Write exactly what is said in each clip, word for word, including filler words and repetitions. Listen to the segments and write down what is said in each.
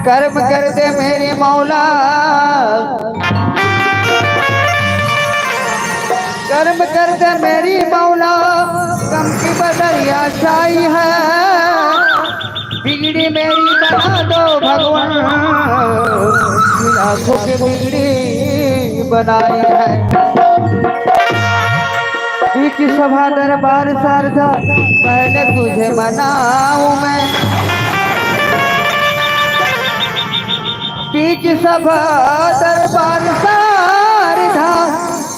कर्म कर दे मेरे मौला, कर्म कर दे मेरी मौला, गम की बदरिया छाई है। बिगड़ी मेरी बना दो भगवान, लाखों की बिगड़ी बनाई है। बीच सभा दरबार शारदा, पहले तुझे मनाऊं मैं। बीच सभा दरबार शारदा,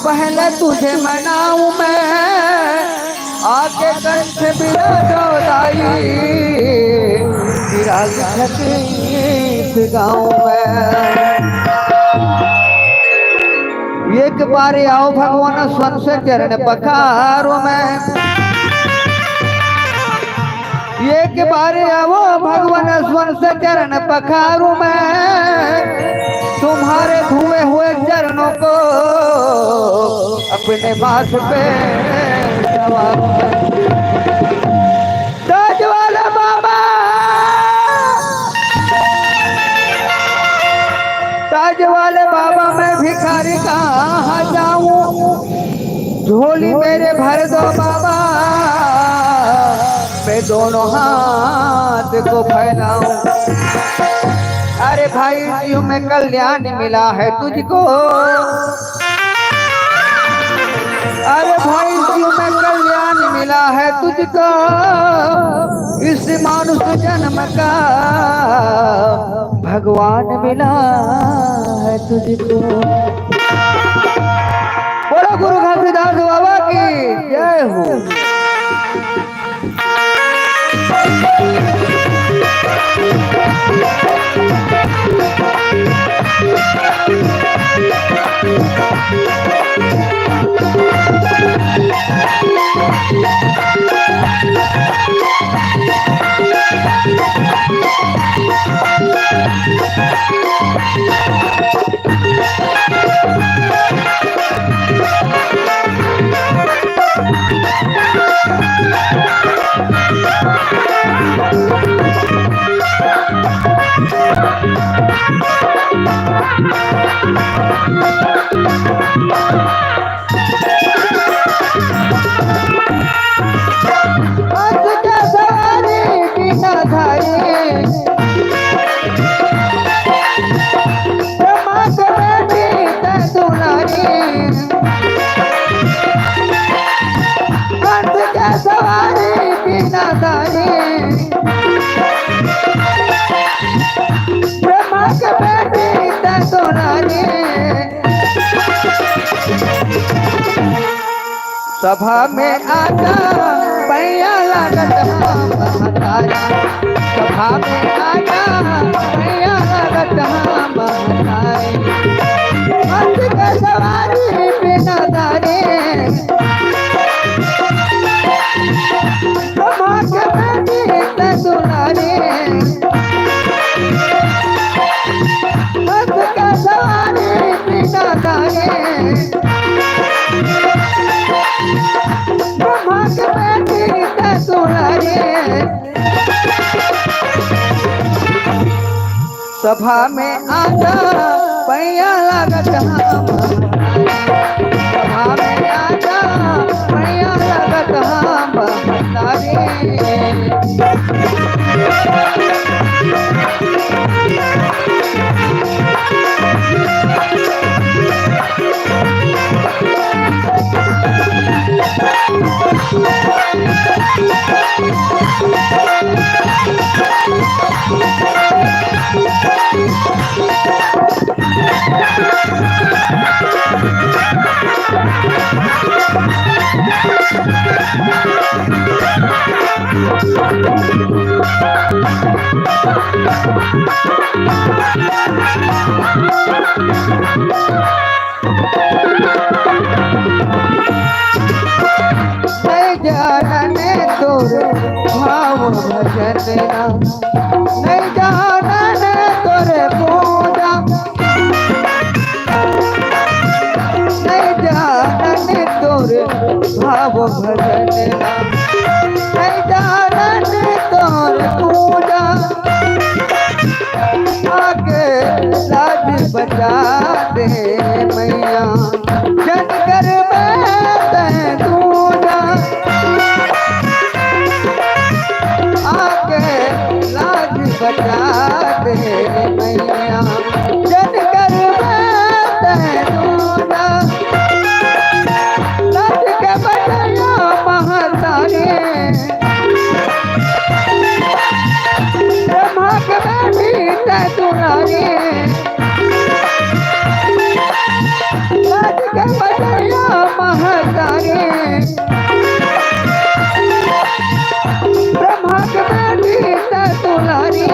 पहले तुझे मनाऊं मैं। आके कंठ बिराजो दाई, विराज छत्तीस गांव में। एक बार आओ भगवान स्वन से चरण पखारो मैं। एक बार आओ भगवान स्वन से चरण पखारो मैं। तुम्हारे धुए हुए चरणों को अपने माथ पे सवार। ताज वाले बाबा, ताज वाले बाबा, मैं भिखारी कहाँ जाऊं? झोली मेरे भर दो बाबा, मैं दोनों हाथ को फैलाऊं। अरे भाई, जीव में कल्याण मिला है तुझको। अरे भाई, जीव में कल्याण मिला है तुझको, इस मानुष जन्म का भगवान मिला है तुझको। बोलो गुरु घासीदास बाबा की जय हो। हंस के सवारी बिना धारी, ब्रह्मा के बेटी तै दुलारी। हंस के सवारी बिना धारी, ब्रह्मा के बेटी तै दुलारी। सभा में आजा, पैया लागत हम महतारी। सभा में आजा, पैया लागत हम महतारी। हंस के सवारी बिना धारी, ब्रह्मा के बेटी तै दुलारी। हंस के सवारी बिना धारी, ब्रह्मा के बेटी तै दुलारी। सभा में आजा, पैया लागत हम। सभा में आजा, पैया लागत हम। नहीं जानने तोर भाव भजन ना, नहीं जानने तोर पूजा, नहीं जानने तोर भाव भजन ना, नहीं जानने तोर पूजा। बचा दे मैया, जन कर मैं तै दूजा। आके लाज बचा दे मैया, जन कर मैं तै दूजा। लाज के बचैया महतारी, ब्रह्मा के बेटी तै दुलारी। लाज के बचैया महतारी, ब्रह्मा के बेटी तै दुलारी।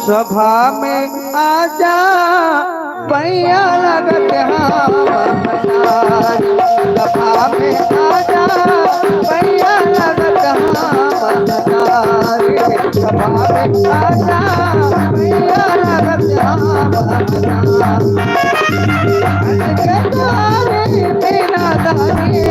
सभा में आजा, पैया लगत हम महतारी। सभा में आजा, पैया लगत हम महतारी। सभा में आजा, पैया लगत हम महतारी। आज के तोरे बिना दानी,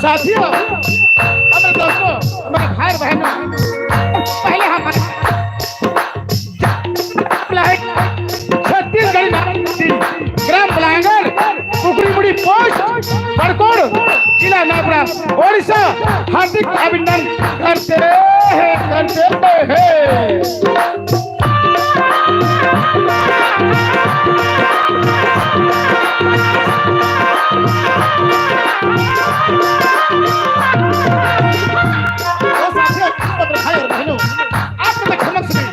साथियों, हमारे दोस्तों, हमारे भाई बहनों, पहले हम छत्तीसगढ़, ग्राम बलांगड़, कुकरीमुड़ी पोस्ट, बड़कोड़, जिला नागपुर, ओडिशा, हार्दिक अभिनंदन करते हैं, करते हैं। तो साथियों, भाई और बहनों, आप लोग क्षमा सुनिए।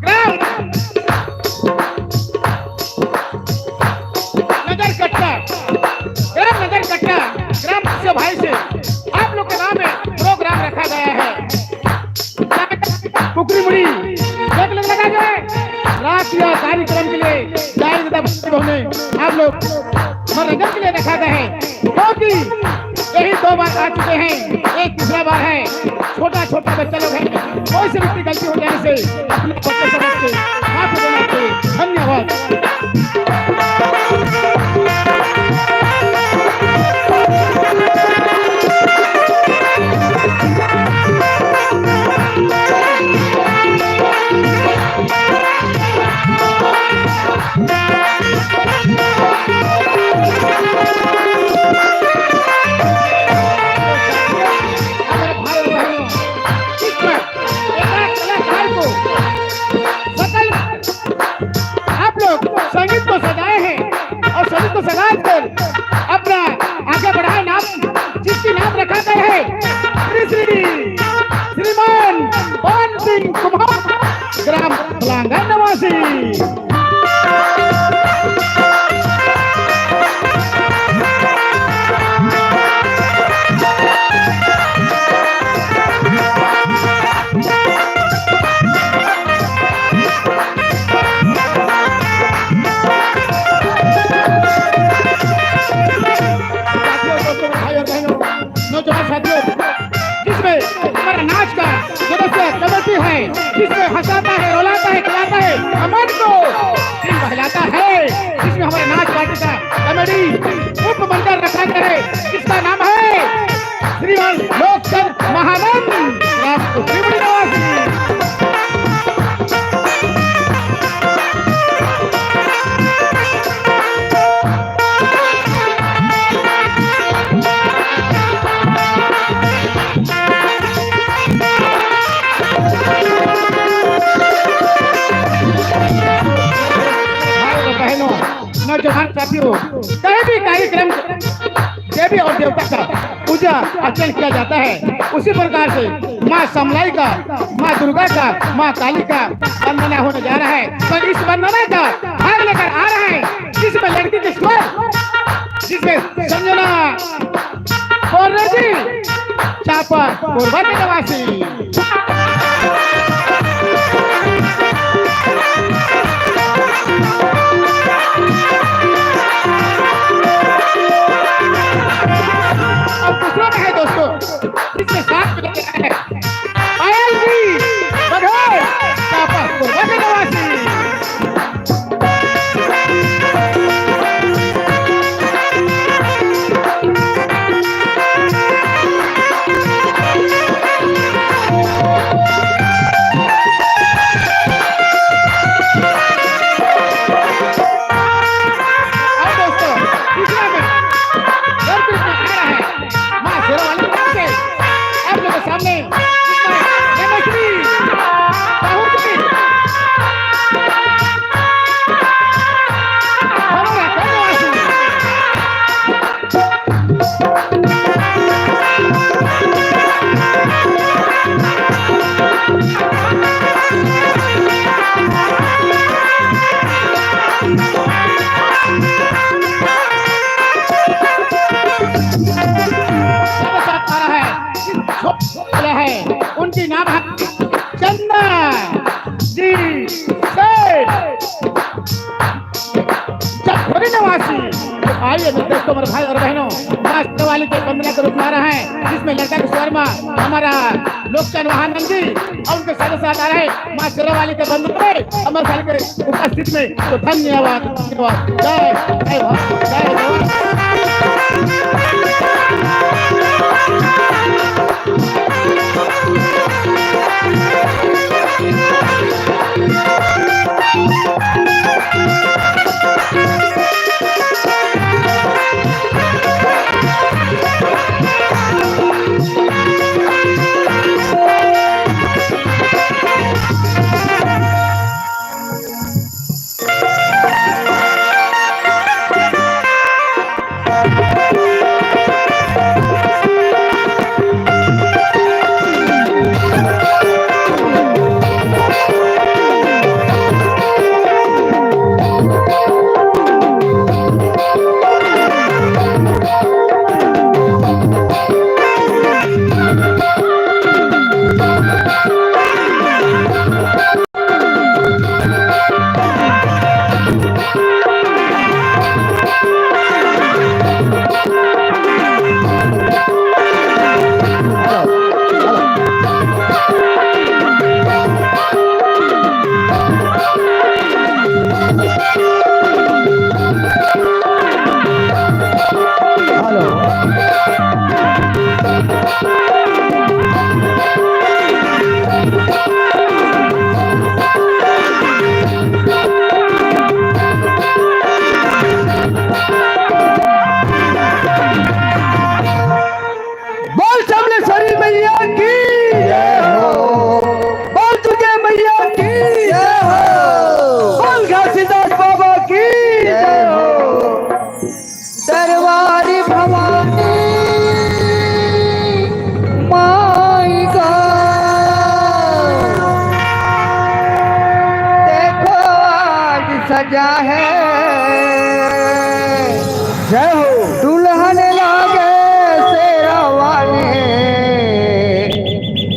ग्राम नजर कट्टा, ग्राम नजर कट्टा, ग्राम से भाई से आप लोग के नाम में प्रोग्राम रखा गया है। कुकरी मुड़ी, देख ले लगा जाए। रात या कार्यक्रम के लिए जाहिर तौर पर उन्हें आप लोग मनोरंजन के लिए रखा गया है, क्योंकि यही दो बार आ चुके हैं, एक तीसरा बार है। छोटा छोटा बच्चा लोग है, कोई से भी गलती हो जाने से अपने बच्चे समझ के माफ देना चाहिए। धन्यवाद। हमारे भाई बहनों, इस पर एक कलाकार को सकल आप लोग संगीत को सजाए हैं और संगीत को सजा कर अपना आगे बढ़ाए नाम, जिसकी नाम रखा गया है श्री श्री श्रीमान पवन सिंह कुमार, ग्राम लांगा निवासी। साथियों, दोस्तों, भाई और बहनों, नौजवान साथियों, जिसमें हमारा नाच का सदस्य कमेटी है, जिसमें हंसाता है, रुलाता है, खिलाता है, अमन को दिल बहलाता है, जिसमें हमारे नाच पार्टी का कमेटी उप मंडल रखा गया है, जिसका नाम है श्रीमान लोकचंद महानंद राजपूत त्रिवेणी निवासी। भाई और बहनों, नौजवान साथियों, कहीं भी कार्यक्रम देवी और देवता का पूजा अर्चन किया जाता है, उसी प्रकार से माँ समलाई का, माँ दुर्गा का, माँ काली का वंदना होने जा रहा है। तो इस वंदना का भाग लेकर आ रहे हैं, जिसमें लड़की के स्वर, जिसमें संजना और रजी चापा कोरबा के निवासी। अब दूसरा में है दोस्तों, इसके साथ में है पायल जी बघेल, चापा कोरबा के निवासी। और दोस्तों, तीसरा में गर्व की घटना है, माँ शेरावाली के नाम से आप लोगों के सामने नमस्ते। बहुत ही हमारा धन्यवाद। है, उनकी नाम है चंदा जी सेठ। चटखोरी निवासी। आइए मेरे दोस्तों, मेरे भाई और बहनों, माँ शेरावाली के वंदना के रूप में आ रहा है, जिसमें लड़का के स्वर में हमारा लोकचंद महानंद जी और उनके साथ साथ आ रहे हैं माँ शेरावाली के वंदना में हमारे साथ के उपस्थित में। तो धन्यवाद, धन्यवाद। जय, जय भारत, जय जवान। हेलो। बोल चमलेश्वरी मैया की जय हो। बोल दुर्गे मैया की जय हो। बोल घासीदास बाबा की जय हो। दरबारी भवानी माई का देखो आज सजा है। जय हो। दुल्हन लागे शेरा वाली,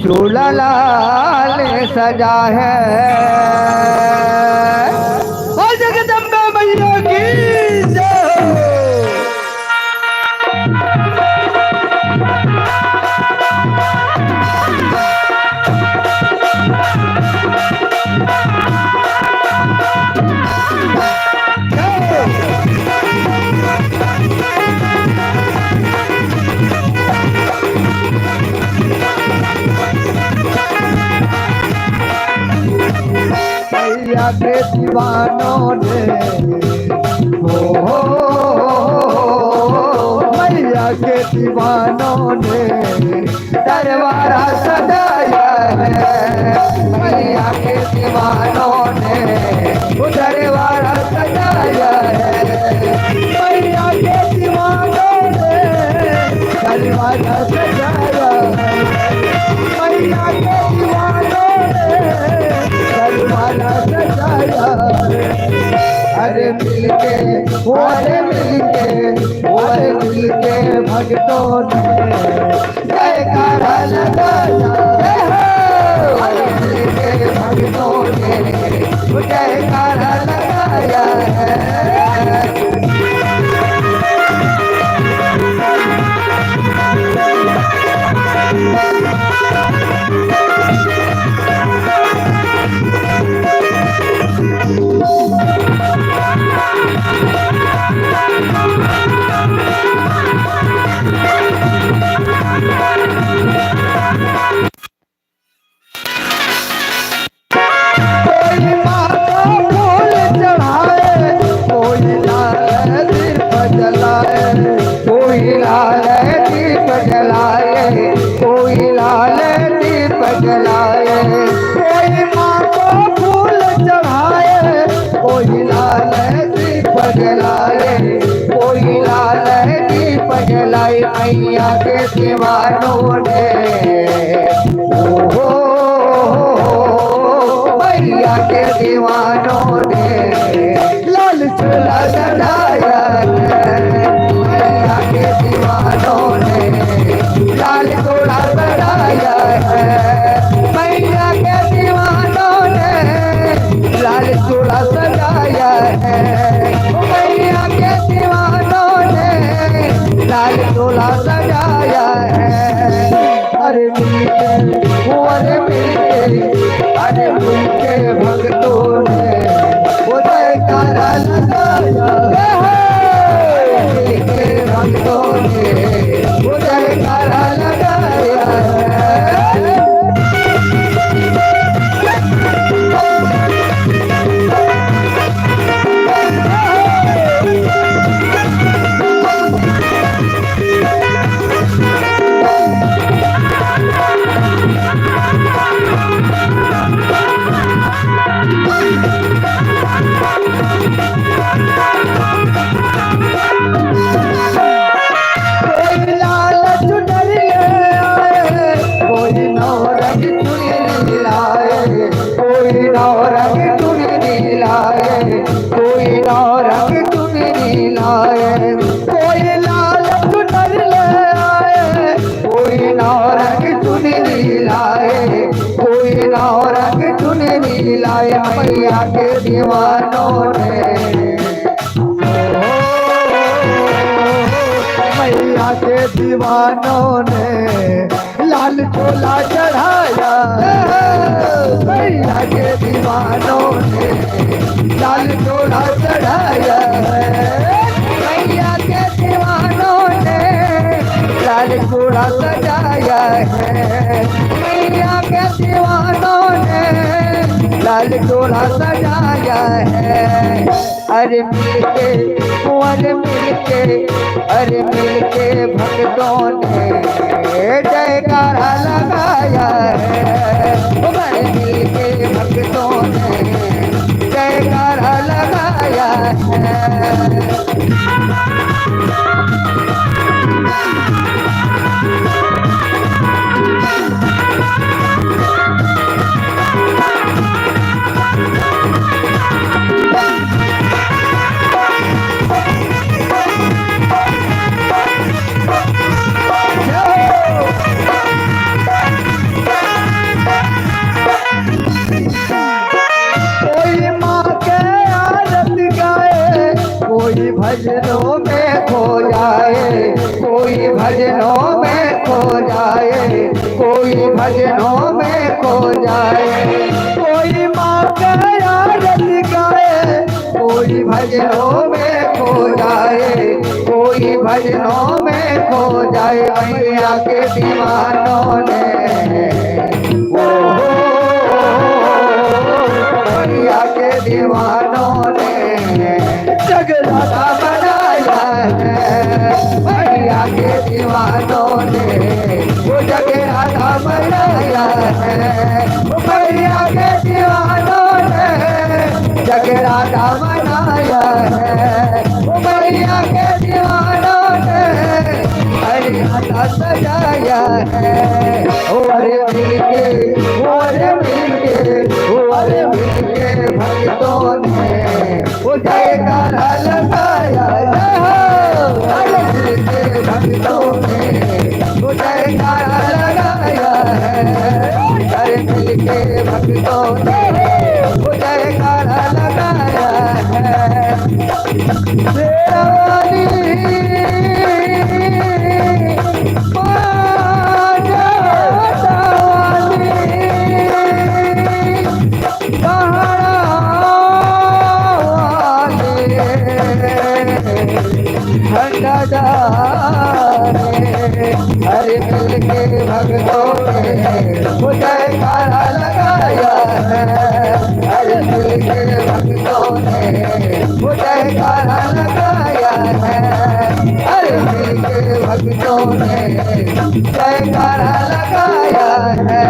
झूला लाल सजा है। बोल जगदम्बा मैया की जय हो। मैया के दीवानों ने, ओ, मैया के दीवानों ने दरबारा सजाया है। मैया के दीवानों ने वो दरबारा सजाया है। मैया के दीवानों ने दरबारा सजाया है। मैया के दीवानों ने दरबारा सजाया है। अरे मिलके, अरे मिलके, अरे मिलके भक्तों ने जयकारा लगाया है। अरे मिलके भक्तों ने जयकारा लगाया है। कोई माँ को फूल चढ़ाए, कोई लाल दीप जलाए, कोई लाल दीप जलाए, कोई लाल दीप जलाए। कोई माँ को फूल चढ़ाए, कोई लाल दीप जलाए, कोई लाल दीप जलाए। मैया के दीवानों ने, ओ हो, मैया के दीवानों ने लाल चोला चढ़ाया है। मैया के दीवानों ने लाल चोला चढ़ाया है। मैया के दीवानों ने लाल चोला सजाया है। मैया के दीवानों ने लाल चोला सजाया है। अरे मिलके, ओ अरे मिलके, अरे मिलके भक्तों ने वो जयकारा लगाया है। अरे मिलके भक्तों ने वो जयकारा लगाया है। कोई लाल चुनरी ले आए, कोई नौरंग चुनरी लाए, कोई नौरंग चुनरी लाए, कोई नौरंग चुनरी लाए, कोई लाल चुनरी ले आए, कोई नौरंग चुनरी लाए, कोई नौरंग चुनरी लाए। मैया के दीवानों ने, ओ, मैया के दीवानों ने लाल चोला चढ़ाया है। मैया के दीवानों ने लाल चोला चढ़ाया है। मैया के दीवानों ने सजाया है, मैया के दीवानों ने लाल चोला सजाया है। अरे मिलके, अरे मिलके, अरे मिलके भक्तों ने जयकारा लगाया है। अरे मिलके भक्तों ने जयकारा लगाया है। कोई माँ के आरती गाए, कोई भजनों में खो जाए, कोई भजनों में खो जाए, कोई भजनों में खो जाए। कोई माँ के आरती गाए, कोई भजनों में खो जाए, कोई भजनों में खो जाए। मैया के दीवानों ने, ओ हो, मैया के दीवानों ने जगराता बनाया है। मैया के दीवानों ने वो जगराता बनाया है। मैया के दीवानों ने जगराता बनाया है। मैया के दीवानों ने हरियाणा सजाया है। ओ अरे मिलके, ओ अरे मिलके, ओ अरे मिलके भक्तों ने वो जयकारा लगाया है। अरे मिलके भक्तों ने वो जयकारा लगाया है। अरे मिलके भक्तों ने वो जयकारा लगाया है। शेरा वाली, माँ जोता वाली, पहाड़ा वाली, भंडारी। अरे मिलके भक्तों ने वो जयकारा लगाया है। अरे मिलके भक्तों ने वो जयकारा लगाया है। अरे मिलके भक्तों ने जयकारा लगाया है।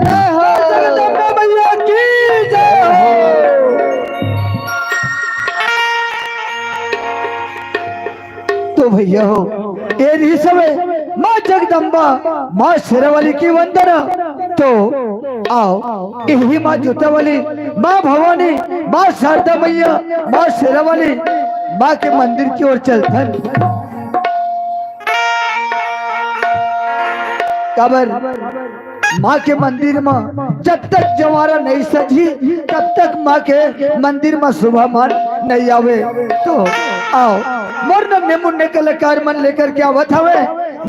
जय हो जगदम्बा मैया की, जय हो। तो भैया हो, ये रही सब माँ जगदम्बा, माँ शेरावाली की वंदना। तो आओ, यही माँ जोतावाली, माँ भवानी, माँ शारदा मैया, माँ शेरावाली, माँ के मंदिर की ओर चलथन। काबर माँ के मंदिर म जब तक जवारा नहीं सजही, तब तक माँ के मंदिर म शोभा मान नहीं आवे। तो आओ, मोर नन्हे मुन्ने कलाकार मन लेकर के आवत हवे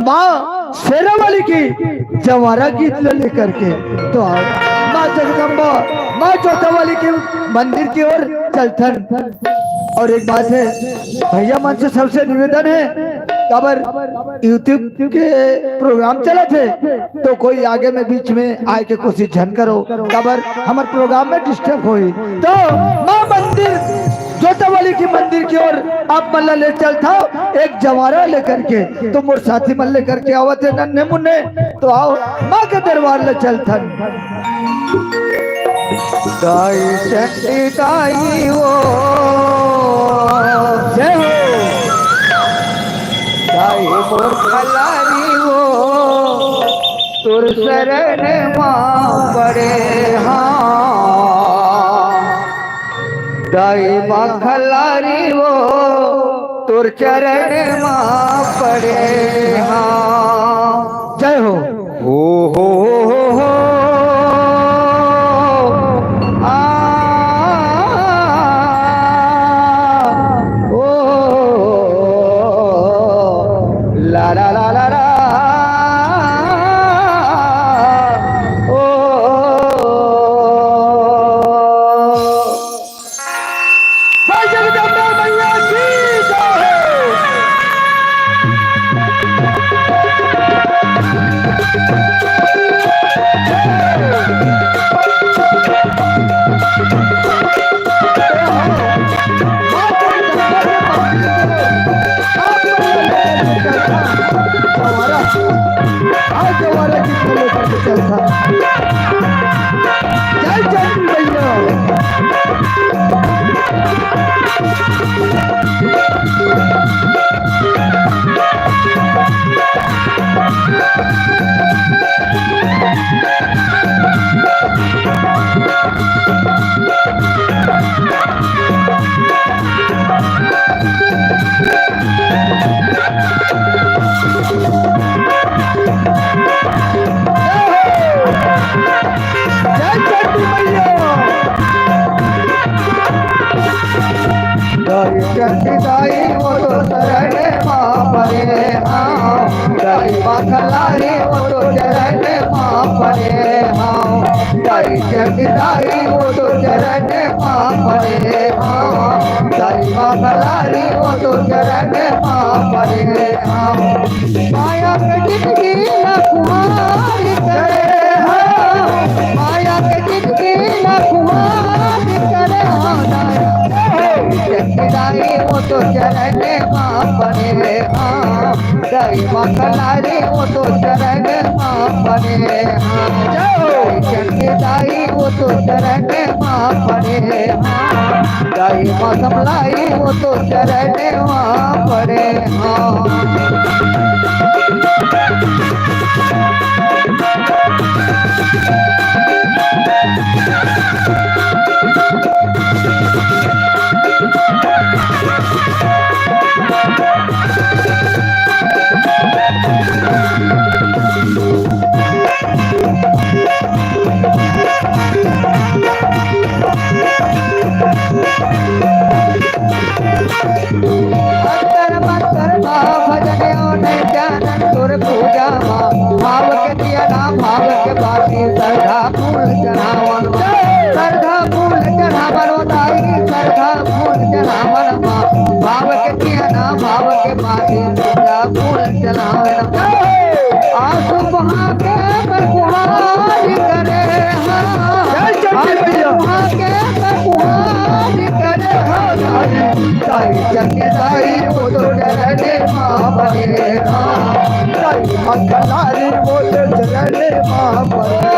माँ शेरावाली की जवारा गीत ल लेकर के। तो आओ, माँ जगदम्बा, माँ जोतावाली के मंदिर की ओर चलथन। और एक बात है, भैया मन से सबसे निवेदन है, काबर YouTube के प्रोग्राम चलत हे, तो कोई आगे में बीच में आए के कोशिश झन करो, काबर हमर प्रोग्राम में डिस्टर्ब होई। तो माँ मंदिर, जोतावाली की मंदिर की ओर आप मन ला ले चलथव एक जवारा लेकर के, तो मोर साथी मन लेकर के आवत हे नन्हे मुन्ने, तो आओ माँ के दरबार ले चलथन। दाई चंडी दाई वो, जय हो। दाई मोर खलारी वो, तोर शरण मा पड़े हाँ। दाई माँ खलारी वो, तोर चरण मा पड़े हाँ। जय हो। ओ हो हो हो हो। आ, ओ, ला ला ला ला ला। ओ, भाई जगदम्बा मैया की जय हो। चलता। जय चंडी मैया। जय चंडी मैया। दाई चंडी दाई वो तो चरण मा परे हाँ, दाई माखलारी वो तो चरण मा परे हाँ, दाई चंडी दाई वो तो चरण मा परे हाँ, दाई माखलारी वो तो चरण मा परे हाँ। माया के जिंदगी ला खुमारी करे हाँ, माया के जिंदगी ला खुमारी करे हाँ, दाई चंडी दाई वो तो चरण मा परे हाँ, दाई माखलारी वो तो चरण मा परे हाँ, जय हो। दाई चंडी दाई वो तो चरण मा परे हाँ, दाई माखलारी वो तो चरण मा परे हाँ। अंतर मंतर मा भजन ओ नहीं जानन तोर पूजा मा, भाव के दिया ना भाव के बाती, श्रद्धा फूल चढ़ावन मा, श्रद्धा फूल चढ़ावन ओ दाई, श्रद्धा फूल चढ़ावन मा, भाव के दिया ना भाव के बाती, श्रद्धा फूल चढ़ावन मा। आंसू बहा के मैं गुहार करे हाँ, जय चंडी मैया। आंसू बहा के मैं गुहार करे हाँ, दाई चंडी दाई वो तो चरण मा परे हाँ, दाई माखलारी वो तो चरण मा परे,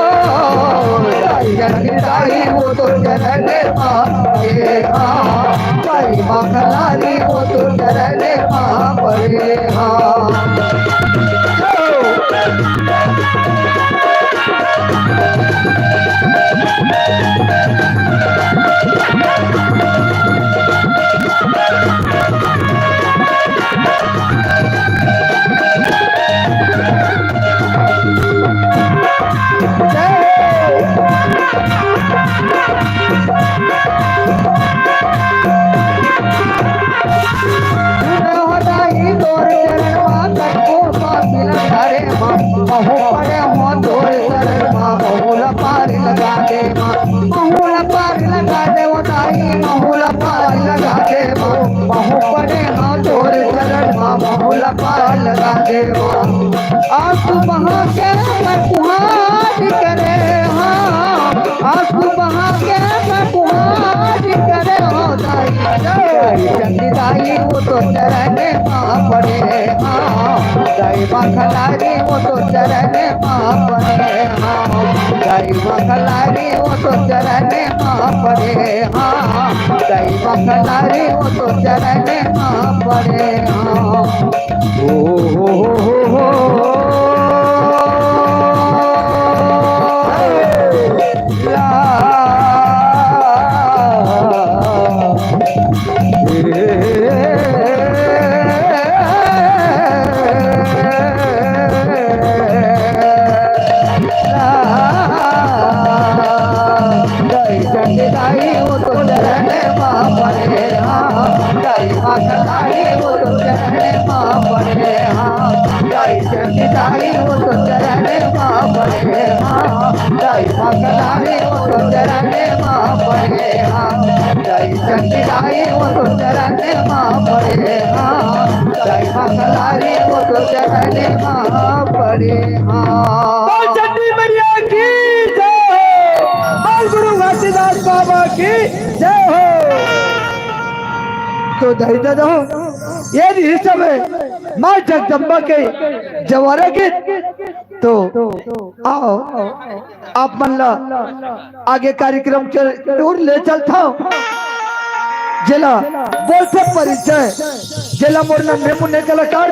दाई चंडी दाई वो तो चरण मा परे हाँ, दाई माखलारी वो तो चरण मा परे हाँ। तोर चरण मा कतको पापी लंघारे मा, महूं परे हों तोर चरण मा, महूं ला पार लगा दे मा, महूं ला पार लगा दे ओ दाई, महूं ला पार लगा दे मा, महूं परे हों तोर चरण मा, महूं ला पार लगा दे मा। आंसू बहा के मैं गुहार करे हाँ, आंसू बहा के मैं गुहार करे हाँ, दाई चंडी दाई वो तो चरण मा परे हाँ, दाई माखलारी वो तो चरण मा परे हाँ, दाई माखलारी वो तो चरण मा परे हाँ, दाई माखलारी वो तो चरण मा परे हाँ। ओ हो हो हो हो। ला। दाई चंडी दाई वो तो चरण मा परे हाँ, दाई माखलारी वो तो चरण मा परे हाँ, दाई चंडी दाई वो तो चरण मा परे हाँ, दाई माखलारी वो तो चरण मा परे हाँ, दाई चंडी दाई वो तो चरण मा परे हाँ, दाई माखलारी वो तो चरण मा परे हाँ। बोल चंडी मैया की जय हो, बोल गुरु घासीदास बाबा की जय हो। तो दाई ददा हो, ये इस समय माँ जगदम्बा के जवारा गीत तो आओ, आप मन ला आगे कार्यक्रम के ओर ले चलथंव, जेला बोलथे परिचय, जेला मोर नन्हे मुन्ने कलाकार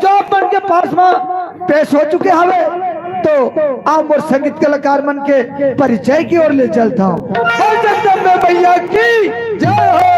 जो आप मन के पास में पेश हो चुके हवे। तो आओ, मोर संगीत कलाकार मन के परिचय की ओर ले चलथंव। बोल जगदम्बे मैया की जय हो।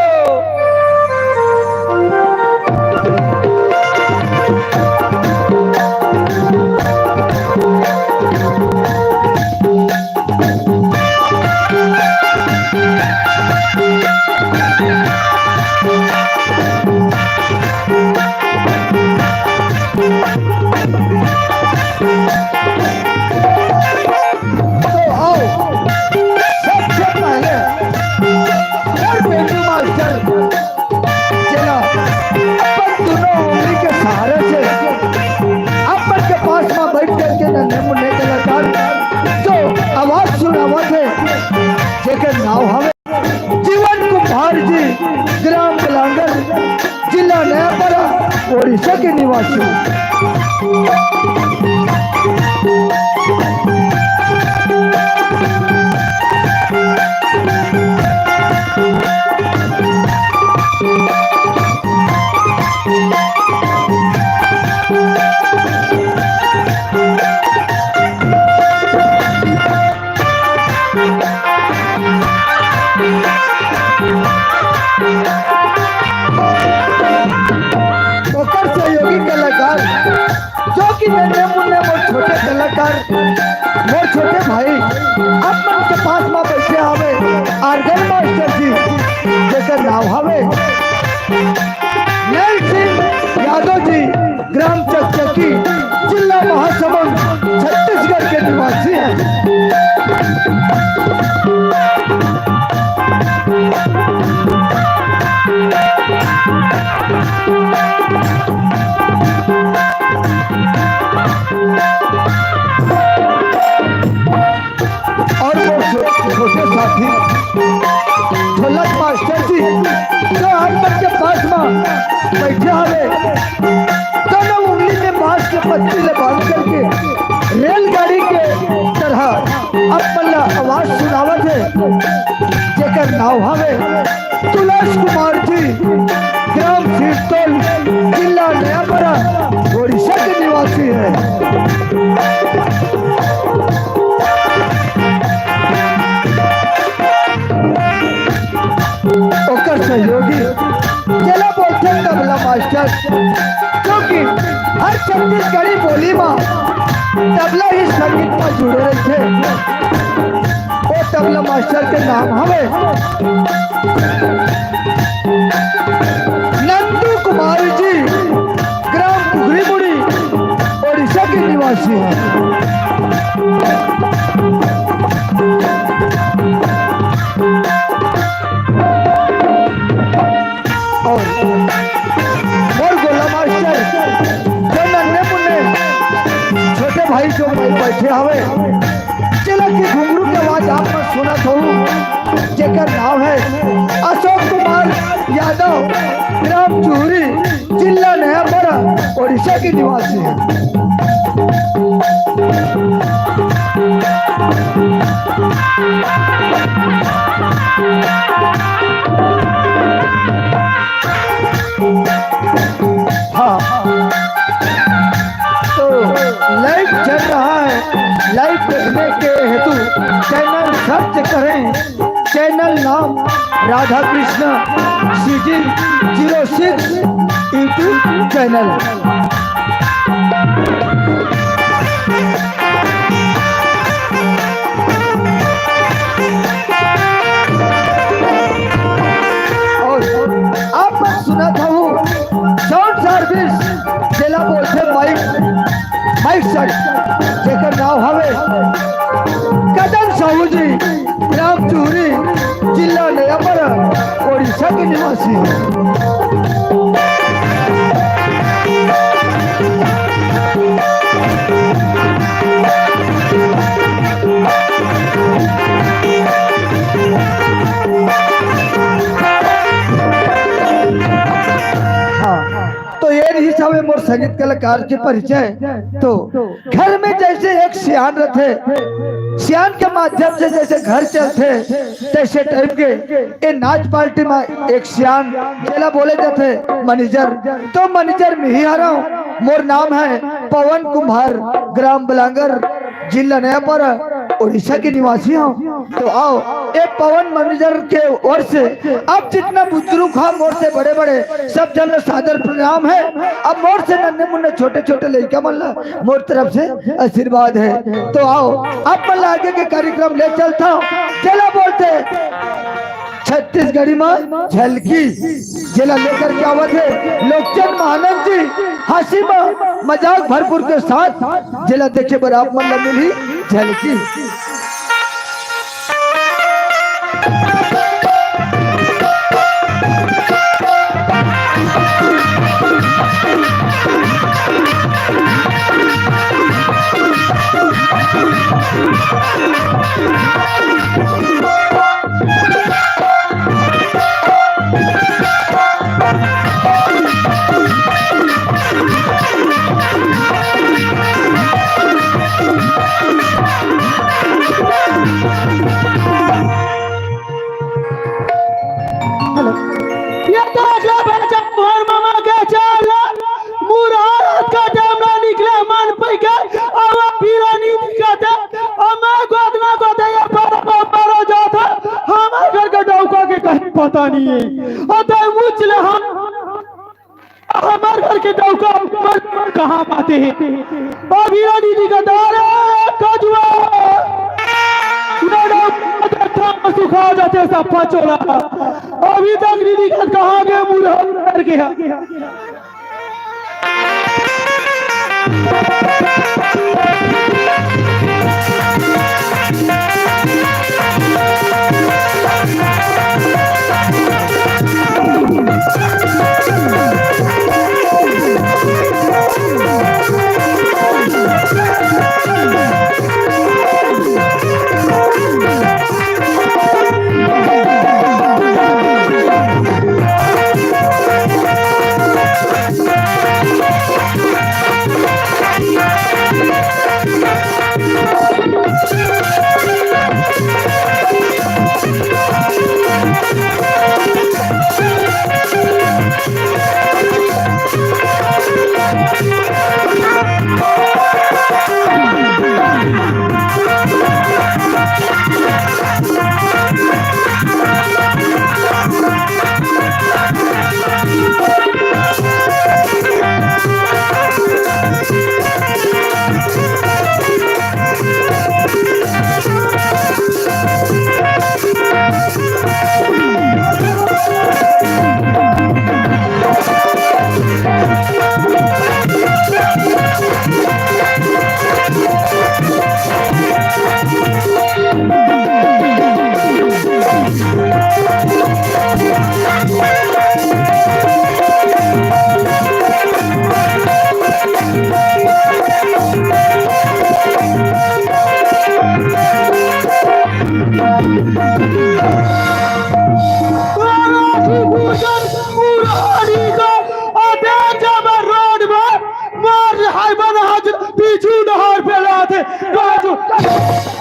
तो आओ, सबसे पहले मोर बेंजू मास्टर, जेला अपन दोनों उंगली के सहारे से अपन के पास में बैठ करके नन्हे मुन्ने कलाकार जो आवाज सुनावत हे, जेकर नाव हवे जीवन कुम्हार जी, ग्राम बलांगल, जिला नयापारा, ओडिशा के निवासी। ओकर सहयोगी कलाकार, जो कि नन्हे मुन्ने मोर छोटे कलाकार, मोर छोटे भाई, आप मन के पास में बैठे हवे organ master जी, जेकर नाव हवे नैल सिंह यादव जी, ग्राम चकचकी, जिला महासमुंद, छत्तीसगढ़ के निवासी हैं। और वो छो-, छोटे साथी ढोलक मास्टर जी, जो आप मन के पास में बैठे हवे, दोनों उंगली में बांस के पत्ती ले बांध करके रेलगाड़ी के तरह आप मन ला आवाज सुनावत हे, जेकर नाव हवे तुलस कुमार जी, ग्राम सिरतोल, जिला नयापारा, ओडिशा के निवासी हे। ओकर सहयोगी, जेला बोलथे तबला मास्टर, क्योंकि हर छत्तीसगढ़ी बोली मा तबला ही संगीत मा जुड़े रहिथे। ओ तबला मास्टर के नाम हवे नंदू कुमार जी, ग्राम पुखरी मुड़ी, ओडिशा के निवासी हे। और मोर गोला मास्टर, जो नन्हे मुन्ने छोटे भाई जो बैठे हवे, जेला कि घुंघरू के आवाज आप मन सुनत हो, जेकर नाम हे अशोक कुमार यादव, ग्राम चूहरी, जिला नयापारा, ओडिशा के निवासी हे। हाँ, तो live चल रहा है, live देखने के हेतु channel search करें। Channel नाम Radha Krishna CG zero six YouTube channel। और आप मन सुनत हव sound service, जेला बोलथे mic, mic set, जेकर नाम हवे कदम साहू जी, ग्राम चूहरी, जिला नयापारा, ओडिशा के निवासी हे। हाँ, तो ये रहिस हवे मोर संगीत कलाकार के परिचय। तो घर में जैसे एक सियान रथे, सियान के माध्यम से जैसे घर चलथे, तैसे टाइप के ए नाच पार्टी में एक सियान जेला बोले जाथे मैनेजर। तो मैनेजर मिही हरव, मोर नाम है पवन कुमार, ग्राम बलांगर, जिला नयापारा, उड़ीसा के निवासी हूँ। तो आओ, ए पवन मैनेजर के ओर से अब जितना बुजुर्ग हा मोर से बड़े बड़े, सब जन ला सादर प्रणाम है। अब मोर से नन्हे मुन्ने छोटे छोटे लइका मन ला मोर तरफ से आशीर्वाद है। तो आओ, अब मन ला आगे के कार्यक्रम ले चलता हूँ। जेला बोलथे छत्तीसगढ़ी में झलकी, जेला लेकर के आवत हे लोकचंद महानंद जी, हंसी में मजाक भरपूर के साथ, जेला देखे बर आप मन ला मिलही झलकी। ये तो जब है जब मोर मामा के चाल, मुरारत का टाइम ना निकले मन पै के, अब पीरा नहीं दिखाते, अब मैं गोदना गोदे ये पर पर पर जाता, हमारे घर के डौका के कहीं पता नहीं है। अतः मुझ ले हम हमार घर के डौका मन कहाँ पाते हैं? अभी रानी जी का दारा कजुआ। ना डौका देखा सुखा जाते सब पचोला। अभी तक नहीं दिखा कहाँ गए मुरहर करके। अरे, अभी भूषण पुरानी का अटैक जब रोड में मार हाय बन हाज पीछू डहार फैलाथे। काजू,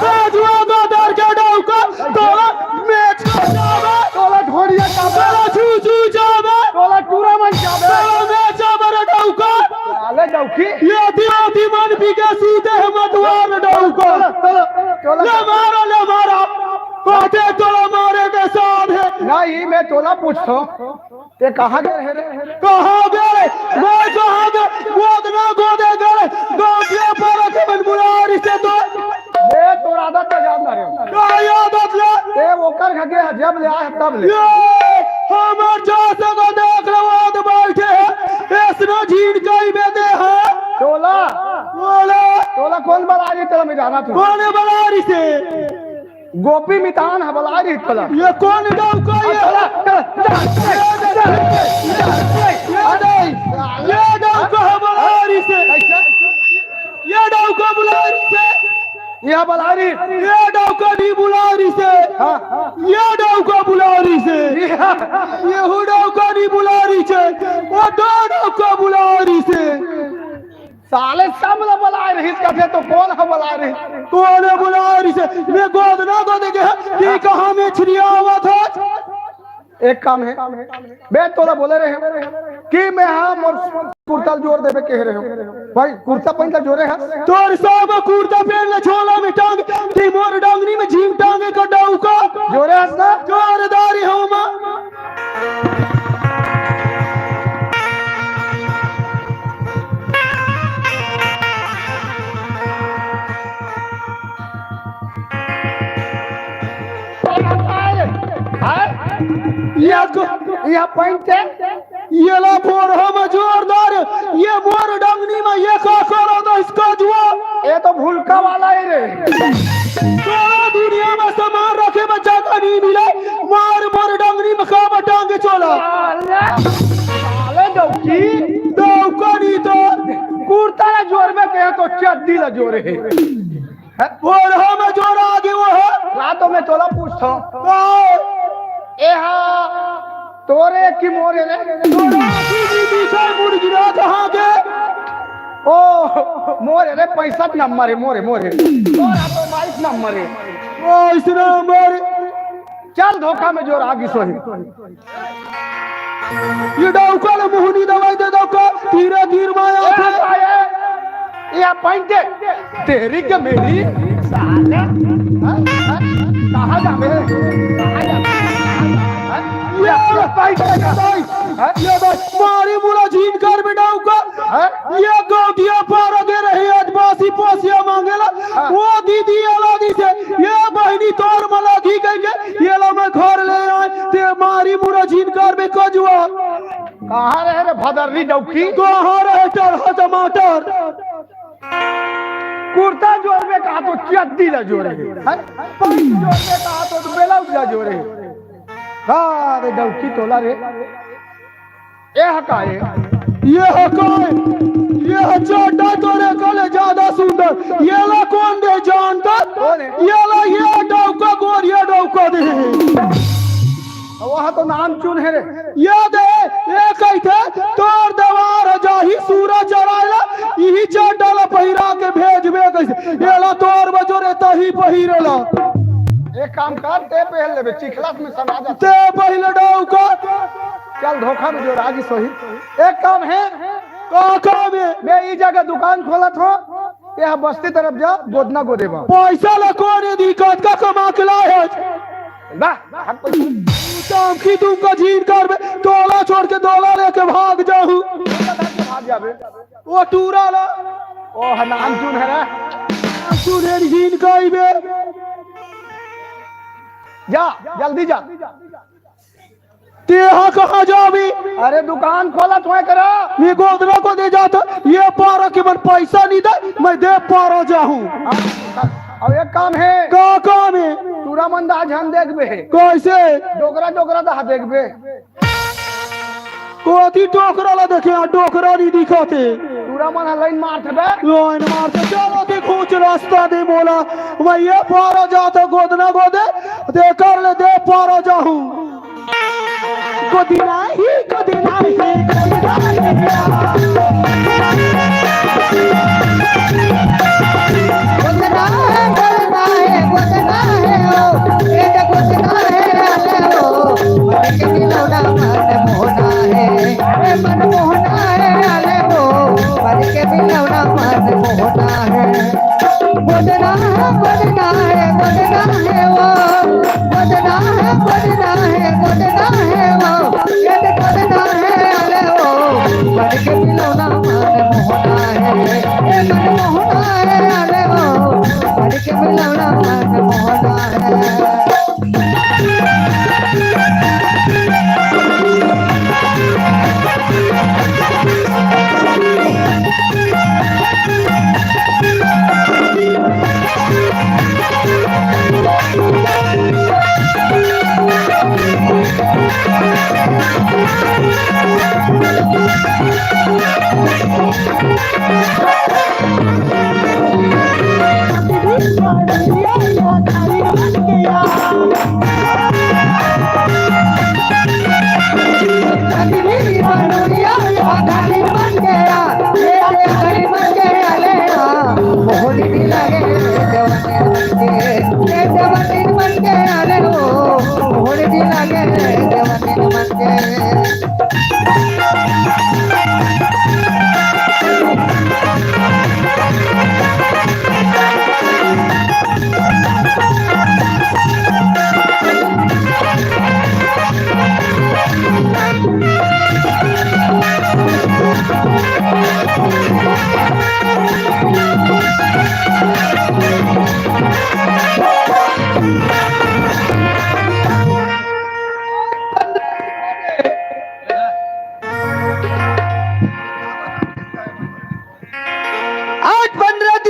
काजू आगा दर के डौका, तोला मैच का जावे। तोला ढोड़िया जावे। तोला छू छू जावे। तोला टूरा मन जावे। तोला मैच जावे रे डौका। साले डौकी। ये दिमागी मन पी के सूते हैं मतवार डौका। तोला, तोला, तोला। ले मारा, ले मारा। बातें तोला मारे के साथ है। नहीं, मैं तोला पूछता हूँ। ते कहाँ गए हे रे? कहाँ गए? मैं कहाँ गए? गोद ना गोदे गए। गोदिया पर के मन बुला रही से तो। ए, तोर आदत तो जान रहे हो। का आदत ले? ते ओकर घर के जब ले आए तब ले। ये हमर जा सको देख लो, वो तो बैठे हैं। ऐसना झीन कई बेदे हैं। टोला। बोले। टोला कौन बला रही तेरा मैं जाना था। कौन बला रही से? गोपी मितान ह बला रही तोला। ये कौन डौका ये? चला, चला, चला, चला, चला, चला, चला। ये डौका ह बला रही से। ये डौका बुला रही से। क्या बुला रही? ये डौका नहीं बुला रही से। हाँ। ये डौका बुला रही से। ये हु डौका नहीं बुला रही से। वो दो डौका बुला रही से। साले सब ला बुला रही, कथे तो कोन ह बुला रही? कोन ह बुला रही से? मैं गोदना को देखे, कि कहाँ में छिड़िया हुआ था? एक काम हे, बे तोला बोले रहे कि मैं हा मोर कुर्ता ल जोर देबे कहे रहे हो। भाई कुर्ता पहिन ल जोरे हा। तोर सब कुर्ता पहिन ल झोला में टांग, ती मोर डंगनी में झीम टांगे का डौका। जोरे हस ना? जोरदारी हो माँ। हाँ? ये को- ये पहिन के? ये ला फोर हम जोरदार, ये मोर डंगनी में ये का करो तो इसका जुआ। ये तो भुलका वाला है रे। सारा दुनिया में सामान रखे में जगह नहीं मिले, मार मोर डंगनी में का बटांगे चोला। साले, साले डौकी। डौका नहीं तो। कुर्ता ला जोर में कहे तो चड्डी ला जोर है। और हम जोर आगे वो है। रातों में तोला पूछता हूँ। ए हा, तोरे की मोरे रे? तोरा की भी पीछे मुड़ गिरा कहाँ के? ओ, मोरे रे, पैंसठ नंबर है, मोरे, मोरे। तोरा तो बाईस नंबर है। बाईस नंबर। चल, धोखा में जोर आगी सोही। ये डौका ले मोहनी दवाई दे दौका, धीरे धीर माया ए, थे। हटाए। ये पैंट दे। तेरी के मेरी साले। हाँ? हाँ? कहाँ जाबे? कहाँ जाबे? हाँ? ये ये पैंट दे। भाई, हाँ? ये भाई, मारी मुला झीन कर बेटा उका। हाँ? ये गौटिया पार गे रहे, आज बासी पोसिया मांगेला। हाँ। वो दीदी अलादी से, ये बहनी तोर मला दी गई के, ये ला मैं घर ले आए, ते मारी मुला झीन कर बे कजुआ। कहाँ रहे रे भदरनी डौकी? कहाँ रहे टरहा टमाटर? कुर्ता जोर में कहा तो चड्डी ला जोरे। हैं? पैंट जोर में कहा तो ब्लाउज ला जोरे। का रे डौकी तोला रे? ए हकाए। ये हकाए। ये चड्डा तोरे कले ज्यादा सुंदर। ये ला कौन दे जानता? कौन है? ये ला ये डौका गोर, ये डौका दे। वहाँ तो नाम चुन है रे। ये दे, ये कहिथे, तोर देवार जाही सूरा चरायला, इही चड्डा ला पहिरा के भेजबे कहिसे। ये ला तोर बजोरे तही पहिरेला। एक काम कर, ते पहन लेबे, चिखला में समा जा। ते पहले डौका। चल धोखा में जो रागी सोही। एक काम है। का काम है? मैं ई जगह दुकान खोलत हो, ये बस्ती तरफ जा, गोदना गोदे बा। पैसा ला कोने दी, कतका कमा के लाए है? वाह, हट कोई। शाम की तुमका जीन कर में, तोला छोड़ के दोला लेके भाग जाहूँ। भाग जाबे। वो टूरा ला। ओ, नाम चुन है रे। नाम चुन है, जीन का ही बे। जा, जल्दी जा। तेहा कहाँ जाबी? अरे दुकान खोलत होय करा। ये गोदना गोदे जात, ये पारा के मन पैसा नहीं दे, मैं दे पारा जाहूँ। अब एक काम है। का काम है? टूरा मन दहा झन देखबे। कैसे? डोकरा डोकरा दहा देखबे। कोती डोकरा ला देखे, आ डोकरा नहीं दिखाते। टूरा मन लाइन मारत बे। लाइन मारत, चलो दे कुछ रास्ता दे मोला। मैं ये पारा जाता गोदना गोदे, दे कर ले दे पारा जाहूँ। गोदना ही, गोदना ही, गोदना ही। गोदना है, गोदना है, गोदना है, ओ, ये तो गोदना है, अरे ओ, मन के मिलौना मन मोहना है, ए मन मोहना है, अरे ओ, मन के मिलौना मन मोहना है। गोदना है, गोदना है, गोदना है, ओ। गोदना है, गोदना है, गोदना है, ओ। ये तो गोदना है, अरे ओ। मन के मिलौना मन मोहना है। ए मन मोहना है, अरे ओ। मन के मिलौना मन मोहना है।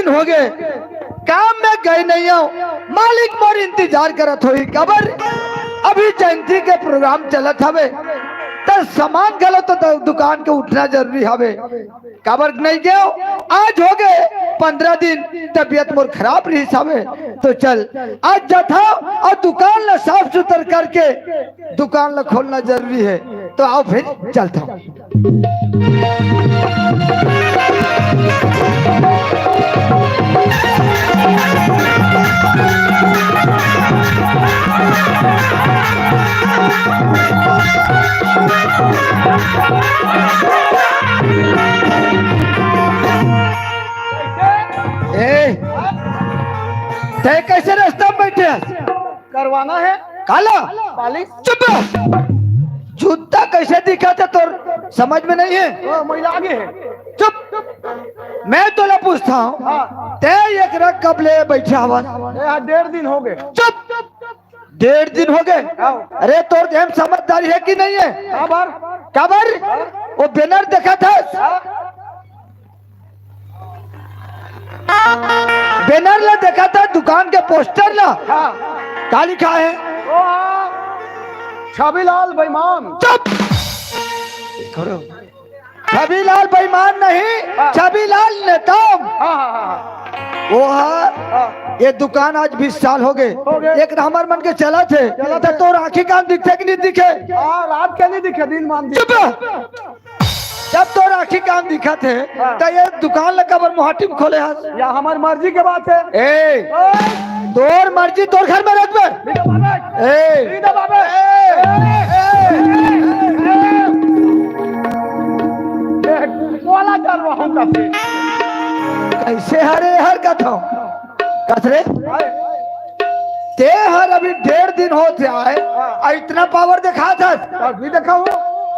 दिन होगे, काम में गए नहीं हूँ, मालिक मोर इंतजार करत होही। काबर? अभी जयंती के प्रोग्राम चलत हवे, त सामान घलो तो द-, दुकान के उठना जरूरी हवे। काबर नहीं गयो? आज होगे पंद्रह दिन, तबीयत मोर खराब रहिस हवे। तो चल, आज जाथव अउ दुकान ला साफ सुथर करके दुकान ला खोलना जरूरी हे। तो आओ फिर चलथव। ए, तैं कैसे रास्ता में बैठे हस? करवाना है। काला? पालिश। चुप रह। जूता कैसे दिखत हे तोर समझ में नहीं हे? ओ, मैला आगे है। चुप। मैं तोला पूछत हूँ, हाँ। तैं एकरा कब ले बैठे हवस? ए, हाँ, डेढ़ दिन होगे। चुप। डेढ़ दिन होगे? हाँ। अरे, तोर देह में समझदारी हे कि नहीं हे? काबर? काबर? वो बैनर देखत हस? हाँ। बैनर ला देखत हस, दुकान के पोस्टर ला। हाँ। का लिखा हे? ओ, हाँ। छविलाल बेईमान। चुप। छविलाल बेईमान नहीं, हाँ। छविलाल नेताम। हाँ, हाँ, हाँ, हाँ। वो हा, हाँ। ये दुकान आज बीस साल होगे। होगे। एक हमर मन के चलत हे। चलत त हे। तोर आँखी काम दिखथे कि नहीं दिखे? हाँ, रात के नहीं दिखे, दिन मान दिखे। चुप रह। जब तोर आँखी काम दिखत हे, हाँ। त ये दुकान ला काबर मुहाटी में खोले हस? या हमर मर्जी के बात हे। ए, ओए। तोर मर्जी तोर घर में रखबे। नहीं दबाबे। ए। नहीं दबाबे। ए। ए। ए। ए। बोला चल रहा हूँ कब से। कैसे हरे हर कथव? कस रे? आए। तैं हर अभी डेढ़ दिन होत हे आए, हाँ। अउ इतना पावर देखात हस। तब भी देखा हूँ।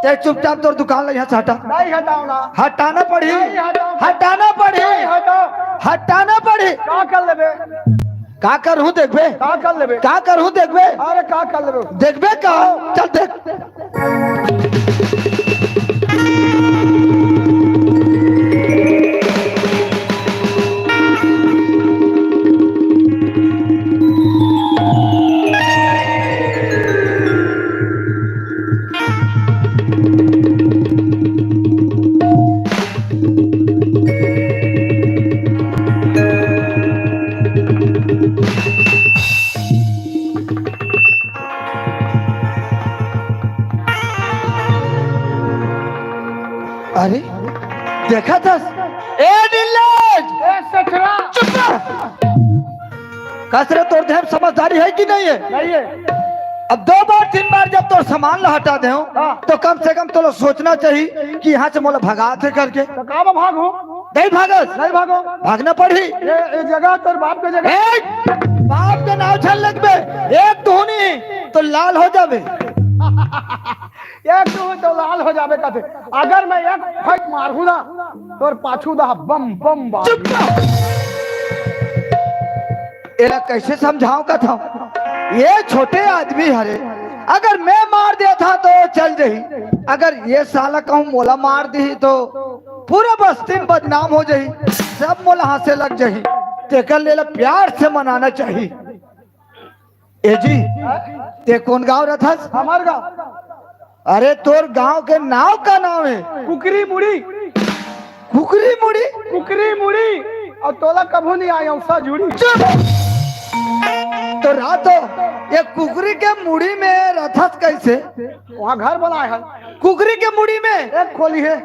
तैं चुपचाप तोर दुकान ला यहाँ से हटा। नहीं हटाओ ना। हटाना पड़ही। नहीं हटाओ। हटाना पड़ही। नहीं हटाओ। हटाना पड़ही। का कर लेबे? का करहूँ देखबे? का कर लेबे? का करहूँ देखबे? अरे का कर लेबे? देखबे का? चल देख। अरे, देखत हस? ए नीलेश! ए ससुरा! चुप रह! कस रे, तोर देह में समझदारी हे कि नहीं हे? नहीं हे। अब दो बार, तीन बार जब तोर सामान ला हटा देहूँ, हाँ। तो कम से कम तोला सोचना चाहिए कि यहाँ से मोला भगात हे करके। तो का मैं भागहूँ? नहीं भागस। नहीं भागो। भागना पड़ही। ये, ये जगह तोर बाप के जगह। ए, बाप के नाव झन लगबे। एक धुनी तो लाल हो जाबे। एक धुनी तो लाल हो जाबे कहते। अगर मैं एक फैक मारहूँ ना, तोर पाछू दहा बम बम बार। चुप रह। एला कैसे समझाऊं कथव? ये छोटे आदमी हरे, अगर मैं मार देत हँव तो चल जही, अगर ये साला कहूँ मोला मार दिही तो पूरा बस्ती में बदनाम हो जही, सब मोला हँसे लग जही। तेकर ले एला प्यार से मनाना चाही। ए जी, तैं कोन गाँव रथस? हमर गाँव। अरे, तोर गाँव के नाव का नाव हे? कुकरी मुड़ी। कुकरी मुड़ी? कुकरी मुड़ी। अउ तोला कभू नहीं आय, औसा जुड़ी। चुप! तो रात हो, ये कुकरी के मुड़ी में रथस कैसे? वहाँ घर बनाए हे। कुकरी के मुड़ी में? एक खोली हे।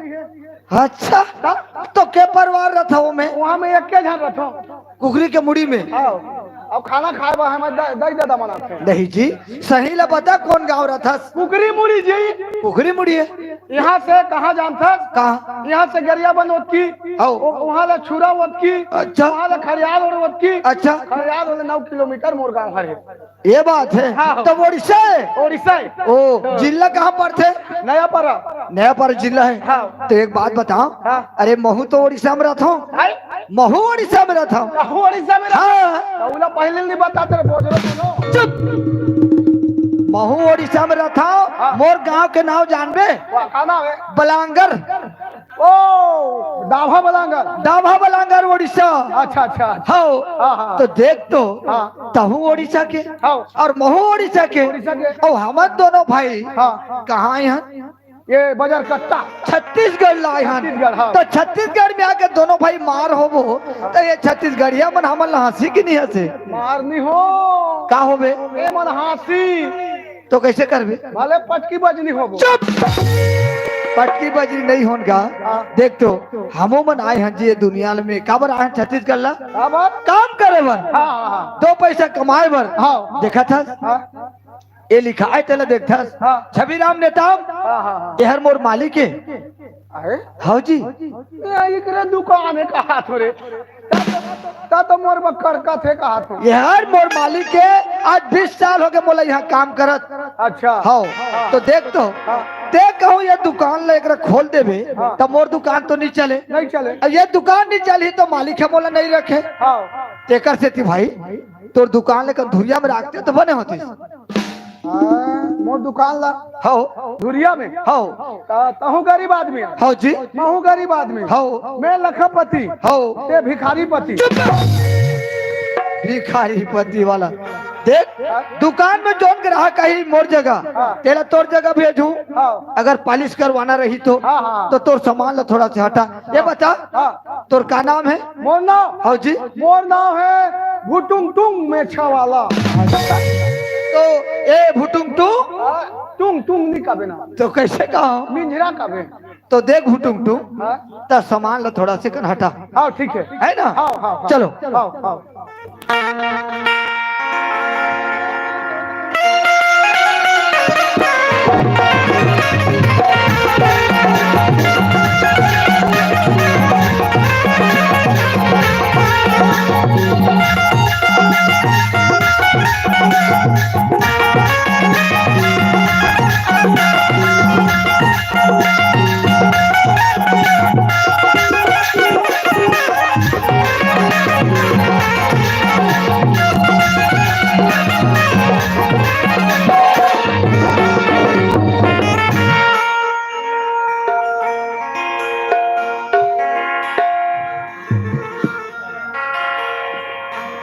अच्छा, त? तो के परिवार रथव ओमे? वहाँ में एक के झन रथव। कुकरी के मुड़ी में? हाँ, अब खाना खाए बर हमें द-, दई ददा मनाथे। नहीं जी, सही ला बता, कोन गाँव रथस? कुकरी मुड़ी जी। कुकरी मुड़ी हे? यहाँ से कहाँ जानथस? कहाँ? यहाँ से गरियाबंद ओतकी, हाँ। उ-, उहाँ ले छुरा ओतकी, अच्छा। उहाँ ले खड़ियाल ओतकी। अच्छा। खड़ियाल ओले नौ किलोमीटर मोर गाँव हरे। ये बात हे। हाँ। तो उड़ीसा हे? उड़ीसा हे। ओ, जिला कहाँ पड़थे? नयापारा। नयापारा जिला हे। हाँ। तो एक बात बताओ। हाँ। अरे, महूँ तो उड़ीसा में रथँव। हाय? महूँ उड़ीसा में रथँव। महूँ उड़ीसा में रथँव। हाँ। तो उला पहले नहीं बताते रे, बोझ लो सुनो। चुप। महूँ उड़ीसा में रथँव। हाँ। मोर गाँव के नाव जानबे? वाह, का नाव हे? बलांगर। ओ, डाभा बलांगर। डाभा बलांगर, उड़ीसा। अच्छा, अच्छा, अच्छा। हव। हाँ, हाँ। तो देख तो, हाँ। तहूँ उड़ीसा के हाँ। अउ महूँ उड़ीसा के। उड़ीसा के। अउ हमन दोनों भाई हाँ। कहाँ आए हन? ये बजरकट्टा। छत्तीसगढ़ ला आए हन। छत्तीसगढ़, हाँ। तो छत्तीसगढ़ में आके दोनों भाई मार होबो, तो ये छत्तीसगढ़िया मन हमन ला हँसी कि नहीं हँसे? मार नहीं हो। का होबे? ए मन हँसी। तो कइसे करबे? भले पटकी बजनी होबो। चुप! पटकी बजनी नहीं होन का? हाँ। देख तो, हमो मन आए हन जी ये दुनिया में, काबर आए हन छत्तीसगढ़ ला? काबर? काम करे बर। हाँ, हाँ, हाँ। दो पैसा कमाए बर। हाँ। देखत हस? हाँ। ये लिखाय तेला देखत हस? हाँ। छविराम नेताम, हाँ, हाँ, हाँ। ये हर मोर मालिक हे। अरे? हव जी। ये एकरे दुकान हे कहाथों रे। त तो, त तो मोर बर कड़कथे कहाथों। ये हर मोर मालिक हे, आज बीस साल होगे मोला इहाँ काम करत। अच्छा। हव, हाँ। तो देख तो, हाँ। ते कहूँ ये दुकान ला एकरा खोल देबे, हाँ। त मोर दुकान तो नहीं चले। नहीं चले। अब ये दुकान नहीं चलही तो मालिक ह मोला नहीं रखे। हाँ। तेकर सेती भाई, तोर दुकान ला धुरिया में राखते तो बने होतिस। हाँ, मोर दुकान ला हव। धुरिया में? हव। त-, तहूँ गरीब आदमी हे। हव जी। महूँ गरीब आदमी। हव। मैं लखपति। हव। ते भिखारी पति। चुप! भिखारी पति वाला। देख, दुकान में जौन ग्राहक आही मोर जगह, हाँ। तेला तोर जगह भेजहूँ। हाँ। अगर पालिश करवाना रही तो, हाँ, हाँ। तो तोर सामान ला थोड़ा से हटा। ये बता, हाँ। तोर का नाम हे? मोर नाम? हव जी। मोर नाम हे भुटुंग टुंग मेछा वाला। तो ए भुटुंग टुंग? हाँ, टुंग टुंग नहीं कबे ना। तो कइसे कहा? मिंझरा कबे। तो देख भुटुंग टुंग, हाँ। त सामान ला थोड़ा से कन हटा। हाँ, ठीक हे। हे ना? हाँ, हाँ, हाँ। चलो। हाँ, हाँ।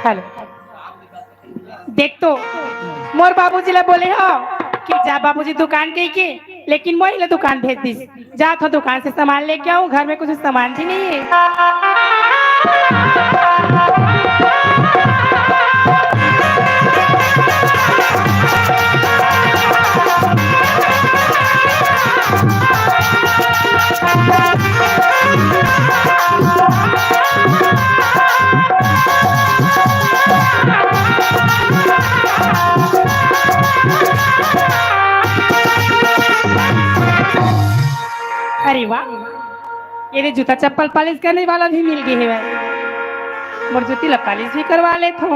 हेलो। देख तो, मोर बाबूजी ला बोले हव कि जा बाबूजी दुकान कहिके, लेकिन मोही ला दुकान भेज दिस। जात हँव दुकान से सामान लेके आहूँ, घर में कुछ सामान भी नहीं हे। अरे वाह, ये दे जूता चप्पल पालिश करने वाला भी मिल गे हवय। मोर जूती ला पालिश भी करवा लेथँव।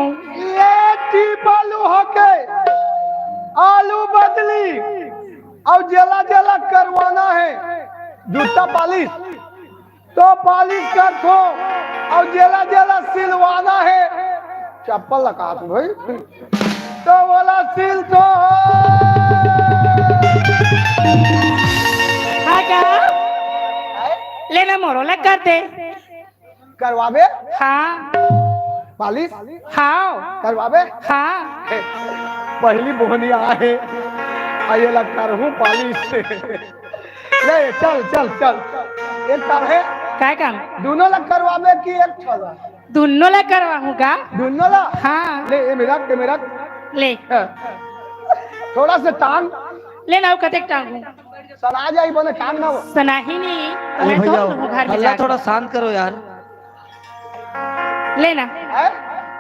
ये टीपा लोहा के आलू बदली अउ जेला जेला करवाना हे जूता पालिश, तो पालिश करथँव, अउ जेला जेला सिलवाना हे, चप्पल ला काहत हँव भाई, तो ओला सिलथँव। हाँ का? ले ना मोरो ला कर दे। करवाबे? हाँ। पालिश? हाँ। करवाबे? हाँ। पहली बोहनी आहे, आ ये ला करहूँ पालिश। ले, चल, चल, चल। एक काम हे। काय काम? दूनों ला करवाबे कि एक ठो ला? दूनों ला करवाहूँ का? दूनों ला? हाँ। ले, ये मेरा, ये मेरा। ले। हाँ। थोड़ा से टांग। ले ना, वो कतेक टांगू? सना जाही बने, टांग ना वो। सनाही नहीं। अरे मैं भैया, धो लूँ घर में हल्ला जाके। थोड़ा शांत करो यार। ले ना। हैं?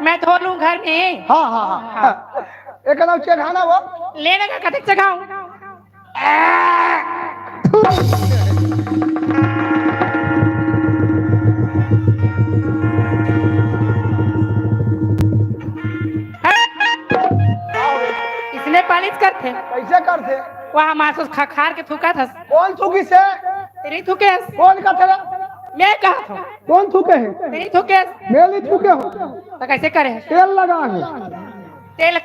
मैं धो लूँ घर में। हाँ, हाँ, हाँ, हाँ। एक ना चढ़ाना वो। ले ना, कतेक चढ़ाऊँ? इसने पालिश करथे। कइसे करथे? वह हमार सोच खखार के थूकत हस। कोन थूकिस हे? तेरी थूके हस। कोन कथे रे? मैं कहत हँव। कोन थूके हे? तेरी थूके हस। मैं नहीं थूके हँव। त कइसे करे हस? तेल लगा हे। तेल,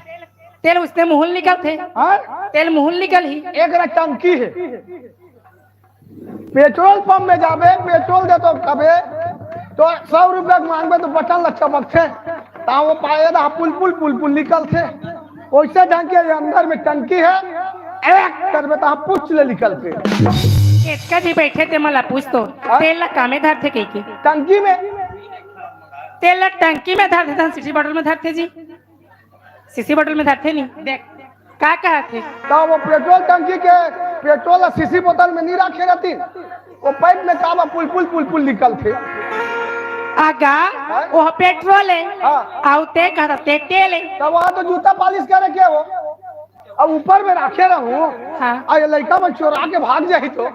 तेल उसने मुँह ले निकलथे। हाँ? तेल मुँह ले निकलही। एक रा टंकी हे। पेट्रोल पंप में जाबे, पेट्रोल दे तो कबे, तो सौ रुपया के मांगबे तो बटन ला चमकथे, ता वो पाए दा पुल पुल पुल पुल निकलथे। वैसे ढंग के ये अंदर में टंकी है, एक करबे ता पुच ले निकलथे। एतका जी बैठे ते मला पूछ तो, हाँ? तेल ला कामे धरथे कहिके? टंकी में। तेल ला टंकी में धरथे, तहन सीसी बोतल में धरथे जी। सीसी बोतल में धरथे नहीं। देख, का कहत हे? तो वो पेट्रोल टंकी के पेट्रोल ला सीसी बोतल में नहीं रखे रहती, वो पाइप में काबा पुल पुल पुल पुल निकलथे। आगा, हाँ? वो पेट्रोल है, हाँ। आउ ते कहत ते तेल है। तो वहाँ तो जूता पालिश करे के हो, अब ऊपर में रखे रहूं, हाँ। आ ये लड़का मन चोरा के भाग जाही तो।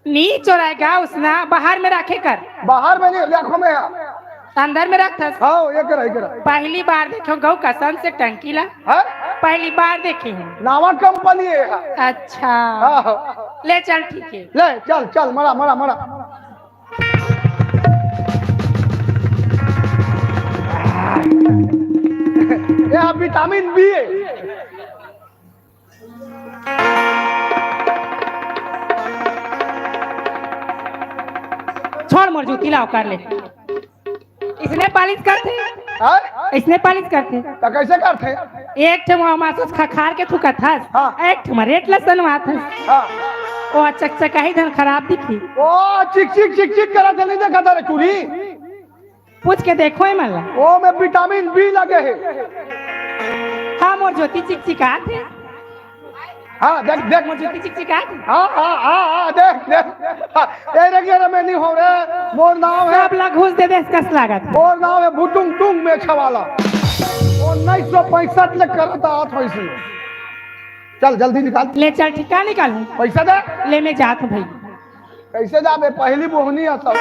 नी चोराएगा उसना, बाहर में रखे कर। बाहर में नहीं, देखो में है। अंदर में रखथस? हाँ, ये करा, ये करा। पहली बार देखे हूँ गौ कसम से टंकी ला। हाँ? पहली बार देखे हूँ। नावा कंपनी है। अच्छा। हाँ, हाँ। ले चल, ठीक है। ले चल, चल, मरा, मरा, मरा। ये विटामिन बी है। छोड़ मोर जूती ला, ओकर ले। इसने पालिश करथे। हाँ? इसने पालिश करथे। त कैसे करथे? एक ठे मुँह मासुस खखार के थूकत हस। हाँ। एक ठे म रेट लसन मात हस। हाँ। ओ चकचकाही धन खराब दिखी। ओ चिक चिक चिक चिक करत हे, नहीं देखा तारे चूरी? पूछ के देखो ए मन ला। ओ में विटामिन बी लगे हे। हाँ, मोर ज्योति चिकचिकात हे। हाँ, देख, देख। मोर ज्योति चिकचिकात हे। हाँ, हाँ, हाँ, हाँ, देख, देख। हाँ, ए रे, गे रे, मैं नहीं हो रे। मोर नाम है। सब ला घूस दे दे, कस लागत हे। मोर नाम है भुटुंग टुंग मेछा वाला। उन्नीस सौ पैंसठ ले करत आत हो इसी। चल, जल्दी निकाल। ले चल, ठीक का निकालूं? पैसा दे। ले, मैं जात हूँ भाई। कैसे जाबे? पहली बोहनी आता।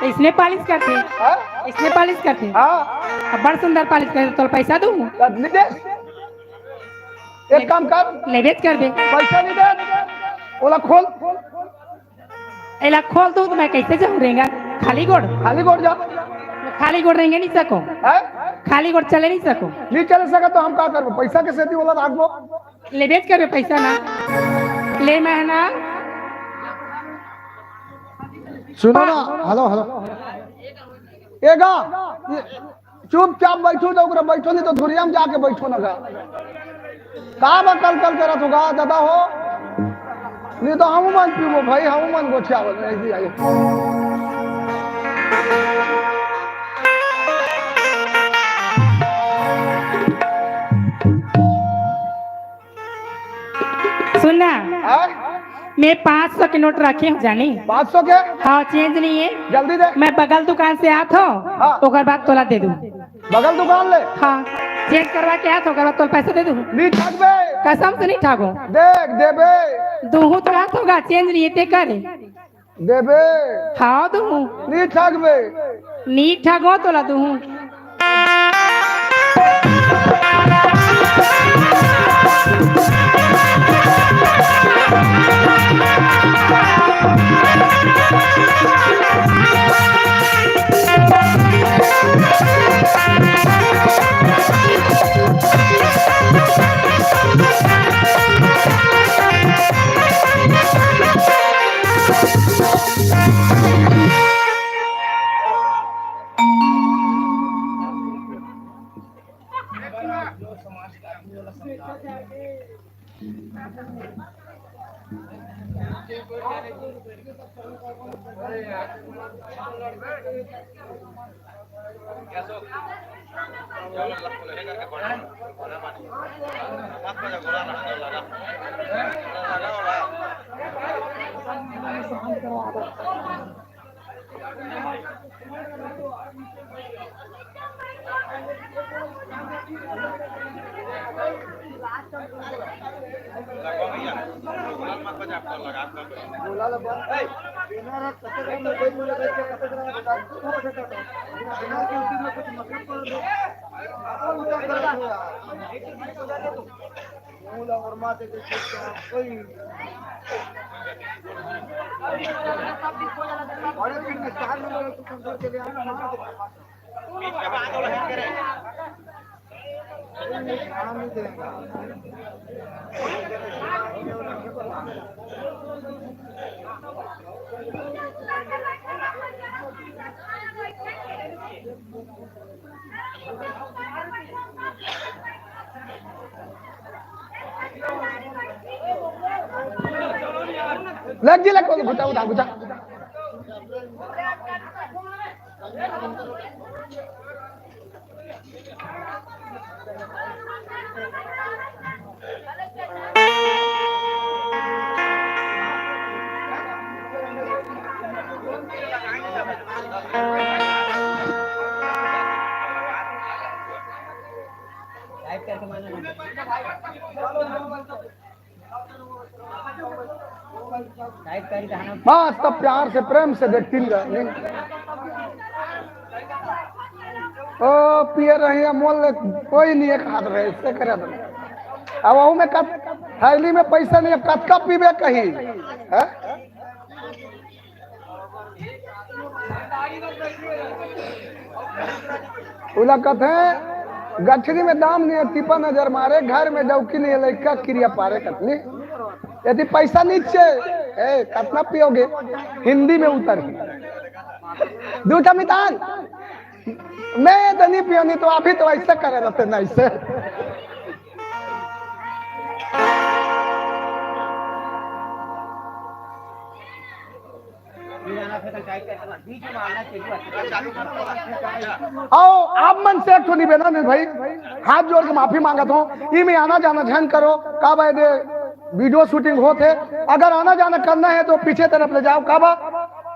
तो इसने पालिश करथे। हाँ? इसने पालिश करथे। हाँ। अब बड़ सुंदर पालिश करथे, तोला पैसा दूँ? तब नहीं दे। एक काम कर। लेबेच करबे। पैसा नहीं दे। ओला खोल। एला खोल दूँ तो मैं कैसे जाऊँ रेंगा? खाली गोड़? खाली गोड़ जा। मैं खाली गोड़ रेंगे नहीं सको। हैं? खाली गोड़ चले नहीं सको। नहीं चले सका तो हम का करबो? पैसा के सेती ओला राखबो। लेबेच करबे पैसा ना। ले महीना। सुनो ना, हेलो, हेलो। ए गा, ये चुपचाप बैठो तो ओकरा बैठो, नहीं तो धुरिया में जाके बैठो ना गा। का बा कल कल करत हो गा, दादा हो? नहीं तो हम मन पीबो भाई, हम मन गोठियावल नहीं जी आगे। सुन ना, हाँ? मैं पाँच सौ के नोट रखे हूँ जानी। पाँच सौ के? हाँ, चेंज नहीं है। जल्दी दे। मैं बगल दुकान से आत हूँ, हाँ। ओकर बाद तोला दे दूँ। बगल दुकान ले? हाँ, चेंज करवा के आत हूँ, ओकर बाद तोला पैसा दे दूँ। नहीं ठगबे। कसम से नहीं ठगो। देख, देबे। दूहू तो आत होगा, चेंज नहीं है, ते करे। देबे। हाँ, दूहू। नहीं ठगबे। नहीं ठगो, तोला दूहू। लग जी, लग, घुचा, उठा, घुचा। बस, तब प्यार से, प्रेम से देखती रह। ओ, पिए रही है, मोल ले, कोई नहीं, एक हाथ रहे, इससे करे दो। अब वहू में कत-, थैली में पैसा नहीं, अब कतका पीबे कहीं, हैं? उला कथे, गठरी में दाम नहीं है, टिपा नजर मारे, घर में डौकी नहीं है, लइका किरिया पारे कथनी। यदि पैसा नहीं छे, ए, कितना पियोगे? हिंदी में उतर। दूठा मितान, मैं तो नहीं पियो, नहीं तो अभी तो ऐसे करे रहते ना, ऐसे। आओ, आप मन से एक ठो निवेदन है भाई, हाथ जोड़ के माफी मांगत हूँ, ई में आना जाना झन करो। का भाई दे, वीडियो शूटिंग होत हे, अगर आना जाना करना है तो पीछे तरफ ले जाओ। का बा,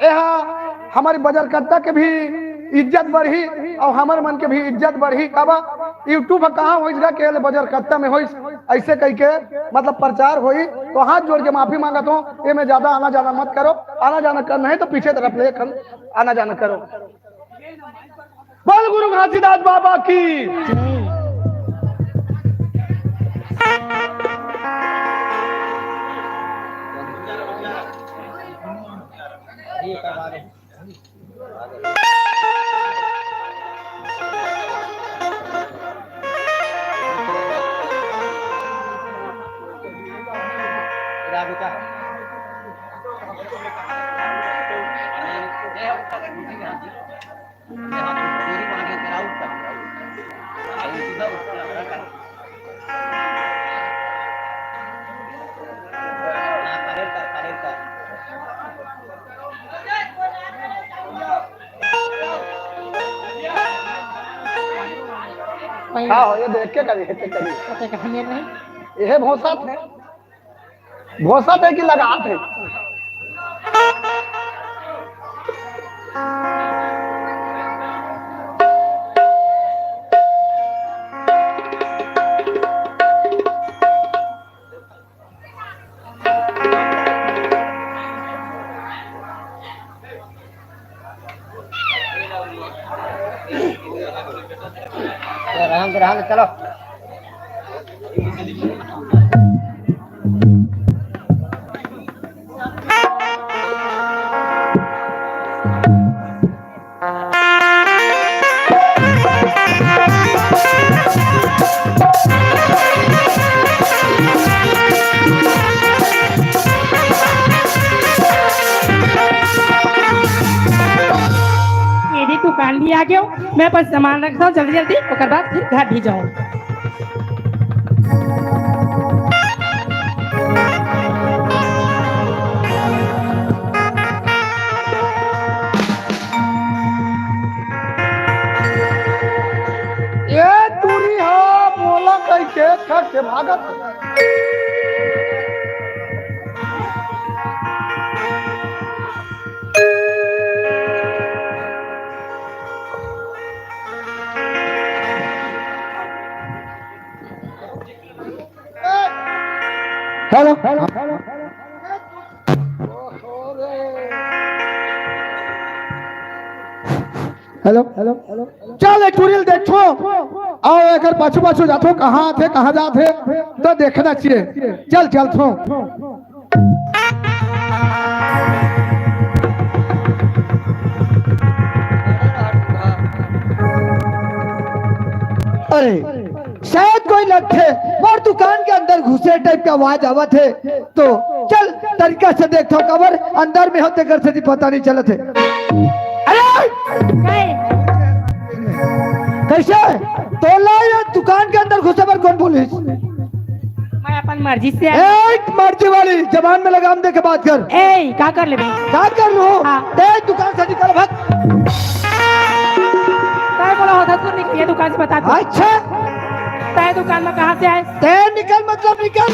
यहाँ हमारी बजरकर्ता के भी इज्जत बढ़ी और हमर मन के भी इज्जत बढ़ी। का बा, YouTube पर कहाँ होइस गा, केवल बजरकर्ता में होइस, ऐसे कह के मतलब प्रचार होई। तो हाथ जोड़ के माफी मांगत हूँ, ये में ज्यादा आना जाना मत करो, आना जाना करना है तो पीछे तरफ ले कर आना जाना करो। बोल गुरु घासीदास बाबा की। हाँ, ये देख के करी, देख के करी। ये भोसा थे। भोसा थे कि लगात हे? रहन दे, रहन दे, चलो। ये देख, दुकान भी आ गयो। मैं अपन सामान रखता हूँ जल्दी जल्दी, ओकर बाद फिर घर भी जाऊँ। ये टूरी हा मोला कइके थक के भागत। Hello, hello, hello. Hello, hello, hello. चल, एक टूरी ल देखो। आओ, एकर पाछू पाछू जाथो, कहाँ आथे, कहाँ जाथे, तो देखना चाहिए। चल, चलथो। अरे, शायद कोई लगथे, मोर दुकान के अंदर घुसे टाइप के आवाज आवत हे, तो चल, तरीका से देखथव, काबर अंदर में हो तेकर सेती पता नहीं चलत हे। अरे! कइसे? तोला ये दुकान के अंदर घुसे बर कोन बोलिस? मैं अपन मर्जी से आय। ए, मर्जी वाली जबान में लगाम दे के बात कर। ए, का कर लेबे? का कर लूं? हाँ। ते दुकान से निकल, भाग। तय बोला होता तो निकल, ये दुकान से बता दो। अच्छा। तय दुकान में कहाँ से आय? ते निकल, मतलब निकल।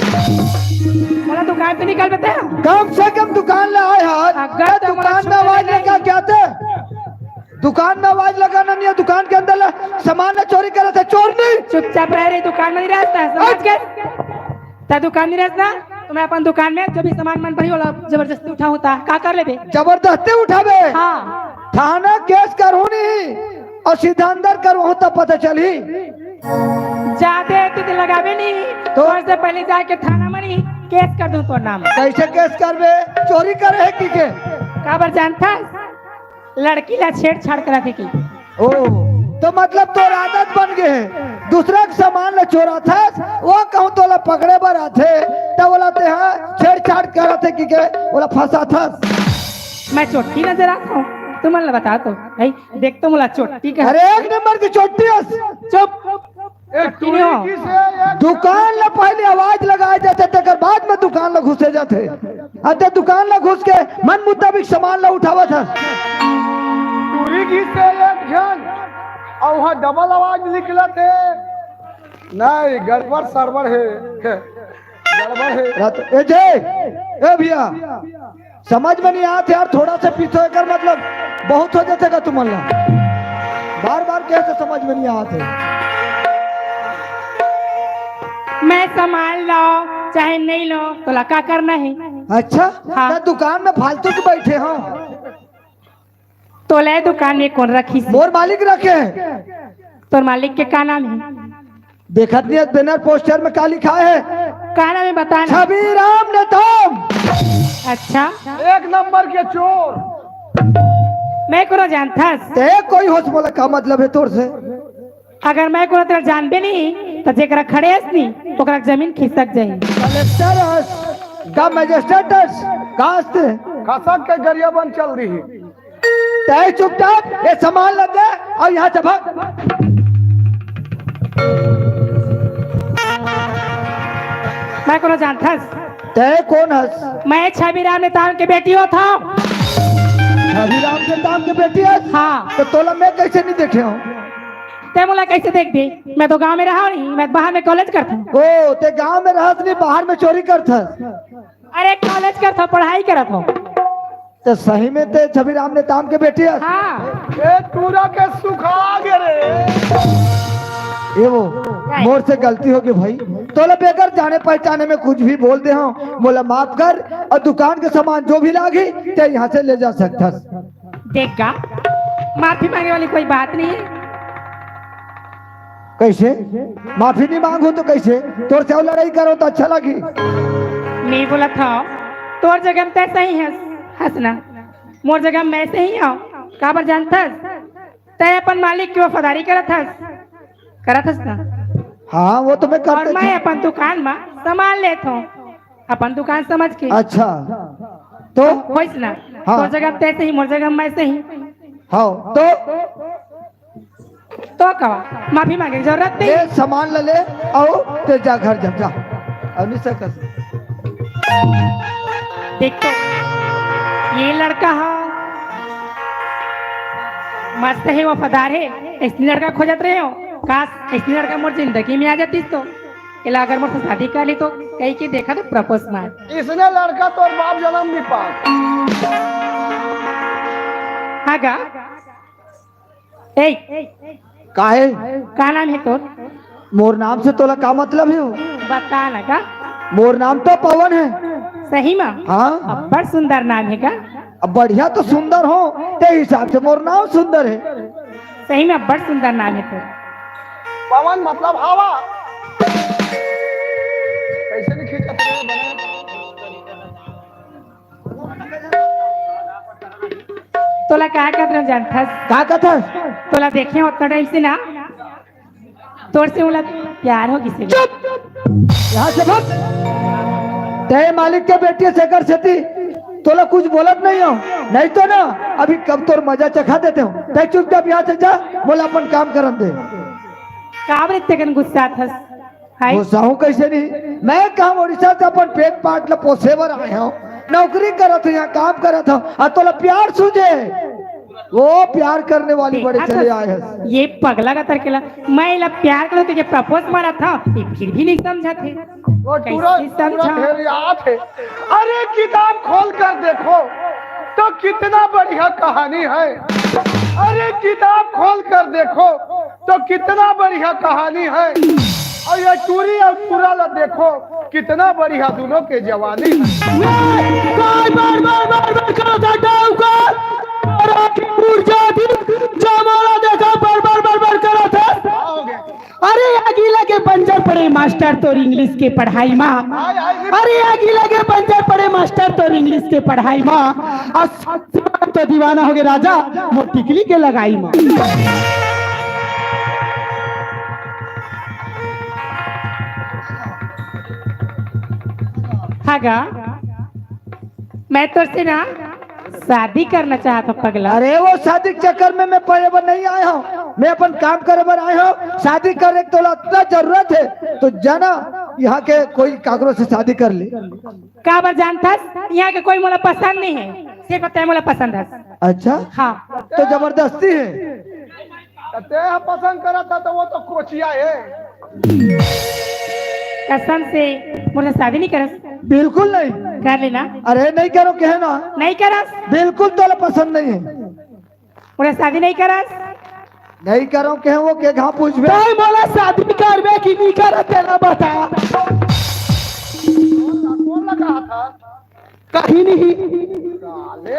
बोला दुकान से निकल बेटा। कम से कम दुकान ले आय हस। अगर ते तो दुकान में आवाज लगा क्या ते? दुकान में आवाज लगाना नहीं है, दुकान के अंदर ले सामान ले चोरी करे थे, चोर नहीं। चुपचाप रह रही, दुकान में नहीं रहता है, समझ गए? ते दुकान नहीं रहता, तो मैं अपन दुकान में जो भी सामान मन पड़ी, वो जबरदस्ती उठाऊं ता, का कर लेबे? जबरदस्ती उठाबे? हाँ। थाना केस करहूं नहीं अउ सीधा अंदर करहूं, तब पता चलही। जाते तू तो लगाबे नहीं, तो? तोर से पहले जाके थाना में नहीं केस कर दूं तोर नाम। कइसे केस करबे? चोरी करे हे कि के? काबर जानथस? लड़की ला छेड़छाड़ करत हे कि। ओ, तो मतलब तोर आदत बन गे हे, दूसरा के सामान ला चोराथस, वो कहूं तोला पकड़े बर आथे, त ओला तेहा छेड़छाड़ करत हे कि के, ओला फंसाथस। मैं चोट्टी नजर आथंव, तुमन ला बता तो, भाई, देख तो मोला चोट्टी का। अरे, एक नंबर की चोट्टी हस। चुप। ए, चोट्टी नहीं हो। टूरी की से एक दुकान ला पहले आवाज लगाए जाथे, तेकर बाद में दुकान ला घुसे जाथे। अते दुकान ला घुस के मन मुताबिक सामान ला उठावत हस। टूरी की से एक झन, अउ वहाँ डबल आवाज निकलत हे। नहीं, गड़बड़ सड़बड़ हे, गड़बड़ हे। रात, ए जे, ए भैया, समझ में नहीं आत यार, थोड़ा से पीछे कर, मतलब बहुत हो जाथे का तुमन ला। बार बार कैसे समझ में नहीं आत हे? मैं सामान लाओ चाहे नहीं लाओ, तोला का करना हे? अच्छा, हाँ। त दुकान में फालतू के बैठे हो। तोला दुकान में कोन रखिस? मोर मालिक रखे हे। तोर मालिक के का नाम हे? देखत नहीं हे, बैनर पोस्टर में का लिखा हे? का नाम हे, बता ना। छवि राम नेताम। अच्छा। एक नंबर के चोर। मैं कोनो जानथस? ते कोई होस, मोला का मतलब हे तोर से? अगर मैं कोनो तेला जानबे नहीं, त जेकरा खड़े हस नहीं, ओकरा जमीन खिसक जाही। कलेक्टर हस, का मजिस्ट्रेट हस, का हस ते? खसक के गरियाबंद चल रही। तय चुपचाप ये सामान ला दे अउ यहाँ से भाग। मैं कोनो जानथस? तय कोन हस? मैं छविराम नेताम के बेटी होथंव। छविराम नेताम के बेटी हस? हाँ। त तोला मैं कइसे नहीं देखे हों? ते मोला कइसे देखबे? मैं तो गांव में रहंव नहीं, मैं बाहर में कॉलेज करथंव। ओ, ते गांव में रहस नहीं, बाहर में चोरी करथस? अरे, कॉलेज करथंव, पढ़ाई करथंव। त सही में ते छविराम नेताम के बेटी हस? हाँ। ए, टूरा के सुखा गे रे। ए वो, मोर से गलती हो गे भाई। तोला बेगर जाने पहचाने में कुछ भी बोल दे हों, मोला माफ कर, अउ दुकान के सामान जो भी लागही, ते यहाँ से ले जा सकथस। देख गा, माफी मांगे वाली कोई बात नहीं हे। कइसे? माफी नहीं मांगहूं त कइसे? तोर से अउ लड़ाई करंव त अच्छा लगही। नहीं बोलत हंव, तोर जगह में तय सही हस, हस ना? मोर जगह में मैं सही हंव। काबर जानथस? तय अपन मालिक के वफादारी करत हस, करत हस ना? हाँ, वो तो मैं करत हंव। अउ मैं अपन दुकान में सामान लेत हंव, अपन दुकान समझ के। अच्छा, तो? होइस ना? हाँ। तोर जगह में तय सही, मोर जगह में मैं सही। हाँ, तो? तो कवा, माफी मांगे के जरूरत नहीं। ले सामान ला ले, अउ ते जा घर जा, जा। अउ नहीं सकस। देख तो, ये लड़का हा, मस्त हे, वफादार हे। अइसने लड़का खोजत रहे हों। काश, अइसने लड़का मोर जिंदगी में आ जातिस तो। एला अगर मोर से शादी कर ली तो, कही के देखा तो प्रपोज मार। अइसने लड़का तोर बाप जनम नहीं पास। हाँ गा। ए, काहे? का नाम हे तोर? मोर नाम से तोला का मतलब हे? बता ना का। मोर नाम तो पवन हे। सही में? हाँ। अब्बड़ सुंदर नाम हे का? अब बढ़िया तो सुंदर हों, ते हिसाब से मोर नाम सुंदर हे। सही में अब्बड़ सुंदर नाम हे तोर। पवन मतलब हवा। कइसे नहीं खींचत रे, बने? तोला का कहत रहेंव जानथस? का कहथस? तोला देखे हों ओतना टाइम से ना, तोर से मोला प्यार हो गिस हे। चुप! यहाँ से भाग। तैं मालिक के बेटी हस, एकर सेती तोला कुछ बोलत नहीं हो, नहीं तो ना अभी कब तोर मजा चखा देते हो। तैं चुपचाप यहाँ से जा, मोला अपन काम करन दे। काबर अतेकन गुस्सात हस? हाय। गुस्साहूँ कैसे नहीं? मैं कहाँ उड़ीसा से अपन पेट पाट ला पोसे बर आए हँव, नौकरी करत हँव, यहाँ काम करत हँव, अउ तोला प्यार सूझे, वो प्यार करने वाली बड़े देखत चले हस, आए हस। ये पगला का तरकेला, मैं एला प्यार करूँ तो ये प्रपोज मारत हँव, ये फिर भी नहीं समझत हे। वो कैसे तुरंत, समझा? तुरंत हेरियात हे। अरे किताब खोल कर देखो तो कितना बढ़िया कहानी है। अरे किताब खोल कर देखो तो कितना बढ़िया कहानी है। अउ ये टूरी अउ टूरा ला देखो, कितना बढ़िया दोनों के जवानी है। ये काय बार बार बार बार करत हे, डाउकर? अरे की मुरझा दिल, जमाना देखा, बार बार बार बार करत हे। का हो गया? अरे आगी लगे बंजर पड़े मास्टर तोर इंग्लिश के पढ़ाई मा। हाय, हाय, हाय। अरे आगी लगे बंजर पड़े मास्टर तोर इंग्लिश के पढ़ाई मा। अउ सच में तो दीवाना हो गए राजा, मोर टिकली के लगाई मा। हाँ गा, मैं तोर से ना शादी करना चाहत हँव पगला। अरे वो शादी के चक्कर में मैं पड़े बर नहीं आए हँव, मैं अपन काम करे बर आए हँव। शादी करे के तोला अतना जरूरत हे तो जाना यहाँ के कोई काकरो से शादी कर ले। काबर जानथस, यहाँ के कोई मोला पसंद नहीं हे, सिर्फ तैं मोला पसंद हस। अच्छा? हाँ। तो जबरदस्ती हे? त तें ह पसंद करत हस त वो तो कोचिया हे। कसम से मोर से शादी नहीं करस? बिल्कुल नहीं। कर लेना। अरे नहीं करो कहे ना। नहीं करस? बिल्कुल तोला पसंद नहीं हे। मोर से शादी नहीं करस? नहीं करो कहे वो के घा पूछबे। तैं मोला शादी करबे कि नहीं करस तेला बता। कौन लगा था? कहीं नहीं। साले।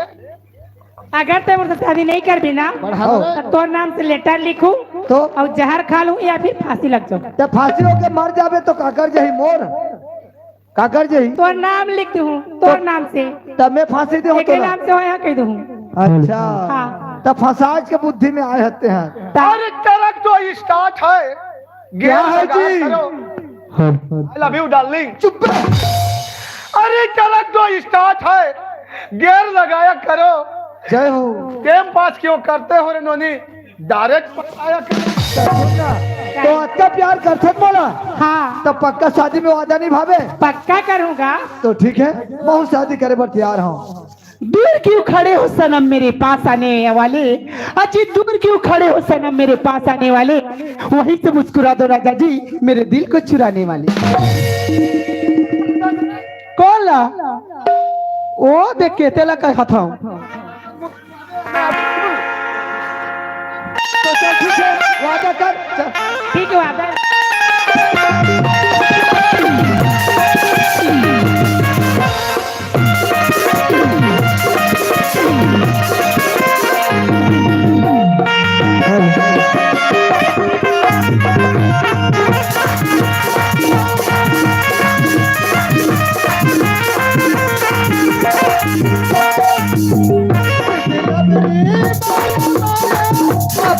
अगर तैं मोर से शादी नहीं करबे ना, बढ़ाओ। तो तोर नाम से लेटर लिखूं तो? और जहर खा लूं या फिर फांसी लग जाऊं। त फांसी होके मर जाबे तो काकर जही मोर? काकर जही? तोर नाम लिख दूं, तोर नाम से। तब मैं फांसी दे हूं एकरे तोला। नाम से होया कह दूं। अच्छा। हाँ। तब फंसाज के बुद्धि में आए हते हैं। अरे ट्रक तो स्टार्ट है, क्या है जी? करो। I love you darling। चुप। अरे ट्रक तो स्टार्ट है, गियर लगाया करो। जय हो। टाइम पास क्यों करते हो रे नोनी, डायरेक्ट पटाया करो। तो अतना प्यार करथस मोला? हाँ। तो पक्का शादी में वादा निभाबे? पक्का करूंगा। तो ठीक है, मैं हूँ शादी करे बर तैयार हूँ। दूर क्यों खड़े हो सनम मेरे पास आने वाले, अजी दूर क्यों खड़े हो सनम मेरे पास आने वाले, वहीं से मुस्कुरा दो राजा जी मेरे दिल को चुराने वाले। कौन ला? ओ देख के तेला कह हथाऊं। तो चल ठीक है, वादा कर। चल। ठीक है, वादा।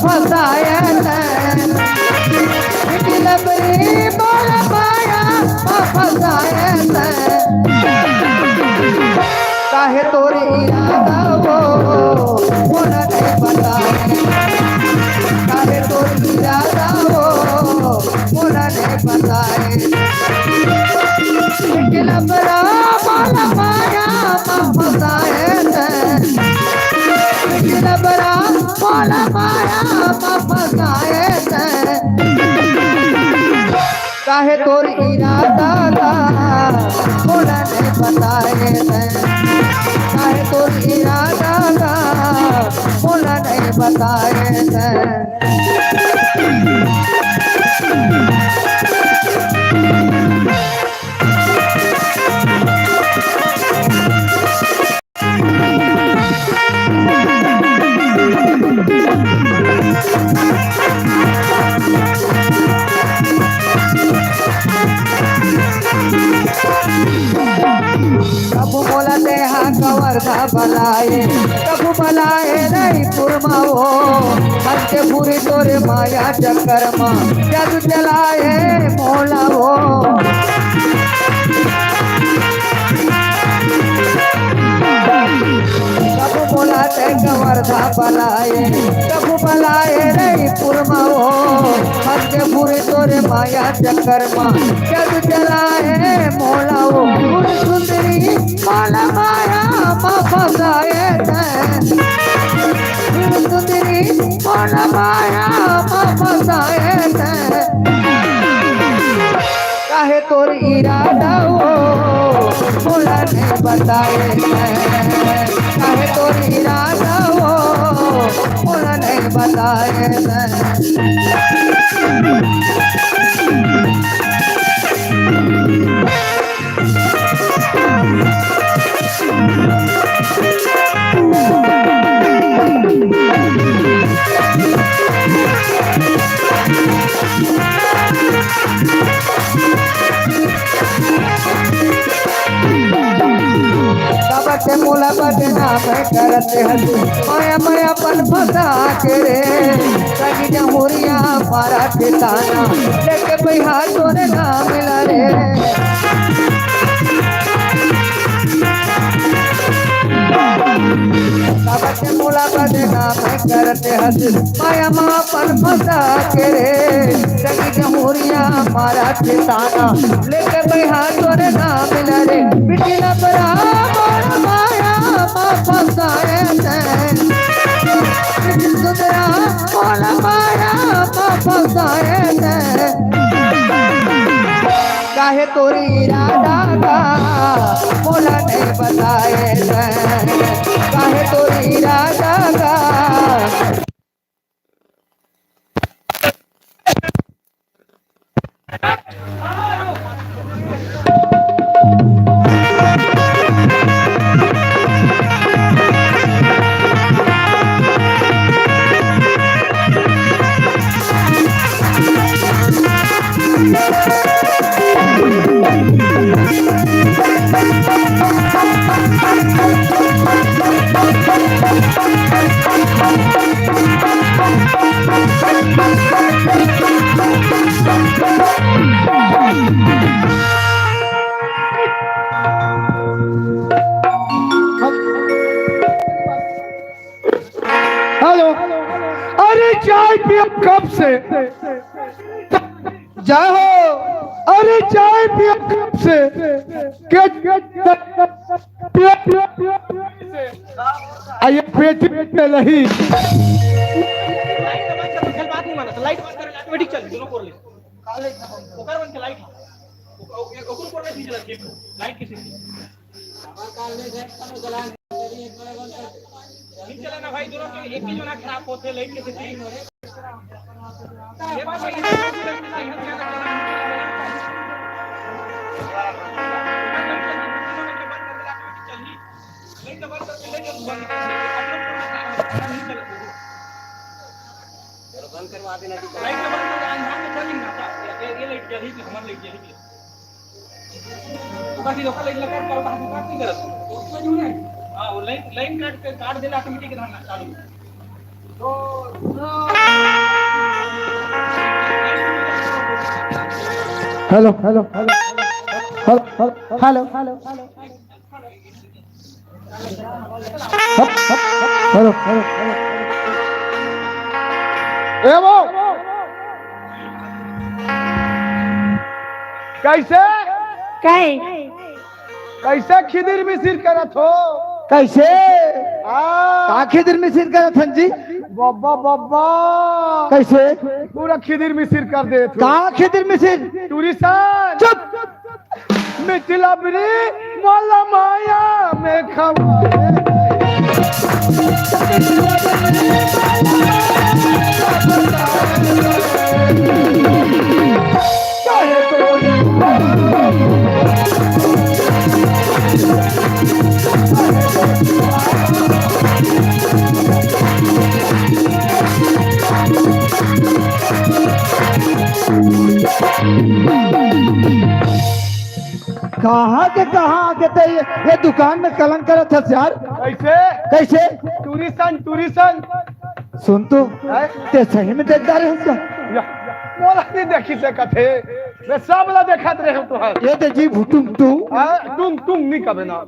फसाया तैं, लबरी बोल पाया, फसाया तैं। काहे तोर इरादा वो, मोला नहीं पता है। काहे तोर इरादा वो, मोला नहीं पता है। एक लबरा मोला माया मा फसाए तैं। एक लबरा मोला माया मा फसाए तैं। काहे तोर इरादा ला मोला नहीं बताए तैं। काहे तोर इरादा ला मोला नहीं बताए तैं। कभू मोला तेहा कवर्धा बलाए, कभू बलाए रईपुर मा वो, हंसपुरी तोरे माया चक्कर मा, जादू चलाए मोला वो। कभू मोला ते कवर्धा बलाए, कभू बलाए रईपुर मा ओ, हंसपुर तोरे माया चक्कर मा, जग चलाए मोला ओ। सुंदरी मोला माया मा फंसाए ते, सुंदरी मोला माया मा फंसाए ते। काहे तोर इरादा ओ, मोला नहीं बताए तैं। काहे तोर इरादा ओ, मोला नहीं बताए तैं। काबर ते मोला बदनाम करत हस, माया माया अपन फंसा के रे, सगी जमुरिया मारा ठिकाना, लेके बइहा तोरे नाम ला रे। काबर ते मोला बदनाम करत हस, माया मा अपन फंसा के रे, सगी जमुरिया मारा ठिकाना, लेके बइहा तोरे नाम ला रे। बिटिया बरा मोर माया मा फंसाए तैं, सुंदरा मोर माया मा फंसाए तैं। काहे तोर इरादा का मोला नहीं बताए तैं, काहे तोर इरादा का। हेलो। अरे चाय पियो कब से? जय हो। अरे चाय पियो कब से? के पियो, पियो, पियो, पियो। आ ये पेटी में नहीं। लाइट बंद कर, लाइट बंद कर, ऑटोमेटिक चल, दोनों कर ले। ओकर बंद के लाइट। ओकर कर ले, लाइट किसी। नहीं चला ना भाई, दोनों के एक ही जो ना खराब होते, लाइट के सेटिंग। ये तो भाई, लाइट बंद करके, लाइट बंद करके, नहीं चला। चलो बंद करवा देना जी। लाइट बंद करके, ध्यान से चल रही ना, ये, ये लाइट जली थी, हमारी लाइट जली थी। ओकर फिर ओकर लाइट लगा, कल बात बात नहीं करत। हाँ, वो लाइन, लाइन काट के, काट देला ऑटोमेटिक रहना चालू। Hello, hello, hello, hello, hello, hello, hello. Hello, hello, hello. ए वो, कैसे? कहे? कैसे खिदिर मिसिर करत हो? कैसे? हाँ। का खिदिर मिसिर करत हन जी? बब्बा, बब्बा। कैसे? पूरा खिदिर मिसिर कर देत हो। का खिदिर मिसिर? टूरी सन। चुप। मिथिला बरी मोला माया में खवाए। कहाँ के कहाँ आके ते ये, ये दुकान में कलंक करत हस यार? कैसे? कैसे? टूरी सन, टूरी सन। सुन तो, हैं? ते सही में देखदार है क्या? या, मोला नहीं देखी से कथे। मैं सब ला देखत रहे हूँ तुहर। ये दे जी भुटुम टू। हाँ, टुम टुम नहीं कबे ना।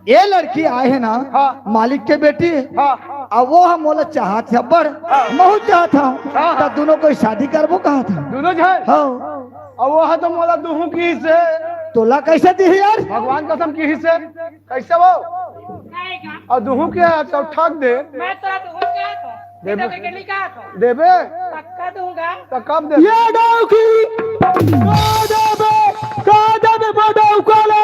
ये लड़की आए हे ना, हाँ। मालिक के बेटी हे। हाँ। अब वो ह मोला चाहत हे अब्बड़, हाँ। महूँ चाहत हँव। हाँ, हाँ। त दुनों कोई शादी करबो कहत हँव। दुनों झन? हाँ। अब वो ह तो मोला दुहूँ किहिस हे। तोला कइसे दिही यार? भगवान कसम किहिस हे। कइसे वो? अउ दुहूँ के हे त ठग दे। मैं तोला दुहूँ के हे त। देबे। देबे? पक्का दूंगा। त कब देबे? ये डौकी! का देबे? का देबे वो डौका ला?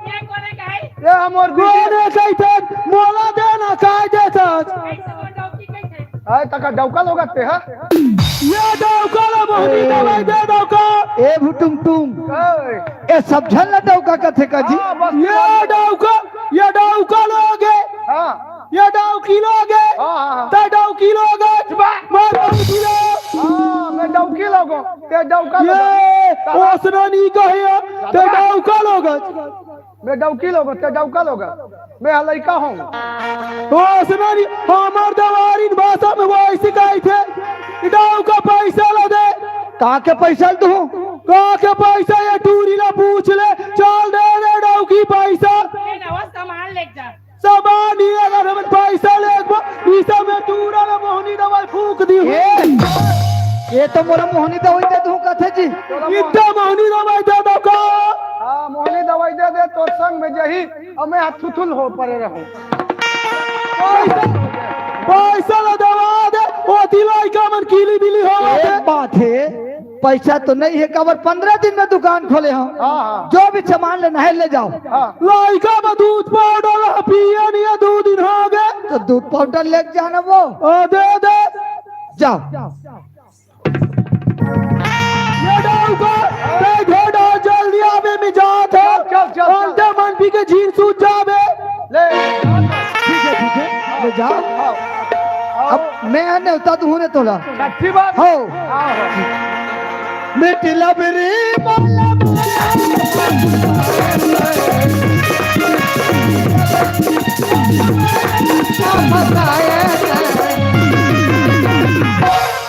ये कोने का है? ये हमर दीदी। कोने कहिथे? मोला देना, काय देथस? कैसे वो डौकी कैसे? आय, तका डौका लोगत ते, हा? ये डौका ला, मोहनी ए। दवाई दे डौका। ए भुटुम टुम। ए। ए सब झन ला डौका कथे का जी? हाँ, बस ये डौका, ये डौका लोगे। हाँ। ये डौकी लोगे। हाँ, हाँ, हाँ। ते डौकी लोगे। चुप। मैं डौकी लोग। हाँ, मैं डौकी लोगो। ते डौका ये लोगे। ओसना नी कहे, ते डौका लोगे। मैं डौकी लोगो, ते डौका लोगे। मैं ह लइका हँव। ओसना नी, हमर देवारिन भाषा में वइसे कहिथे, डौका पैसा ला दे। का के पैसा ल दुहूँ? का के पैसा, ये टूरी ला पूछ ले। चल दे रे डौकी पैसा। ये नवा सामान लेके जा। सामान ही अगर हमन पैसा लेबो, इसे में टूरा ला मोहनी दवाई फूँक दिहूँ। ए, ये तो मोला मोहनी दवाई दे दुहूँ कथे जी। इतना मोहनी दवाई दे डौका। हाँ, मोहनी दवाई दे दे, तोर संग में जाही, अउ मैं ह थुथुल हो परे रहूँ। पैसा, पैसा ला दवा दे, ओती लइका मन किली बिली हो एक बात हे, पैसा तो नइ हे, काबर पंद्रह दिन में दुकान खोले हँव। हाँ, हाँ। जो भी सामान लेना हे, ले जाव। हाँ। लइका में दूध पाउडर ह, पिए नइ हे, दू दिन होगे। त दूध पाउडर लेके जाना वो। हाँ, दे दे। जाव। ये डौका, ते घोड़ा जल्दी आबे, मैं जात हँव। चल, चल, चल, चल। अंते मन पी के झीन सूत जाबे। ले। ठीक हे, ठीक हे, ले जाव। हाँ। अब मैं ह नेवता दुहूँ ने तोला। छट्ठी बार? हो। हाँ, हाँ। मिथिला बिरी माला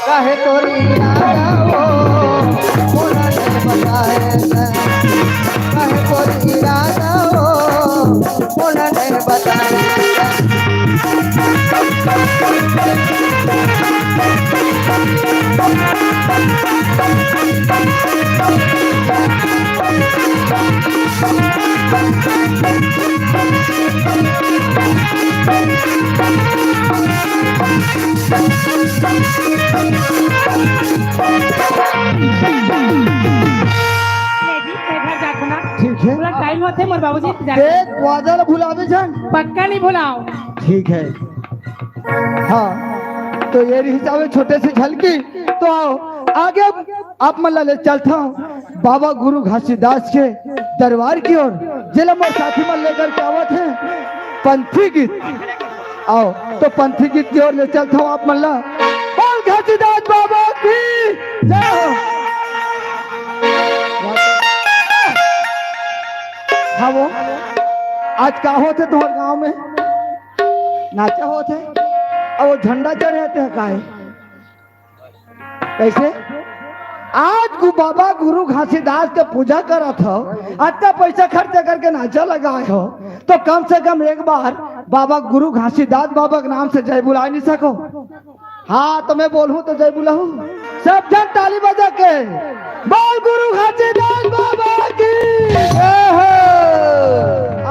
काहे तोरी इरादा हो, मोला नहीं बताए। काहे तोरी इरादा हो, मोला नहीं बताए। ले जी, मैं घर जात हँव ना। ठीक हे। पूरा टाइम होथे, मोर बाबूजी जात हे। देख, वादा ला भुलाबे झन। पक्का नहीं भुलाव। ठीक हे। हाँ, तो ये रहिस हवे छोटे से झलकी। तो आओ, आगे आप मन ला ले चलत हँव बाबा गुरु घासीदास के दरबार की ओर, जेला मोर साथी मन लेकर के आवत हे पंथी गीत। आओ, तो पंथी गीत की ओर ले चलत हँव आप मन ला। बोल घासीदास बाबा की जय हो। हाँ वो, आज का होथे तोहर गांव में? नाचा होथे? अउ वो झंडा चढ़े हे, ते काय? कइसे? आज गु-, बाबा गुरु घासीदास के पूजा करत हव, अतना पैसा खर्चा करके नाचा लगाए हव, तो कम से कम एक बार बाबा गुरु घासीदास बाबा के नाम से जय बुलाए नइ सको? हाँ, तो मैं बोलहूँ तो जय बुलाहूँ। सब झन ताली बजा के बोल गुरु घासीदास बाबा की। जय हो।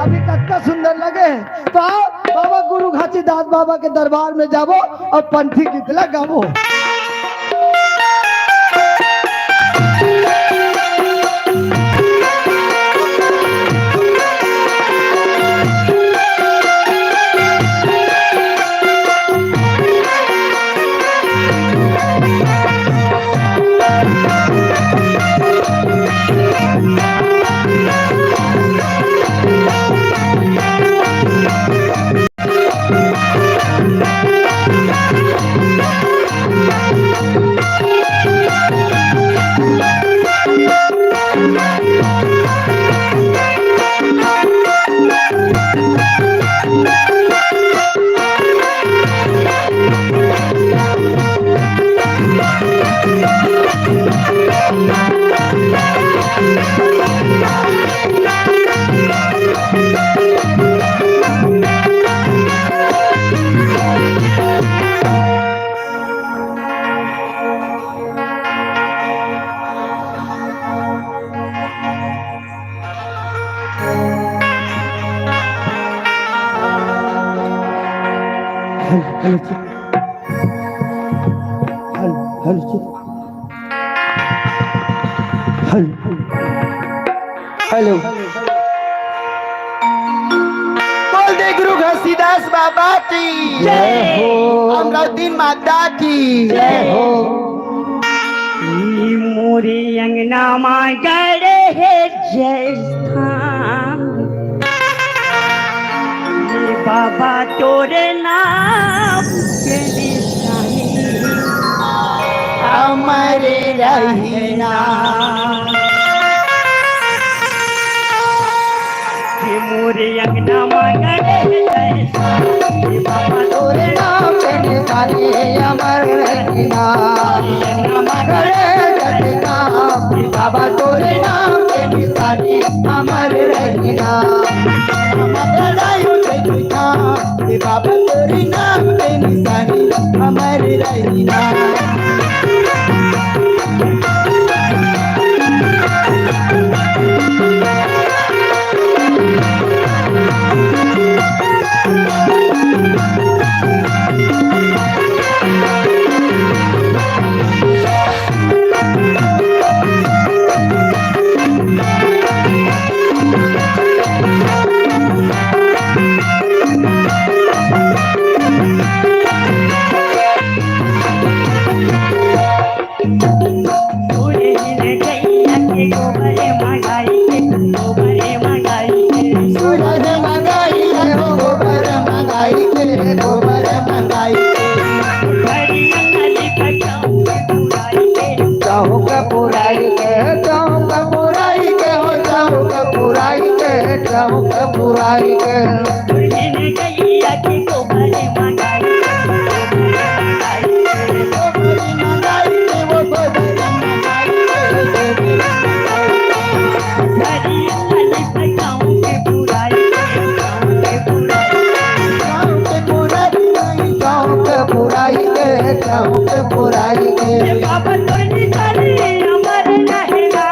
अभी कतना सुंदर लगे। तो आओ, बाबा गुरु घासीदास बाबा के दरबार में जाबो अउ पंथी गीत ला गाबो। Hello, check. Hello, hello, check. Hello, hello. बोल दे गुरु घसीदास बाबा की जय हो। अमरावती माता की जय हो। मोरे अंगना मा गड़े हे जय स्थान। ये बाबा तोरे नाम के निशानी अमर रहिना। ये मोरे अंगना मा गड़े हे जय स्थान। ये बाबा तोरे नाम के निशानी अमर रहिना। अंगना मा गड़े हे जय स्थान। ये बाबा तोरे नाम के निशानी अमर रहिना। अमर रहिना। हे बाबा तोरे नाम के निशानी अमर रहिना। चौक पुराई के, चौक पुराई के हो, चौक पुराई के, चौक पुराई के। गाँव के पुराई के, गाँव के पुराई के। बाबा तोरी निशानी अमर रहिना।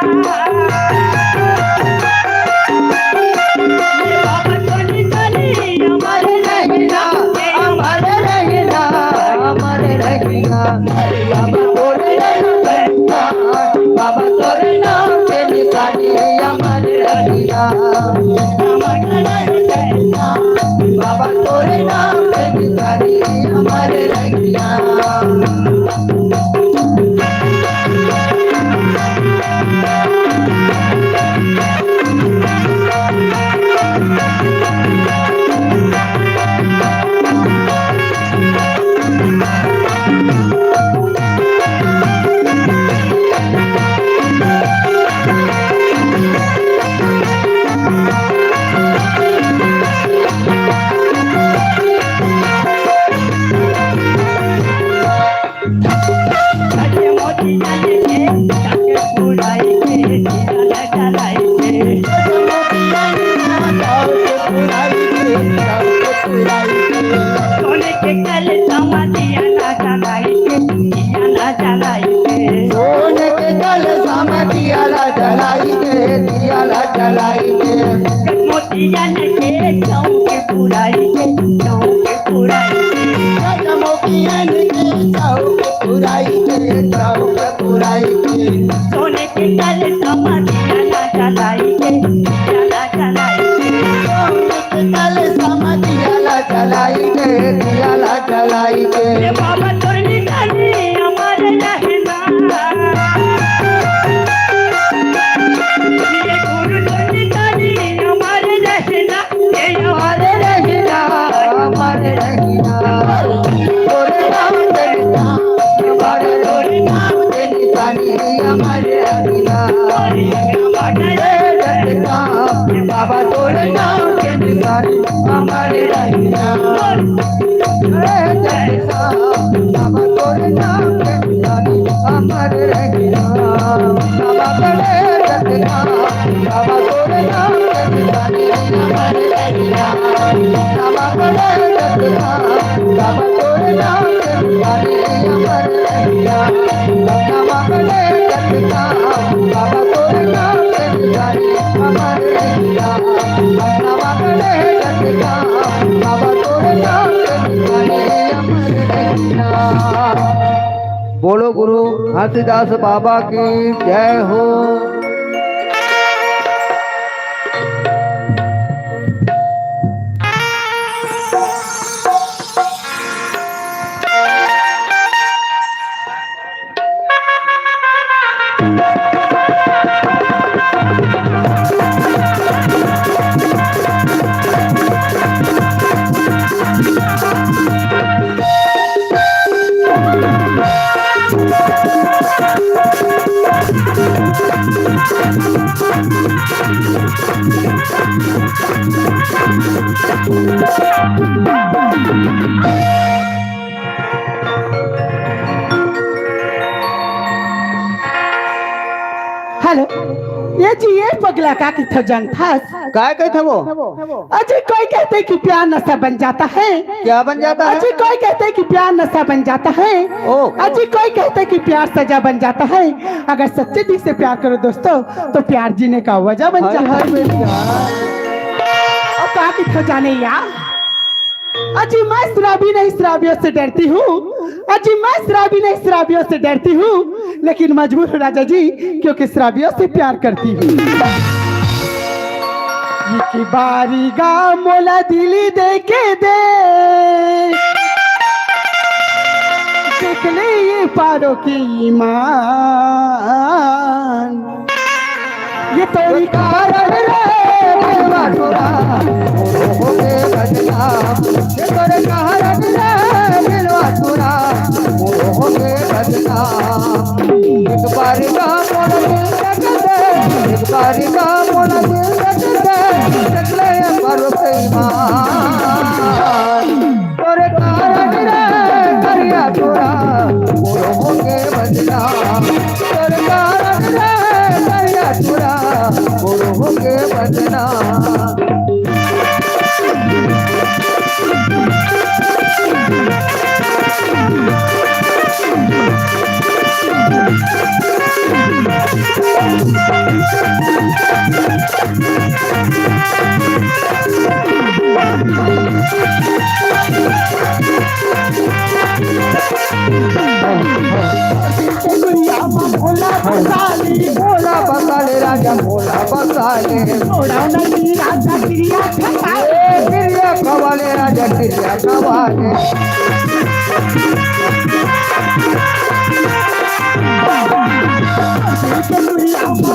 बाबा तोरी निशानी अमर रहिना, अमर रहिना, अमर रहिना। बाबा तोरे नाम के निशानी अमर रहिना। बाबा तोरे नाम के निशानी अमर रहिना। सोने के कलशा मा दिया ला जलाई के, दिया ला जलाई के। सोने के कलशा मा दिया ला जलाई के, दिया ला जलाई के। मोतियन के चौक पुराई के, चौक पुराई के। मोतियन के चौक पुराई के, चौक पुराई के। सोने के कलशा मा दिया ला जलाई के, दिया ला जलाई के। सोने के कलशा मा दिया ला जलाई के, दिया ला जलाई के। ए बाबा तोर निशानी अमर रहिना। ए गुरु तोर निशानी अमर रहिना। ए अमर रहिना, अमर रहिना। तोरे नाम के निशानी, तोरे नाम के निशानी अमर रहिना। ए जगता, बाबा तोरे नाम के निशानी अमर रहिना। ए जगता, बाबा तोरे नाम के निशानी अमर रहिना। बाबा तोरे जगता, बाबा तोरे नाम के निशानी अमर रहिना। बाबा तोरे जगता, बाबा तोरे नाम के निशानी अमर रहिना। बाबा तोरे जगता, बाबा तोरे नाम के निशानी अमर रहिना। बाबा तोरे जगता, बाबा तोरे नाम के निशानी अमर तुलसीदास बाबा की जय हो। हेलो, ए जी, ए पगला, का कहिथव जानथस? काय कहिथव वो? अजी, कोई कहते कि प्यार नशा बन जाता है। क्या बन जाता है? अजी, कोई कहते कि प्यार नशा बन जाता है। ओ। अजी, कोई कहते कि प्यार सजा बन जाता है। अगर सच्चे दिल से प्यार करो दोस्तों, तो प्यार जीने का वजह बन जाता है। हाय बेटा। अब का कहिथव जाने यार? अजी, मैं शराबी नहीं, शराबियों से डरती हूँ। अजी, मैं शराबी नहीं, शराबियों से डरती हूँ, लेकिन मजबूर हूँ राजा जी, क्योंकि शराबियों से प्यार करती हूँ। एक बारी गा मोला दिल दे के दे, देख ले ये पारो के ईमान। ये तोरे कारण रे दिलवा तोरा हो गे बदनाम। ये तोरे कारण रे दिलवा तोरा हो गे बदनाम। एक बारी का मोला दिल देख दे, एक बारी का मोला दिल देख दे, देख ले ये पारो के ईमान। तोरे कारण रे करिया तोरा मोर हो गे बदनाम। तोरे कारण रे करिया तोरा मोर हो गे बदनाम। भोला बसाले राजा, भोला बसाले। छोड़ाओ ना जी राजा, किरिया खवाले। ए, किरिया खवाले राजा, किरिया खवाले।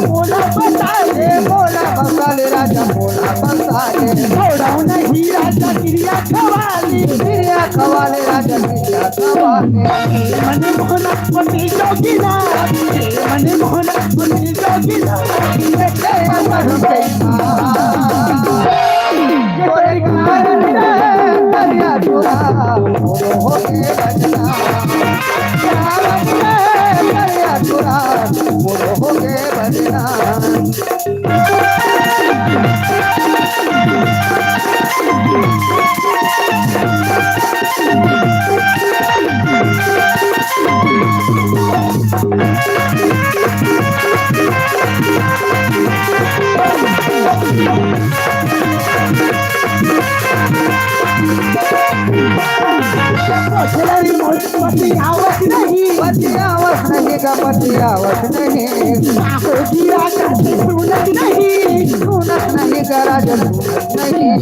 भोला बसाले। ए, भोला बसाले राजा, भोला बसाले। छोड़ाओ ना जी राजा, किरिया खवाले। किरिया खवाले राजा, किरिया खवाले। मने मोहना मने जोगिना, मने मोहना मने जोगिना। तोरे कारण रे करिया तोरा मोर हो गे बदनाम। करिया तोरा मोर हो गे बदनाम। बतियावत नहीं, बतियावत नहीं गा, बतियावत नहीं। बाबू की राजा जी सुनत नहीं, सुनत नहीं गा, राजा सुनत नहीं।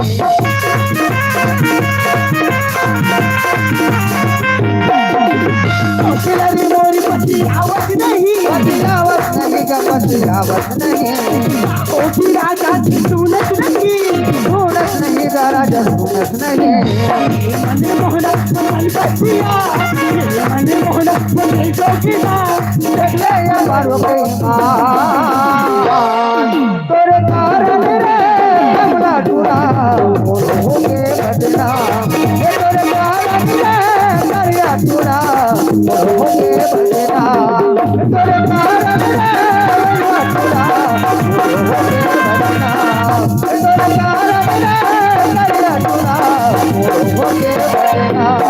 कोकिलरी मोरी बतियावत नहीं, बतियावत नहीं गा, बतियावत नहीं। बाबू की राजा जी सुनत नहीं, सुनत नहीं गा, राजा सुनत नहीं। मने मोहना मन बतिया, मने मोहना मन जोगिना। देख ले ये पारो के ईमान। तोरे कारण रे हमरा टूरा मोर हो गे बदनाम। ये तोरे कारण रे करिया टूरा मोर हो गे बदनाम। तोरे कारण रे हमरा टूरा मोर हो गे बदनाम।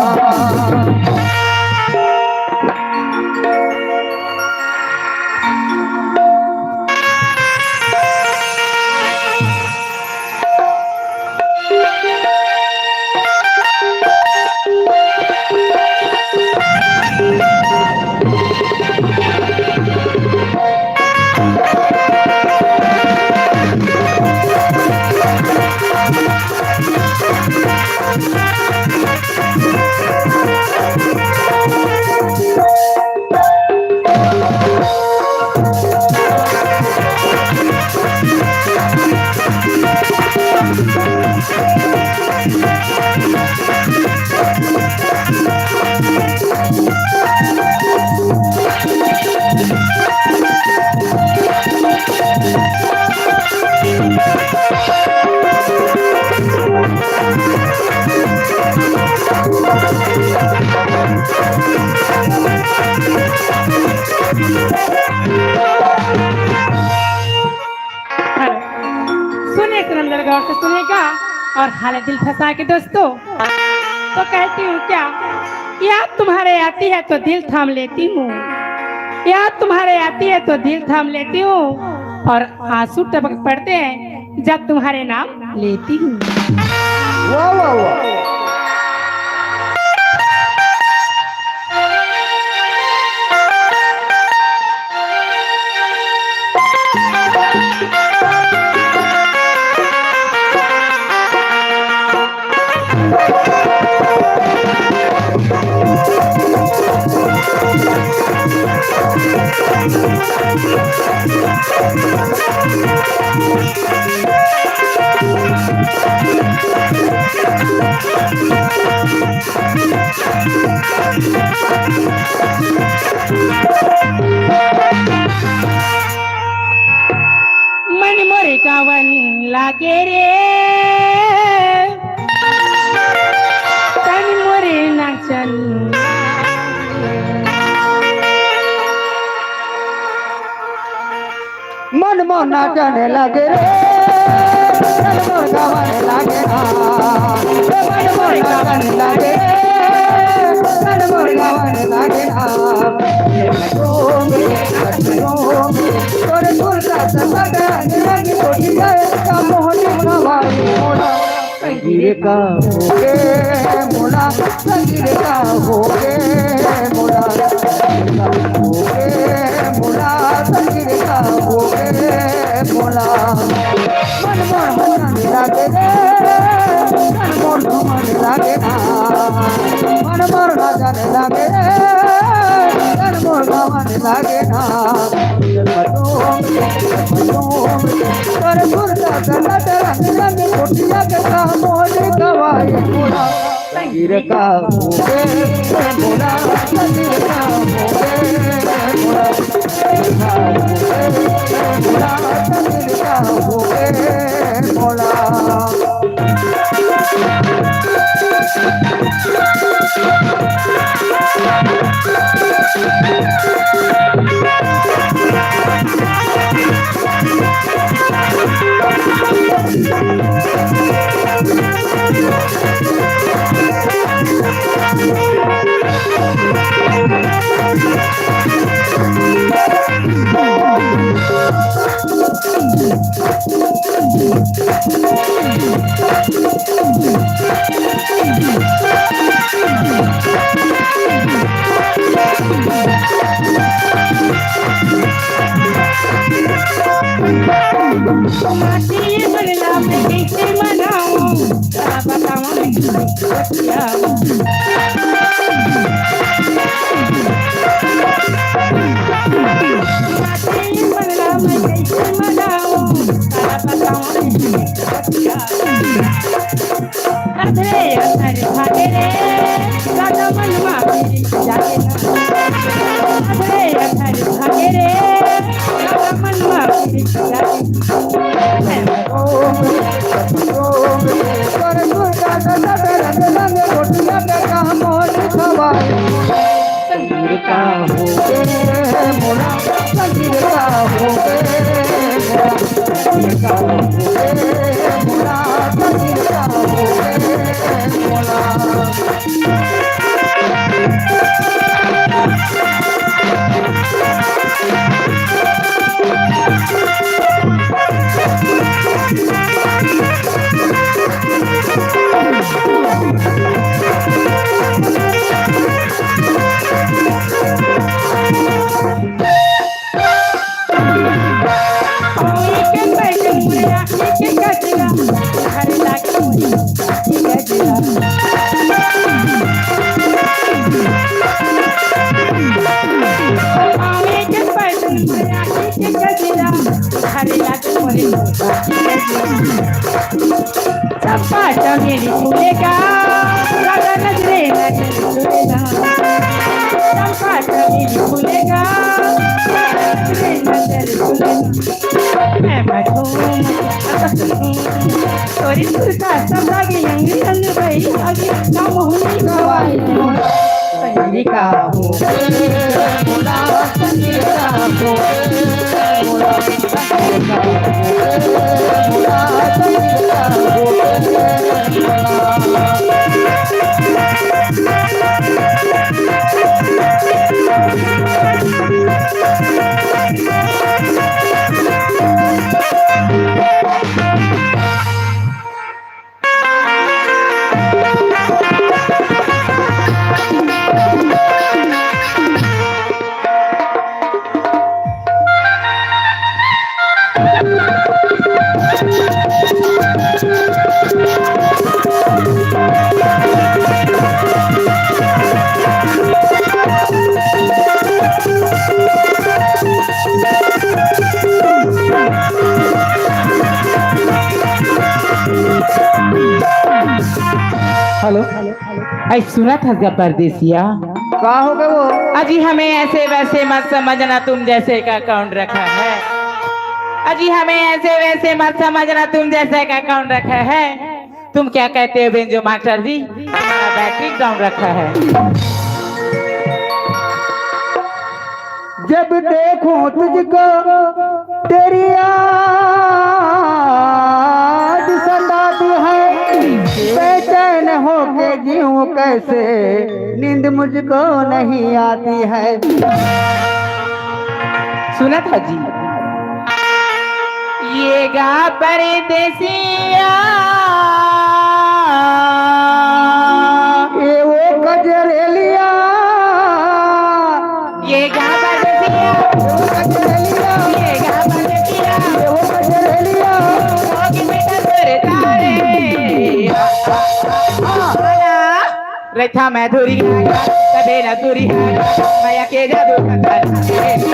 और हालत दिल फंसा के दोस्तों, तो कहती हूँ क्या, याद तुम्हारे आती है तो दिल थाम लेती हूँ, याद तुम्हारे आती है तो दिल थाम लेती हूँ, और आंसू टपक पड़ते हैं जब तुम्हारे नाम लेती हूँ। वाह, वाह, वाह। मन मोरे गावन लागे रे, तन मोरे नाचन। मन मोर नाचन लागे रे, तन मोर गावन लागे ना। ए मन मोर नाचन लागे रे, तन मोर गावन लागे ना। तोरे सुरता संगत रंग रंग कोठी गए का मोहनी खवाई मोला। संगीर का होगे मोला, संगीर का होगे मोला, होगे मोला, संगीर का होगे मोला। मन मोर मन लागे रे, मन मोर मन लागे ना, मन मोर मन लागे रे, मन मोर मन लागे ना। तोर सुरता संगत रंग रंग कोठिया के का मोहनी खवाई मोला। संगीर का होगे मोला, संगीर का होगे मोला, संगीर का होगे मोला, संगीर का होगे मोला। माटी बंगला में कैसे मनाऊं, का बताऊं मैं तुझे बतिया। माटी बंगला में कैसे मनाऊं, का बताऊं मैं तुझे बतिया। अधरे अधर भागे रे, राजा मनवा मेरी जागे ना। अधरे अधर भागे रे, राजा मनवा मेरी जागे ना। मैं संगीर का होगे मोला, संगीर का होगे मोला, संगीर का होगे मोला, संगीर का होगे मोला। चंपा चमेली फूलेगा, राजा नजरे नजर फूलेगा। चंपा चमेली फूलेगा, राजा नजरे नजर फूलेगा। मैं बैठूं, तोरी सुरता सब लागे, अंग अंग भाई लागे, ना मोहनी गवाई। संगीर का होगे मोला, संगीर का होगे मोला, संगीर का होगे मोला, संगीर का होगे हेलो। ऐ सुनत हस गा परदेसिया? का हो गे वो? अजी हमें ऐसे वैसे मत समझना, तुम जैसे का कौन रखा है। अजी हमें ऐसे वैसे मत समझना, तुम जैसे का कौन रखा है। तुम क्या कहते हो बेंजो मास्टर जी? तुम्हारा बैटरी डाउन रखा है। जब देखूं तुझको तेरी याद सताती है, बेचैन होके जीऊं कैसे, नींद मुझको नहीं आती है। सुनत हस जी? ये गा परदेसिया, ये वो गजरेलिया, ये गा परदेसिया, ये वो गजरेलिया, ये गा परदेसिया, ये वो गजरेलिया। होगी बेटा तेरे तारे। रैथा मैं धुरिया गा, तबे न धुरिया गा, माया के जादू का ताल।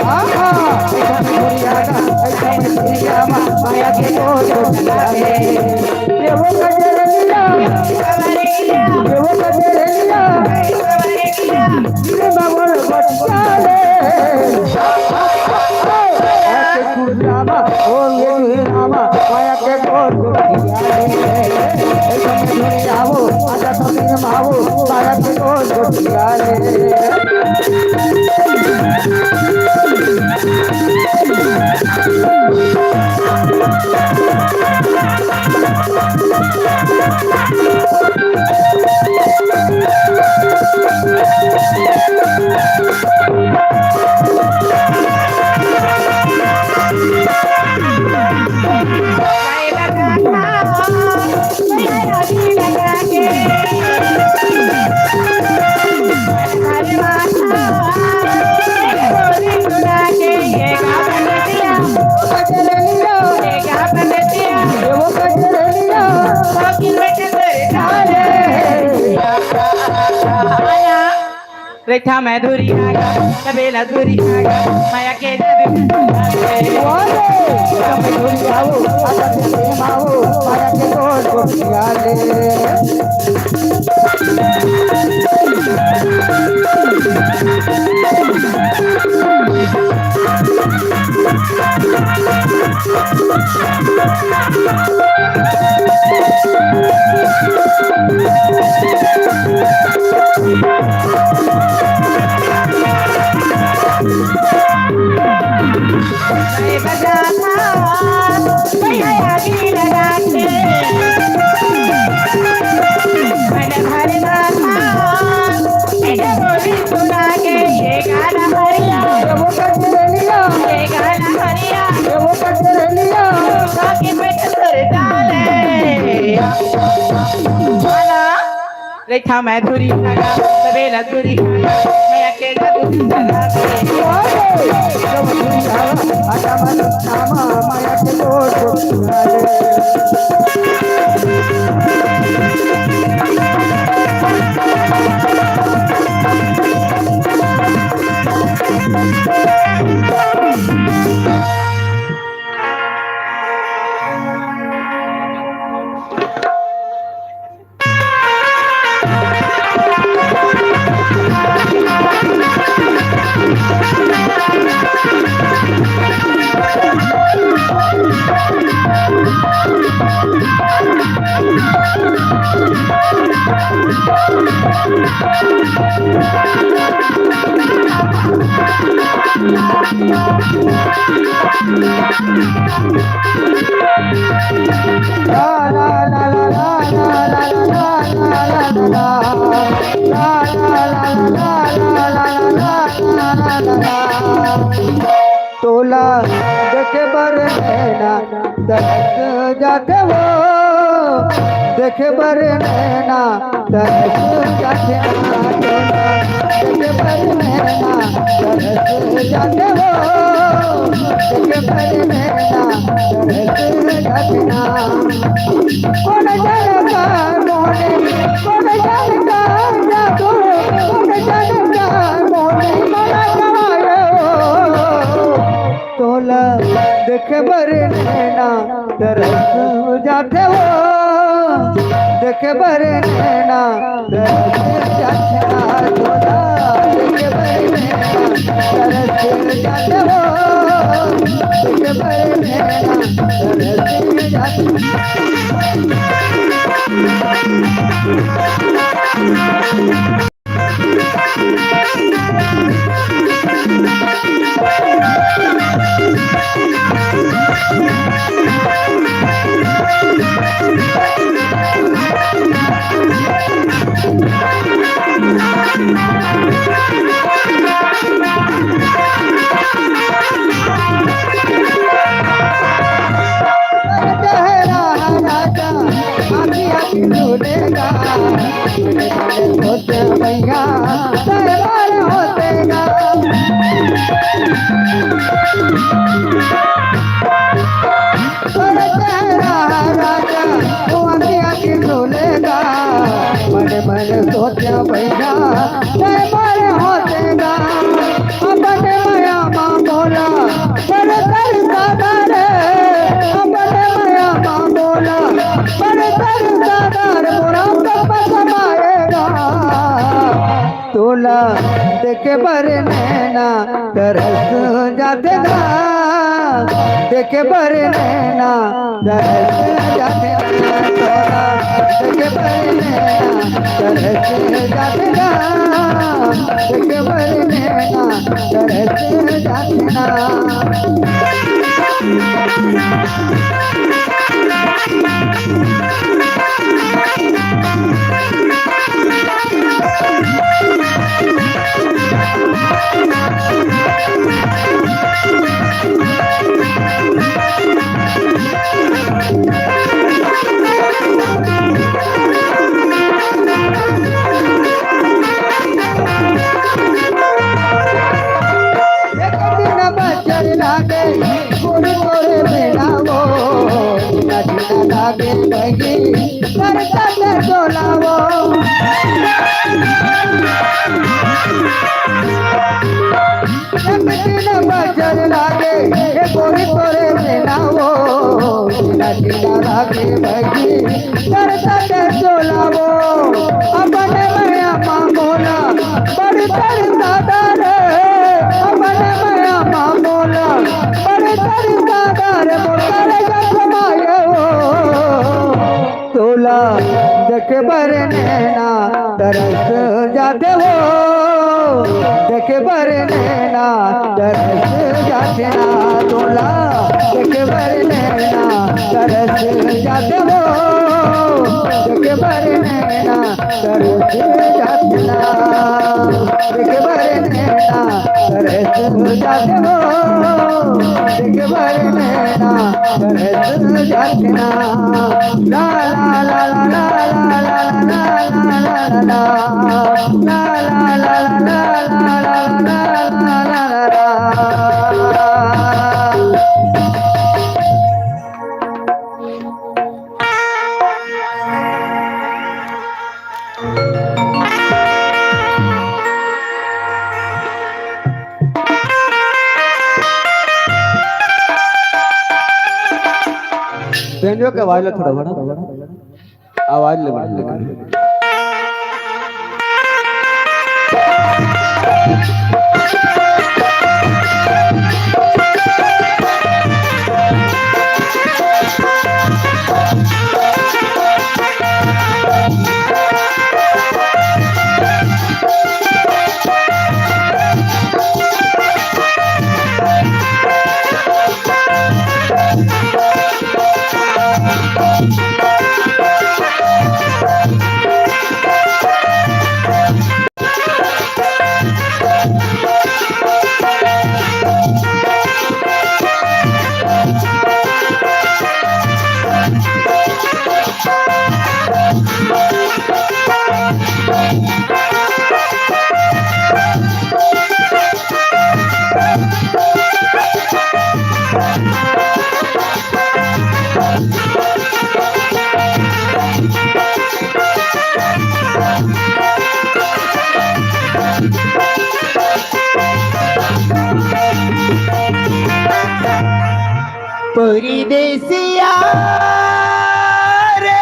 हाँ, हाँ। रैथा मैं धुरिया गा, रैथा मैं धुरिया गा, माया के जादू का ताल। ये वो गजरेलिया, ये वो गजरेलिया, ये बाबा बच्चा रे। रामा, ओ ये रामा, माया के गोर गोर पिया रे। ए, ए, ए, ए, आओ, आजा तो मेरे माओ, माया के गोर गोर पिया रे। रैथा मैं धुरिया गा, तबे न धुरिया गा, माया के जादू। वाह रे! तब धुरिया हो, अगर प्रेम आओ, माया के गोर गोर पिया रे। रैथा मैं धुरी खागा, तबे ला धुरी खागा, मैं अकेला धुरी खागा। तोला देखे बर नैना तरस जाथे वो, देखे बर नैना तरस जाथे ना, तोला देखे बर नैना तरस जाथे वो, देखे बर नैना तरस जाथे ना। कोन जानता मोने, कोन जानता जादू, कोन जानता मोने, मोना कमायो। तोला देखे बर नैना तरस जाथे वो। देखे बर नैना तरस जाथे ना तोला, देखे बर नैना तरस जाथे हो, देखे बर नैना तरस जाथे। सोचा भैया, जय मारे होतेगा, अपने मया मा बोला, बड़ दर्द रे, अपने मया मा बोला, बड़ दर्द रे, मोरा कब समाएगा। तोला देखे बर नैना तरस जाथे ना, देखे बर नैना तरस जाथे ना, तोला देखे बर नैना तरस जाथे ना, देखे बर नैना तरस जाथे ना। एक दिन बजर लागे, गुरु तोरे बिना वो, नदी ना लागे बही, करता के डोलावो। एक दिन बजर लागे, ए गोरी तोरे बिना वो, नदी ना लागे बही, करता के डोलावो। अपने मया मा बोला, बड़ दर्द रे, अपने मया मा बोला, बड़ दर्द रे, मोर कलेजा समाए हो। तोला देखे बर नैना तरस जाथे हो, देखे बर नैना तरस जाथे ना, तोला देखे बर नैना तरस जाथे हो, देखे बर नैना तरस जाथे ना, देखे बर नैना तरस जाथे हो, देखे बर नैना तरस जाथे ना। ला ला ला ला ला ला ला ला ला ला ला ला। बेंजो के आवाज ला थोड़ा बढ़ा, आवाज ले बढ़ा। परदेसिया रे।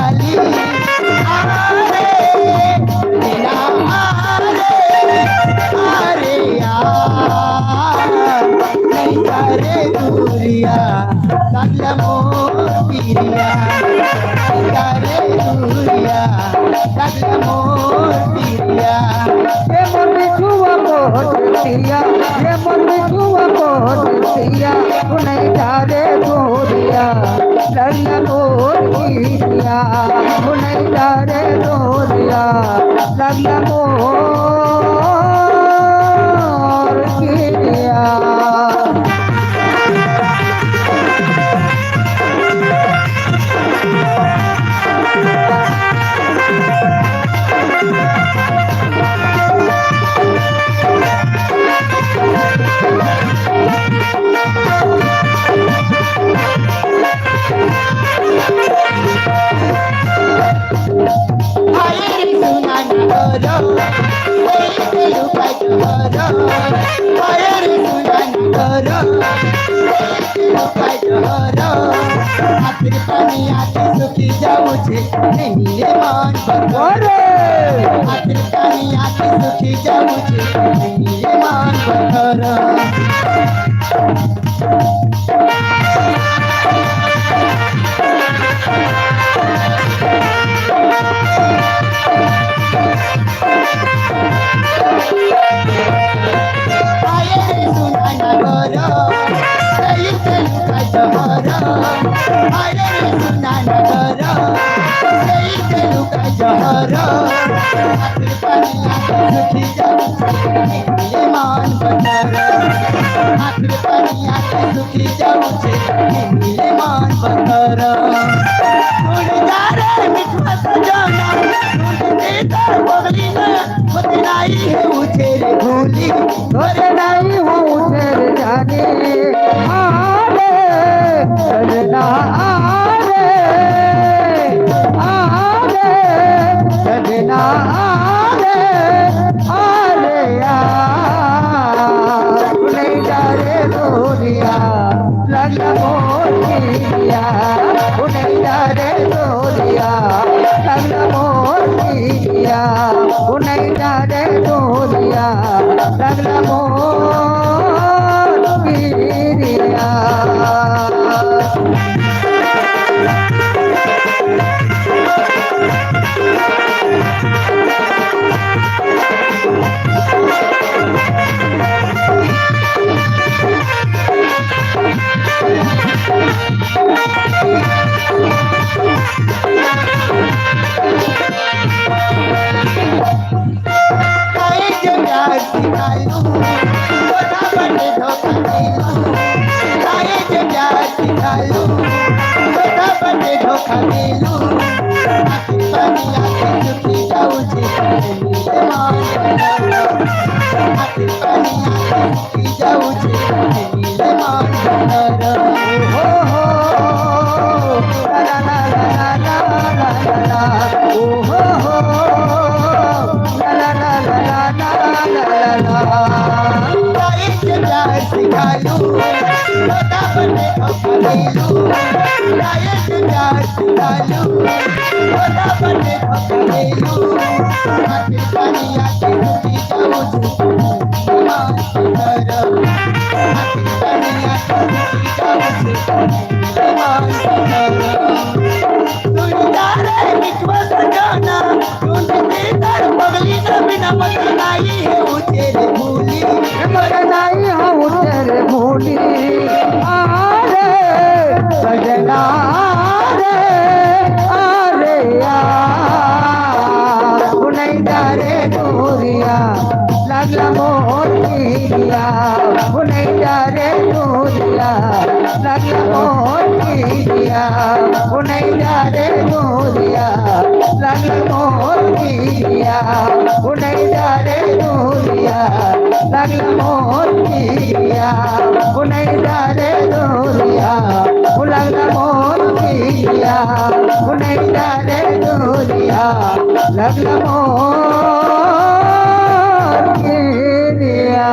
अरे, अरे, अरे यार, नहीं करे दूरिया, लगला मोर पिरिया, नहीं करे दूरिया, लगला मोर पिरिया। ये मोर बिछुआ मोर पिरिया, ये मोर बिछुआ मोर पिरिया, नहीं करे दूरिया, लगला मोर पिरिया, नहीं करे दूरिया, लगला मोर पिरिया। आखिर पानी आके सुखी जाऊ छे, नहीं मिले मान बतोर। अरे! आखिर पानी आके सुखी जाऊ छे, नहीं मिले मान बतोर। होते नहीं हो उछेर जाने। आरे सजना, आरे, आरे सजना, आरे, आरे आ। नहीं जा रे दूरिया, लगला मोर पिरिया, ओ नहीं जा रे दूरिया, लगला मोर पिरिया, ओ नहीं जा रे दूरिया, लगला मोर पिरिया। काहे के प्यार सिखालू, तोरा बने धोखा देलू। काहे के प्यार सिखालू, तोरा बने धोखा देलू। आखिर पानी आके सुखी जाऊ छे, नहीं मिले मान बतोर। आखिर पानी आके सुखी जाऊ छे, नहीं मिले मान बतोर। हो, हो, ला, ला, ला। ओ हो हो, ला ला ला। काहे के प्यार सिखालू, तोरा बने धोखा देलू। काहे के प्यार सिखालू, तोरा बने धोखा देलू। आखिर पानी आके सुखी जाऊ छे, नहीं मिले मान बतोर। आखिर पानी आके सुखी जाऊ छे, नहीं मिले मान बतोर। सुनता रे मिठवा सजना, ढूंढती दर पगली न बिना मत नाई है उछेर भूली। मत नाई है उछेर भूली। आरे सजना, आरे, आरे आ। ओ नहीं जा रे दूरिया, लगला मोर पिरिया, ओ नहीं जा रे दूरिया, लगला मोर पिरिया, ओ नहीं जा रे दूरिया, लगला मोर पिरिया, ओ नहीं जा रे दूरिया, लगला मोर पिरिया, ओ नहीं जा रे दूरिया, ओ लगला मोर पिरिया, ओ नहीं जा रे दूरिया, लगला मोर पिरिया।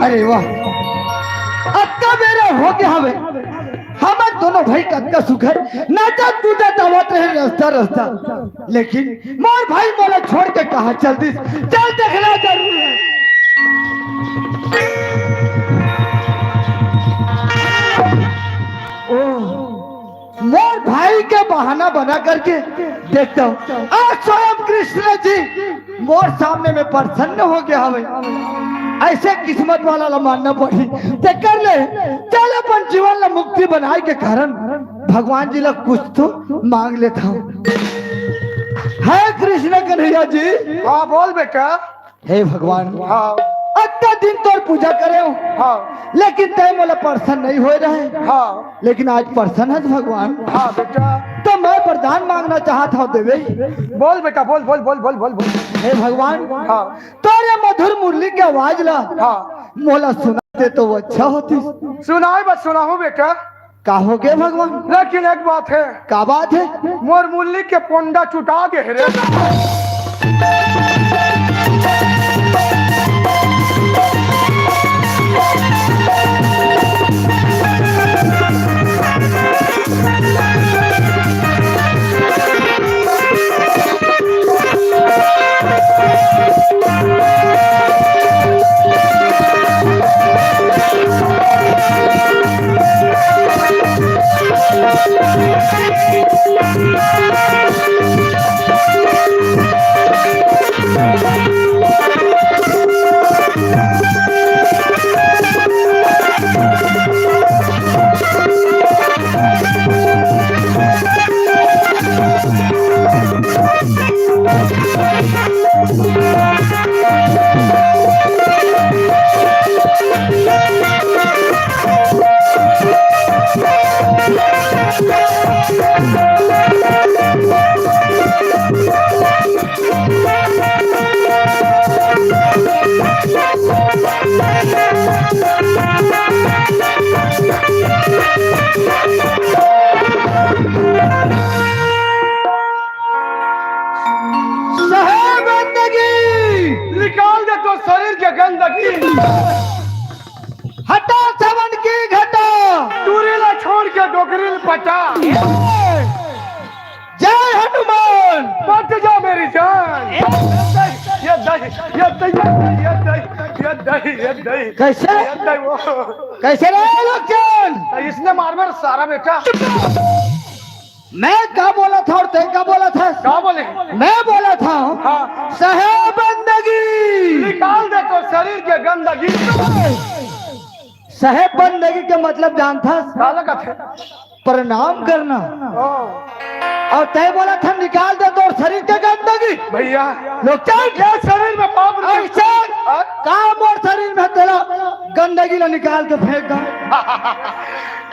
अरे वाह, अतका बेरा हो गे हवे, हमर दोनों भाई कतका सुघर नाचत कूदत आवत रहे रस्ता रस्ता, लेकिन मोर भाई मोला छोड़ के कहाँ चल दिस? चल देखना जरूर है। ओ, मोर भाई के बहाना बना करके देखता हूँ, आज स्वयं कृष्ण जी मोर सामने में प्रसन्न हो गया हवे। ऐसे किस्मत वाला ला मानना पड़ी। तेकर ले चल अपन जीवन ला मुक्ति बनाए के कारण भगवान जी ला कुछ तो मांग लेता हूँ। हे कृष्ण कन्हैया जी। हाँ, बोल बेटा। हे भगवान, हाँ। अतना दिन तोर पूजा करे हूँ, हाँ। लेकिन तय मोला प्रसन्न नहीं होए रहे। हाँ। लेकिन आज प्रसन्न है भगवान। हाँ बेटा। तो मैं वरदान मांगना चाहत हूँ देवे। बोल बेटा, बोल, बोल, बोल, बोल, बोल, बोल। हे भगवान, हाँ। तोरे मधुर मुरली के आवाज ला, हाँ। मोला सुनाते तो वो अच्छा होती। सुनाए बस सुनाहूँ बेटा। का हो गया भगवान? लेकिन एक बात है। का बात है? मोर मुरली के पोंडा चुटा गे रे। साहेब बंदगी। निकाल दे तो शरीर के गंदगी। हटा सावन की घटा। दूरी ला छोड़ के डोकरी ला पटा। जय हनुमान। बच जा मेरी जान। ये दही, ये दही, ये दही, ये दही, ये दही, ये दही। कैसे? ये दही वो। कैसे रे लोकचन? इसने मार मार सारा बेटा। मैं का बोलत हँव अउ तैं का बोलत हस? का बोले? मैं बोलत हँव, हाँ। सहे बंदगी। निकाल दे तोर शरीर के गंदगी। सहे बंदगी के मतलब जानथस? काला कथे? प्रणाम करना। ओ, अउ तैं बोलत हस निकाल दे तोर शरीर के गंदगी। भैया, लोग चल ये शरीर में पाप रूपी अइसे हाँ? का मोर शरीर में तेला गंदगी ला निकाल के फेंक दँव।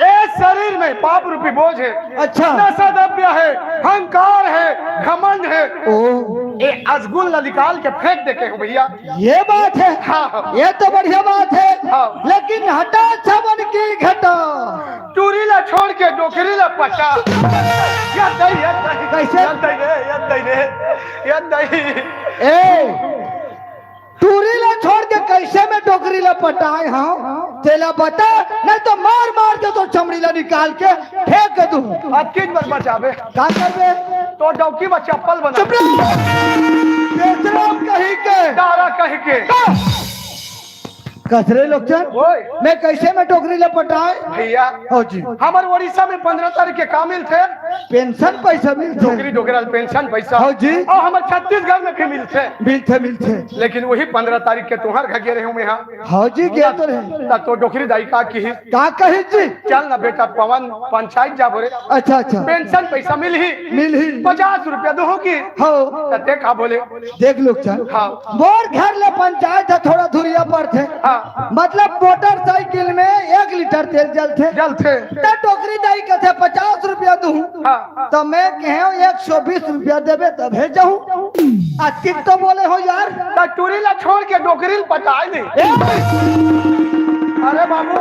ए शरीर में पाप रूपी बोझ हे। अच्छा। नशा द्रव्य हे, अहंकार हे, घमंड हे। ओ, ए अजगुल ला निकाल के फेंक दे कहेंव भैया। ये बात हे। हाँ। ये तो बढ़िया बात हे। हाँ। लेकिन हटा छबन की घटा। टूरी ला छोड़ के डोकरी ला पटा। या दई, या दई। कैसे? या दई रे, या दई रे, या दई। ए, टूरी ला छोड़ के कइसे मैं डोकरी ला पटाए हँव? तेला बता, नहीं तो मार मार के तोर चमड़ी ला निकाल के फेंक दूँ। अब किस बार बचाबे? का करबे? तोर डौकी में चप्पल बना। चुप रह। बेशरम कहीं के। डारा कहीं के। कस रे लोकचन, ओए। मैं कइसे मैं डोकरी ला पटाए? भैया, हव जी। हमर उड़ीसा में पंद्रह तारीख के का मिलथे? पेंशन पैसा मिलथे। डोकरी डोकरा ल पेंशन पैसा। हव जी। अउ हमर छत्तीसगढ़ में भी मिलथे। मिलथे, मिलथे। लेकिन वही पंद्रह तारीख के तुँहर घर गे रहेंव मैं हा। हव जी, गे तो रहेंव। त तोर डोकरी दाई का किहिस? का कहिस जी? चल ना बेटा पवन, पंचायत जाबो रे। अच्छा, अच्छा। पेंशन पैसा मिलही। मिलही। पचास रुपया दूहूँ कि? हव। त तैं का बोले? देख लोकचन, हाँ। मोर घर ले पंचायत ह थोड़ा दूरिया परथे। हाँ। मतलब मोटरसाइकिल में एक लीटर तेल जलथे। जलथे। त डोकरी दाई कथे पचास रुपया दूहूँ। हाँ। त मैं कहेंव एक सौ बीस रुपया देबे तभे जाहूँ। अतिक तो बोले हव यार। त टूरी ला छोड़ के डोकरी ल पटाए नहीं। ए, अरे बाबू,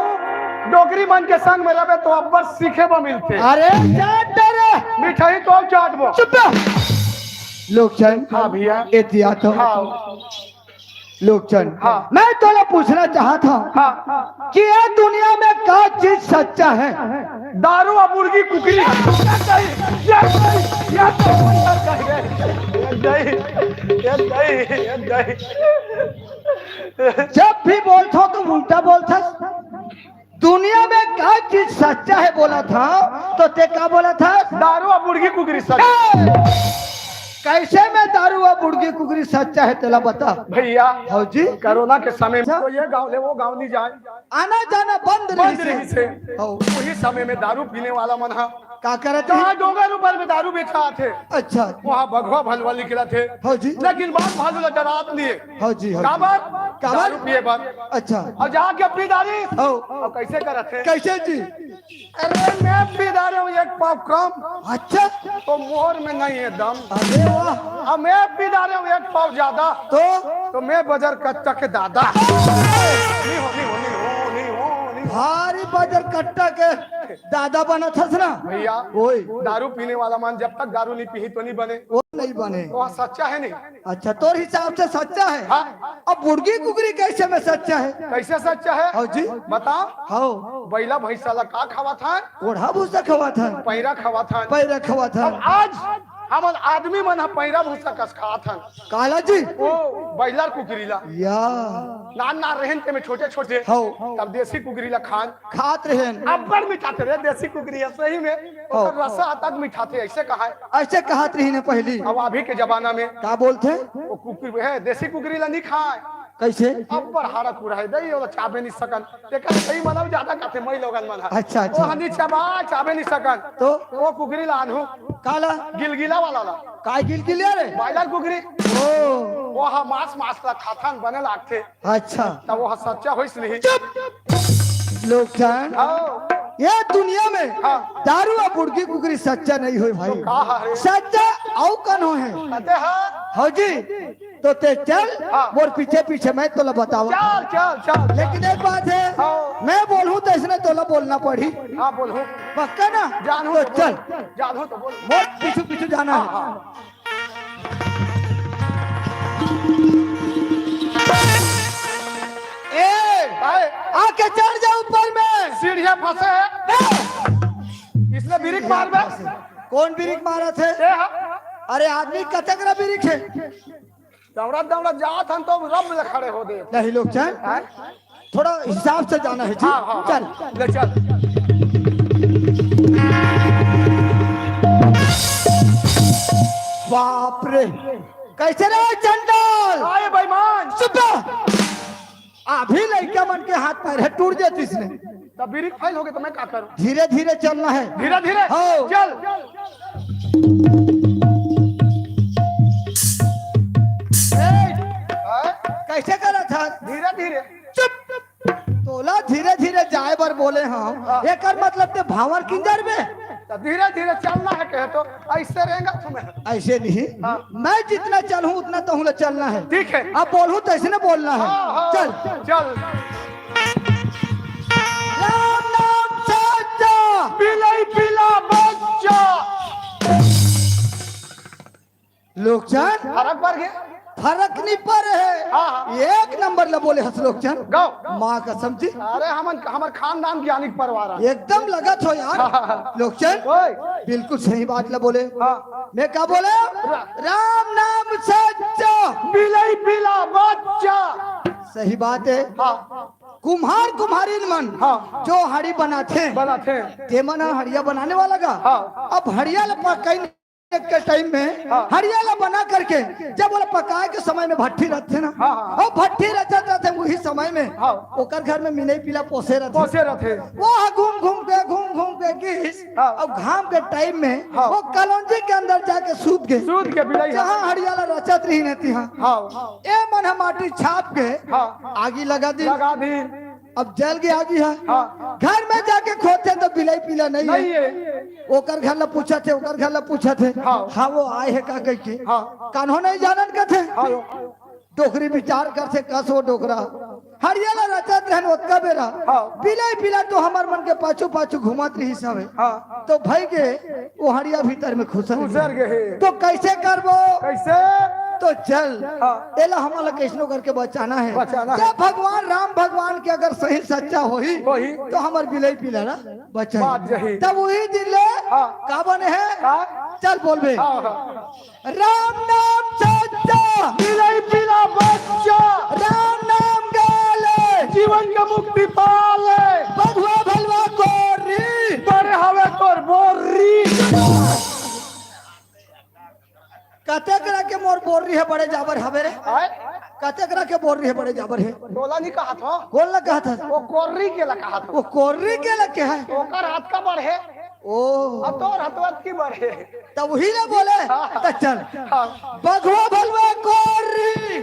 डोकरी मन के संग में रहबे त अब्बड़ सीखे बर मिलथे। अरे जा डरे। मिठाई तो चाटबो। चुप रह। लोकचन। हाँ भैया। एतिया तो। हाँ। लोकचन। हाँ। मैं तोला पूछना चाहत हँव हाँ। कि ये दुनिया में का चीज सच्चा हे? दारू अउ मुर्गी कुकरी। या दई, या दई, या दई, या दई, या दई, या दई। जब भी बोलथँव त उल्टा बोलथस। दुनिया में का चीज सच्चा हे बोलत हँव त तैं का बोलत हस? दारू अउ मुर्गी कुकरी सच। कइसे में दारू अउ मुर्गी कुकरी सच्चा हे तेला बता। भैया, हव जी। कोरोना के समय में तो ये गाँव ले वो गाँव नहीं जाए। आना जाना बंद बंद रहिसे। रहिसे। हव। वही समय में दारू पीने वाला मन हा का करत हे? जहाँ डोंगर ऊपर में दारू बेचाथे, अच्छा। वहाँ बघवा भलुवा निकलथे। हव जी। लेकिन बाघ भालू ला डरात नहीं हे। हव जी, हव जी। काबर? काबर? दारू पिए बर। अच्छा। अउ जाके पी डारिस। हव। अउ कइसे करत हे? कइसे जी? अरे मैं पी डारेंव एक पाव कम, अच्छा। त मोर में नहीं हे दम। अरे वाह। अउ मैं पी डारेंव एक पाव ज्यादा, त? त मैं बजर कट्टा के दादा। नहीं हो, नहीं हो, नहीं हो, नहीं हो, नहीं हो। भारी बजर कट्टा के दादा बनत हस ना। भैया, ओए। दारू पीने वाला मन जब तक दारू नहीं पीही त नहीं बने। वो नहीं बने। वो सच्चा हे नहीं? अच्छा, तोर हिसाब से सच्चा हे। हाँ। अब मुर्गी कुकरी कइसे में सच्चा हे? कइसे सच्चा हे? हव जी। बता। हव। बइला भइँसा ला का खवाथन? कोढ़ा भूसा खवाथन। पैरा खवाथन। पैरा खवाथन। अब आज हमन आदमी मन ह पैरा भूसा कस खाथन। काला जी। ओ बइला कुकरी ला। या। नान नान रहेन ते में छोटे छोटे। हव। तब देसी कुकरी ला खान। खात रहेन। अब्बड़ मिठाथे रे देसी कुकरी ह, सही में। हव। ओकर रसा तक मिठाथे, अइसे कहाय। अइसे कहत रहिन पहिली। अब अभी के जमाना में का बोलथे? वो कुकरी, हे, देसी कुकरी ला नहीं खाय। कइसे? अब्बड़ हाड़ा कुढ़ाय दई, ओला चाबे नहीं सकन। तेकर सही मतलब ज्यादा खाथे मई लोगन मन ह। अच्छा, अच्छा। वो हनी चबा, चाबे नहीं सकन। त? वो कुकरी ला आनहूँ। काला? गिलगिला वाला ला। काय गिलगिला रे? बइला कुकरी। ओ। वो ह मांस, मांस ला खाथन, बने लागथे। अच्छा। त वो ह सच्चा होइस नहीं। चुप। लोग जान। हव। ये दुनिया में हाँ। दारू अउ मुर्गी कुकरी सच्चा नहीं होय भाई। त का हरे? सच्चा अउ कन होय हे। अते हाँ। हव जी। त तें चल, हाँ। मोर पीछे पीछे मैं तोला बतावत हँव। चल, चल, चल। लेकिन एक बात हे, हाँ। मैं बोलहूँ त अइसने तोला बोलना पड़ही। हाँ, बोलहूँ। पक्का ना? जानहूँ त त चल। बोल। जानहूँ त बोल। मोर पीछू पीछू जाना हाँ, हे। हाँ। ए, काय? आके चढ़ जा ऊपर में। सीढ़िया फँसे हे। ए! अइसने बिरिख मारबे। कोन बिरिख मारत हे? ए, हाँ। अरे आदमी कतेक रा बिरिख हे? दौड़त दौड़त जात हन त रब ले खड़े हो दे। नहीं लोग चल। हैं? थोड़ा हिसाब से जाना हे जी। हाँ, हाँ, हाँ। चल। ले चल। बाप रे, कैसे रे चंडाल? आए बेईमान। चुप रह। अभी लइका मन के हाथ पैर हे, टूट जातिस ने। तब बीड़ी फेल हो गए तो मैं का करूं? धीरे धीरे चलना है। धीरे धीरे? हाँ। चल। ए, हाँ? कैसे करत हस? धीरे धीरे। चुप। तोला धीरे धीरे जाए बर बोले हंव। हाँ। एकर मतलब ते भांवर किंजर में। तो धीरे धीरे चलना है कहे तो ऐसे रहेगा तुम्हें। ऐसे नहीं। हाँ। मैं जितना चलहूं उतना तोहूं ला चलना है। ठीक है। अब बोलहूं तो ऐसे ना बोलना है। हाँ, हाँ। चल। चल। राम नाम सच्चा। बिलाई बिला बच्चा। लोकचन। फरक पड़ गया। फरक नहीं पड़े हे। हाँ, हाँ। एक नंबर ला बोले हस लोकचन। गाओ। माँ कसम जी। अरे हमन, हमर खानदान ज्ञानिक परिवार हे। एकदम लगत हो यार। हाँ, हाँ, हाँ। लोकचन। ओए। बिल्कुल सही बात ला बोले। हाँ। मैं का बोले? रा- राम नाम सच्चा। बिलाई बिला बच्चा। सही बात है। हाँ। कुम्हार कुम्हारिन मन हाँ। जो हड़ी बनाथे, बनाथे। ते मन ह हड़िया बनाने वाला का। हाँ। अब हड़िया ला पकाई के टाइम में हाँ। हड़िया ला बना करके जब ओला पकाए के समय में भट्ठी रखथे ना, हाँ, हाँ। वो भट्ठी रचत रथे, वही समय में हाँ। ओकर घर में मिनई पिला पोसे रथे। पोसे रथे। वो ह घूम घूम के, घूम घूम के गिस, हाँ। अब घाम के टाइम में हाँ। वो कलौंजी के अंदर जाके सूत गे। सूत के बिलाई जहाँ हाँ। हड़िया ला रचत रहिन हे तिहाँ। हाँ। ए मन ह माटी छाप के हाँ। आगी लगा दी। लगा दी। अब जल के आगी हे। हाँ। घर में जाके खोदथे तो बिलाई पिला नहीं नहीं हे। है। ओकर घर ला पूछथे, ओकर घर ला पूछथे। हाँ। हाँ, वो आए हे का कहिके। हाँ। कान्हो नहीं जानन कथे। हाँ। डोकरी विचार करथे, कस वो डोकरा। हड़िया ला रचत रहन ओतका बेरा। हाँ। बिलाई पिला तो हमर मन के पाछू पाछू घूमत रहिस हवे। हाँ। तो भई गे, वो हड़िया भीतर में खुसर घुसर गे। गे हे। तो कैसे करबो? कैसे? तो चल, हाँ। एला हमन ला कैसनो करके बचाना हे। बचाना हे। जब भगवान राम भगवान के अगर सही सच्चा होही, होही। तो हमर बिलाई पिला ला बचाही। बात यही। तब वही दिन ले हाँ। का बने हे? का? चल बोलबे। हाँ, हाँ। राम नाम सच्चा। बिलाई पिला बच्चा। राम नाम गाले। जीवन का मुक्ति पाले। बघवा भलवा कोरी। बड़े हवे तोर बोरी। कतेक रखे मोर बोरी हे बड़े जाबर हवे रे। आय? कतेक रखे बोरी हे बड़े जाबर हे। तोला नहीं कहा था। कोन ला कहा था? वो कोर्री के ला कहा था। वो कोर्री के ला कहा हे? ओकर हाथ का बढ़े। ओ। अब तोर हथवत की बढ़े। तब वही ना बोले। हाँ। तो चल। हाँ। बघवा भलवा कोर्री।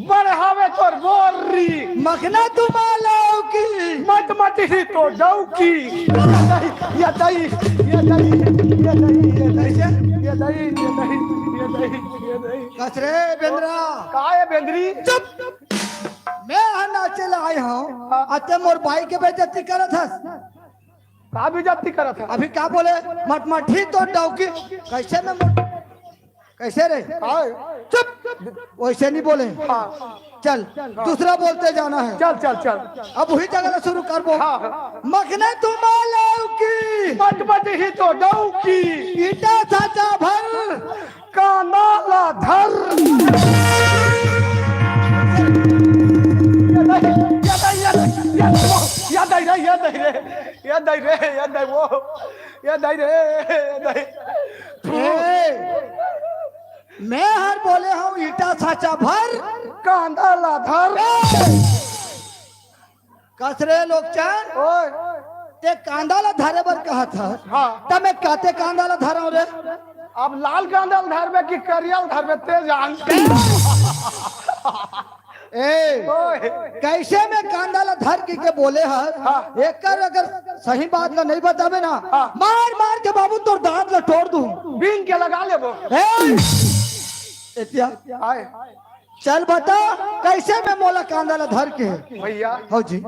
बड़े हवे तोर बोरी। मखना तुम्हारा लौकी। मट मट ही तो डौकी। ये दही, ये दही, ये दही, ये दही, ये दही, ये दही, ये दही, ये दही, ये दही। कस रे बेंदरा। का हे बेंदरी? चुप। मैं यहाँ नाचे ला आए हंव, हाँ। अते मोर बाई के बेइज्जती करत हस। का बेइज्जती करत हे? अभी का बोले? मटमठी तो डौकी। कैसे में मट-, कैसे रे? हाँ। चुप। वैसे नहीं बोले। हाँ। चल, हाँ। दूसरा बोलते जाना हे। चल, चल, चल। अब वही जगह से शुरू करबो। हाँ, हाँ। मखना तुम्हारा लौकी। मटमटी ही तो डौकी। ईटा साचा भर। कांदा ला धर। ये दही, ये दही, ये दही, ये दही, ये दही रे, ये दही रे, ये दही रे, ये दही वो, ये दही रे, ये दही। ए, मैं हर बोले हंव ईटा साचा भर। कांदा ला धर। ए! कस रे लोकचन, ओए। ते कांदा ला धरे बर कहत हस। हाँ। त मैं काते कांदा ला धरंव रे? अब लाल कांदा ला धरबे कि करिया ला धरबे, ते जान। ए, ओए। कैसे में कांदा ला धर के, के बोले हस? हाँ। एकर अगर सही बात ला नहीं बताबे ना, हाँ। मार मार के बाबू तोर दांत ला तोड़ दूं। बीन के लगा लेबो। ए, एतिया। आए। चल बता, कैसे में मोला कांदा ला धर के? भैया। हो जी।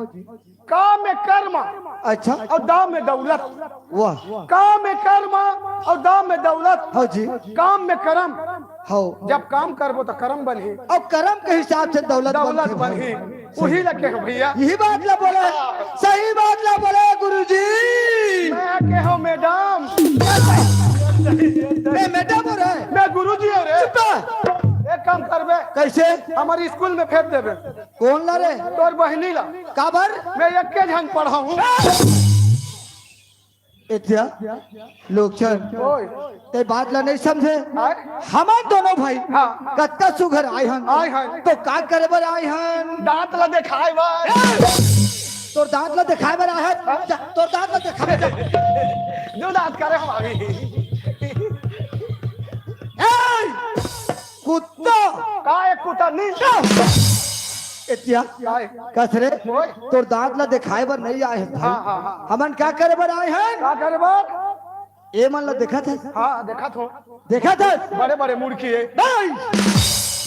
काम में कर्म। अच्छा। और दाम में दौलत। वाह। काम में कर्म और दाम में दौलत। हो जी। काम में कर्म। हो। जब काम करबो तो कर्म बनही। और कर्म के हिसाब से दौलत दौलत बनथे भाई। बनही। वही लगे हो भैया। यही बात ला बोले, सही बात ला बोले गुरुजी। मैं के हो मैडम। ए, मैडम हो रे। मैं गुरुजी हो रे। चुप रह। एक काम करबे। कैसे? हमारे स्कूल में भेज देबे। कौन ला रे? तोर बहिनी ला। काबर? मैं एक के झन पढ़ाऊं। एतिया, लोकचन, ओए। ते बात ला नहीं समझे। आय? हमन दोनों भाई हाँ। कत्ता सुघर आए हन। आए हन। तो का करे बर आए हन? दांत ला देखाए बर। ए! तोर दांत ला देखाए बर आए हन। हाँ? जा, तोर दांत ला देखाए बर। दो दांत करे हम अभी। ए! कुत्ता। का एक कुत्ता नहीं? एतिया, काय? कस रे? ओए। तोर दांत ला देखाए बर नहीं आए हन भाई। हाँ, हाँ, हाँ। हमन का करे बर आए हन? का करे बर? ए मन ला देखत हस? हाँ, देखत हों। देखत हस? बड़े बड़े मुड़की हे। नहीं।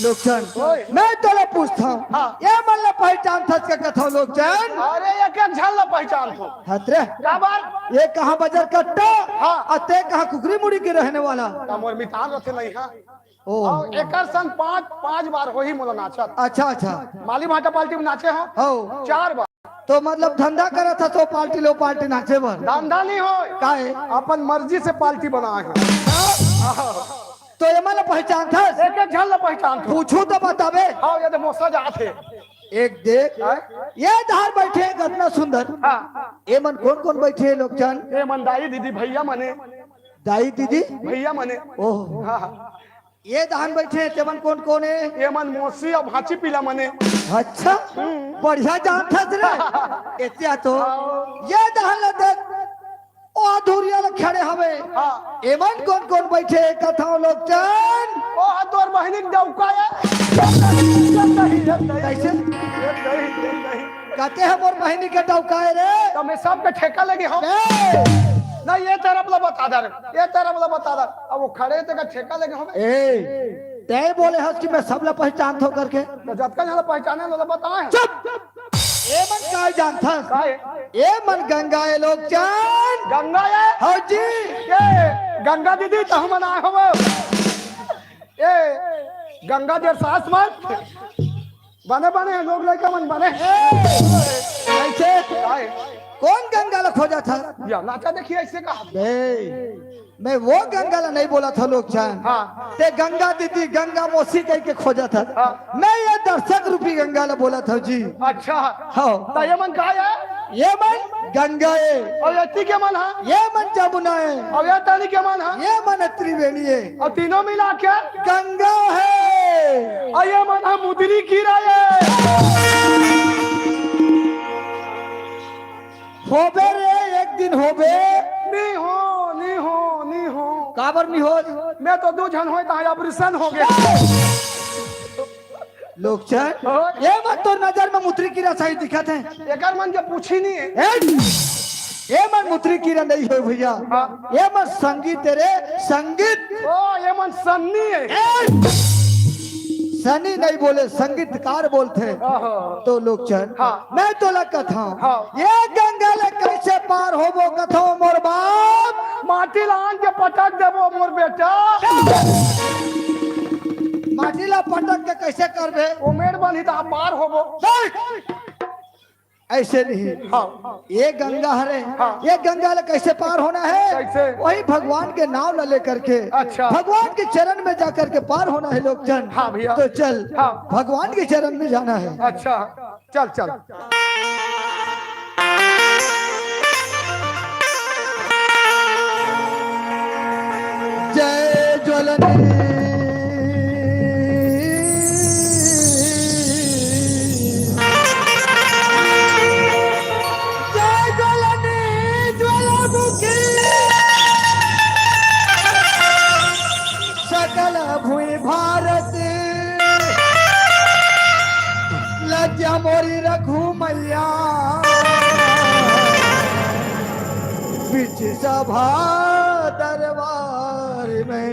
लोकचन, ओए। मैं तोला पूछत हों। हाँ। ए मन ला पहचानत हस का कथों लोकचन? अरे, एक एक झन ला पहचानत हों। हत रे। का बात? ए कहाँ बजर कट्टा? हाँ। अउ ते कहाँ कुकरी मुड़ी के रहने वाला? का मोर मितान रथे नहीं, हाँ। ओ। अउ एकर संग पांच, पांच बार होही मोला नाचत। अच्छा, अच्छा। माली भाटा पार्टी में नाचे हों। हो। चार बार। तो मतलब धंधा करत हस तो पार्टी ले पार्टी नाचे बर? धंधा नहीं होय। काहे? अपन मर्जी से पार्टी बनाए हों। तो एमन ला पहचानत हस? एक एक झन ला पहचानत हों। पूछहूं तो बताबे? हाँ, ये तो मोसा जात हे। एक देख, हाँ? ए धार बैठे हे, कतना सुंदर। हाँ। एमन कोन कोन बैठे हे लोकचन? एमन दाई दीदी भैया मने। दाई दीदी? भैया मने। ओह। हाँ, हाँ। ए दहान बैठे हे, तेमन कोन कोन हे? एमन मोसी अउ भांची पीला मने। अच्छा, हम्म। बढ़िया जानत हस रे। एतिया तो। हाँ। ए दहान ला देख, ओ अधुरिया ला खड़े हवे। हाँ। एमन कोन कोन बैठे हे कथों लोकचन? ओ तोर बहिनी के डौका हे। कैसे? कथे हे मोर बहिनी के डौका हे रे। तो मैं सबके ठेका लेगे हों। ए! नहीं, ए तरफ ला बता दे रे। ए तरफ ला बता दे। अब ओ खड़े हे तेकर ठेका लेगे हों। ए, ते बोले हस कि मैं सब ला पहचानत हों करके। तो जतका झन ला पहचाने ला बताए। चुप। एमन काय जानत हस? काय? एमन गंगा ए लोकचन। गंगा ए? हाँ जी। ए, गंगा दीदी, तहूं मन आए हव। ए, गंगा जी सास मन। बने बने हे लोग लइका मन बने। ए, ऐसे? काय? कोन गंगा ला खोजत हस? या नाचा देखिए ऐसे का। बे, मैं ओ गंगा ला नहीं बोलत हों लोकचन। हाँ। ते गंगा दीदी, गंगा मोसी कहिके खोजत हस। हाँ। मैं ए दर्शक रूपी गंगा ला बोलत हों जी। अच्छा। हाँ। त एमन काय हे? एमन गंगा ए। अउ एती के मन हा? एमन जमुना ए। अउ ए तनी के मन हा? एमन त्रिवेणी ए। अउ तीनों मिला के? गंगा हे। अउ एमन हा मुदरी कीरा ए। होबे रे, एक दिन होबे। नी हों, नी हों, नी हों। काबर नी हों? मैं तो दू झन होय त ऑपरेशन होगे। लोकचन, हाँ। एमन तोर नजर में मुदरी कीरा सही दिखत हे। एकर मन के पूछी नी। ए, एमन मुदरी कीरा नहीं होय भैया। हाँ। एमन संगीत ए रे, संगीत। ओ, एमन सन्नी हे। ए, सनी नहीं बोले, संगीतकार बोलथे। ओहो। तो लोकचन, हाँ। मैं तोला कथों, हाँ। ए गंगा ला कैसे पार होबो कथों मोर बाप? माटी ला आन के पटक देबो मोर बेटा। माटी ला पटक के कैसे करबे? ओ मेड़ बनही त पार होबो। नहीं। ऐसे नहीं। हाँ। ए गंगा हरे, हाँ। ए गंगा ला कैसे पार होना हे? कैसे? वही भगवान के नाम ला लेकर के, अच्छा। भगवान के चरण में जाकर के पार होना हे लोकचन। हाँ भैया। तो चल, हाँ। भगवान के चरण में जाना हे। अच्छा, चल चल। जय ज्वलनी। जय ज्वलनी ज्वालामुखी। सकल भुइ भारत लज्जा मोरी रखु मैया। बीच सभा दरबार में,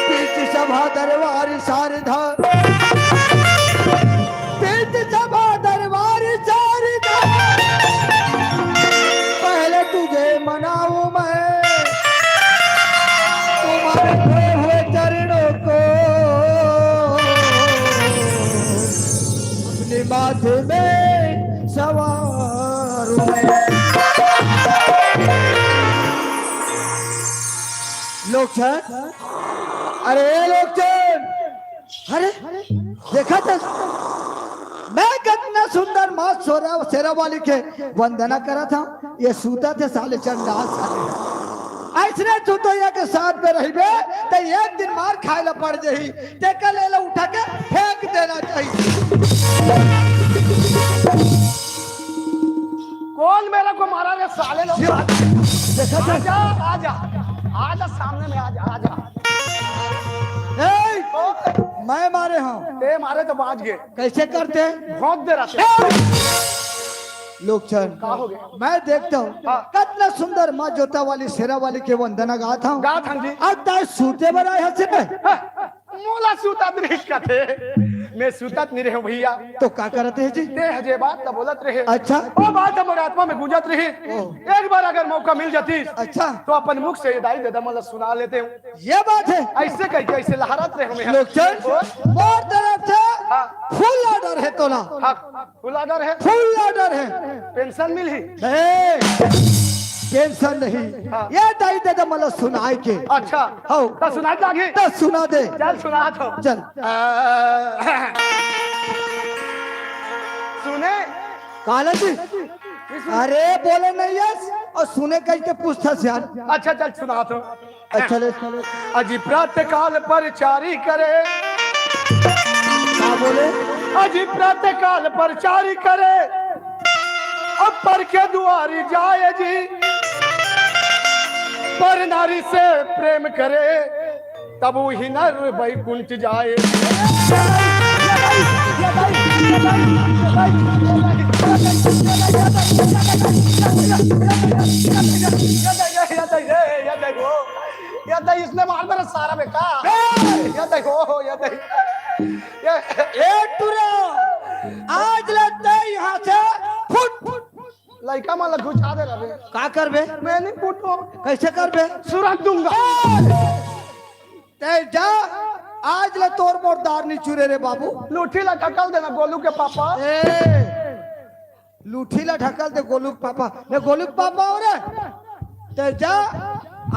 बीच सभा दरबार शारदा, बीच सभा दरबार शारदा। पहले तुझे मनाऊं मैं, तुम्हारे धोए हुए चरणों को अपने माथे में सवार हूँ। लोकचन, अरे लोकचन, अरे देखा था, मैं कतना सुंदर माँ सोरा शेरा वाली के वंदना करत हूँ। ये सूतत हे साले चंडाल साले। ऐसने चुतैया के साथ में रहिबे त एक दिन मार खाए ला पड़ जाही। तेकर ले ला उठा के फेंक देना चाहिए। कौन मेरे को मारा रे साले लोग? देखा था? आजा, आजा, आजा सामने में, आजा, आजा। नहीं, मैं मारे हूँ। ते मारे तो बाज गए। कैसे करते? भोंक दे रहा। लोकचन, का हो गया? मैं देखता हूँ हाँ। कतना सुंदर माँ जोता वाली शेरा वाली के वंदना गात हूँ। गात हूँ जी। अब ताय सूते बर आए हंसे में। मोला सूतत नहीं कथे। मैं सूतत नहीं रहे भैया। तो का करत हे जी? ते हजे बात त बोलत रहे। अच्छा। वो बात हमर आत्मा में गूंजत रही। ओ। एक बार अगर मौका मिल जाती अच्छा। तो अपन मुख से ये दाई ददा मोला सुना लेते हूँ। ये बात है। ऐसे कह के ऐसे लहरात रहे हमें। लोकचन, मोर तरफ से हाँ। फुल ऑर्डर है तोला। हाँ, फुल ऑर्डर है। फुल ऑर्डर है। पेंशन मिलही? नहीं, पेंशन नहीं। हाँ। ये दाई ददा मोला सुनाए के। अच्छा। हो। तो सुनाए लागी। तो सुना दे। चल सुना तो। चल। सुने। काला जी। अरे बोले नहीं यस। और सुने कह के पूछता यार। अच्छा चल सुना तो। अच्छा ले। अजी प्रातः काल पर चारी करे। का बोले? अजी प्रातः काल पर चारी करे। अब पर के दुआरी जाए जी। पर नारी से प्रेम करे। तब वही नर बैकुंठ जाए। या तो इसने मार मेरा सारा बेटा। या देखो, या देखो। ए टुरा, आज ले ते यहाँ से फुट। लड़का माला घुसा दे रहे। का करबे? मैं नहीं फूटो। कैसे करबे? सुरंग दूंगा। ते जा, आज ले तोर मोर दार नहीं चुरे रे बाबू। लूठी ला ढकल देना गोलू के पापा। ए, लूठी ला ढकल दे गोलू के पापा। मैं गोलू के पापा हो रे। ते जा,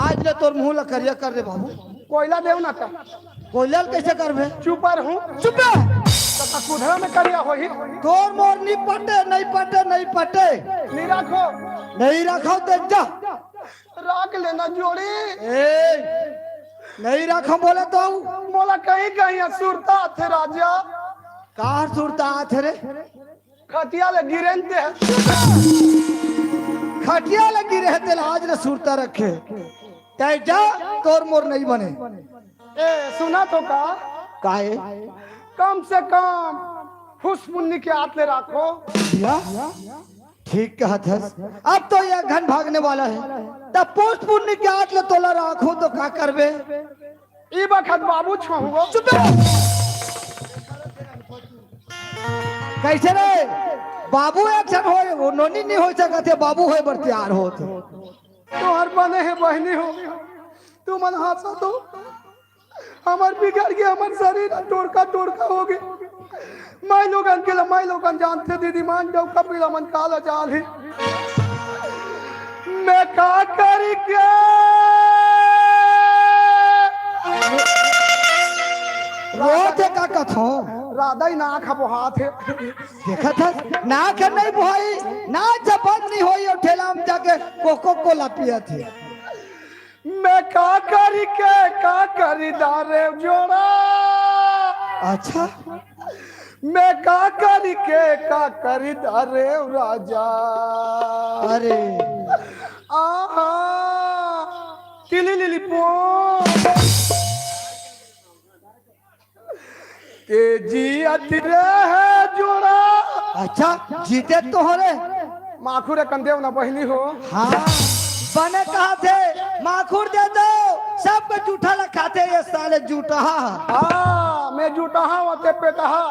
आज ले तोर मुंह ला करिया कर दे बाबू। कोयला देव ना का। कोयला ला कैसे करबे? चुपर हूँ। चुप रह। तो कुधरा में करिया होही। तोर मोर नहीं पटे, नहीं पटे, नहीं पटे। नहीं रखो। नहीं रखो ते जा। राख लेना जोड़ी। ए, नहीं रखो बोले तो। मोला कहीं कहीं सुरता थे राजा। कार सुरता आथे रे? खटिया ले गिरेन ते। खटिया लगी रहे ते आज ले सुरता रखे। ते जा, तोर मोर नहीं बने। ए सुना तो का। काहे? कम से कम फुस पुन्नी के हाथ ले रखो। या? ठीक कहत हस। अब तो ये घन भागने वाला है। तब पोस्ट पुन्नी के हाथ ले तोला राखो तो का करबे? ई बखत बाबू छोंगो। चुप रह। कैसे रे? बाबू एक जन होए, वो नोनी नहीं हो सकते, बाबू होए बर तैयार होत। तोहर बने है बहनी हो। तू मन हंसा तो। हमर बिगड़ गए, हमर शरीर टोरका टोरका हो गए। माई लोगन के ला, माई लोगन जानथे दीदी मान डौका पीला मन काला जाल ही। मैं का करी के वो ते का कथो? राधा ही ना खा बोहात है। देखत हस, ना के नहीं बुहाई, ना जब बंद नहीं होई और ठेला में जाके कोको कोला पियत है। मैं का करी के का करी दारे जोड़ा। अच्छा। मैं का करी के का करी दारे राजा। अरे। आहा। तिली लिली पो। के जी अति रहे जोड़ा। अच्छा, जीते तो हो रे। माखुर कन देव ना बहिनी हो। हाँ, बने कहा थे, माखुर दे दो, सबको जूठा लखाते ये साले जूठा। हाँ, मैं जूठा हाँ, वते पेटहा।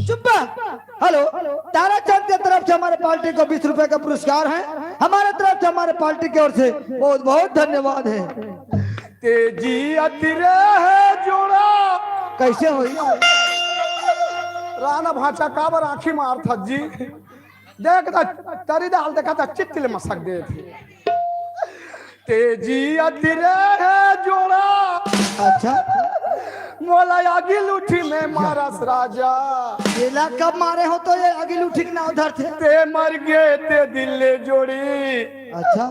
चुप। हेलो, ताराचंद के तरफ से हमारे पार्टी को बीस रुपए का पुरस्कार है। हमारे तरफ से हमारे पार्टी की ओर से बहुत बहुत धन्यवाद है। तेजी अति रहे जोड़ा। कैसे होई? राना भाचा काबर आँखी मार था जी। देख दा, तरी दाल देखा था, चित्त ले मसक दे थी। तेजी अति रहे जोड़ा। अच्छा। मोला आगी लूठी में मारस राजा। एला कब मारे हो तो ये आगी लूठी के नाव धरथे? ते मर गे ते दिल ले जोड़ी। अच्छा।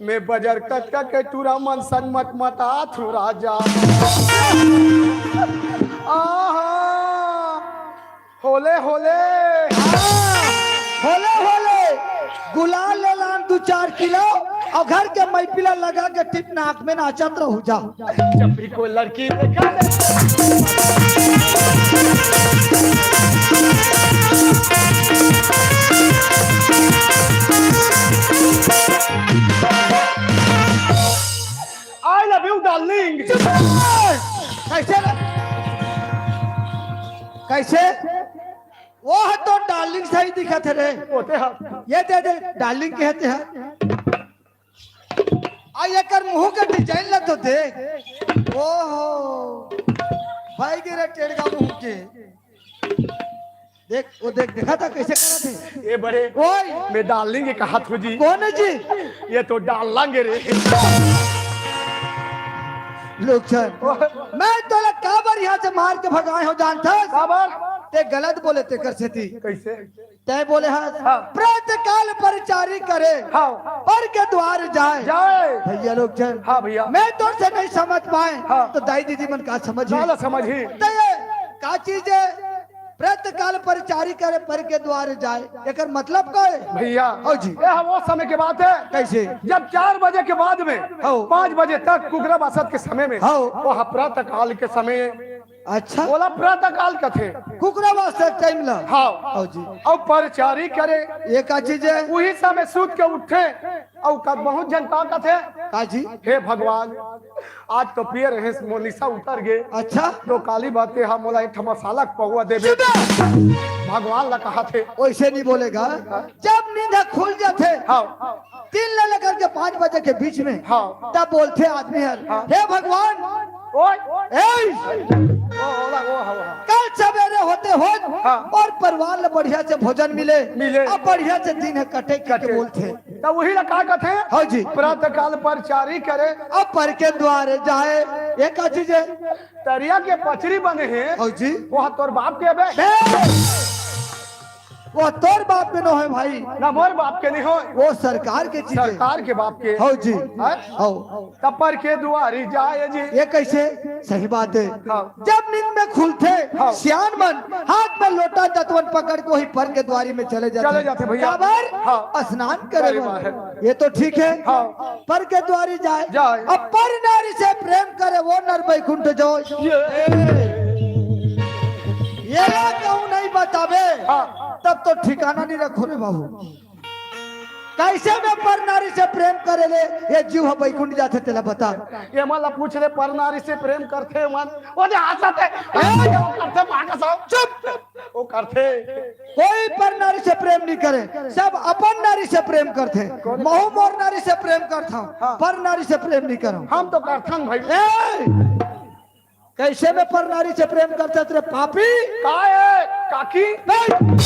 मैं बजर कटका के टूरा मन संग मटमटात हूँ राजा। आहा। होले, होले। हाँ, होले, होले। गुलाल ले लान दू चार किलो अउ घर के मैपिला लगा के टिप नाक में नाचत रहू जा। जब भी कोई लड़की देखा दे। I love you, darling। चुप रह। कैसे रे? कैसे? वो ह तो डार्लिंग सही दिखत हे रे। होते हैं। ये दे दे, डार्लिंग कहते हैं। आ एकर मुंह के डिजाइन ला तो देख। ओहो, भाई गिरे टेढ़ा मुंह के। देख, वो देख, देखा था कैसे करत हे? ये बड़े ओए। मैं डार्लिंग के कहत हूँ जी। कौन है जी? ये तो डार्लिंग रे। लोग चल। मैं तोला काबर यहाँ से मार के भगाए हो जानथस? काबर? ते गलत बोले तेकर सेती। कैसे? तय बोले हस, हाँ। प्रातः काल परिचारी करे, हाँ। पर के द्वार जाए। जाए। भैया लोग चल। हाँ भैया। मैं तोर से नहीं समझ पाए, हाँ। तो दाई दीदी मन का समझी? काला समझी। तय का चीज है? प्रातः काल परिचारी करे, पर के द्वार जाए। एकर मतलब का है? भैया। हाँ जी। ये हम वो समय के बात है। कैसे? जब चार बजे के बाद में हाँ। पाँच बजे तक कुकरा बासत के समय में हाँ। वो प्रातः काल के समय अच्छा। ओला प्रातः काल कथे। कुकरा बासत टाइम ला। हाँ। हाँ जी। अउ परचारी करे। ये का चीज है? उही समय सूत के उठे। अउ का बहुत जन का कथे? का जी? हे भगवान, आज तो पिए रहे मोर निसा उतर गे। अच्छा। तो काली बात हे, हम मोला एक ठमा साला के पहुआ देबे। चुप रह। भगवान ला कहत हे। वैसे नहीं बोलेगा। जब नींद खुल जाथे, हाँ। तीन ले लेकर के पाँच बजे के बीच में, हाँ। तब बोलथे आदमी हर, हाँ। हे भगवान, ओए। ए, ओ, ओला, ओ, हाँ, हाँ। कल सवेरे होते होत हाँ। और परिवार ले बढ़िया से भोजन मिले, मिले। अब बढ़िया से दिन हे कटे के कटे। बोलथे। तब वही ला का कथे? हाँ जी। प्रातः काल परचारी करे। अब पर के द्वार जाए, ये का चीज है? तरिया के पचरी बने हे। हाँ जी। वो तोर बाप के बे? बे! वो तोर बाप के नो है भाई। ना मोर बाप के नहीं हो। वो सरकार के चीज है। सरकार के बाप के। हो जी। हैं? हो। तब पर के दुआरी जाए जी। ये कैसे? सही बात है। हाँ। जब नींद में खुलथे, हाँ। सियान मन हाथ में लोटा दतवन पकड़ के वही पर के द्वारी में चले जाथे। चले जाथे भैया। काबर? हाँ। स्नान करे अरे बर। वाह। ये तो ठीक है। हाँ। पर के द्वारी जाए। जाए। अब पर नारी से प्रेम करे वो नर बैकुंठ जाए। ये। ये ला कहूँ नहीं बताबे, हाँ। तब तो ठिकाना नहीं रखो रे बाबू। कैसे में पर नारी से प्रेम करे ले, ये जीव ह बैकुंठ जाथे तेला बता। ये मन ला पूछ रे, पर नारी से प्रेम करथे मन? वो दे हंसत हे। ए! वो करथे, पागल साहब। चुप। वो करथे। कोई पर नारी से प्रेम नहीं करे, सब अपन नारी से प्रेम करथे। कौन? महू मोर नारी से प्रेम करथंव, हाँ। पर नारी से प्रेम नहीं करंव। हम तो करथन भाई। ए! कैसे में पर नारी से प्रेम करथस रे पापी? का है, काकी? नहीं।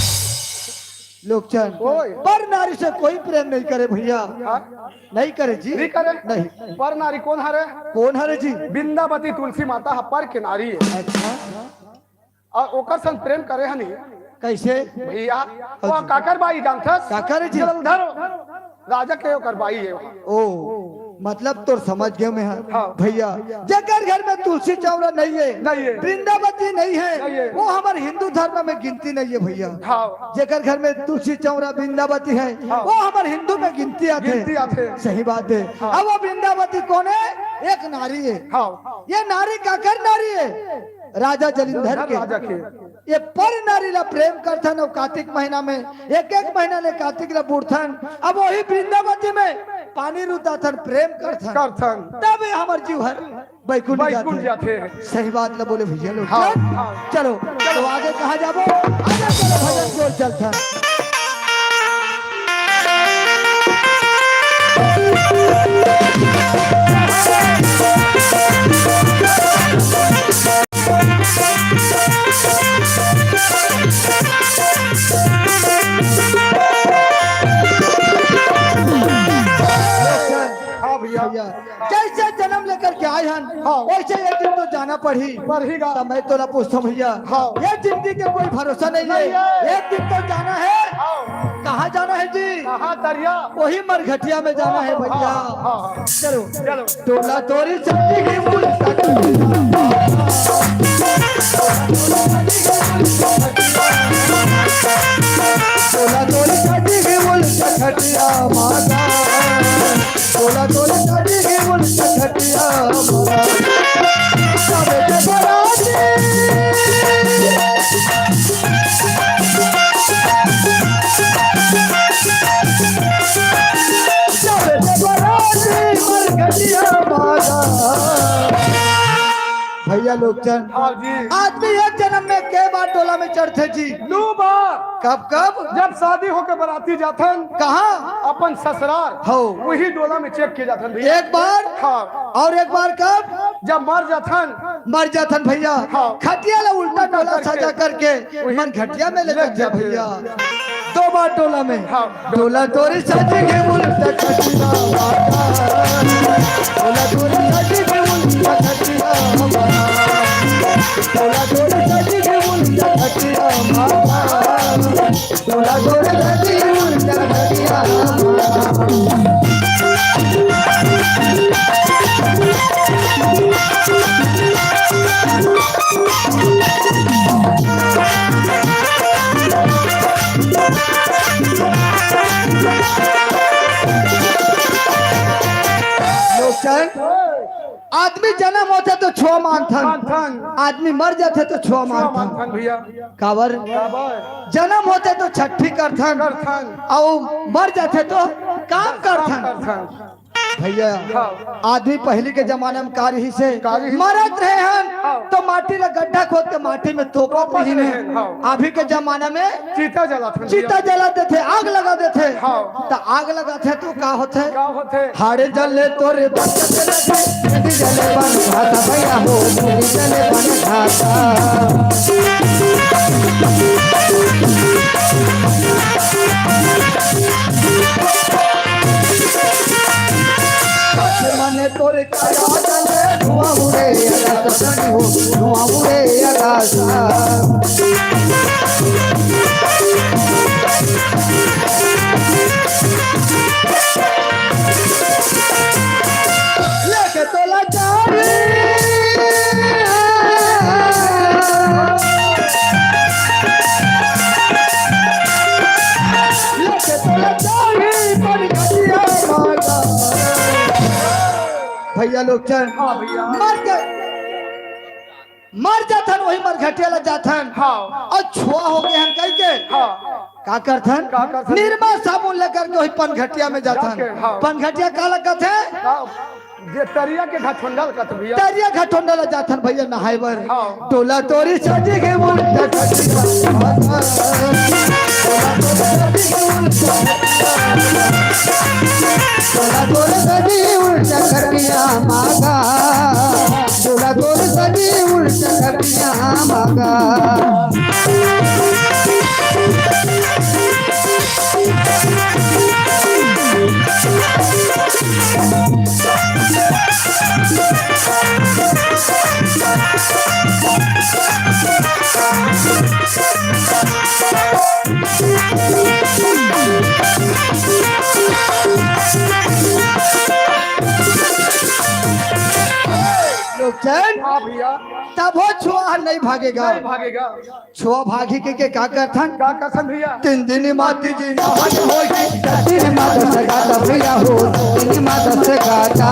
लोकचन, ओए। पर नारी से कोई प्रेम नहीं करे भैया। हाँ? नहीं करे जी। नहीं करे? नहीं। पर नारी कौन हरे? कौन हरे जी? बिंदावती तुलसी माता ह पर के नारी है। अच्छा। अउ ओकर संग प्रेम करे हनी। कैसे? भैया, वो काकर बाई जानथस? काकर जी? जलंधर राजा के ओकर बाई है। ओ, मतलब तोर समझ गए मैं ह। हाँ। भैया, जेकर घर में तुलसी चौरा नहीं है, नहीं है। वृंदावती नहीं है, नहीं है। वो हमर हिंदू धर्म में गिनती नहीं है भैया। हाँ। जेकर घर में तुलसी चौरा वृंदावती है, हाँ। वो हमर हिंदू में गिनती आथे। गिनती आथे। सही बात है। हाँ। अब वो वृंदावती कौन है? एक नारी है। हाँ। ये नारी काकर नारी है? राजा जलिंधर के। राजा के। ये पर नारी ला प्रेम करथन अउ कार्तिक महीना में एक एक महीना ले कार्तिक ला बूड़थन। अब वही वृंदावती में पानी रुताथन, प्रेम करथन। करथन। तब ये हमर जीव हर बैकुंठ बैकुंठ जाथे। जाथे। सही बात ला बोले भैया लोग। हाँ, चल, हाँ। चलो, चलो आगे कहाँ जाबो? आगे चलो, भजन जोर चलथन। हाँ भैया। जैसे जन्म लेकर के आए हन, हाँ। वैसे एक दिन तो जाना पड़ही। पड़ही गा। तो मैं तोला पूछता हूँ भैया, हाँ। ये जिंदगी के कोई भरोसा नहीं है। नहीं है। एक दिन तो जाना है। हाँ। कहाँ जाना है जी? कहाँ तरिया? वही मरघटिया में जाना है भैया। हाँ, हाँ, हाँ। चलो। चलो। टोला तोरी सजी के उल्टा टोला तोरी सजी के उल्टा खटिया माता। टोला तोरी सजी के उल्टा खटिया माता। सबे के बराती। सबे के बराती मरघटिया माता। भैया लोग चंद, हाँ जी। आदमी एक जन्म में के बार टोला में चढ़थे जी? दो बार। कब कब? जब शादी होके बराती जाथन। कहाँ? अपन ससुराल। हो। वही टोला में चेक किए जाथन भैया। एक बार? हाँ। और एक बार कब? जब मर जाथन। मर जाथन भैया। हाँ। खटिया ला उल्टा उल्टा टोला करके। सजा करके वही मरघटिया में ले ले जाथे जाथे। भैया। दो बार टोला में। हाँ। टोला तोरी सजी के उल्टा खटिया माता। टोला तोरी सजी के उल्टा खटिया माता। टोला तोरी सजी के उल्टा खटिया माता। टोला तोरी सजी के उल्टा खटिया माता। लोग चंद, आदमी जन्म होथे तो छुआ मानथन, मानथन। आदमी मर जाथे तो छुआ छुआ मानथन। मानथन भैया। काबर? काबर? जन्म होथे तो छट्ठी करथन, करथन। अउ मर जाथे तो काम काम करथन। करथन। भैया, हाँ। आदमी पहिली के जमाना में का रहिस हे? का रहिस? मरत रहे हन, हाँ। तो माटी ला गड्ढा खोद के माटी में तोपत तोपत रहिन हे। रहे हन, हाँ। अभी के जमाना में चिता जलाथन भैया। चिता जला देथे, आग लगा देथे। हाँ। त आग लगाथे तो का होथे? का होथे? हाड़े जले तोरे बचत रथे, नदी जले बन घाटा भैया हो, नदी जले बन घाटा। मने तोरे काया जले धुआं उड़े आकाश हो, धुआं उड़े आकाश। लेके तोला जावे। लेके तोला जावे, पर गलिया माता। भैया लोग चंद, हाँ भैया। मर के मर जाथन, वही मरघटिया ला जाथन। हाँ। अउ छुआ हो गए हन कहि के। हाँ। का करथन? का करथन? निरमा साबुन लेकर के वही पनघटिया में जाथन। जाके, हाँ। पनघटिया का लगत हे? हाँ। जे तरिया के घटोंडा लगत भैया। तरिया घटोंडा ला जाथन भैया नहाए बर। हाँ। टोला तोरी सजी के उल्टा खटिया। टोला तोरी सजी के उल्टा खटिया। टोला तोरी सजी उल्टा खटिया माता। टोला तोरी सजी उल्टा खटिया माता। लोग चंद, हाँ भैया। तब वो छुआ नहीं भागेगा। नहीं भागेगा। छुआ भागी के, के का करथन? का करथन भैया? तीन दिन माती जी नहान होई, तीन माता से गाता भैया हो, तीन माता से गाता।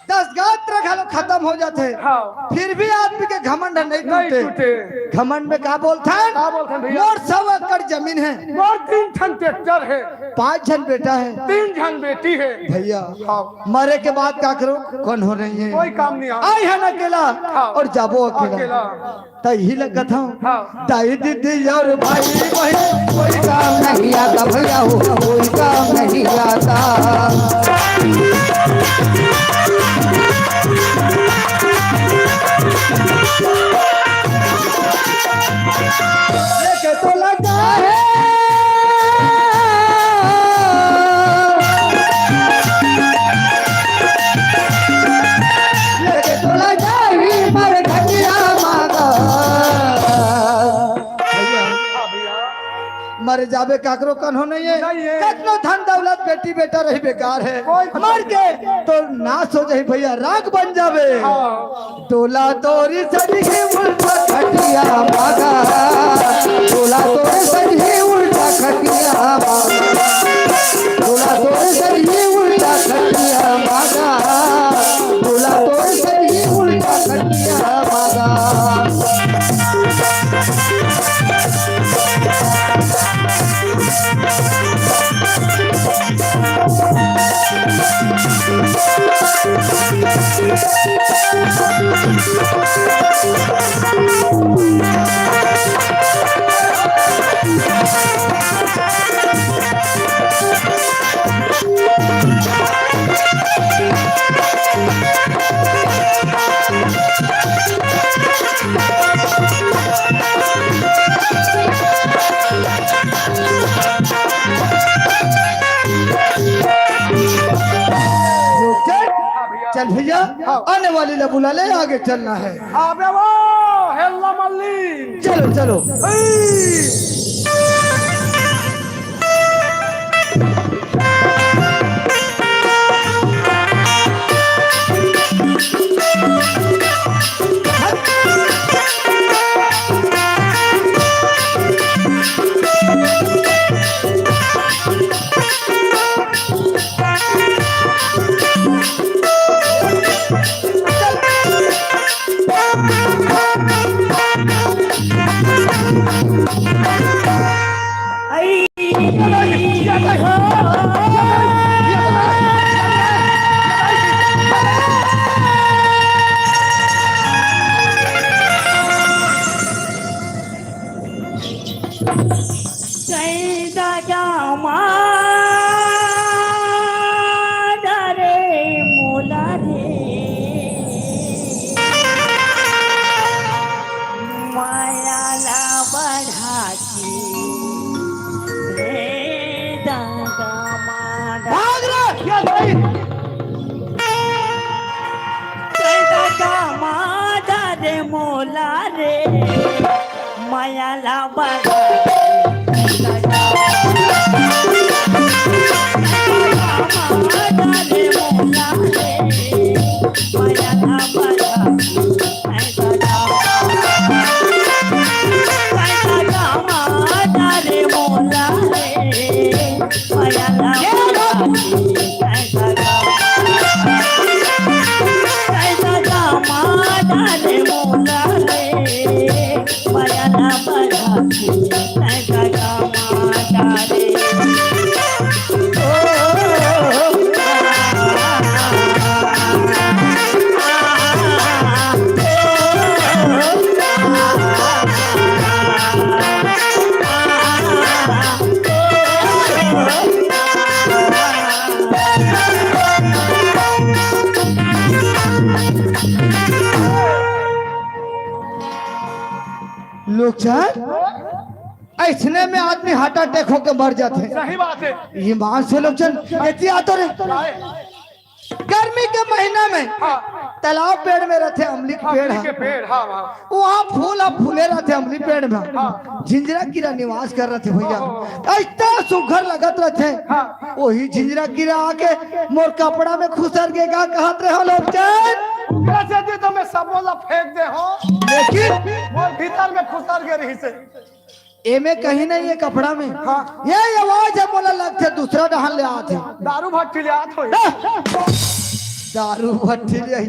दस गात्र घलो खत्म हो जाथे, हाँ। फिर भी आदमी के घमंड नहीं नहीं टूटे। टूटे। घमंड में का बोलथन? का बोलथन भैया? मोर सौ एकड़ जमीन हे। मोर तीन ठन ट्रैक्टर हे। पांच झन बेटा हे। तीन झन बेटी हे। भैया, हाँ। मरे के बाद का करो? कोनो नहीं हे। कोई काम नहीं हे। आए हन अकेला हाँ। अउ जाबो अकेला। अकेला। त इही ला कथंव। हाँ। दाई दीदी अउ भाई बहिन कोई काम नहीं आता भैया हो, कोई काम नहीं आता। जाबे, काकरो कन्हो नहीं है। नहीं है। कतनो धन दौलत, बेटी बेटा रही, बेकार है। कोई कुछ मर के तो नाश हो जाही भैया, राख बन जाबे। हाँ। टोला तोरी सजही उल्टा खटिया मागा, टोला तोरी सजही उल्टा खटिया मागा, टोला तोरी सजही उल्टा खटिया मागा, टोला तोरी सजही उल्टा खटिया मागा। चल भैया, हाँ। आने वाली ला बुला ले, आगे चलना है। अबे वो हेल्ला मल्ली। चलो, चलो। ए! कैदा का मादा रे मोला रे, माया ला बढ़ा के रे दादा मादा। भाग रे, क्या भाई? कैदा का मादा रे मोला रे, माया ला बढ़ा। लोग जान, ऐसने में आदमी हार्ट अटैक होके मर जाथे। सही बात है। ये मान से लोग जान, एती आतो रे। काय? गर्मी के महीना में हाँ। तालाब पेड़ में रहथे, अमली के हाँ, पेड़ अमली है। के पेड़, हाँ, हाँ। वहाँ फूल अब फूले रहथे अमली पेड़ में। हाँ। जिंजरा कीरा निवास कर रहथे भैया। ओहो। इतना सुघर लगत रहथे। हाँ। वही जिंजरा कीरा आके मोर कपड़ा में खुसर के का कहत रहे हो लोग जान? ओकरा से जी तो मैं सब बोला फेंक दे हो। लेकिन मोर भीतर में खुसर के रही से। एमे कहीं नहीं है कपड़ा में। हाँ। ये आवाज है, मोला लगथे दूसरा डहान ले आत हे। दारू भट्टी ले आत हो। ना। दारू भट्टी ले आई।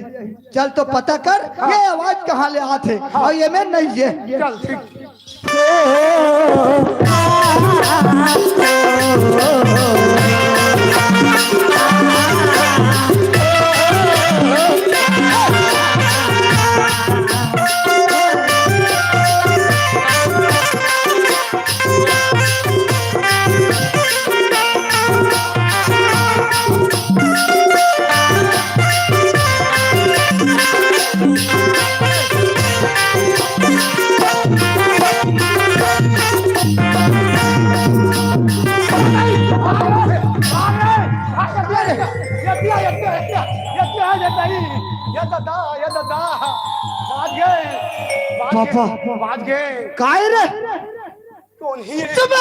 चल तो पता कर, हाँ। ये आवाज कहाँ ले आत हे। हाँ। और एमे नहीं है। चल ठीक। पापा। बाज गए। काय रे? टोनही है। चुप!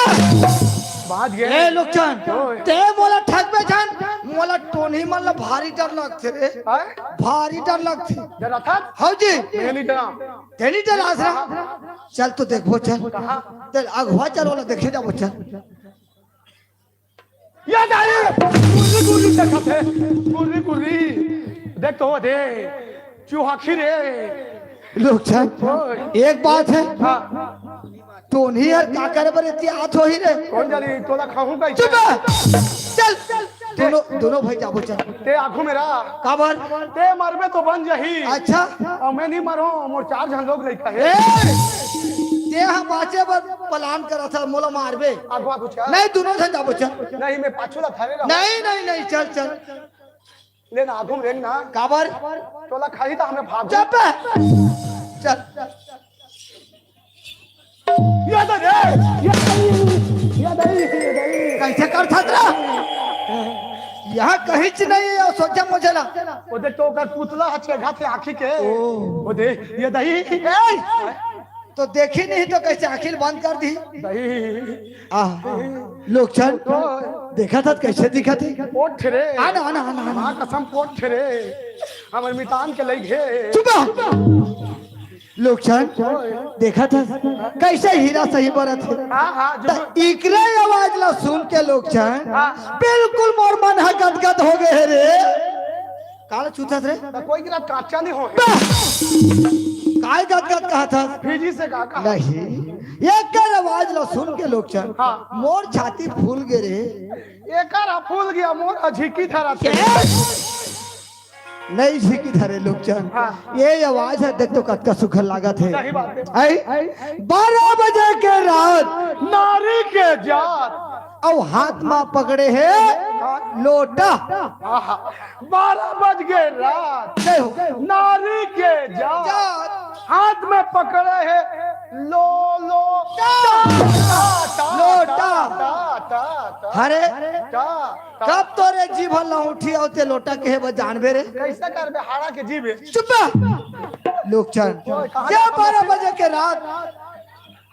बात ये ए लोकचन, ओए। ते मोला ठगबे झन, मोला टोनही मन ला भारी डर लगथे रे। हैं? भारी डर लगथे। डरथस? हव जी। मैं नहीं डरांव। ते नहीं डरास ना? चल तो देखबो चल। कहाँ? चल अगवा चल, ओला देखे जाबो चल। ये दाई, गुर्री गुर्री देखत हे, गुर्री गुर्री। देख तो दे, चुहाखी रे। लोकचन, ओए। एक बात हे। हाँ। टोनही हर का करे बर एती आत होही रे? कोन जानी, तोला खाहूं कइसे? चुप! चल, दोनों, दोनों भाई जाबो चल। ते आगू मेरा। काबर? ते मरबे तो बन जाही। अच्छा। अउ मैं नहीं मरों, मोर चार झन लोग लइका हे। ए! ते हा बाचे बर plan करत हस, मोला मारबे। आगू, आगू चल। नहीं, दोनों झन जाबो चल। नहीं, मैं पाछू ला थारे रहूं। नहीं, नहीं, नहीं, चल, चल। ले ना, आगू में रेंग ना। काबर? तोला खाही त हमें भाग। चुप! चल। ये तो रे, ये दई, ये दई, ये दई। कइसे करथस रे? इहाँ कहींच नहीं हे, सोचा मुझे ला। ओ देख तो ओकर पुतला ह छेघाथे आँखी के। ओ। ओ दे, ये दई। ए! तो देखी नहीं तो कइसे आँखी ल बंद कर दी? दई। आह, लोकचन, देखत हस कइसे दिखत हे? पोठ रे। आना, आना, आना, आना। माँ कसम पोठ रे। हमर मितान के लई घे। चुप! लोकचन, देखत हस कइसे हीरा सही बरत हे? हाँ, हाँ, त जरूर। इकरे आवाज ला सुन के लोकचन, हाँ। बिल्कुल मोर मन ह गदगद हो गे हे रे। काला चूथस रे? त कोई गिरा काचा नहीं हो। बस! काय गदगद कहत हस? फिजी से का कहा? नहीं, एकर आवाज ला सुन के लोकचन, हाँ। मोर छाती फूल गे रे। एकर फूल गया, मोर झिकी धरा थे। नहीं झिकी धरे लोकचन। हाँ। ये आवाज ह, देख तो कतका सुघर लागत हे। सही बात हे। आई? बारह बजे के रात। नारी के जात। अउ हाथ मा पकड़े हे हाँ। लोटा। आहा, बारह बज गे रात। जय हो। नारी के जात। जात। हाथ में पकड़े हे लो, लो, टा। टा, टा, लोटा। टा, टा, टा, टा। अरे, टा। कब तोरे जीभ ह लहुटी अउ ते लोटा कहे बर जानबे रे? कइसे करबे हाड़ा के जीभ हे? चुप! लोकचन, ओए, कहाँ ये जाता बारह है? बजे के रात,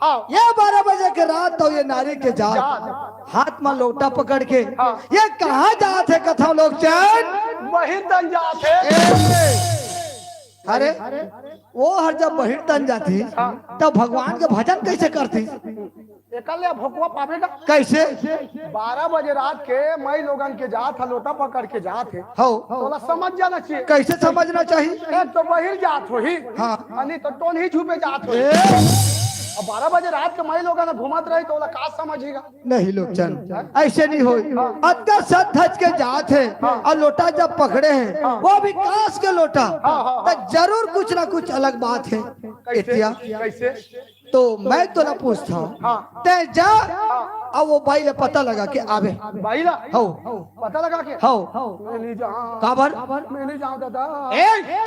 हाँ। ये बारह बजे के रात तो ये नारी के जात, जात। हाथ मा लोटा पकड़ के, हाँ। ये कहाँ जात हे कथव लोकचन? बहिर तन जात हे। ए! अरे, ओ हर जब बहिर तन जातिस, हाँ। तब भगवान के भजन कइसे करतिस? एकर ले भोकवा पाबे का? कइसे? बारह बजे रात के माई लोगन के जात ह, लोटा पकड़ के जात हे। हव। तोला समझ जाना चाहिए। कइसे समझना चाहिए? एक तो बहिर जात होही, हाँ। अनी तो टोनही झुपे जात होही। ए! अब बारह बजे रात के माई लोगन घूमत रही तो ओला का समझेगा? नहीं लोकचन, अइसे नहीं होय। हाँ। अतका सज धज के जात हे हाँ। अउ लोटा जब पकड़े हे, हाँ। वो भी कांस के लोटा, हाँ, हाँ, हाँ। त जरूर कुछ ना कुछ अलग बात हे। कइसे? एतिया। कइसे? तो मैं तोला पूछथंव, हाँ। ते जा हाँ। अउ वो बाई ला पता लगा के आबे। बाई ला? हव। पता लगा के? हव। मैं नहीं जांव। काबर? मैं नहीं जांव दादा। ए!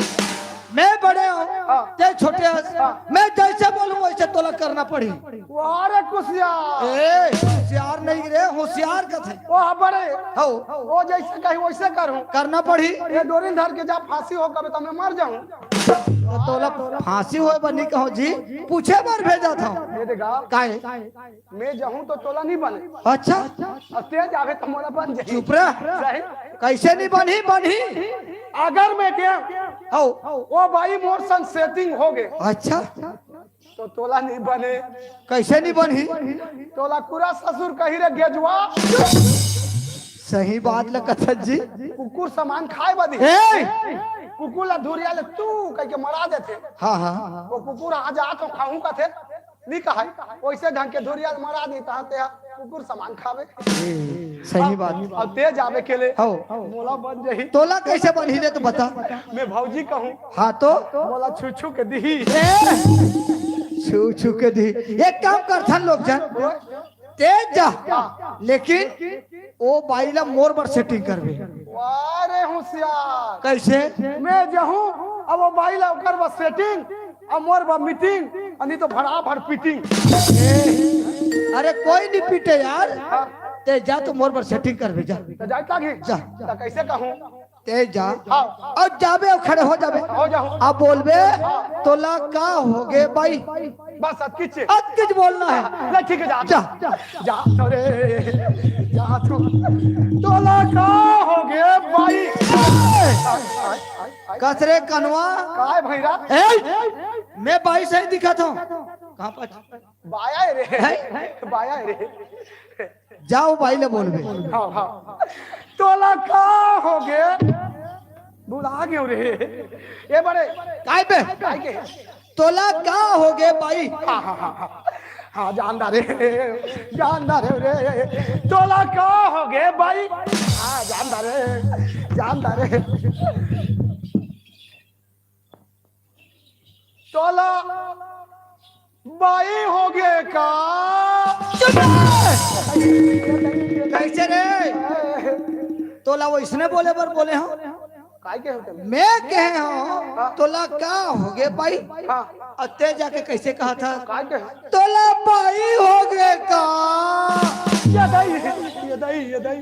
मैं बड़े हंव, हाँ। ते छोटे हस। हाँ। मैं जइसे बोलहूं वइसे तोला करना पड़ही। वाह रे कुसियार। ए, कुसियार नहीं रे, होशियार कथे। ओ हाँ, बड़े। हव। ओ जइसे कही वइसे करहूं। करना पड़ही। ये डोरी ल धर के जा, फांसी हो कबे त मैं मर जाहूं। त तोला फांसी होय बर नहीं कहंव जी, पूछे बर भेजत हंव। ये देखा। काहे? मैं जाहूं तो तोला नहीं बने। अच्छा। अउ ते जाबे त मोला बन जाही। चुप रह। सही। कइसे नहीं बनही, बनही? अगर मैं गेंव, हव। ओ बाई मोर संग setting हो गे। अच्छा। तो तोला नहीं बने। कइसे नहीं बनही? तोला कुरा ससुर कही रे गेजवा। सही बात ल कथस जी। कुकुर समान खाय बर दिही। ए! कुकुर ला धुरिया ले तू कहिके मरा देथे। हाँ, हाँ। वो कुकुर आ जात हो खाहूं कथे। नहीं कहाय, वइसे ढंग के धुरिया ल मरा दिही, तहां ते कुकुर समान खाबे। ए, सही बात। अउ ते जाबे के ले। हव। मोला बन जाही। तोला कइसे बनही ले तो बता। मैं भौजी कहूं। हाँ तो? मोला छू छू के दिही। ए, छू छू के दिही। एक काम करथन लोकचन। ते जा। लेकिन ओ बाई ला मोर बर setting करबे। वाह रे होशियार। कइसे? मैं जाहूं, अब ओ बाई ला ओकर बर setting, अब मोर बर meeting, अउ नहीं तो भड़ा भड़ पिटिंग। ए, अरे कोई नहीं पीटे यार। हाँ। ते जा तो मोर बर setting करबे, जा। त जाय लागही? जा। त कइसे कहूं? ते जा। हाँ। अउ जाबे अउ खड़े हो जाबे। हो जाहूँ। अब बोलबे, "तोला का होगे बाई?" बस अतकिच। अतकिच बोलना हे। ले ठीक हे, जा। जा। जा तो रे, जा तो। "तोला का होगे बाई?" कस रे कनवा। काय भैरा? ए, मैं बाई सही दिखत हूँ। कहाँ पर? बाया हे रे। हैं? बाया हे रे। जा ओ बाई ले बोलबे। हाँ, हाँ। "तोला का होगे?" भुला गेंव रे। ए बड़े। काय बे? काय के? "तोला का होगे बाई?" हाँ, हाँ, हाँ, हाँ। हाँ, जान डारेंव, जान डारेंव रे। "तोला का होगे बाई?" हाँ, जान डारेंव, जान डारेंव। "तोला बाई होगे का?" चुप रह! कइसे रे? तोला वइसने बोले बर बोले हँव। काय के होते? मैं कहे हँव, "तोला का होगे बाई?" हाँ। अउ ते जाके कइसे कहत हस? काय के? "तोला बाई होगे का?" ये दाई, ये दाई, ये दाई।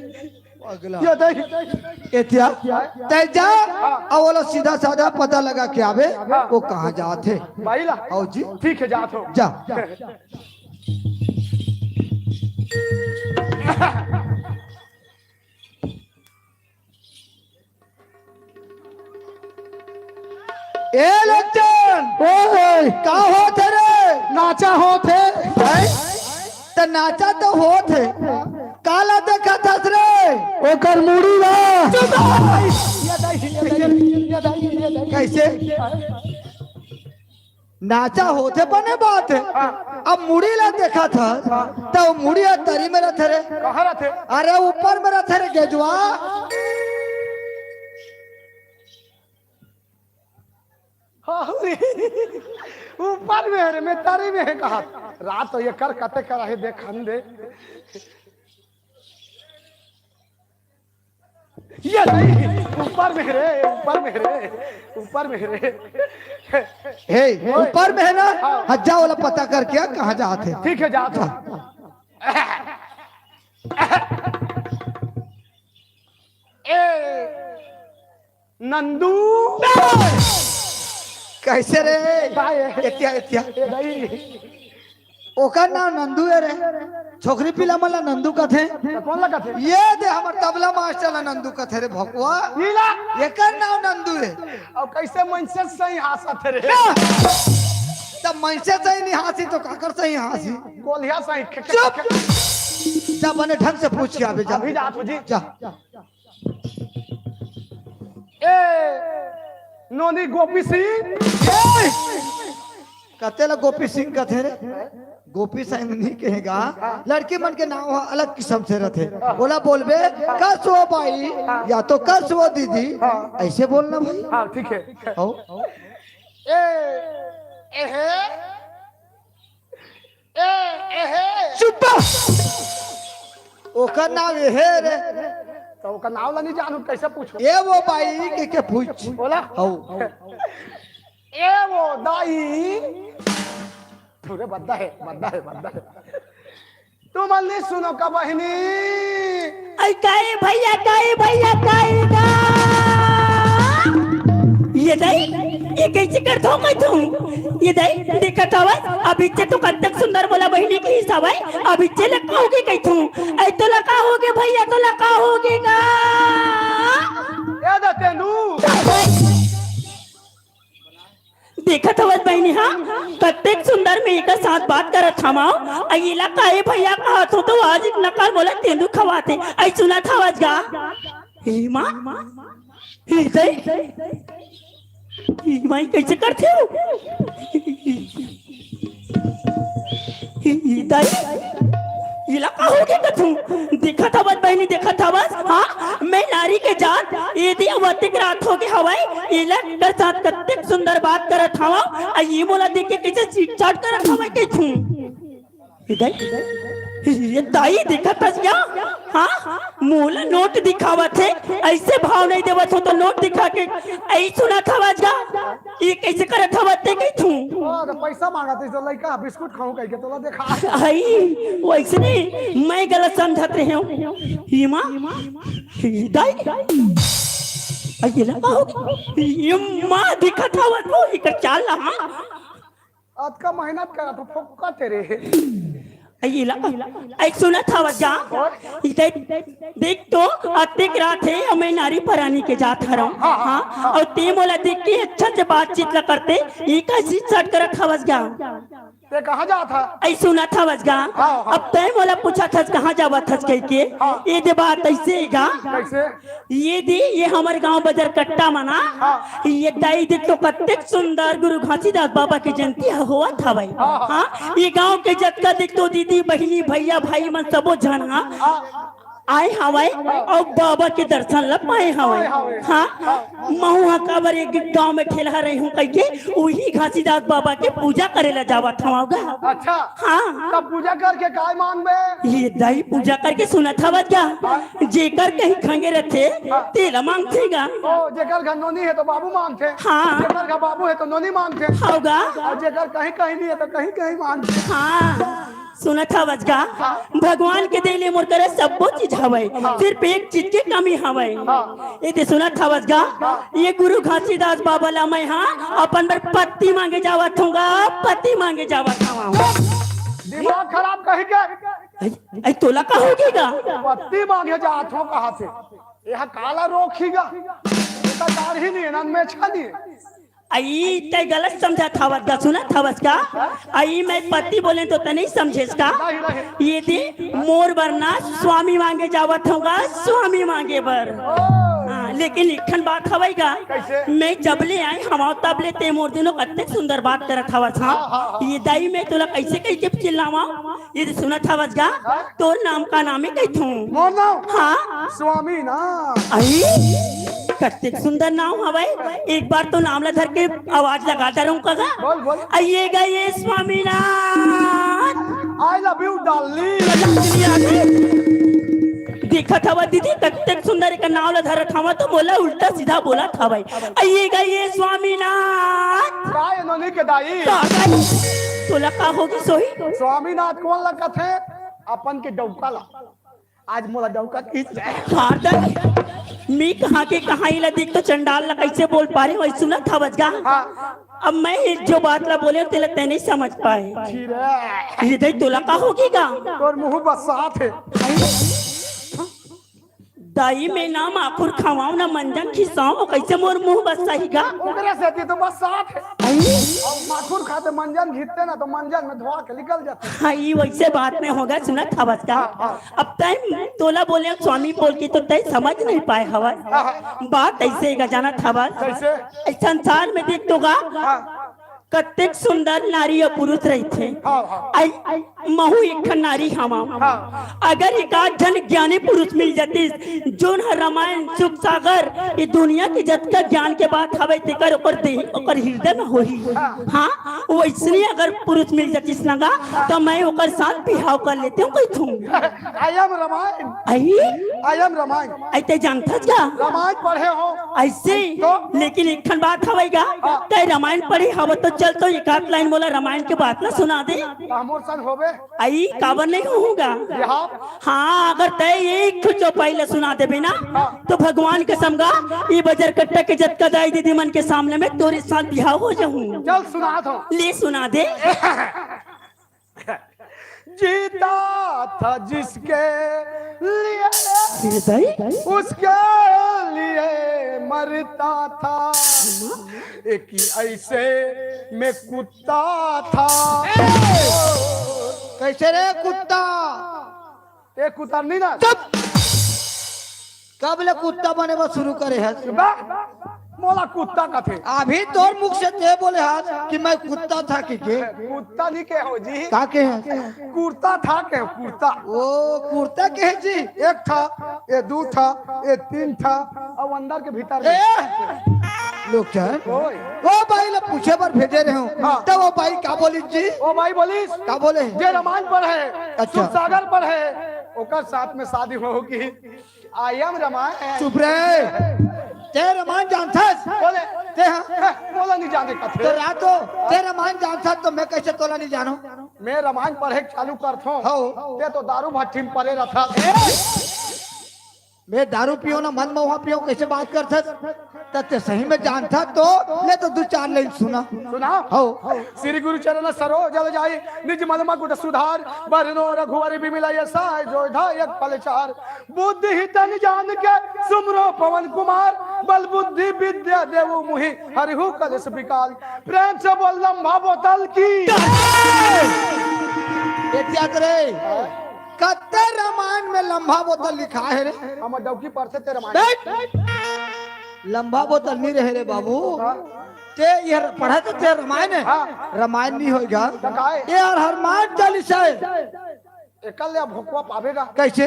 अगला। ये दाई। एतिया, तैं जा, हाँ। अउ ओला सीधा साधा पता लगा के आबे, हाँ। ओ कहाँ जात हे। बाई ला? हव जी। ठीक हे, जात हँव। जा। ए लोचन! ओए! का होत हे रे? नाचा होत हे। हैं? त नाचा तो होत हे, काला देखत हस रे? ओकर मुड़ी ला। चुप! ये दाई, ये दाई, ये दाई, ये दाई। कइसे? नाचा होत हे, बने बात हे। हाँ। अब मुड़ी ला देखत हस, हाँ। त मुड़ी ह तरी में रथे रे। कहाँ रथे? अरे ऊपर में रथे रे गेजवा। हाँ रे, ऊपर में हे रे, मैं तरी में हे कहा। रात तो एकर कते करा हे, देखन दे। ये नहीं, ऊपर में रे, ऊपर में रे, ऊपर में रे। हे, ऊपर में हे ना? हाँ। हाँ, जा ओला पता करके आ, कहाँ जात हे। ठीक हे, जात हँव। ए, नंदू। कइसे रे? का हे? एतिया, एतिया। ए, नहीं। ओकर नाव नंदू हे रे। छोकरी पिला मन ला नंदू कथे। त कोन ला कथे? ये दे हमर तबला मास्टर ला नंदू कथे रे भकुआ। ई ला? एकर नाव नंदू हे। अउ कइसे मनसे सही हाँसत हे रे? ना। त मनसे सही नइ हाँसी त काकर सही हाँसी? गोलिया सही। चुप। जा बने ढंग से पूछ के आबे जा। अभी जात हँव जी। जा। ए, नोनी गोपी सिंह। ए! कते ला गोपी सिंह कथे रे? गोपी सिंह नइ कहे गा। लड़की मन के नाव ह अलग किसम से रथे। ओला बोलबे, "कस ओ बाई?" या तो, "कस ओ दीदी?" अइसे बोलना भाई। हाँ, ठीक हे। हव। ए, एहे। ए, एहे। चुप! ओकर नाव एहे रे। त ओकर नाव ला नइ जानँव, कइसे पूछँव? ए ओ बाई कहिके पूछ। बोला। हव। ए ओ दाई। थोरे बद्दा हे, बद्दा हे, बद्दा हे। तुमन नइ सुनव का बहिनी? अई काई भइया, काई भइया, काई गा? ये दाई, ये कइसे करथव मैं तू? ये दाई, देखत हवस, अभीच्चे तो कतेक सुंदर मोला बहिनी कहिस हवय, अभीच्चे ला का होगे कहिथँव? अई तोला का होगे भइया, तोला का होगे गा? ए दा तेंदू। देखत हवस बहिनी, हाँ, कतेक सुंदर मैं एकर साथ बात करत हवँव। अई एला काई भइया कहत हँव त आज नकल मोला तेंदू खवाथे। अई सुनत हवस गा? हे माँ, हे दाई, हे माँ, कइसे करथे ओ? हे दाई, एला का होगे कथँव? देखत हवस बहिनी, देखत हवस, हाँ, मैं नारी के जात, ए दे अवतिक रात होगे हवय, एला एकर साथ कतेक सुंदर बात करत हवँव, अई ये मोला देख के कइसे चीट चाट करत हवय कहिथँव। ए दाई, ए दाई देखत हस या? हाँ? मोला नोट दिखावत हे, अइसे भाव नइ देवत हँव त नोट दिखा के, अई सुनत हवस या? ये कइसे करत हवस ते कहिथँव? हाँ, त पइसा माँगत हे, त लइका बिस्कुट खाहूँ कहिके तोला देखा। अई, वइसने मैं गलत समझत रहेंव। हे माँ, ए दाई। अइला का हो गे? ये माँ दिखत हवत वो, एकर चाल ला, हाँ। अतका मेहनत करत हो, फोकट रे। अइला, अइ सुनत हवस गा? इधर देख तो, अतेक रात हे, अउ मैं नारी परानी के जात हरंव। हाँ, हाँ, हाँ। अउ ते मोला देख के अच्छा से बातचीत ला करते, ये का सिट-सट करत हवस गा? ते कहाँ जात हस? अइ सुनत हवस गा? हाँ, हाँ। अब ते मोला पूछत हस, कहाँ जावत हस कहिके? हाँ। ये दे बात अइसे हे गा। कइसे? ये दे, ये हमर गांव बजरकट्टा म ना, हाँ। ये दाई देख तो कतेक सुंदर गुरु घासीदास बाबा के जयंती ह होवत हवय। हाँ, हाँ। हाँ, ये गांव के जतका देख तो दीदी, बहिनी, भैया, भाई मन सबो झन ह हाँ। आए हवय अउ बाबा के दर्शन ल पाए हवय। पाए हवय। हाँ, हाँ। महू ह काबर एक गांव में ठेलहा रहे हूँ कहिके उही घासीदास बाबा के पूजा करे ला जावत हवं गा। अच्छा। हाँ। तब पूजा करके काय मांगबे? ये दाई पूजा करके सुनत हवस गा। हाँ। जेकर कहीं खंगे रथे, हाँ। तेला मांगथे गा। ओ, जेकर घर नोनी हे तो बाबू मांगथे। हाँ। जेकर घर बाबू हे तो नोनी मांगथे। हव गा। अउ जेकर कहीं कहीं नहीं हे तो कहीं कहीं मांगथे। हाँ। सुनत हवस गा, हाँ। भगवान के दे ले मोर करा सब्बो चीज हवय, हाँ। सिर्फ एक चीज के कमी हवय। हाँ। ये दे सुनत हवस गा, हाँ। ये गुरु घासीदास बाबा ला मैं हा अपन बर पत्ती मांगे जावत हूँ गा, पत्ती मांगे जावत हूँ। दिमाग खराब कहीं के। अइ, अइ तोला का हो गे गा? पत्ती मांगे जात हूँ कहा थे? ये काला रोग ही गा। ये तो दाढ़ी नहीं है, नन में छा नहीं है। अई, तैं गलत समझत हवस गा, सुनत हवस का? अई, मैं पति बोलेंव तो तैं नहीं समझेस का? नहीं, नहीं। ये दे, मोर बर ना स्वामी मांगे जावत हूँ गा, स्वामी मांगे बर। ओ। हाँ, लेकिन एक ठन बात हवय गा, कैसे? मैं जब ले आए हवं तब ले तैं मोर दिनों कतेक सुंदर बात करत हवस, हाँ? हाँ, हाँ, हाँ। ये दाई मैं तोला कैसे कहिके चिल्लावंव? ये सुनत हवस गा, हाँ? तोर नाम का नाम हे कहिथंव। मोर नाम? हाँ। स्वामी ना। अई, कतेक सुंदर नाम हवय। एक बार तो नाम ला धर के आवाज लगा डरहूं का गा। बोल, बोल। अइए गा ये Swaminath. I love you, darling। देखत हवा दीदी, कतेक सुंदर एक नाम ला धरत हवा तो मोला उल्टा सीधा बोलत हवय। अइए गा ये स्वामीनाथ। काय नोनी के दाई? का दाई? तोला का होगे सोही? स्वामीनाथ कोन ला कथे? अपन के डौका ला। आज मोला डौका किस रे? हार दे। मी कहाँ के कहाँ इला दिख तो चंडाल ला कैसे बोल पा रहे हो? सुनत हवस गा? हाँ। अब मैं एक जो बात ला बोले तेला तैं नहीं समझ पाए। छी रे। ये दे तोला का होगे गा? तोर मुंह बसात हे। दाई, मैं ना माखुर खवावंव, ना मंजन खिसावंव, कैसे मोर मुंह बस्साही गा? ओकरे सेती तो बस्सात हे। अई? अउ माखुर खाते मंजन घिसते ना, तो मंजन में धोआ के निकल जाते। हाँ, ये वैसे बात नहीं होगा, सुनत हवस का? हाँ, हाँ। अब तैं तोला बोले स्वामी बोल के तो तैं समझ नहीं पाए हवस। हाँ, हाँ। बात ऐसे गा, जानत हवस। कैसे? इस संसार में देख तो गा, हाँ। कतेक सुंदर नारी अउ पुरुष रहिथे। हाँ, हाँ। अई, महू एक ठन नारी हवं। हाँ। अगर एक आध झन ज्ञानी पुरुष मिल जातिस, जोन ह रामायण, सुख सागर, ये दुनिया के जतका ज्ञान के बात हवय, तेकर ओकर देह, ओकर हृदय में होही। हाँ। हाँ, वैसने अगर पुरुष मिल जातिस ना गा, तो मैं ओकर साथ बिहाव कर लेतेंव कहिथंव। I am Ramayana. अई? I am Ramayana. अई, तैं जानथस का? रामायण पढ़े हंव। अइसे, तो? लेकिन एक ठन बात हवय गा, हाँ। तैं रामायण पढ़े हवस तो चल तो एक आध लाइन मोला रामायण के बात ला सुना दे। तो हमर सन होबे। अई, काबर नहीं होहूं गा? बिहाव? हाँ, अगर तैं एक ठो चौपाई ला सुना देबे ना, हाँ। तो भगवान कसम गा, ये बजरकट्टा के जतका दाई दीदी मन के सामने में तोरे साथ बिहाव हो जाहूं। चल सुना दो। ले सुना दे। जीता था जिसके लिए, ये दाई? उसके लिए मरता था। एक ही ऐसे में कुत्ता था। कैसे रे कुत्ता? एक कुत्ता नहीं ना। चुप। कब ले कुत्ता बने बर शुरू करे हस? बा, मोला कुत्ता कथे। अभी तोर मुख से तैं बोले हस कि मैं कुत्ता था कि के? कुत्ता नहीं कहे हंव जी। का कहे हस? कुर्ता था कहे हंव, कुर्ता। ओ, कुर्ता कहे जी। एक ठा, ये दू ठा, ये तीन ठा, अउ अंदर के भीतर में। ए! लोग चन। ओए। ओ बाई ला पूछे बर भेजे रहे हंव। हाँ। त ओ बाई का बोलिस जी? ओ बाई बोलिस। का बोले? जे रामायण पढ़े हे, अच्छा। सुख सागर पढ़े हे, ओकर साथ में शादी होगी। I am Ramayana. चुप रे। तैं रामायण जानथस? बोले। तैं हाँ? हे, मोला नहीं जाने का थे। तो रातो, तैं रामायण जानथस तो मैं कैसे तोला नहीं जानंव? मैं रामायण पढ़े चालू करथंव। हव। तैं तो दारू भट्ठी में परे रथस। मैं दारू पियो ना, मद महुआ पियो, कैसे बात करथस? त ते सही में जानथा तो ले तो दू चार लाइन सुना। सुना। हो। श्री गुरु चरण सरोज जल जाई, निज मल मकुट सुधार, बरनो रघुवर बिमल यश, जो धायक फल चार। बुद्धि ही तन जान के सुमरो पवन कुमार, बल बुद्धि विद्या देवु मुहि हरिहु कलेस विकार। प्रेम से बोल लंबा बोतल की। ए त्याग रे, कत्ते रामायण में लंबा बोतल लिखा है रे? हम डौकी पढ़ते ते रामायण। बैठ। लंबा बोतल नहीं रहे रे बाबू। हाँ। ते ये पढ़ा तो ते रामायण है। हाँ। रामायण नहीं होएगा। तो का है? ये यार हनुमान चालीसा है। एकल ले भोकवा पावेगा। कैसे?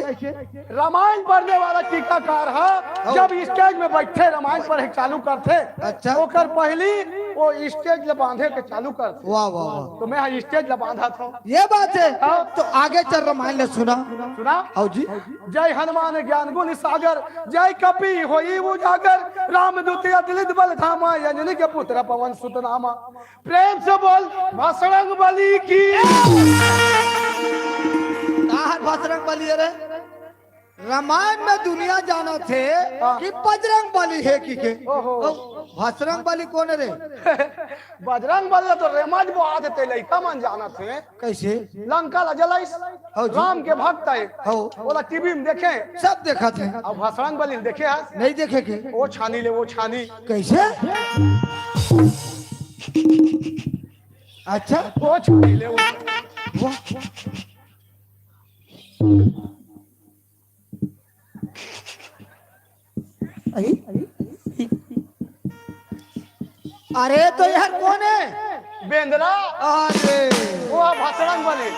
रामायण पढ़ने वाला टीकाकार है, हाँ। जब स्टेज में बैठे रामायण पढ़े चालू करथे, अच्छा। ओकर पहली वो स्टेज ले बांधे के चालू करथे। वाह, वाह, वाह। तो मैं हाँ स्टेज ले बांधा था। ये बात है। हाँ। तो आगे चल रामायण ले सुना। सुना? आओ जी। जय हनुमान ज्ञान गुण सागर, जय कपि होई उजागर, रामदूत अतुलित बल धामा, अंजनी के पुत्र पवन सुत नामा। प्रेम से बोल बजरंग बली की। काहर बजरंग बली है रे? रामायण में दुनिया जानथे हाँ। कि बजरंग बली है कि के। ओहो। तो बजरंग बली कौन है रे? बजरंग बली तो रेमज बोआथे, लइका मन जानथे। कैसे? लंका ला जलाइस। हौ जी। राम के भक्त है। हौ। ओला टीवी में देखे। सब देखथे। अब बजरंग बली देखे है? नहीं देखे के। ओ छानी ले, ओ छानी। कैसे? अच्छा। ओ छानी ले, ओ। वाह। अरे? अरे तो यार कौन है? बेंदरा। अरे। वो बजरंग बली।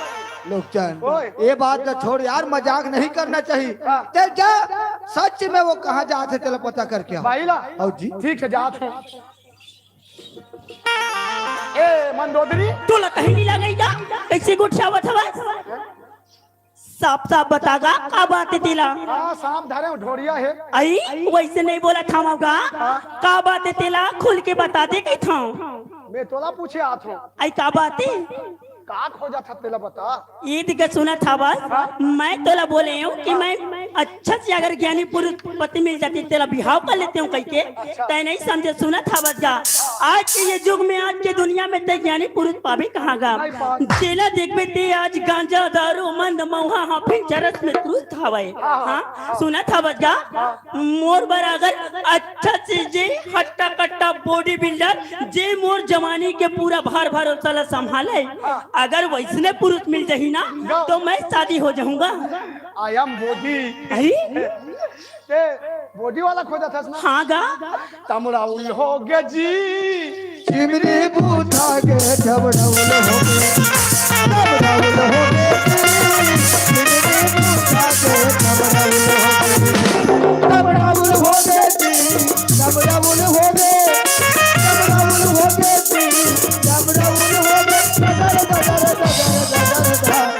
लोकचन, ओए। ये बात का छोड़ यार, मजाक नहीं करना चाहिए। हाँ। ते जा, सच में वो कहाँ जात है, चलो पता करके आओ। भाई ला। आओ जी। ठीक है, जात हूँ। ए मंदोदरी। तोला कहीं नहीं लगेगा, कैसे गोठियावत हवस? साफ साफ बता गा, का बात है तेला? हाँ, सांप धरे हो, ढोड़िया है। आई, वैसे नहीं बोला था मौगा। हाँ। का बात है तेला? खुल के बता दे के था। मैं तोला पूछे आत हूँ। आई, का बात है? का खोजा था तेला बता। ये दिखे सुना था बस। हाँ। मैं तोला बोले हूँ कि मैं अच्छा से अगर ज्ञानी पुरुष पति मिल जाती, तेला बिहाव कर लेते हूँ कह के। अच्छा। तय नहीं समझे, सुना था बस गा। आज के ये युग में, आज के दुनिया में तय ज्ञानी पुरुष पावे कहाँ गा? नहीं पावे। जेला देखबे ते आज गांजा, दारू, मंद, मौहा, हाफिंग, चरस में तुरुस्त हवय। हाँ, हाँ। हाँ, सुना था बस गा। हाँ। मोर बर अगर अच्छा से जे हट्टा कट्टा बॉडी बिल्डर, जे मोर जवानी के पूरा भार भरोसा ला संभाले, हाँ। अगर वैसने पुरुष मिल जाही ना, नो। तो मैं शादी हो जाऊंगा। I am body। आई? ते बॉडी वाला खोजथस ना? हाँ गा। तमराउल हो गे जी। चिमनी बूथा के तमराउल हो गे। तमराउल हो गे जी। चिमनी बूथा के तमराउल हो गे। तमराउल हो गे जी। तमराउल हो गे। तमराउल हो गे जी। तमराउल हो गे। डगर, डगर, डगर, डगर, डगर।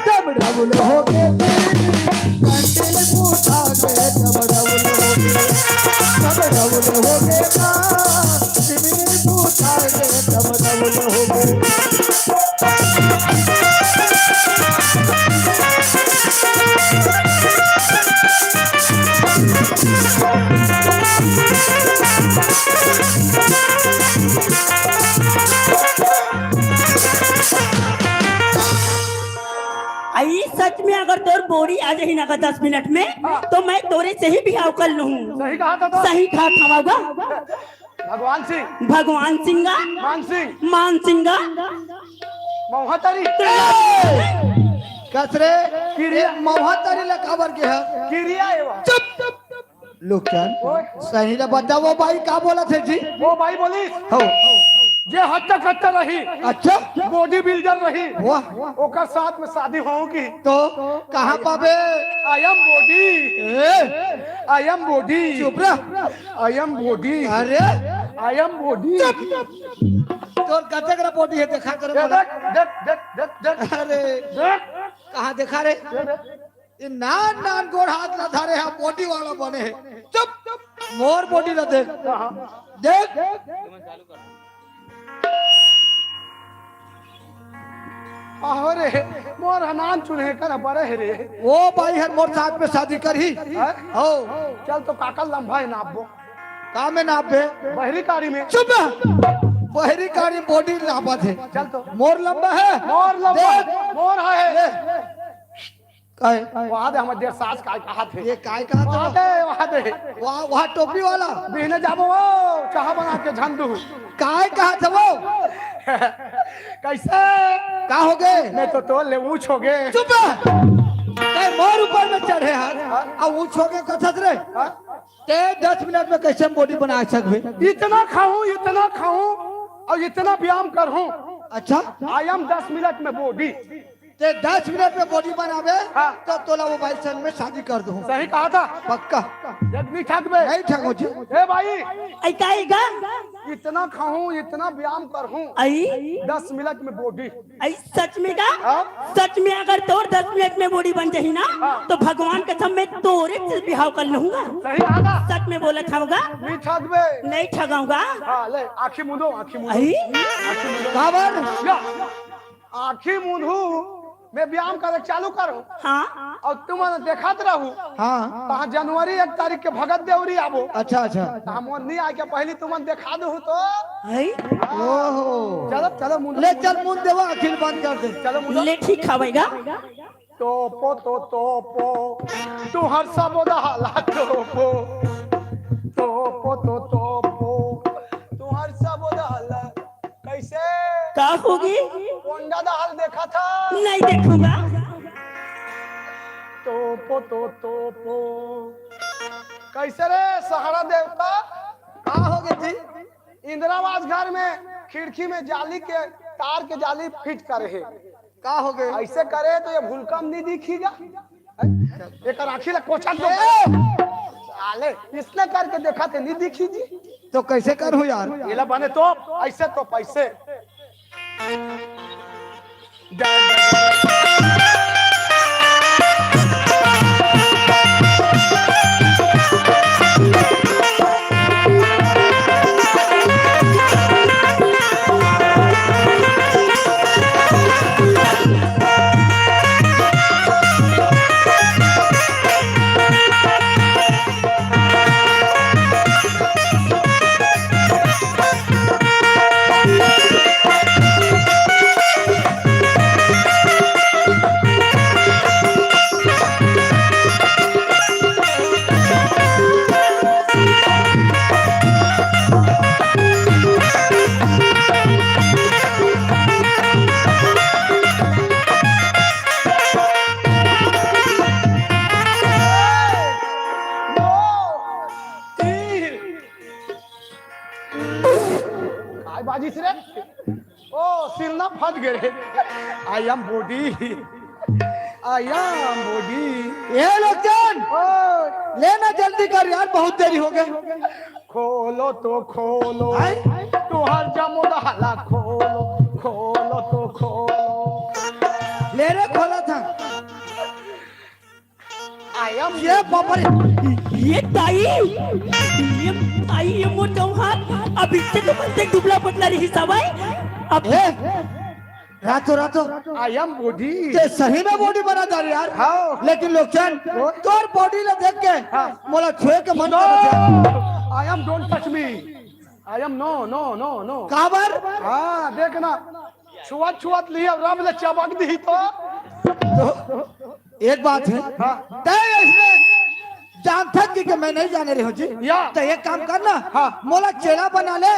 डबडबुल हो गे तेरी, कंटिल पूछा गे, डबडबुल हो गे, डबडबुल हो गे ना, सिमिनी पूछा गे, डबडबुल हो गे। आई सच में अगर तोर बोरी आ जाही ना का दस मिनट में, हाँ। तो मैं तोरे से ही बिहाव कर लूँ। सही कहा था तो। सही कहा था बाबा। भगवान सिंह। भगवान सिंह का। मान सिंह। मान सिंह का। मौहतरी। कस रे, किरिया। मौहतरी ला काबर के है? किरिया है वो। चुप। लोकचन, ओए। सही ले बता, वो बाई का बोलथे जी? वो बाई बोलिस, हो। जे हट्टा कट्टा रही, अच्छा। बॉडी बिल्डर रही, वाह। ओकर साथ में शादी होगी। तो कहाँ पाबे? I am body। A? I am body। चुप रह। I am body। अरे। I am body। चुप। तोर कतक रा बॉडी है, देखा करे ए, बोला। देख, देख, देख, देख, देख। अरे। देख। कहाँ देखा रे? ये देख। ये नान नान गोड़ हाथ ला धरे हा, बॉडी वाला बने है। चुप, मोर बॉडी ला देख। हाँ, हाँ। देख। आहो रे, मोर हनान चुने कर बड़े हे रे। वो बाई हर मोर साथ में शादी करही। हैं? हो। चल तो काका लंबा हे नापबो। का में नापबे? बहरी काड़ी में। चुप। बहरी काड़ी body नापत हे। चल तो। मोर लंबा हे। मोर लंबा देख। हे। मोर हे। ले। काहे? वहाँ दे हमर देर सास का कहा थे। ये काय कहा था? वहाँ दे, वहाँ दे। वहाँ, वहाँ टोपी वाला। बिहने जाबो वो, चाह बना के झंडू। काय कहा था वो? कैसे? का हो गए? मैं तो तोर ले ऊंच हो गए। चुप। ते मोर ऊपर में चढ़े हाथ, हाँ? अब ऊंच हो गए कथत रे। हाँ? ते दस मिनट में कैसे body बना सकबे? इतना खाऊं, इतना खाऊं और इतना व्यायाम करूं। अच्छा। I am दस मिनट में body। ते दस मिनट में body बनाबे, हाँ। तो तोला वो बाई संग में शादी कर दूं। सही कहा था। पक्का। जग नहीं ठगबे। नहीं ठगो जी। ए भाई। ऐ का, ऐ का? इतना खाऊं, इतना व्यायाम करूं। आई? दस मिनट में body। आई सच में का? हाँ? सच में अगर तोर दस मिनट में body बन जाही ना, हाँ। तो भगवान कसम मैं तोरे से बिहाव कर लूंगा। सही कहा था। सच में बोलत हवगा? नहीं ठगबे। नहीं ठगाऊंगा। हाँ, ले, आँखी मूंदो, आँखी मूंदो। आई? आँखी मूंदो। काबर? या। आँखी मूंदहू, मैं व्यायाम करे चालू करूं। हाँ। और तुमन देखत रहू। हाँ। तहाँ जनवरी एक तारीख के भगत देवरी आबो। अच्छा, अच्छा। त हम नहीं आके पहली तुमन देखा दू तो। है? ओहो। चलो, चलो, मूंदो, ले मूंदो। चल, मूंद देवा, आँखी ल बंद कर दे। चलो, मूंदो। ले ठीक हवैगा। तोपो तो तोपो, तुहर सबो दहला तोपो। तोपो तो तोपो, तुहर सबो दहला। कैसे? का होगे? कोंडा दहल देखा था? नहीं देखूंगा। तोपो तो तोपो। कैसे रे सहारा देवता? का होगे जी? इंदिरा आवास घर में खिड़की में जाली के, तार के जाली fit करे हे। का होगे? ऐसे करे तो ये भूलकम नहीं दिखी जा। एकर आँखी ला कोचा दो। ए! साले, इसने करके देखा थे, नहीं दिखी जी। तो कैसे करूँ यार? एला बने तो, ऐसे तो पैसे। काय बाजिस रे? ओ, सिलना फट गए रे। I am body। I am body। ए लोचन! ओ। ले ना जल्दी कर यार, बहुत देरी हो गई। खोलो तो खोलो। हैं? तुहर जमो दहला खोलो, खोलो तो खोलो। ले रे, खोला था। I am ये बाबा रे, ये ताई, ये ताई, ये मोर जौहार, अभी से तो बनते दुबला पतला रही सब है। अब ए, रातो, रातो। I am body। ते सही में body बना डारे यार। हाँ। लेकिन लोचन, वो? तोर body ला देख के हाँ। मोला छुए के मन No! करत हे। I am don't touch me। I am no, no, no, no। काबर? हाँ, देखना, छुआत, छुआत लिहे, रब ले चबक दी तो। तो एक बात है, हाँ। तय इसमें जानथस कि, कि मैं नहीं जाने रहे हूँ जी। या। तो एक काम करना, हाँ। मोला चेला बना ले,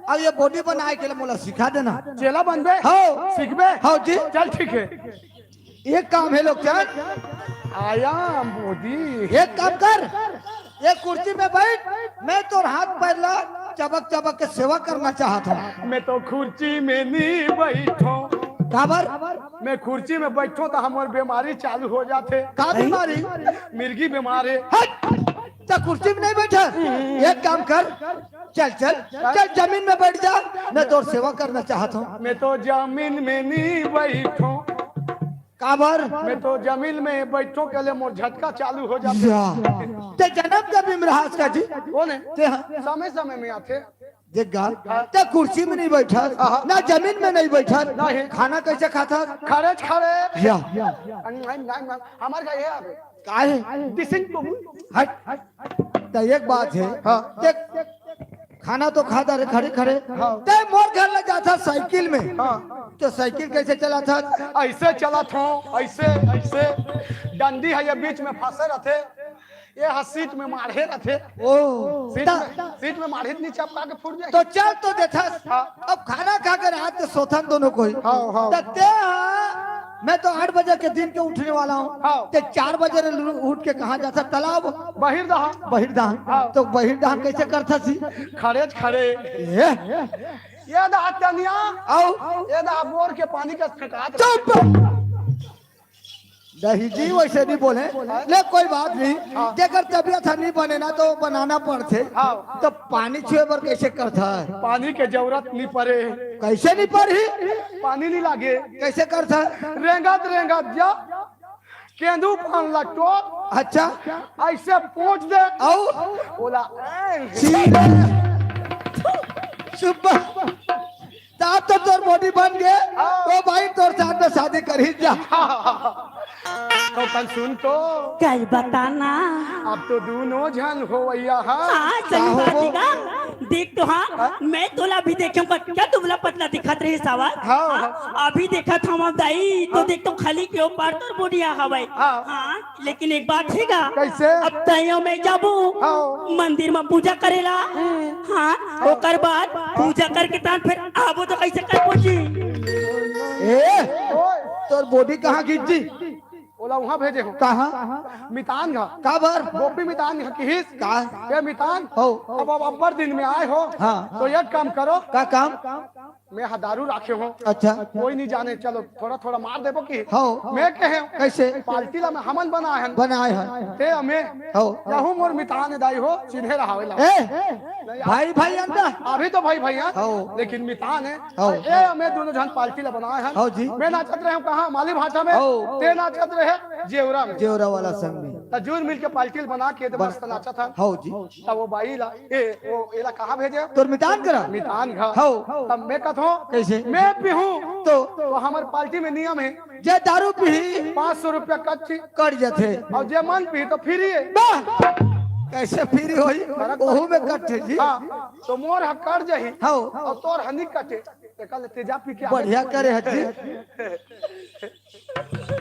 और ये body बनाए के लिए मोला सिखा देना। चेला बनबे? हाँ। सीखबे? हाँ जी। चल ठीक है। एक काम है लोचन। I am body। एक काम कर, एक कुर्सी में बैठ, मैं तोर हाथ पैर ला चबक चबक के सेवा करना चाहत हूँ। मैं तो कुर्सी में नहीं बैठो। काबर? मैं कुर्सी में बैठो तो हमर बीमारी चालू हो जाथे। का बीमारी? मिर्गी बीमारी। हट! तो कुर्सी में नहीं बैठा, एक काम कर, चल चल चल जमीन में बैठ जा, मैं तोर सेवा करना चाहत हूँ। मैं तो जमीन में नहीं बैठो। काबर? मैं तो जमीन में बैठो के लिए मोर झटका चालू हो जाथे। या। ते जन्म के बीमार हस का जी? कौन है? ते हाँ। समय समय में आथे। देख गा, ते कुर्सी में नहीं बैठत, हाँ। ना जमीन में नहीं बैठत, नहीं। खाना कैसे खाथस? खड़े खड़े। या। नहीं, नहीं, नहीं, हमारे घर ये आ गए। काहे? दिसिंग तुम। हट। त एक बात है, हाँ। देख, खाना तो खाता रे खड़े खड़े, हाँ। ते मोर घर ले जाथस साइकिल में, हाँ। तो साइकिल कैसे चलाथस? ऐसे चलाथों, ऐसे, ऐसे। डंडी है, ये बीच में फंसे रहते, ये ह सीट में माढ़े रहते। ओ, सीट ता- में, सीट में माढ़े नहीं चपका के फूट जाए। तो चल तो देथस। हाँ। अब खाना खा के रात के सोथन दोनों कोई। हाँ, हाँ। त ते ह, मैं तो आठ बजे के दिन के उठने वाला हूँ। हाँ। ते चार बजे रे उठ के कहाँ जाथस? तालाब। बहिर दहा। बहिर दहा। हाँ। तो बहिर दहा कैसे करथस ही? खड़े खड़े। ए? ये दहा तनिया। आओ। ये दहा बोर के पानी का फेंकात। चुप। नहीं जी, वैसे नहीं बोले। ले, कोई बात नहीं। हाँ। जेकर तबीयत ह नहीं बने ना, तो बनाना पड़थे। हाँ। तो पानी छुए बर कैसे करथा? पानी के जरूरत नहीं पड़े। कैसे नहीं पड़ही? पानी नहीं लागे। कैसे करथा? रेंगत रेंगत जा, केंदू पान ला टोर। अच्छा। ऐसे पहुंच दे। आओ। बोला, "ए।" सीधे। सुबह। तब तो तोर body बन गे। हाँ। तो भाई, तोर साथ में शादी करही जा। तो तन सुन तो। कई बताना। अब तो दोनों झन होवइया हा। हाँ, सही का बात होबो? हे गा। देख तो हाँ, हाँ? मैं तोला अभी देखे हूँ, क्या दुबला पतला दिखत रहे सावा? हाँ, हाँ? हाँ। अभी देखत हवं दाई, तो हाँ। देख तो खाली के ऊपर तोर body आ हवय। हाँ। हाँ, लेकिन एक बात हे गा। कैसे? अब तैं अउ मैं जाबो हाँ। मंदिर में पूजा करेला। हम्म। हाँ, हाँ। ओकर बाद पूजा करके तान फिर आबो तो कैसे करबो जी? ए, ओए। तोर body कहाँ गिस जी? ओला उहाँ भेजे हो। कहाँ? मितान घा। काबर? गोपी मितान घा किहिस। का? ये मितान। हो। अब, अब अब्बड़ दिन में आए हो। हाँ। तो एक काम करो। का काम? मैं हा दारू राखे हो। अच्छा। कोई नहीं जाने, चलो थोड़ा थोड़ा मार देबो कि। हो। मैं कहे। कैसे? पार्टी ला मैं हमन बनाए हन। बनाए हन। ते हमें। हो। यहू मोर मितान दाई हो, चिन्हे रहावे ला। ए, नहीं, भाई, भाई अंदर। अभी तो भाई, भाई हैं। हो। लेकिन मितान है। हो। ए, हमें दोनों झन पार्टी ला बनाए हन। हो जी। मैं नाचत रहे हूँ कहाँ? माली भाटा में। हो। ते नाचत रहे जेवरा में। जेवरा वाला संग में। त जुर मिल के पार्टी ला बना के बस। मस्त नाचत हन। हो जी। तब वो बाई ला, ए, वो एला कहाँ भेजे? तोर मितान करा? मितान घर। हो। तब मैं कथों, कैसे? मैं पीहूँ। तो? तो हमर पार्टी में नियम है। जे दारू पीही। पाँच सौ रुपया कट थी। कट जाथे। अउ जे मन पीही तो free है। बा! कैसे free होही? फर्क ओहू में कट थे जी। हाँ, तो मोर ह कट जाही। हो। अउ तोर ह नी कटे। ते कल तेजा पी के बढ़िया करे ह जी।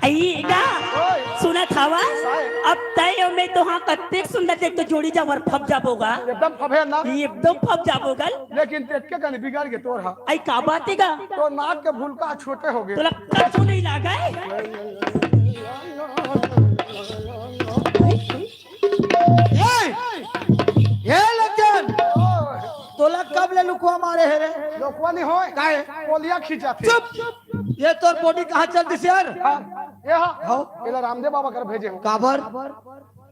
आई गा, ओए। सुनत हवा? काय? अब तैं अउ मैं तो हाँ कतेक सुंदर देख तो जोड़ी जावर फप जाबो गा। एकदम फबे ना। एकदम फप जाबो गा। लेकिन देख के कनी बिगड़ गे तोर हा। आई का बात हे गा? तो नाक के भुलका छोटे हो गे। तोला कछु नहीं लागे। ए, ए लखन, तोला कब ले लुकवा मारे हे रे? लुकवा नहीं होय। काहे? पोलिया खींचा थे। चुप। ये तोर body कहाँ चल दिस यार? हाँ, ये हाँ। हाँ। एला रामदेव बाबा कर भेजे हो। काबर?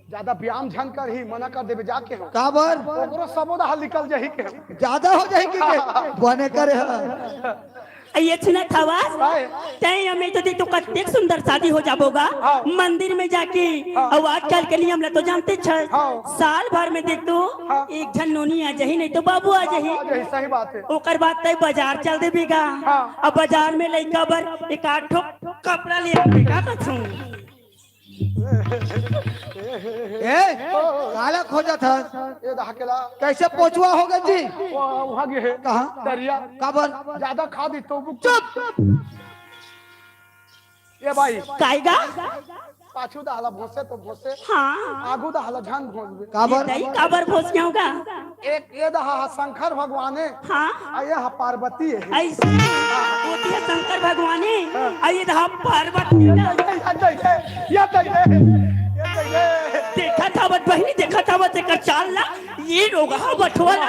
ज्यादा व्यायाम झन करही, मना कर देबे जाके हो। काबर? ओकरो सबो दहा निकल जाही के। ज्यादा हो जाही के, के? बने करे ह। ये सुनत हवा? काय? तैं अउ मैं तो देख तो कतेक सुंदर शादी हो जाबो गा। हाँ। मंदिर में जाके, हाँ। अउ आजकल के नियम ला तो जानते छ। हाँ। साल भर में देख तो हाँ। एक झन नोनी आ जाही, नहीं तो बाबू आ जाही। बाबू आ जाही, सही बात है। ओकर बाद तैं बाजार चल देबे गा। हाँ। अब बाजार में लइका बर एक आध ठो कपड़ा ले आबे गा कछु। ए, काला खोजत हस? ये दहा केला। कैसे पोचवा हो गे जी? वो, वहाँ गे है। कहाँ? दरिया। काबर? ज्यादा खा दी तो बुक। चुप। ये भाई। काय गा? पाछू दहा ला भोंसे तो भोंसे। हाँ। आगू दहा ला झन भोंसबे। काबर? ये तैं काबर भोंसिया हो गा? एक ये दहा ह शंकर भगवान हे, हाँ। अउ ये ह पार्वती हे। ऐसे होती है शंकर भगवान हे, हाँ। अउ ये दहा पार्वती हे। या तैं, या तैं, या तैं। देखत हवत बहिनी, देखत हवत एकर चाल ला, ये रोगहा बठवा ला।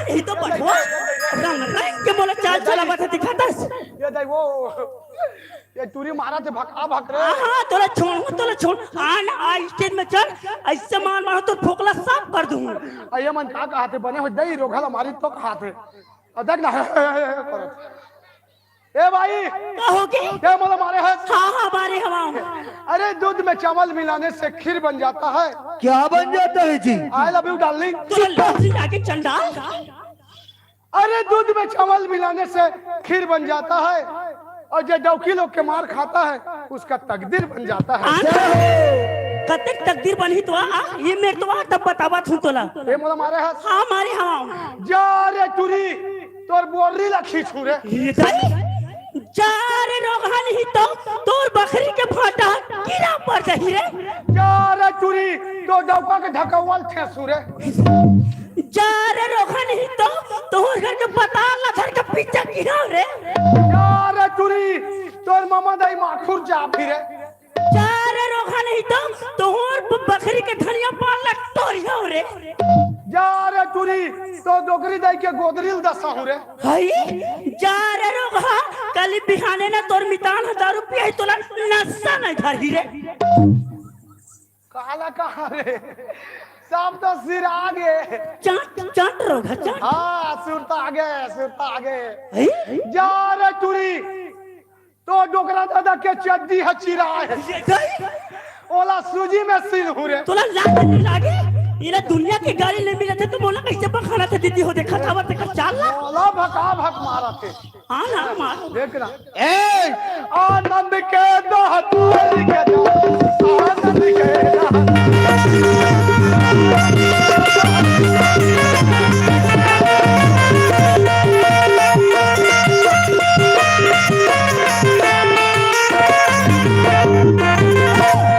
ये तो बठवा रंग रंग के मोला चाल चलावत हे दिखातस। ये दाई वो, ये टूरी मारा थे भका भक रे। हाँ, हाँ, तोला छोड़, तोला छोड़। आ ना, आ stage में चढ़, ऐसे मार मारो तो फोकला साफ कर दूँ। अये मन का कहा थे, बने हो दई रोगहा ला मारी तो कहा थे। अदक ना। ए भाई, का हो गे? क्या मोला मारे हस? हाँ, हाँ, मारे हवंव। अरे, दूध में चावल मिलाने से खीर बन जाता है। क्या बन जाता है जी? I love you, darling। तोला लाज नइ लागे, चंडाल। अरे, दूध में चावल मिलाने से खीर बन जाता है, और जो डौकी लोग के मार खाता है, उसका तकदीर बन जाता है। हाँ ना? कतेक तकदीर बनही तो आ, आ, ये मेर तो आ, तब बतावत हूँ तोला। ए मोला मारे हस? हाँ, मारे हवंव। जा रे टुरी, तोर बोर्री ला खींचहूँ रे। ये दाई, जा रे रोगहा नहीं तो तोर बखरी के भाटा कीरा पर जाही रे। जा रे टुरी, तोर डौका के ढकौवा ल ठेसहूँ रे। जा रे रोगहा नहीं तो तोर घर के पताल ला धर के पीछे गिराहूँ रे। जा रे टुरी, तोर ममा दाई माखुर चाबही रे। जा रे रोगहा नहीं तो तोर ब-, बखरी के धनिया पान ला टोरिहूँ रे। जा रे टुरी, तोर डोकरी दाई के गोदरी ल दसाहूँ रे। हई, जा रे रोगहा, काली बिहाने ना तोर मितान ह दारू पियाही, तोला नशा नइ धरही रे। काला कहाँ रे? सब तो सिरा गे। चाट, चाट रोगहा, चाट। हाँ, सुरता आगे, सुरता आगे। हई? जा रे टुरी, तोर डोकरा दादा के चड्डी ह चिरा हे। ये दाई, ओला सूजी में सिलहूँ रे। तोला लाज नइ लागे? एला दुनिया के गाली नइ मिलत हे, त मोला कइसे बखानत हे दीदी हो, देखत हवस तेकर चाल ला। ओला भका भक मारत हे। हाँ ना, मार। देख ना। ए, आनंद के दहतोल के दहत, आनंद के दहत।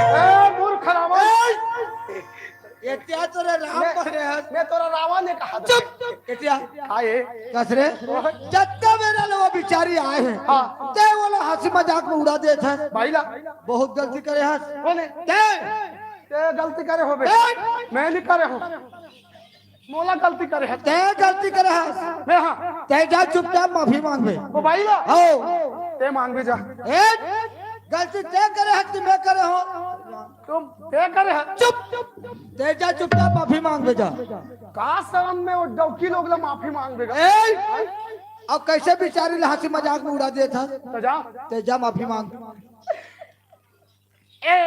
ए, मूर्ख रावण। ए, एतिया तोरे राम मैं, बने हस। मैं तोला रावण नइ कहत हँव। चुप। एतिया। का ए? कस रे? ओए। जत्ता बेरा ले वो बिचारी आए हे। हाँ। तैं ओला हँसी मजाक में उड़ा देत हस। भाई ला। बहुत गलती करे हस। कोन हे? तैं। तैं गलती करे होबे। तैं। मैं नइ करे हँव। मोला गलती करे हस। तैं गलती करे हस। मैं हाँ। तैं जा चुपचाप माफी माँगबे। ओ भाई ला। हो। तैं माँगबे जा। ए, गलती तैं करे हस कि मैं करे हँव? तुम तैं करे हस। चुप। तैं जा चुपचाप माफी माँगबे जा। का शरम में वो डौकी लोग ला माफी माँगबे गा? ए, अब कइसे बिचारी ला हँसी मजाक में उड़ा देत हस? त जा। तैं जा माफी माँग। ए,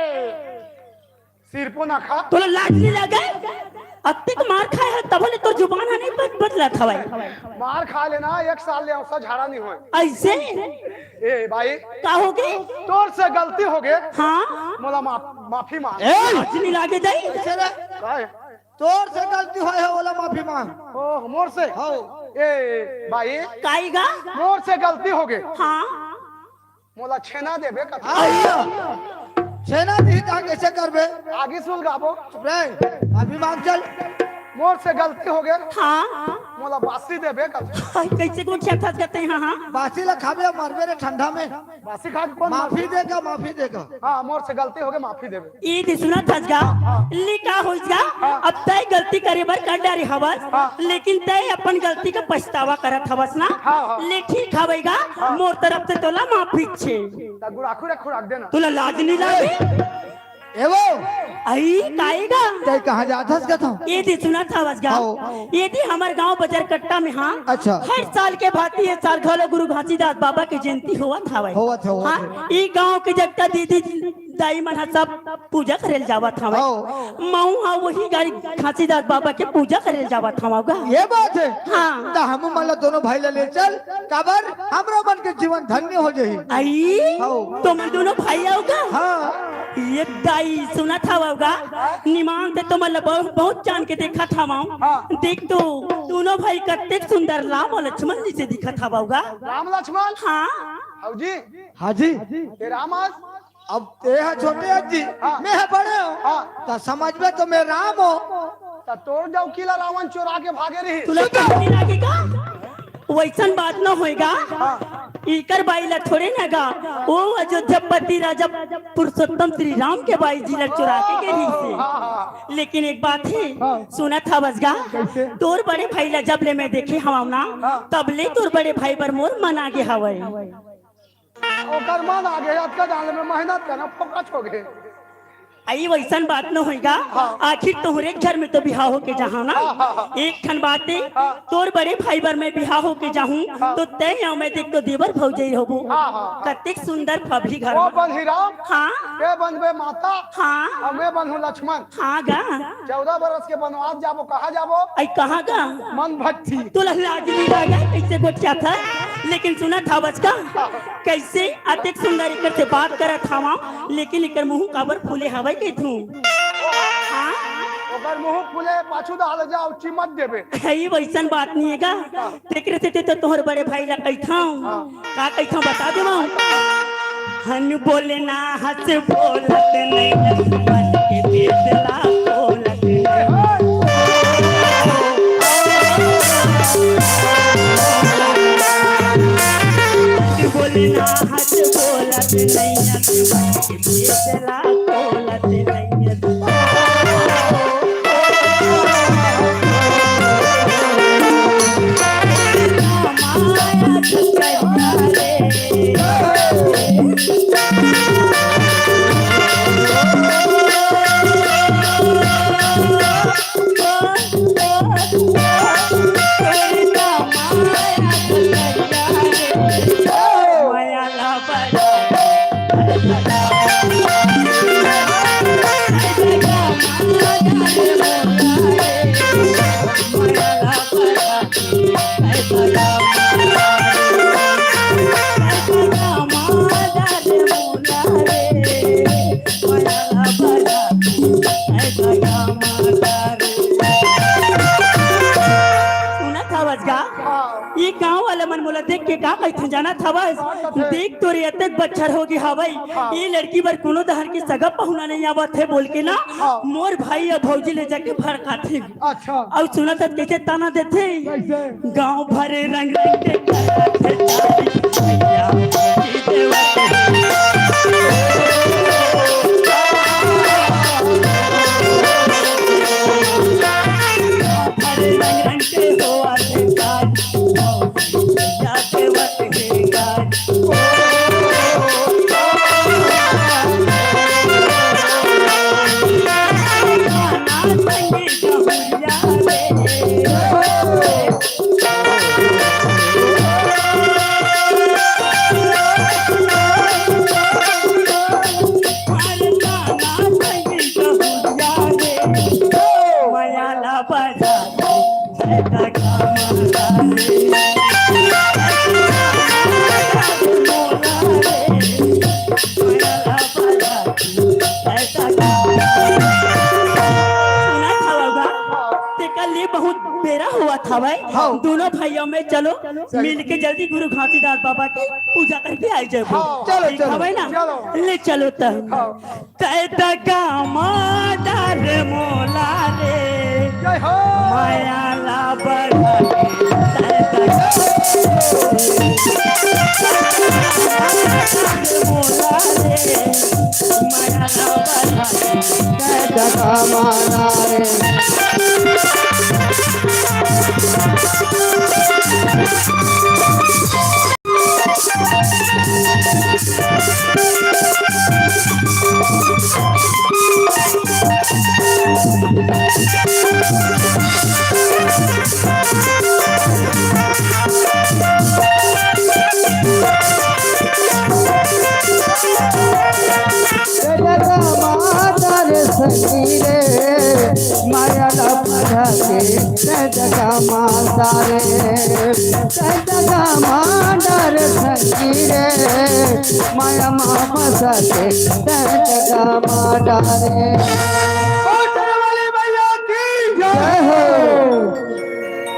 सिरपो ना खा। तोला लाज नइ लागे? अतेक मार खाए हस, तभो ले तोर जुबान ह नइ बद-, बदलत हवय। मार खा ले ना, एक साल ले औसा झाड़ा नइ होय। अइसे? ए भाई। का हो गे? तोर से गलती हो गे। हाँ। मोला माफ, माफी माँग। ए! लाज नइ लागे दाई? कइसे रे? का हे? तोर से गलती होय हे, ओला माफी माँग। ओ, मोर से? हव। ए भाई। काई गा? मोर से गलती हो गे। हाँ। मोला छेना देबे कथे। हाँ। छेना दिही त कइसे करबे? आगी सुलगाबो। चुप रे, अभी माँग चल। मोर से गलती हो गे। हाँ। मोला बासी देबे कथे। हाय, कइसे गोठियाथस कथे, हाँ, हाँ। बासी ला खाबे, मरबे रे ठंडा में। बासी खा के कोन माफी मरथे? देगा, माफी देगा। हाँ, मोर से गलती हो गे, माफी देबे। ए दे सुनत हस गा, हाँ। ले का होइस गा? हाँ। अब तैं गलती करे बर कर डारे हवस, हाँ। लेकिन तैं अपन गलती के पछतावा करत हवस ना? हाँ, हाँ। ले ठीक हवय गा, हाँ। मोर तरफ से तोला माफी छे। त गुड़ाखू रे खुराक देना। तोला लाज नइ लागे? ए वो। अई, काई गा? तैं कहाँ जात हस कथव? ए दे सुनत हवस गा। हाँ। ए दे हमर गाँव बजरकट्टा में, हाँ। अच्छा। हर साल के भांति ए साल घलो गुरु घासीदास बाबा के जयंती होवत हवय। होवत हे, होवत हाँ, हे। ए गाँव के जगता दीदी दाई मन ह सब पूजा करे ल जावत हवय। हव। महूँ ह वही गाड़ी घासीदास बाबा के पूजा करे ल जावत हवं गा। ये बात हे। हाँ। त हमू मन ला दोनों भाई ला ले चल, काबर हमरो मन के जीवन धन्य हो जाही। अई, हव। तुमन दोनों भाई आव गा? हाँ। ये दाई सुनत हवव गा, निमांत तुमन ला बहुत, बहुत जान के देखत हवं। हाँ। देख तो, दोनों भाई कतेक सुंदर राम अउ लक्ष्मण जइसे दिखत हवव गा। राम लक्ष्मण? हाँ। हव जी। हाँ जी। ए राम अस अब तें ह छोटे हस जी, हाँ। मैं ह बड़े हंव। हाँ। त समझबे त मैं राम हंव। त तोर डौकी ला रावण चोरा के भागे रहिस। तोला का नइ लागे गा? वइसन बात न होय गा। हाँ। इकर बाई ला थोड़े न गा। ओ अयोध्यापति राजा पुरुषोत्तम श्री राम के बाई जी ला चोरा के गे रहिस हे। हाँ, हाँ। लेकिन एक बात हे, हाँ। सुनत हवस गा? कइसे? तोर बड़े भाई ला जब ले मैं देखे हवंव ना, हाँ। तब ले तोर बड़े भाई बर मोर मन आगे हवय। ओकर मन आगे, अतका जान ले में मेहनत करना फोकट हो गे। अई वइसन बात न होइगा। हाँ। आखिर तोहरे घर में तो बिहाव होके जाहूं ना। हाँ, हाँ, हाँ। एक ठन बात हे, हाँ। तोर बड़े भाई बर मैं बिहाव होके जाहूं, हाँ। तो तैं अउ मैं देख तो देवर भौजई होबो। हाँ, हाँ, हाँ। कतेक सुंदर फबही घर वो में। बंधीराम, हाँ। के बनबे माता, हाँ। अउ मैं बनहूं लक्ष्मण। हाँ गा। चौदह बरस के बनवास जाबो, कहाँ जाबो? अई कहाँ गा? मन भट्ठी। तोला लाज नइ लागे, कइसे गोठियाथस? लेकिन सुनत हवस का? कइसे अतेक सुंदर एकर से बात करत हवं, लेकिन एकर मुंह काबर फूले हवय कहिथंव? हाँ? ओकर मुंह फूले, पाछू डाहर जाव, चिमट देबे। अई वइसन बात नइ हे गा। तेकरे सेती तो तोहर बड़े भाई ला कहिथंव। हाँ। का कहिथंव बता देवंव। हन बोले ना हंस बोलत नइ, मन के बेदला बोलत नइ। हन बोले ना हंस बोलत नइ, मन के बेदला बोलत नइ। सुनत हवस गा? हाँ। ये गांव वाला मन मोला देख के का कहिथें जानत हवस? का कहिथें? देख तोरे अतेक बछर होगे हवय, हाँ। ये लड़की बर कोनो डहर के सगा पहुना नइ आवत हे बोल के ना, हाँ। मोर भाई अउ भौजी ले जाके भड़काथे। अच्छा। अउ सुनत हस कइसे ताना देथे? कइसे? गांव भर रंग रंग के करत हे तारी, भैया की देवत हे। गांव भर रंग रंग के होवत हे तारी, भैया देवत हे गारी। सुनत हवव गा? तेकर ले बहुत बेरा होवत हवय। हाँ। दूनों भाई अउ मैं चलो मिलके जल्दी गुरु घासीदास बाबा के पूजा करके आय जाबो। हाँ। चलो, ठीक चलो, हवय ना? चलो। ले चलो त। हाँ। तै दगा मा डारे मोला रे, जय हो। माया ला बढ़ा के, तै दगा मोला रे, माया ला बढ़ा के, तै दगा मारा रे। माया ला बढ़ा के, जय जगा माता रे। जय जगा माता रे संगी रे, माया मा फंसा के, जय जगा माता रे। बोल शेरा वाली मैया की जय हो।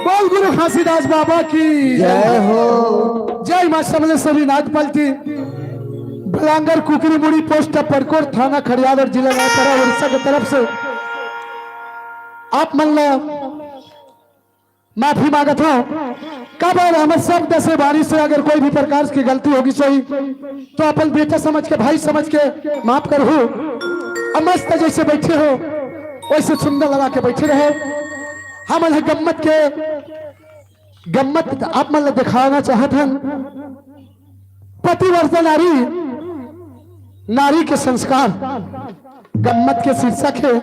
बोल गुरु घासीदास बाबा की जय हो। जय माँ समलेश्वरी नागपलटी, बलांगर कुकरी मुड़ी, पोस्ट परकोट, थाना खड़ियाल और जिला रायपुर, उड़ीसा की तरफ से आप मन ला माफी मांगत हंव। काबर हमर शब्द से, वाणी से अगर कोई भी प्रकार की गलती होगे होही, तो अपन बेटा समझ के, भाई समझ के माफ करहू। अब मस्त जैसे बैठे हो, वैसे सुंदर लगा के बैठे रहे। हमन ह गम्मत के, गम्मत आप मन ला दिखाना चाहत हन। पतिव्रता नारी नारी के संस्कार गम्मत के शीर्षक हे।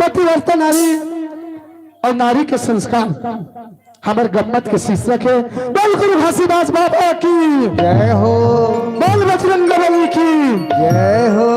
पतिव्रता नारी अउ नारी के संस्कार हमर गम्मत के शीर्षक हे। बोल गुरु घासीदास बाबा की जय हो। बोल बजरंग बली की जय हो।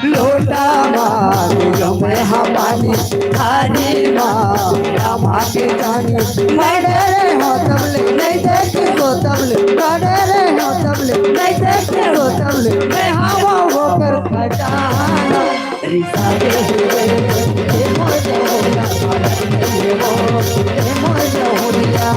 लोटा मार गमे हा पानी, थारी मार रामा के जानी। मैं डरे हो तबले, नहीं देखे हो तबले, मैं डरे हो तबले, नहीं देखे हो तबले, मैं हवा होकर खजाना। रिसा दे हुए, ये मोर जहुरिया, ये मोर जहुरिया।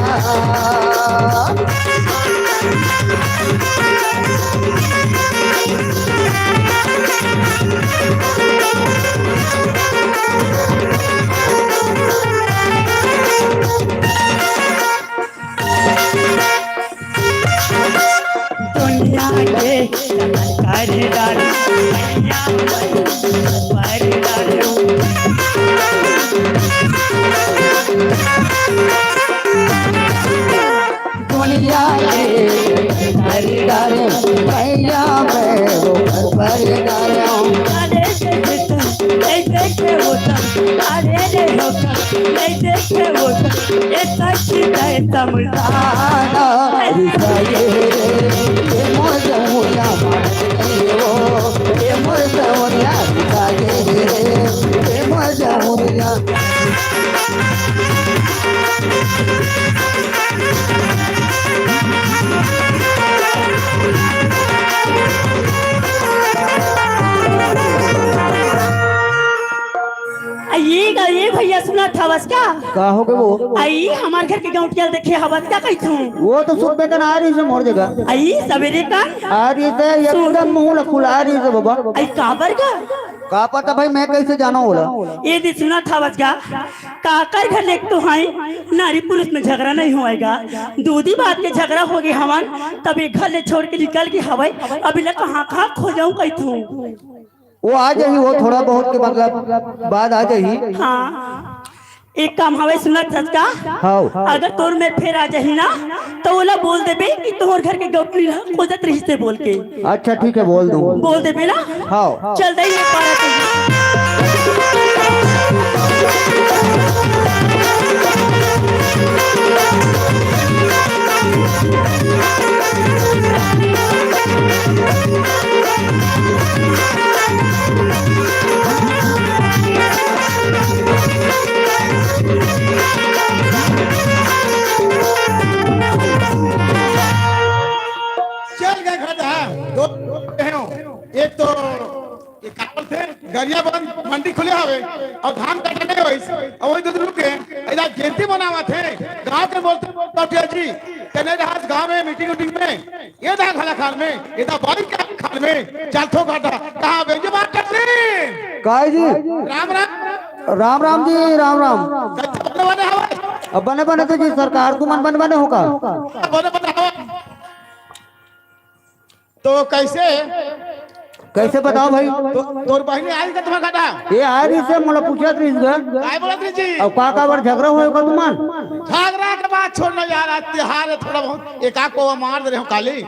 दुनिया के चमत्कार डाल, मैया पर डालो। दुनिया के चमत्कार डाल, मैया मैं वो पर डालो। अरे देख, नहीं देखे वो तब, अरे रे हो तब, नहीं देखे वो तब, ये सच्ची है समझाना। ये मोर जमुनिया, ये मोर जमुनिया, ये मोर जमुनिया। आ, ये ग-, ये भैया सुनत हवस का? का हो गे वो? आई हमार घर के गौंटिया ल देखे हवस का कहिथूं? वो तो सुबह कन आ रहिस हे मोर जगह। आई सवेरे कन? आ रहिस हे, सुन। एकदम मुंह ल फुला रहिस हे बाबा। आई काबर गा? का पता भाई, मैं कैसे जानों ओला? ये दे सुनत हवस गा, काकर घर ले तो हाई, नारी पुरुष में झगड़ा नहीं होएगा। दूधी बात के झगड़ा हो गे हवन, तब ये घर ले छोड़ के निकल गे हवय। अब इला कहाँ कहाँ खोजहूं कहिथूं? वो आ जाही, वो थोड़ा बहुत के मतलब बाद आ जाही। हाँ, एक काम हवे, सुनत हस का? हाँ। अगर तोर में फेर आ जाही ना, तो ओला बोल देबे कि तोहर घर के गौटली ला खोजत रहिस हे बोल के। अच्छा, ठीक है, बोल दूँ। बोल देबे ना? हाँ। चल दे ये पारा तो। चल गे घर, हाँ, दो, दो बहनों, एक तो ये का बोलथे, गरियाबंद मंडी खुले हवे अउ धान काटे नइ होइस, अउ वही दू दिन रुक गे, एला जयंती मनावत हे। गांव के बोलथे, बोलथे, "टोटिया जी, ते नइ रहस गांव में मीटिंग उटिंग में, ये दा घला खाल में, ये दा बारी के खाल में, चलथो घाटा, कहाँ बेंजो बात करथे?" काय जी? राम राम। राम राम जी, राम राम। कैसे बने बने हवे? अब बने बने तो जी सरकार, तुमन बने बने हो का? बने बने हवे। तो कैसे कइसे बताओ भाई? तो, तोर बहिनी आइस का तुम्हार घर? ये आय रहिस हे, मोला पूछत रहिस गा। काय बोलत रहिस जी? अउ का, का बर झगरा होय का तुमन? झगरा के बात छोड़ ना यार, आज तिहार हे, थोड़ा बहुत एक आध कोवा मार दे रहे हो काली।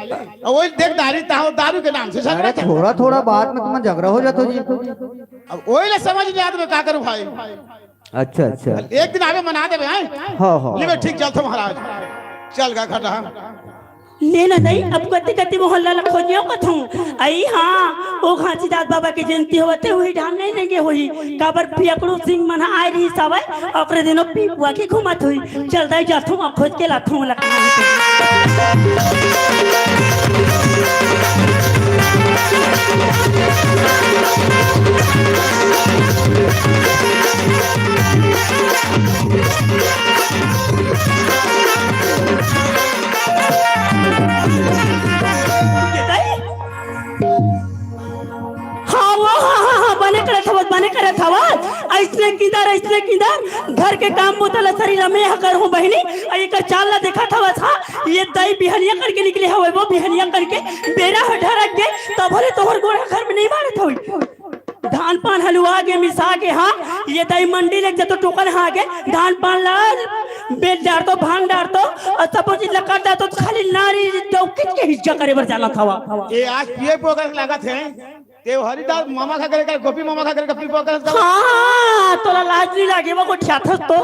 अउ वही देख दारी ताहो, दारू के नाम से झगरा अरे चल। थोड़ा थोड़ा बात में तुमन झगरा हो जात हो जी। अब वही ले समझ नहीं आत, मैं का करूं भाई? अच्छा, अच्छा। एक दिन आबे मना देबे, हैं? हाँ, हाँ। ले बे, ठीक, चलथों महाराज। चल गा घटा। ले ना दई, अब कति कति मोहल्ला ला खोजियो कथों। अई हाँ, ओ घासीदास बाबा के जयंती होवत हे, उही ढाम नहीं लेगे होही। काबर पियकड़ू सिंह मन आय रहिस हवय, ओकरे दिनों पी पुआ के घूमत होही। चल दई जाथों, अब खोज के लाथों ओला। हाँ, वो, हाँ, हाँ, हाँ, बने करत हवस, बने करत हवस। अइसने किंदर, अइसने किंदर, घर के काम बूता ला सरी ला मैं ह करहूँ बहिनी। अउ एकर चाल ला देखत हवस, हाँ, ये दई बिहनिया करके निकले हवय, वो बिहनिया करके बेरा ह ढरक गे, तभो ले तोहर गोड़ ह घर में नहीं मारत हवय। धान पान हलुआ गे, मिसा गे, हाँ, ये दई मंडी ले जतो टोकन हा गे, धान पान ला बेच डारतो, भांग डारतो, अउ सबो चीज ला कर डारतो, खाली नारी डौकी के हिज्जा करे बर जानत हवा। ये आज पिए पोकर लागत हे। ते हरिदास मामा का करे का, गोपी मामा का करे का पी पोकर का। हाँ, तोला लाज नहीं लागे, वो गोठियाथस तो।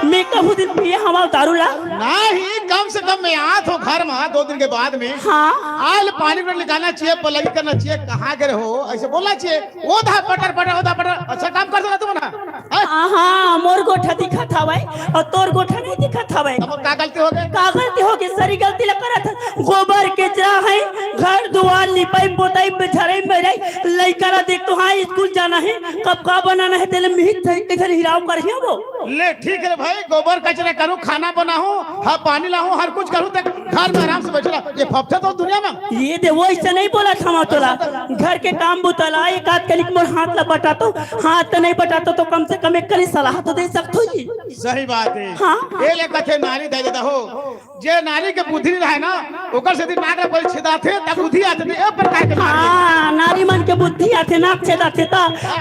मैं कहूँ दिन पिए हमार दारू ला। नहीं, कम से कम मैं आत हों घर में दो दिन के बाद में। हाँ। आल पानी को निकालना चाहिए, पलगी करना चाहिए, कहाँ गे रहे हो, अइसे बोलना चाहिए। ओ धा पटर पटर, ओ धा पटर, अच्छा काम कर सकत हो ना? हैं? हाँ, हाँ, मोर गोठा दिखत हवय अउ तोर गोठा नहीं दिखत हवय। अब का गलती हो गे? का गलती हो गे? सरी गलती ला करत हस। गोबर केचरा हे, घर दुआर लिपाई पोताई, बिछरई मेरई, लइका ला देख तो हाँ स्कूल जाना हे, कब का बनाना हे तेला मिहित थे, इधर हिराव करही वो। ले ठीक हे भाई, गोबर कचरा करूँ, खाना बनाहूँ, हाँ पानी लाहूँ, हर कुछ करूँ, ते घर में आराम से बैठे रहा। ये फफते तो दुनिया में। ये दे, वो अइसे नहीं बोलत हवं तोला। घर के काम बूता ला, एक आध कनिक मोर हाथ ला बटातो, हाथ तो नहीं बटातो, तो कम से कम एक कनी सलाह तो दे सकत हो जी। सही बात हे। हाँ। ये ले कथे नारी दे देता हो। जे नारी के बुद्धि नहीं रहे ना, ओकर सेती नाक ला पहले छेदाथे, तब बुद्धि आथे, ए प्रकार के नारी। हाँ, नारी मन के बुद्धि आथे, नाक छेदाथे त।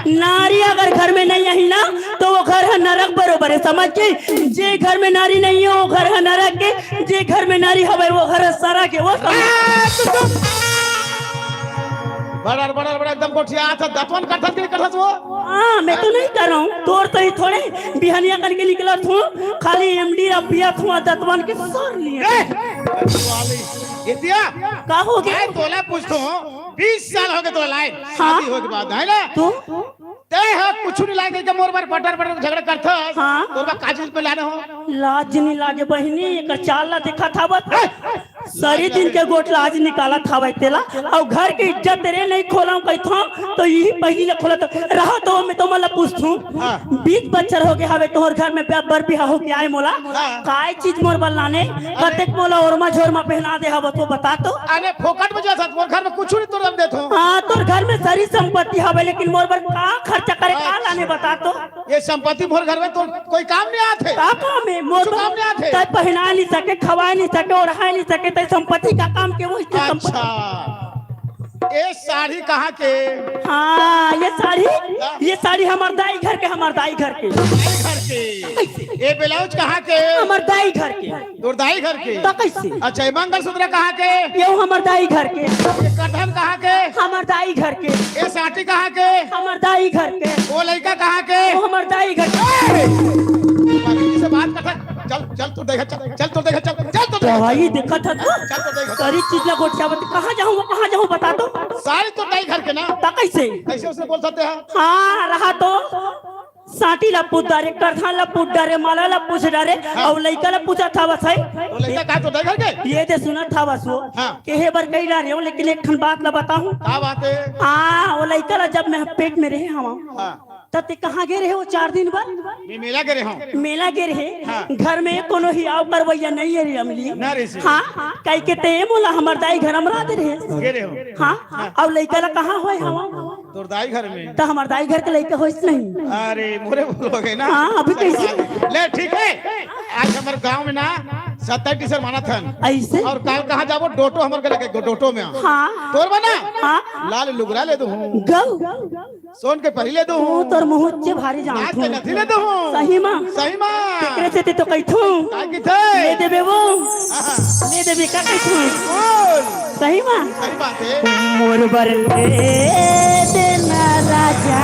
नारी अगर घर में नहीं आही ना, तो वो घर ह नरक बरोबर हे, समझ के? जे घर में नारी नहीं हे, वो घर ह नरक के, जे घर में नारी हवय, वो घर ह सरग के, वो समझ। बड़ा, बड़ा, बड़ा एकदम गोठियाथस, दतवन करथस कि नहीं करथस वो? हाँ, मैं तो नहीं करहूँ, तोर तो ही थोड़े बिहनिया करके निकलत हूँ, खाली एमडी ला पियत हूँ, दतवन के सर लिए। ए, वाली, इतिया, का हो गे? मैं तोला पूछत हूँ, बीस साल हो गे तोला लाए, हाँ। शादी होय के बाद, है ना? तू? ते ह कुछु नहीं लाए कहिके मोर बर पटर पटर झगड़ा करथस। हाँ। तोर बर का चीज में लाने हो? लाज नहीं लागे बहिनी, एकर चाल ला देखत हवस। ए! सरी दिन के गोठ ला आज निकालत हवय तेला, अउ घर के इज्जत तेरे नहीं खोलव कहिथों, तो यही पहिली ला खोलत रहा तो मैं तो मतलब पूछथूं। हाँ। बीस बछर हो गे हवे तोहर घर में बर बिहा होके आए मोला। हाँ। काय चीज मोर बर लाने, कतेक मोला ओरमा झोरमा पहना दे हवस वो बता तो। अरे फोकट में जाथस, मोर घर में कुछु नहीं तोर देथों। हाँ, तोर घर में सरी संपत्ति हवे, लेकिन मोर बर का खर्चा करे, का लाने बता तो। ये संपत्ति मोर घर में तो कोई काम नहीं आथे। का काम हे? मोर कुछु काम नहीं आथे। तै पहिना नहीं सके, खवा नहीं सके, ओढ़ा नहीं सके, तै संपत्ति का काम के वो इसके संपत्ति। अच्छा। ये साड़ी कहाँ के? हाँ, ये साड़ी, हाँ। ये साड़ी हमर दाई घर के, हमर दाई घर के। दाई घर के। कैसे? ये ब्लाउज कहाँ के? हमर दाई घर के। तोर दाई घर के? तो कैसे? अच्छा, ये मंगलसूत्र कहाँ के? ये हमर दाई घर के। ये करधन कहाँ के? हमर दाई घर के। ये साटी कहाँ के? हमर दाई घर के। वो लइका कहाँ के? वो हमर दाई घर के। ए! बाबूजी से बात कर, चल, चल, तोर दाई घर, चल, चल, तोर दाई घर, चल, चल, तोर दाई घर। दवाई देखत हस तो? चल, तोर दाई घर। सारी चीज ला गोठियावत, कहाँ जाहूँ, कहाँ जाहूँ, बता तो। सारी तोर दाई घर के ना? ता कैसे? कैसे उसे बोल सकते हैं? हाँ, रहा तो। साटी ला पूछ डारे, करधन ला पूछ डारे, माला ला पूछ डारे, हाँ। अउ लइका ला पूछत हवस हे। वो लइका का तोर दाई घर के? ये दे सुनत हवस वो। हाँ। केहे बर कही डारे हो, लेकिन एक ठन बात ला बताहूँ। का बात हे? हाँ, वो लइका ला जब मैं पेट में रहे हवं, हाँ। तब ते कहाँ गे रहे हो चार दिन बर? मैं मेला गे रहे हूँ। मेला गे रहे? हाँ। घर में कोनो हियाव करवइया नहीं हे रे अमली। ना रे से। हाँ, कहिके ते मोला हमर दाई घर अमरा दे रहे। गे रहे हो। हाँ, हाँ। अउ लइका ला कहाँ होय हवं? तोर दाई घर में। त हमर दाई घर के लइका होइस नहीं। अरे, मोरे बोल हो गे ना। हाँ, अभी कैसे? ले, ठीक हे। आज हमर गांव में ना सत्ताईस टीचर मानत हन। अइसे? अउ काल कहाँ जाबो? डोटो हमर गले के डोटो में। हाँ। तोर बना? हाँ। लाल लुगरा ले दूँ। गऊ। सोन के परी ले दूँ। तोर मुँह उच्चे भारी जान नाक के नथी ले दूँ। सही मा? सही मा। तेकरे सेती तो कहिथूँ। का कहिथे? ले देबे वो। हाँ। ले देबे का कहिथूँ? बोल। सही मा? सही बात हे। मोर बर ले देना राजा।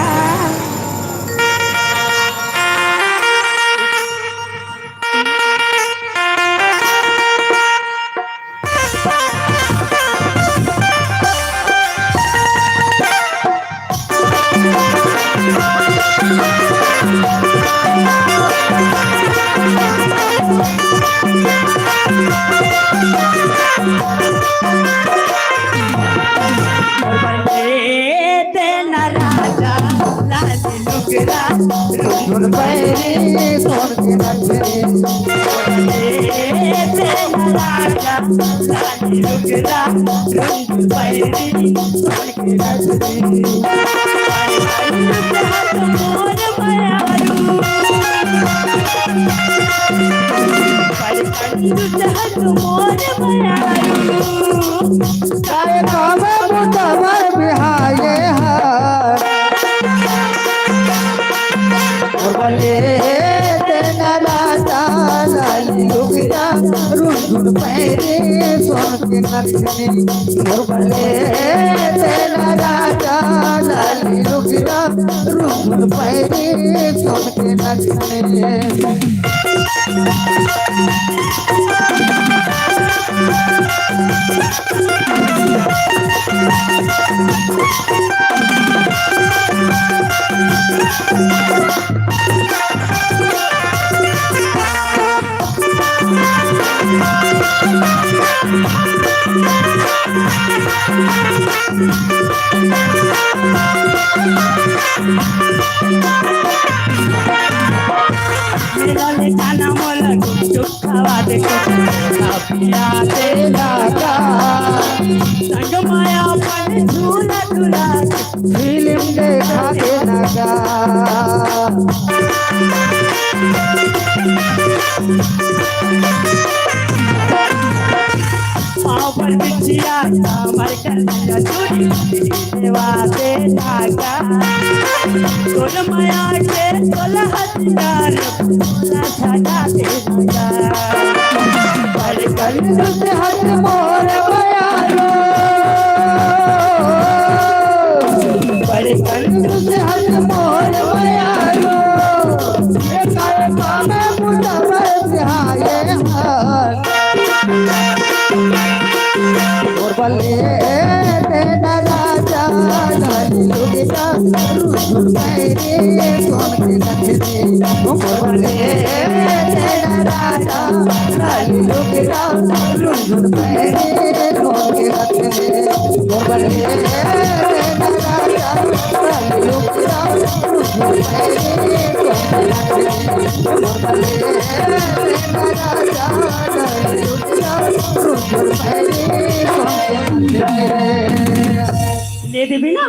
ले देबे ना।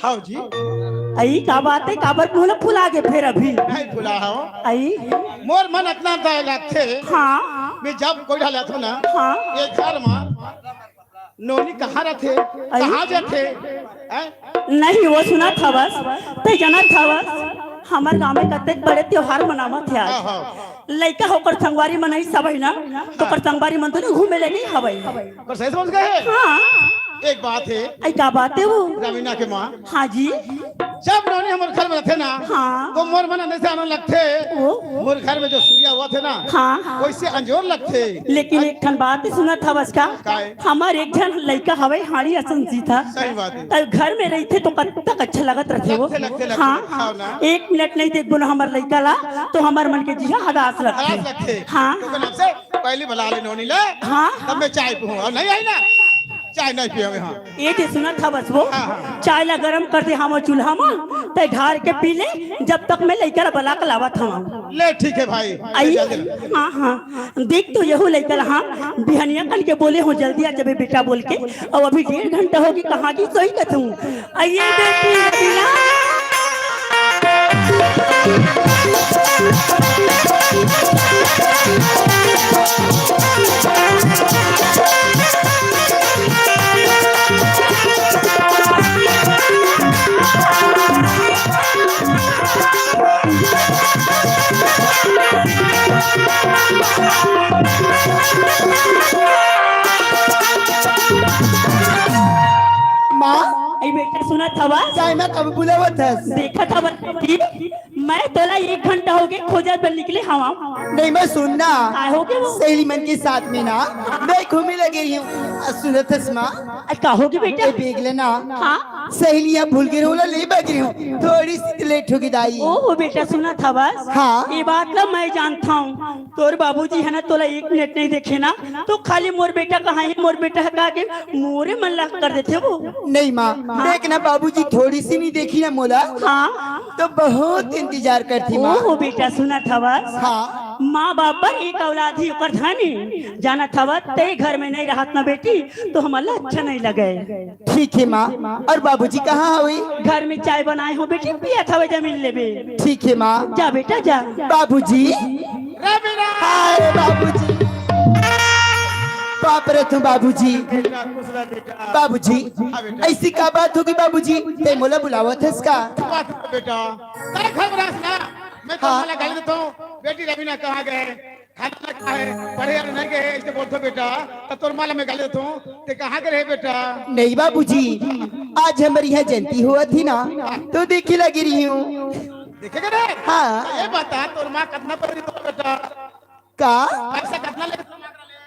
हाँ जी। अई का बात हे, काबर मुँह ला फुला गे फेर अभी? नहीं फुला हँव। अई? मोर मन अतना दया लागथे। हाँ। मैं जब कोई ढाला था ना, हाँ। ये घर मा नोनी कहाँ रथे? अई? कहाँ जाथे? हैं? नहीं, वो सुनत हवस, तैं जानत हवस, हमर गाँव में कतेक बड़े त्योहार मनावत हे आज। हाँ, हाँ। लइका होकर संगवारी मनई सब हे ना, तो हाँ। ओकर संगवारी मन तो ना घूमे ले नहीं हवय। पर सही समझ गए? हाँ। एक बात हे। अई का बात हे वो? रवीना के माँ। हाँ जी। जब नोनी हमर घर में रथे ना, हाँ। तो मोर मन अंदर से आनंद लगथे। ओ। मोर घर में जो सूर्या होवत हे ना, हाँ। वैसे अंजोर लगथे। लेकिन एक ठन बात सुनत हवस का? काय? हमर एक झन लइका हवय, हाड़ी असन सीधा। सही बात हे। तब घर में रहिथे तो कतक अच्छा लगत रहिथे वो। लगथे, लगथे, लगथे, हाँ। खाओ ना। एक मिनट नहीं देखबो ना हमर लइका ला, तो हमर मन के जिहा हदास लगथे। हदास लगथे। हाँ। तो नाम से पहली बला ले नोनी ले, हाँ। तब मैं चाय पीहूँ। अउ नहीं आई ना, चाय नहीं पीहूँ, हाँ। ये दे सुनत हवस वो, हाँ, हाँ। चाय ला गरम कर दे हमर चूल्हा मा, तैं ढार के पी ले, जब तक मैं लइका ला बला के लावत हँव। ले ठीक हे भाई, अई, जल्दी। हाँ, हाँ। देख तो यहू लइका ला, हाँ, बिहनिया कन के बोले हँव, जल्दी आ जाबे बेटा बोल के, अउ अभी डेढ़ घंटा होगे, कहाँ गिस होही कथँव। अई बेटी, रवीना। माँ, ए बेटा, सुनत हवस? काय माँ, कब बुलावत हस? देखत हवस बेटी, मैं तोला एक घंटा होगे खोजत बर निकले हवं। नहीं माँ, सुन ना। काय होगे वो? सहेली मन के साथ में ना मैं घूमे लगे रही हूँ। आ, सुनत हस माँ? आ, का होगे बेटा? ए, बेग ले ना। हाँ? सहेलियाँ भूल गे रहेंव, ओला ले बर गे रहेंव। थोड़ी सी लेट होगे दाई। ओहो बेटा, सुनत हवस? हाँ। ए बात ला मैं जानत हवं। तोर बाबूजी हे ना, तोला एक मिनट नहीं देखे ना, तो खाली मोर बेटा कहाँ हे, मोर बेटा हे कहा के मोरे मन ला कर देथे वो। नहीं माँ, हाँ। देख ना, बाबूजी थोड़ी सी नहीं देखी ना मोला, हाँ। तो बहुत इंतजार करथे माँ। ओहो बेटा, सुनत हवस? हाँ। माँ बाप बर एक औलाद ही ओकर धन हे। जानत हवस, तैं घर में नहीं रहत ना बेटी, तो हमन ला अच्छा नहीं लगे। ठीक हे माँ। अउ बाबूजी कहाँ हवे? घर में चाय बनाए हों बेटी, पियत हवे, जमीन लेबे। ठीक हे माँ। जा बेटा, जा। बाबूजी। रे बेटा। हाय बाबूजी। बाप रे तू बाबूजी। बेटा, खुश रह बेटा। बाबूजी, हाँ बेटा। अइसी का बात होगे बाबूजी? तैं मोला बुलावत हस का? बात है बेटा। तैं घर में रहस ना, मैं तो हाँ। मोला गाली देथों। बेटी रवीना कहाँ गे? खाना लगा है, पढ़े यार नहीं गे, अइसे बोलथों बेटा, त तोर माँ ला मैं गाली देथों, तैं कहाँ गे रहे बेटा? नहीं बाबूजी, आज हमर इहाँ जयंती होवत हे ना, तो देखे लगे रही हूँ। देखे गे रहे? हाँ। त ए बता, तोर माँ कतना पढ़े रही तोला बेटा? का? पैसा कतना लेगे तोर माँ करा ले?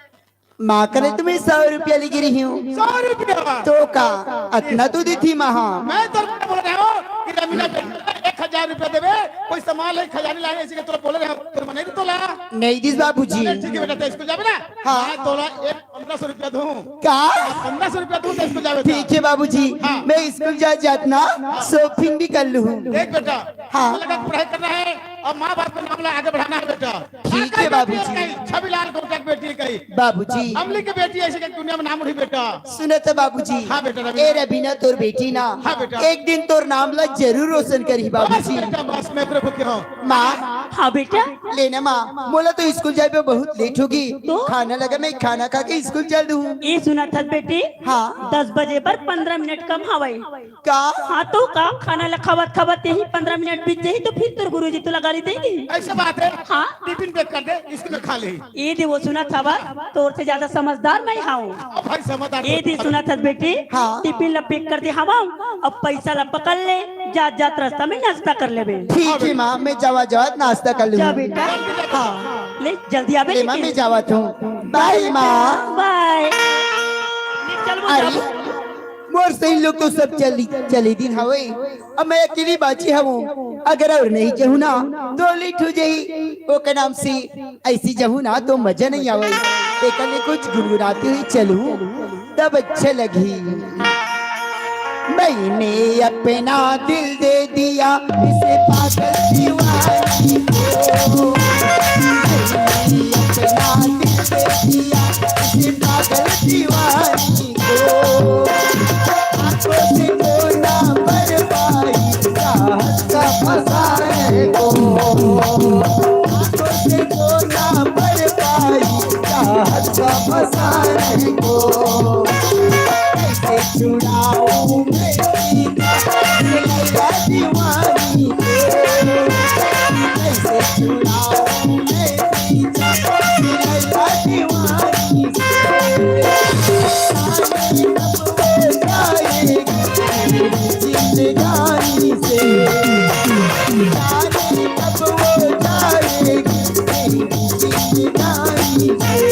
माँ करा ले तो मैं सौ रुपया लेगे रही हूँ। सौ रुपया? तो का, अतना तो देथी माँ। मैं तोर माँ ला बोले रहेंव कि रवीना बेटी एक हजार रुपया देबे, कोई सामान ले, खजानी लाने, अइसे के तोला बोले रहेंव, तोर माँ नहीं दे तोला। नहीं दिस बाबूजी। चल, ठीक हे बेटा, तैं स्कूल जाबे ना? हाँ। मैं तोला एक पन्द्रह सौ रुपया दूँ। का? पन्द्रह सौ रुपया दूँ, तैं स्कूल जाबे त। ठीक हे बाबूजी, हाँ। मैं स्कूल जात जात ना shopping भी कर लूँ। देख बेटा, हाँ। लगा पढ़ाई करना है अउ माँ बाप के नाम ला आगे बढ़ाना है बेटा। ठीक हे बाबूजी। कहीं छविलाल कोटक बेटी कहीं। बाबूजी। अमली के बेटी अइसे के दुनिया में नाम उठी बेटा। सुनत हस बाबूजी। हाँ बेटा, रवीना। ए रवीना तोर बेटी ना। हाँ बेटा। एक दिन तोर नाम ला जरूर रोशन करही बस बाबूजी। बेटा, बस मैं प्रभु के हूँ। माँ। हाँ बेटा। ले ना माँ, मोला तो स्कूल जाए में बहुत लेट होगे। तो? खाना लगा, मैं खाना खा के स्कूल चल दूँ। ए सुनत हस बेटी? हाँ। दस बजे बर पन्द्रह मिनट कम हवय। का? हाँ तो का, खाना ला खावत खावत यही पन्द्रह मिनट बीत जाही तो फिर तोर गुरुजी तोला गाली देही। अइसे बात है? हाँ। टिफिन पैक कर दे, स्कूल में खा ले। ए दे वो सुनत हवस, तोर से ज्यादा समझदार मैं हूँ। अब भाई समझदार ए दे सुनत हस बेटी, हाँ। टिफिन ला पैक कर दे हवं, अब पैसा ला पकड़ ले, जात जात रास्ता में नाश्ता कर लेबे। ठीक हे माँ, मैं जावा जावत नाश्ता कर लूँ। जा बेटा। हाँ। ले जल्दी आबे ले माँ, लेकिन। मैं जावत हूँ। बाय माँ। बाय। चल वो अरे। जाबो। मोर सही लोग तो सब चली, चली दिन हवे, अब मैं अकेली बाची हवं। अगर अउ नहीं जहूँ ना, तो लेट हो जाही। ओकर नाम से अइसी जहूँ ना, तो मजा नहीं आवे। एकर ले कुछ गुनगुनाते हुए चलहूँ, तब अच्छा लगही। मैंने अपना दिल दे दिया इस पागल दीवानी को। मैंने अपना दिल दे दिया इस पागल दीवानी को। आंखों से कोना भर पाई चाहत का फसाने को। आंखों से कोना भर पाई चाहत का फसाने को। कैसे छुड़ाऊं मैं पीछा लैला दीवानी से? कैसे छुड़ाऊं मैं पीछा लैला दीवानी से? जाने कब वो जाएगी मेरी जिंदगानी से? जाने कब वो जाएगी मेरी जिंदगानी से?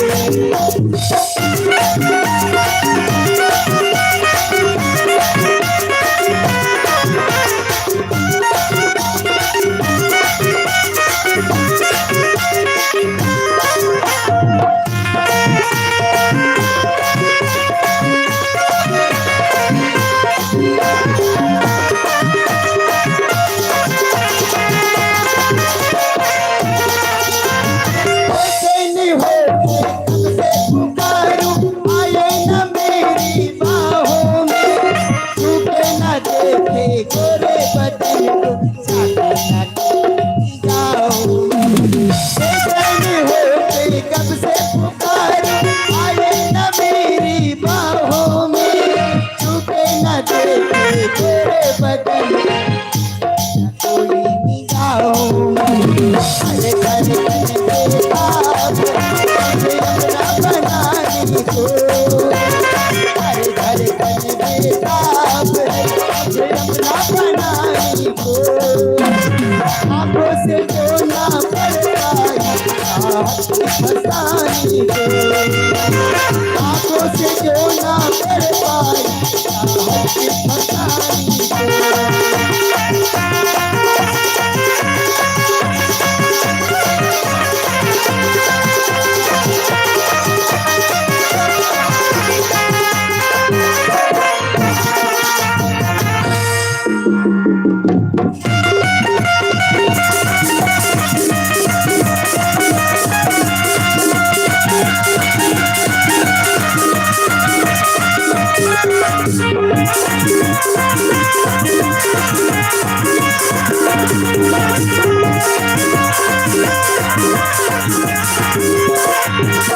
हर घर घर बेताब है, अब अपना बनाने को। आंखों से जो ना पढ़ पाए, चाहत की फसाने को। आंखों से जो ना पढ़ पाए, चाहत की फसाने को।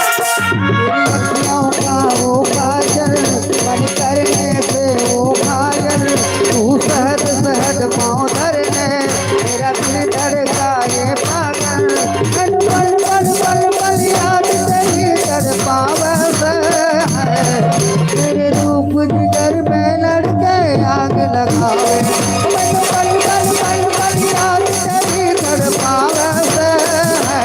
अखियों का वो काजल, बन करने से वो घायल, तू सहज सहज पाँव धरने, मेरा दिल धड़का ये पागल। पल पल पल पल पल याद तेरी तड़पावत है, तेरे रूप जिगर में लड़के आग लगावे। पल पल पल पल पल याद तेरी तड़पावत है,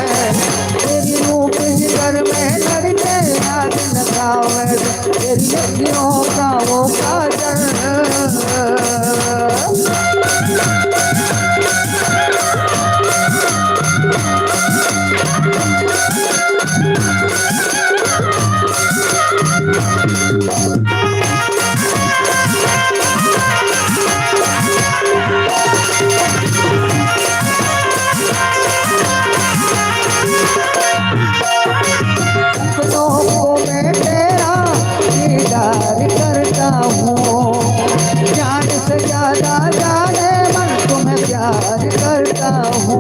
तेरी रूप जिगर में लड़के आग लगावे। तेरी अखियों का वो काजल। सपनों को मैं तेरा दीदार करता हूँ, जान से ज्यादा जाने मन तुम्हें प्यार करता हूँ।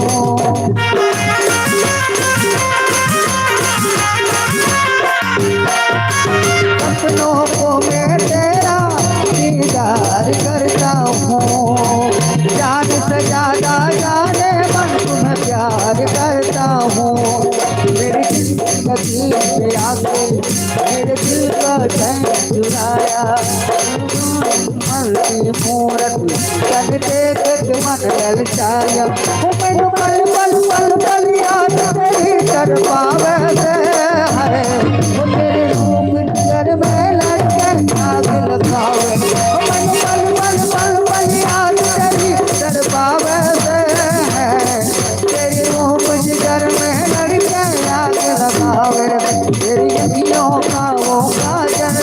सपनों को मैं तेरा दीदार करता हूँ, जान से ज्यादा जाने मन तुम्हें प्यार करता हूँ। मेरी जिंदगी में आके मेरे दिल का चैन चुराया। मन की मूरत तन देख के मन ललचाया। ओ मैनू पल पल पल पल याद तेरी तड़पावे से है। ओ तेरे रूप नजर में लटके आग लगावे। ओ मैनू पल पल पल पल याद तेरी तड़पावे से है। तेरे रूप जिगर में लटके आग लगावे। तेरी अखियों का वो काजल।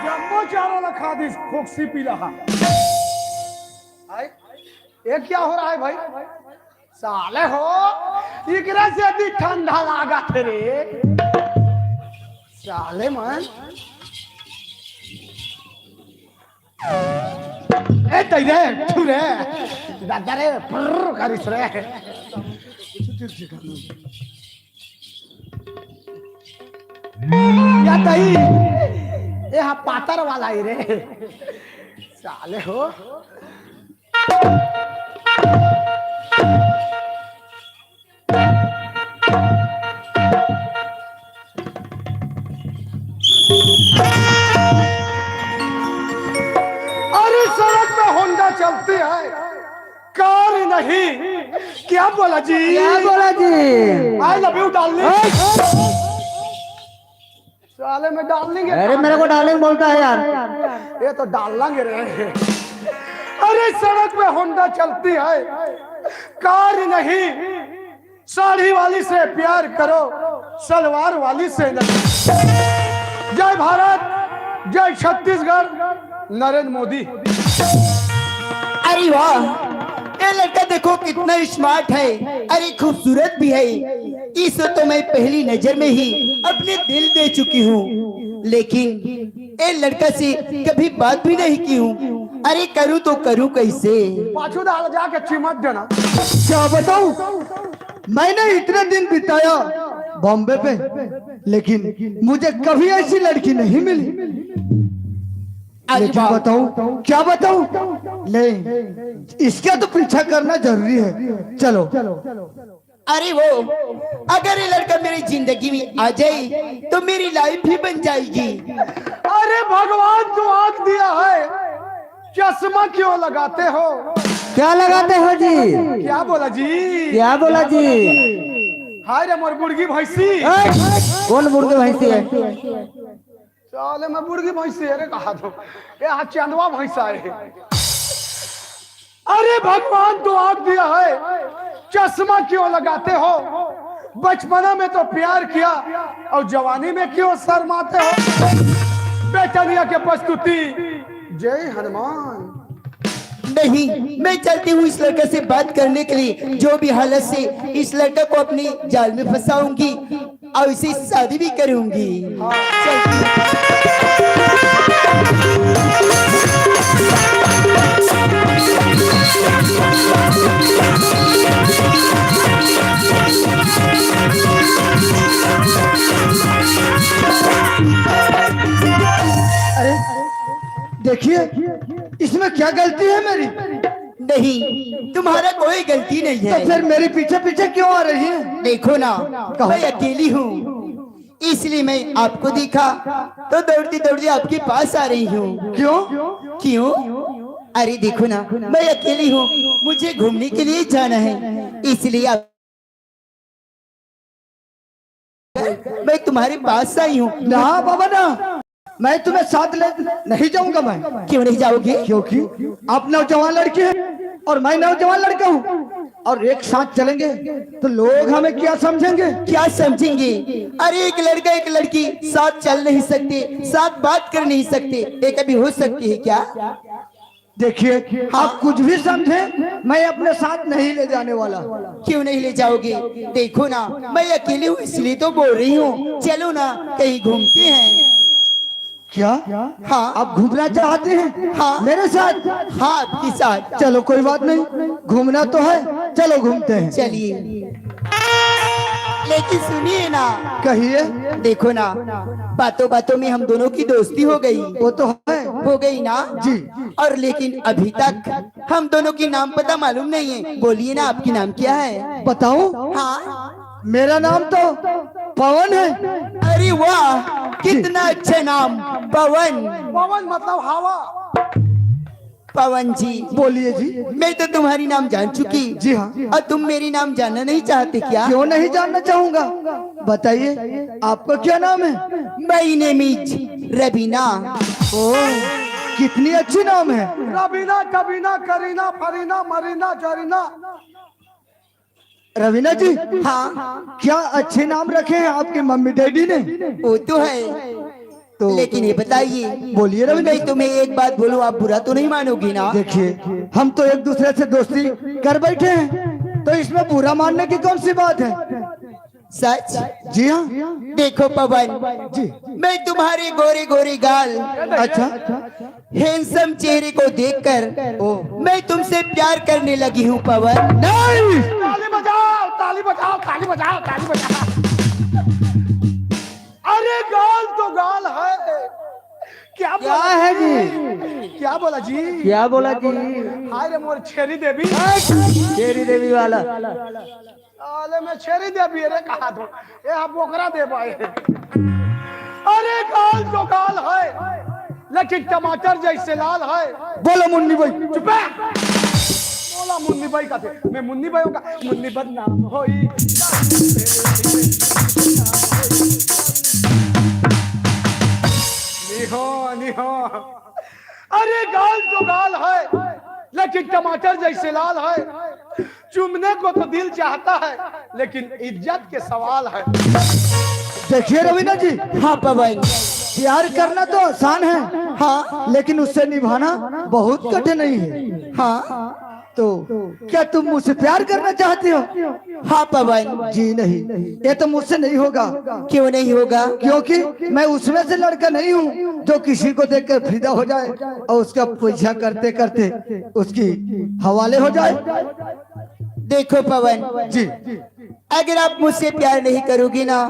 जम्मो चारा ला खा दिस, खोकसी पीला हा। आय, ये क्या हो रहा है भाई? साले हो, इकरे से भी ठंडा लागत हे रे। साले मन। ए, तई रे, ठू रे। दादा रे, पुर्र करिस रे। या तई, ए हा पातर वाला ही रे। साले हो। अरे सड़क पे होंडा चलती है, कार नहीं। क्या बोला जी? क्या बोला जी? I love you darling। साले में डार्लिंग है। अरे मेरे को डार्लिंग बोलता है यार। ये तो डार्लिंग रे। अरे सड़क पे होंडा चलती है, कार नहीं। साड़ी वाली से प्यार करो, सलवार वाली से नहीं। जय भारत। जय छत्तीसगढ़, नरेंद्र मोदी। अरे वाह, ये लड़का देखो कितना स्मार्ट है, अरे खूबसूरत भी है। इसे तो मैं पहली नजर में ही अपने दिल दे चुकी हूँ, लेकिन ये लड़का से कभी बात भी नहीं की हूँ। अरे करूँ तो करूँ कैसे? पाछू डाल जाके चिमट देना। क्या बताऊं, मैंने इतने दिन बिताया बॉम्बे पे, लेकिन मुझे कभी ऐसी लड़की नहीं मिली। अरे लेकिन वाह। बताऊं, क्या बताऊं? नहीं, इसका तो पीछा करना जरूरी है। चलो। अरे वो, अगर ये लड़का मेरी जिंदगी में आ जाए तो मेरी लाइफ ही बन जाएगी। अरे भगवान को आंख दिया है, चश्मा क्यों लगाते हो? क्या लगाते हो जी? क्या बोला जी? क्या बोला जी? हाय रे मोर बुड़गी भैंसी। ए, कौन बुड़गी भैंसी है? साले मैं बुड़गी भैंसी है रे, कहा तो ये आज चंदवा भैंसा है। अरे भगवान तो आंख दिया है, चश्मा क्यों लगाते हो? बचपना में तो प्यार किया और जवानी में क्यों शर्माते हो? बेटनिया के प्रस्तुति। जय हनुमान। नहीं, मैं चलती हूँ इस लड़के से बात करने के लिए। जो भी हालत से इस लड़के को अपनी जाल में फंसाऊंगी और इसे शादी भी करूंगी। हाँ। चलती हूँ। अरे देखिए, इसमें क्या गलती है मेरी? नहीं, तुम्हारा कोई गलती नहीं तो है। फिर मेरे पीछे पीछे क्यों आ रही है? देखो ना, कहो। मैं अकेली हूँ, इसलिए मैं आपको देखा तो दौड़ती दौड़ती आपके पास आ रही हूँ। क्यों? क्यों? अरे देखो ना, मैं अकेली हूँ, मुझे घूमने के लिए जाना है, इसलिए आप मैं तुम्हारे पास आई हूँ। ना बाबा ना, मैं तुम्हें साथ ले नहीं जाऊंगा मैं। क्यों नहीं जाओगे? क्योंकि आप नौजवान लड़के हैं और मैं नौजवान लड़का हूँ, और एक साथ चलेंगे तो लोग हमें क्या समझेंगे? क्या समझेंगे? अरे एक लड़का एक लड़की साथ चल नहीं सकते, साथ बात कर नहीं सकते, ये कभी हो सकती है क्या? देखिए, आप कुछ भी समझे, मैं अपने साथ नहीं ले जाने वाला। क्यों नहीं ले जाओगे? देखो ना, मैं अकेली हूँ इसलिए तो बोल रही हूँ। चलो ना, कहीं घूमते हैं। क्या? हाँ। आप घूमना चाहते हैं? हाँ। मेरे साथ? हाँ, आपके साथ। चलो, कोई बात नहीं, घूमना तो है, चलो घूमते हैं। चलिए। लेकिन सुनिए ना। कहिए। देखो ना, बातों बातों में हम दोनों की दोस्ती हो गई। वो तो है। हो गई ना? जी। और लेकिन अभी तक हम दोनों की नाम पता मालूम नहीं है। बोलिए ना, आपकी नाम क्या है? बताऊं? हाँ। मेरा नाम तो पवन है। अरे वाह, कितना अच्छा नाम, पवन। पवन मतलब हवा। पवन जी। बोलिए जी। मैं तो तुम्हारी नाम जान चुकी। जी हाँ। और तुम मेरी नाम जानना नहीं चाहते क्या? क्यों नहीं जानना चाहूंगा, बताइए, आपका क्या नाम है? My name is Raveena. ओ, कितनी अच्छी नाम है। रवीना, कबीना, करीना, फरीना, मरीना, जरीना। रवीना जी, हाँ। क्या अच्छे नाम रखे हैं आपके मम्मी डैडी ने। वो तो है। तो लेकिन ये बताइए, बोलिए रवीना। मैं तुम्हें एक बात बोलूं, आप बुरा तो नहीं मानोगी ना? देखिए, हम तो एक दूसरे से दोस्ती कर बैठे हैं, तो इसमें बुरा मानने की कौन सी बात है? सच? जी हाँ। देखो पवन, जी। मैं तुम्हारे गोरे गोरे गाल, अच्छा। हैंडसम चेहरे को देखकर ओ। मैं तुमसे प्यार करने लगी हूँ पवन। नहीं। ताली बजाओ, ताली बजाओ, ताली बजाओ, ताली बजाओ। अरे गाल तो गाल है। क्या क्या बोला है जी? जी? क्या बोला जी? क्या बोला जी? हाय रे मोर छेरी देवी। छेरी देवी वाला। साले में छेरी देवी रे, कहा दो। ए, आप बोकरा दे भाई। अरे गाल तो गाल है, लेकिन टमाटर जैसे लाल है। बोलो मुन्नी भाई। चुप है। बोला मुन्नी भाई का थे। मैं मुन्नी भाई का, मुन्नी बदनाम होई। निहो, निहो। अरे गाल तो गाल है, लेकिन टमाटर जैसे लाल है। चूमने को तो दिल चाहता है, लेकिन इज्जत के सवाल है। देखिए रवीना जी। हाँ पवन। प्यार करना तो आसान है, हाँ। लेकिन उससे निभाना बहुत कठिनाई है। हाँ। तो क्या तुम मुझसे प्यार करना चाहती हो? हाँ पवन। जी नहीं, ये तो मुझसे नहीं होगा। क्यों नहीं होगा? क्योंकि मैं उसमें से लड़का नहीं हूँ जो किसी को देखकर फिदा हो जाए और उसका पीछा करते करते उसकी हवाले हो जाए। देखो पवन जी, अगर आप मुझसे प्यार नहीं करोगी ना,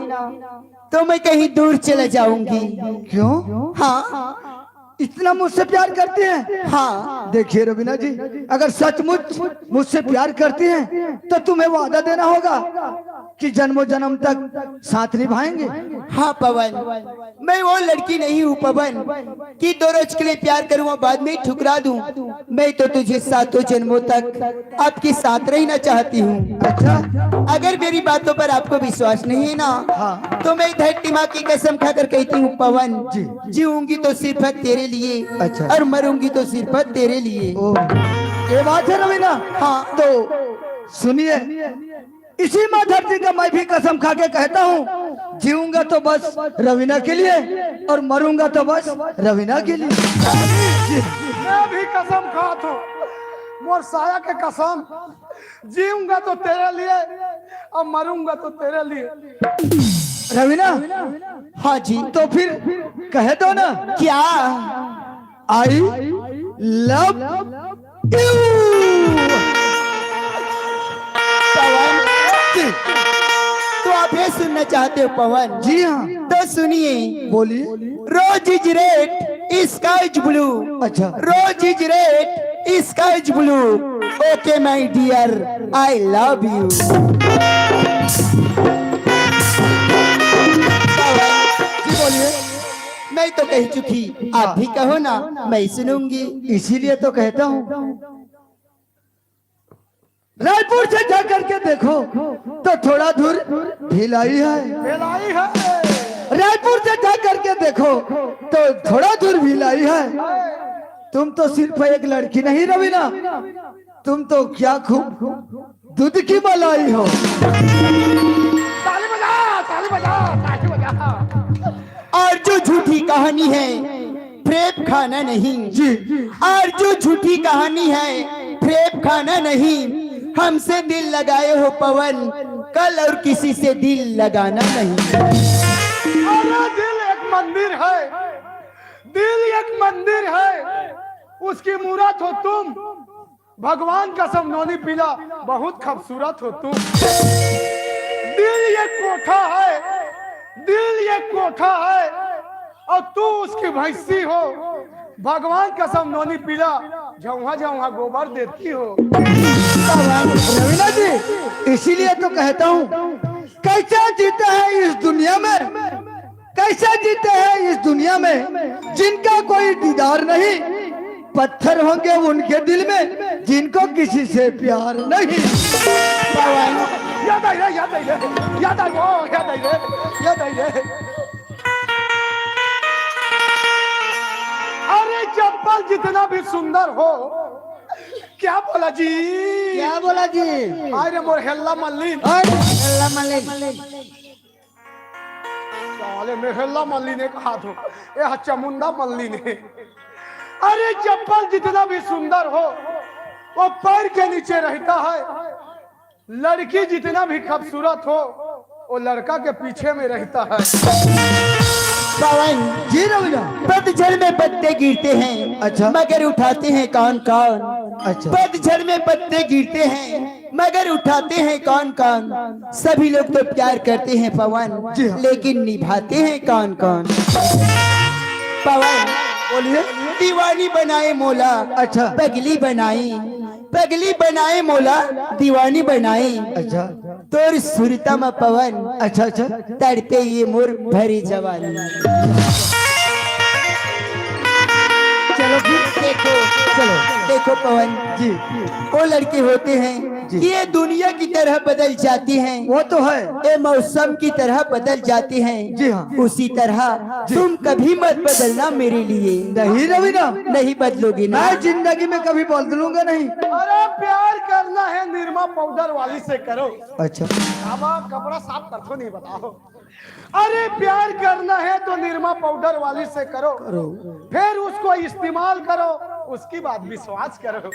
तो मैं कहीं दूर चला जाऊंगी। क्यों? हाँ। इतना मुझसे प्यार करती हैं? हाँ। देखिए रवीना जी, अगर सचमुच मुझसे प्यार करती हैं तो तुम्हें वादा देना होगा कि जन्मों जन्म तक साथ निभाएंगे। हाँ पवन, मैं वो लड़की नहीं हूँ पवन कि दो रोज के लिए प्यार करूँ और बाद में ठुकरा दूँ। मैं तो तुझे सातों जन्मों तक आपके साथ रहना चाहती हूँ। अच्छा। अगर मेरी बातों पर आपको विश्वास नहीं है ना, हाँ। तो मैं धरती माँ की कसम खाकर कहती हूँ पवन, जी। जीऊंगी तो सिर्फ तेरे लिए, अच्छा। और मरूंगी तो सिर्फ तेरे लिए। ओ, ये बात है रवीना। हाँ। तो सुनिए, इसी माँ धरती का मैं भी कसम खा के कहता हूँ, जीऊंगा तो बस रवीना के लिए और मरूंगा तो बस रवीना के लिए। मैं भी कसम खात हूँ, मोर साया के कसम, जीऊंगा तो तेरे लिए और मरूंगा तो तेरे लिए। रवीना। हाँ जी। तो फिर कह दो ना। क्या? I love you। पवन जी। तो आप ये सुनना चाहते हो पवन? जी हाँ। तो सुनिए। बोलिए। Rose is red, sky is blue। अच्छा। Rose is red, sky is blue। Okay my dear, I love you। जी बोलिए। मैं तो कह चुकी, आप भी कहो ना, मैं सुनूंगी। इसीलिए तो कहता हूँ, रायपुर से जा करके देखो तो थोड़ा दूर भिलाई है। भिलाई है। रायपुर से जा करके देखो तो थोड़ा दूर भिलाई है। तुम तो सिर्फ एक लड़की नहीं रवीना, तुम तो क्या खूब दूध की मलाई हो। ताली बजा, ताली बजा, ताली बजा। और जो झूठी कहानी है, प्रेम खाना नहीं। जी। और जो झूठी कहानी है, प्रेम खाना नहीं। हमसे दिल लगाए हो पवन, कल और किसी से दिल लगाना नहीं। अरे दिल एक मंदिर है, दिल एक मंदिर है, उसकी मूरत हो तुम। भगवान कसम नोनी पीला, बहुत खूबसूरत हो तुम। दिल ये कोठा है, दिल ये कोठा है, और तू उसकी भैंसी हो। भगवान कसम नोनी पीला, झौहा झौहा गोबर देती हो। रवीना जी, इसीलिए तो कहता हूँ, कैसे जीते हैं इस दुनिया में, कैसे जीते हैं इस दुनिया में जिनका कोई दीदार नहीं। पत्थर होंगे उनके दिल में जिनको किसी से प्यार नहीं। पवन। याद आई रे, याद आई रे, याद आई रे, याद आई रे, याद आई रे। अरे चप्पल जितना भी सुंदर हो, क्या बोला जी? क्या बोला जी? अरे मोर हेल्ला मल्लिन। अरे हेल्ला मल्लिन। साले में हेल्ला मल्लिन कहा तो, ये हा चामुंडा मल्लिन। अरे चप्पल जितना भी सुंदर हो, वो पैर के नीचे रहता है। लड़की जितना भी खूबसूरत हो, वो लड़का के पीछे में रहता है। पवन जी, रविना। पतझड़ में पत्ते गिरते हैं, अच्छा। मगर उठाते हैं कौन कौन? अच्छा। पतझड़ में पत्ते गिरते हैं, मगर उठाते हैं कौन कौन? सभी लोग तो प्यार करते हैं पवन, जी हाँ। लेकिन निभाते हैं कौन कौन? पवन, बोलिए। दीवानी बनाए मोला, अच्छा। पगली बनाई, पगली बनाए मोला, दीवानी बनाई। अच्छा। तोर सुरता म पवन, अच्छा, अच्छा। तड़पे ये मोर भरी जवानी। चलो फिर। देखो, चलो। देखो पवन, जी। वो लड़के होते हैं, जी। ये दुनिया की तरह बदल जाती हैं। वो तो है। ये मौसम की तरह बदल जाती हैं। जी हाँ। उसी तरह, जी। तुम कभी मत बदलना मेरे लिए। नहीं रवीना। नहीं बदलोगी ना? मैं जिंदगी में कभी बदलूंगा नहीं। अरे प्यार करना है निरमा पाउडर वाली से करो। अच्छा। अब आप कपड़ा साफ कर दो, नहीं बताओ। अरे, प्यार करना है तो निरमा पाउडर वाली से करो, करो। फिर उसको इस्तेमाल करो, उसके बाद विश्वास करो।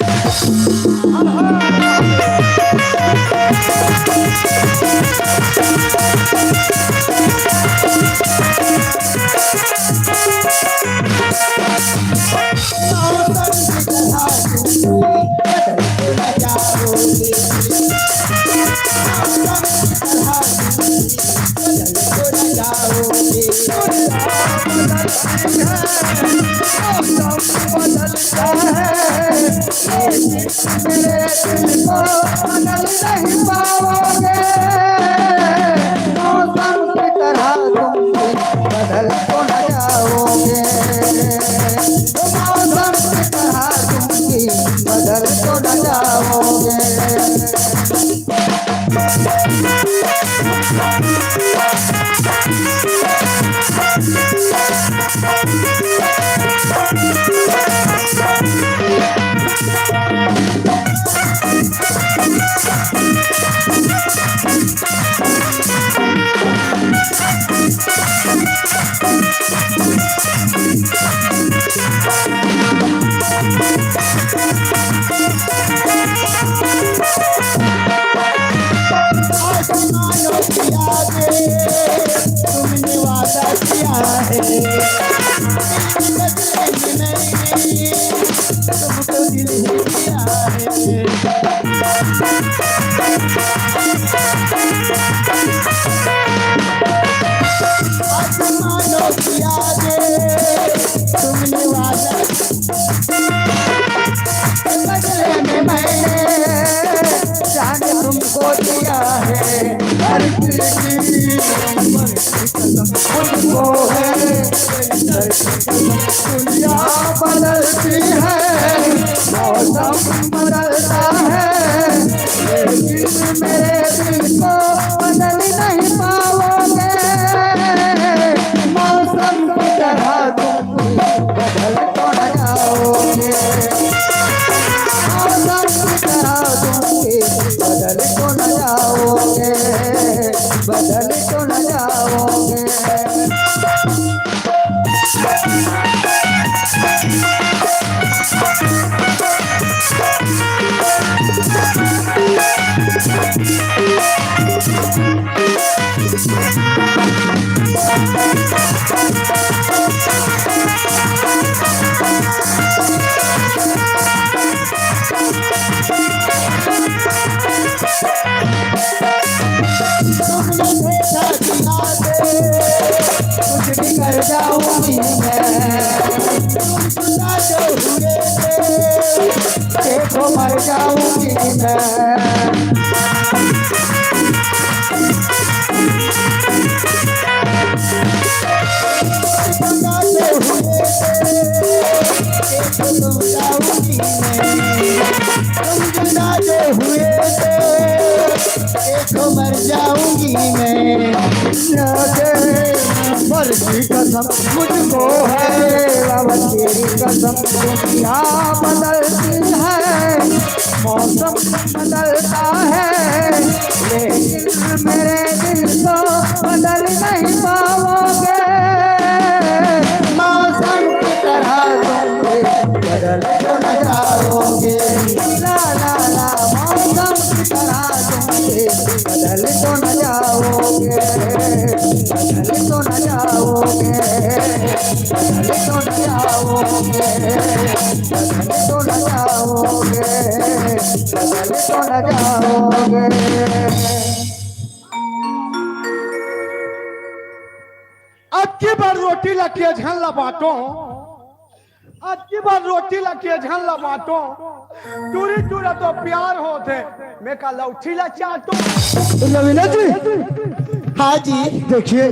अब की बार रोटी ला के झन ला बांटो, अब की बार रोटी ला के झन ला बांटो। टूरी टूरा तो प्यार होथे, मैं का लौठी ला चाटो। रवीना जी। हाँ जी। देखिए,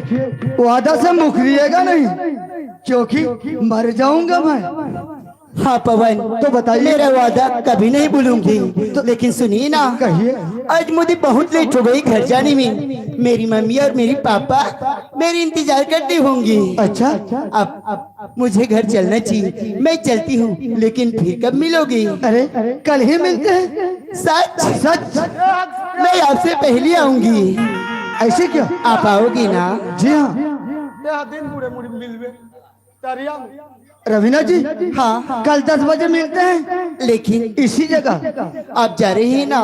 वादा से मुकरिएगा नहीं, क्योंकि मर जाऊंगा मैं। हाँ पवन, तो बताइए। मेरा वादा कभी नहीं भूलूंगी। तो लेकिन सुनिए ना, कहिए। आज मुझे बहुत लेट हो गई घर जाने में। मेरी मम्मी और मेरे पापा मेरी इंतजार करते होंगे। अच्छा। अब मुझे घर चलना चाहिए, मैं चलती हूँ, लेकिन फिर कब मिलोगी? अरे, कल ही मिलते हैं। सच? सच। मैं आपसे पहले आऊंगी। ऐसे क्या? आप आओगी ना? जी हाँ। तेरा दिन मुड़े मुड़े मिलवे। तरिया में। रवीना जी, हाँ। कल दस बजे मिलते हैं, लेकिन इसी जगह। आप जा रही हैं ना?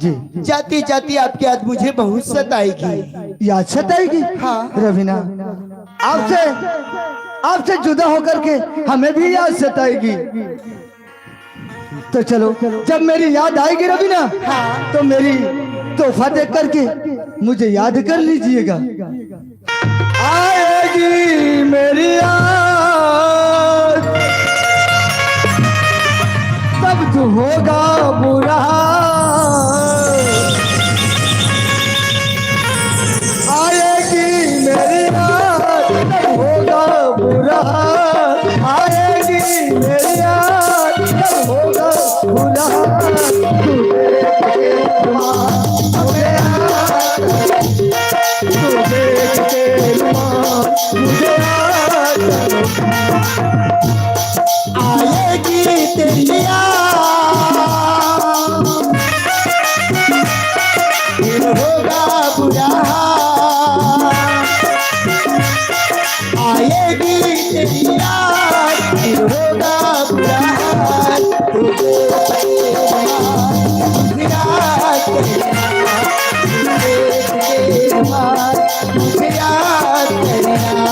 जी। जाती जाती आपकी याद मुझे बहुत सताएगी। याद सताएगी? हाँ। रवीना, आपसे, आपसे जुदा होकर के हमें भी याद सताएगी। तो चलो, जब मेरी याद आएगी रवीना, हाँ। तो मेरी तोहफा देख करके मुझे याद कर लीजिएगा। आएगी मेरी याद, तब तो होगा बुरा हाल। आएगी मेरी याद, तब होगा बुरा हाल। आएगी मेरी याद, तब होगा बुरा हाल। तू देख के माँ, मुझे याद, तू देख के माँ, मुझे याद। आएगी तेरी याद, फिर होगा बुरा हाल। आएगी तेरी याद, फिर होगा बुरा हाल। तुझे याद करना, तुझे याद, तुझे याद करना।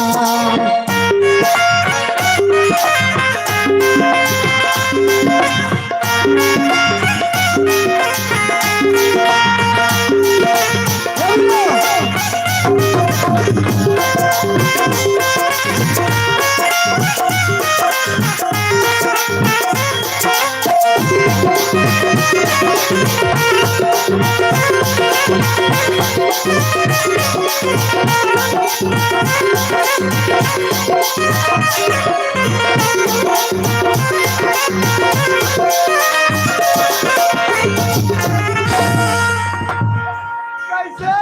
कैसे?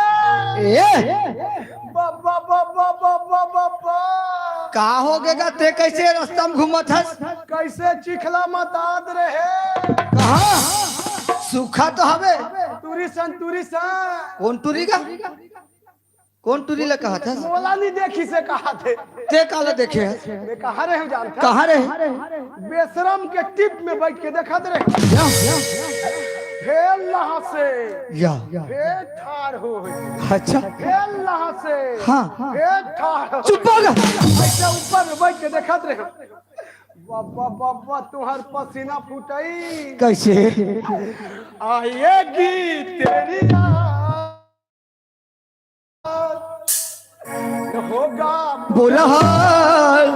ए? बाबा, बाबा, बाबा, बाबा। का हो गेगा? ते कैसे रास्ता में घूमत हस? कैसे चिखला मतात रहे? कहाँ? सूखा तो हवे। टूरी सन, टूरी सन। कौन टूरी गा? कौन टूरी ला कहा था? मोला नहीं देखी से कहा थे। ते काला देखे है? मैं कहाँ रहे हूँ जानता? कहाँ रहे? बेसरम के टिप में बैठ के देखत रहे। या, या। फेल लहा से। या। फेर ठार हो। अच्छा। फेल लहा से। हाँ। फेर ठार हो। चुप हो जा। ऐसे ऊपर में बैठ के देखत रहे। बाबा, बाबा, तुम्हार पसीना फूटाई। कैसे? आएगी तेरी याद। होगा बुरा हाल।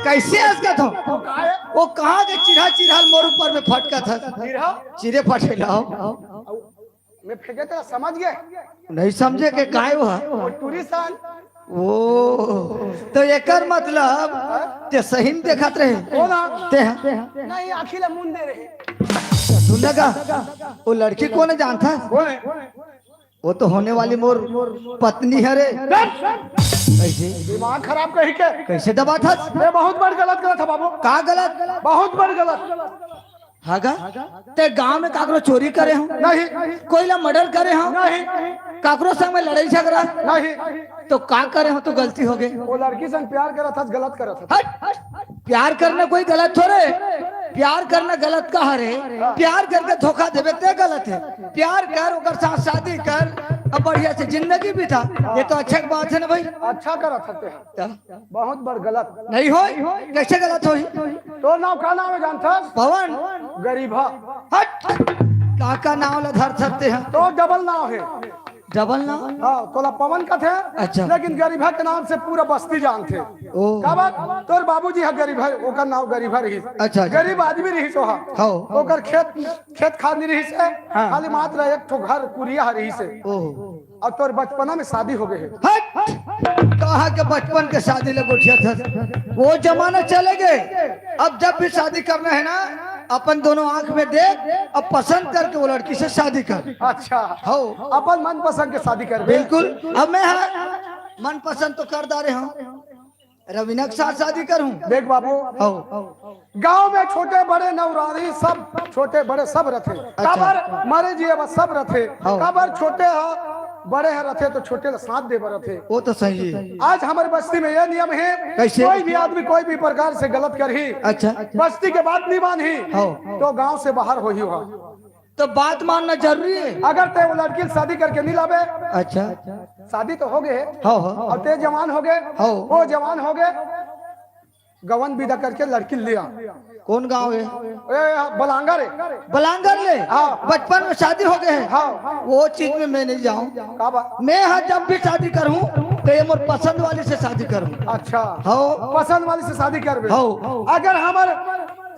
कैसे हंस का था? वो कहाँ के चिढ़ा चिढ़ा मोर ऊपर में फटका था? चिढ़ा? चिरे फटे लाओ। मैं फेंके तेरा समझ गए? नहीं समझे के काय हुआ? वो टूरी सन। ओ, तो एकर मतलब ते सही में देखत रहे। हो ना? ते नहीं, आँखी ला मुंदे रहे। सुन लगा, वो लड़की कौन है जानता? कौन है? वो तो होने वाली मोर पत्नी है रे। कैसे? दिमाग खराब कहीं के। कैसे दबा था? मैं बहुत बड़ गलत करा था बाबू। का गलत? बहुत बड़ गलत। हाँ गा? ते गांव में काकरो चोरी करे हो? नहीं। कोई ला मर्डर करे हो? नहीं। काकरो संग में लड़ाई झगड़ा? नहीं। तो का करे हो तो गलती हो गई? वो लड़की संग प्यार करत हस, गलत करत हस। हट! प्यार करना कोई गलत थोड़े। प्यार करना गलत का हरे? प्यार करके धोखा देवे ते गलत है। प्यार कर, ओकर साथ शादी कर, अब बढ़िया से जिंदगी बिता। ये तो अच्छा बात है ना भाई? अच्छा करत हस ते। बहुत बड़ गलत। नहीं होई। कैसे गलत होई? तोर नाव का नाव है जानथस? पवन। गरीबा। हट। का का नाव ला धर सकते हैं? तोर डबल नाव है। डबल नाव? हाँ, तोला पवन कथे। अच्छा। लेकिन गरीबा के नाम से पूरा बस्ती जानथे। ओ। का बात? तोर बाबूजी हा गरीबा, ओकर नाव गरीबा रहिस। अच्छा, अच्छा। गरीब आदमी रहिस ओहा। हाँ। ओकर खेत, खेत खानी रहिस हे। हाँ। खाली मात्र एक ठो घर कुरिया रहिस हे। ओ। अउ तोर बचपना में शादी हो गए हे। हट! कहाँ के बचपन के शादी ले गोठिया था? वो जमाना चले गए। अब जब भी शादी करना है ना, अपन दोनों आंख में देख, अब पसंद करके वो लड़की से शादी कर। अच्छा। हो। अपन मनपसंद के शादी कर। बिल्कुल। अब मैं हा मनपसंद तो कर डारे हंव, रवीना के साथ शादी करहूं। देख बाबू, हो। गांव में छोटे बड़े नौरानी सब, छोटे बड़े सब रथे। अच्छा। काबर मरे जिए बस सब रथे। हो। काबर छोटे ह बड़े ह रथे तो छोटे ल साथ दे बर रथे। वो तो सही है। आज हमर बस्ती में ये नियम है, कैसे? कोई भी आदमी कोई भी प्रकार से गलत करही, अच्छा। बस्ती के बात नहीं मानही, हो। तो गांव से बाहर होही वहां। तो बात मानना जरूरी है। अगर ते वो लड़की से शादी करके नहीं लाबे, अच्छा। शादी तो हो गए है। हो, हो। और ते जवान हो गए, हो। वो जवान हो गए, गवन विदा करके लड़की ले आ। कौन गांव है? ए, बलांगर है। बलांगर ले? हाँ। बचपन में शादी हो गए है? हाँ। वो चीज में मैं नहीं जाऊं। का बात? मैं हा जब भी शादी करहूं तो ये मोर पसंद वाली से शादी करहूं। अच्छा। हो। पसंद वाली से शादी करबे? हो। अगर हमर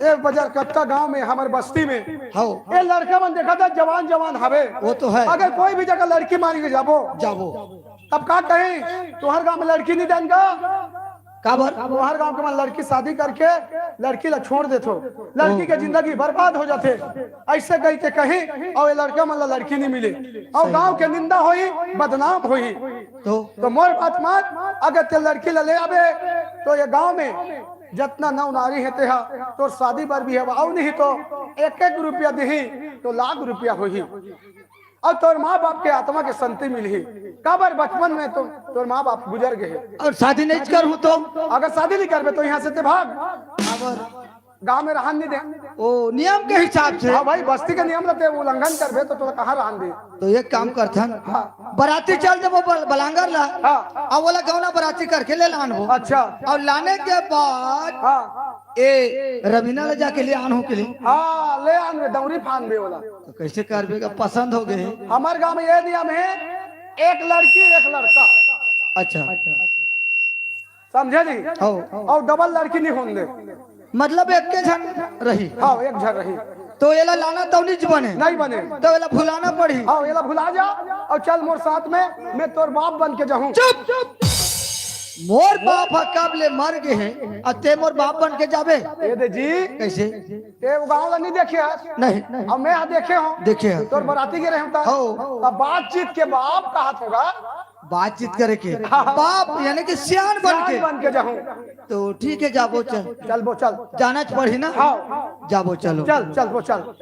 ए बजरकट्टा गांव में, हमर बस्ती में, हो। ए लड़का मन देखा था, जवान जवान हवे। वो तो है। अगर कोई भी जगह लड़की मांगे जाबो, जाबो। तब का कही, तुहर गांव में लड़की नहीं देन का? काबर? तुहर गांव के मन लड़की शादी करके लड़की ला छोड़ देथो, लड़की के जिंदगी बर्बाद हो जाथे, ऐसे कही के कही, और ये लड़का मन ला लड़की नहीं मिले, और गांव के निंदा होई, बदनाम होई। तो? तो मोर बात मान, अगर ते लड़की ला ले आबे, तो ये गांव में जतना नौ नारी हे तेहा तोर शादी बर भी हवा, अउ नहीं तो एक एक रुपया देही तो लाख रुपया होही, अउ तोर माँ बाप के आत्मा के शांति मिलही। काबर बचपन में तो तोर माँ बाप गुजर गए हे। और शादी नहीं करहूं तो? अगर शादी नहीं करबे तो यहाँ से ते भाग, गांव में रहन नहीं दे। ओ, नियम के हिसाब से। हाँ भाई, बस्ती के नियम रहते, उल्लंघन करबे तो तोला कहाँ रहन दे? तो एक काम करथन, हाँ। बराती चल देबो बल-, बलांगर ला। हाँ। अब ओला गौना बराती करके ले लानबो। अच्छा। और लाने के बाद हाँ। ए रवीना ले जाके ले आनहूं के लिए। हाँ, ले आनबे, दौरी फानबे ओला। तो कैसे करबे का? पसंद हो गए। हमार गांव में ये नियम है, एक लड़की एक लड़का। अच्छा। समझे जी? हो। और डबल लड़की नहीं होने दे। मतलब एक के झन रही। हाँ, एक झन रही। तो एला लाना तौनी ज बने। नहीं बने। तो एला भुलाना पड़ी। हाँ, एला भुला जा और चल मोर साथ में, मैं तोर बाप बन के जाहूँ। चुप, चुप। मोर बाप ह कब ले मर गए हैं, और ते मोर बाप बन के जाबे? ये दे जी। कैसे? ते वो गाँव ला नहीं देखे हस? नहीं। अब मैं यहाँ देखे हूँ। देखे हस। तोर बराती गे रहे हूँ ता। हो। तब बातचीत के बाप कहा होगा। बातचीत करे के। हाँ। बाप यानी कि सियान बन सियान के। बन के जाहूँ। तो ठीक है, जाबो चल। चल बो चल। जाना च पड़ी ना? हाँ। जाबो चलो। चल, चल बो चल।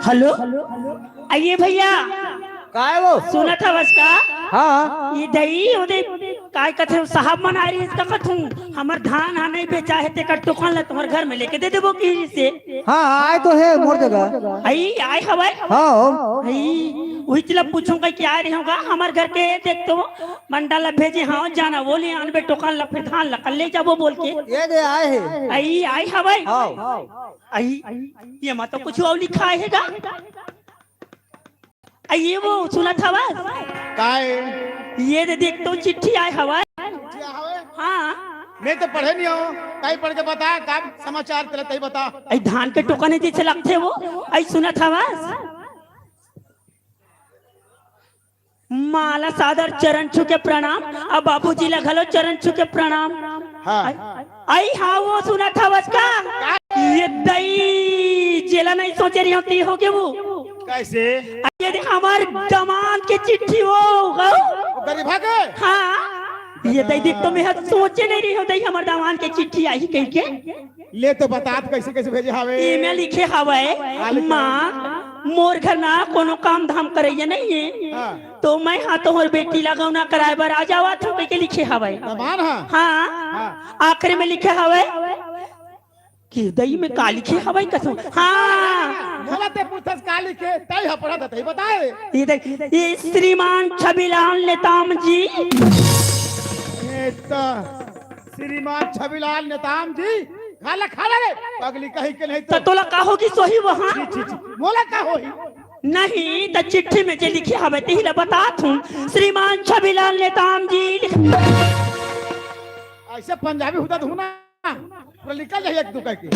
हेलो। अइए भैया। काय वो? सुनत हवस का? हाँ। ये दई ओदे काय कथे साहब मन आए रहिस का कथूं, हमर धान हा नहीं बेचा हे, तेकर टोकन ला तुम्हर घर में लेके दे देबो किहिसे। हाँ, आए तो हे मोर जगह। अई, आए हवय? हाँ। अई, उही ला पूछूं कहिके आए रहे होगा, हमर घर के देख तो मंडल ला भेजे, हाँ, जाना वो ले आनबे टोकन ला, फिर धान ला कल ले जाबो बोल के। ये दे आए हे। अई, आए हवय? हाँ। अई, ये मा तो कुछ और लिखाय हे गा। अई, ये वो सुनत हवस? काय? ये दे देख तो चिट्ठी आए हवय। चिट्ठी आए हवय? हाँ। मैं तो पढ़े नहीं हूँ। ताई पढ़ के बता, का समाचार तेला ताई बता। अई धान के टोकन हे जैसे लगथे वो। अई सुनत हवस? माँ ला सादर चरण छू के प्रणाम, अब बाबूजी ला घलो चरण छू के प्रणाम। हाँ। अई, अई हाँ वो सुनत हवस का? ये दई जेला नहीं सोचे रही होती हो के वो। कैसे? ये देख हमार दमांद के चिट्ठी वो, वो गरीबा के? हाँ। ये दई देख तो मैं सोचे नहीं रही होती हमार दमांद के चिट्ठी आही कहिके। ले तो बता, त कैसे कैसे भेजे हवे? एमे लिखे हवय, हाँ, लिखे। माँ, मोर घर ना कोनो काम धाम करइया नहीं है। हाँ। तो मैं हा तोहर बेटी ला गौना कराए बर आ जावत हूँ, कहिके लिखे हवय। दमान हा? हाँ। हाँ। आखिरी में लिखे हवय, कि दई में का लिखे हवय कसम। हाँ। मोला ते पूछस का लिखे, तई ह पढ़त तई बताए। ये देख, ये श्रीमान छविलाल नेताम जी। ये तो श्रीमान छविलाल नेताम जी। खा ला, खा ला रे। पगली कहीं के नहीं त तो। तोला का होगी सोही वहाँ? छी, छी, छी। मोला का होही? नहीं, त चिट्ठी में जे लिखे हवे, तेही ला बतात हूँ। श्रीमान छविलाल नेताम जी लिख- ऐसे पंजाबी होता तो हूँ ना, पूरा निकल जाए एक दो करके।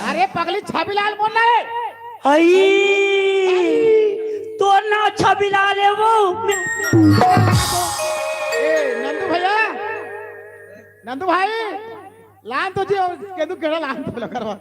अरे पगली, छविलाल मोर ना रे। आई, तोर नाम छविलाल हे वो। ए, नंदू भैया, नंदू भाई, लान तो जी, केदू केड़ा लान तो लगा रहा।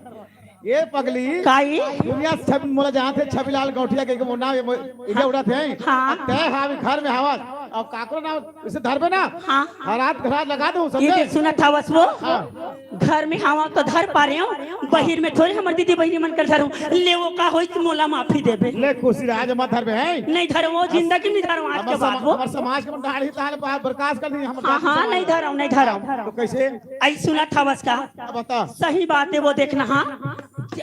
ए पगली, काई? दुनिया से छवि मोला जानथे, छविलाल गौठिया के, के मोर नाम, ये मो-, इधर हाँ। उड़त हे। हाँ। अब तय हावी घर में हवस, अब काकरो नाम इसे धरबे ना। हाँ। हरात घरात लगा दूँ, ये समझे? देख, सुनत हवस वो? हाँ। घर में हवा तो धर पा रहे हो, बहिर में थोड़े हमर दीदी बहिनी मन कर धरूँ। ले वो का होई, तू मोला माफी देबे। ले कुर्सी राज मत धरबे, हैं? नहीं धरम, वो जिंदगी में नहीं धरम आज हमर के बाद समा-, वो। हमर समाज के मन दाढ़ी ताल बा-, बर्खास्त कर दी, हमर हाँ, जाति हाँ, समाज। नहीं धरम, नहीं धरम। तो कैसे? आई सुनत हवस का? अब बता। सही बात है वो, देखना, हाँ,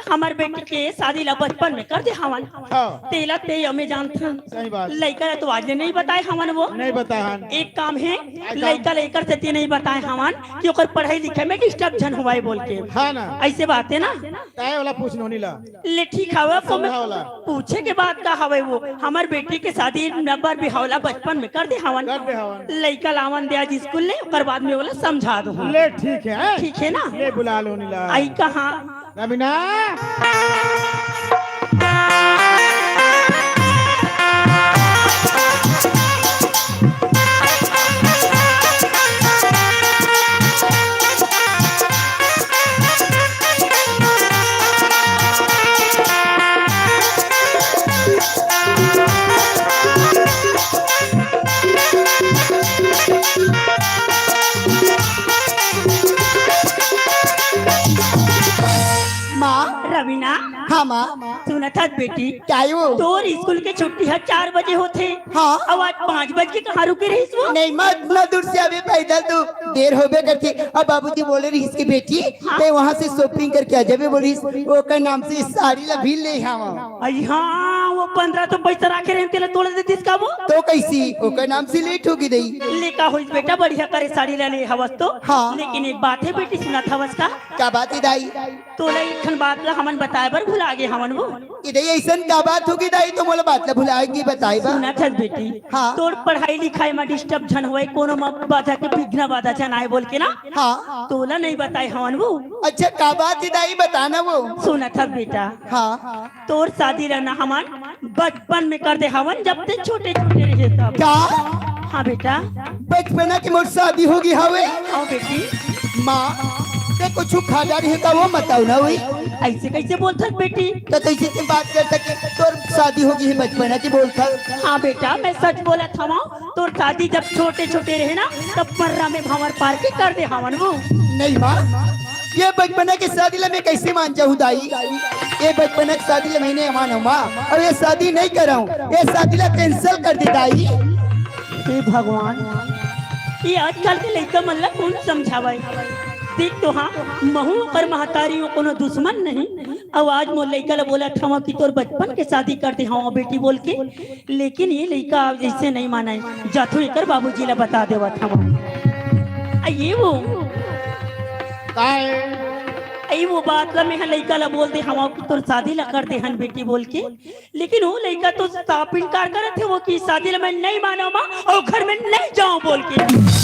हमर बेटी के शादी ला बचपन में कर दे हवन। हाँ। तेला ते हमें जानथन। सही बात। लइका ला तो आज ले नहीं बताए हवन वो। नहीं बताए हन। एक काम है, आई काम। लइका ला एकर सेती नहीं बताए हवन कि ओकर पढ़ाई लिखाई में disturb झन होवाए बोल के। हाँ ना। ऐसे बात है ना? ताए वाला पूछ नोनी ला। ले ठीक हवे, समझा वाला। पूछे के बात का हवे वो? हमर बेटी के शादी नंबर बिहावला बचपन में कर दे हवन। कर दे हवन। लइका लावन दे आज स्कूल ले, ओकर बाद में ओला समझा दो। ले ठीक है। ठीक है ना? ले बुला लो नीला। आई कहाँ? रमीना। माँ। रवीना। हाँ माँ। सुनत हस बेटी, क्या वो? तोर स्कूल के छुट्टी ह चार बजे होथे। हाँ। अउ आज पाँच बज के कहाँ रुके रहिस वो? नहीं माँ, इतना दूर से अभी पैदल तो देर होबे करथे। अब बाबूजी बोले रहिस कि बेटी, हाँ। ते वहाँ से shopping करके आ जाबे बोलिस। ओकर नाम से साड़ी ला भी ले आवा। अई हाँ, वो पन्द्रह सौ पैसा राखे रहे, तेला तोड़ देतिस का वो? तो कैसी? ओकर नाम से late होगी दई। ले का होइस बेटा, बढ़िया करे साड़ी ला ले हवस तो। हाँ। लेकिन एक बात है बेटी, सुनत हवस का? का बात है दाई? तोला एक ठन बात ला हमन बताए बर भुला गे हवन वो। ए दई, अइसन का बात होगे दाई, तो मोला बात ला भुलाए गे बताए बर? सुनत हस बेटी, हाँ। तोर पढ़ाई लिखाई म disturb झन होवय, कोनो म बाधा के विघ्न बाधा झन आए बोल के ना। हाँ। तोला नहीं बताए हवन वो। अच्छा, का बात है दाई, बता ना वो। सुनत हस बेटा। हाँ। तोर शादी ला ना हमन बचपन में कर दे हवन, जब ते छोटे छोटे रहे तब। का? हाँ बेटा। बचपना के मोर शादी होगे हवे? हाँ बेटी। माँ, ते कुछु खा डारे हे का, वो बताओ ना वही। ऐसे कैसे बोलथस बेटी? तो तैसे से बात कर सके, तोर शादी होगे हे बचपना के बोलथस। हाँ बेटा, मैं सच बोलत हवं, तोर शादी जब छोटे छोटे रहे ना, तब पर्रा में भंवर पार के कर दे हवन वो। नहीं माँ, ये बचपना के शादी ला मैं कैसे मान जाहूँ दाई? ये बचपना के शादी ला मैं नहीं मानहूँ माँ, अउ ये शादी नहीं करहूँ, ये शादी ला cancel कर दे दाई। हे भगवान, ये आजकल के लइका मन ला कोन समझावय? देख तो हाँ, महूँ ओकर महतारी हूँ, कोनो दुश्मन नहीं। अउ आज मोर लइका ला बोलत हवं कि तोर बचपन के शादी कर दे हवं बेटी बोल के, लेकिन ये लइका अब जैसे नहीं मानय, जाथो एकर बाबूजी ला बता देवत हवं। आ ये वो, काय? आ ये वो बात ला मैं हा लइका ला बोल दे हवं कि तोर शादी ला कर दे हन बेटी बोल के, लेकिन वो लइका तो साफ इनकार करत हे वो कि शादी ला मैं नहीं मानव माँ, अउ घर में नहीं जावं बोल के।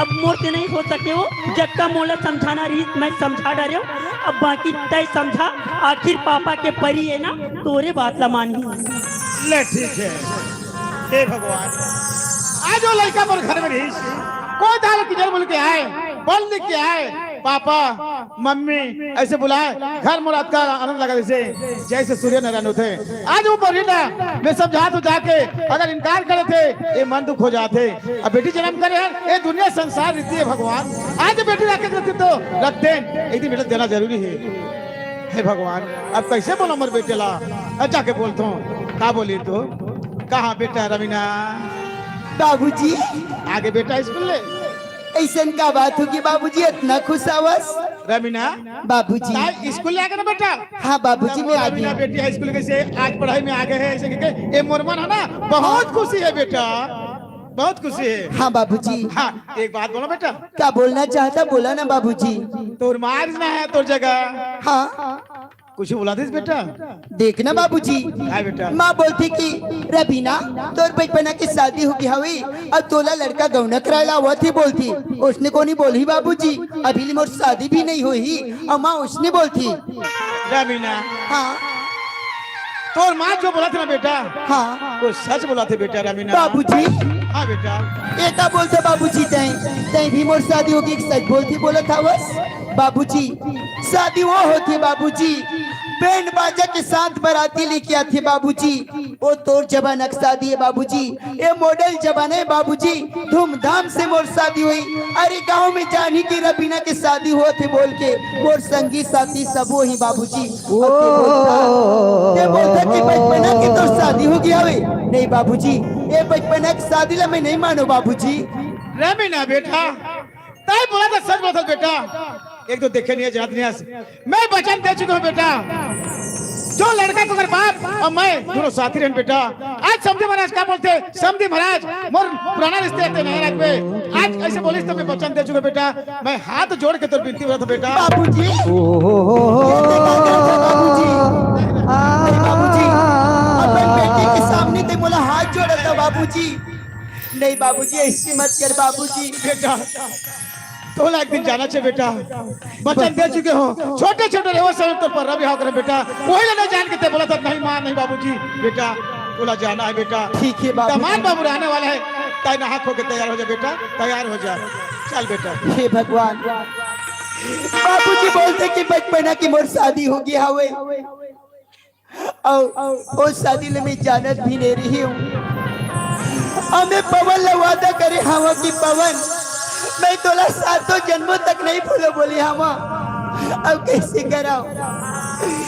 अब मोर से नहीं हो सके वो, जतका मोला समझाना रहिस मैं समझा डारेंव। अब बाकी तय समझा, आखिर पापा के परी हे ना, तोरे बात ला मानही। ले ठीक हे, हे भगवान, आज वो लइका मोर घर में रहिस, कोई दाल की जल बोल के आए, बोल लिख के आए, पापा, मम्मी, ऐसे बुलाए, घर मोर अतका आनंद लगा जैसे, जैसे सूर्य नारायण होथे। आज वो परी ला मैं समझात हूँ जाके, अगर इनकार करे थे, ये मन दुख हो जाथे। अब बेटी जन्म करे हे, ये दुनिया संसार रीति हे भगवान। आज बेटी रखे रहती तो रखते, एक दिन बेटा देना जरूरी हे। हे भगवान, अब कैसे बोलंव मोर बेटे ला? अब जाके बोलत हूँ, का बोली तू? कहाँ बेटा रवीना? बाबूजी। आगे बेटा स्कूल ले। अइसन का बात होगे बाबूजी, अतना खुश हवस? रवीना। बाबूजी। ताई स्कूल ले आगे ना बेटा? हाँ बाबूजी, मैं आगे। रवीना बेटी हाई स्कूल कैसे आज पढ़ाई में आगे हे, ऐसे कहिके ये मोर मन हे ना, बहुत खुशी हे बेटा। बहुत खुशी हे। हाँ बाबूजी। हाँ, एक बात बोला बेटा। का बोलना चाहता, बोला ना बाबूजी। तोर माँ ना हे तोर जगह। हाँ। कुछ बोला दिस बेटा? देख ना बाबूजी। हाँ बेटा। माँ बोलथे कि रबीना, तोर बचपना के शादी हो गे हवे, अब तोला लड़का गौना कराय ला आवत हे बोलथे। ओसने कोनी बोलही बाबूजी, अभी ले मोर शादी भी नहीं होही, अउ माँ ओसने बोलथे। रबीना। हाँ। तोर माँ जो बोलथे ना बेटा, हाँ। वो सच बोलथे बेटा रबीना। बाबूजी। हाँ बेटा। ए का बोलथे बाबूजी तैं? तैं भी मोर शादी हो गे सच बोलथे बोलत हवस? बाबूजी, शादी वो होथे बाबूजी, बैंड बाजा के साथ बराती लेके आथे बाबूजी। ओ तोर जमाना के शादी हे बाबूजी, ए modern जमाना हे बाबूजी, धूमधाम से मोर शादी होही। अरे गांव में जानही कि रबीना के शादी होत हे बोल के मोर संगी साथी सबो ही बाबूजी। अउ ते बोलथा, ते बोलथा कि बचपना के तोर शादी हो गे हवे। नहीं बाबूजी, ए बचपना के शादी ला मैं नहीं मानों बाबूजी। रबीना बेटा, तैं बोलत हस सच बोलत हस बेटा। एक तो देखे नहीं हे, जानत नहीं हे। मैं वचन दे चुके हूँ बेटा, जो लड़का के ओकर बाप अउ मैं दूनों साथी रहेन बेटा। आज समधी महाराज का बोलथे, समधी महाराज मोर पुराना रिश्ता हे, तैं नया रखबे। आज अइसे बोलिस त मैं वचन दे चुके हूँ बेटा, मैं हाथ जोड़ के तोर बिनती करत हूँ बेटा। बाबूजी, ये देखा करत हे बाबूजी। नहीं बाबूजी, अपन बेटी के सामने तैं मोला हाथ जोड़त हस बाबूजी। नहीं बाबूजी, अइसे मत कर बाबूजी। बेटा, तोला एक दिन जाना चाही बेटा, वचन दे चुके हूँ, छोटे छोटे रहेंव समय तोर परना बिहाव करन बेटा, वही ला नहीं जान के तैं बोलत हस नहीं माँ, नहीं बाबूजी। बेटा, तोला जाना हे बेटा। ठीक हे बाबूजी। दामाद बाबू आने वाला हे, तैं नहा खो के तैयार हो जा बेटा, तैयार हो जा, चल बेटा। हे भगवान, बाबूजी बोलथे कि बचपना के मोर शादी हो गे हवे, अउ ओ शादी ला मैं जानत भी नहीं रहे हूँ। अउ मैं पवन ला वादा करे हवं कि पवन, मैं तोला सातों जन्मों तक नहीं भूलों बोले हवं। अब कइसे करंव?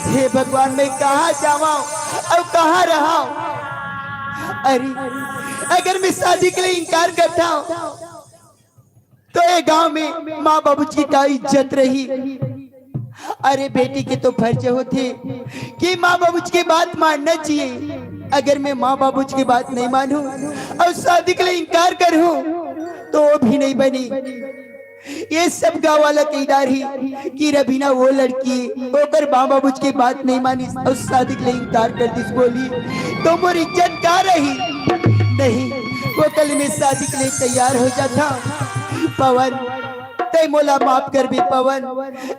हे भगवान, मैं कहाँ जावंव अउ कहाँ रहंव? अरे, अगर मैं शादी के लिए इनकार करता हूँ, तो ये गांव में माँ बाबूजी की का इज्जत रही? अरे बेटी के तो फर्ज होथे कि माँ बाबूजी की बात मानना चाहिए। अगर मैं माँ बाबूजी की बात नहीं मानूं अउ शादी के लिए इनकार करूं तो वो भी नहीं बनी। ये सब गाँव वाला कहि डारही कि रबीना वो लड़की हे, ओकर माँ बाबूजी की बात नहीं मानिस अउ शादी के लिए इनकार कर दिस बोली, तो मोर इज्जत का रही? नहीं, वो कल मैं शादी के लिए तैयार हो जाता। पवन, तैं मोला माफ कर दे पवन,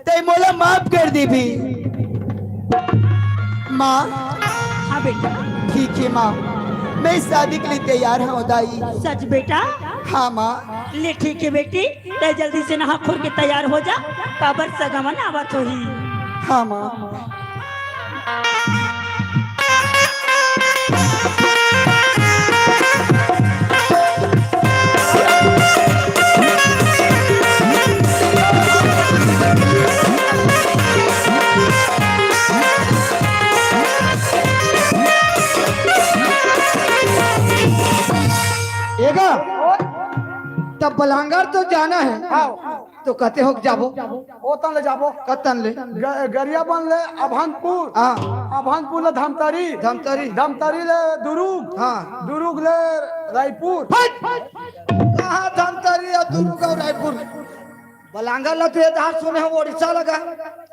तैं मोला माफ कर दे भी। माँ। हाँ बेटा। ठीक हे माँ, मैं शादी के लिए तैयार हूँ दाई। सच बेटा? हाँ माँ। ले ठीक हे बेटी, तैं जल्दी से नहा खोर के तैयार हो जा, काबर सगमन आवत होही। हाँ माँ। एगा, तब बलांगर तो जाना हे। हाँ। तो कते होके जाबो? ओ तन ले जाबो। कतन ले? ग-, गरियाबंद ले अभनपुर। हाँ। अभनपुर ले धमतरी। धमतरी। धमतरी ले दुरुग। हाँ। दुरुग ले रायपुर। हट! कहाँ धमतरी अउ दुरुग अउ रायपुर? बलांगर ला तो ये डहर सुने हँव, उड़ीसा लगा।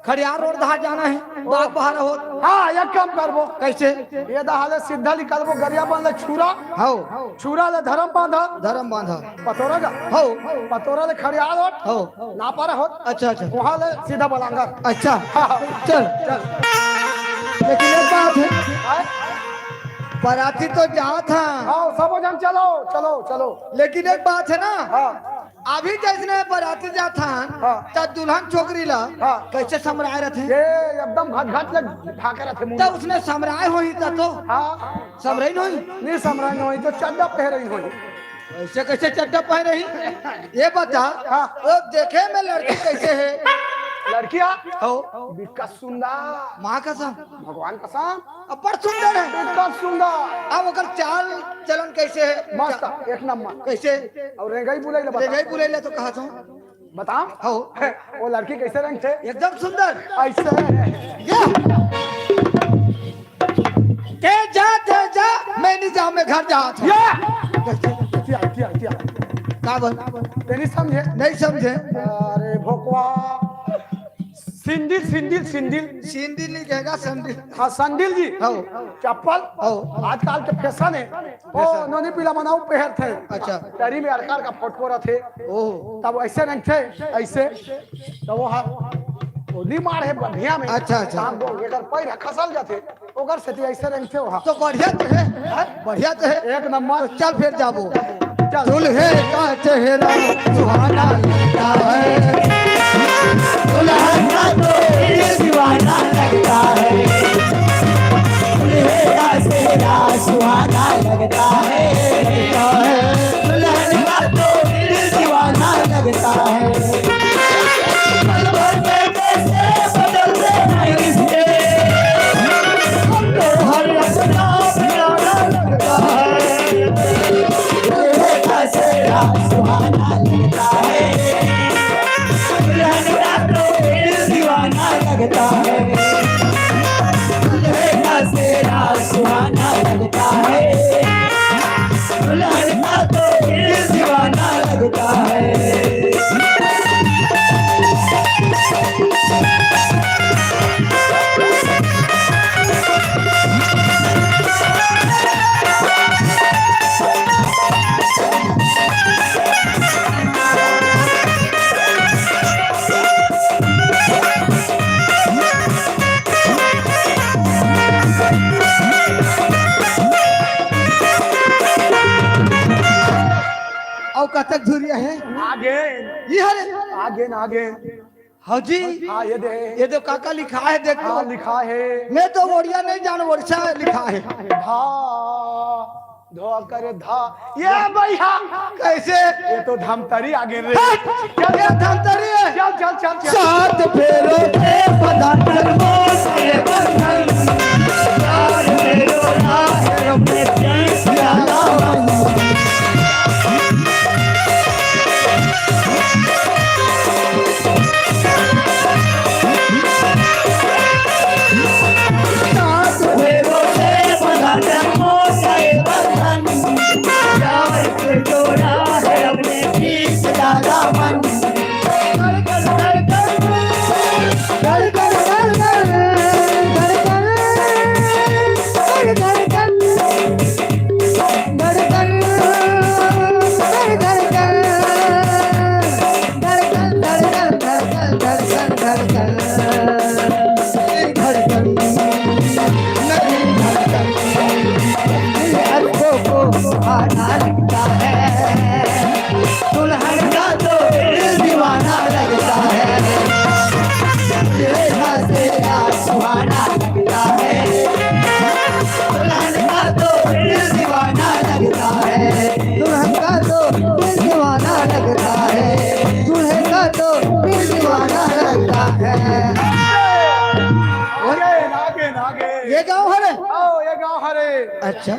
खड़ियार रोड डहर जाना हे, बाग बहारा होत। हाँ, एक काम करबो। कइसे? ये डहर ले सीधा निकलबो, गरियाबंद ले छुरा। हव। छुरा ले धरम बांधा। धरम बांधा। पतोरा का? हव। पतोरा ले खड़ियार रोड। हव। नापारा होत। अच्छा, अच्छा। वहाँ ले सीधा बलांगर। अच्छा। हाँ, हाँ। चल। चल। लेकिन एक बात हे। हाँ? बराती तो जात हे। हाँ, सबो झन चलो, चलो, चलो। लेकिन एक बात हे ना। हाँ। अभी जइसने बराती जात हन, हाँ। त दुल्हन छोकरी ला हाँ। कइसे समराय रथे? ये एकदम घट घट ले ढाके रथे मुंह त ला। ओसने समराय होही त तो? हाँ। समराय नहीं? नहीं समराय नहीं, तो चड्डा पहरे होही। अइसे कइसे चड्डा पहरे ही? ये बता, हाँ। वो देखे में लड़की कइसे हे? लड़किया? हो। बिकट सुंदर। माँ कसम। भगवान कसम। अब्बड़ सुंदर हे। एकदम सुंदर। अब ओकर चाल चलन कइसे हे? मस्त, एक नंबर। कइसे? अउ रेंगई बुलई ले बता। रेंगई बुलई ले तो कहत हँव। बताओ। हो। वो लड़की कइसे रेंगथे? एकदम सुंदर। अइसे। ये। ते जा, ते जा, मैं नहीं जाऊँ, मैं घर जात हँव। या। कइसे? क्या, क्या? का बोल? ते नहीं समझे? नहीं समझे। अरे भोकवा, सिंदिल, सिंदिल, सिंदिल। सिंदिल नहीं कहेगा, संदिल। हाँ, संदिल जी। हाँ। चप्पल। हाँ। आजकल के फैशन है। ओ, फैशन। नोनी पीला मनाऊ पहनथे। अच्छा। तरी में अरकर का फोटो रथे। ओह। तब ऐसे नहीं थे, ऐसे। तब वो हा-, वो नी मार है बढ़िया में। अच्छा, अच्छा। हम लोग एकर पैर खसल जाथे। ओकर सेती ऐसे रंग थे वहाँ। तो बढ़िया तो है। हैं? बढ़िया तो है। एक नंबर। तो चल फिर जाबो। चल। दुल्हे का चेहरा सुहाना लगता है, दुल्हन का तो दिल दीवाना लगता है। दुल्हे का चेहरा सुहाना लगता है, लगता है। दुल्हन का तो दिल दीवाना लगता है। पल भर में कैसे बदलते हैं रिश्ते, हम तो हर लम्हा प्यारा लगता है। दुल्हे का चेहरा सुहाना लगता है, दुल्हन का तो दिल दीवाना लगता है। दुल्हे का चेहरा सुहाना लगता है, दुल्हन का तो दिल दीवाना लगता है। अउ कतक दूरिया है? आगे। ये हरे? आगे ना, आगे। हाँ जी। हाँ, ये दे। ये तो काका लिखा है, देख तो। हाँ, लिखा है। मैं तो ओड़िया नहीं जान, ओड़िसा लिखा है। धा, धो करे धा। ये भैया। कैसे? ये तो धमतरी आगे रे। हट! चल, ये धमतरी है। चल, चल, चल, चल। सात फेरों से बंधा कर मोर से बंधन। चार फेरों राह में प्रीत का दामन। सात फेरों से बंधा जन्मों का ये बंधन, प्यार से जोड़ा है अपने प्रीत का दामन। धड़कन, धड़कन, धड़कन, धड़कन, धड़कन, धड़कन, धड़कन। धड़कन, धड़कन, धड़कन, धड़कन, धड़कन, धड़कन, धड़कन, नहीं धड़कन, दिल अरबों को सुहाना लगता है, दुल्हन का तो दिल दीवाना लगता है, तेरा तेरा सुहाना लगता है। दुल्हन का तो दिल दीवाना लगता है, दुल्हन का तो दिल दीवाना लगता है, दूल्हे का तो दिल दीवाना लगता है। नागे, नागे, नागे। ये गांव हरे? आओ, ये गांव हरे। अच्छा।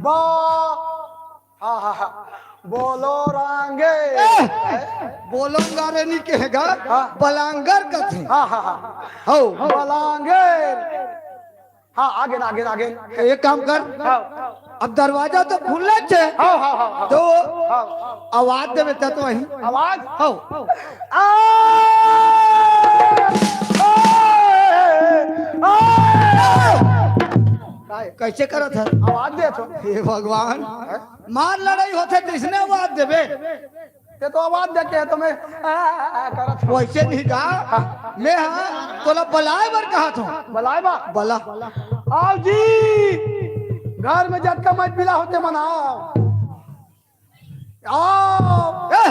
बा, हाँ, हाँ, हाँ। बोलो रांगे। ए, बोलोंगारे नहीं कहेगा, हाँ। बलांगर कथे। हाँ, हाँ, हाँ। हो। बलांगे। हाँ, आगे ना, आगे ना, आगे। एक काम कर। हाँ। अब दरवाजा तो खुलना छे। हाँ, हाँ, हाँ, हाँ। तो हाँ। आवाज देवे त तो वही। आवाज? हाँ। आ! आ! आ! कैसे करत है? आवाज दे तो। हे भगवान, मार लड़ाई होथे त इसने आवाज देवे। ते तो आवाज देके है, तो मैं आ, आ, आ, करत हूँ। वैसे नहीं का, मैं हाँ तोला बलाए बर कहा था। बलाए बा? बला। आओ जी, घर में जतका मत मिला होते मनाओ। आओ। ए,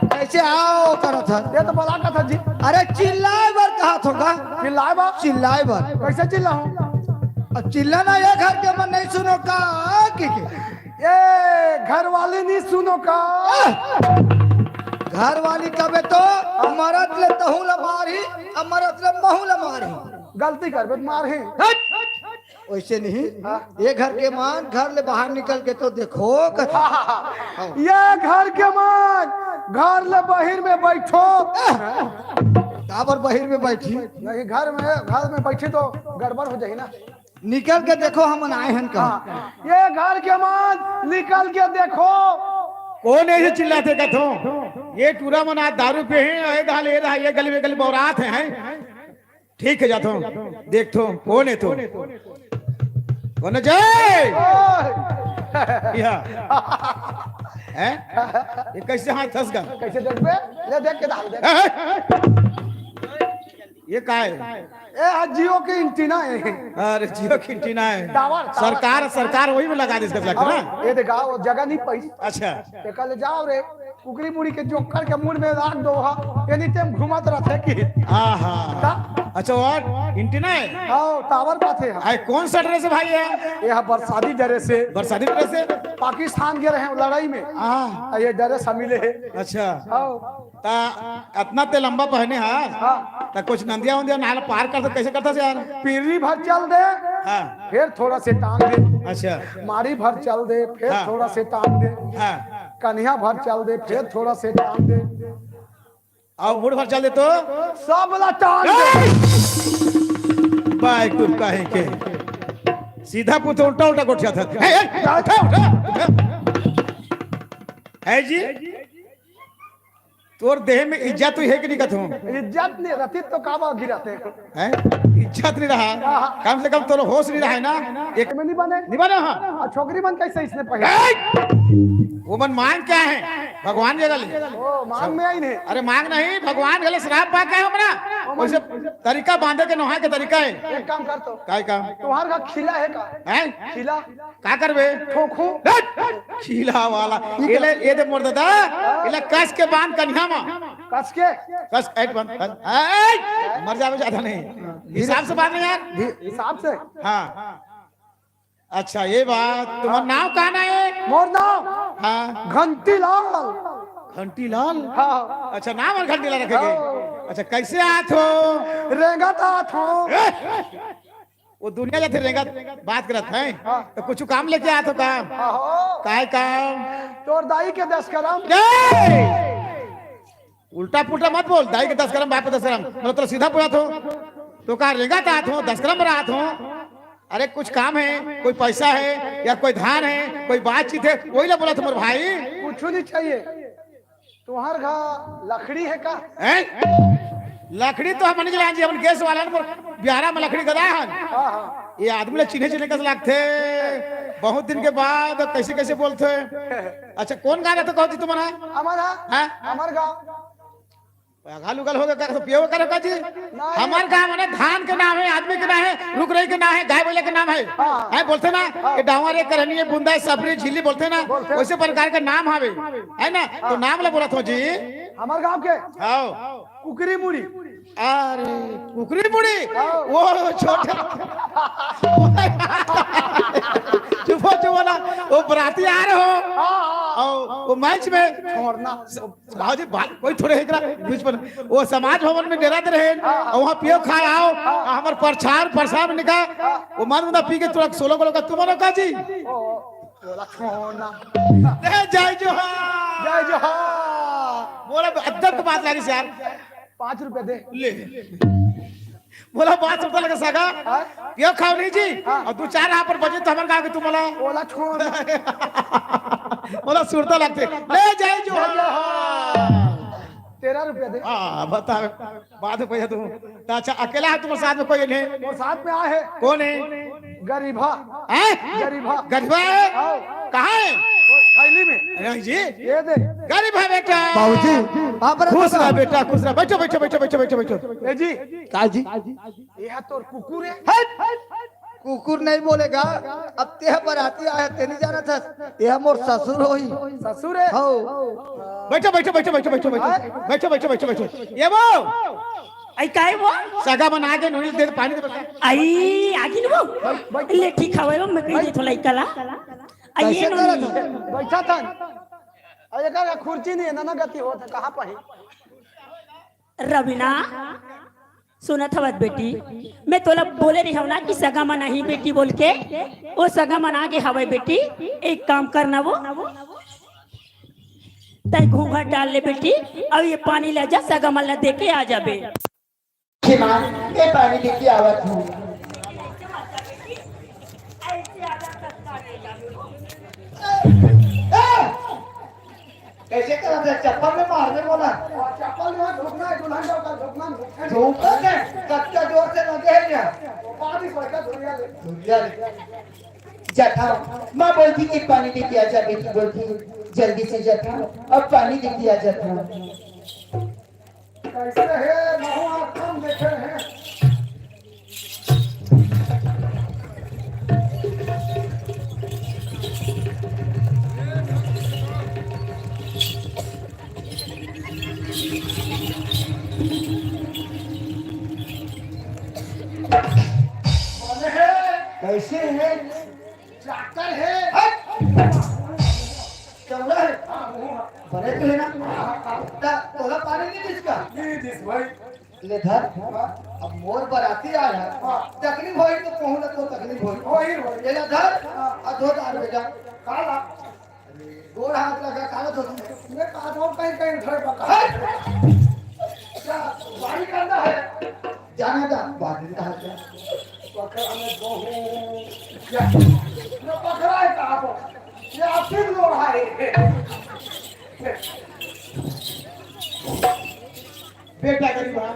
कैसे आओ करत है? ये तो बला का था जी। अरे चिल्लाए बर कहा था का? चिल्लाए बा? चिल्लाए बर। कैसे चिल्लाऊं? अब चिल्लाना ये घर के मन नहीं सुनो का? की, की? ये घर वाली नहीं सुनो का? घर वाली कबे तो मरत ले तहू ला मारही, अब मरत ले महू ला मारही। गलती करबे त मारही। हट! वैसे नहीं, हाँ। ये घर के मान घर ले बाहर निकल के तो देखो कथे। हाँ। ये घर के मान घर ले बहिर में बैठो। काबर बहिर में बैठी? नहीं, घर में, घर में बैठी तो गड़बड़ हो जाही ना। निकल के देखो, हमन आए हन कहाँ। हाँ, ये घर के मान निकल के देखो, कोन हे ये चिल्लाथे कथों? ये टूरा मन आज दारू पिए हे, ए दाल, ए दाल, ये गली में गली बौरात हे, हैं? ठीक हे, जाथों, देखथों, कोन हे तो? कोन हे जय? या। हैं? ये कइसे हाथ धस गा? कइसे देखबे? ले देख के डाल दे। ए, ए! ये का हे? ए, हा Jio के antenna हे। अरे, Jio के antenna हे। Tower, tower। सरकार, सरकार वही में लगा दे इसका, लगता ना? हाँ, ये देखा, वो जगह नहीं पाई। अच्छा। ते कल जाओ रे, कुकरी मुड़ी के जोकर के मुड़ में राख दो हा, any time घुमत रहिथे कि। आहा। का? अच्छा, और antenna हे? हाँ, tower पाथे हा। आय, कोन सा dress हे भाई ये? ये हा बरसाती dress हे। बरसाती dress हे? पाकिस्तान गे रहे लड़ाई में। हाँ। आ, ये dress हा मिले हे। अच्छा। हाँ। ता अतना ते लंबा पहने हस, हाँ। ता कुछ नंदिया उंदिया नाल पार करथे, कइसे करथस यार? पीढ़ी भर चल दे, हाँ। फिर थोड़ा से टांग दे। अच्छा। मारी भर चल दे, फिर हाँ। थोड़ा से टांग दे। हाँ। कन्हिया भर चल दे, फिर थोड़ा से टांग दे। अउ मुड़ भर चल दे तो? सब ला टांग दे। ए! बाय कुल कहे के। सीधा पूछो, उल्टा उल्टा गोठियाथस। ए, ए, उठा, उठा, उठा। हे जी? तोर देह में इज्जत तो हे कि नहीं कथों? इज्जत नहीं रहती तो का बा गिराते? हैं? इज्जत नहीं रहा? हाँ। कम से कम तोर होश नहीं रहा हे ना? एक में नहीं बने? नहीं बने, हाँ। अउ छोकरी मन कइसे इसने पहले? ए! वो मन मांग क्या हे? भगवान के गले। ओ, मांग में आई नहीं। अरे मांग नहीं, भगवान गले श्राप पा के हमरा। ओ, मन वइसे तरीका बांधे के, नहाए के तरीका हे। एक काम कर तो। काय काम? तुम्हार का खीला हे का? हैं? खीला। का करबे? ठोकू। हट! खीला वाला। ये ले, ये दे मोर दादा, ये ले कस के बांध कन्हिया मा। कस के? कस, ऐट बांध, बांध। ऐट! मर जाबे ज्यादा नहीं। हिसाब से बांध नहीं यार। हिसाब से? हाँ। अच्छा, ये बात, तुम्हार नाम का ना हे? मोर नाम? हाँ। घंटीलाल। घंटीलाल? हाँ। अच्छा, नाम हे घंटीलाल रखे के? हाँ। अच्छा, कइसे आथो? रेंगत आथो। ए! वो दुनिया जाथे रेंगत बात करत हे, हाँ। तो कुछ काम लेके आथो काम? हाँ, हो। काय काम? तोर दाई के दस करम। ए! उल्टा पुल्टा मत बोल, दाई के दस करम, बाप के दस करम, मतलब तोला सीधा बोलत हों, तो का रेंगत आथो, दस करम बर आथो? अरे कुछ काम हे, कोई पैसा हे या कोई धान हे, कोई बातचीत हे, वही ला बोलत हों मोर भाई। कुछ नहीं चाहिए। तुम्हार घर लकड़ी हे का? हैं? लकड़ी तो हमन के लान जी, हमन गैस वाला हन, बिहारा में लकड़ी गदा हन। हाँ, हाँ। ये आदमी ला चिन्हे चिन्हे कस लागथे, बहुत दिन के बाद कइसे कइसे बोलथे। अच्छा, कोन गाँव हे तो कहो जी तुमन? हमर हा? हाँ? हमर गाँव। अगल उगल होगे का, तो पियो करो का जी? नहीं। हमर गाँव में ना धान के नाम हे, आदमी के नाम हे, रुख राई के नाम हे, गाय बइला के नाम हे। हाँ। हे बोलथे ना, हाँ। ये डांवर, ये करनी, ये बुंदा, ये सफरी, झिल्ली बोलथे ना, बोलथे। वइसे प्रकार के नाम हवे, हे ना? तो हाँ। नाम ला बोलत हों जी। हमर गाँव के? हाँ। कुकरी मुड़ी। अरे, कुकरी मुड़ी? हाँ। वो छोटा। चुप हो, चुप हो ना। वो बराती आ रहे हो। हाँ, हाँ। अउ वो मंच में। छोड़ना। भाजी बात कोई थोड़े हे करा बीच में। वो समाज भवन में डेरा दे रहे हैं। हाँ। अउ वहाँ पियो खाए आओ। हाँ। हमर प्रचार, प्रसार में निकाल। हाँ। वो मन उदा पी के थोड़ा सोलो गोलो का तुम का जी? ओ, बोला छोड़ना। ए, जय जोहार। जय जोहार। बोला, अद्दर तो बात लागिस यार। पाँच रुपया दे। ले। बोला, पाँच रुपया लगे सगा। हाँ? पियो खाओ नहीं जी। हाँ। अउ दू चार यहाँ पर बजे तो हमर गाँव के तुम बोला। बोला छोड़। बोला सुरता लगथे। ले जय जोहार। तेरह रुपया दे। हाँ, बता। बाद में पैसा तुम। तो अच्छा, अकेला हे तुम्हारे साथ में कोई नहीं? वो साथ में आए हे। कोन हे? गरीबा। हैं? गरीबा। गरीबा हे? हाँ। कहाँ हे? वो थैली में। अरे जी। ये दे। गरीबा बेटा। बाबूजी, बाप रे खुश रह बेटा, खुश रह। बैठो, बैठो, बैठो, बैठो, बैठो, बैठो। ए जी। का जी? ये हा तोर कुकुर हे? हट! कुकुर नहीं बोलेगा। अब तेह बराती आए हे, ते नहीं जानत हस। ये मोर ससुर होही। ससुर हे? हाँ। बैठो, बैठो, बैठो, बैठो, बैठो, बैठो। हाँ? बैठो, बैठो, बैठो, बैठो। ये वो। आई काय वो? सगा मन आगे, नूडल्स दे, पानी दे, बस। आई, आगे न वो। बैठ, बैठ। ले, ठीक हवे वो, मैं कही दे थोड़ा इकला। आई, ये कइसे नूडल्स। करत हस? बैठा था। अरे, का खुर्ची नहीं हे ना, ना गति होत हे, कहाँ पाही? रवीना, सुनत हवस बेटी, मैं तोला बोले रहे हूँ ना कि सगा मन आही बेटी बोल के, वो सगा मन आगे हवय बेटी, एक काम करना वो, तै घूंघट डाल ले बेटी, अउ ये पानी ले जा, सगा मन ला दे के आ जाबे। माँ, ये पानी लेके आवत हूँ। ए! अरे बोला। और चप्पल में घुसना है, दुल्हन का घुसना है। झूठो के, कच्चा जोर से लगे है ये। पानी सोएगा दुनिया ले। दुनिया ले। जथा, माँ बोलती कि पानी दे दिया जा, बेटी बोलती, जल्दी से जथा, अब पानी दे दिया जथा। कैसे है, महू आप कम देखे हैं। कौन है? कैसे है? चाकर है। हट! चौड़ा है। हाँ, वो। बड़े तो है ना? हाँ, हाँ। ता, तोला पानी नहीं दिस का? नहीं दिस भाई। ले धर। हाँ। अब मोर बराती आय हे। हाँ। तकलीफ होई तो कहूँ ना तो तकलीफ होई। होई, होई। ले ला धर। हाँ। आ धो दार बेटा। काला। गोड़ हाथ लगा, काला धो दे। मैं कहा था कहीं, कहीं घर पर कहा। हट! क्या? बारी करना है। जाने दा, बारी करना है। पकड़ा में बहू। क्या? मैं पकड़ा है कहाँ पर? ये आप फिर लो भाई। बेटा गरीबा।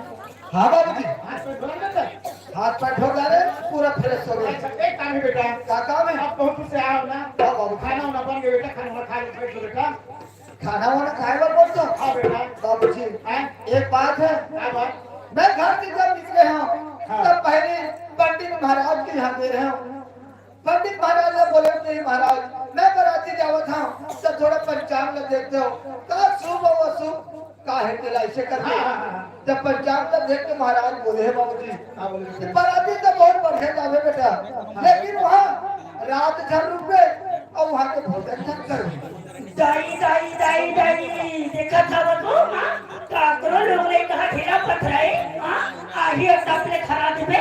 हाँ बाबूजी। हाथ पैर धो लेता है। हाथ पैर धो डाले, पूरा फ्रेश हो गया। अच्छा, एक काम है बेटा। क्या काम है? आप बहुत दूर से आए हो ना? हाँ बाबू। खाना वाना बन गया बेटा, खाना वाना खा के बैठ लो बेटा। खाना वाना खाए बर बोलते हो? हाँ बेटा। बाबूजी, हैं? एक बात है। क्या बात? मैं घर से जब निकले हूँ, हाँ। तब पहले पंडित महाराज के यहाँ गए हूँ। पंडित महाराज ने बोले कि महाराज, मैं बराती जावत हूँ, तो थोड़ा पंचांग ला देखते हो, का शुभ और अशुभ का है तेला, ऐसे करके। हाँ, हाँ, हाँ, हाँ। जब पंचांग ला देख के महाराज बोले हैं, "बाबूजी, हाँ, बोले।" बराती तो बहुत बढ़िया जावे बेटा, हाँ। लेकिन वहाँ रात झर रुकबे और वहाँ के भोजन झर करबे। दाई, दाई, दाई, दाई, देखत हवस वो, हाँ? काकरो लोग ले कहा ढेला पथराए, हाँ? आही और ताप ले खरा देबे,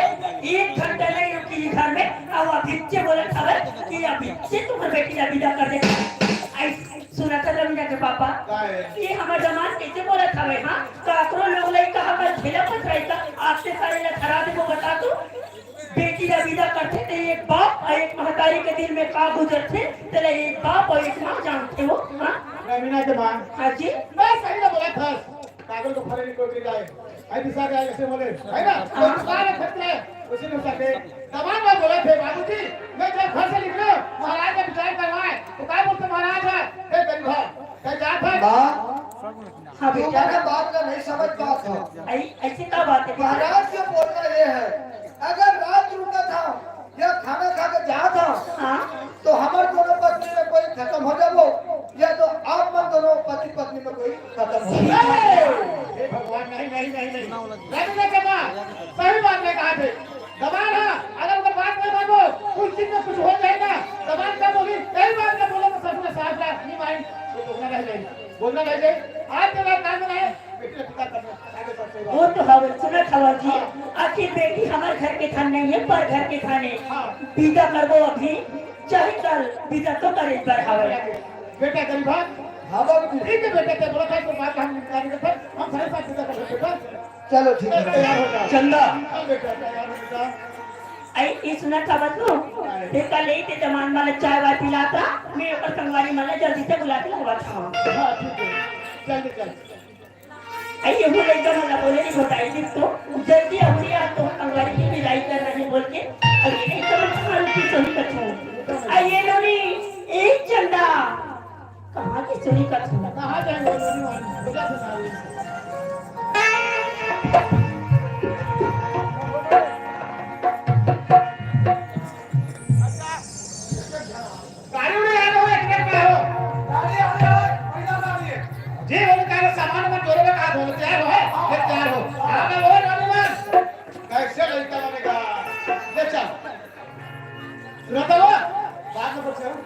एक घंटा नहीं रुकी घर में, अब अभिच्चे बोलत हवे कि अभिच्चे तुम्हार बेटी ला विदा कर दे। आई, सुनत रविंद्र के पापा, का है? ये हमर जमाना कैसे बोलत हवे, हाँ? काकरो लोग ले कहा कल ढेला पथराए का, आज से सारे ला खरा देबो बता तू। बेटी ला विदा करथे ते एक बाप अउ एक महतारी के दिल में का गुजरथे, तेला एक बाप अउ एक माँ जानथे हो, हाँ? रवीना के माँ। हाँ जी। मैं सही ना बोला था, पागल को फरे निकल के जाए, आई दिशा के आगे से बोले, है ना? हाँ। तो दुकान है, खतरा है, उसी में सके। तमाम बात बोला थे, "बाबूजी, मैं जब घर से निकले, महाराज ने विचार करवाए, तो क्या बोलते महाराज है, हे गरीबा, क्या जात है?" माँ, हाँ तू बेटा। मेरे बात का नहीं समझ पात हो। ऐ-, ऐसी क्या बात है? महाराज के बोलना ये है, अगर रात रुका था या खाना खा के जा था, हाँ। तो हमर दोनों पत्नी में कोई खत्म हो जाबो, या तो आप मन दोनों पति पत्नी में कोई खत्म हो जाबो। हे भगवान, नहीं, नहीं, नहीं, नहीं। नहीं, नहीं, नहीं, सही बात नहीं कहा थे। दबान है, अगर ओकर बात नहीं मानबो, उस दिन में कुछ हो जाए ना, दबान का बोली, यही बात का बोले तो ससुर सास ला, नहीं माई, तो बोलना नहीं, नहीं। बोलना नहीं, नहीं। आज के बाद काम में नहीं, बेटी का पिता करना, आगे बढ़ते रहो। वो तो हवे, सुनत हवा जी, हाँ। आखिर बेटी हमर घर के थान नहीं है, पर घर के थाने। हाँ। विदा करबो अभी, चाहे कल विदा तो करे बर हवे। बेटा गरीब है। हाँ बाबू जी। ठीक है बेटा, ते बोला था, तो बात हम निपटा देंगे, फिर हम साढ़े सात बजे तक बेटा। चलो ठीक है, तैयार हो जाओ। चंदा। हाँ बेटा, तैयार हो बेटा। आई, ई सुनत हवस नो? ते कल ही ते जमान वाला चाय वाय पिलाता, मैं ओकर संगवारी मन ला जल्दी से बुला के लगवात हवं। हाँ, ठीक है। जल्दी, जल्दी। आई, ये वो लइका मन ला बोले नहीं बताई थी तो, जल्दी अबुरी आ तो संगवारी की विदाई कर रहे बोल के, अरे नहीं तो मैं तुम्हारी की सुनी कथू। आई, ये नोनी, ए चंदा। कहाँ के सुनी कथू? कहाँ जाएंगे? गाड़ी उड़ी आ रहा है, इतने क्या हो? गाड़ी आ रही है, भैया गाड़ी है। जी, वो कह रहे सामान में जोड़े में कहा धोने तैयार हो, ये तैयार हो। हाँ, मैं वो गाड़ी में। कैसे लड़का बनेगा? ले चल। सुना था वो? बाद में पूछे हूँ।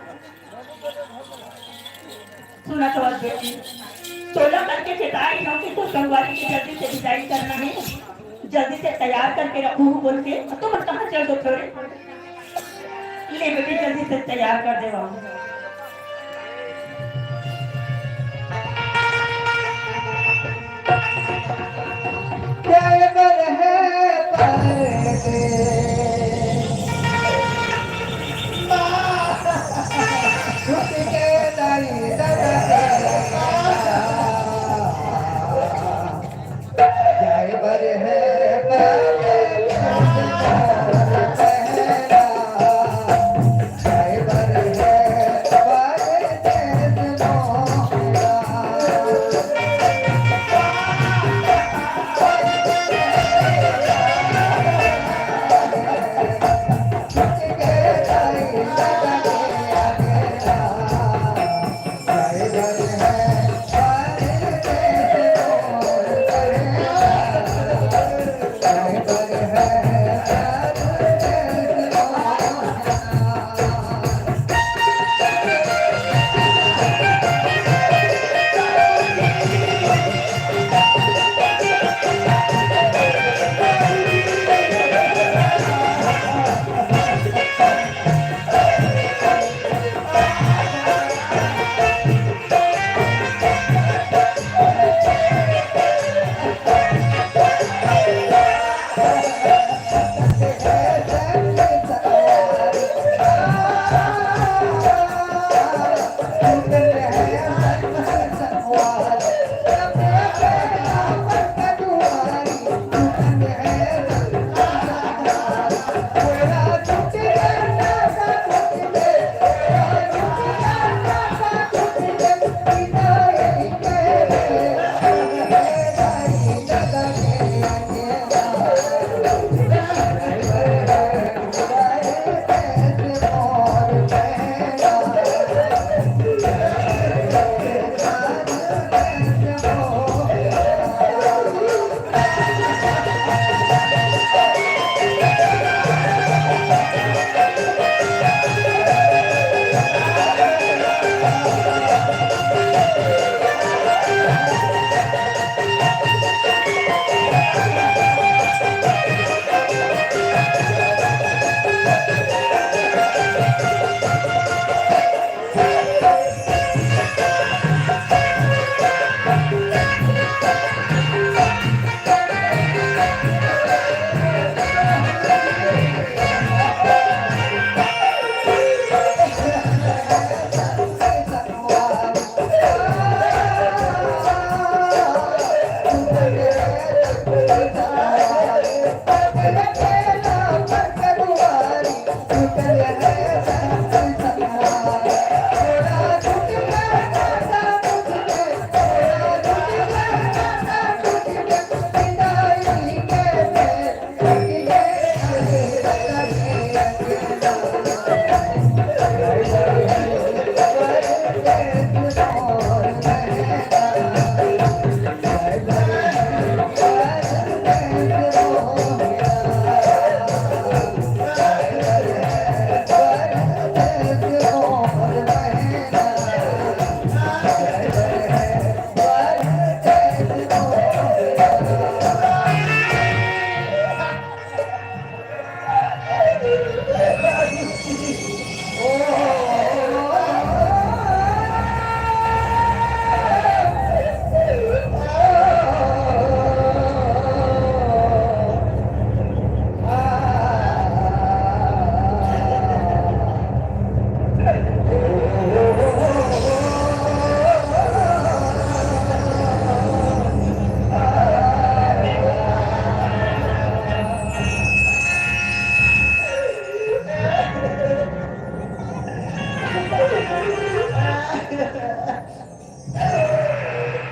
सुना तो आज बेटी, तोला करके चेताई हूँ कि तू संगवारी की जल्दी से विदाई करना है, जल्दी से तैयार करके रखू बोल के। अब तुम कहाँ चल दो थोड़े? ले बेटी, जल्दी से तैयार कर दे बाबू। क्या ये घर है परदेस? माँ, छूट के दाई दादा के।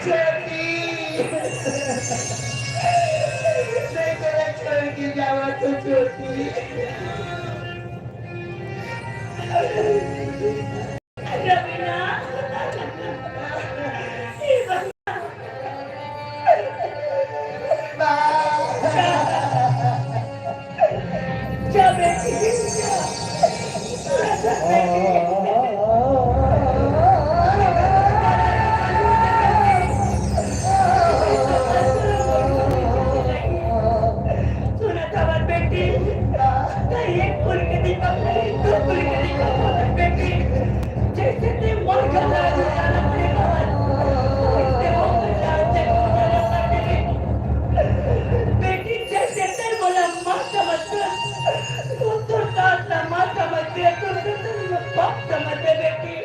छोटी, मैं तोला छोड़ के जावत हूँ, छोटी। रवीना, जा बेटी, जा। सुनत हवस बेटी, त एक कुल के दीपक नहीं, दू कुल के दीपक होवत बेटी। जइसे ते मोर घर ला उजाला करे हवस, वइसे ओकर ला जरूर उजाला कर दे बेटी। जइसे ते मोला माँ समझथस, तू तोर सास ला माँ समझ दे, तू तोर बाप समझ दे बेटी।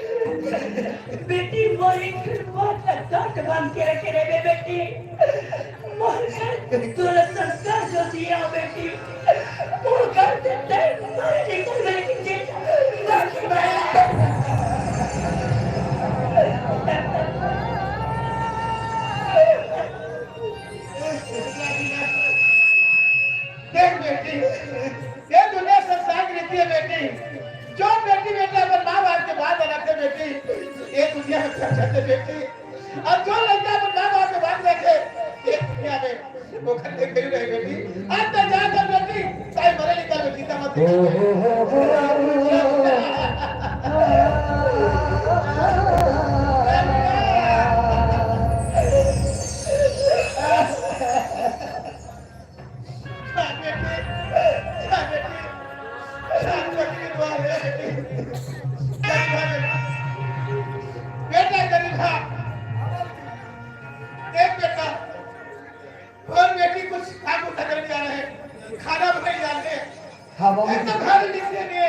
बेटी, मोर एक ठन बात ला गांठ बांध के रखे रहे बेटी। मोर घर तोला संस्कार जो दिया बेटी, वो घर से तैं बाहर निकल बेटी। देख बेटी, ये दुनिया संसार की रीति है बेटी। जो बेटी बेटा अपन माँ बाप के बात रखथे बेटी, ये दुनिया में चल जाथे बेटी। अब जो लइका अपन माँ बाप के बात रखे, ये दुनिया में ओकर देख गई रहे बेटी। अब तो जा कर बेटी, ताई मरे लिखा बेटी, समझ। बेटा गरीब था। देख बेटा, और बेटी कुछ काम उठा कर जा रहे, खाना बनाई जा रहे। हाँ बाबू। ये तो घर निकले ने,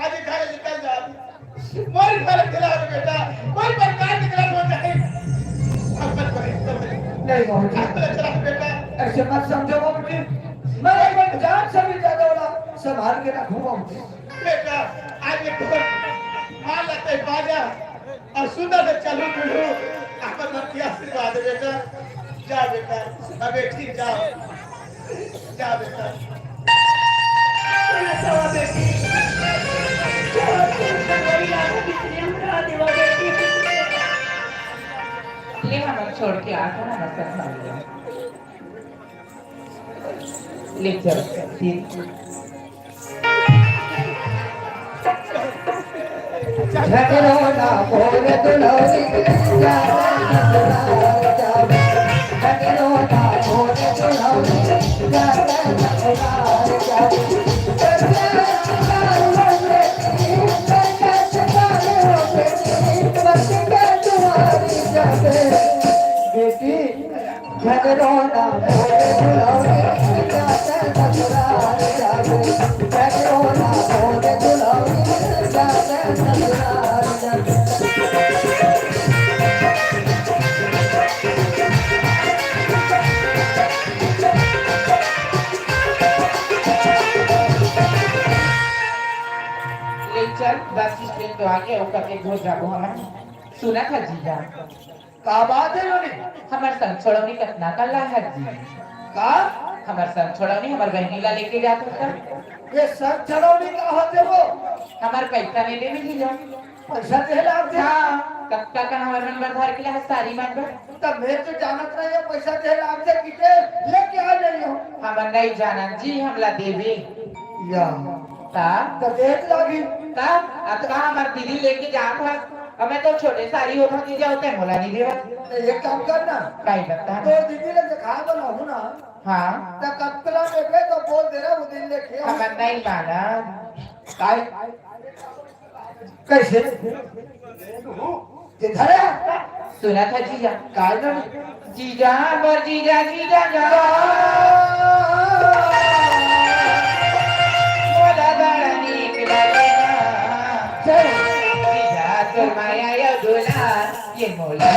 आज घर निकल जा। मोर घर खिला दे बेटा, कोई प्रकार निकला हो जाए। अपन भाई, अपन भाई। नहीं बाबू जी। आप तो चला बेटा। ऐसे मत समझो बाबू जी, मैं एक बार जान से भी ज्यादा वाला संभाल के रखूँ बाबू जी। बेटा, आज एक बार माँ लते बाजा और सुंदर से चलू बुलू, अपन मन के आशीर्वाद बेटा। जा बेटा, अब बेटी जा, जा बेटा। सुना सवा बेटी, जो तुम संगरी लागो बिचरी हमरा देवा बेटी। ले हमर छोड़ के आ तो हमर संग ले चल। झगड़ो ना मोर दुलौरी, जावे ससुराल जावे। झगड़ो ना मोर दुलौरी, जावे ससुराल जावे। बेटी, झगड़ो ना मोर दुलौरी, जावे ससुराल जावे। झगड़ो ना मोर दुलौरी, जावे ससुराल जावे। ले चल, बस स्टैंड तो आगे, ओकर के घर जाबो हमन। सुनत हस जीजा। का बात हे नोनी? हमर संग छोड़ौनी कतना कल्ला हे जी। का? हमर संग छोड़ौनी हमर बहिनी ला लेके जात होता। ये संग छोड़ौनी का होथे वो? हमर पैसा नइ देवे जीजा। पैसा देहे लागथे? हाँ, कतका कन हमर मन बर धर के लाहे सारी मन बर। तब मैं तो जानत रहे पैसा देहे लागथे किते लेके आ जाइयो। हमन नइ जानन जी, हमला देवे। या। ता? त देत लागी। ता? अब का हमर दीदी लेके जात हस? अब मैं तो छोटे सारी होत हूँ, जीजा होते मोला नइ देवत। त एक काम कर ना। काई बता? तोर दीदी ला दिखा बनाहूँ ना। हाँ। त कतला में गए तो बोल दे रहा, वो दिन लेके आओ। हमन नइ मानन। काई? कैसे? ये धरे? सुनत हस जीजा। काय ना? जीजा, बर जीजा, जीजा जा। मोला बड़ा नीक लागे ना। जय। जीजा, तोर माया यो दुलार। ये मोला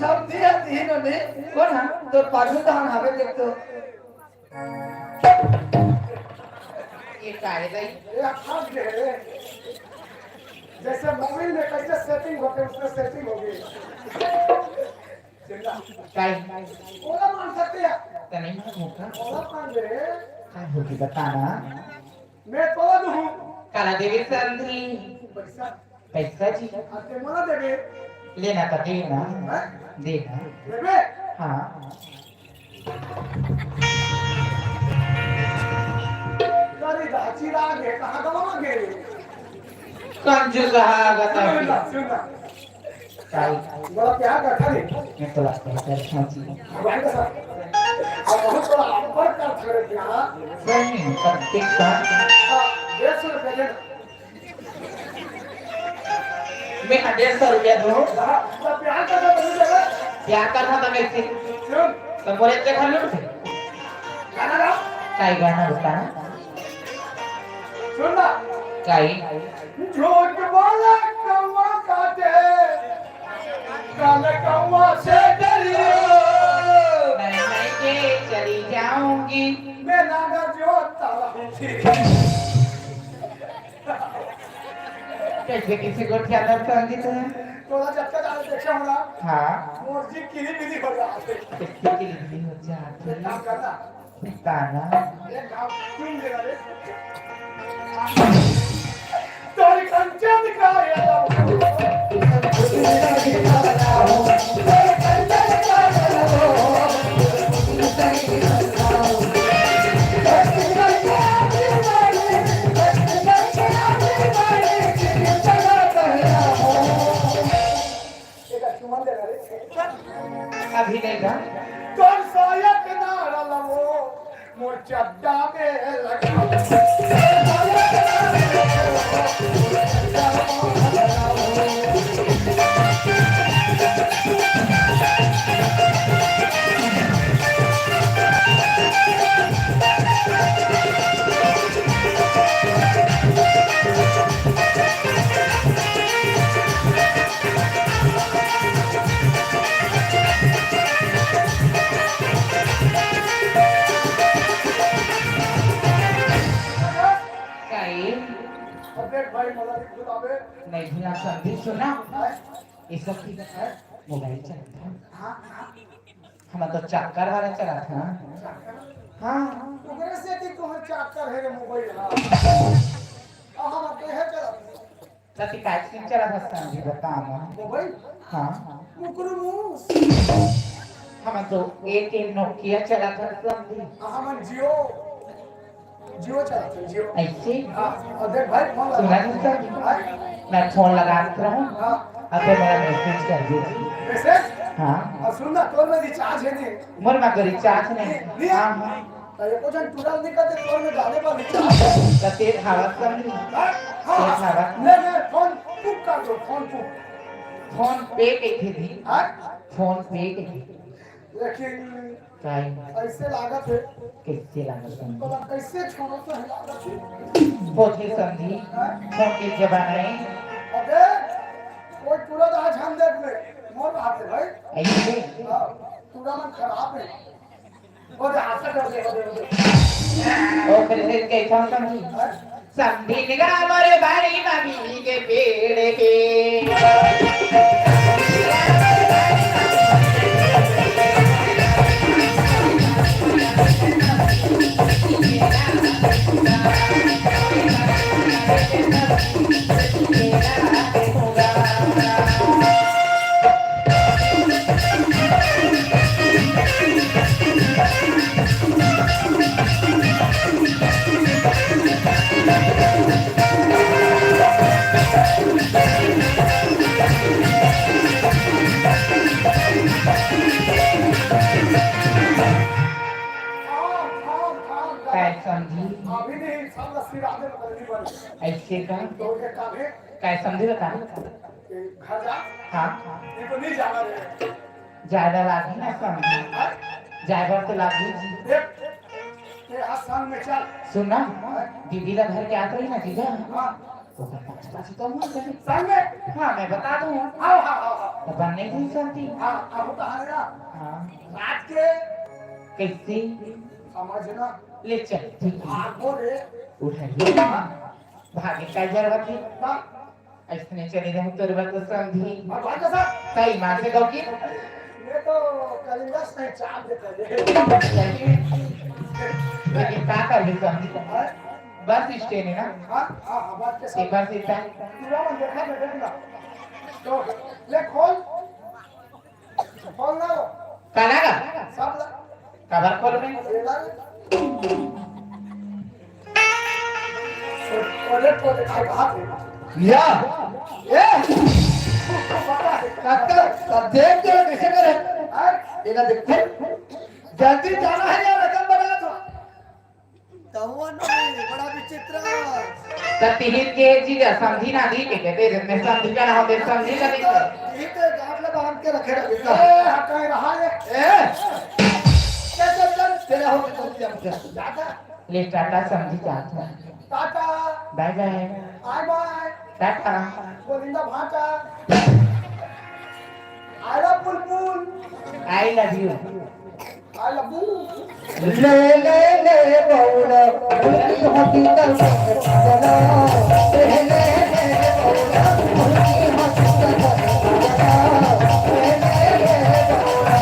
सब दिया तीनों ने। कौन है? तो पागल तो हम हवे देख तो। ये का है भाई? ये हाथ के है। जैसे मोबाइल में कैसे सेटिंग होते हैं, उसमें सेटिंग हो गई। चिल्ला। काय? ओला मान सकते हैं। त नहीं मालूम होता। ओला मान दे। काय होगी बताना? मैं तो दूँ। काला देवी संधि। पैसा। पैसा जी। अब ते मोला देबे। लेना तो देना। हैं? देना। देबे? हाँ। गाड़ी दा चिराग है, कहाँ गवा गए? कंजूस हा, बता। सुन ना, सुन ना। काय? बड़ा प्यार का था रे। मैं तो लगता है, सर, हाँ जी। भगवान का साथ। अब बहुत बड़ा अपर का था रे प्यार। सही, पर ठीक था। हाँ, डेढ़ सौ रुपया देना। मैं का डेढ़ सौ रुपया दूँ? हाँ, तो प्यार का था, तो नहीं देगा। प्यार का था, तो मैं से सुन। तो बोले, "ते घर लूट।" गाना गाओ। काय गाना बताना? सुन ना। काय? झूठ बोला कौवा काटे, काले कौवा से डरियो। मैं मायके चली जाऊंगी। मैं नागा जो तारा हूँ। कैसे किसी को ख्याल रखता होगी तुम्हें? थोड़ा झटका डाल देखे हो ना? हाँ। मोर जी किली बिली हो जाते। किसकी किली बिली हो जाती? एक काम करना। ताना। एक काम, क्यों दे रहा रे? तोरी कंचन का ये एक चुमन दे रहा रे। अभी नहीं था। तोर साया के नारा लवो, मोर चड्डा में लगा। काई? अब देख भाई, मोला भी खुद आवे। नहीं भैया, संदीप सुना। हाँ? ये सब की है? मोबाइल चलाता। हाँ, हाँ। हम तो चक्कर वाला चलाता। हाँ। ओकरे से कि तोहर चक्कर है रे मोबाइल, हाँ। हाँ, हम तो है चलाता। त तैं काय सिम चलाथस संगी, बता ना। मोबाइल? हाँ। कुकरू मूस। हमन तो एयरटेल नोकिया चलाथन संगी। हाँ, हमन जियो, जियो चलाथन, जियो। ऐसे? हाँ, और देख भाई, फोन लगा। सुना नहीं संगी? हाँ? मैं फोन लगात रहूँ। हाँ। अब तो मेरा मैसेज कर दीजिए। मैसेज? हाँ। और सुन ना, तोर में रिचार्ज है नहीं। मोर में तो रिचार्ज नहीं। नहीं, नहीं। हाँ, हाँ। त एको झन टूरा नइ करते, तोर में डाले वाली चाह। त तेल खावत कम नहीं। हाँ, हाँ। तेल खावत। ले, ले, फोन बुक कर दो, फोन बुक। फोन पे कइसे दी? हाँ? फोन पे कइसे? लेकिन काय? ऐसे लागत है। कैसे लागत है? तो कैसे छोड़ो तो है लागत है। होथे संगी, हाँ? फोन के जमाना है। अबे, कोई टूरा तो आज हम देख ले, मोर बात है भाई। ऐसे? हाँ, टूरा मन खराब है। ओ, फिर, फिर के कौन सा नहीं? संभल गा मोरे बाड़ी मामी के पेड़ के। काय समझी? अभी नहीं, साला सिरा दे, बदली बन। ऐसे का? तो ये काम है। काय समझी बता? ये घर जा। हाँ। ये तो नहीं जाना रे। जायदा लागी ना समझी। हाँ? जायदा तो लागी जी। ये, ये आज संग में चल। सुन ना, हाँ? दीदी ला घर के आत रही ना जीजा। हाँ। तो पाँच पाँच तो मत करे। संग में? हाँ, मैं बता दूँ। हाँ, हाँ, हाँ, हाँ। अपन नहीं घूम सकती। हाँ, अब कहाँ गया? हाँ। रात के कैसे? समझना। ले चल, ठीक है। भागो रे। उठाइए। हाँ। भागे का जरूरत है? हाँ। ऐसने चले रहे तोर बात तो समझी। अब भाग जा सर। सही मार से दो की। ये तो कलिंगा से चाप देता है। लेकिन का कर भी समझी? हाँ? बस स्टैंड है ना? हाँ, हाँ, हाँ, बस के ये साथ। बस इतना। पूरा मन देखा, मैं देखना। तो ले खोल। खोल ना। काला का? सब ला। काबर खोल रहे? ये ला। टॉयलेट को देखा, कहाँ पे? या। ए! पता है। काका, तब देख के कैसे करे? हाँ? ये ना देखते। जल्दी जाना है यार, रकम बना दो। तवन में बड़ा विचित्र। त तिहिन के जी समझी ना दी के, के दे दे, मैं समझी का ना हो, मैं समझी का नहीं। यही तो गांठ ला बांध के रखे रहे ए, का। हटाए रहा है। ए, चल, चल, चल, तेरा हो गया, जल्दी आ, चल। दादा। ले टाटा समझी जात है। टाटा। बाय बाय। बाय बाय। टाटा। गोविंदा भाटा। I love Bulbul. I love you। I love you। ले, ले, ले, बउला, उनकी हंसी कर बउला। ले, ले, ले, बउला, उनकी हंसी कर बउला। ले, ले, ले, बउला।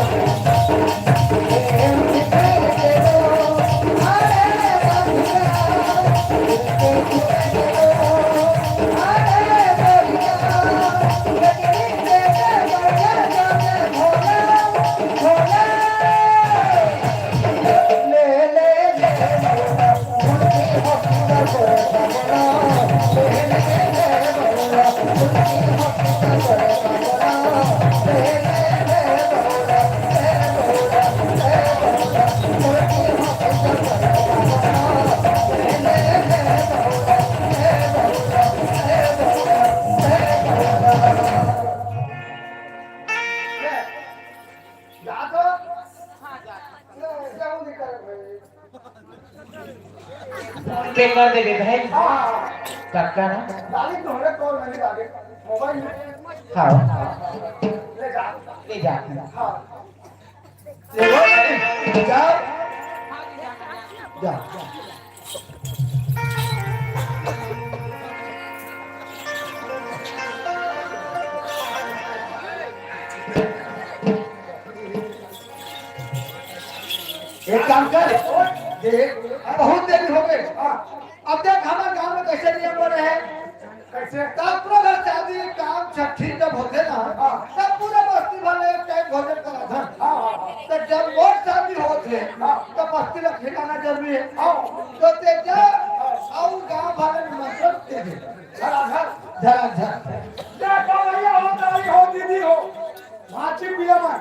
जा तो। ले, ऐसे हो नहीं करे भाई। पे कर देबे भाई। हाँ। पक्का ना? डाली तो हमारे कॉल नहीं डाले। मोबाइल में। हाँ। ले जा। ले जा। हाँ। ले जा। जा। एक काम कर, देख, बहुत देरी हो गई। हाँ। अब देख, हमारे गांव में कैसे नियम बने हैं? कैसे? तब पूरा घर शादी, काम, छठी जब होथे ना, हाँ। तब पूरा बस्ती भर में एक टाइम भोजन कराथन। हाँ, हाँ, हाँ। तो जब मोर शादी होथे, हाँ। तो बस्ती ला खिलाना जरूरी है। हाँ। तो ते जा, हाँ। अउ गांव भर में निमंत्रण दे दे। झराझर। झराझर। जा, कमैया हो, दाई हो, दीदी हो, भांची पिया मन,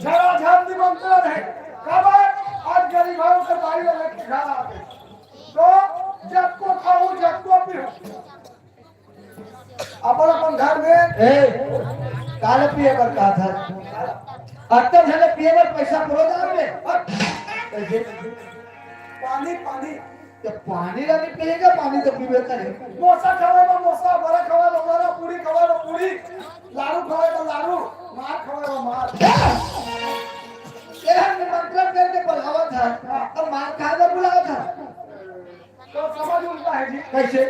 झराझर निमंत्रण है। काबर? आज गरीब हो, तो दाई ला लेके घर आते। तो जतको खाओ, जतको पियो। अपन अपन घर में ए, काला पिए बर कहा था? अत्ता झने पिए बर पैसा परो दार में। कैसे? पानी, पानी। जब पानी ला नहीं पिएगा, पानी तो पीबे करे। मोसा खवाए बा मोसा, बरा खवाए बा बरा, पूरी खवाए बा पूरी, लाडू खवाए बा लाडू, मार खवाए बा मार। ये हम निमंत्रण करके बुलावा था, अब मार खाए बर बुलावा था। तो समझ उल्टा है जी। कैसे?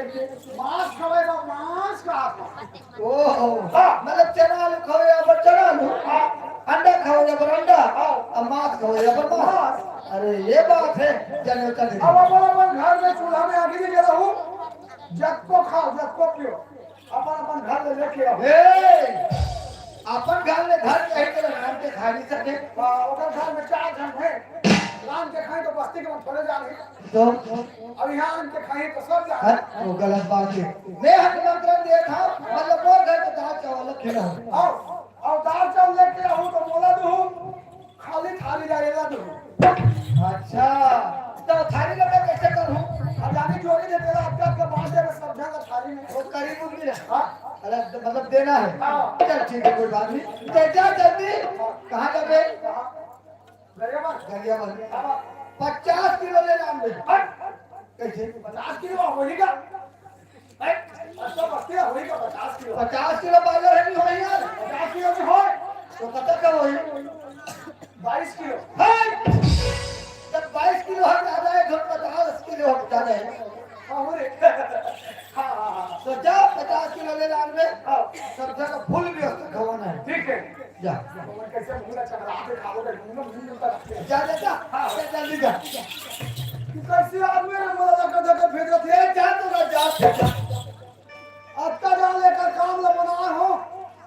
मांस खवाए बा मांस का आत्मा। ओहो, हाँ। मतलब चना आलू खावे या पर चना आलू, हाँ। अंडा खावे या पर अंडा, हाँ। अब मांस खावे या पर मांस। मांस। अरे ये बात है, जने होता नहीं। अब अपन अपन घर में चूल्हा में आगी नहीं जलाऊ, जब को खाओ, जब को पियो, अपन अपन घर में लेके आओ। ए, अपन घर में घर कहीं के रांध के खा नहीं सके। हाँ, ओकर घर में चार झन है, रांध के खाए तो बस्ती के मन थोड़े जा रही। तो अब यहाँ आन के खाई तो सब जाने। हट, वो गलत बात है। मैं हक निमंत्रण दिया था, मतलब वो घर के दाल चावल खिलाओ। आओ, आओ दाल चावल लेके आओ तो बोला दू, खाली थाली जाएगा दू। अच्छा, तो थाली लेके कैसे करूँ? अब जाने जो नहीं देते ला, आपका आपका बांध देगा सब जगह थाली में। वो करीब उम्मीद है। हाँ? अरे, तो मतलब देना है। हाँ। चल ठीक है, कोई बात नहीं। तो जा जल्दी, कहाँ जाबे? हाँ। गरियाबंद। गरियाबंद। हाँ। पचास किलो ले ला हमने। हट। कैसे? पचास किलो हो जाएगा। अच्छा, बस्ती है, वही का पचास किलो। पचास किलो बाजर है, नहीं हो यार? पचास किलो भी हो। तो कतक का वही? बाईस किलो। है। जब बाईस किलो हट जाता है, घर पचास किलो हट जाता है। हाँ, हो रे। हाँ, हाँ, हाँ। तो जा, पचास किलो ले लान में। हाँ। सब जगह फुल व्यवस्था खवाना है। ठीक है। जा। कैसे मुंह अच्छा बना के खाओगे? मुंह में मुंह मिलता रखते हैं। जा, जा, जा। हाँ। जा, जल्दी जा। तू कैसे आदमी रे, मोला धक्का धक्का भेज रहा था? ए, जा तो ना, जा, जा, जा। अत्ता जान लेकर काम ला बना हो,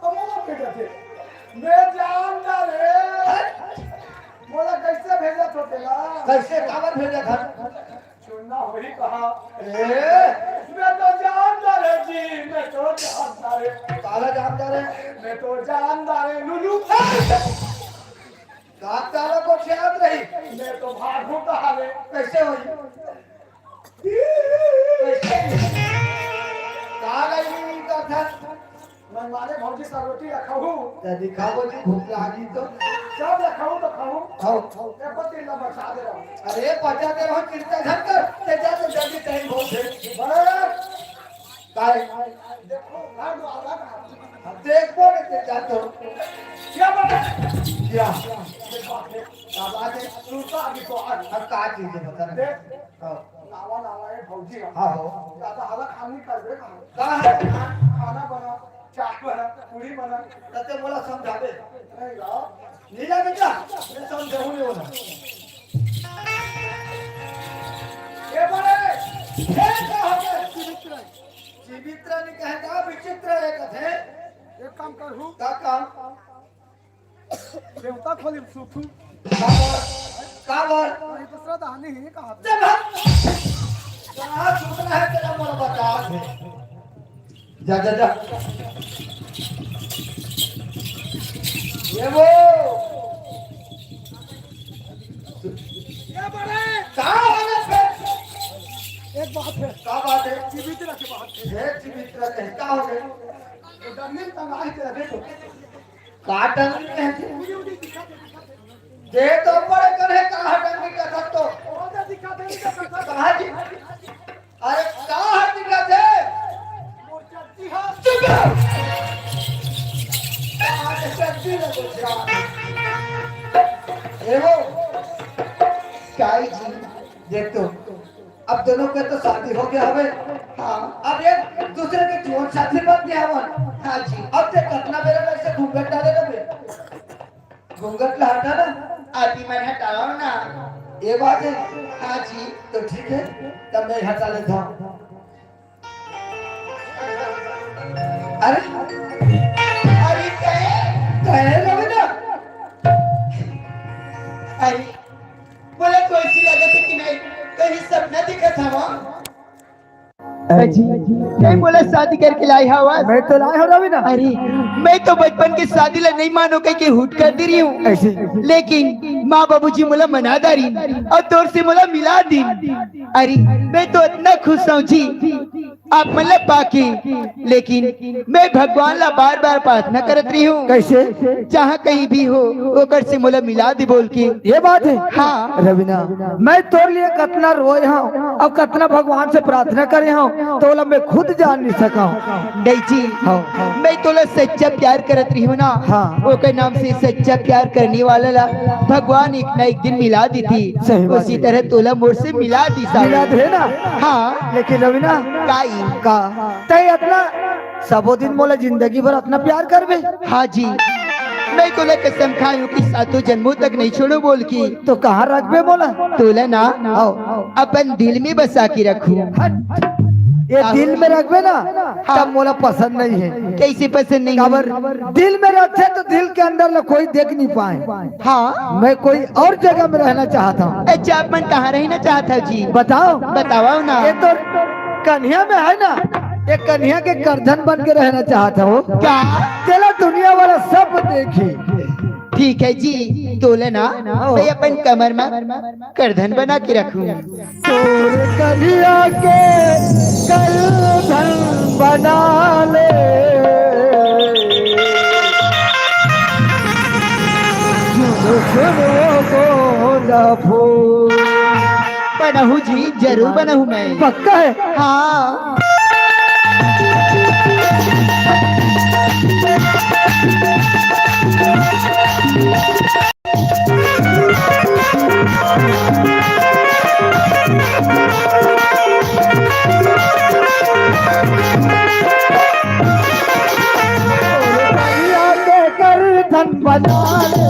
तो मोला भेज रहा था। मैं जानता रे। मोला कैसे भेजा तो तेला? कैसे काबर भेजा था? चुनना वही कहा। ए? मैं तो जानता रे जी, मैं तो जानता रे। काला जानता रे? मैं तो जानता रे, लुलू। का तारा को याद रही? मैं तो भागू कहा रे। कैसे होई? कैसे? का गई का था? मैं मारे भौजी सा रोटी रखा हूँ। त दिखाओ जी, भूख लागी तो। जब रखा हूँ तो खाऊँ। खाओ, खाओ। एको तीन नंबर खा दे रहा हूँ। अरे, पचा दे रहा हूँ, चिंता झन कर। ते जा तो जल्दी टाइम बहुत है। बस। काय? देखो, ना दो, अलग आ। अब देखो ने ते जा तो। क्या बात है? क्या? देखो, क्या बात है? तू तो अभी तो आ। अब का चीज है, बता ना। देख। हाँ। नावा, नावा है, भौजी है। हाँ, हो। ज्यादा हवा खानी कर दे। का है? खाना बना, चाय बना, पूरी बना। तते बोला समझा दे। नहीं यार। नीला बेटा, मैं समझाऊँ नहीं बोला। ये बड़े, ये का हो गया? चिवित्र। चिवित्र नहीं कहे का, विचित्र है कथे। एक काम करू। का काम? देवता खोली सूखू। काबर? काबर? नहीं, दूसरा दहानी ही कहा था। चल हट। कहाँ सूखना है तेरा, मोला बता दे। जा, जा, जा। ये वो। ये बड़े। कहाँ हो गए फिर? एक बात है। क्या बात है? जीवित रखे बात है। ये जीवित रखे, क्या हो गए? वो डंडी टंगा है तेरा, देखो। का टंगी में है? दे तो बड़े करे, कहाँ टंगी का सब तो? कहाँ जी? अरे, कहाँ दिखा दे? चुप रहो। कहाँ के सब्जी लगो जा? ए हो, क्या ही जी? देख तो, अब दोनों के तो शादी हो गया हवे। हाँ। अब एक दूसरे के जीवन साथी बन गया हवन। हाँ जी। अब ते कतना बेरा ऐसे घूंघट डाले रहे? घूंघट ला हटा ना। आदमी मन हटाओ ना। ये बात है। हाँ जी। तो ठीक है, तब मैं हटा लेता हूँ। अरे, अरे, कहे, कहे रविंद्र। अरे, बोले, कोई सी लगत है कि नहीं? कहीं सपना दिखा था वहाँ? अरे जी, नहीं बोला शादी करके लाई हवस। मैं तो लाए हो रविंद्र। अरे, मैं तो बचपन के शादी ला नहीं मानो कह के हुट कर दे रही हूँ। ऐसे। लेकिन माँ बाबूजी मोला मना दारी और तोर से मोला मिला दी। अरे, मैं तो इतना खुश हूँ जी। आप मन ला पाके, लेकिन मैं भगवान ला बार-बार प्रार्थना करत रही हूँ। कैसे? जहाँ कहीं भी हो, ओकर से मोला मिला दे बोल के। ये बात है? हाँ। रवीना, मैं तोर लिए कतना रोए हूँ और कतना भगवान से प्रार्थना करे हूँ, तोला मैं खुद जान नहीं सका हूँ। नहीं जी, हाँ। मैं तोला सच्चा प्यार करत रही हूँ ना, हाँ। ओकर नाम से सच्चा प्यार करने वाला ला भगवान एक ना एक दिन मिला देती। सही बात उसी है। तरह तोला मोर से मिला दी साहब। मिला दे ना? हाँ। लेकिन रवीना, काई? का? तै इतना सबो दिन मोला जिंदगी भर अपना प्यार करबे? हाँ जी, मैं तोला कसम खायू कि सातों जन्मों तक नहीं छोड़ो बोल के। तो कहाँ रखबे मोला? तोला ना, हाँ। अपन दिल में बसा के रखू। हट। ये दिल में रखबे ना, हाँ। तब मोला पसंद नहीं है। कैसे पसंद नहीं है? काबर दिल में रखे तो दिल के अंदर ला कोई देख नहीं पाए। हाँ। मैं कोई और जगह में रहना चाहता हूँ। अच्छा, आप मन कहाँ रहना चाहत हव जी? बताओ। बताओ ना। ये तो कन्हिया में है ना, ये कन्हिया के करधन बन के रहना चाहता हूँ। क्या? तेला दुनिया वाला सब देखी। ठीक है जी, तोला ना, मैं अपन कमर में करधन बना के रखूँ। तोर कन्हिया के करधन बना ले। सुन, सुन वो गोंदा फूल। बनहूँ जी, जरूर बनहूँ मैं। पक्का है? हाँ। बना ले,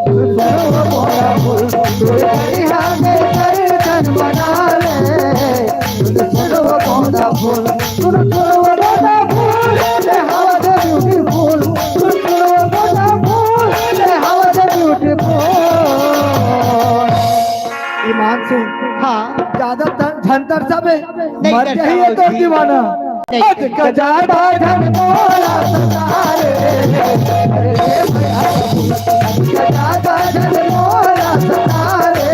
सुनो मोरा फूल, तोरे करिहा में दर्शन बना ले, सुनो मोरा फूल, सुनो मोरा फूल, ले हवा दे beautiful, सुनो मोरा फूल, ले हवा दे beautiful। ईमान से, हाँ। ज्यादा त-, झंतर सब है, नहीं मर करता जाइए हो तो जी। दीवाना। नहीं अध करता। का ज्यादा झन बोला सतारे। अध का ज्यादा झन बोला सतारे।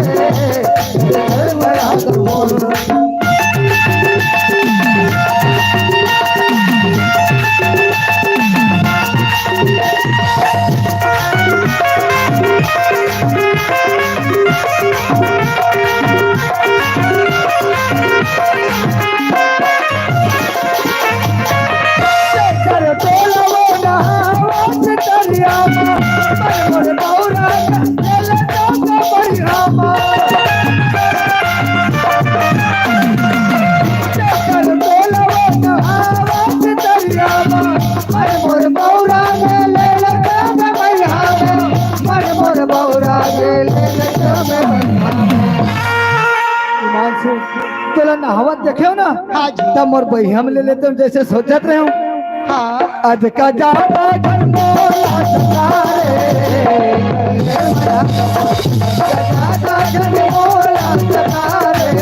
ईमान से, तोला नहावत देखेव ना, हाँ जी। तब मोर बहिया में ले लेतेव, जैसे सोचत रहेव। हाँ। अध का ज्यादा झन बोला सतारे। अध का ज्यादा झन बोला सतारे।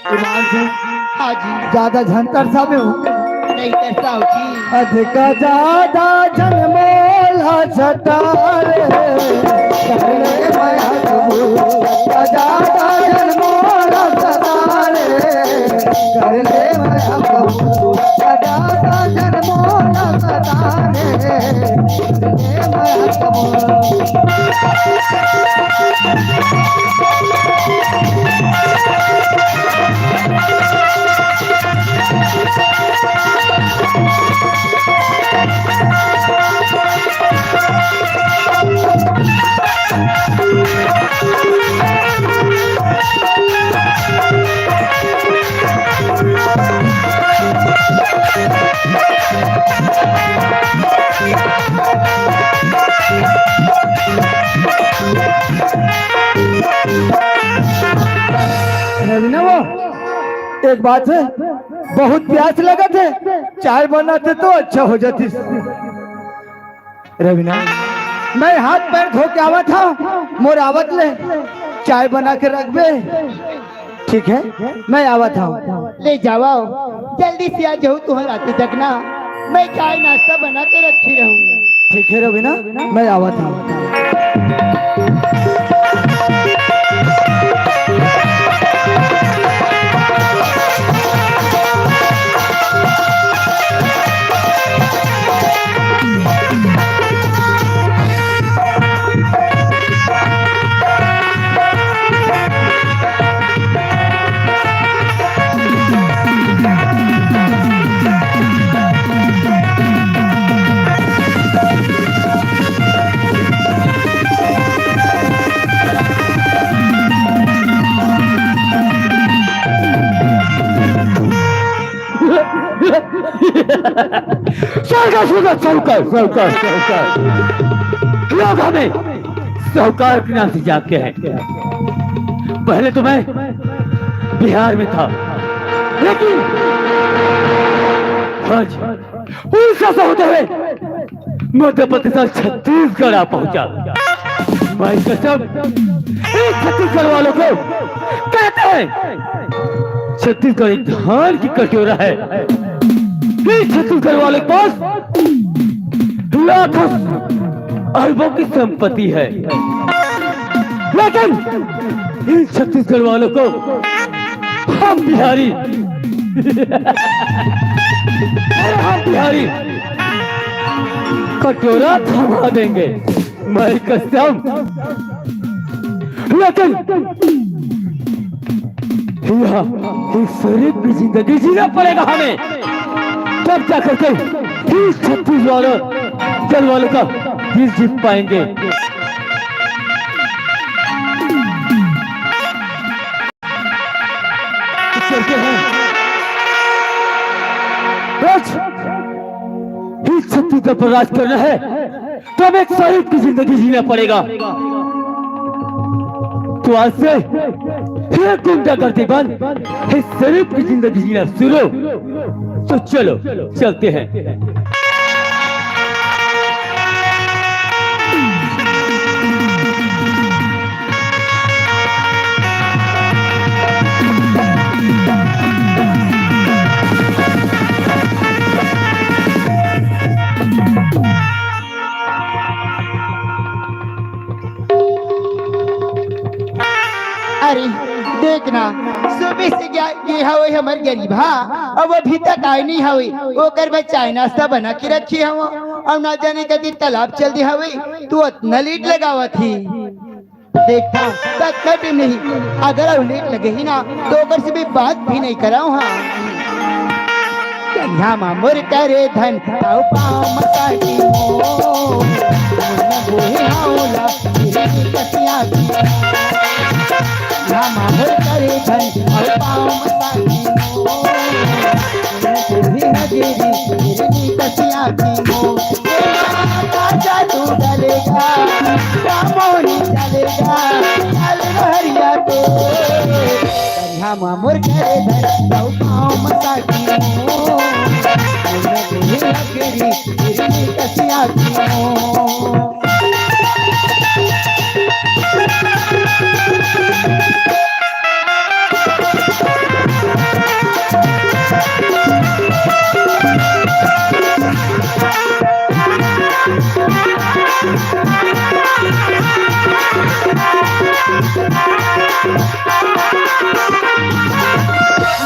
ईमान से, हाँ जी। ज्यादा झन तरसावे हो। नहीं तरसाव जी। अध का ज्यादा झन मोला सतारे। कर ले मया कबूल। अध का ज्यादा झन मोला सतारे। कर ले मया कबूल। अध का ज्यादा झन मोला सतारे। रवीना वो, एक बात है, बहुत प्यास लगत है, चाय बनाते तो अच्छा हो जातिस। रवीना, मैं हाथ पैर धो के आवत हँव, मोर आवत ले चाय बना के रखबे। ठीक है, मैं आवत हँव। ले जावव, जल्दी से आ जाहू, तुँहर आते तक ना मैं चाय नाश्ता बना के रखे रहूँ। ठीक है रवीना, मैं आवत हँव। साहूकार, साहूकार, साहूकार, साहूकार, साहूकार। लोग हमें साहूकार के नाम से जानते हैं। पहले तो मैं बिहार में था, लेकिन आज उड़ीसा से होते हुए मध्य प्रदेश और छत्तीसगढ़ आ पहुंचा। मैं कसम, इन छत्तीसगढ़ वालों को कहते हैं, छत्तीसगढ़ एक धान की कटोरा है। इन छत्तीसगढ़ वालों के पास लाखों अरबों की संपत्ति है, लेकिन इन छत्तीसगढ़ वालों को हम बिहारी, अरे हम बिहारी कटोरा थमा देंगे, मैं कसम। लेकिन यहाँ इस शरीफ की जिंदगी जीना पड़ेगा हमें, तब जा करके इस छत्तीस वालों, जल वालों का दिल जीत पाएंगे। चलते हैं। आज इस छत्तीसगढ़ पर राज करना है, तो हमें एक शरीफ की जिंदगी जीना पड़ेगा। तो आज से ये गुंडागर्दी बंद, ये शरीफ की जिंदगी जीना शुरू। तो चलो, चलते हैं। अरे, देख ना, सुबह से गया, गे हवे हमर गरीब, हाँ, अब अभी तक आए नहीं हवे। ओकर बर चाय नाश्ता बना के रखे हव, अउ ना जाने कति तालाब चल दे हवे, तू अतना लेट लगावत ही। देखता, तक कटे नहीं, अगर अउ लेट लगे ही ना, तो ओकर से भी बात भी नहीं कराओ, हाँ। कन्हा मा मोर करे धन, ताऊ पाँव मसाटी मो। मोर न बोहे हौला, तेरे कसिया की। कन्हा मा मोर करे धन, ताऊ पाँव मसाटी मो। मोर न बोहे हगेरी, तेरे कसिया की मो। ए माँ का जादू डलेगा, का मोरी डलेगा, चल रहरिया तो। करिया मा मोर करे धन, ताऊ पाँव मसाटी मो। मोर नगरी नगरी, तेरी कसिया की मो।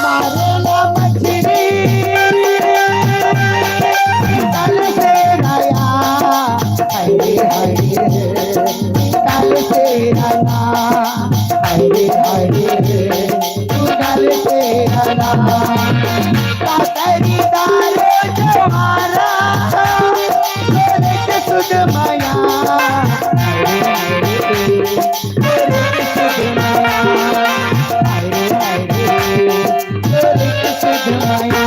मारेला मछली, तल से नया, हरे हरे, तल से नया, हरे हरे, तल से नया। काकरी दारू जवारा, तोरे के सुध माया। तोरे के सुध माया।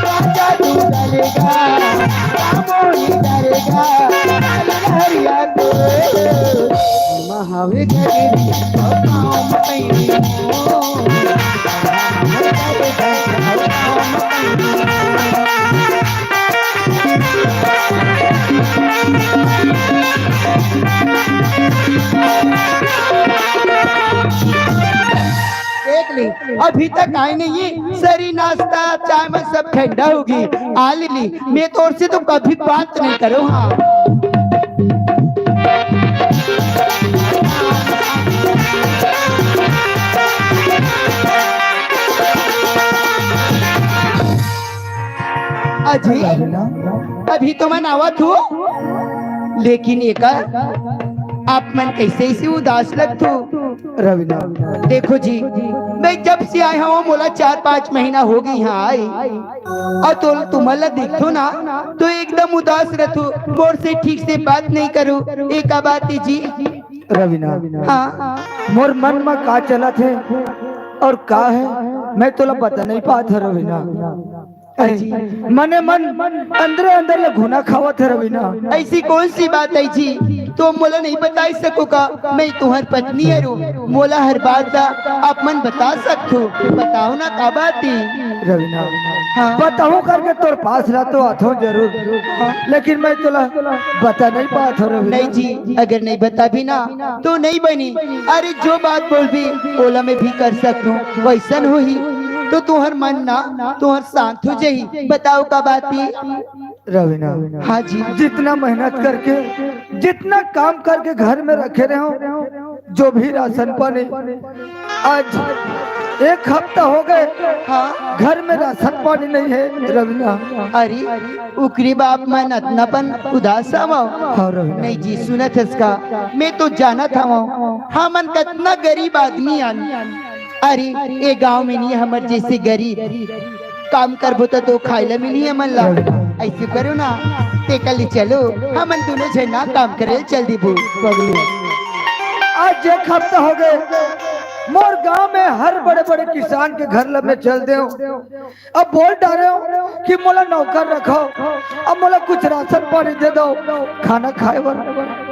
राजा तू डरेगा, रामोही डरेगा, हरिया तो। महावीर गरीबी, पाँव में पैनी हो। देख ली, अभी तक आए नहीं है, सरी नाश्ता, चाय में सब ठंडा होगी। आ ली, मैं तोर से तो कभी बात नहीं करो। हाँ। अजी, अभी तो मैं आवा थू, लेकिन एकर आप मन कैसे इसे उदास लगथो? रवीना। देखो जी, मैं जब से आए हूँ, मोला चार पाँच महीना हो गई यहाँ आए, और तो तुम्हारा देखो ना, तो एकदम उदास रहतो, मोर से ठीक से बात नहीं करो, ये का बात है जी? रवीना। हाँ। मोर मन में का चलत है और का है, मैं तोला बता नहीं पात है रवीना। अजी। मने मन अंदरे अंदर ले घुना खावत है रवीना। ऐसी कौन सी बात है जी, तो मोला नहीं बता सको का? मैं तुम्हार पत्नी है रू, मोला हर बात ला आप मन बता सकथो। बताओ ना का बात है? रवीना, हाँ। बताऊं करके तोर पास ला तो आथो जरूर, हाँ। लेकिन मैं तोला बता नहीं पात हो रवीना। नहीं जी, अगर नहीं बता भी ना तो नहीं बनी। अरे जो बात बोल भी ओला मैं भी कर सकूं, वैसन होही तो तुहर मन ना तुहर शांत हो जाही। बताओ का बात है? रवीना, हाँ जी। जितना मेहनत करके, जितना काम करके घर में रखे रहे हो, जो भी राशन पानी, आज एक हफ्ता हो गए, हाँ। घर में राशन पानी नहीं है रवीना। अरे, ओकरे बाप मन अतना पन उदास हवव। हाँ रवीना। नहीं जी, सुनत हस का, मैं तो जानत हवं, हमन कतना गरीब आदमी आन। अरे, ए गांव में नहीं हमर जैसे गरीब काम करबो त तो खाए ला मिलही हमन ला। ऐसे करो ना, तेकर ले चलो, हमन दोनों झन ना काम करे चल दीबो। पगली, आज एक हफ्ता हो गए, मोर गांव में हर बड़े बड़े किसान के घर ला मैं चल देव। अब बोल डारे हो कि मोला नौकर रखो, अब मोला कुछ राशन पानी दे दो, खाना खाए बर,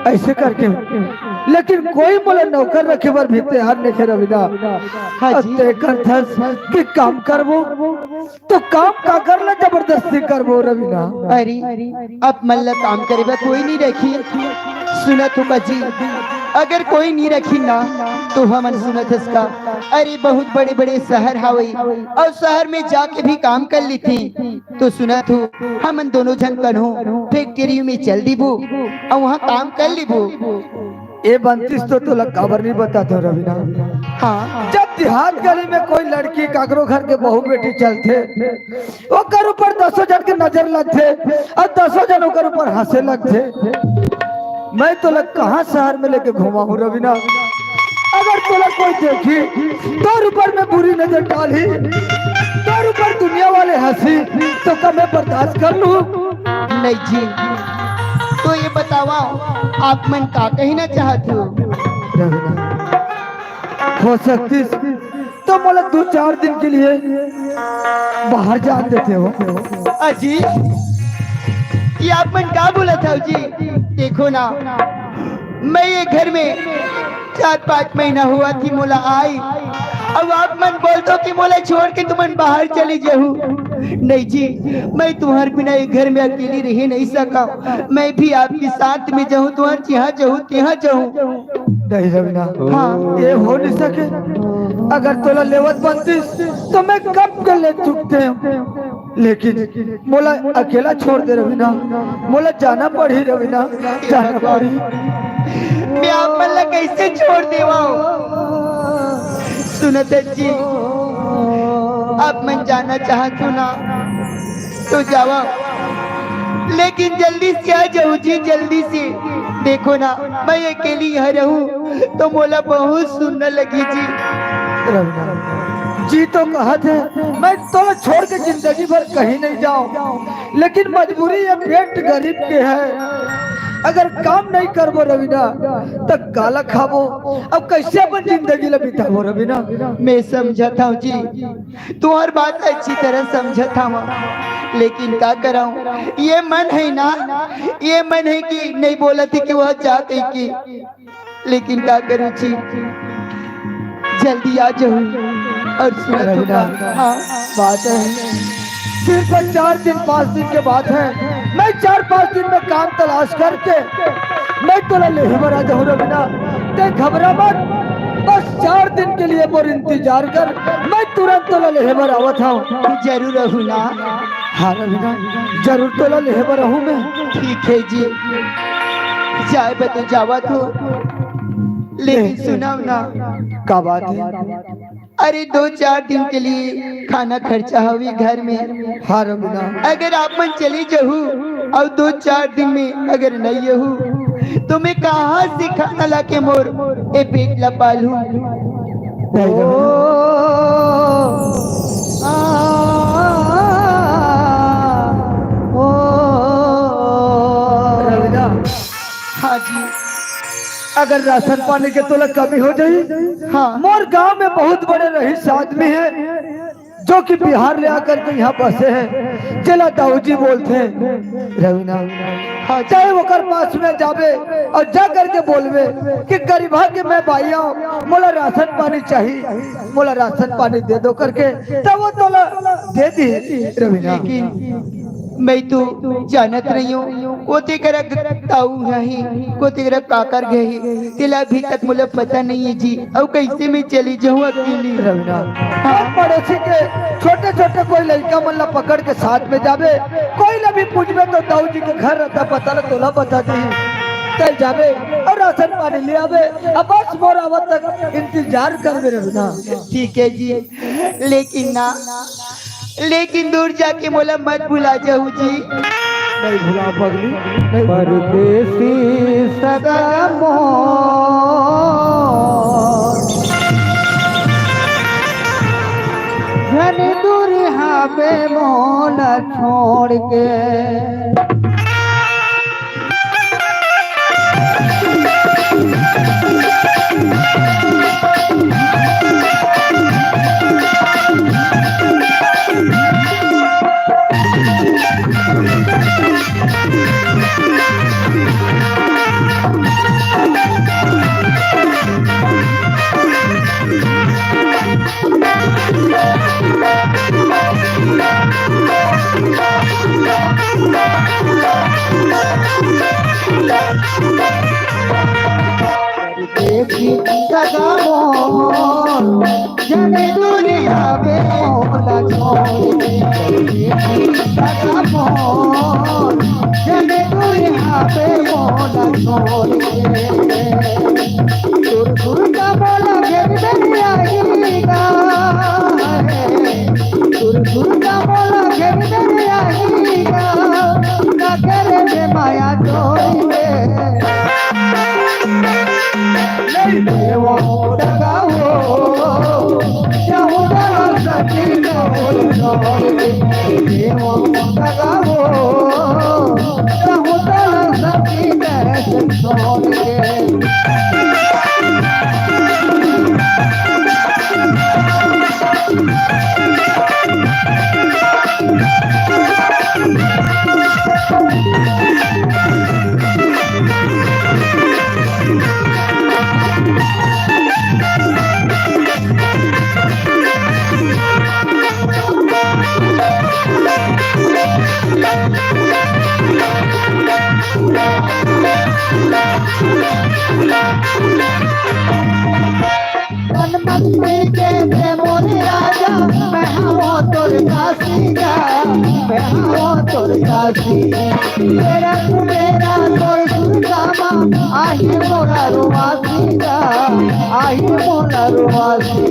ऐसे करके। लेकिन कोई मोला नौकर रखे बर भी तैयार नहीं है रवीना। हाँ जी। अब तय करथस कि काम करबो, तो काम काकर ला जबरदस्ती करबो रवीना? अरे, अब मन ला काम करे बर कोई नहीं रखी। सुनत हो का जी, अगर कोई नहीं रखी ना, तो हमन सुनत हस का, अरे, बहुत बड़े-बड़े शहर हावय, अउ शहर में जाके भी काम कर लेथी। तो सुनत हो, हमन दोनों झन कन्हो फैक्ट्री में चल दीबो, अउ वहाँ काम कर लेबो। ए बनतीस तो तोला काबर नहीं बताते हो रवीना? हाँ। जब देहात गली में कोई लड़की काकरो घर के बहू बेटी चलथे, ओकर ऊपर दसों झन के नजर लगथे अउ दसों झन ओकर ऊपर हंसे लगथे। मैं तोला कहाँ शहर में लेके घुमाहूँ रवीना? अगर तोला कोई देखी, तोर ऊपर में बुरी नजर डालही, तोर ऊपर दुनिया वाले हंसी, तो का मैं बर्दाश्त कर लूँ? नहीं जी, तो ये बतावा, आप मन का कहना चाहत हो? रवीना, हो सकती तो मोला दो चार दिन के लिए बाहर जान देते हो। अजी, ये आप मन का बोलत हो जी? देखो ना, मैं ये घर में चार पाँच महीना हुआ थी मोला आई, अब आप मन बोलत हो कि मोला छोड़ के तुमन बाहर चली जाहू। नहीं जी, मैं तुम्हारे बिना ये घर में अकेली रह नहीं सका। मैं भी आपके साथ में जाहूँ, तुम्हारे जहाँ जाहूँ, तहाँ जाहूँ। नहीं रवीना, हाँ। ये हो नहीं सके। अगर तोला लेवत बनतीस तो मैं कब के ले चुकते हूँ, लेकिन मोला अकेला छोड़ दे रवीना, मोला जाना पड़ही रवीना, जाना पड़ही। मैं आप मन ला कैसे छोड़ देवंव? सुनत जी, आप मन जाना चाहत हो ना, तो जावा, लेकिन जल्दी से आ जाओ जी, जल्दी से। देखो ना, मैं अकेली यहाँ रहूँ तो मोला बहुत सुन्ना लगी जी। रवीना, जी तो कहत हे, मैं तोला छोड़ के जिंदगी भर कहीं नहीं जाऊँ, लेकिन मजबूरी ये पेट गरीब के है। अगर काम नहीं करबो रवीना, त काला खाबो? अब कैसे अपन जिंदगी ला बिताबो रवीना? मैं समझत हूँ जी, तुम्हार बात अच्छी तरह समझत हूँ, लेकिन का कराऊँ, ये मन है ना, ये मन है कि नहीं बोलत है कि वह जात है कि, लेकिन का करूँ जी, जल्दी आ जाऊँ। और सुनो तो रवीना, का, हाँ। बात है, सिर्फ चार दिन पाँच दिन के बात है, मैं चार पाँच दिन में काम तलाश करके मैं तोला लेहे बर आ जाहूँ रवीना। ते घबरा मत, बस चार दिन के लिए मोर इंतजार कर, मैं तुरंत तोला लेहे बर आवत हूँ। जरूर आहू ना। हाँ रवीना, जरूर तोला लेहे बर आहूँ मैं। ठीक है जी, जाए बर तो जावत हो, लेकिन सुनाओ ना। का बात है? अरे, दो चार दिन के लिए खाना खर्चा हवे घर में। हाँ रवीना। अगर आप मन चले जाहू और दो चार दिन में अगर नहीं आहू, तो मैं कहाँ से खाना लाके मोर ए पेट ला पालू? नहीं रवीना। ओ, आ, ओ। रवीना। हाँ जी। अगर राशन पानी के तोला कमी हो जाही, हाँ। मोर गांव में बहुत बड़े रईस आदमी हे, जो कि बिहार ले आकर के यहाँ बसे हे, जेला दाऊ जी बोलथे। रवीना, हाँ, चाहे ओकर पास में जाबे और जा करके बोलबे कि गरीबा के मैं बाई आंव, मोला राशन पानी चाही, मोला राशन पानी दे दो करके, तब वो तोला दे दी। रवीना, लेकिन मैं तो जानत नइ हों, कोती करा ग-, ताऊ हे, कोती करा काकर गे हे, तेला अभी तक मोला पता नइ हे जी। अउ कइसे मैं चली जाहूं अकेली? रविना, हाँ। पड़ोसी के छोटे-छोटे कोई लइका मन ला पकड़ के साथ में जाबे, कोई ला भी पूछबे तो ताऊ जी के घर रहता, पता ला तोला बता देही। चल जाबे अउ राशन पानी ले आबे, अब बस मोर आवत तक इंतजार करबे रविना। ठीक हे जी, लेकिन ना, लेकिन दूर जाके मोला मत भुला जाहू जी। नइ भुलांव पगली, नइ भुलांव। परदेसी सगा मोर, झन दूरिहा बे मोला छोड़ के। देखी सगा मोर, जने दुरिहा बे मोला छोड़ के। देखी सगा मोर, जने दुरिहा बे मोला छोड़ के। दूर दूर का मोला घेर घेर आही गा। दूर दूर का मोला घेर घेर आही गा, का करे बे माया जोड़ी के। नहीं देवो दगा हो, चाहूँ दगा सती नहीं देवो दगा हो, चाहूँ दगा सती नहीं छोड़ के। मन मंदिर के दे मोरे राजा, मैं हवों तोर दासी गा, मैं हवों तोर दासी। तेरा तू मेरा तोर सुरगामा, आही मोरा रुवासी गा, आही मोरा रुवासी।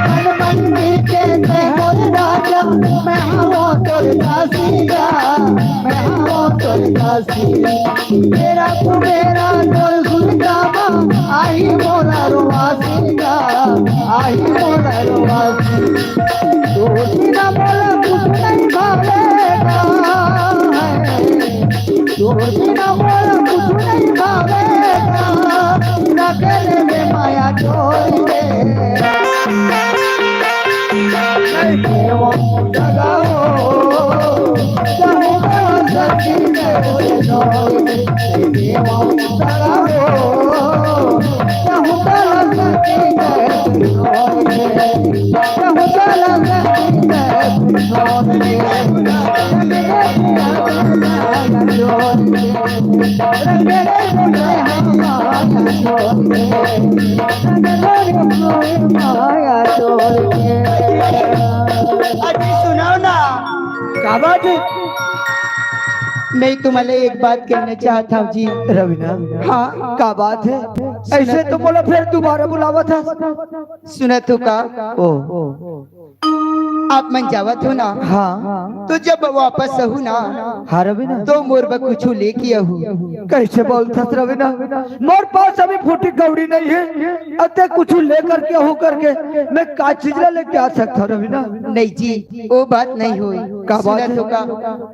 मन मंदिर के दे मोरे राजा, मैं हवों तोर दासी गा, मैं हवों तोर दासी। तेरा तू मेरा तोर सुरगामा, आही मोरा रुवासी गा, आही मोरा रुवासी। तोर बिना मोला कुछु नहीं भावेगा, तोर बिना मोला कुछु नहीं भावेगा, ना करे बे माया जोड़ी के। अजी सुनव ना। का बात हे? मैं तुम्हाला एक बात कहना चाहता हूँ जी। रविना। हाँ। का बात हे? अइसे तो बोला, फेर दुबारा बुलावत हस। सुनत हो का? ओ। आप मन जावत हो ना? हाँ। तो जब वापस आहू ना, हाँ रविना। तो मोर बर कुछु लेके आहू। कइसे बोलथस रविना? मोर पास अभी फूटी कौड़ी नहीं हे, अते कुछु लेकर के आहू करके मैं का चीज ला लेके आ सकत हँव रविना? नहीं जी, वो बात नहीं होय। का बात सुनत हे? हो का?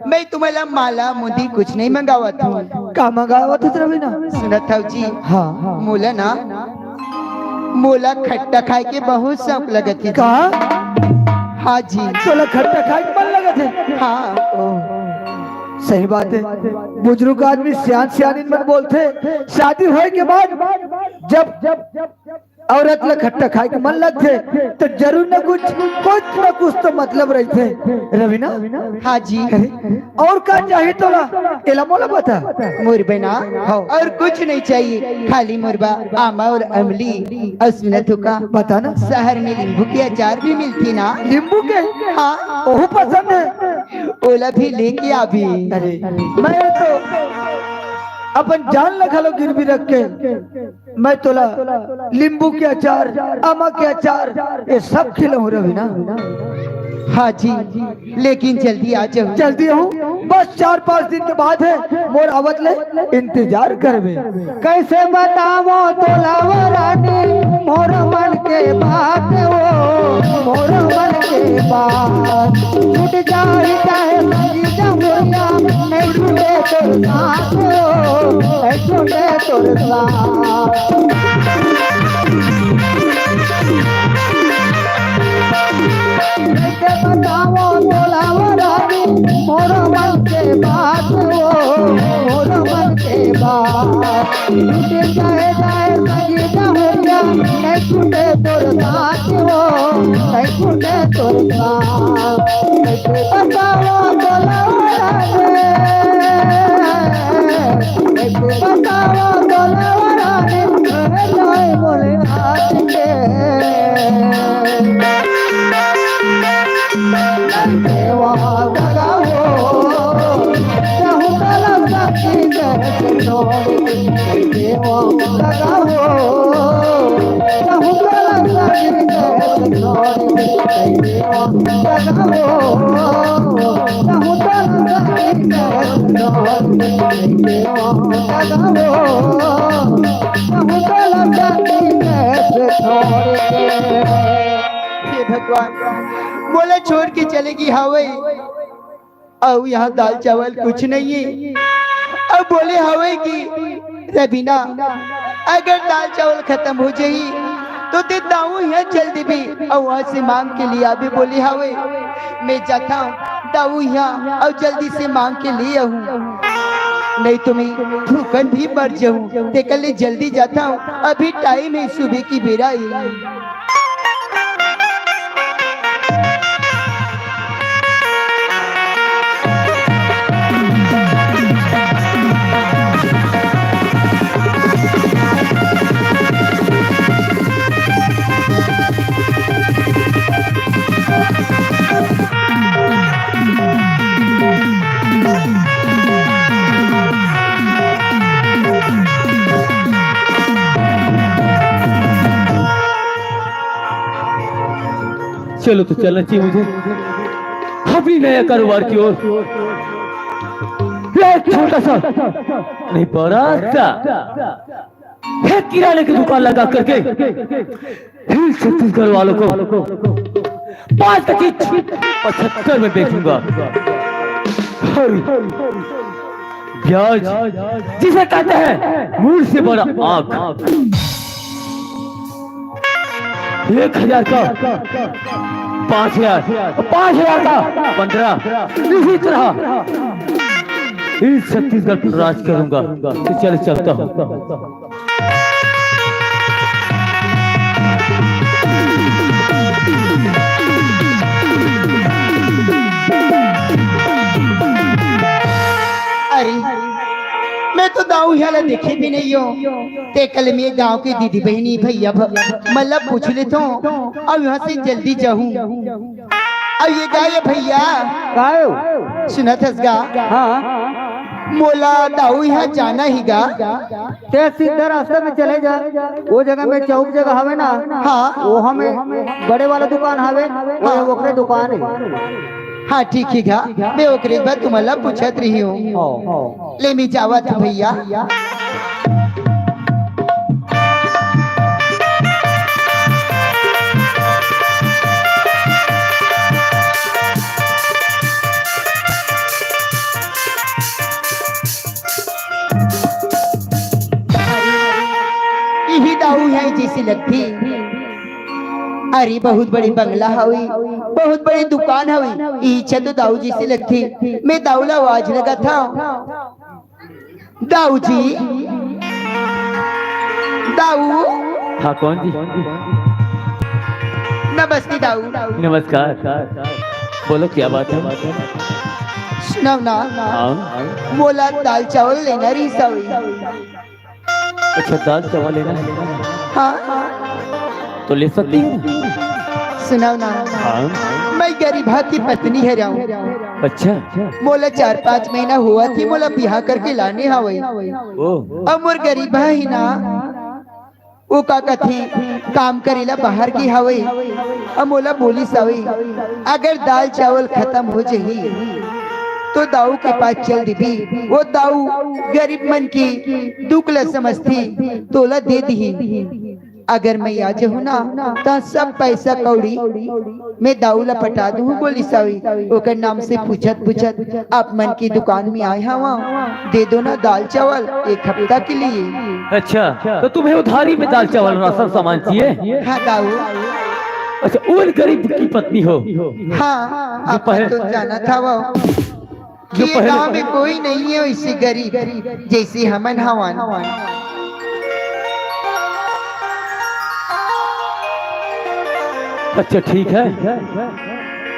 मैं तुम्हाला माला मुंदी कुछ नहीं मंगावत हँव। का मंगावत हस रविना? सुनत हव जी? हाँ। मोला ना, मोला खट्टा खाए के बहुत शौक लगत हे। का? हाँ जी। तोला खट्टा खाए के मन लगत हे? हाँ। ओ, सही बात हे। बुजुर्ग आदमी सियान सियानिन मन बोलथे, शादी होए के बाद जब, जब औरत ल खट्टा खाए के मन लगथे, त जरूर न कुछ, कुछ न कुछ तो मतलब रहिथे, रवीना। हाँ जी। अरे, अउ का चाही तोला? एला मोला बता। मोर बहिना, हाँ। अउ कुछ नहीं चाहिए, खाली मोर बर आमा अउ अमली। अउ सुनत हो का? बता ना। शहर में नींबू के अचार भी मिलथे ना। नींबू के? हाँ। ओहू पसंद हे। ओला भी लेके आबे। अरे, मैं तो अपन जान ल घलो गिरवी रख के मैं तोला नींबू के अचार, आमा के अचार, ये सब खिलाहूँ रवीना। हाँ जी, लेकिन जल्दी आ जाहू। जल्दी आहूँ, बस चार पाँच दिन के बाद हे मोर आवत ले, इंतजार करबे। कइसे बतावंव तोला वो रानी, मोर मन के बात वो, मोर मन के बात। छूट जाही चाहे संगी जमुरिया, नहीं छूटे तोर साथ वो, नहीं छूटे तोर साथ। कइसे बतावंव तोला वो रानी, मोर मन के बात वो, मोर मन के बात। छूटे चाहे जाए संगी जमुरिया, नहीं छूटे तोर साथ वो, नहीं छूटे तोर साथ। कइसे बतावंव तोला वो रानी, कइसे बतावंव तोला वो रानी, ए जाए मोरे हाथ के। देवा दगा हो, चाहूँ तोला साथी के छोड़ के। देवा दगा हो, चाहूँ तोला साथी के छोड़ के। देवा दगा हो, चाहूँ तोला साथी के छोड़ के। देवा दगा हो, चाहूँ तोला साथी के छोड़ के। हे भगवान, मोला छोड़ के चले गे हवय, अउ यहाँ दाल चावल कुछ नहीं हे। अउ बोले हवय कि रवीना, अगर दाल चावल खतम हो जाही, तो तें दाऊ यहाँ चल देबे, अउ वहाँ से मांग के ले आबे बोले हवय। मैं जाथंव दाऊ यहाँ, अउ जल्दी से मांग के ले आहूँ, नहीं तो मैं भूखन भी मर जाहूँ। तेकर ले जल्दी जाथंव, अभी टाइम हे, सुबह के बेरा हे। चलो तो चलना चाहिए मुझे अपनी नया कारोबार की ओर। एक छोटा सा, नहीं, बड़ा सा एक किराने की दुकान लगा करके हिल छत्तीसगढ़ वालों को पाँच का चीज पचहत्तर में बेचूंगा। हर ब्याज जिसे कहते हैं मूल से बड़ा आग। एक हजार का पाँच हजार, पाँच हजार का पन्द्रह, इसी तरह इस छत्तीसगढ़ पर राज करूंगा। तो चल, चलता हूँ। अरे, मैं तो दाऊ ह्याला देखे भी नहीं हूँ। ते कल में गांव के दीदी बहिनी भैया भ-, मतलब पूछ लेथों, अउ यहाँ से जल्दी जाहूँ। अउ ये गा ये भैया, गायो। सुनत हस गा? हाँ। मोला दाऊ यहाँ जाना ही गा। ते सीधा रास्ता में चले जा, वो जगह में चौक जगह हवे ना, हाँ। वो हमें बड़े वाला दुकान हवे, वो हाँ। ओकरे दुकान हे। हाँ, ठीक ही गा, मैं ओकरे बाद तुम्हारा पूछत रही हूँ। हाँ। ले, मैं जावत हूँ भैया। इही दाऊ हे जैसे लगथे। अरे, बहुत बड़े बंगला हवे, बहुत बड़े दुकान हवे। इही छे तो दाऊ जैसे लगथे। मैं दाऊ ला आवाज लगाथंव। दाऊ जी, दाऊ, हाँ, कौन जी? नमस्ते दाऊ। नमस्कार। बोलो, क्या बात है? सुनव ना, हाँ। मोला दाल चावल लेना रहिस हवे। अच्छा, दाल चावल लेना है? हाँ। तो ले सकती हूँ। सुनव ना, हाँ। मैं गरीबहा के पत्नी हरंव। अच्छा। मोला चार पाँच महीना होवत हे, मोला बिहा करके लाने हवय। ओ। अब मोर गरीबहा हे ना, वो का कथे, काम करे ला बाहर गे हवय। अब मोला बोलिस हवय, अगर दाल चावल खतम हो जही, तो दाऊ के पास चल देबे। वो दाऊ गरीब मन के दुख ला समझथे, तोला दे दिही। अगर मैं आ जाहूँ ना, त सब पैसा कौड़ी मैं दाऊ ला पटा दूँ, बोलिस हवय। ओकर नाम से पूछत पूछत आप मन के दुकान में आए हवं, दे दो ना दाल चावल एक हफ्ता के लिए। अच्छा, तो तुम्हें उधारी में दाल चावल, राशन सामान चाहिए? हाँ दाऊ। अच्छा, उन गरीब की पत्नी हो? हाँ, जो आप पहले तो जानत हवव जो कि ये पहले गांव में कोई नहीं है वैसे गरीब जैसे हमन हवन। अच्छा, ठीक है,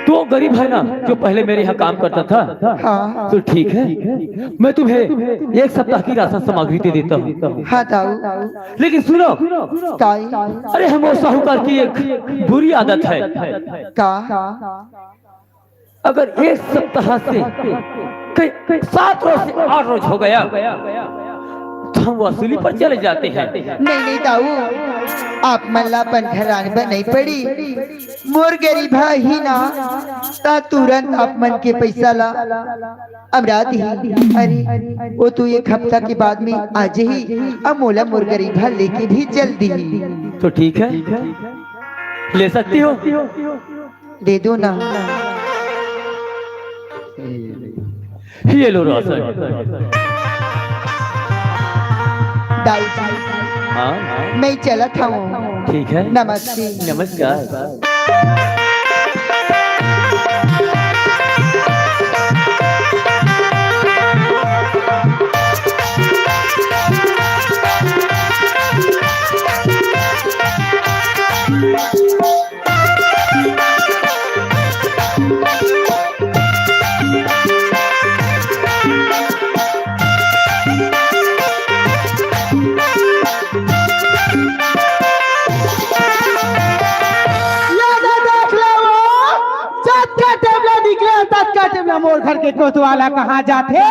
तो गरीब है ना, जो पहले मेरे यहाँ काम करता था? हाँ। तो ठीक है, मैं तुम्हें एक सप्ताह की राशन सामग्री दे देता हूँ। हाँ दाऊ। लेकिन सुनो, काई? अरे, हम वो साहूकार की एक बुरी आदत है। का? अगर एक सप्ताह से कई, कई सात रोज से आठ रोज हो गया, तो हम वसूली पर चले जाते हैं। नहीं, नहीं दाऊ, आप मन ला अपन घर आने बर नहीं पड़ी। मोर गरीबहा ही ना, त तुरंत आप मन के पैसा ला अमरा दिही। अरे, वो तो एक हफ्ता के बाद में आ जही। अब मोला मोर गरीबहा लेके भी चल दिही। तो ठीक है, ले सकती हो। दे दो ना। ये लो राशन। दाऊ जी, हाँ? मैं चलत हवं। ठीक है। नमस्ते। नमस्कार। ये दे देख ले वो, जतका टेबला निकले, ततका टेबला मोर घर के कोतवाला कहाँ जाथे?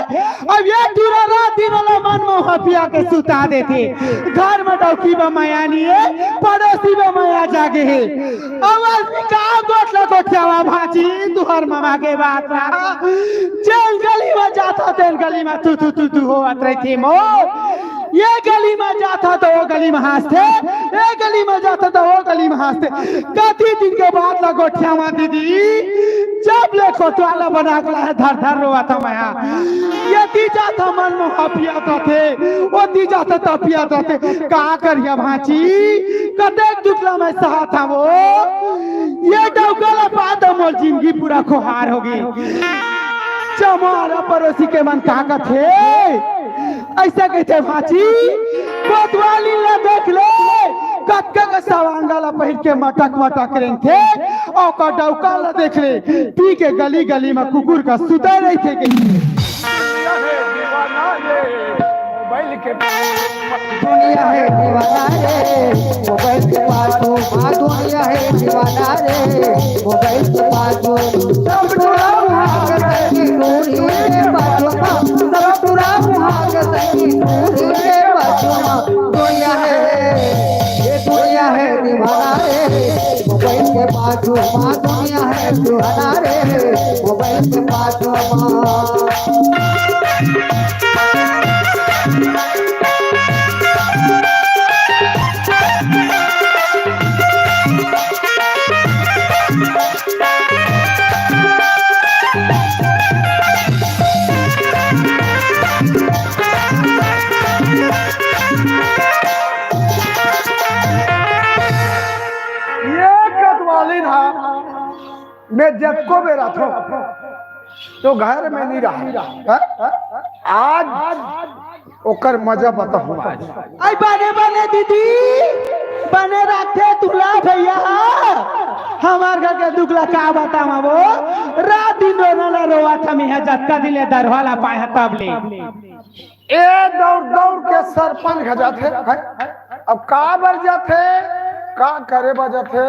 अब ये टूरा रात दिन ओला मन मोह पिया के सुता देथे। घर में डौकी बा मया नहीं है, पड़ोसी बा मया जागे है। अब आदमी का गोठ ला गोठियावा भांची, तुहर ममा के बात ला। जेन गली में जाथा, तेन गली में तू, तू, तू, तू होवत रहिथे मो। ये गली में जाथा तो वो गली में हाँसथे, ये गली में जाथा तो वो गली में हाँसथे। कति दिन के बात ला गोठियावा दीदी, जब ले कोतवाला बना के लाए, धर धर रोवत हवं मैं। ये दी जाथा मन मोह पियात रथे, वो दी जाथा त पियात रथे। का करिया भांची, कतेक दुख ला मैं सहत हवं वो। ये डौका ला पात मोर जिंदगी पूरा खोहार होगे। जमारा पड़ोसी के मन का कथे, अइसे कहिथे भांची, कोतवाली ला देख ले, कतका के सवांगा ला पहिर के मटक मटक रेंगथे, अउ ओकर डौका ला देख ले, पी के गली गली म कुकुर कस सुते रहिथे कहिथे। दुनिया है दीवाना रे, मोबाइल के पाछू, हाँ, दुनिया है दीवाना रे, मोबाइल के पाछू। सब टोला भाग सकी दूरी के पाछू, सब टोला भाग सकी दूरी के पाछू। दुनिया है, ये दुनिया है दीवाना रे, मोबाइल के पाछू, हाँ, दुनिया है दीवाना रे, मोबाइल के पाछू। ये कतवाली ना, मैं जतको बेर आथों, तो घर में नहीं रहा। हाँ? आज ओकर मजा बताहूँ आज। आई बने बने दीदी, बने रखे तुला भैया। हमार घर के दुख ला का बतावा वो, रात दिन रोना ला रोवा था, मैं जतका दिन ले दरवा ला पाए हा तब ले। ए दौड़ दौड़ के सरपंच घर जाथे, हैं? अब का बर जाथे, का करे बर जाथे?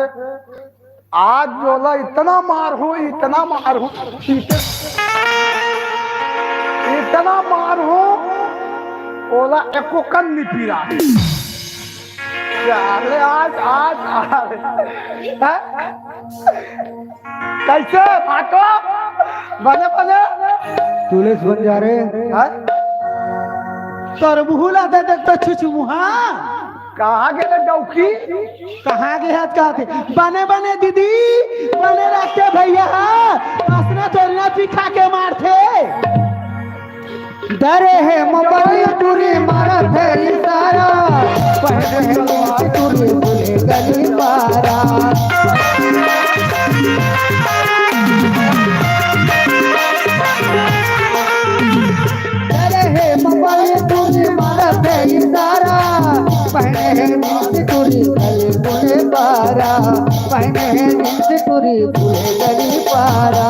आज ओला इतना मारहूँ, इतना मारहूँ, इत-, इतना मारहूँ, ओला एको कन नहीं पीरा। अरे आज, आज, आज, हैं? कैसे फाटो? बने, बने। पुलिस बन जा रहे। हैं? तोर मुँह ला दे देख तो छुछमुहा। कहाँ गेले डौकी? कहाँ गे हत कहते? बने बने दीदी, बने रखे भैया, असना तोरना पिखा के मारथे। डरे हे मोबाइल टूरी मारत हे इशारा, पहने हे टूरी बोले गली पारा। डरे हे मोबाइल टूरी मारत हे इशारा, पहने हे टूरी गली बोले पारा, पहने हे टूरी बोले गली पारा।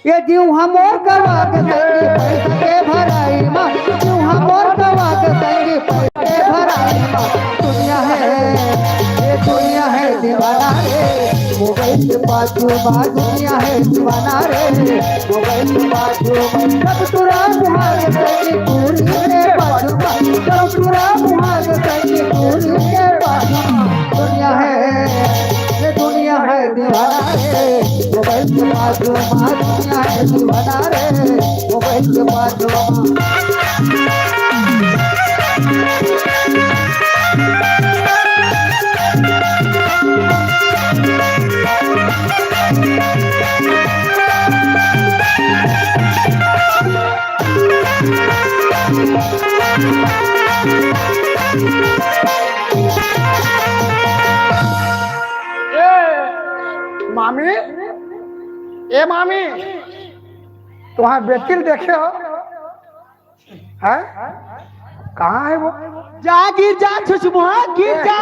ये जीव हमर गवा के संगी पैसा के भराई मा, जीव हमर गवा के संगी पैसा के भराई मा। दुनिया है, ये दुनिया है दीवाना रे, मोबाइल के पाछू मा दुनिया है दीवाना रे, मोबाइल के पाछू मा। सब तुरा बुहार संगी पूरी के पाछू मा, सब तुरा बुहार संगी पूरी के पाछू मा। दुनिया है, ये दुनिया है दीवाना रे, मोबाइल के पाछू मा दुनिया है दीवाना रे, मोबाइल के पाछू मा। ए, मामी, ए मामी, तुम्हार बेटी ल देखे हो? हैं? कहाँ है वो? जा गिर जा छुछमुहा, गिर जा।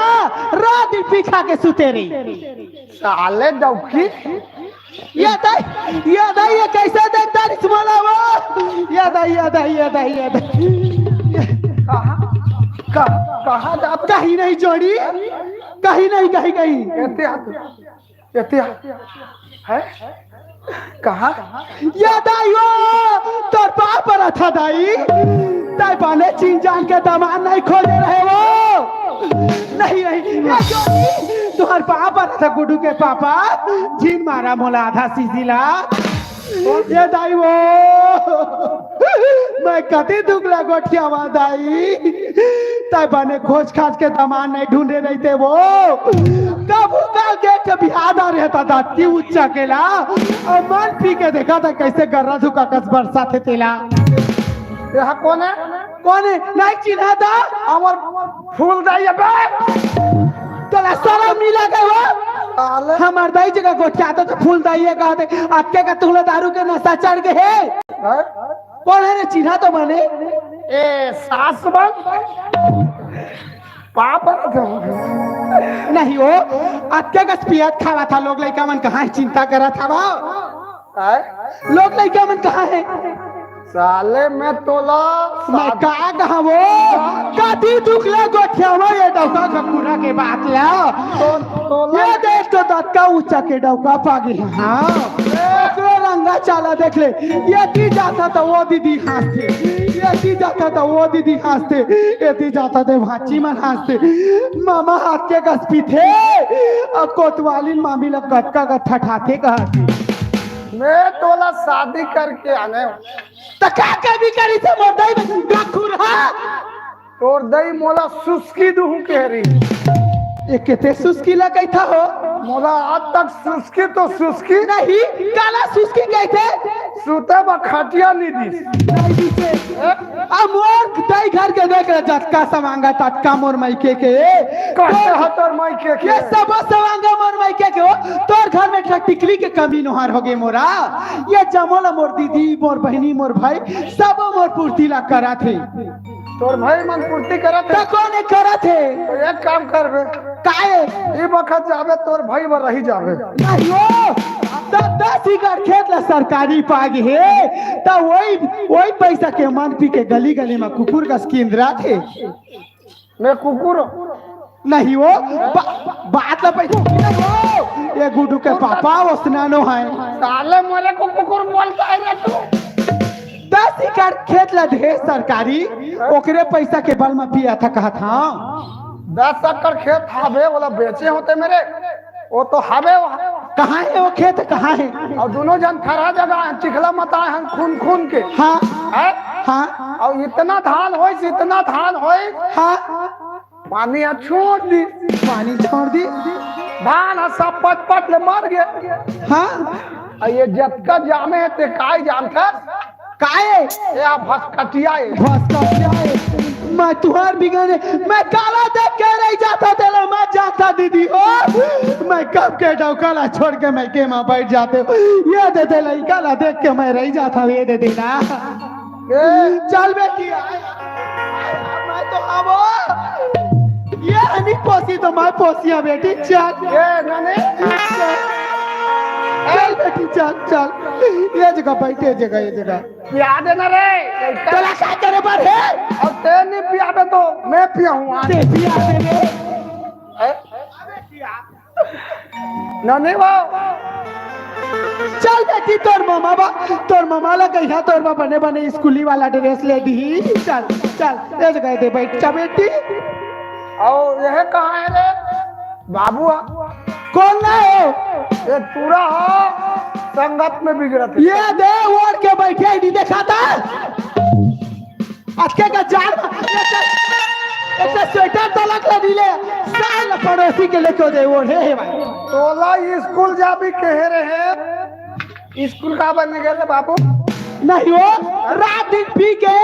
रात दिन पी खा के सुते रही। साले डौकी। ये दाई, ये दाई, ये कैसे देखता रिस मोला वो? ये दाई, ये दाई, ये दाई, ये दाई। कहाँ, कहाँ, कहाँ जात? कहीं नहीं जोड़ी, कहीं नहीं, कहीं, कहीं। एते हाथ, एते हाथ। हैं? कहाँ? ये दाई वो, तोर पाँव परत हँव दाई। तैं बने चिन जान के दमाद नहीं खोजे रहे वो। नहीं, नहीं, ये जोड़ी, तोर पाँव परत हँव गुड्डू के पापा, झिन मारा मोला आधा सीसी ला। ये दाई वो, मैं कति दुख ला गोठियावँव दाई। तैं बने खोज खाज के दमाद नहीं ढूँढे रहिते वो। कभू काल के एक ठे बिहाव आ रहे त दाती उच्चा केला, अउ मन पी के देखत हँव कैसे गर्रा झुका कस बरसात हे तेला। ये हा कोन हे? कोन हे? नहीं चिन्हा था? हमर फूल दाई अबे। तोला सरम नहीं लगे वो? साले। हमर दाई जगह गोठियाथस त फूल दाई हे कहथे, अतके कन तुला दारू के नशा चढ़ गे हे। हैं? कोन हे रे, चिन्हा तो बने। ए, सास बन। पाँव परत हँव। नहीं वो, अतके कस पियत खावत हँव, लोग लइका मन कहाँ हे चिंता करत हवव। हैं? लोग लइका मन कहाँ हे? साले मैं तोला मैं साथ का कहँव वो? कति दुख ला गोठियावँव ये डौका खकुरा के बात ला। तो, तोला ये देख तो दतका उच्चा के डौका पागे हे। हाँ। एकरो रंगा चाला देख ले। एती जाथँव त वो दीदी हाँसथे, एती जाथँव त वो दीदी हाँसथे, एती जाथँव त भाँची मन हाँसथे। मामा अतके कस पीथे, अउ कोतवालिन मामी ला कतका कस ठठाथे कहत हे। मैं तोला शादी करके आने। त का कमी करिस हे मोर दाई में? गखुरहा। तोर दाई मोला सुस्की दुहूँ कहे रहिस। ये केते सुस्की ला कहिथा हो? मोला आज तक सुस्की तो सुस्की नहीं, काला सुस्की कहिथे? सुते बर खटिया नहीं दिस। नहीं दिसे। अब मोर दाई घर के देख ले, जतका सवांग हे ततका मोर मायके के। कहते हो तोर मायके के। ये सबो सवांग मोर मायके के हो। तोर घर में एक ठा टिकली के कमी नोहार हो गे मोरा। ये जमो ला मोर दीदी, मोर बहिनी, मोर भाई, सबो मोर पूर्ति ला करत हे। तोर भाई मन पूर्ति करत हे। त कोन हे करत हे? तो एक काम करबे। काहे? ई बखत जाबे, तोर भाई बर रही जाबे। नहीं हो, त दस एकड़ खेत ला सरकारी पा गे हे, त वही, वही पैसा के मन पी के गली गली में कुकुर कस किंदरात हे। मैं कुकुर नहीं हो, बा-, बात ला पैसा नहीं हो। ये गुड्डू के पापा ओसना नो हे। साले मोरे को कुकुर बोलता है रे तू। दस एकड़ खेत ला दे सरकारी, ओकरे पैसा के बल में पियाथा कहत हंव। दस एकड़ खेत हाबे, ओला बेचे होते मेरे, वो तो हाबे वो। कहाँ हे वो खेत, कहाँ हे? अउ दूनों झन थरा जगह हे, चिखला मता हे खून खून के। हाँ। हैं? हाँ। अउ इतना धान होइस, इतना धान होइस। हाँ। पानी ह छोड़ दिस। पानी छोड़ दिस। धान ह सब पट पट ले मर गे। हाँ। अउ ये जतका जामे हे ते काय जानथस? काय? ये ह भसकटिया हे। भसकटिया हे। मैं तुंहर बिगन हे, मैं काला देख के रहि जाथंव तेला, मैं जानथंव दीदी हो। मैं कब के डौका ला छोड़ के मायके में बइठ जाथंव। ये दे दे लइका ला देख के मैं रहि जाथंव, ये दे दे ना। ए, चल बेटी, आय, आय, आय, मैं तो आवो। ये हनी पोसी तो मैं पोसिया बेटी, चल। ए, ननी। चल बेटी, चल, चल। ये जगह बइठ, ये जगह, ये जगह। पिया देना रे। तोला का करे बर हे? अउ ते नहीं पियाबे तो मैं पियाहूँ आज। ते पिया दे रे। ए? ननी बाबू। चल बेटी, तोर ममा बा, तोर ममा ला कहिया तोर बा बने बने स्कूली वाला ड्रेस ले दिही। चल, चल, ए जगह दे बइठ जा बेटी। अउ ये कहाँ हे रे? बाबू आ। कोन ला हो? ये टूरा हो, संगत में बिगड़त हे। ये दे ओढ़ के बइठे हे, नहीं देखाथा? अतके का जाड़ में एक, एक स्वेटर तलक ला नी ले, साल पड़ोसी के लेके दे ओढ़े हे भाई। तोला स्कूल जाबे कहे रहे, स्कूल काबर नइ गे रे बाबू? नहीं हो, रात दिन पी के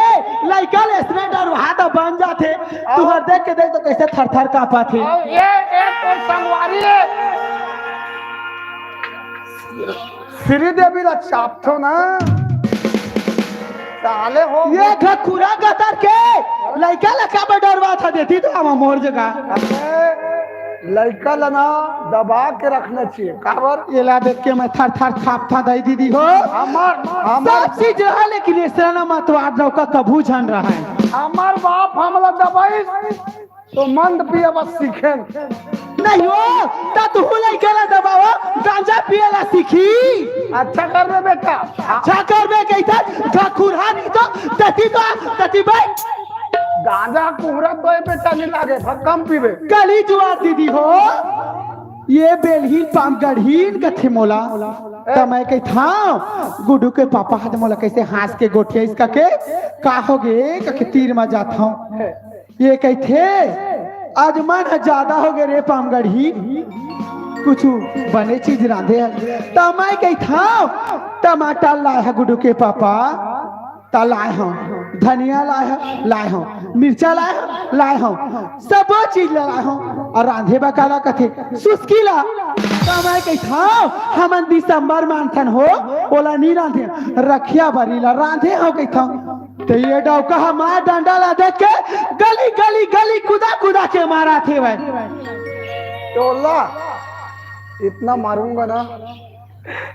लइका ले अइसने डरवाथे बन जाथे। तुंहर देख के देख तो कइसे थर थर कांपथे। अउ ये, ये तो संगवारी हे। श्रीदेवी ला चापथो ना। साले हो ये घकुरा गतर के लइका ला काबर डरवाथा देती तो हम मोर जगह। अरे, लइका ला ना दबा के रखना चाहिए। काबर? एला देख के मैं थर थर कांपथंव दाई दीदी हो। हमर, हमर सब चीज रहा, लेकिन अइसना मतवार डौका कभू झन रहा हे। हमर बाप हमला दबाइस तो मंद पिए बर सीखेन। नहीं हो, त तुहू लइका ला दबावा, गांजा पिए ला सीखी। अच्छा करबे बेटा। अच्छा करबे कहिथस, घकुरहा नहीं तो, तती तो, तती भाई। गांजा कुहरा तो ए बेटा नहीं लागे, भक्कम पीबे। गली जुआर दीदी हो, ये बेलहीन पामगढ़हीन कथे मोला। त मैं कहिथंव, गुड्डू के पापा ह त मोला कइसे हाँस के गोठियाइस कहिके, का होगे कहिके तीर म जाथंव। ये कहिथे, आज मन ह जादा होगे रे पामगढ़ही, कुछु बने चीज रांधे हस। त मैं कहिथंव, टमाटर लाय ह गुड्डू के पापा, त लाय हंव, धनिया लाय हंव, लाय हंव, मिर्चा लाय हंव, लाय हंव, सबो चीज ल लाय हंव। अउ रांधे बर काला कथे, सुस्की ला। त मैं कहिथंव, हमन दिसंबर मानथन हो, ओला नी रांधे, रखिया बरी ला रांधे हंव कहिथंव। त ये डौका हमार डंडा ला देख के गली, गली, गली कुदा, कुदा के मारत हे भाई। टोला, इतना मारूंगा ना।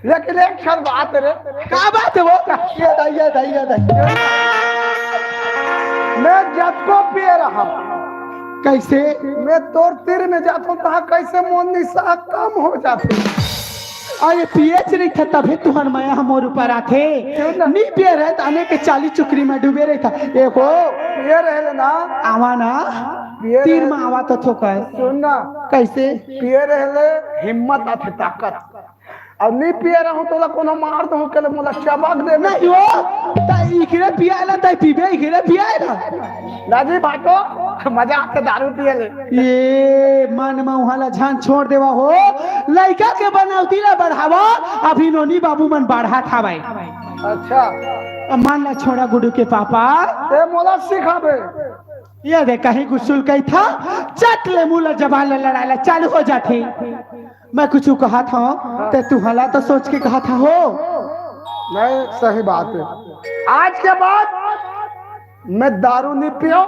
लेकिन एक ठन बात रे। का बात हे वो? ये दाई, ये दाई, ये दाई। मैं जतको पिए रहा। कइसे? मैं तोर तीर में जाथंव, तहां कइसे मोर निसा कम हो जाथे। अरे पिएच रहिथा तभे तुंहर मया ह मोर ऊपर आथे। क्यों ना? नी पिए रहे त आने के चाली चुकरी में डूबे रहिथा। ए हो। पिए रहे ले ना। आवा ना। पिए तीर रहे में ले। आवा तो थोकस। सुन ना। कइसे? पिए रहे ले हिम्मत आथे, ताकत। अउ नी पिए रहूं तोला कोनो मार दो के ले मोला चबक दे। नहीं हो, त इकरे पियाला, त पीबे इकरे पियाला। दाजी भाटो, मजा आथे दारू पिए ले। ये मन म उहाँ ला झन छोड़ देवा हो, लइका के बनौती ला बढ़ावा, अभी नोनी बाबू मन बढ़ात हवय। अच्छा। अब मन ला छोड़ा गुड्डू के पापा। ते मोला सिखाबे। ये दे कहीं गुस्सुल कही था, चट ले मुँह ला जबान ला लड़ाई ला चालू हो जाथे। मैं कुछ कहत हूँ, ते तुहला तो सोच के कहत हो। नहीं, सही बात है। आज के बाद मैं दारू नहीं पियो,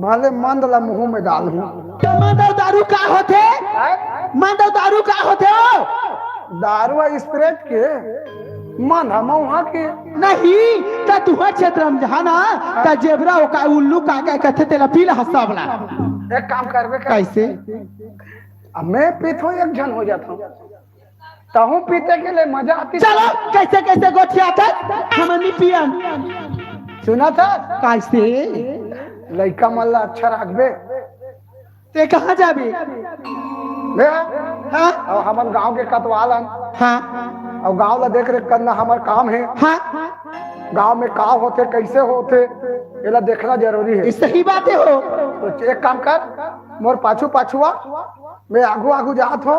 भले मंद ला मुंह में डालूं। तो मंद अउ दारू का होथे? हैं? मंद अउ दारू का होथे हो? दारू अउ स्प्रिट के मंद हम वहां के। नहीं, त तुहर क्षेत्र में जहाँ ना, त जेबरा ओका उल्लू का का कथे तेला पी ला हंसा वाला। एक काम करबे कर। कैसे? अब मैं पीथो एक झन हो जाता हूँ। तहूँ पीते के लिए मजा आती। चलो, कैसे कैसे गोठिया था, हम नहीं पियन। सुना था? कैसे? लइका मन ला अच्छा रखबे। ते कहाँ जाबे? मैं? हाँ? अउ हमन गांव के कतवाल हन। हाँ। अउ गांव ला देख रेख करना हमर काम है। हाँ। गांव में का होथे, कैसे होथे, एला देखना जरूरी है। ये सही बात है हो। तो एक काम कर, मोर पाछू पाछू आ, मैं आगू आगू जात हो,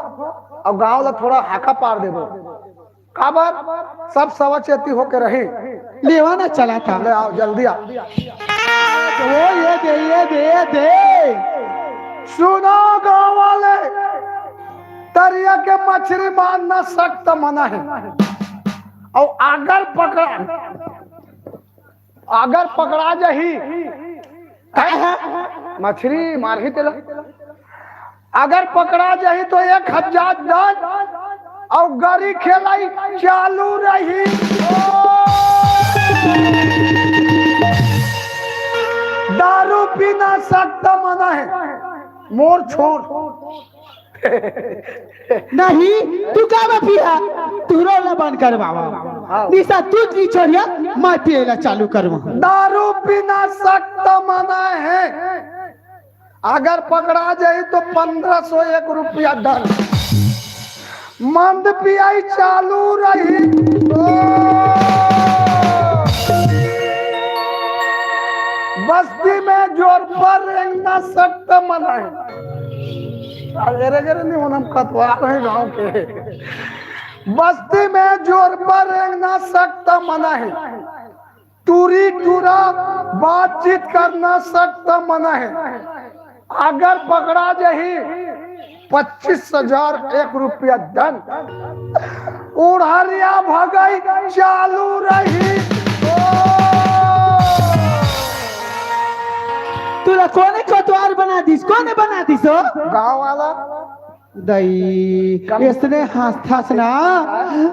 अउ गांव ला थोड़ा हाका पार देबो। काबर? सब सवचेती होके रही। लेवा ना चला था। ले आओ, जल्दी आ। ओ ये दे, ये दे, ये दे। सुनो गांव वाले, तरिया के मछरी मारना सख्त मना है। अउ अगर पकड़ा, अगर पकड़ा जाही, मछरी मारही तेला। अगर पकड़ा जाही तो एक हजार दंड अउ गरी खेलाई चालू रही। दारू पीना सख्त मना है। मोर छोड़। नहीं, तू का बा पिया? तू रोला बंद करवावा। हाँ। निशा तू की छोड़िया, मैं पिएला चालू करवा। दारू पीना सख्त मना है। अगर पकड़ा जाए तो पन्द्रह सौ एक रुपया दंड। मंद पियाई चालू रही। बस्ती में जोर पर रेंगना सख्त मना है। अरे रे, अरे नहीं होना, हम कतवाल हैं गांव के। बस्ती में जोर पर रेंगना सख्त मना है। टूरी टूरा बातचीत करना सख्त मना है। अगर पकड़ा जाही, पच्चीस हजार एक रुपया दंड। उड़हरिया भगाई चालू रही। तुला कोने कोतवाल बना दिस? कोने बना दिस हो? गांव वाला। दई, कम- इसने हंसथस ना,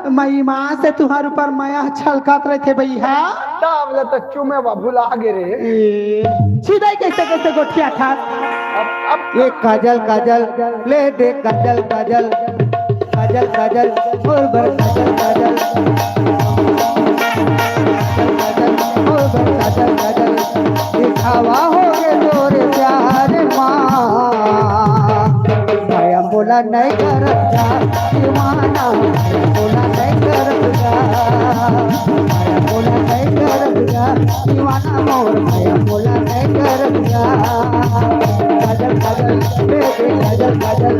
मैं ईमान से तुहर ऊपर मया छलकत रहिथे भैया। तब ले तो चुमे बा भुला गे रे। ए, छिदाई कैसे कैसे गोठिया था? अब, अब एक काजल काजल, ले दे काजल काजल, काजल काजल, मोर बर काजल काजल, काजल काजल, मोर बर काजल काजल, दिखावा हो गे तोरे प्यार मा। मया मोला नहीं करत जा दीवाना, मया मोला नहीं करत जा, मया मोला नहीं करत जा दीवाना मोर, मया मोला नहीं करत जा। काजल काजल, बेबे काजल काजल,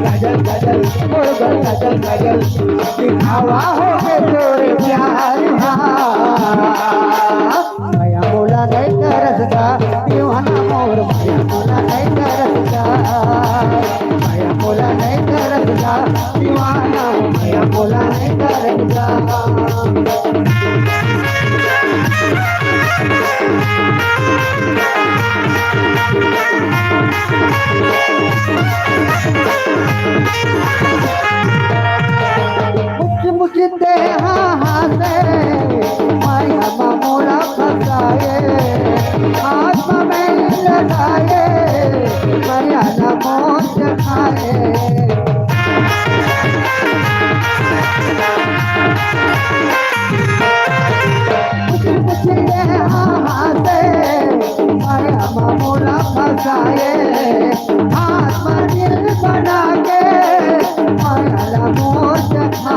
काजल काजल, मोर बर काजल काजल, दिखावा हो गे तोरे प्यार मा। मया मोला नहीं करत गा दीवाना मोर, मया मोला नहीं करत गा, मया मोला नहीं करत गा दीवाना, मया मोला नहीं करत गा। मुख मुख देहा हाथे, माया मा मोला फसाए, हाथ मा मैल लगाए, माया ला मोर जखाए। मुख मुख देहा हाथे, माया मा मोला फसाए, हाथ मा दिल बना के, माया ला मोर जखाए।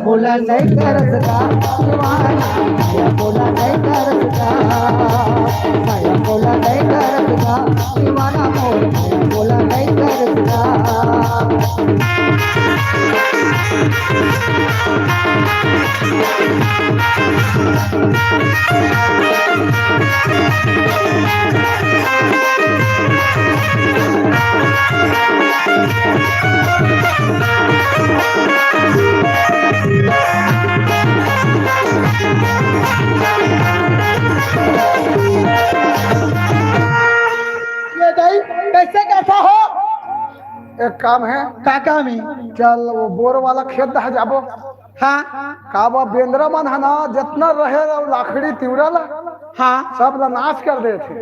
मोला नहीं तरसदा दीवाना, मोला नहीं तरसदा, मोला नहीं तरसदा दीवाना, मोर मोला नहीं तरसदा। ये दाई, कैसे, कैसा हो? एक काम है। का काम है? चल, वो बोर वाला खेत दहा जाबो। हाँ। का बा, बेंदरा मन ह ना, जितना रहे वो लाखड़ी तिवरा ला, हाँ। सब ला नाश कर देथे।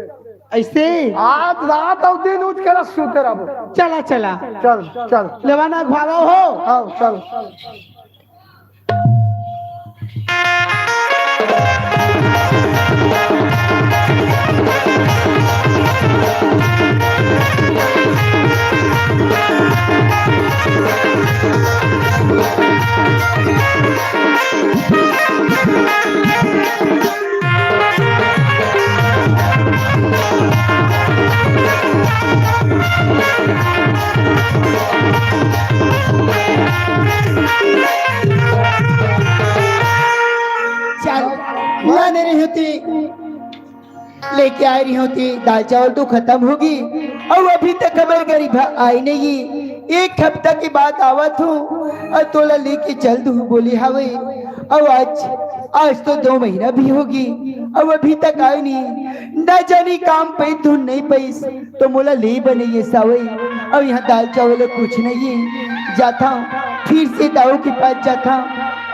ऐसे? आज रात अउ दिन उठ के रस सूते रहबो। चला, चला। चल, चल। लेवाना घुमावा हो। हाँ, चल। चल, लाने रही होती, लेके आए रही होती, दाल चावल तो खतम होगे, अउ अभी तक हमर गरीबहा आए नहीं। एक हफ्ता के बाद आवत हूँ, अउ तोला लेके चल दूँ बोले हवे, अउ आज, आज तो दो महीना भी होगे, अउ अभी तक आए नहीं। ना जानी काम पइस धुन नहीं पइस, तो मोला ले बने ये सावई। अब यहाँ दाल चावल कुछ नहीं है। जाता हूँ, फिर से दाऊ के पास जाता हूँ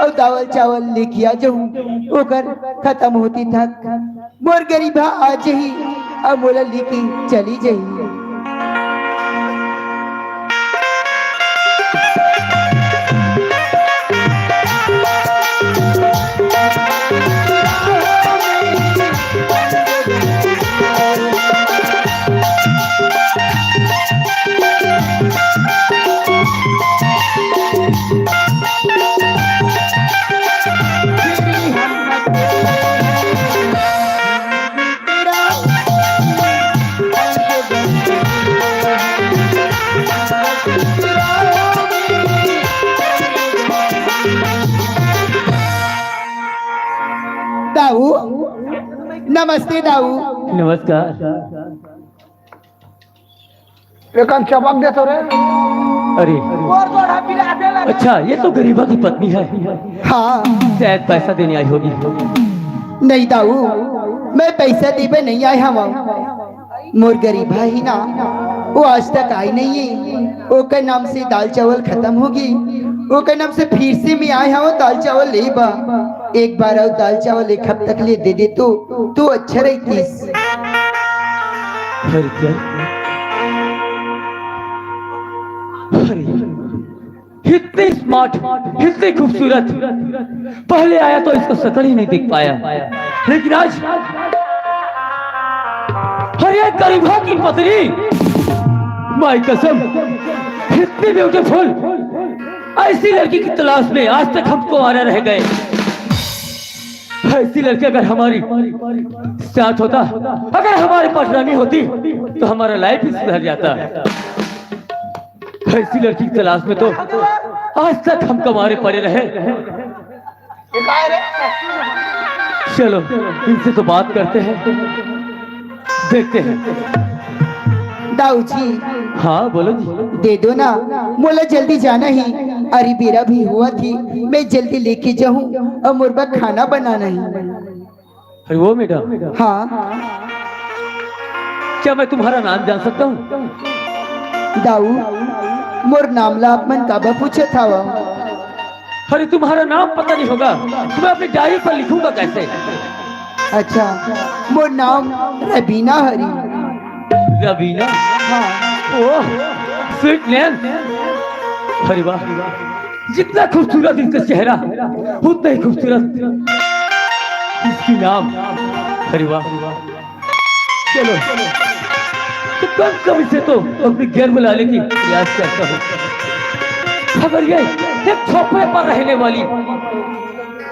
अउ दावल चावल लेके आ जाऊँ। ओकर खतम होती तक मोर गरीबहा आ जही, अब मोला लेके चली जही। दाऊ, नमस्ते दाऊ। नमस्कार। एकान चपक दे तो रे। अरे, अच्छा, ये तो गरीबहा की पत्नी है। हाँ। शायद पैसा देने आई होगी। नहीं दाऊ, मैं पैसा देबे नहीं आए हवं। मोर गरीबहा ही ना, वो आज तक आई नहीं है। ओकर नाम से दाल चावल खतम होगे। ओकर नाम से फिर से मैं आए हवं दाल चावल लेबा। एक बार अउ दाल चावल एक हफ्ता के लिए दे दे तो, तो अच्छा रहतीस। अरे क्या? अरे, इतनी स्मार्ट, इतनी खूबसूरत, पहले आया तो इसका शकल ही नहीं देख पाया, लेकिन आज, अरे, गरीबहा की पत्नी, माय कसम, इतनी ब्यूटीफुल, ऐसी लड़की की तलाश में आज तक हम कुंवारे रह गए। ऐसी लड़की अगर हमारी साथ होता, अगर हमारे पास रानी होती, तो हमारा लाइफ ही सुधर जाता। ऐसी लड़की की तलाश में तो आज तक हम कुंवारे पड़े रहे। चलो, इनसे तो बात करते हैं, देखते हैं। दाऊ जी। हाँ, बोलो जी। दे दो ना, मोला जल्दी जाना ही। अरे, बेरा भी होवत ही, मैं जल्दी लेके जाहूँ अउ मोर बर खाना बनाना ही। अरे वो मैडम। हाँ। क्या मैं तुम्हारा नाम जान सकता हूँ? दाऊ, मोर नाम ला आप मन काबर पूछत हव? अरे तुम्हारा नाम पता नहीं होगा, तो मैं अपनी डायरी पर लिखूंगा कैसे? अच्छा, मोर नाम रबीना हरी। रबीना? हाँ। ओह, स्वीट नेम। अरे वाह, जितना खूबसूरत इसका चेहरा, उतना ही खूबसूरत इसकी नाम। अरे वाह, चलो, तो कम कम इसे तो अपने घर में लाने की प्रयास करता हूँ। अगर ये एक झोपड़े पर रहने वाली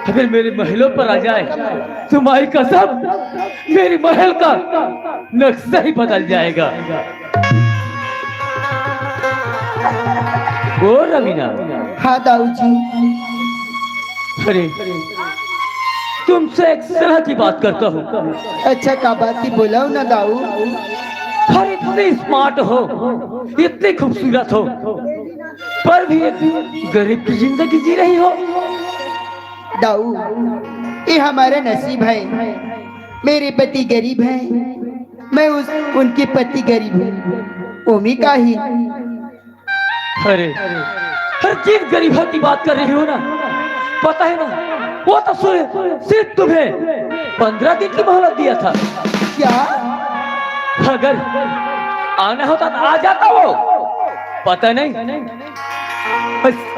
अगर मेरे महलों पर आ जाए तो माई कसम, मेरे महल का नक्शा ही बदल जाएगा। ओ रवीना। हाँ दाऊ जी। अरे, तुमसे एक तरह की बात करता हूँ। अच्छा, का बात थी, बोलाओ ना दाऊ। अरे, इतने स्मार्ट हो, इतने खूबसूरत हो, पर भी एक गरीब की जिंदगी जी रही हो। दाऊ, ये हमारा नसीब है। मेरे पति गरीब हैं, मैं उस उनके पति गरीब हूँ। ओमी का ही। अरे, हर चीज गरीबा की बात कर रही हो ना, पता है ना, वो तो सिर्फ सिर्फ तुम्हें पंद्रह दिन की मोहलत दिया था। क्या? अगर आना होता तो आ जाता वो। पता नहीं,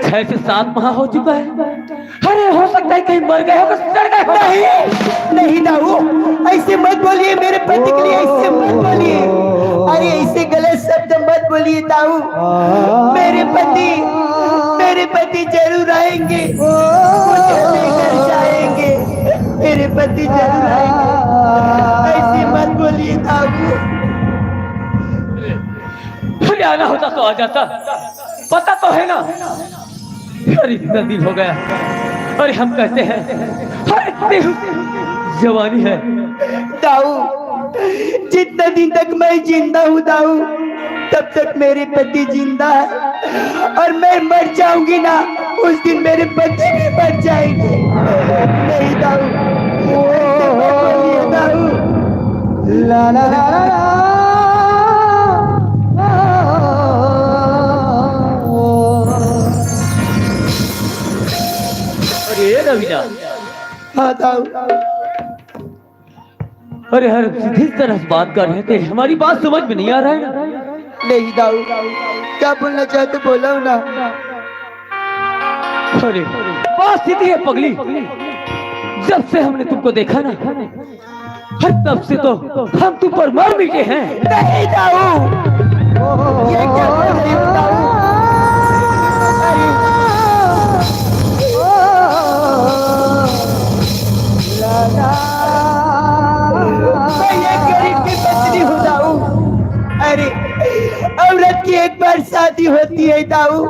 छह से सात माह हो चुका है। अरे, हो सकता है कहीं मर गए हो, सड़ गए हो। नहीं, नहीं दाऊ, ऐसे मत बोलिए, मेरे पति के लिए ऐसे मत बोलिए। अरे, ऐसे गलत शब्द मत बोलिए दाऊ। मेरे पति, मेरे पति जरूर आएंगे, मुझे लेकर जाएंगे। मेरे पति जरूर आएंगे, ऐसे मत बोलिए दाऊ। अरे, आना होता तो आ जाता, पता तो है ना। अरे, इतना दिन हो गया। अरे, हम कहते हैं, अरे, इतनी जवानी है। दाऊ, जितना दिन तक मैं जिंदा हूँ दाऊ, तब तक मेरे पति जिंदा है, और मैं मर जाऊंगी ना, उस दिन मेरे पति भी मर जाएंगे। नहीं दाऊ, ऐसे मत बोलिए दाऊ। ला ला ला ला ला। अरे रवीना। हाँ दाऊ। अरे, हर जिस तरह से बात कर रहे थे, हमारी बात समझ में नहीं आ रहा है ना। नहीं दाऊ, क्या बोलना चाहते, बोलो ना। अरे, बात सीधी है पगली, जब से हमने तुमको देखा ना, हर तब से तो हम तुम पर मर मिटे हैं। नहीं दाऊ, ये क्या बोल रहे हो दाऊ? अरे, मैं एक गरीब की पत्नी हूँ दाऊ। अरे, औरत की एक बार शादी होती है दाऊ,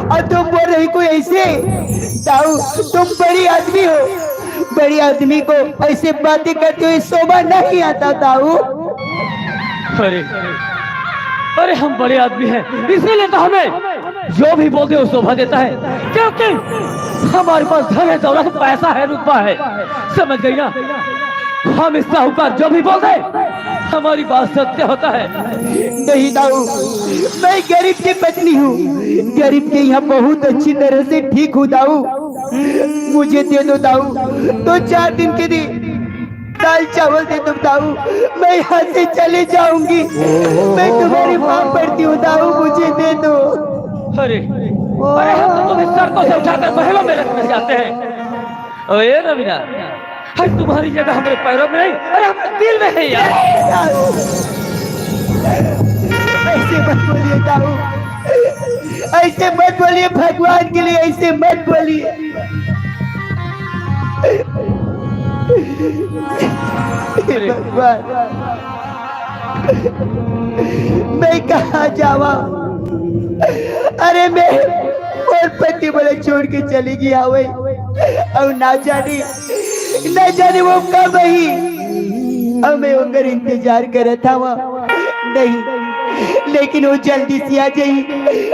और तुम बोल रही कोई ऐसे? दाऊ, तुम बड़ी आदमी हो, बड़ी आदमी को ऐसे बातें करते हुए शोभा नहीं आता दाऊ। अरे, अरे, हम बड़े आदमी हैं, इसीलिए तो हमें जो भी बोलते हो शोभा देता है, क्योंकि हमारे पास धन है, दौलत, पैसा है, रुतबा है, समझ गई ना? हम इस साहूकार जो भी बोलते हैं, हमारी बात सत्य होता है। नहीं दाऊ, मैं गरीब की पत्नी हूँ, गरीब के यहाँ बहुत अच्छी तरह से ठीक हूँ दाऊ। मुझे दे दो दाऊ, दो चार दिन के लिए दाल चावल दे दो दाऊ, मैं यहाँ से चले जाऊंगी। मैं तुम्हारी माँ पड़ती हूँ दाऊ, मुझे दे दो। अरे, अरे, हम तो तुम्हें सड़कों से उठाकर महलों में रखने जाते हैं। अरे रवीना, अरे तुम्हारी जगह हमारे पैरों में नहीं, अरे हमारे दिल में है यार। ऐसे मत बोलिए दाऊ, ऐसे मत बोलिए, भगवान के लिए ऐसे मत बोलिए। हे भगवान, मैं कहाँ जावा? अरे मैं मोर पति मोला छोड़ के चली गई हवे, अउ ना जाने, ना जाने वो कब आही। अउ मैं ओकर इंतजार करत हवा। नहीं, लेकिन वो जल्दी से आ जाई।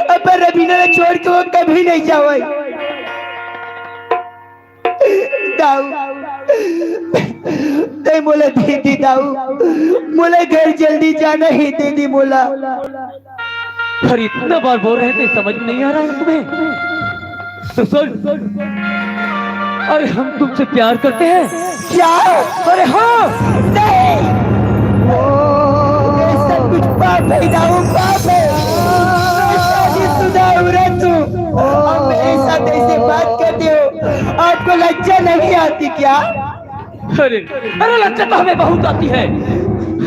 अपन रवीना ला छोड़ के वो कभी नहीं जावे। दाऊ, तैं मोला दे दे दाऊ, मोला घर जल्दी जाना हे, दे दे मोला। अरे इतना बार बोल रहे थे, समझ में नहीं आ रहा है तुम्हें? तो सुन, अरे हम तुमसे प्यार करते हैं। क्या? अरे हाँ। नहीं, ये सब कुछ पाप है दाऊ, पाप है। मैं शादीशुदा औरत हूँ, आप मेरे साथ ऐसे बात करते हो, आपको लज्जा नहीं आती क्या? अरे, अरे लज्जा तो हमें बहुत आती है,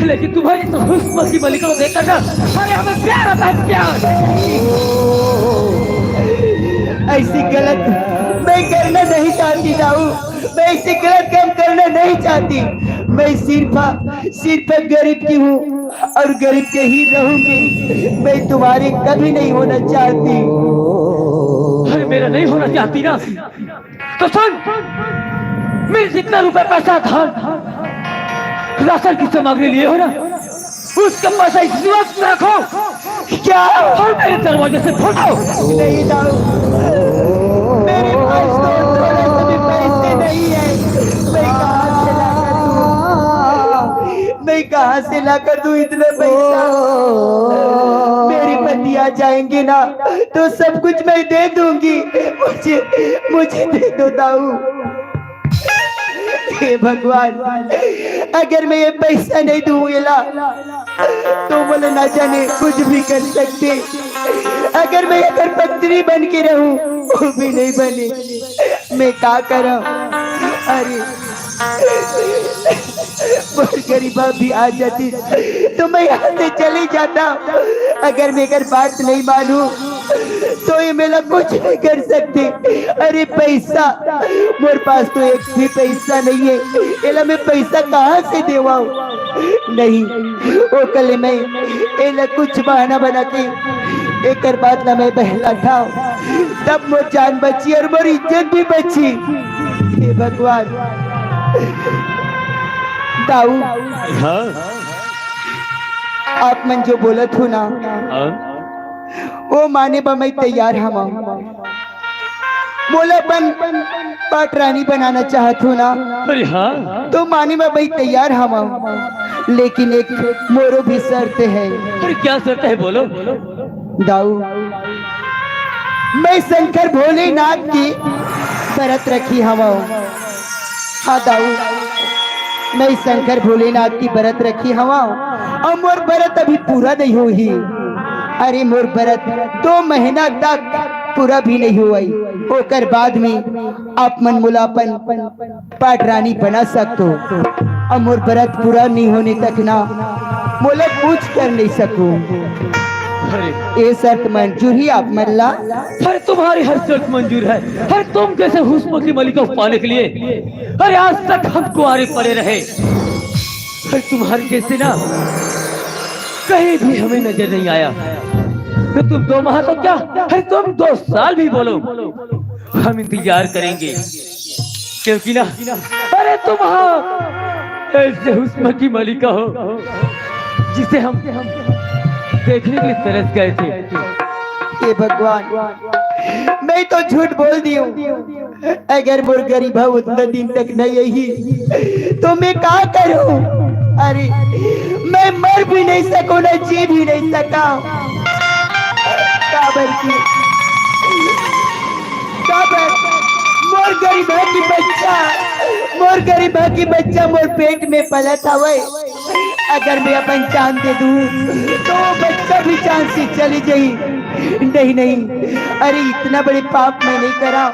लेकिन तुम्हारी इस हुस्न की मलिका को देखकर ना, अरे हमें प्यार आता है, प्यार। ऐसी गलत मैं करना नहीं चाहती दाऊ, मैं ऐसी गलत काम करना नहीं चाहती। मैं सिर्फ सिर्फ गरीब की हूँ और गरीब के ही रहूंगी। मैं तुम्हारी कभी नहीं होना चाहती। अरे मेरा नहीं होना चाहती ना, तो सुन, मेरे जितना रुपए पैसा, धान, राशन की सामग्री लिए हो ना, उसका पैसा इस वक्त रखो। क्या? और मेरे दरवाजे से फुटो। नहीं दाऊ, मेरे पास तो थोड़े से भी पैसे नहीं है। मैं कहाँ से ला कर दूँ? मैं कहाँ से ला कर दूँ इतने पैसा? मेरी पति आ जाएंगी ना, तो सब कुछ मैं दे दूंगी। मुझे मुझे दे दो दाऊ। हे भगवान, अगर मैं ये पैसा नहीं दूँ एला, तो बोले ना जाने कुछ भी कर सकते। अगर मैं अगर पत्नी बन के रहूँ, वो भी नहीं बने। मैं का करूँ? अरे, मोर गरीबा भी आ जाती तो मैं यहाँ से चली जाता। अगर मैं अगर बात नहीं मानूँ तो ये मेला कुछ नहीं कर सकते। अरे पैसा, मोर पास तो एक भी पैसा नहीं है। एला मैं पैसा कहाँ से देवाऊँ? नहीं, वो कल मैं एला कुछ बहाना बना के एकर बात ला मैं बहला था, तब मोर जान बची और मोर इज्जत भी बची। हे भगवान, दाऊ, हाँ। आप मन जो बोलत हो ना, हाँ। वो माने बर मैं तैयार हवं। मोला अपन पाटरानी बनाना चाहत हो ना, अरे हाँ। तो माने बर मैं तैयार हवं, लेकिन एक मोरो भी शर्त है। अरे क्या शर्त है, बोलो। दाऊ, मैं शंकर भोलेनाथ के बरत रखी हवं। हाँ दाऊ, मैं शंकर भोलेनाथ की बरत रखी हवं, और मोर बरत अभी पूरा नहीं होही। अरे मोर बरत दो महीना तक पूरा भी नहीं होई, ओकर बाद में आप मन मोला अपन पाटरानी बना सकतो। अब मोर बरत पूरा नहीं होने तक ना मोला कुछ कर नहीं सको। अरे, ये शर्त मंजूर ही आप मन ला? अरे तुम्हारी हर शर्त मंजूर है। अरे तुम जैसे हुस्न की मलिका पाने के लिए, अरे आज तक हम कुंवारे पड़े रहे। अरे तुम्हारे जैसे ना कहीं भी हमें नजर नहीं आया। तो तुम दो माह तो क्या, अरे तुम दो साल भी बोलो, हम इंतजार करेंगे। क्योंकि ना, अरे तुम हाँ ऐसे हुस्न की मलिका हो जिसे हम देखने के लिए तरस गए थे। हे भगवान, मैं तो झूठ बोल दियो। अगर मोर गरीबा उतना दिन तक नहीं आई तो मैं का करूं? अरे, मैं मर भी नहीं सकूं ना जी भी नहीं सका। काबर की काबर मोर गरीबा की बच्चा, मोर गरीबा की बच्चा मोर पेट में पलत हवय। अगर मैं अपन जान दे दूं तो वो बच्चा भी जान से चली जाई। नहीं नहीं, अरे इतना बड़े पाप मैं नहीं करा।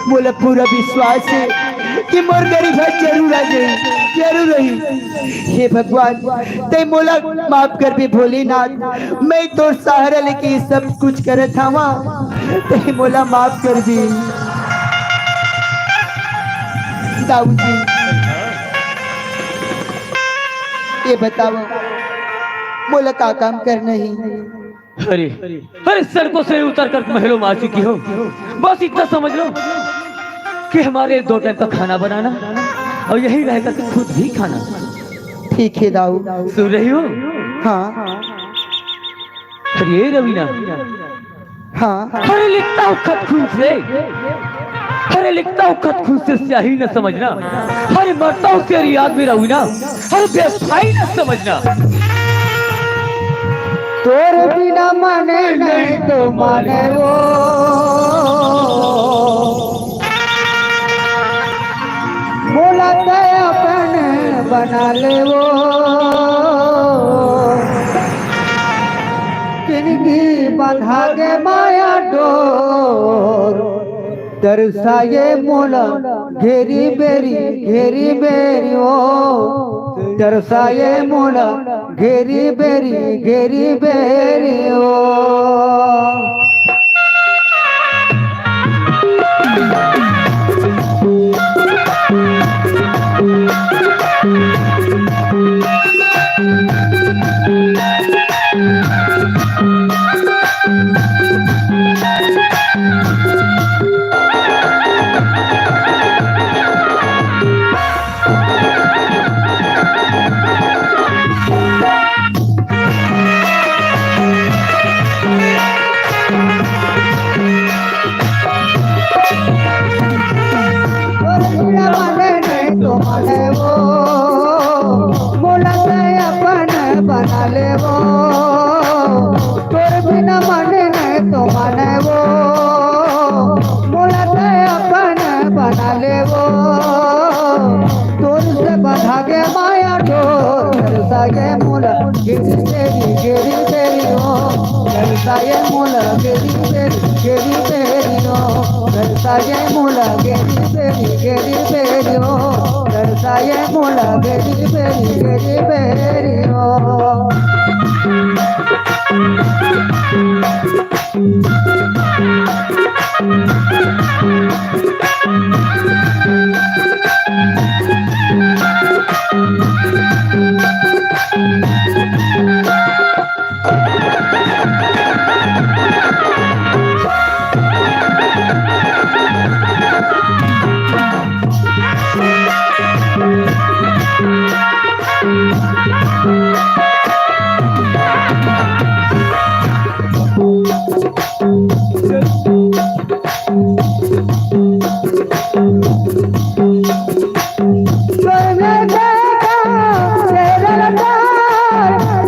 मोला पूरा विश्वास है कि मोर गरीबा जरूर आ जाई, जरूर आई। हे भगवान, तै मोला माफ कर दे भोलेनाथ, मैं तोर सहारा लेके ये सब कुछ करत हवा, तै मोला माफ कर दे। दाऊ जी, ये बताओ, मोला का काम करना ही? अरे, अरे सड़कों से उतर कर महलों में आ चुकी हो, बस इतना समझ लो कि हमारे दो टाइम का खाना बनाना और यही रहकर के खुद भी खाना। ठीक है दाऊ। सुन रही हो? हाँ। अरे रवीना, हाँ। अरे लिखता हूँ खत खून से, अरे लिखता हूँ खत खून से स्याही न समझना, अरे मरता हूँ तेरी याद में रवीना, अरे बेवफाई न समझना। तोर बिना माने नहीं तो माने वो, मोला तै अपन बना ले वो। किनकी बंधा के माया डोर, तरसाए मोला घेरी बेरी, घेरी बेरी ओ। तरसाए मोला घेरी बेरी, घेरी बेरी ओ। तो माने वो, मोला ते अपन बना ले वो। तोर से बंधा के माया डोर, तरसा ये मोला गेरी बेरी, गेरी बेरी ओ। तरसा ये मोला गेरी बेरी, गेरी बेरी ओ। तरसा ये मोला गेरी बेरी, गेरी बेरी ओ। तरसा ये मोला गेरी बेरी, गेरी बेरी ओ।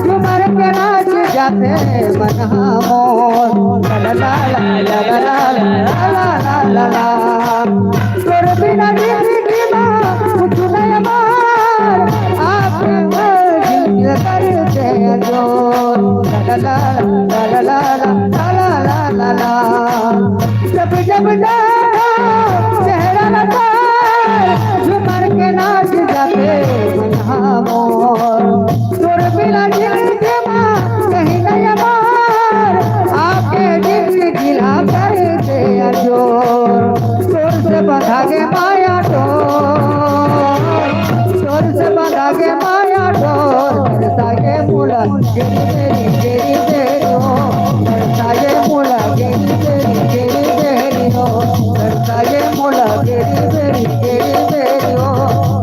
झूमर के नाच जाथे मन हा मोर। ला ला ला ला ला ला ला ला ला ला। तोर बिना जिंदगी मा कुछु नइ अमार, आपके मोर दिल कर दे अजोर। ला ला ला ला ला ला ला ला ला। जब जब जाओ चेहरा लतार, झूमर के नाच जाथे मन हा मोर। तोर बिना जिंदगी मा कहीं नइ अमार, आपके जिंदगी ला कर दे अजोर। तोर से बंधा के माया डोर, तोर से बंधा के माया डोर, तरसा ये मोला गेरी बेरी, गेरी बेरी ओ। तरसा ये मोला गेरी बेरी, गेरी बेरी ओ। तरसा ये मोला गेरी बेरी, गेरी बेरी ओ।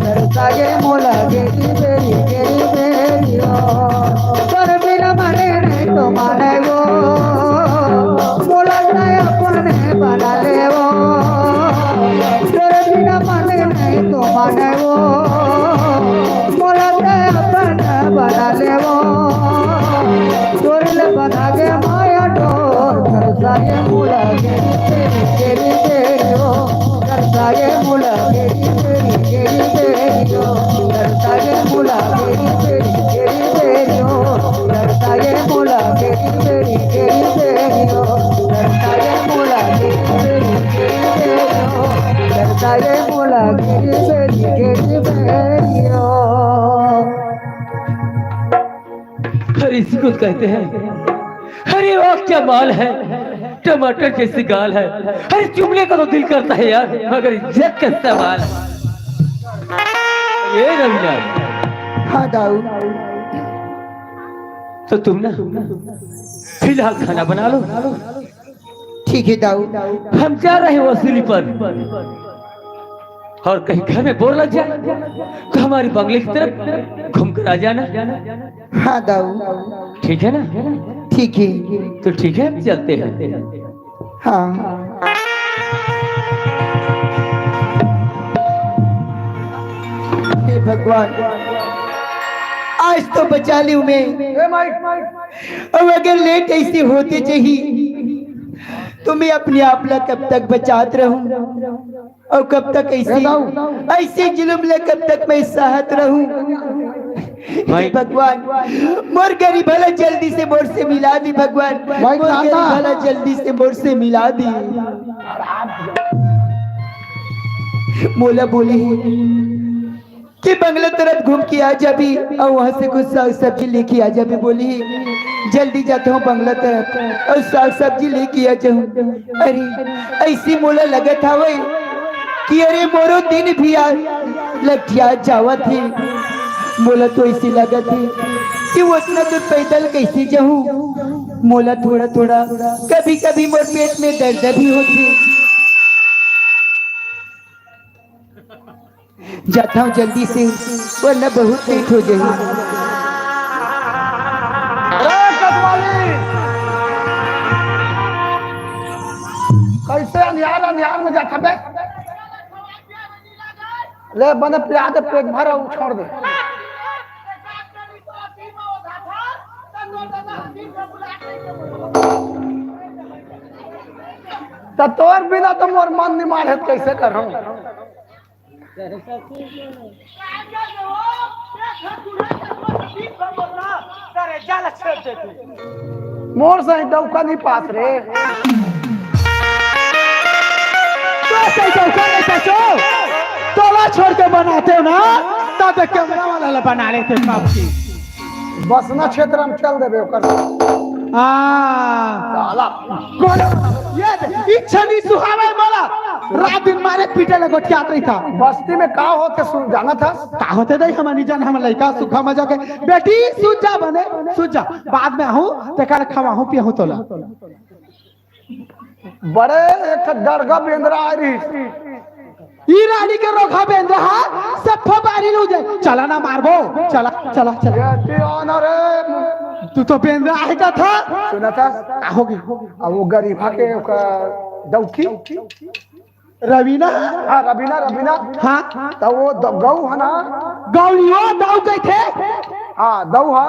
तरसा ये मोला गेरी बेरी, गेरी बेरी ओ। तोर बिना माने नहीं तो माने वो, मोला ते अपने बना ले वो। तोर बिना माने नहीं तो माने वो, मोला ते अपने बना ले वो। तोर ले बंधा के माया डोर, तरसा ये मोला गेरी बेरी, गेरी बेरी ओ। तरसा ये मोला गेरी बेरी, गेरी बेरी ओ। तरसा ये मोला गेरी बेरी, गेरी बेरी ओ। तरसा ये मोला गेरी बेरी, गेरी बेरी ओ। तरसा ये मोला गेरी बेरी, गेरी बेरी ओ। तरसा ये मोला गेरी बेरी, गेरी बेरी ओ। अरे, इसको कहते हैं, अरे, वाह, क्या माल है, टमाटर जैसी गाल है। अरे, चुमने का तो दिल करता है यार, मगर इज्जत का सवाल है। ये रविलाल। हाँ दाऊ। तो तुम ना फिलहाल खाना बना लो। ठीक है दाऊ। हम जा रहे हैं वसूली पर, और कहीं घर में बोर लग जाए तो हमारे बंगले की तरफ घूम कर आ जाना। हाँ दाऊ। ठीक है ना? ठीक है। तो ठीक है, हम चलते हैं। हाँ। हे भगवान, आज तो बचा लियो मैं। ए माइक, माइक। अब अगर लेट ऐसे होते जाही तो मैं अपने आप ला कब तक बचात रहूं? अउ कब तक ऐसी, ऐसी जुलुम ले कब तक मैं सहत रहूं? भाई। भगवान, मोर गरीब भला जल्दी से मोर से मिला दी भगवान। भाई, मोर गरीब भला जल्दी से मोर से मिला दी। मोला बोली कि बंगला तरफ घूम के आ जाबी अउ वहां से कुछ साग सब्जी लेके आ जाबी। बोली, जल्दी जाता हूँ बंगला तरफ अउ साग सब्जी लेके आ जाऊं। अरे, ऐसी मोला लगत हवे कि अरे मोरो दिन भी आ लठिया जावत हे। मोला तो ऐसी लगत हे कि वो उतना दूर पैदल कैसे जाऊं। मोला थोड़ा थोड़ा कभी कभी मोर पेट में दर्द भी होथे। जाता हूँ जल्दी से, वरना बहुत लेट हो जाही। अरे कोतवाली, कैसे अंधियार अंधियार में जात हबे? ले बने पिला दे, पेट भर अउ छोड़ दे। त तोर बिना तो मोर मन निमार हे, कैसे करहूं? मोर सही डौका नहीं पास रे। तो सही डौका नहीं पासो। तोला छोड़ के बनाते हो ना, तब कैमरा वाला ला बना लेते सब की। बसना क्षेत्र हम चल देबे ओकर। हाँ। साला। ये दे, इच्छा नहीं सुहावे मोला। रात दिन मारे पीटे ले गोठियात रही था। बस्ती में का होते सुन जाना था? का होते दई हमारी जान, हम लइका सुखा मजा के। बेटी, सूत जा बने, सूत जा। बाद में आहूं, तेकर खवाहूं, पियाहूं तोला। बड़े एक ठो दरगा बेंदरा आ रही। ई रानी के रोगहा बेंदरा हा, सफा बारी लू जाए। चला ना मारबो, चला, चला, चला। ये पियो ना रे। तू तो बेंदरा आहे का था? सुना था? का हो गया? अब वो गरीबा के ओकर डौकी। रवीना? हाँ, रवीना, रवीना। हाँ। तो वो द-, गऊ है ना? गऊ नहीं हो, दऊ कही थे। हाँ, दऊ हा।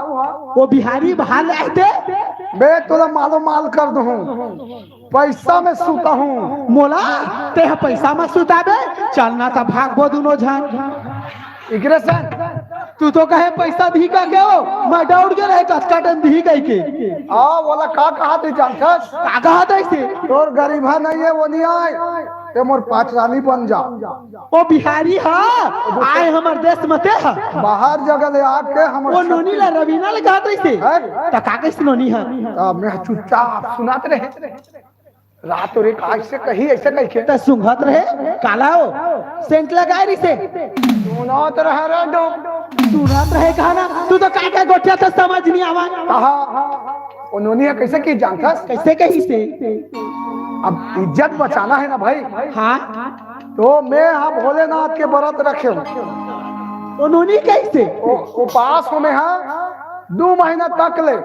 वो बिहारी बाहर ले आए थे। बे, तोला मालो माल कर दूँ। पैसा में सुता हूँ। मोला, ते ह पैसा में सुता बे? चलना था भागबो दोनों झन। इकरे से तू तो कहे पैसा दी का के हो, मैं डौड़ के रहे कतका टन दी कह के। आ, बोला का कहा थे जानथस? का कहा थे इसे? तोर गरीबा नहीं है, वो नहीं आए। ते मोर पाँच रानी बन जा। ओ बिहारी हा, आए हमर देश में ते हा। बाहर जगह ले आके हमर वो नोनी ला रवीना ले कहा थे इसे। हैं? त का कहिस नोनी हा? आ, मैं चुपचाप सुनात रहे। रात रे, का ऐसे कही, ऐसे कही के? त सुंघत रहे, काला हो, सेंट लगाए रही से। सुनात रहे रे डो। सुनात रहे कहा ना, तू तो का का गोठिया तो समझ नहीं आवा। कहा, ओ नोनी हा कैसे की जानथस? कैसे कही से? अब इज्जत बचाना है ना भाई। हाँ। तो मैं हा भोलेनाथ के बरत रखे हूँ। ओ नोनी कैसे? ओ, उपास हो मैं हा दो महीना तक ले।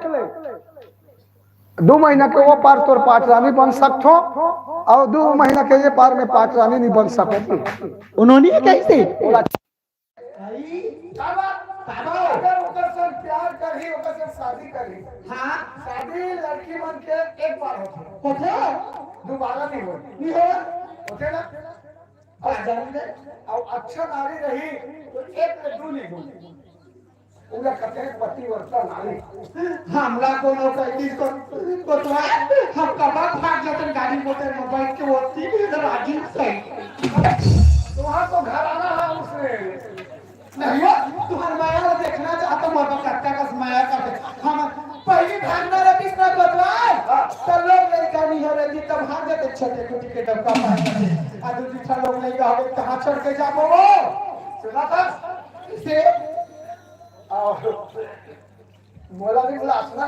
दो महीना के वो पार तोर पाँच रानी बन सकथो, और दो महीना के ये पार में पाँच रानी नहीं बन सकती। ओ नोनी कैसे? बोला, भाई, का बात? का बात? अगर ओकर संग प्यार करही, ओकर संग शादी करही। हाँ। शादी लड़की मन के एक बार होथे। होथे? दोबारा नहीं होथे। नहीं हो? होथे ना? और जान ले, और अच्छा नारी रही, तो एक ले दू नहीं होथे। पूरा कथे पतिव्रता नारी। हमला कोनो कह दी तो, तो तुम्हारा, हम कब भाग जाते गाड़ी मोटर में बैठ के, वो तीन राजी सही। तुम्हारा तो घर आना है उसने। नहीं हो, तुम्हार माया ला देखना चाहता, मोर बच्चा का माया कर दे। हम पहली भागना रहती इतना बदवार, तो लोग लड़का नहीं हो रहती, तब भाग जाते छोटे कुटी के डब्बा पार करते। आ दूसरी ठा लोग लड़का हो गए, कहाँ छोड़ के जाबो वो? सुना था? इसे और मोला भी बुलास ना।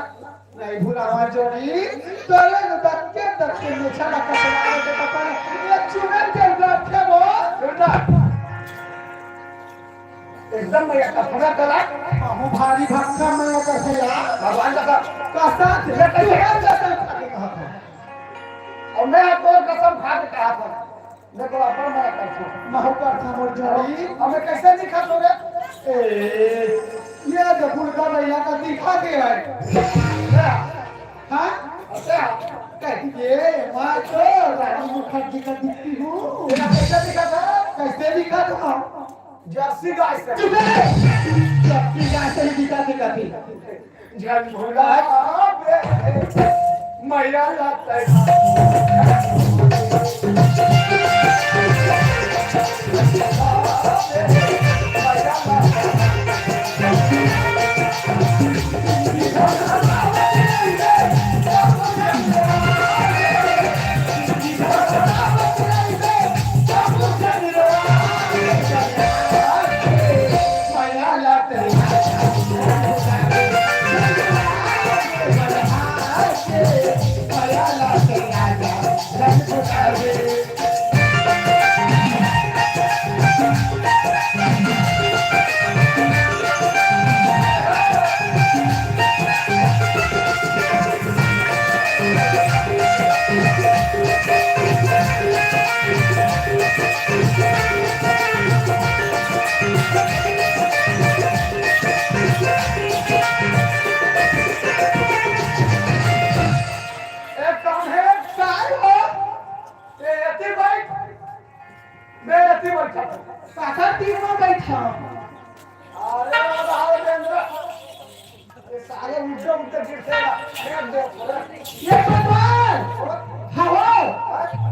नहीं भुलावा जोड़ी, तोरे न दक्के दक्के मुछा ला कसला के पता नहीं। ये चुने के रखे वो। सुन ना। एकदम मैं कल्पना करा। हमू भारी भक्का मैं कसला। भगवान का कसम। कसम से मैं कैसे तू हर कसम खा के कहा था। और मैं आपको कसम खा के कहा था। देखो, अपन मैं करता हूँ। महू करता मोर जोड़ी। हमें कैसे दिखा तो रे? ए, ये तो गुड़का भैया का दिखा के है। क्या? हाँ? अच्छा। कह दिए, मैं तो रानी मुखर्जी का दिखती हूँ। ये कैसे दिखा था? कैसे दिखा था? जर्सी गाय से। चुप रहे। जर्सी गाय से ही दिखा, दिखा थी। झन भुला बे, मैया ला तैं। ये भगवान, हवो,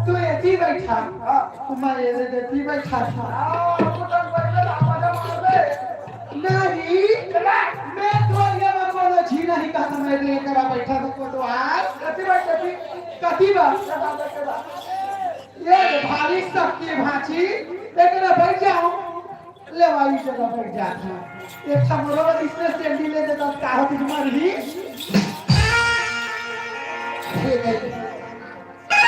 तू एती बैठा, मैं ये एती बैठा था। नहीं, मैं तो ये में कोनो झी नहीं कहा था, मैं तो ये करा बैठा था कोतवाल। कति बा? ये भारी शक्ति भांची, एकरा बैठ जाओ। ले भाई, जगह बैठ जात है। एक ठा मोरो बर इसने सैंडी ले देता, का होती तुम्हारी? ये नहीं।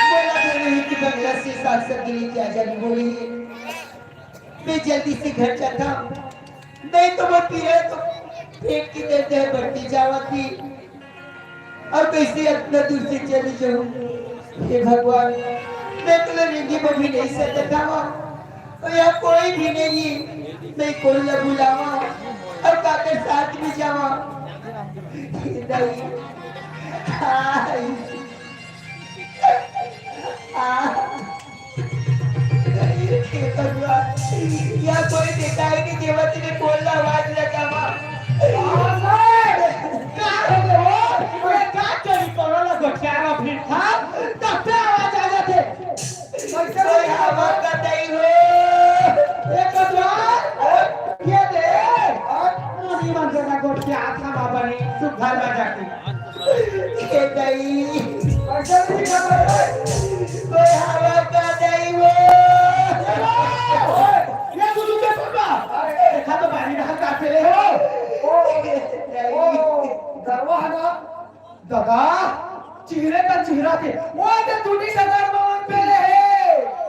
बोला तो नहीं कि बंगला से सात सौ गिरी क्या जानी बोली है। मैं जल्दी से घर जाता हूँ, नहीं तो मैं पीरा तो पेट की दर्द है, बढ़ती जावा थी। अब कैसे इतना दूर से चली जाऊँ? हे भगवान, मैं तो रेंगे में भी नहीं सकता हूँ। और यहाँ कोई भी नहीं, मैं कौन ला बुलावा और काकर साथ में जावा? हे दाई, हाय, आ, हे भगवान, यहाँ कोई देखाई नहीं देवा, तेने कौन ला आवाज लगावा? का हो गए हो? ओए, का करी, कोनो ला गोठियारा फिर था, तब से आवाज आ जाते। कैसे कोई हवा का नहीं हो। ये कचवा, ये दे। मुनी मन से ना गोठिया था बाबा ने, सुधार बजा के। ये नहीं। कैसे नहीं खबर है? कोई हवा का नहीं हो। ये बुझू के सुनबा। देखा तो पानी ढाल का पेले हो। ओ, ये नहीं। ओ, गरवा है ना? दादा, चिहरे का चिहरा थे। वो तो टूटी सदर भवन पेले है।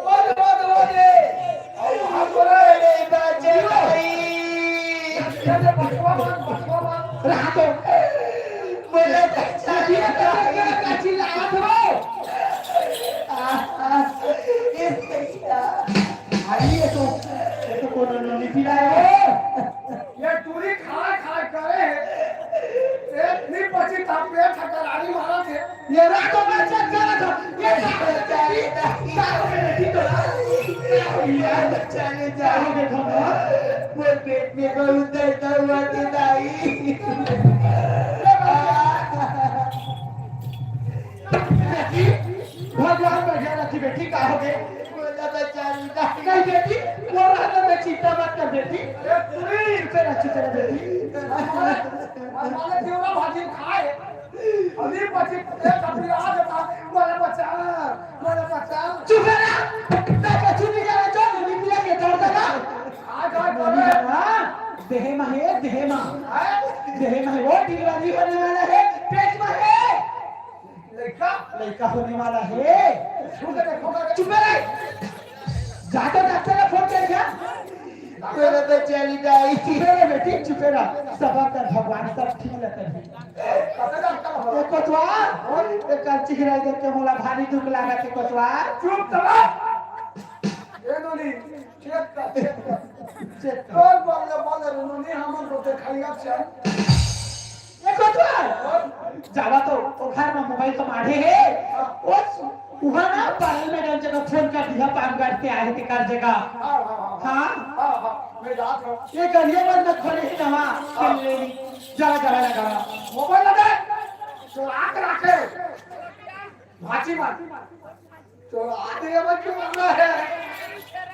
वो दे, वो दे, वो दे। अरे, हम बोला है, नहीं, बात चल रही। रहा तो। बोला तो, चिहरे का चिहरा थे वो। आ, आ, ये सही था। भाई, ये तो, ये तो कोनो नोनी पिलाए हो। ये टूरी खा खा करे है। पेट नहीं पची था, पेट हकरानी मारा थे। ये रातों में चेक करा था। ये सारे बेटी तो यार, चले जाओ। देखो ना। वो पेट में बहुत दर्द हुआ थे दाई। बेटी, भगवान बढ़िया रखी बेटी, का हो गए? बोला बच्चा नहीं था। नहीं बेटी, वो रहता, मैं चिंता मत कर बेटी। अरे पूरी पे रह चुके ना बेटी। हमारे देवरा भाजी खाए। अभी पति पे कभी आ जाता, बोला बच्चा, बोला बच्चा। चुप रह। मैं बच्चू नहीं जाना चाहता, नहीं पिला के दौड़ देगा। आ जा, नहीं बोले। जाना। देहे मा है, देहे मा। हैं? देहे मा है, वो डिलीवरी होने वाला है, पेट में है। लड़का? लड़का होने वाला है। चुप रह। जाकर डॉक्टर ने फोन कर दिया। मेरा तो चली जाई। चुप रह बेटी, चुप रह। सबर कर, भगवान सब ठीक रहते हैं। कतरा डॉक्टर हो? ए कोतवाल, ए कर चिहरा देख के मोला भारी दुख लागा के कोतवाल। चुप चला। ए नोनी, चेक कर, चेक कर। चेक कर। कौन बोल रहा, बोल रहा, नोनी, हमन को देखाई अब से। ए कोतवाल, जावा तो, ओ घर में मोबाइल तो माढ़े है। ओ, उहाँ ना, पागल मैडम जगह फोन कर दिया, पान काट के आए थे कर जगह। हाँ, हाँ, हाँ। हाँ? हाँ, हाँ, मैं जात हूँ। ये गलिया बंद खोले ही नवा, हाँ। चल ले ली। जावा, जावा, लगा। मोबाइल लगा। चोरा के रखे। भाजी मार। तो आते ये मत क्यों करना है?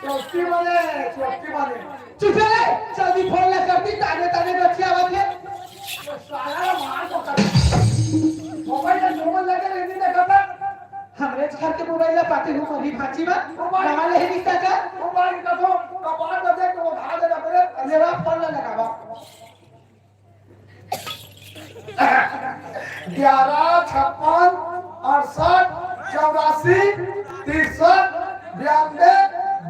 चौकी वाले, चौकी वाले। चुप रह, जल्दी फोन ला कर दी, ताने ताने बच्चे आवत है। तो साला मार को कर। मोबाइल में मोबाइल लगे रहने दे खबर। हमरे घर के मोबाइल ला पाते हो, अभी भाजी बा, मोबाइल। नवा ले नहीं सका। मोबाइल का तो कपाट में देख, वो धार दे मेरे। अरे वाह, फोन ला लगावा। ग्यारह, छप्पन, अड़सठ, चौरासी, तिरसठ, बयानबे,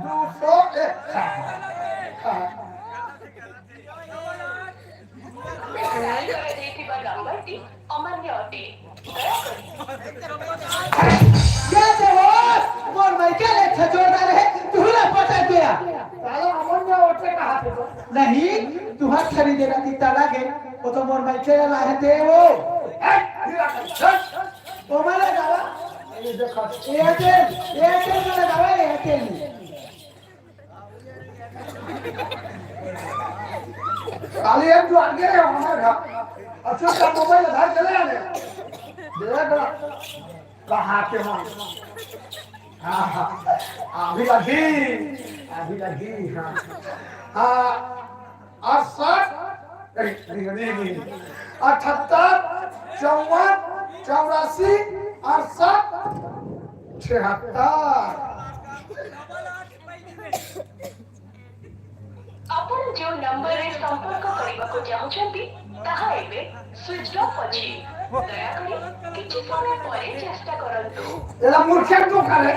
दो सौ एक। अमान्य अटे। दया करी। क्या थे वो? मोर माई के ले छजोरदार है, तू ना पटक गया। साला अमान्य अटे कहा थे तो? नहीं, तू हाथ खरीदे ना कितना लागे, वो तो मोर माई के ला है ते वो। ए, हीरा का, चल। वो मारा गावा। ये देखो, एयरटेल, एयरटेल में लगावा, एयरटेल में। साले, एक जो आगे रहे, हमारा घर। अच्छा, का मोबाइल उधार चले आने? देख ना, कहाँ के हम? हाँ, हाँ, अभी लगी, अभी लगी, हाँ। हाँ, अड़सठ, नहीं, नहीं, नहीं, नहीं। अठहत्तर, चौवन, चौरासी, अड़सठ, छिहत्तर। ଆପଣ ଯେଉଁ ନମ୍ବରରେ ସମ୍ପର୍କ କରିବାକୁ ଚାହୁଁଛନ୍ତି, ତାହା ଏବେ ସୁଇଚ୍ ଅଫ୍ ଅଛି। ଦୟାକରି କିଛି ସମୟ ପରେ ଚେଷ୍ଟା କରନ୍ତୁ। तेरा मूर्ख क्या क्यों खा रहे?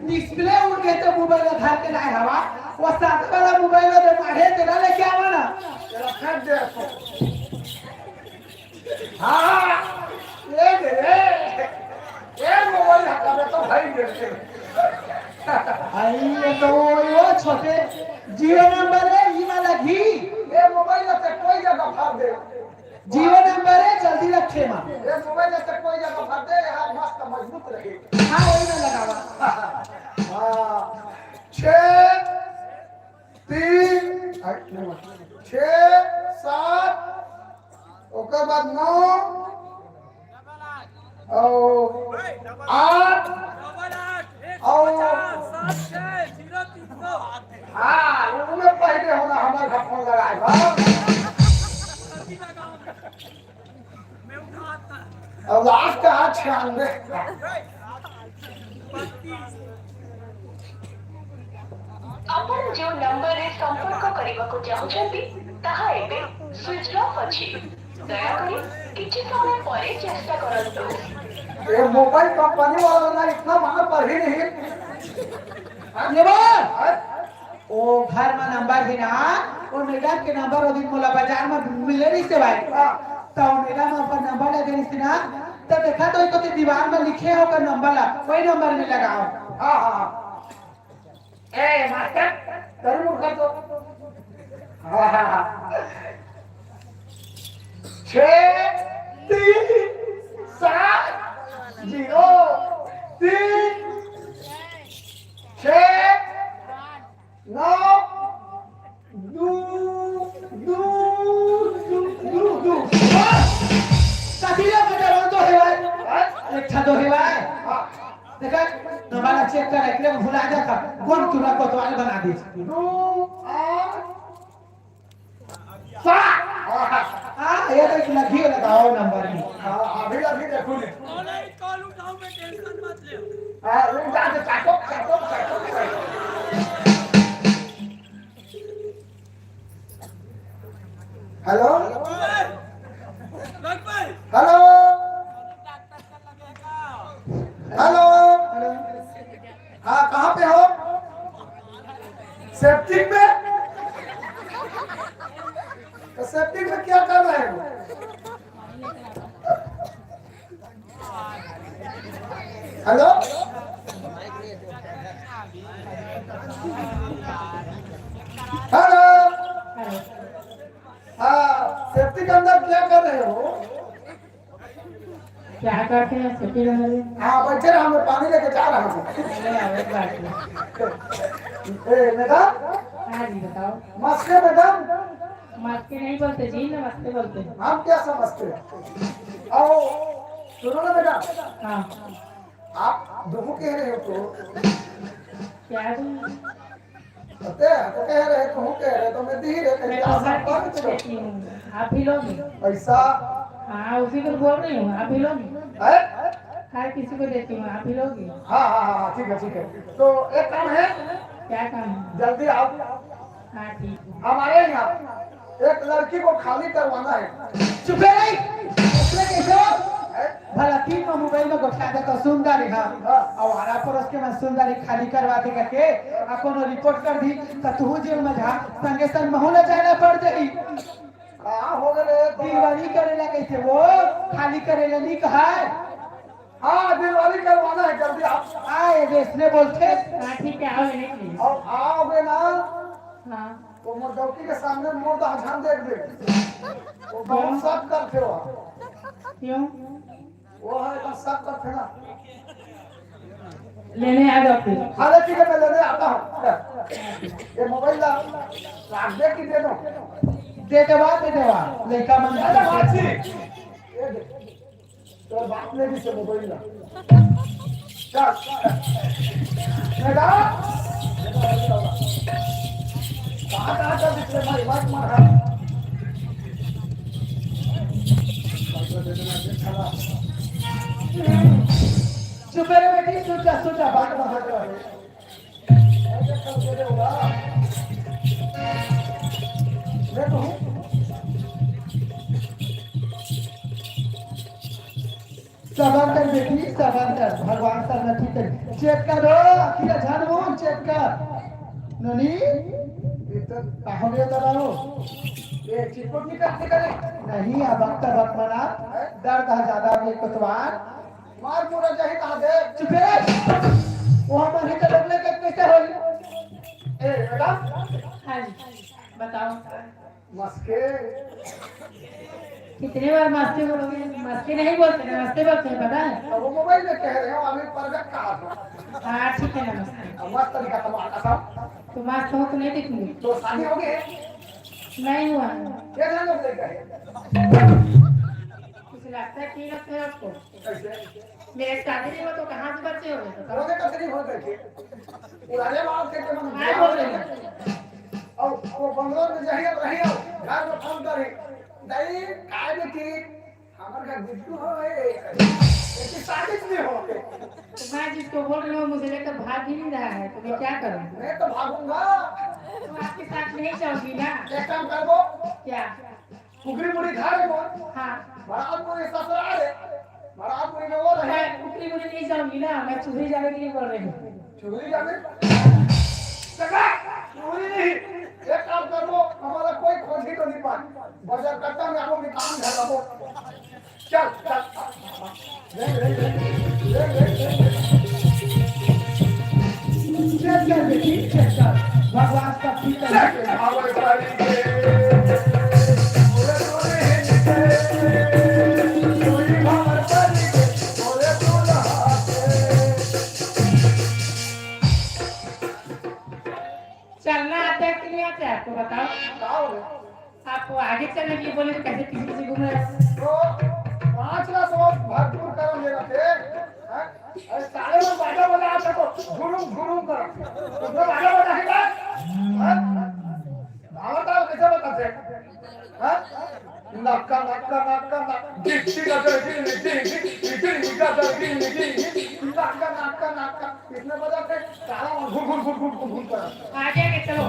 डिस्प्ले उड़ गए तो मोबाइल उधार के लाए हवा, वो साथ वाला मोबाइल दे मारे तेरा लेके आवा ना। तेरा फेंक दे इसको। हाँ, ये दे रे। ये मोबाइल हटा दे तो भाई दे दे। आई ये तो वो छोटे जियो नंबर है, ये वाला घी। ये मोबाइल से कोई जगह फाड़ दे। जियो नंबर है, जल्दी रखे माँ। ये मोबाइल से कोई जगह फाड़ दे, यहाँ मस्त मजबूत रहे। हाँ, वही ना लगावा। हाँ, छः, तीन, छः, सात, ओकर बाद नौ, और आठ, और हाँ, उनमें पहले होना हमारे घर फोन लगाए बा। और लास्ट का छियानवे। ଆପଣ ଯେଉଁ ନମ୍ବରରେ ସମ୍ପର୍କ କରିବାକୁ ଚାହୁଁଛନ୍ତି, ତାହା ଏବେ ସୁଇଚ୍ ଅଫ୍ ଅଛି। ଦୟାକରି କିଛି ସମୟ ପରେ ଚେଷ୍ଟା କରନ୍ତୁ। ये मोबाइल कंपनी वाला ना इतना मार पढ़ी नहीं। ये बात। वो घर में नंबर है ना, वो मैडम के नंबर वो दिन मोला बाजार में मिले नहीं से भाई। हाँ। तो मैडम अपन नंबर लगे नहीं से ना, तो देखा तो एक तो दीवार में लिखे हो का नंबर ला, वही नंबर में लगाओ। हाँ, हाँ, हाँ। ए, मास्टर, करूँ मुर्गा तो। हाँ, हाँ, हाँ। छः, तीन, सात, जीरो, तीन, छः, नौ, दू, दू, दू, दू, दू। बस! कथी रे बेटा, वो तो है भाई। हाँ? एक ठा तो है भाई। हाँ। देखा, नंबर चेक कर, एकरे में भुला जाता। कौन तोरा कोतवाल बना दी? दू, आठ, सात। हाँ, ये तो एक लगी लगाओ नंबर में। हाँ, अभी, अभी देखो नहीं। कॉल उठाओ, मैं टेंशन मत ले। हाँ, उठा दे, काटो, काटो, काटो, काटो। हेलो? हेलो? हेलो? हाँ, कहाँ पे हो? सेप्टिक में? तो सेप्टिक में क्या कर रहे हो? हेलो? हेलो? हाँ, सेप्टिक के अंदर क्या कर रहे हो? क्या करते हैं, छुट्टी रह रही है। हाँ, बैठे रहो, मैं पानी लेके जा रहा हूँ। चले आओ, एक बात है। ए, मैडम। हाँ जी, बताओ। नमस्ते, मैडम। नमस्ते नहीं बोलते जी, नमस्ते बोलते हैं। हम क्या समझते हैं? आओ, सुनो ना, मैडम। हाँ। आप दो कह रहे हो तो? क्या दूँ? अते, तो कह रहे, कहूँ कह रहे, तो मैं दी रहे, कहीं मैं तो आप हर संपर्क किसी को छो। देती हूँ, आप भी लोगे? पैसा? हाँ, उसी को बोल रही हूँ, आप भी लोगे? हैं? हर किसी को देती हूँ, आप भी लोगे? हाँ, हाँ, हाँ, हाँ, ठीक है, ठीक है। तो एक काम है, क्या काम है? जल्दी आओ। हाँ, ठीक है। हमारे यहाँ एक लड़की को खाली करवाना है। चुप रही। उसने कैसे हो? हैं? भला तीन में मोबाइल में गोठा दे तो सुंदर है, हाँ। हाँ। और आरा पड़ोस के में सुंदर है, खाली करवा दे करके, आ कोनो रिपोर्ट कर दी, तो तू जेल में जा, संगे संग महू ला जाना पड़ जाई। कहाँ हो गए रे? डिलीवरी करेला कैसे वो? खाली करेला नहीं कहा है। हाँ, डिलीवरी करवाना है, जल्दी आओ। आए, रेसने बोलते। हाँ, ठीक है, आओ, लेने के लिए। और आओगे ना, हाँ। तो मोर डौकी के सामने मोर दाझान देख दे। वो बहुत शक करते हो। क्यों? वो है, एकदम शक करते ना। लेने आ जाओ फिर। अरे ठीक है, मैं लेने आता हूँ। ये मोबाइल ला, रख दे कि दे दो? दे देवा, दे देवा, लइका मन। अरे बाजी, ए दे, तोर बाप ले भी से मोबाइल ला। चल। बेटा, कहाँ, कहाँ चल दिखले भाई, बात मार। चुप रे बेटी, सुन जा, सुन जा, बात मार। सबर कर बेटी, सबर कर, भगवान सब न ठीक करे। चेक कर हो, अखिया झाड़ मुंह, चेक कर। नोनी, ये तो का हो गया दादा हो? ये चिपक नहीं करते करे? नहीं, अब वक्त वक्त मना, दर्द है ज्यादा हो गया कोतवाल। मार पूरा जही कहा दे। चुप रह। वो हमारे के लोग लेके कैसे हो? ए, बेटा। हाँ जी, बताओ। मस्के। कितने बार मस्के बोलोगे? मस्के नहीं बोलते, नमस्ते बोलते हैं, पता है? अब वो मोबाइल में कह रहे हो, अभी परगट कहा था। हाँ, ठीक है, नमस्ते। अब मस्त तरीका कमाल का था। तो मस्त हो तो नहीं दिखूंगी। तो शादी हो गई? नहीं हुआ है। क्या ध्यान रख लेकर? कुछ लगता है, क्यों लगता है आपको? कैसे? मेरे शादी नहीं हुआ तो कहाँ से बच्चे हो गए? तो करोगे तो नहीं हो गए थे। पुराने बात के तो हम क्या बोल रहे हैं? और वो बंगलोर में जाइए, रहिए, घर में फोन करी। नहीं, काय बेटी, हमारे घर बिट्टू हो, ए, ए, शादी नहीं हो गए। तो मैं जिसको बोल रही हूँ, मुझे लेकर भाग ही नहीं रहा है, तो मैं क्या करूँ? मैं तो भागूंगा। तो आपके साथ नहीं जाऊंगी ना। एक काम कर वो। क्या? कुकरी मुड़ी धारे बोल। हाँ। बरात मुड़ी ससुराल है। बरात मुड़ी में वो रहे। मैं कुकरी मुड़ी नहीं जाऊंगी ना, मैं चुहरी जाने के लिए बोल रही हूँ। चुहरी जाने? चुहरी नहीं। एक काम कर वो, हमारा कोई खोजी तो नहीं पाए। बजर कट्टा में आपको निकाल घर रखो। चल, चल। चल, चल बेटी, चल, चल। भगवान सब ठीक कर देंगे। चलना आता है कि नहीं आता है आपको, बताओ। आप आगे चलने के लिए बोले तो कैसे पीछे पीछे घूम रहे हो? तो पांच लाख बहुत भरपूर करम ये रखे, हैं? अरे साले लोग बाजा बजा आप देखो, घुरुम घुरुम कर। उसमें बाजा बजा के बात, हैं? धावा ताल कैसे बताते हैं? हैं? नक्का नक्का नक्का नक्का, डिक्की का तो डिक्की डिक्की डिक्की डिक्की का तो डिक्की डिक्की, नक्का नक्का नक्का। इसमें बजाते साला घुर घुर घुर घुर घुर घुर कर। आगे आगे चलो।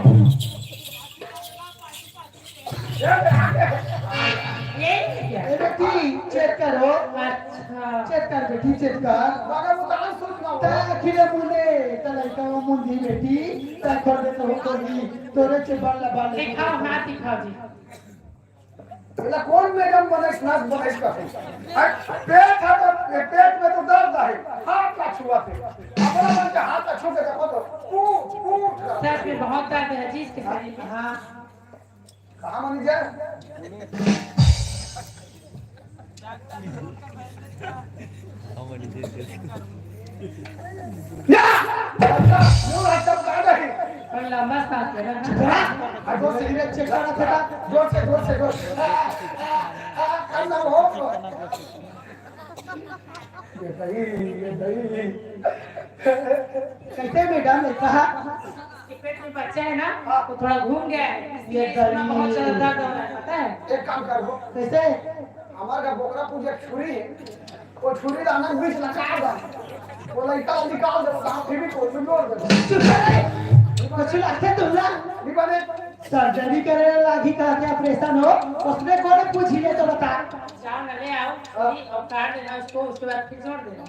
यही है क्या? ए बेटी, चेक करो। अच्छा। चेक कर बेटी, चेक कर। मगर वो डांस सोच ना हो। ता आखिर मुंडे, ता लड़का वो मुंडी बेटी, ता खोल दे तो खोल दी। तोरे से बल्ला बल्ला। दिखाओ, हाथ दिखाओ जी। एला कौन मैडम बनस, नर्स बनस का? पेट है तो, पेट में तो दर्द है, हाथ ला छुआ थे। अपना मन के हाथ ला छू के देखो तो, पूछ, पूछ। सच में बहुत दर्द है जी इसके शरीर में। हाँ। कहाँ मनी जाए? या! अच्छा, मुंह अच्छा काट रही। और लंबा सांस लेना है। हाँ, और दो से धीरे चेक करना था। जोर से, जोर से, जोर से। आ, आ, आ, आ, करना हो। ये दही, ये दही। कैसे मैडम ने कहा? ये पेट में बच्चा है ना, वो थोड़ा घूम गया है, इसलिए ये इतना बहुत ज्यादा दर्द हो रहा है, पता है? एक काम करो। कैसे? हमारे घर बोकरा पूजा छुरी है, वो छुरी लाना बीच लगा दो, वो लड़का निकाल दो, साथ ही भी कोई भी जोड़ दो। चुप रहे। कुछ लाते तुम ना। नहीं बने। सर्जरी करे लागी कहा के ऑपरेशन हो, उसने कौन पूछ ले तो बता। जाओ ना, ले आओ, हाँ। और काट देना उसको, उसके बाद फिर जोड़ देना।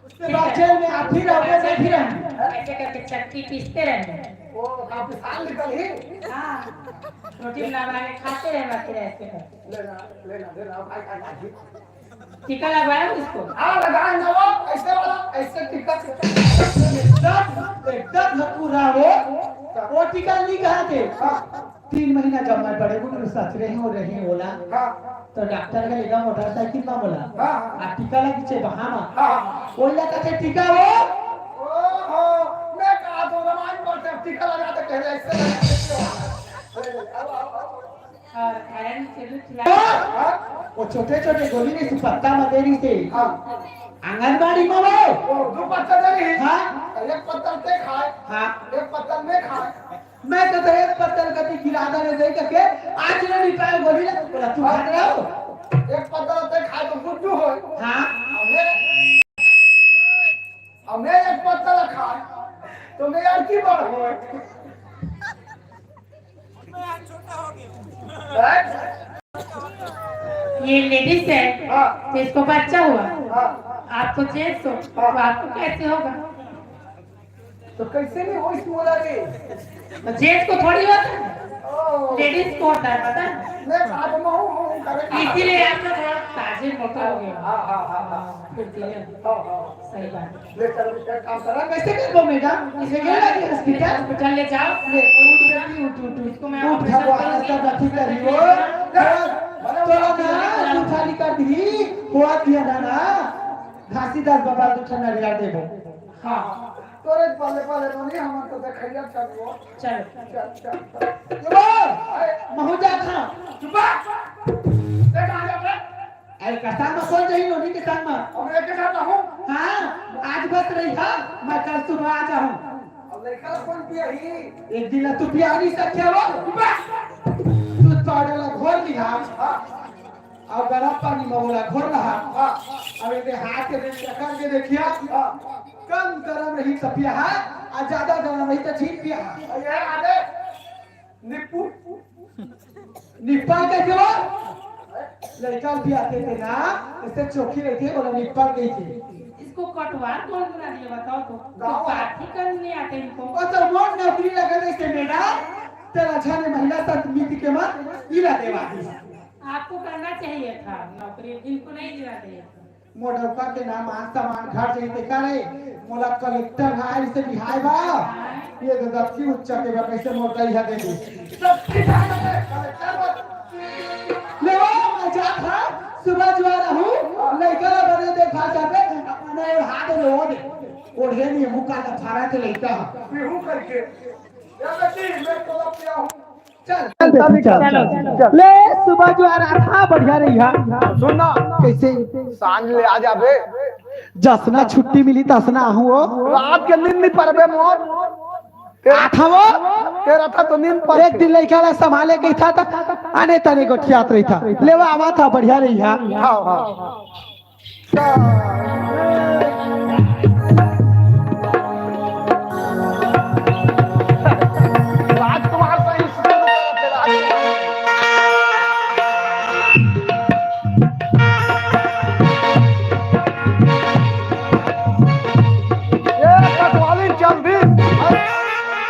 उसके बाद जेल में आप फिर आओगे, मैं फिर आऊंगा। ऐसे करके चक्की पीसते रहेंगे। वो आप साल निकल ही। हाँ, रोटी बना बना के खाते रहे, बाकी रहे ऐसे करके। लेना, लेना, लेना, भाई, भाई, भाई। टीका लगवाया उसको? हाँ, लगाए ना वो, ऐसे वाला, ऐसे टीका से। एकदम, एकदम हकूरा वो। वो टीका नहीं कहा थे। हाँ। तीन महीना जब मैं बड़े बुजुर्ग ससुरे ही हो रही होला, हाँ। तो डॉक्टर के लेगा मोटरसाइकिल में बोला, हाँ, हाँ। आ टीका लगी छे बहाना। हाँ, हाँ। कोई लगा थे टीका वो? ओहो, मैं कहा तो रमाई पर टीका लगा तो कह रहे, इससे लगा, इससे लगा। अरे, आओ, आओ, आओ। और आयरन के भी खिला। हाँ? वो छोटे-छोटे गोली में से पत्ता म दे रहिसे। हाँ। आंगनबाड़ी में वो। वो दू पत्ता दे रही। हाँ। एक पत्ता ते खाए। हाँ। एक पत्ता मैं खाए। मैं तो एक पत्ता कति गिरा दे दे के आज नहीं पाए गोली ला। बोला, तू खा रहा हो? एक पत्ता ते खाए तो गुड्डू हो। हाँ। हमें, हमें एक पत्ता खाए तो मैं यार की बात हो। ये लेडीज है, हाँ। तो इसको बच्चा हुआ, हाँ। आपको जेंट्स हो, तो आपको कैसे होगा? तो कैसे नहीं हो इस मोला के? तो जेंट्स को थोड़ी होता है, ओह। लेडीज को होता है, पता है? मैं आदमा हूँ, हूँ, करे का? इसीलिए आपका थोड़ा ताजे मोटा हो गया। हाँ, हाँ, हाँ, हाँ। फुर्तीला। हाँ, हाँ। सही बात है। ले चलो, क्या काम करा? कैसे करबो मैडम? इसे ले जाके हॉस्पिटल? हॉस्पिटल ले जाओ। ले, उठ बेटी, उठ, उठ, उठ। इसको मैं उठ, ऑपरेशन भगवान, करूंगी। ऐसा गलती करी हो। तोरा ना, तू खाली कर दी। हुआ दिया ना ना। घासीदास बाबा तू ठंडा गिरा देबो। हाँ। तोरे पल्ले, पल्ले तो नहीं, हम तो देखैया चलबो। चलो। चल, चल, चल। ये बोल, महू जा खा। चुप। ते कहाँ जा बे? अरे, का संग म कोन जही नोनी के संग म? हम एक के साथ रहूं। हाँ, आज बस रही हा, मैं कल सुबह आ जाहूं। अब लड़का ला कोन पियाही? एक दिन ला तू पिया नहीं सके हो। दूध पाउडर ला घोर लिहा। हाँ। अउ गरम पानी म ओला घोर लहा। हाँ। अब एदे हाथ के दे चक्कर के देखिया। हाँ। कम गरम रही त पिया हा, आ ज्यादा गरम रही त झीन पिया हा। ये आदे निप्पू। निप्पा कहिथे वो? लड़का भी आथे ना, ऐसे चोखी रहिथे, ओला निप्पा कहिथे। इसको कटवार कौन बना दिया बताओ तो? तो गाँव बात ही करने नहीं आते इनको। ओ तो मोर नौकरी लगे रहिथे मैडम, तेरा छाने महिला समिति के मन इला देवा दी। आपको करना चाहिए था नौकरी, इनको नहीं देना चाहिए था। मोर डौका के नाम मान सम्मान घट जाई तेकर ए, मोला कलेक्टर हाय से बिहाय बा, ये तो दबकी उच्चा के बा, कैसे मोर कहिया दे दी। ले वो, मैं जात हा, सुबह जुआ रहूं, लइका ला बने देखा जाबे, अपना ये हाथ रो दे, ओढ़े नहीं मुका का फारा के लइका हा। पीहू करके, या बेटी, मैं तोला पिया हूं। चल, चल, चल, चल, चल, चल। ले, सुबह जो आ रहा था, बढ़िया रही हा। सुन ना। कैसे? सांझ ले आ जाबे। जसना छुट्टी मिली, तसना आहूं ओ। रात के नींद नहीं परबे मोर। तेरा आथा वो? तेरा था तो नींद पर एक दिन लइका ला संभाले के था, त आने तने गोठियात रही था। ले, वो आवा था, बढ़िया रही हा। हाँ, हाँ। राजकुमार सही से ये कटवाली चल दी। अरे,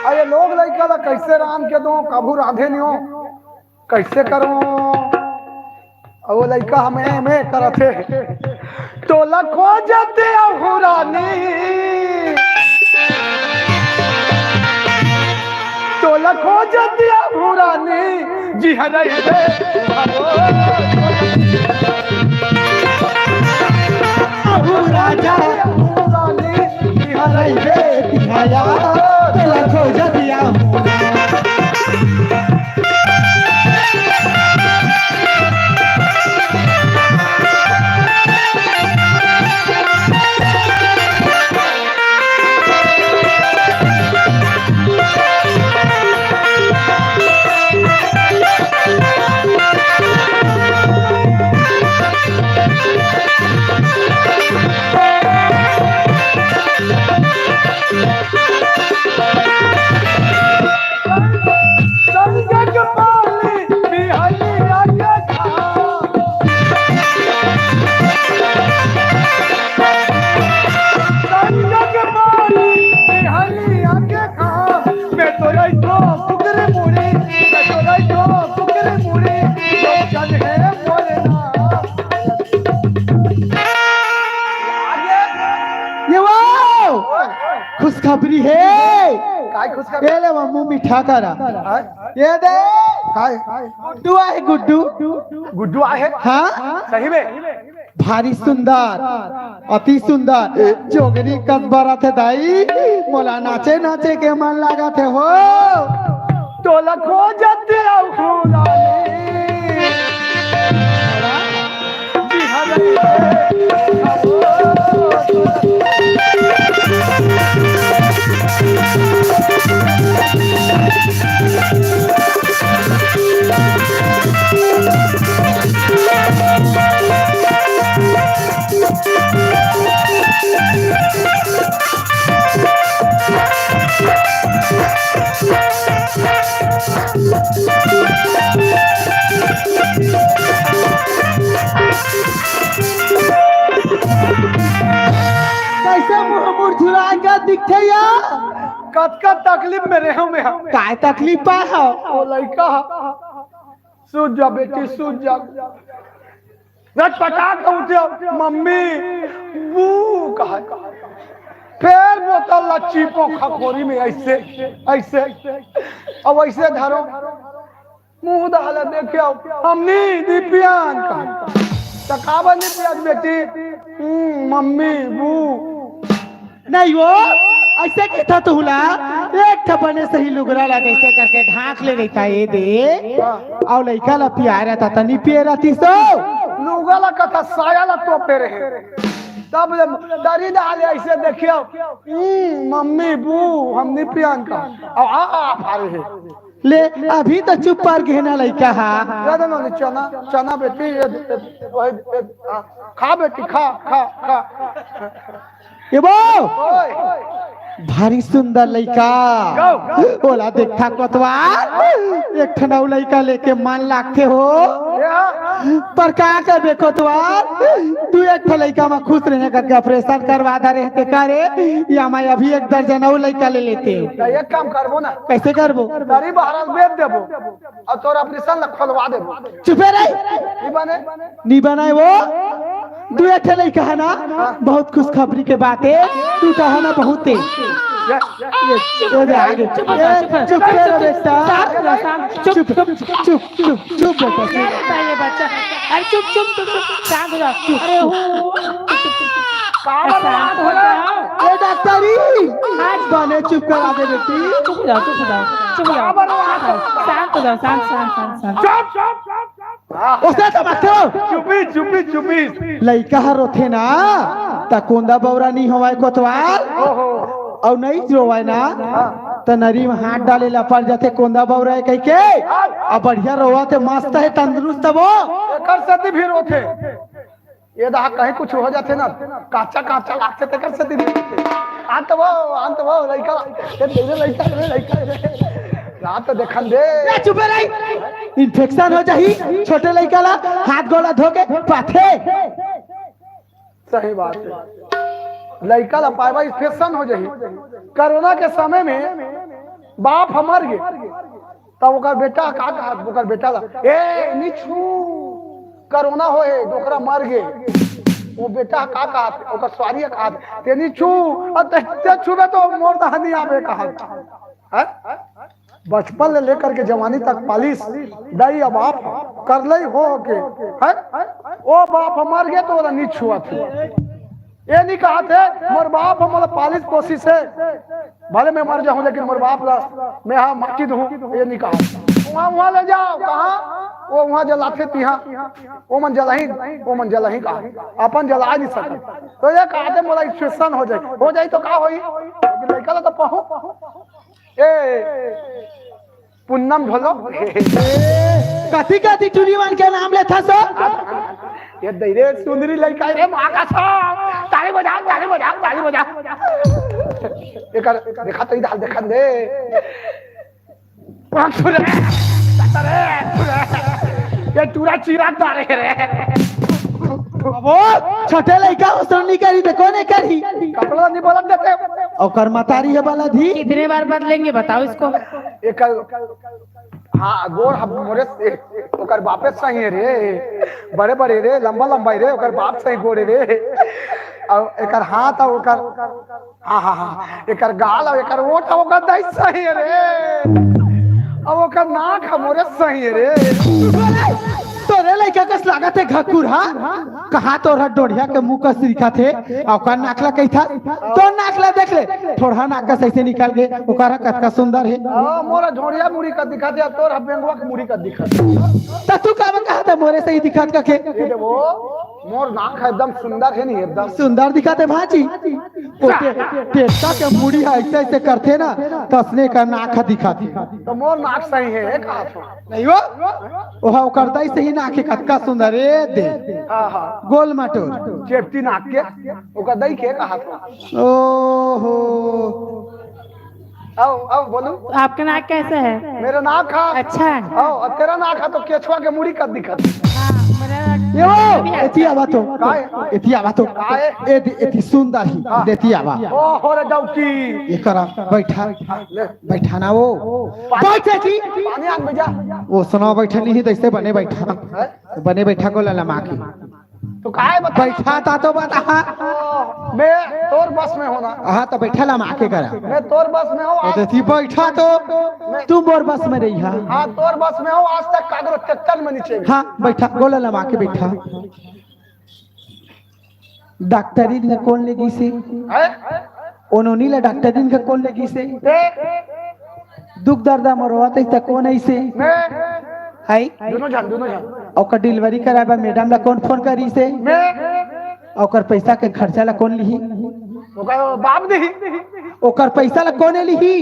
अरे लोग लइका ला कैसे रांध के दो, कभू रांधे नहीं हो। कैसे करो? अब वो लइका हमें, हमें करत हे। तोला खोजत आहूं रानी, तोला खोजत आहूं रानी, जी हरई रे। आहूं राजा, आहूं रानी, जी हरई रे, तिहाया, तोला खोजत आहूं। संजग पाली बिहनिया के घाम। संजग पाली बिहनिया के घाम। मैं तो रही तो कुकरी मुड़ी, मैं तो रही तो कुकरी मुड़ी, लोग चल है बोले ना। ये वो खुशखबरी है। काय खुशखबरी? ये ले वो मुंह मीठा करा। हाँ? ये दे। काय? गुड्डू आहे, गुड्डू। गुड्डू आहे? हाँ? सही में? भारी सुंदर, अति सुंदर। जोगरी कस बरत हे दाई, मोला नाचे नाचे के मन लागत हे हो। तोला खोजत आहूं रानी। कैसे मुंह मुरझुराए का दिखथे या? कतका तकलीफ में रहे हंव मैं। काय तकलीफ पाए हव? वो लइका ह, "सूत जा बेटी, सूत जा।" रटपटा के उठे, "मम्मी, बू," कहा। फेर बोतल ला चीपो खखोरी में, ऐसे, ऐसे, अब ऐसे धरो, मुंह डाले देखे, "हम नी, नी पियन," कहा। "त काबर नी पियत बेटी?" "हम्म, मम्मी, बू।" नहीं वो, ऐसे कहता तो हुला, एक ठा बने सही लुगरा ला कैसे करके ढांक ले रहता ये दे, अउ लइका ला पिया रहता त नी पिए रहती सो। लुगरा ला कहता, साया ला तोपे रहे। तब ले दरी डाले ऐसे देखियो, "हम्म, मम्मी, बू, हम नी पियन," कहा। अब आ, आ, आ रहे। ले, अभी तो चुप पर गहना लइका हा। ये दे नोनी चना, चना बेटी, ये दे, ये दे, वही, ये दे, हाँ, खा बेटी, खा, खा, खा। ये वो ओए, भारी सुंदर लइका। गौ। ओला देखा कोतवाल, एक ठन अउ लइका लेके मन लागथे हो। या। पर का करबे कोतवाल, तू एक ठन लइका म खुश रहने करके ऑपरेशन करवा दा रहते का रे? या मैं अभी एक दर्जन अउ लइका ले लेते। त एक काम करबो ना। कैसे करबो? गरीब हराल बेच देबो। अउ तोर ऑपरेशन ला खोलवा देबो। चुपे रही। नी बने? नी बनाए वो। दू एक ठे लइका हे ना, हाँ। बहुत खुशखबरी के बात हे। तू तो हे ना बहुत हे। ये, ये, ये दे आगे। चुप हो जा, चुप हो जा। चुप रह बेटा। शांत हो जा, शांत। चुप, चुप, चुप, चुप, चुप बेटा, चुप। क्या बताइए बच्चा? अरे चुप, चुप, चुप, चुप। शांत हो जा, चुप। अरे हो। शांत हो जाओ। ए डॉक्टरी, आज बने चुप करा दे बेटी। चुप हो जाओ, चुप हो जाओ, चुप हो जाओ। शांत हो जाओ, शांत, शांत, शांत, शांत। चुप, चुप, चुप, चुप। उसने तो मत करो। चुपी, चुपी, चुपी। लइका ह रोथे ना, त कोंदा बौरा नी होवय कोतवाल। ओहो। अउ नइ रोवय ना, हाँ। त नरी म हाथ डाले ला पड़ जाथे कोंदा बौरा हे कहिके। हाँ। अब बढ़िया रोवत हे, मस्त हे, तंदुरुस्त हे वो। एकर सेती भी रोथे। ये दहा कहीं कुछ हो जाथे ना, काचा काचा लागथे, तेकर सेती भी। अंत वो, अंत वो, लइका, ये तेरे लइका रे, लइका रे। रात तो देखन दे। ए, चुपे रही। इन्फेक्शन हो जाही, छोटे लइका ला, हाथ गोड़ ला धो के पाथे। सही बात हे। लइका ला पाए बा, इन्फेक्शन हो जाही। कोरोना के समय में बाप ह मर गे, तब ओकर बेटा का कहत, ओकर बेटा ला, "ए, नी छू, कोरोना होए, डोकरा मर गे।" वो बेटा का कहत, ओकर सुवारी कहत, "ते नी छू, अउ ते, ते छूबे तो मोर दहा नी आबे," कहत। हैं? बचपन ले लेकर के जवानी तक पालिस, दाई अउ बाप करलई हो के, हैं? ओ बाप ह मर गे तो ओला नी छुअत हे। ये नी कहत हे, "मोर बाप ह मोला पालिस पोसिस हे, भले मैं मर जाहूं, लेकिन मोर बाप ला मैं हा माटी दूहूं," ये नी कहत। उहां, उहां ले जाओ, कहां? वो उहां जलाथे तिहां, वो मन जलाही, वो मन जलाही कहा, अपन जला नी सकत। तो ये कहत हे, "मोला इन्फेक्शन हो जाही, हो जाही तो का होही?" लेकिन लइका ला तो पहू, ए, पुन्नम ढोलो। कथी कथी टुरी मन के नाम लेथस ओ? ये दई रे सुंदरी लइका रे, माँ कसम। ताली बजाओ, ताली बजाओ, ताली बजाओ। एकर देखा तो इधर देखन दे। टुरा, टुरा, ये टुरा चीरा तारे रे। अब वो छोटे लइका उसने नहीं करी तो कोने करी? कपड़ा नहीं बोलन देते। ओकर मतारी हे बलद ही। कितने बार बदलेंगे बताओ इसको? एकर, हाँ, गोड़ हम मोरे से, ओकर बापे सही हे रे, बड़े बड़े रे, लंबा लंबा हे रे, ओकर बाप सही गोड़ हे रे। अउ एकर हाथ अउ ओकर, हाँ, हाँ, हाँ, एकर गाल अउ एकर ओठ अउ ओकर दई सही हे रे। अउ ओकर नाक ह मोरे सही हे रे। तोरे लइका कस लागत हे घकुर, हाँ? कहाँ तोर ह डोढ़िया के मुंह कस दिखत हे, अउ ओकर नाक ला कहिथस? तोर नाक ला देख ले, थोरहा नाक कस अइसे निकल गे, ओकर ह कतका सुंदर हे। हाँ, मोर ह ढोढ़िया मुड़ी कस दिखत हे, तोर ह बेंगवा के मुड़ी कस दिखत हे। त तू काबर कहत हस मोरे सही दिखत कहिके? ये दे वो, मोर नाक ह एकदम सुंदर हे नहीं, एकदम। सुंदर दिखत हे भाजी। ओ टे-, टेटका के मुड़ी ह अइसे अइसे करथे ना, तसने का नाक ह दिखत हे। त मोर नाक सही हे, ये कहत हंव। नहीं वो, ओहा ओकर दई सही नाक हे, कतका सुंदर, ए दे। हाँ, हाँ। गोल मटोर। चेपटी नाक के, ओकर दई के कहत हंव। ओहो। आओ, आओ, बोलो। आपका नाक कैसा है? मेरा नाक है। अच्छा है। आओ, और तेरा नाक है तो केचुआ के मुड़ी कस दिखत। हाँ, मेरा नाक ये वो, भी है। एती आवा तो। काय? एती आवा तो। काय? ए दे, एती सुंदर ही, हाँ। देती आवा। ओहो रे डौकी। ये करा, बैठा। ले। बैठा ना वो। पानी, बैठा जी। पानी आन बजा। वो सुना बैठा नहीं, तो ऐसे बने बैठा। हैं? बने बैठा को ललमा के। तो काय बता? बैठा था तो बता। मैं तोर बस में हंव ना। हाँ, तो बैठा लमा के करा। मैं तोर बस में हंव, तो आज देती बैठा तो मैं तू मोर बस में रही हा। हाँ, तोर बस में हंव, आज तक काकरो ट्रैक्टर में नहीं चढ़े। हाँ, बैठा, गोला लमा के बैठा। डॉक्टरी ला कोन ले गिसे? हैं? ओ नोनी ला डॉक्टरी ला कोन ले गिसे? ते? दुख दर्द म रोवत हे त कोन अइसे? मैं? हाय? दोनों झन, दोनों झन। ओकर डिलीवरी कराए बर मैडम ला कोन फोन करिसे? मैं? ओकर पैसा के खर्चा ला कोन लिही? ओकर बाप दिही। ओकर पैसा ला कोन लिही?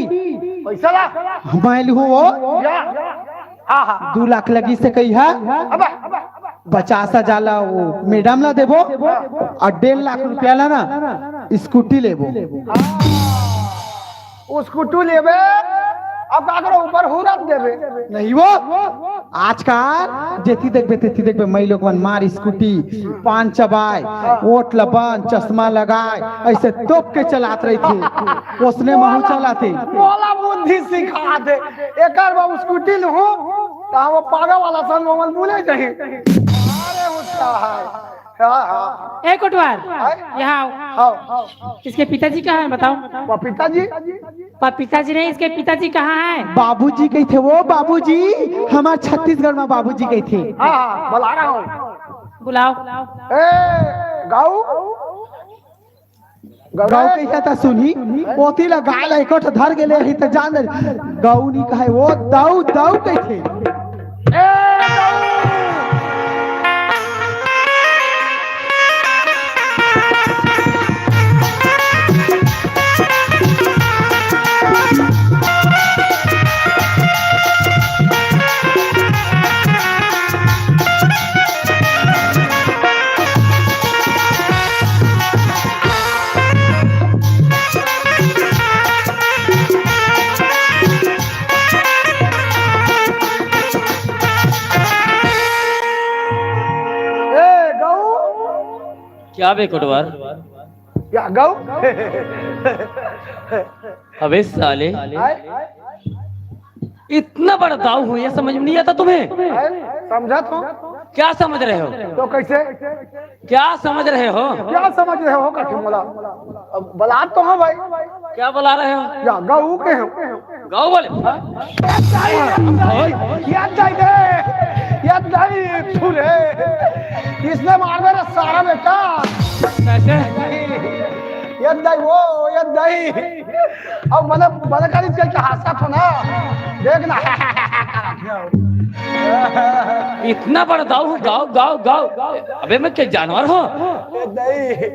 पैसा ला? मैं लिहूं वो। या। हाँ, हाँ। दू लाख लगिसे कहिहा। अबे। पचास हजार ला वो मैडम ला देबो अउ डेढ़ लाख रुपया ला ना स्कूटी लेबो। वो स्कूटी लेबे, अब का करो, ऊपर हुरत देबे। नहीं वो, आजकल जेती देखबे तेती देखबे, मई लोग मन मार स्कूटी, पान चबाय, ओठ लबन, चश्मा लगाय, अइसे तोप के चलात रहिथे, ओसने महू चलाथे। मोला बुद्धि सिखा दे, एकर बर स्कूटी लूं, त हम पागल वाला संग ओमन बुले जाही। अरे होता है। हाँ, हाँ। ए कोटवार, हाँ? यहाँ आओ। हाँ, हाँ। इसके पिताजी कहाँ हैं, बताओ। वो पिताजी? पर पिताजी नहीं, इसके पिताजी कहाँ हैं? बाबूजी कहिथे वो, बाबूजी। हमार छत्तीसगढ़ में बाबूजी कहिथे। हाँ, हाँ, बुला रहा हूँ। बुलाओ। ए, गऊ। गऊ कहिथे त सुनही, ओती ला गाय ला एको ठो धर गेले रही त जान दे। गऊ नी कहे, वो दऊ, दऊ कहिथे। ए, गऊ। क्या बे कोटवार? क्या गऊ? अबे साले, आय? इतना बड़ा दाऊ हूँ, ये समझ में नहीं आता तुम्हें? आय? समझा तो? क्या समझ रहे हो? तो कैसे? क्या समझ रहे हो? क्या समझ रहे हो, कठिन बोला? अब बला तो हाँ भाई। क्या बला रहे हो? या गऊ के हो? गऊ बोले? ओए, याद नहीं रे, याद नहीं तू रे। इसने मार दे रे सारा बेटा। कैसे? याद नहीं वो, याद नहीं। अब मैंने, मैंने कहा इसके क्या हादसा था ना, देख ना। इतना बड़ा दाऊ, गाओ, गाओ, गाओ। अबे मैं क्या जानवर हूँ? नहीं,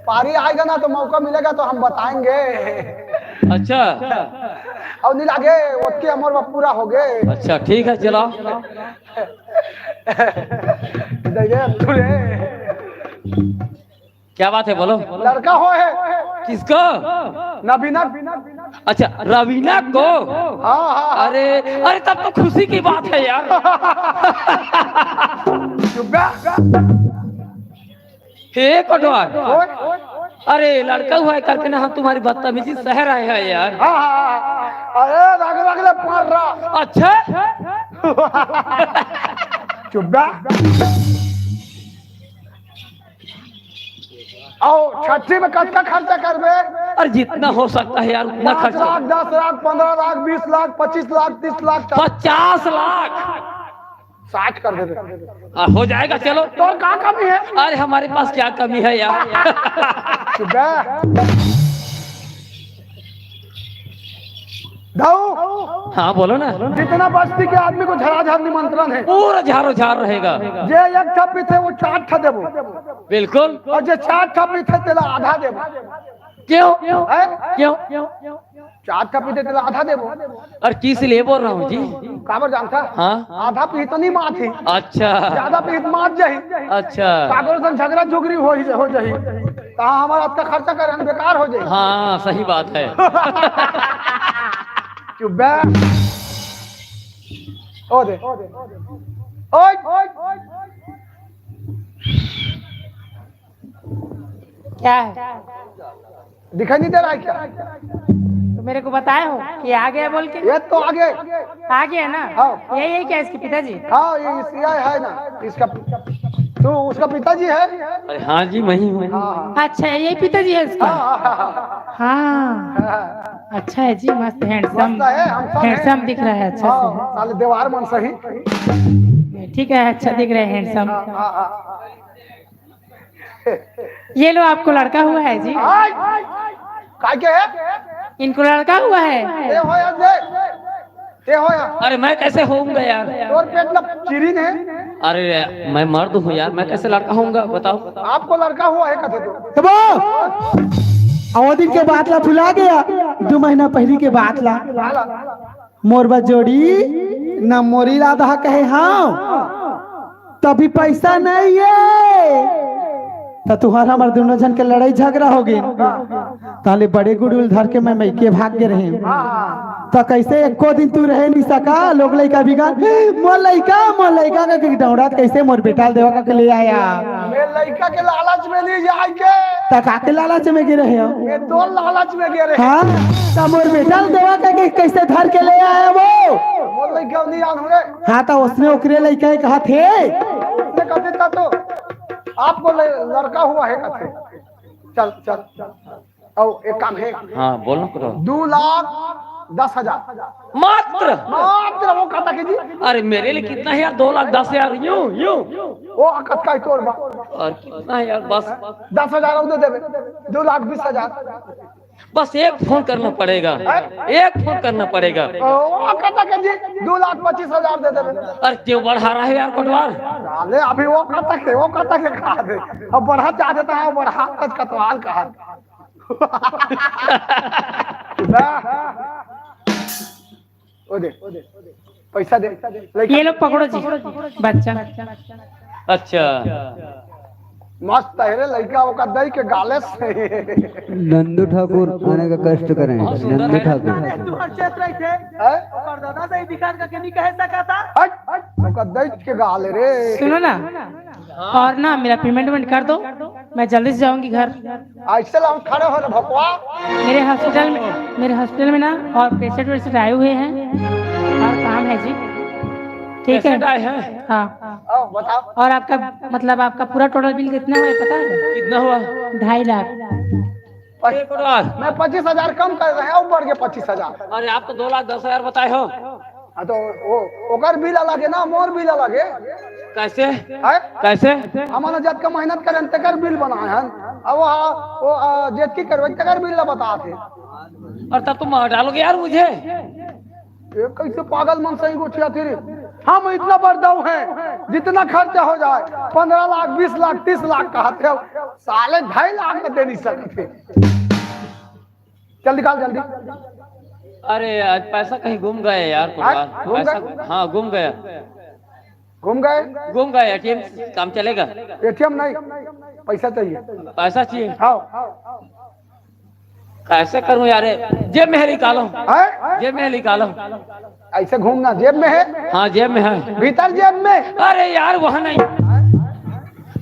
पारी आएगा ना तो मौका मिलेगा तो हम बताएंगे। अच्छा। और नहीं लागे, ओतके हमर बा पूरा हो गए। अच्छा, ठीक है, चलाओ। दे दे, तू रे। क्या बात है, बोलो। लड़का हो है। किसको? नबीना। अच्छा, रवीना को? हाँ, हाँ, हाँ। अरे, अरे, तब तो खुशी की बात है यार। चुप बे। हे कोटवार। ओए। अरे, लड़का हुआ है करके ना हम तुम्हारी बदतमीजी सह रहे हैं यार। हाँ, हाँ, हाँ। अरे, रग, रग ले पार रहा। अच्छा? चुप बे। आओ, छठी में कतका खर्चा करबे? अरे, जितना हो सकता है यार, उतना पाँच खर्चा। लाख, दस लाख, पन्द्रह लाख, बीस लाख, पच्चीस लाख, तीस लाख तक। पचास लाख। साठ कर देबे। आ, हो जाएगा, चलो। तोर का कमी है? अरे, हमारे पास क्या कमी है यार? चुप बे। दाऊ, हाँ, बोलो ना। जितना बस्ती के आदमी को झराझर निमंत्रण है। पूरा झारो झार रहेगा। जे एक ठा पीथे, वो चार ठा देबो। बिल्कुल। और जे चार ठा पीथे, तेला आधा देबो। क्यों? हैं? क्यों? चार ठा पीथे, तेला आधा देबो। और किस लिए बोल रहा हूँ जी? काबर जानता? हाँ। आधा पीही तो नहीं मात ही। अच्छा। ज्यादा पीही तो मात जाही। अच्छा। काकरो संग झगड़ा झुगड़ी हो, हो जाही। तो हाँ, हमारा आपका खर्चा करन बेकार हो जाही। हाँ, सही बात है। चुप बे। ओ दे। ओए। क्या है? दिखाई नहीं दे रहा है क्या? तो मेरे को बताए हो कि आ गया बोल के? ये तो आ गए। आ गया ना? हाँ। यही है क्या इसके पिताजी? हाँ, ये इसका है ना, इसका। तू उसका पिताजी है? अरे हाँ जी, मैं ही हूँ। हाँ, हाँ। अच्छा, यही पिताजी है इसका? हाँ, हाँ, हाँ, हाँ। हाँ। हाँ। अच्छा है जी, मस्त, हैंडसम। मस्त है, handsome है। हैंडसम दिख रहा है, अच्छा हाँ, से। साले देवार मन सही। ठीक है, अच्छा दिख रहा है, हैंडसम। हाँ, हाँ, हाँ। ये लो, आपको लड़का हुआ है जी। आय! काय के है? इनको लड़का हुआ है। ते हो यार, दे। ते हो यार। अरे, मैं कैसे होऊंगा यार? तोर पेट में चिरी ने। अरे, मैं मर्द हूँ यार, मैं कैसे लड़का होऊंगा, बताओ। आपको लड़का हुआ है कथे तो। तबो, वो दिन के बात ला भुला गया, दो महीना पहली के बात ला। हाला। मोर बर जोड़ी न मोरी ला दहा कहे हाँ, तभी पैसा नहीं है। त तुहर हमर दोनों झन के लड़ाई झगड़ा हो गए, ताले बड़े गुडुल धर के मैं मइके भाग गे रहे। त कैसे एको दिन तू रहे नहीं सका, लोग लइका बिगाड़, मोर लइका, मोर लइका का के डौड़ा, कैसे मोर बेटा ल देवा का के ले आया। मैं लइका के लालच में नहीं जाए के। त का के लालच में गे रहे हो? मैं तो लालच में गे रहे। हाँ, त मोर बेटा ल देवा का के कैसे धर के ले आया वो? मोर लइका नहीं आन रे। हाँ, त उसने ओकरे लइका ही कहा थे। उसने कहते था तो आपको ले-, लड़का हुआ है कहते। चल, चल, चल। और एक काम है। हाँ, बोलो करो। दो लाख दस हजार। मात्र? मात्र वो कहता के जी। अरे, मेरे लिए कितना है यार, दो लाख दस हजार, यूं, यूं। वो कतका ही तोर बा। और कितना है यार, बस। दस हजार और दे देबे, दो लाख बीस हजार। बस एक फोन करना पड़ेगा, हैं? एक फोन करना पड़ेगा। ओ, वो कहता के जी, दो लाख पच्चीस हजार दे देबे। अरे, क्यों बढ़ा रहा है यार, कोटवार? साले, अभी वो कहता के, वो कहता के कहा दे। अब बढ़ा चाह देता है, बढ़ा, आज कतवाल कहा दे। ना। ओ दे, पैसा दे, लइका। ये लो, पकड़ो जी, बच्चा। अच्छा। मस्त है रे लइका, ओका दई के गाले से। नंदू ठाकुर आने का कष्ट करें, नंदू ठाकुर। तुहर चेत रही थे, हैं? ओकर दादा से ही दिखा के नहीं कहे सका था। हट, हट, ओका दई के गाले रे। सुनो ना, और ना मेरा पेमेंट वेमेंट कर दो, मैं जल्दी से जाऊंगी घर। ऐसे ला हम खड़े हो ना भकवा। मेरे हॉस्पिटल में, मेरे हॉस्पिटल में ना और पेशेंट वेशेंट आए हुए हैं और काम है जी। ठीक है। पेशेंट आए हैं? हाँ। आओ, बताओ। और आपका, मतलब, आपका पूरा टोटल बिल कितना हुआ है, पता है? कितना हुआ? ढाई लाख। पच-, एक लाख। मैं पच्चीस हजार कम कर रहे हैं, ऊपर के पच्चीस हजार। अरे, आप तो दो लाख दस हजार बताए हो। हाँ, तो वो, ओकर बिल अलग है ना, मोर बिल अलग है। कैसे? हैं? कैसे? हमन जतका मेहनत करें, तेकर बिल बनाए हैं। अब वो, वो, आ, जेतकी करवे, तेकर बिल ला बतात हे। और तब तुम मार डालोगे यार मुझे। ये कैसे पागल मन सही गोठियाथे रे? हम इतना बरदाऊ हैं, जितना खर्चा हो जाए, पन्द्रह लाख, बीस लाख, तीस लाख कहत हे, साले ढाई लाख में दे नहीं सकते। जल्दी निकाल, जल्दी। अरे, आज पैसा कहीं गुम गए यार, आज कुमार। गुम पैसा, गए? हाँ, गुम गया। गुम गए? गुम गए, एटीएम काम चलेगा? एटीएम नहीं, पैसा चाहिए। पैसा चाहिए? हाँ। कैसे करूं यार? जेब में है, निकालो। हैं? जेब में है, निकालो। ऐसे घूमना, जेब में है? हाँ, जेब में है। भीतर जेब में? अरे यार, वहाँ नहीं।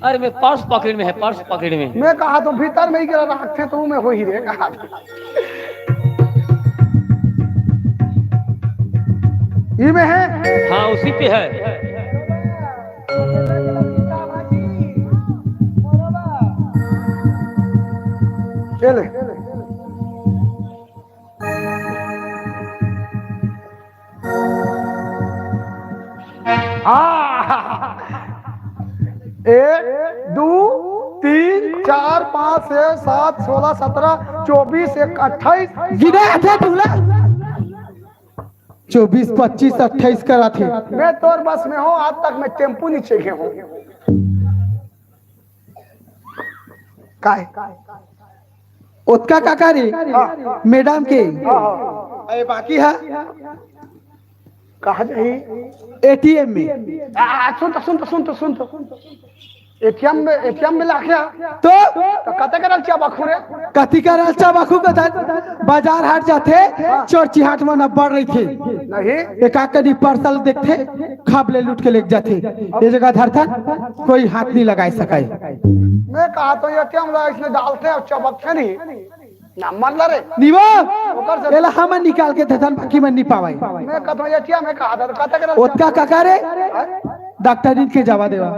अरे, मैं पर्स पॉकेट में है, पर्स पॉकेट में। मैं कहा तो भीतर में ही गिरा रखते, तो मैं वही रे कहा। ये में है? हाँ, उसी पे है। ये ले। आ, एक, दू, तीन, चार, पाँच, छह, सात, सोलह, सत्रह, चौबीस, एक, अट्ठाईस। गिने आथे तुला। चौबीस, पच्चीस, अट्ठाईस कराथे। मैं तोर बस में हूँ, आज तक मैं टेम्पू नहीं चढ़े हूँ। काय? ओतका काका रे, हाँ। मैडम के। हाँ, हाँ। अरे बाकी है। कहाँ जाही? एटीएम में। आ, सुन तो, सुन तो, सुन तो, सुन तो। एटीएम में, एटीएम में लाख्या। तो? तो कते करल चाबखू रे? कति करल चाबखू कतन? बाजार हाट जाथे, चोर चिहाट मन अब्बड़ रहिथे। नहीं। एक आकनी पार्सल देखथे, खप ले लूट के लेके जाथे। ये जगह धरथन, कोई हाथ नहीं लगाए सकाय। मैं कहा तो एटीएम ला इसमें डालथे अउ चबकथे नहीं। नंबर ला रे। निवा, ओकर से एला हमन निकाल के देथन, बाकी मन नी पावय। मैं कथों एटीएम में कहा था, तो कते करल ओतका काका रे? हाँ? डॉक्टरिन के जावा देवा।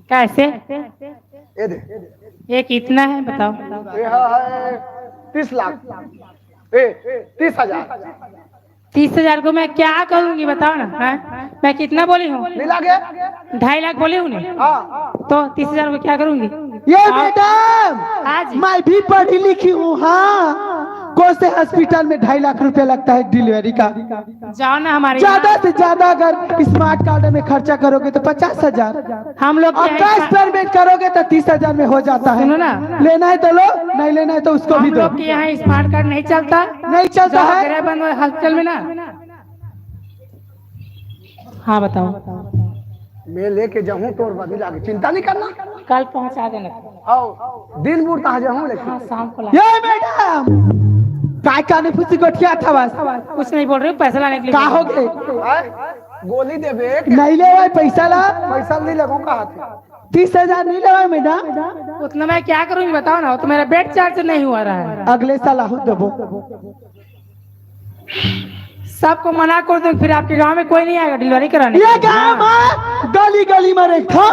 कैसे? ये दे। ये कितना है बताओ? ये है तीस लाख। ए, तीस हजार। तीस हजार को मैं क्या करूंगी बताओ ना, हैं? मैं कितना बोली हूँ? मिला के? ढाई लाख बोली हूँ नहीं? हाँ। तो तीस हजार को क्या करूंगी? ये हाँ। मैडम, हाँ जी। मैं भी पढ़ी लिखी हूँ, हाँ। कौन से हॉस्पिटल में ढाई लाख रुपया लगता है डिलीवरी का? जाओ ना हमारे ज्यादा यहाँ। से ज्यादा अगर स्मार्ट कार्ड में खर्चा करोगे तो पचास हजार। हम लोग और क्या है? कैश पेमेंट करोगे तो तीस हजार में हो जाता है। सुनो ना। लेना है तो लो, नहीं लेना है तो उसको भी हम दो। लोग के यहाँ स्मार्ट कार्ड नहीं चलता। नहीं चलता जाओ है। गृह बंद हॉस्पिटल में ना। हाँ बताओ। मैं लेके जाऊँ तोर बदला के, चिंता नहीं करना। कल पहुँचा देना। आओ, दिन बुर तहाँ जाऊँ लेकिन। हाँ, शाम को ला। ये मैडम, काय काने फूसी गोठियाथस? कुछ नहीं बोल रही हूँ, पैसा लाने के लिए। का हो गए? हैं? गोली देबे के? नहीं लेवाय पैसा ला। पैसा नहीं लेबो कहा थे? तीस हजार नहीं लेवाय मैडम। उतना मैं क्या करूँगी बताओ ना, वो तो मेरा बेड चार्ज नहीं हुआ रहा है। अगले साल आहू देबो। सबको मना कर दो, फिर आपके गांव में कोई नहीं आएगा डिलीवरी कराने। ये गांव में गली गली में एक ठो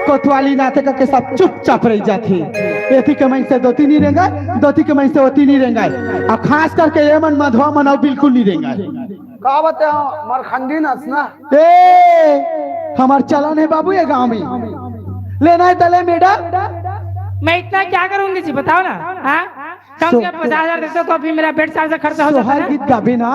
कोतवाली नाते करके सब चुपचाप रह जाते। एती के मन से दोती नहीं रेंगे, दोती के मन से ओती नहीं रेंगे। और खास करके ये मन मधवा मन अउ बिल्कुल नहीं रेंगे। का बात है, मरखंडी नस ना? ए, हमार चलन है बाबू ये गांव में। लेना है तले मैडम। मैं इतना क्या करूंगी जी बताओ ना, हाँ? कम से कम पचास हजार दे दो तो अभी मेरा बेड चार्ज खर्चा हो जाता सोहर है। गीत गाबे ना।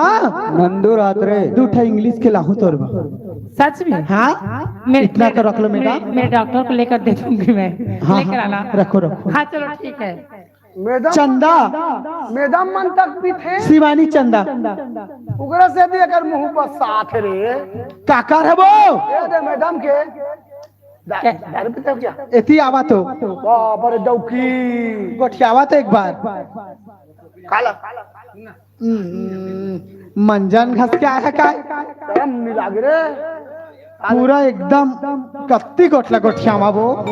नंदू रात रे। दू ठा इंग्लिश के लाहू तोर बर। सच में? हाँ? मेरे, इतना तो रख लो मैडम। मेरे, मेरे डॉक्टर को लेकर दे दूंगी मैं। हाँ, लेकर हाँ, आना। रखो, रखो। हाँ, चलो ठीक है। मैडम, चंदा। मैडम मन तक भी थे। शिवानी चंदा। ओकरा से भी अगर मुंह पर साथ रे। काकर है वो? ए दे मैडम के। दा-, दारू पीते हो क्या? एती आवा तो। बाप रे डौकी। गोठियावा तो एक बार। काला। हम्म, मंजन घस के आया काय? शर्म नहीं लाग रे। पूरा एकदम कत्ती गोठला गोठियावा वो।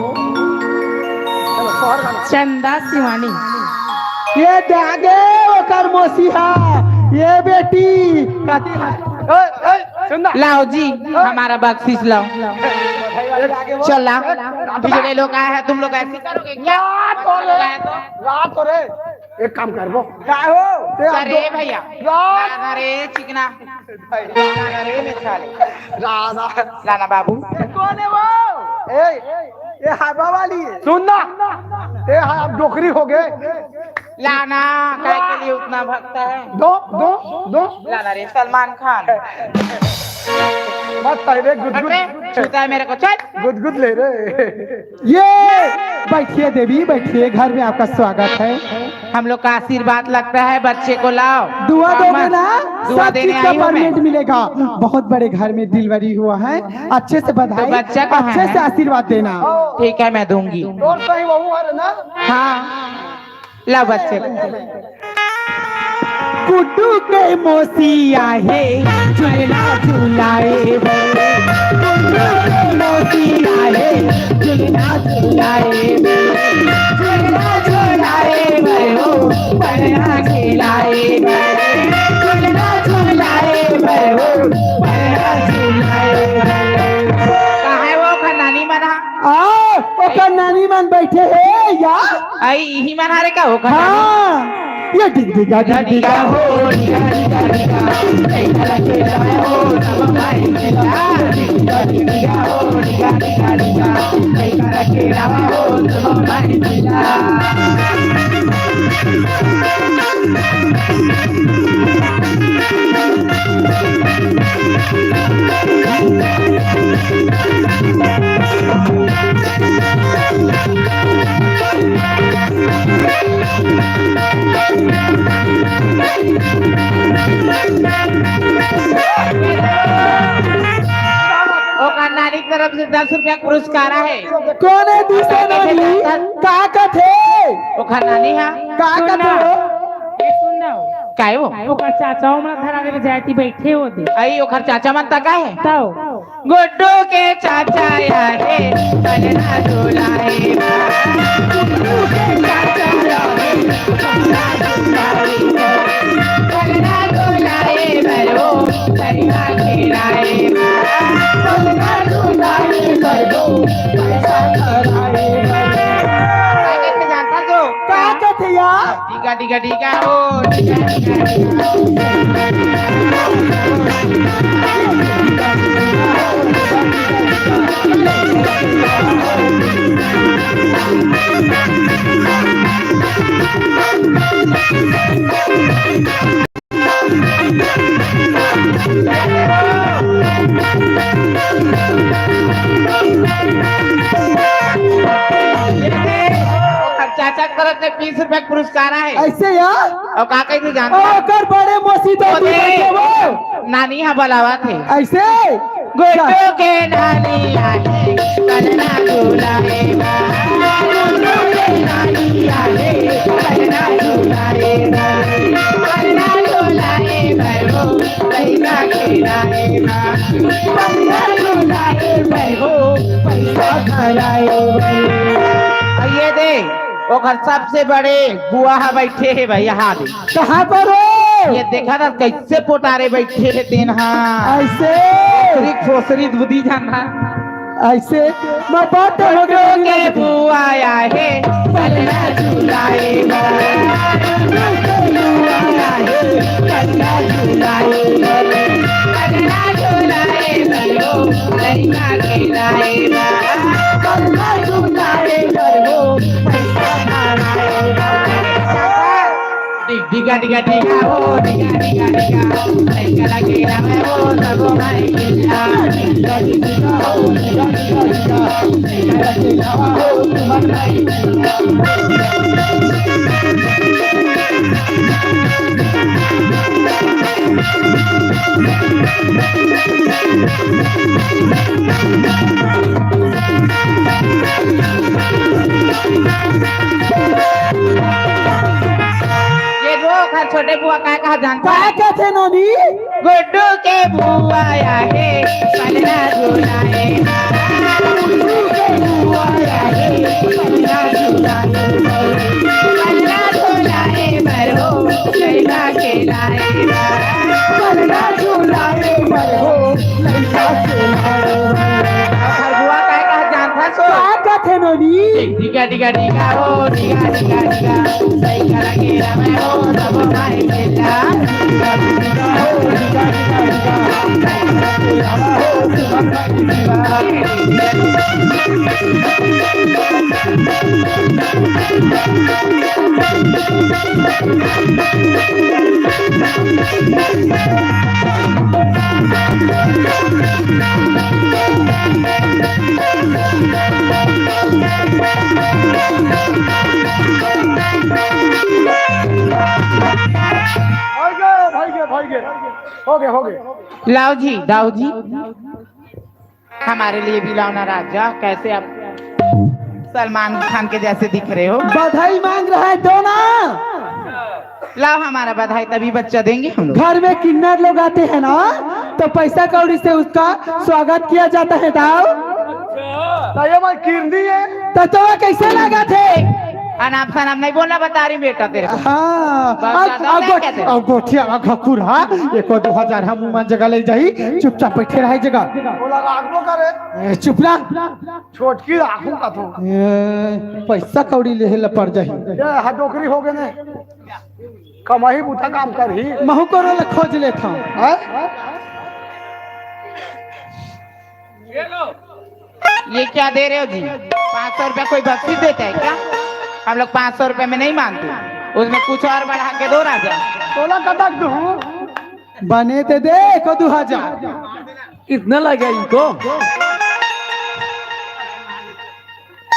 चंदा शिवानी। ये दागे ओकर मोसिहा। ये बेटी। ए, ए, सुन ना। लाओ जी, हमारा बक्सीस लाओ। चला, बिजड़े लोग आए हैं, तुम लोग ऐसे करोगे क्या? रात हो रे, रात हो रे। एक काम करबो। का हो? ते अरे दो- भैया। रात। राधा रे चिकना। राधा रे मिठाली। राधा। लाना बाबू। कौन है वो? ए, ये हवा वाली है। सुन ना। ए, हाँ, अब डोकरी हो गए। लाना, काय के लिए उतना भगता है? दो, दो, दो। लाना रे सलमान खान। मत पहले गुदगुद। अरे, छूता है मेरे को, चल। गुदगुद ले रे। ये बैठिए देवी, बैठिए, घर में आपका स्वागत है। हम लोग का आशीर्वाद लगता है, बच्चे को लाओ। दुआ दोगे ना, सब चीज का परमिट मिलेगा। बहुत बड़े घर में डिलीवरी हुआ है, अच्छे से बधाई, तो बच्चा कहाँ है? अच्छे से आशीर्वाद देना। ठीक है, मैं दूंगी। तोर सही बहू है ना? हाँ, ला बच्चे। गुड्डू के मोसी आहे, झुलना झुलाए बर। गुड्डू के मोसी आहे, झुलना झुलाए बर। झुलना झुलाए बर हो, पलना खिलाए बर। झुलना झुलाए बर हो, पलना खिलाए बर। कहाँ है वो खनानी मना? आ, ओकर नानी मन बैठे हे या? आई, इही मन हरे का ओकर नानी? हाँ। ये डिग डिगा, डिग डिगा हो, डिगा, डिगा, डिगा। ओकर नानी के तरफ से दस रुपया पुरस्कार आहे। कोन हे दूसरा नानी? का कथे? ओकर नानी हा। का कथे हो? ए, सुन ना हो। काय हो? ओकर चाचा ओमन धरा ले जाती बैठे हो दे। आई ओकर चाचा मन तक आहे। तौ। गुड्डू के चाचा आए, पलना झुलाए बा। गुड्डू के चाचा आए, पलना झुलाए बा। पलना झुलाए बर हो, पलना खेलाए बा। पलना झुलाए बर हो, पैसा कराए बर। का कथे जानता तो? का कथे यार? डिगा, डिगा, डिगा, ओ, डिगा, डिगा, डिगा। ओकर चाचा के तरफ से बीस रुपया के पुरस्कार आहे। ऐसे यार? अउ का कही जानता? अउ ओकर बड़े मौसी तो ओ तू दे। बैठे हो। नानी हा बलावत हे। ऐसे? गुड्डू के नानी आए, पलना झुलाए बा। गुड्डू के नानी आए, पलना झुलाए बा। पलना झुलाए बर हो, लइका खेलाए बा। पलना झुलाए बर हो, पैसा धराए बा। अउ ये दे, ओकर सबसे बड़े बुआ हा बैठे हे भैया, हा दे। कहाँ पर हो? ये देखा ना, कैसे पोटारे बैठे हे तेन हा। ऐसे? फोसरी, फोसरी दूधी जान हा। ऐसे? मैं बात तो हो गया। के बुआ आए, पलना झुलाए बा। के बुआ आए, पलना झुलाए बा। पलना झुलाए बा, लइका खेलाए बा। पलना झुलाए बा, पैसा धराए बा। डिग डिगा डिगा डिगा हो, डिगा डिगा डिगा। लइका लगे ना मैं हो, तब भाई के जा। डिगा डिगा हो, डिगा डिगा डिगा। लइका लगे ना हो, तब भाई के जा। ये रोक हर छोटे बुआ काय कहा जानता? काय कहथे नोनी? गुड्डू के बुआ आए, पलना झुलाए। गुड्डू के बुआ आए, पलना झुलाए। पलना झुलाए बर हो, लइका खेलाए। पलना झुलाए बर हो, लइका खेलाए। हर बुआ काय कहा जानता सो? का कहथे नोनी? डिगा डिगा डिगा हो, डिगा डिगा डिगा। सही करा के रामे हो, सब भाई के लाल। हो गए, हो गए, हो गए। हो गए, हो गए। लाओ जी, दाऊ जी, हमारे लिए भी लाओ ना राजा, कैसे आप सलमान खान के जैसे दिख रहे हो? बधाई मांग रहा है, दो ना। लाओ हमारा बधाई, तभी बच्चा देंगे हम लोग। घर में किन्नर लोग आते हैं ना, तो पैसा कौड़ी से उसका स्वागत किया जाता है, दाऊ। तो ये बात किरनी है। तो तोला कैसे लगा थे? अनाप शनाप नहीं बोलना, बता रही बेटा तेरे को। हाँ, बाप अब, दादा अब नहीं गोठ-, कहते। अब गोठिया, अब घकुर, हाँ, एको दो हजार हम उमन जगह ले जाही, चुपचाप बैठे रहे जगह। बोला, राखबो करे। ए, चुप रह। छोटकी राखू का तू। ए, पैसा कौड़ी लेहे ला पड़ जाही। ये हा डोकरी हो गए ने। कमाही बूता काम करही। महू कोनो ला खोज लेथंव। हैं? ये क्या दे रहे हो जी? पाँच सौ रुपया कोई बख्शीश देता है क्या? हम लोग पाँच सौ रुपया में नहीं मानते, उसमें कुछ और बढ़ा के दो राजा। तोला कतक दूँ? बने ते दे एको दू हजार। कितना लगा इनको?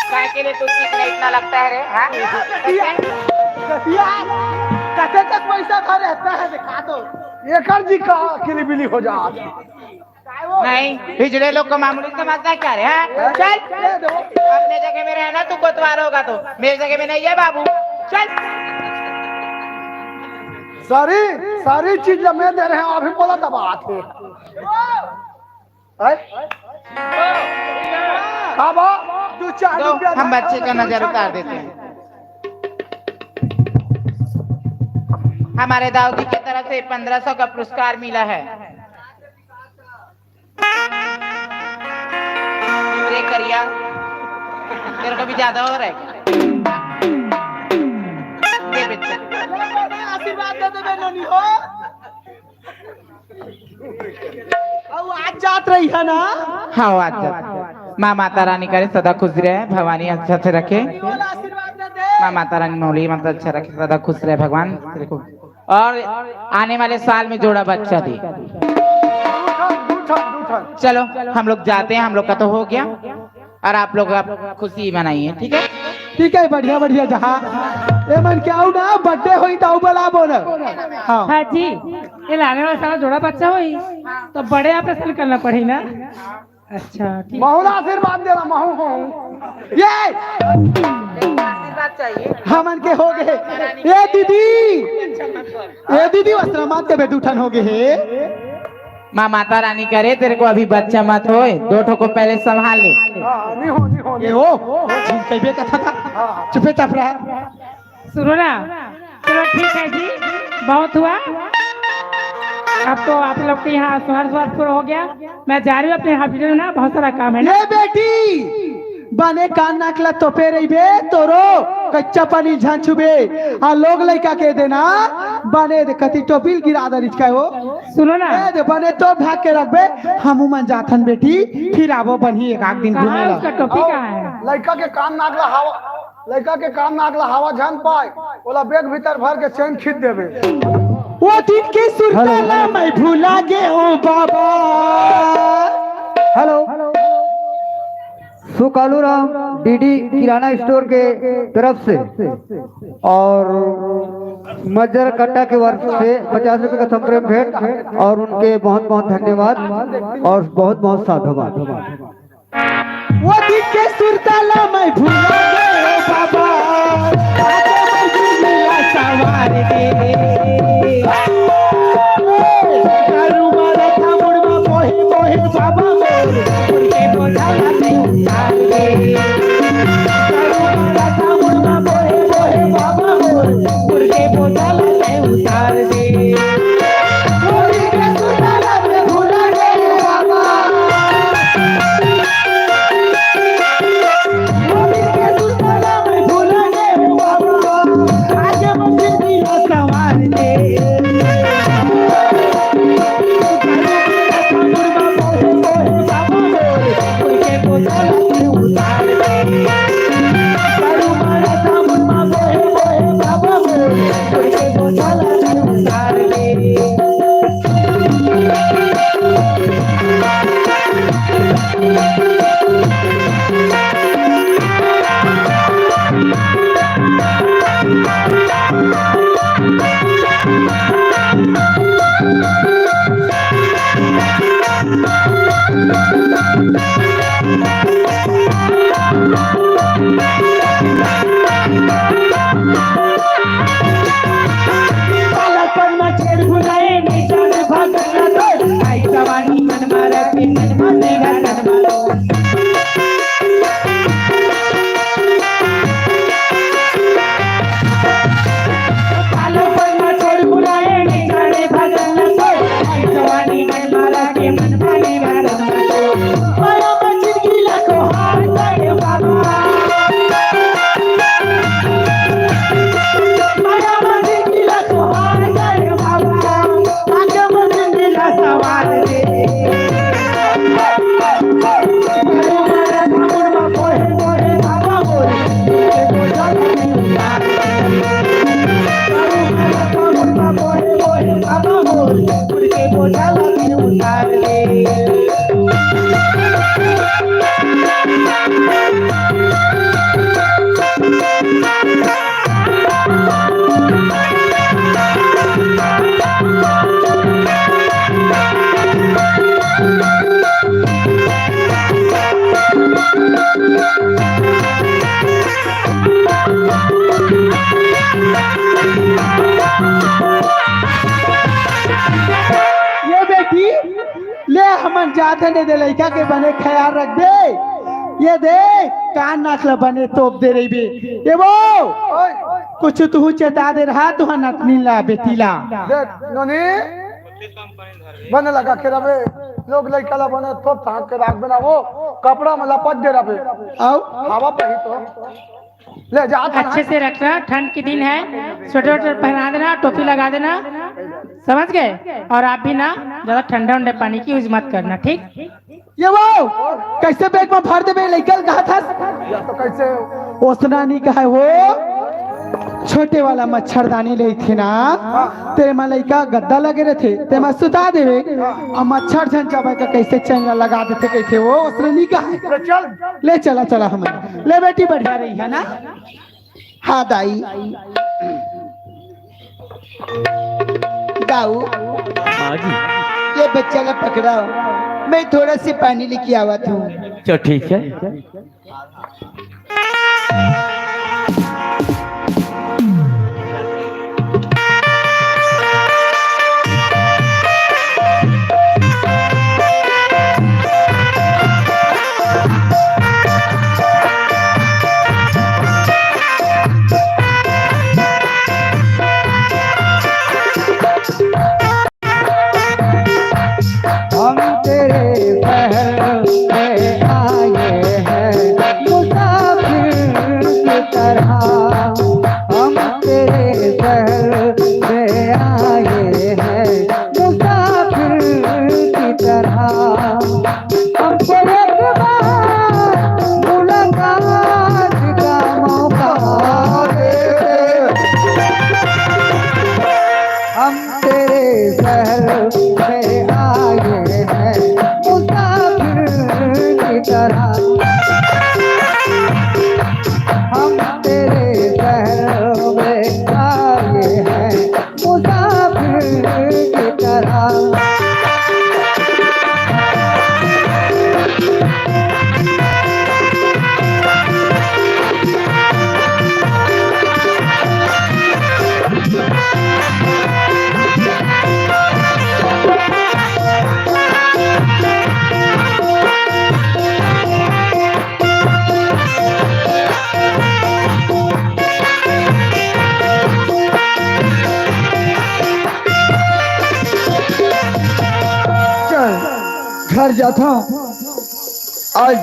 काय के लिए तुझे इतना, इतना लगता है रे? हाँ? यार, कते तक पैसा धरे रहता है, दिखा दो। एकर जी का किलीबिली हो जा। नहीं, हिजड़े लोग को मामूली समझता है क्या रे? हाँ? चल, अपने जगह में रहना, तू कोतवार होगा तो। मेरे जगह में नहीं है बाबू, चल। सारी, सारी चीज जब मैं दे रहे हैं, अभी बोला दबा आते। हैं? हाँ बा, दो चार दो, रुपया हम बच्चे का नजर उतार देते हैं। हमारे दाऊ जी की तरफ से पन्द्रह सौ का पुरस्कार मिला है। अरे करिया, तेरे को भी ज्यादा हो रहा है क्या? ये बेटा। आशीर्वाद दे दे, ननी हो। अउ आज जात रही है ना? हाँ, आज जात। माँ माता रानी करे सदा खुश रहे, भवानी अच्छा से रखे। माँ माता रानी मौली माता अच्छा रखे, सदा खुश रहे भगवान। तेरे को और आने वाले साल में जोड़ा बच्चा दे। चलो, हम लोग जाते हैं, हम लोग का तो हो गया। और आप लोग अब खुशी मनाइए, ठीक है? ठीक है, बढ़िया बढ़िया। जहाँ ए मन के आऊ ना, बर्थडे होई त आऊ बोलाबो ना। हाँ। हाँ जी, ये लाने वाला साला जोड़ा बच्चा होई तो बड़े ऑपरेशन करना पड़ी ना। अच्छा, ठीक। महू ला आशीर्वाद देना, महू हो। ये आशीर्वाद चाहिए। हमन के हो गए। ए दीदी, ए दीदी, वस्त्र मात के बेदू ठन हो गए हे। माँ माता रानी करे तेरे को अभी बच्चा मत होए, दो ठो को पहले संभाल ले। हाँ, नहीं हो, नहीं हो, ये नहीं हो। हो, झिझकइबे कथा था। हाँ। चुपे चाप रहा। सुनो ना, चलो ठीक है जी, बहुत हुआ। अब तो आप लोग के यहाँ सुहार सुहार पूरा हो गया। मैं जा रही हूँ अपने हॉस्पिटल में ना, बहुत सारा काम है ना। ये बेटी, बने कान नाक ला तोपे रहिबे, तोरो कच्चा पानी झन छुबे। आ लोग लइका के देना, बने दे कति टोपिल गिरा दे रिचका हो। सुनो ना। ए दे बने तो ढाक के रखबे, हमू मन जाथन बेटी, फिर आबो बनी एक आध दिन कहाँ घूमे है ला। उसका टोपी कहाँ है? लइका के कान नाक ला हवा, लइका के कान नाक ला हवा झन पाए, ओला बैग भीतर भर के चैन खींच देबे। वो दिन के सुरता ला मैं भुला गे हूँ बाबा। हेलो। सुकालू राम डीडी किराना स्टोर के तरफ से और मज्जर कट्टा के वर्ग से पचास रुपए का थम्बरेम भेंट और उनके बहुत बहुत धन्यवाद और बहुत बहुत साधुवाद। वो दिन के सुरता ला मैं भुला गे हूँ बाबा। आके मैं दुनिया सवार दे। गरुआ रथा मुड़वा मोहे मोहे बाबा मोर, उनके बोझा ला तैं उतार दे। गरुआ रथा मुड़वा मोहे मोहे बाबा मोर, उनके बोझा ला तैं उतार दे। वो दिन के सुरता ला मैं भुला गे हूँ बाबा। ये बेटी, ले हमन जाथन, ए दे लइका के बने ख्याल रखबे। ये दे कान नाक ल बने तोप दे रहिबे। ए वो, कुछ तुहू चेता दे रहा तुहा नतनी ला, बेटी ला। देख नोनी, बने लगा के रबे, लोग लइका ला बने तोप ताक के राख देना, वो कपड़ा में लपट दे रबे। आओ। हवा पही तो। ले जा, अच्छे से रखना, ठंड के दिन है, स्वेटर वेटर पहना देना, टोपी लगा देना, समझ गए? और आप भी ना ज्यादा ठंडा उंडा पानी की यूज मत करना, ठीक? ये वो कैसे बैग में भर देबे, लइका ल कहा था? या तो कैसे? ओसना नहीं कहा हो, छोटे वाला मच्छरदानी ले थे ना, ते मा लइका गद्दा लगे रहते, ते मा सुता देवे, और मच्छर झन चाबे का कैसे चैन लगा देते, कहते वो ओसना नहीं कहा। तो चल। ले चला, चला हम। ले बेटी, बढ़िया रही है ना? हाँ दाई। दाऊ, हाँ जी। ये बच्चा ला पकड़ाओ, मैं थोड़ा से पानी लेके आवत हूँ। चल ठीक है। हम तेरे शहर में आए हैं मुसाफिर की तरह, हम तेरे शहर में आए हैं मुसाफिर की तरह। हमको एक बार मुलाकात का मौका दे। हम तेरे शहर में आए हैं मुसाफिर की तरह। हम तेरे शहर में आए हैं मुसाफिर की तरह। चल, घर जाता हूँ। आज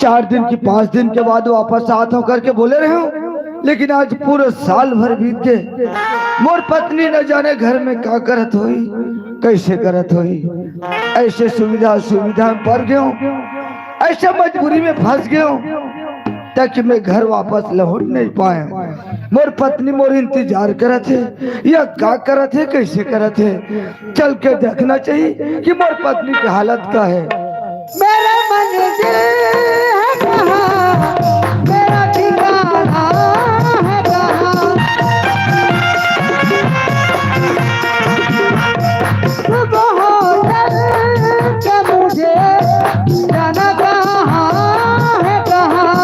चार दिन की, पाँच दिन के बाद वापस आता हूँ करके बोले रहे हूँ, लेकिन आज पूरा साल भर बीत गए। मोर पत्नी न जाने घर में का करत होई, कैसे करत होई। ऐसे सुविधा सुविधा में पड़ गए हूँ, ऐसे मजबूरी में फंस गए हूँ, ताकि मैं घर वापस लौट नहीं पाया। मोर पत्नी मोर इंतजार करत हे, या का करत हे, कैसे करत हे। चल के देखना चाहिए कि मोर पत्नी की हालत का है। मेरा मंजिल है कहाँ, मेरा ठिकाना है कहाँ। सुबह हो चल के मुझे जाना कहाँ है कहाँ।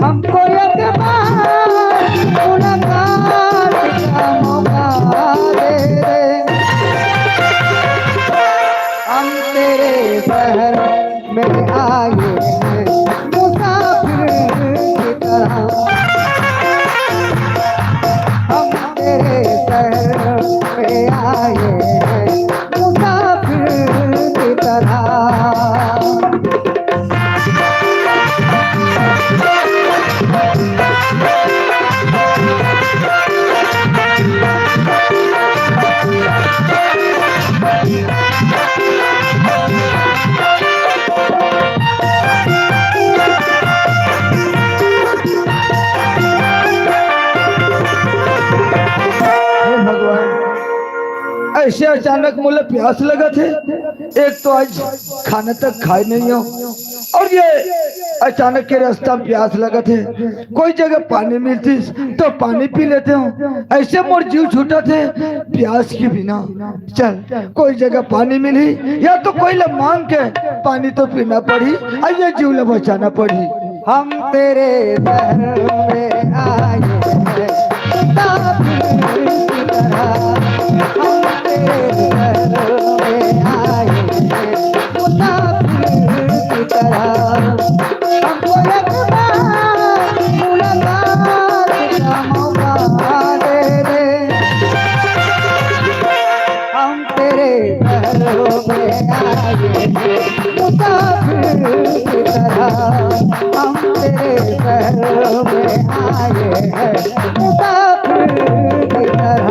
हमको एक बार मुलाकात का मौका दे दे। हम तेरे शहर में आए हैं मुसाफिर की तरह। हम तेरे शहर में आए हैं मुसाफिर की तरह। हे भगवान, ऐसे अचानक मोला प्यास लगत हे। एक तो आज खाना तक खाए नहीं हो, और ये अचानक के रास्ता में प्यास लगत हे, कोई जगह पानी मिलतिस तो पानी पी लेते हूँ, ऐसे मोर जीव छूटत हे प्यास के बिना। चल, कोई जगह पानी मिलही या तो कोई ला मांग के पानी तो पीना पड़ही, अउ ये जीव ला बचाना पड़ही। हम तेरे शहर में आए हैं, मुसाफिर की तरह। हम तेरे शहर में आए हैं, मुसाफिर की तरह। हमको एक बार मुलाकात का मौका दे दे। हम तेरे शहरों में आए हैं, मुसाफिर की तरह। हम तेरे शहरों में आए हैं, मुसाफिर की तरह।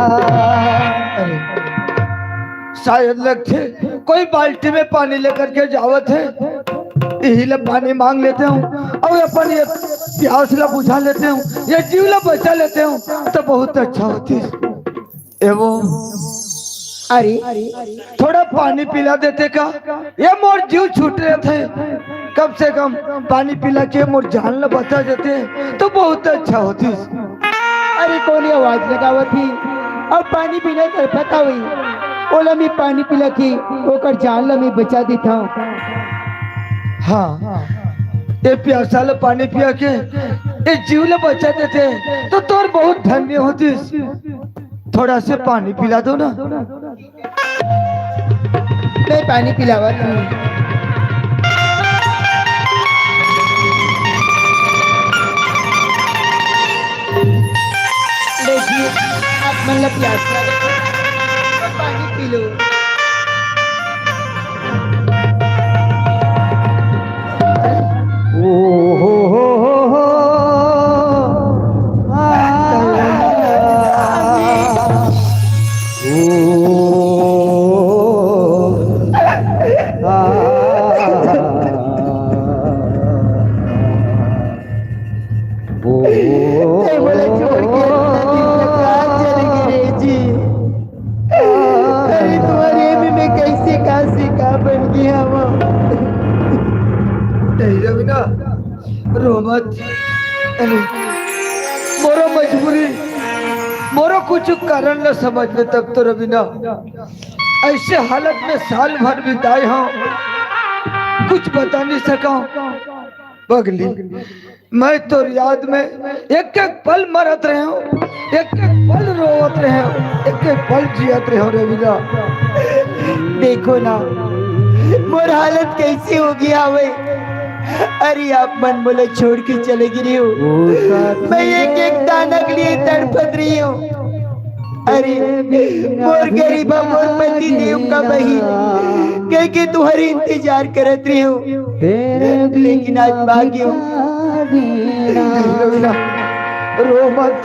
शायद लगथे कोई बाल्टी में पानी लेकर के जावत हे, इही ले पानी मांग लेते हूँ अउ अपन ये प्यास ला बुझा लेते हूँ, ये जीव ला बचा लेते हूँ, तो बहुत अच्छा होतिस। ए वो, अरे, थोड़ा पानी पिला देते का? ये मोर जीव छूट रहे थे, कम से कम पानी पिला के मोर जान ला बचा देते तो बहुत अच्छा होतिस। अरे, कोन आवाज लगावत ही? अब पानी बिना तड़पत हवय, ओला मैं पानी पिला के ओकर जान ला मैं बचा देत हंव। हाँ, ये प्यासा ला पानी पिया के ये जीव ला बचा देते तो तोर बहुत धन्य होतिस। थोड़ा से पानी पिला दो ना। मैं पानी पिलावत हूँ। देखिए, आप मन ला प्यास लगे तो पानी पी लो। ओ हो हो हो हो। आ, आ, ओ, आ, ओ, तैं मोला छोड़ के इतना दिन तक कहाँ चले गे रे जी? अरे तुम्हारे में मैं कैसे कहाँ से कहाँ बन गया हूँ? नहीं रवीना, रो मत। अरे, मोरो मजबूरी, मोरो कुछ कारण न समझ में तब तो रवीना, ऐसे हालत में साल भर बिताए हूँ, कुछ बता नहीं सका हूँ। पगली, मैं तोर याद में एक एक पल मरत रहे हूँ, एक एक पल रोवत रहे हूँ, एक एक पल जियत रहे हूँ रवीना। देखो ना, मोर हालत कैसे हो गया हवे। अरे, आप मन मोला छोड़ के चले गे रहे हो, मैं एक एक दाना के लिए तड़पत रही हूँ। अरे, मोर गरीबा, मोर पति देव का बहिन कह के तुम्हारे इंतजार करत रहे हो, लेकिन आज भाग्य हो। रो मत,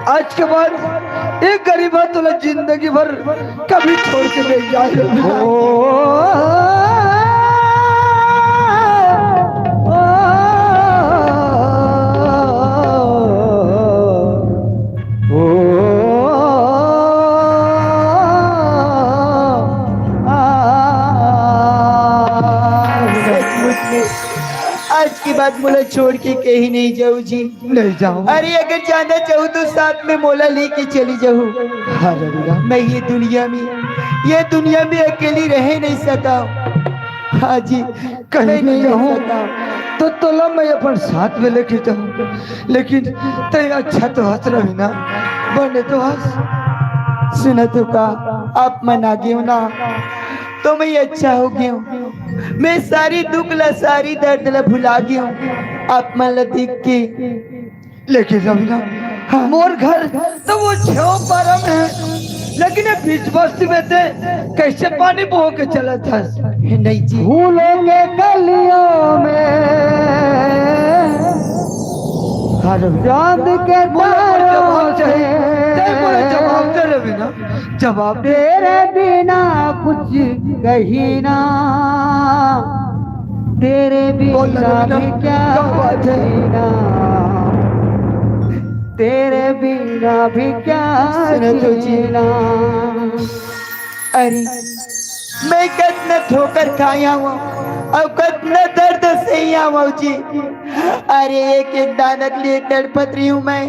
आज के बाद एक गरीबा तोला जिंदगी भर कभी छोड़ के नहीं जाए। ओ, ओ, ओ, ओ, आ, सचमुच में आज के बाद मोला छोड़ के कहीं नहीं जाओ जी। नहीं जाओ। अरे अगर जाना चाहूँ तो साथ में मोला लेके चली जाओ। हाँ रवीना। मैं ये दुनिया में, ये दुनिया में अकेली रह नहीं सका। हाँ जी, कहीं नहीं जाऊँ तो तोला मैं अपन साथ में लेके जाऊँ, लेकिन तैं अच्छा तो हंस रवीना, बने तो हंस। सुना तो का, आप मन आ गए हो ना, तो मैं अच्छा हो गया हूँ। मैं सारी दुख ला, सारी दर्द ला भुला गया हूँ आप मन ला देख के। लेकिन रवीना, हाँ। मोर घर तो वो छेव पारा में है, लेकिन ये बीच बस्ती में तैं कैसे पानी बोह के चलत हस? नहीं जी। फूलों के कलियों में हाँ रवीना। चांद के मोला, मोला तारों जवाब चाहिए। से तैं मोला जवाब दे रवीना, जवाब दे। तेरे बिना कुछ कहीं ना, तेरे बोल ना बिना रवीना, भी क्या क्या बात है? जीना, तेरे बिना भी क्या सुनो तो जी। जीना। अरे, मैं कितना ठोकर खाया हूँ, अउ कतना दर्द से ही आवव जी। अरे, एक एक दाना के लिए तड़पत रही हूँ मैं।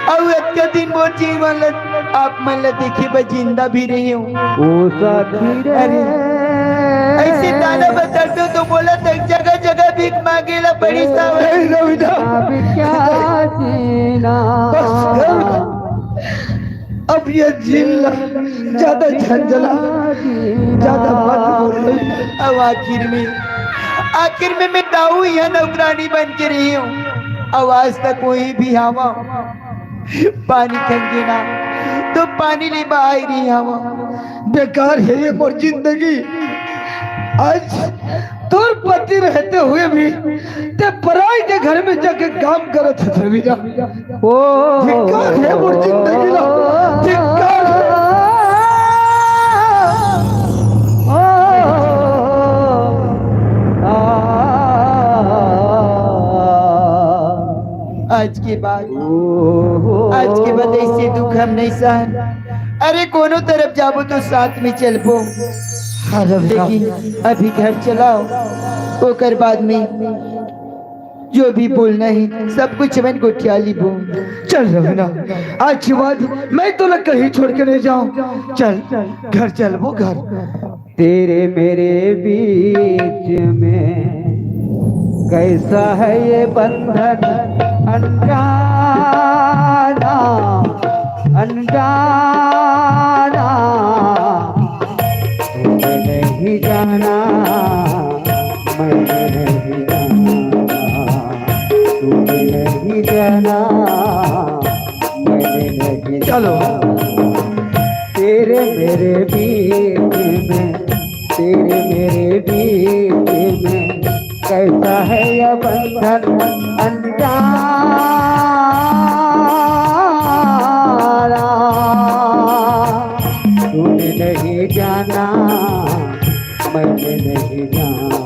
अउ अतका दिन मोर जीवन ल आप मन ल देखे बर जिंदा भी रही हूँ। ओ साथी रे। अरे, ऐसे दाना बर तड़पे तो बोला तक जगह जगह भीख मांगे ला पड़ी सावन। नहीं, रविना। अब क्या जीना। बस कर। अब ये जिन ला ज्यादा झंझला, ज्यादा मत बोल। अब आखिर में, आखिर में मैं दाऊ यहाँ नौकरानी बन के रही हूँ। अब आज तक कोई भी आवा पानी खंगे ना, तो पानी ले बाहर ही आवा। बेकार है ये मोर जिंदगी। आज तोर पति रहते हुए भी ते पराई के घर में जाके काम करत है, रविना। ओ, धिक्कार है मोर जिंदगी ला, धिक्कार है। आज के बाद, आज के बाद ऐसे दुख हम नहीं सहन। अरे, कोनो तरफ जाबो तो साथ में चलबो, हाँ, रविना। लेकिन अभी घर चलाओ, ओकर बाद में जो भी बोलना है, सब कुछ मैं गोठिया लीबो। चल रविना, आज के बाद मैं तोला कहीं छोड़ के नहीं जाऊं। चल, घर चलबो, घर। तेरे मेरे बीच में कैसा है ये बंधन अनजाना, अनजाना। तूने नहीं जाना, मैंने नहीं जाना। तूने नहीं जाना, मैंने नहीं चलो। जाना। तेरे मेरे बीच में, तेरे मेरे बीच में कैसा है यह बंधन अनजाना। तूने नहीं जाना, मैंने नहीं जाना।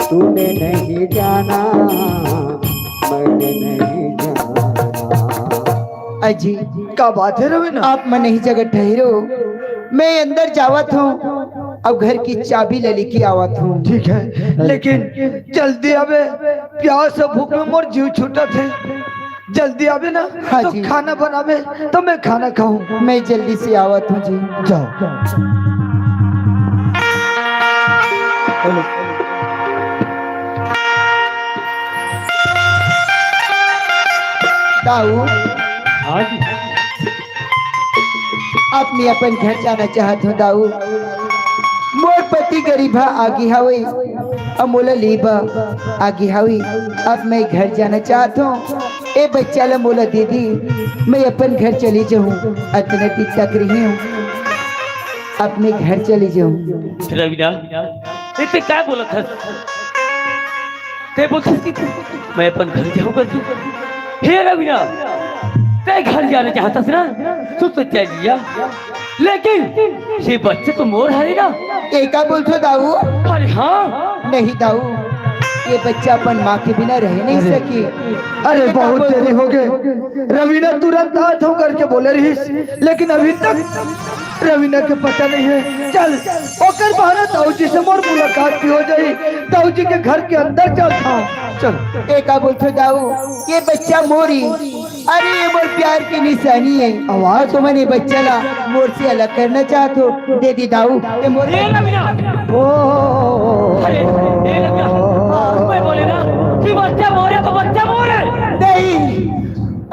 तूने नहीं जाना, मैंने नहीं जाना। अजी, का बात है रविना? आप मन ही जगह ठहरो, मैं अंदर जावत हूँ, अब घर की चाबी ले लेके आवत हूँ। ठीक है, लेकिन जल्दी आबे, प्यास और भूख में मोर जीव छूटत है। जल्दी आबे ना, हाँ तो जी। खाना बनाबे, तो मैं खाना खाऊं। मैं जल्दी से आवत हूँ जी। जाओ। दाऊ, हाँ जी। अब मैं अपन घर जाना चाहत हूँ दाऊ। मोर पति गरीब ह आगे हवे, अब मोला लेबा आगे हवे। अब मैं घर जाना चाहत हूँ। ए बच्चा ला मोला दे दे, मैं अपन घर चली जाहूँ। अतना दिन तक रही हूँ, अब मैं घर चली जाहूँ। रविना, ए ते का बोलत हस? ते बोलत हस कि मैं अपन घर जाहूँ करके? हे रविना, ते घर जाना चाहत हस ना, तो, तो चल जा। लेकिन ये बच्चा तो मोर हरे ना। ए का बोलथो दाऊ? अरे हाँ। नहीं दाऊ, ये बच्चा अपन माँ के बिना रह नहीं अरे, सके। अरे, ये का बहुत बोलथो? देरी हो गए। रविना तुरंत आत हूँ करके बोले रहीस, लेकिन अभी तक रविना के पता नहीं है। चल, ओकर बहाना दाऊ जी से मोर मुलाकात भी हो जाई। दाऊ जी के घर के अंदर चल था। चल। ए का बोलथो दाऊ, ये बच्चा मोरी। अरे, ये मोर प्यार की निशानी है। आवाज। तुमन ये बच्चा ला मोर से अलग करना चाहत हो, दे दी दाऊ। ये मोर ए रविना। ओ। अरे, ए रविना। मैं बोले ना कि बच्चा मोरे तो बच्चा मोरे। नहीं,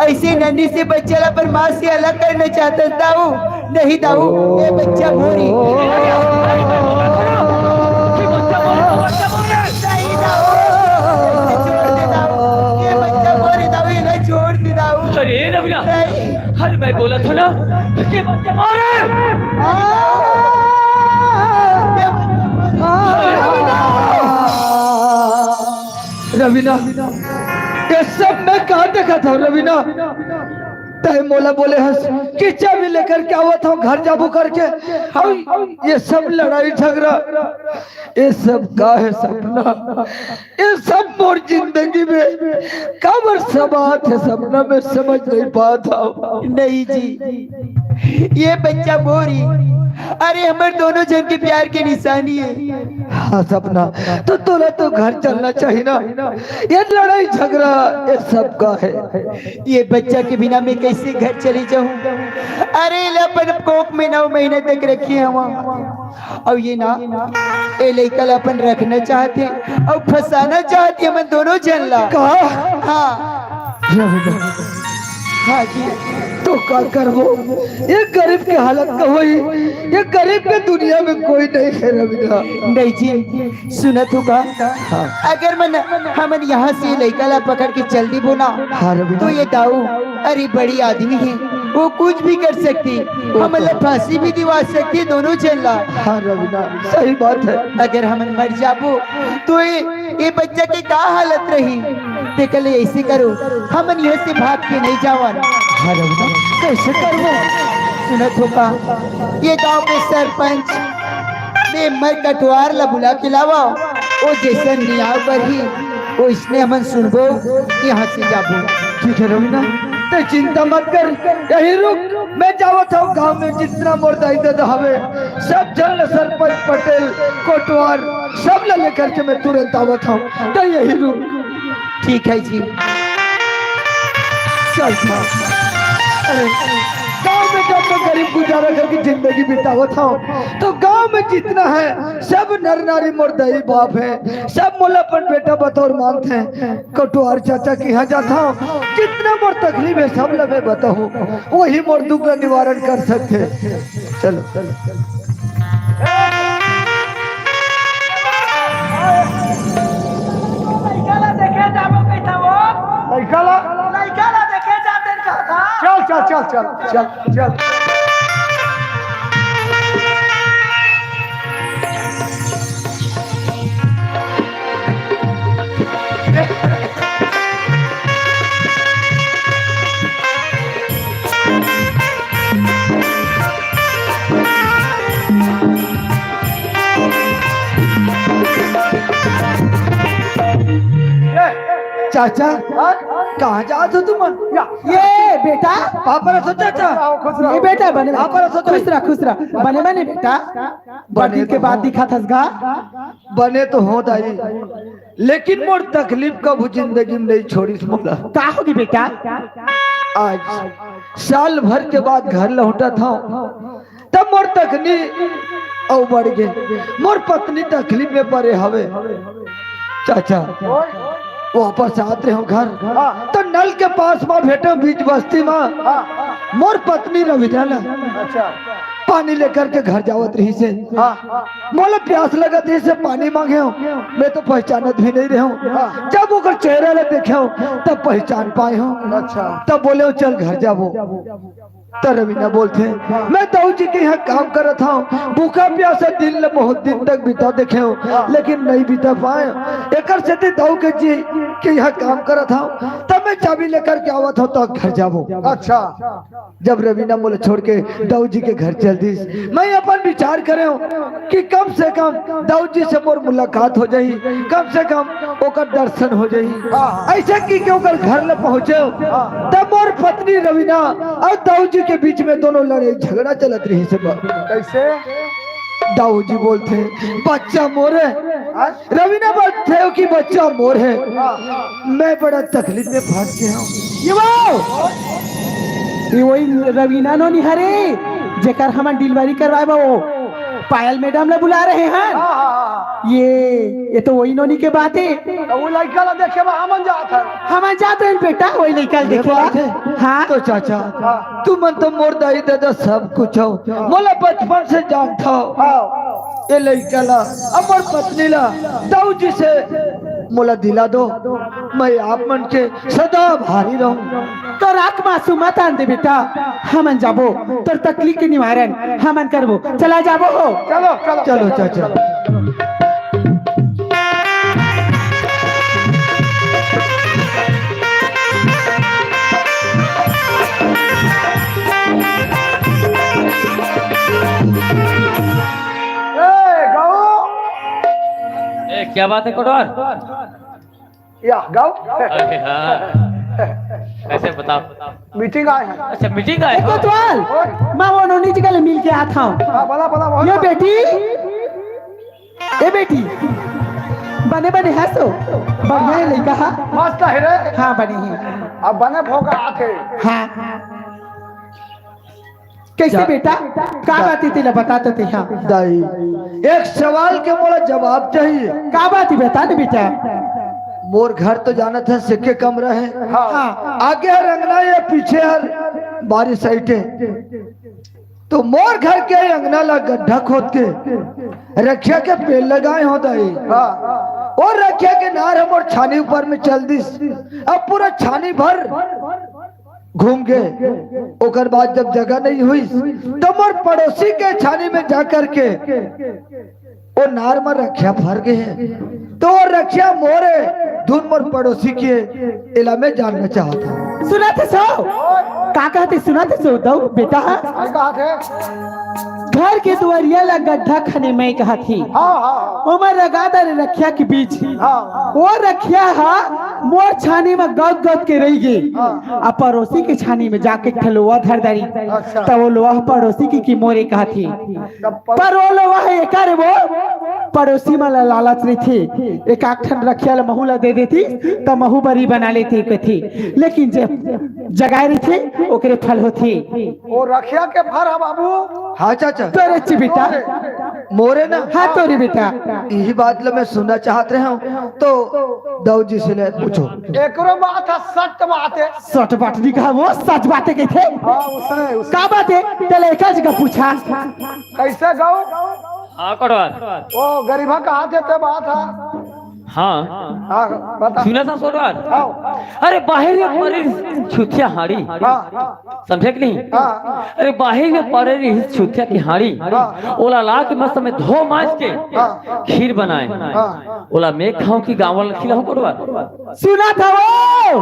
ऐसे नन्ही से बच्चा ला अपन माँ से अलग करना चाहत हस दाऊ। नहीं दाऊ, ये बच्चा मोरी। नहीं दाऊ, ये छोड़ दे दाऊ, ये बच्चा मोरी दाऊ, ये छोड़ दे दाऊ। अरे रविना, नहीं। अरे मैं बोला था ना कि बच्चा मोरे। रविना, ये सब मैं कहाँ देखा था रविना? तय मोला बोले हस कि चाबी लेकर के आवत हूँ, घर जाबो करके। हम ये सब लड़ाई झगड़ा, ये सब का है सपना? ये सब मोर जिंदगी में काबर समात है सपना, मैं समझ नहीं पात हूँ। नहीं जी, ये बच्चा मोर हे। अरे, हमर दोनों झन के प्यार के निशानी हे। हाँ सपना, तो तोला तो घर चलना चाहिए ना। ये लड़ाई झगड़ा ये सब का हे। ये बच्चा के बिना मैं कैसे घर चली जाहूँ? अरे, एला अपन कोख में नौ महीना तक रखे हवं। अउ ये ना, ए लइका ला अपन रखना चाहत हे अउ फंसाना चाहत हे हमन दोनों झन ला। का? हाँ। हाँ जी। तो का करबो? ये गरीब के हालत का होही? ये गरीब के दुनिया में कोई नहीं हे रविंद्र। नहीं जी, सुनत हो का? हाँ। अगर मन, हमन यहाँ से लइका ला पकड़ के चल दीबो ना, हाँ रविंद्र। तो ये दाऊ, अरे, बड़ी आदमी हे, वो कुछ भी कर सकथे, वो हमन तो ला फांसी भी दिवा सकथे दोनों झन ला। हाँ रविंद्र, सही बात हे। अगर हमन मर जाबो, तो ये, ये बच्चा के का हालत रही? तेकर ले ऐसे करो, हमन यहाँ से भाग के नहीं जावन। हाँ रविंद्र, कैसे करबो? सुनत हो का? ये गांव के सरपंच मेंबर कटवार ला बुला के लावा, वो जैसन नियाव करही, वो इसने हमन सुनबो, यहाँ से जाबो। ठीक हे रविंद्र, ते चिंता मत कर, यही रुक, मैं जावत हूँ गांव में जितना मोर दाई ददा हवे, सब झन ला सरपंच पटेल, कोटवार, सब ला लेकर के मैं तुरंत आवत हूँ, ते यही रुक। ठीक हे जी। चल, चल। अरे, गांव में जब मैं गरीब गुजारा करके जिंदगी बितावत हूँ, तो गांव में जितना हे, सब नर नारी मोर दाई बाप हे, सब मोला अपन बेटा बतौर मानथे। कोटवार चाचा के यहाँ जात हूँ, जितना मोर तकलीफ हे, सब ला मैं बताहूँ, वही मोर दुख का निवारण कर सकथे। चलो, चलो। लइका ला देखे जाबो कहिथा वो। लइका ला? लइका ला देखे जातेन कहिथा। चल, चल, चल, चल, चल, चल। चाचा, हाँ? कहाँ जात हो तुमन? या। ये बेटा। पापा रसो चाचा। खुश रहो, खुश रहो। ये बेटा बने। पापा रसो तो। खुश रह, खुश रह। बने बने बेटा। बड़े बड़ी के तो बात हो। दिखा थस गा। बने तो हो दाई, लेकिन मोर तकलीफ कभू जिंदगी में नहीं छोड़िस मोला। का होगे बेटा? आज साल भर के बाद घर लौटत हूँ, तब मोर तकलीफ अउ बढ़ गे। मोर पत्नी तकलीफ में परे हवे। चाचा, वापस आत रहेंव घर, हाँ। तो नल के पास मा भेटेंव बीच बस्ती मा। हाँ। मोर पत्नी रविंद्र ला अच्छा। पानी लेकर के घर जावत रहिसे। हाँ। मोला प्यास लगत रहिसे, पानी मांगेंव, मैं तो पहचानत भी नहीं रहेंव। हाँ। जब ओकर चेहरा ला देखेंव, तब पहचान पाएंव। अच्छा। तब बोलेंव, "चल घर जाबो।" त रविंद्र बोलथे, "मैं दाऊ जी के यहाँ काम करत हंव, भूखा प्यासा दिन ल बहुत दिन तक बिता देखेंव, लेकिन नहीं बिता पाएंव। एकर सेती दाऊ के जी के यहाँ काम करत हंव, तब मैं चाबी लेकर के आवत हंव, त घर जाबो।" अच्छा। जब रविंद्र मोला छोड़ के दाऊ जी के घर चल दिस, मैं अपन विचार करेंव कि कम से कम दाऊ जी से मोर मुलाकात हो जाही, कम से कम ओकर दर्शन हो जाही। हाँ। ऐसे कि, कि ओकर घर ल पहुंचेंव, हाँ। तब मोर पत्नी रवीना अउ दाऊ जी के बीच में दोनों लड़ाई झगड़ा चलत रहिसे। कैसे? दाऊ जी बोलथे, "बच्चा मोर हे।" हाँ? रवीना बोलथे कि बच्चा मोर हे। हाँ। मैं बड़ा तकलीफ में फंस गया हूँ। ये वो, ये वही रवीना नोनी हरे, जेकर हमन delivery करवाए बा वो। पायल मैडम ला बुला रहे हैं। हाँ, हाँ, हाँ, हाँ। ये, ये तो वही नोनी के बात हे। तो वो लड़का ला देखे बा, हमन जात हन। हमन जात हन बेटा, वही लड़का ला ये देखे ला। बात हे। हाँ। तो चाचा, हाँ। तुमन तो मोर दाई ददा सब कुछ हो। हाँ। मोला बचपन से जानत हो। हाँ। ये लड़का ला, अब मोर पत्नी ला, दाऊ जी से मोला दिला दो। मैं आप मन के सदा आभारी रहूं। तोर आंख मा आंसू मत आन दे बेटा, हमन जाबो, तोर तकलीफ के निवारण हमन करबो। चला जाबो हो। चलो, चलो, चलो, चलो, चाचा। चलो। ए, गऊ। ए, क्या बात है, कोटवार? या, गऊ। अरे हाँ। कैसे बताओ? मीटिंग आए हैं। अच्छा, मीटिंग आए ए हो? कोतवाल, मैं वो नोनी जी के लिए मिल के आता हूँ। हाँ, बोला, बोला, बोला। ये बेटी, ए बेटी, बने बने हंसो, बढ़िया है लइका, हाँ। मस्त है रे। हाँ, बने हैं। अब बने भोगा आते। हाँ। कैसे क्या? बेटा? का क्या? बात है तेला बता तो ते, हाँ। दाई, एक सवाल के मोला जवाब चाहिए। का बात है बता ना बेटा। मोर घर तो जानत है सिक्के कमरा है। हाँ। हाँ। आगे हर अंगना या पीछे हर बारी साइड है। तो मोर घर के अंगना ला गड्ढा खोद के रखिया के पेड़ लगाए हो दाई। हाँ। और रखिया के नार हमर छानी ऊपर में चल दिस। अब पूरा छानी भर घूम गे। ओकर बाद जब जगह नहीं हुई तो मोर पड़ोसी के छानी में जा करके ओ नार म रखिया फर गे हे, तो ओ रखिया मोरे धुन मोर पड़ोसी के, एला मैं जानना चाहत हूँ। सुनत हे सो? का कहत हे? सुनत हे सो दऊ बेटा? का कहत हे? घर के दुआरिया ला गड्ढा खने मैं कहत ही। हाँ, हाँ, हाँ। ओमा लगा दे रखिया के बीज। हाँ। ओ रखिया हा मोर छानी म गद गद के रही गे। हाँ। आ पड़ोसी के छानी में जाके एक ठो लोहा धर डारी। अच्छा। त ओ लोहा पड़ोसी के, की मोरे कहत ही। तब पर ओ लोहा एकर वो पड़ोसी मन ला लालच रहिथे, एक आध ठन रखिया ला महू ला दे देती त महू बरी बना लेती कथी। लेकिन जे जगाए रहिथे ओकरे फल होथे। ओ रखिया के फर हा बाबू। हाँ चाचा। तोरे चे बेटा। मोरे ना। हाँ तोरे बेटा। यही बात ला मैं सुनना चाहत रहे हूँ, तो दऊ जी से ले पूछो। एकरो बात है, सत्य बात है। सट बात नहीं कहा वो, सच बात है कहते। हाँ, उसने, उसने। का बात है? तेला एकर जगह पूछा। कैसे गऊ? हाँ, कोटवार। ओ, गरीबा कहा थे ते बात है। हाँ। हाँ, बता। सुना था कोटवार? हाँ। अरे, बाहर में परे छुथिया हाड़ी। हाँ। समझे कि नहीं? हाँ। अरे, बाहर में परे रही छुथिया की हाड़ी। हाँ। ओला ला के मस्त में धो मांज के हाँ। खीर बनाए। हाँ। ओला मैं खाऊं कि गाँव वाला खिलाऊं कोटवार? सुना था वो?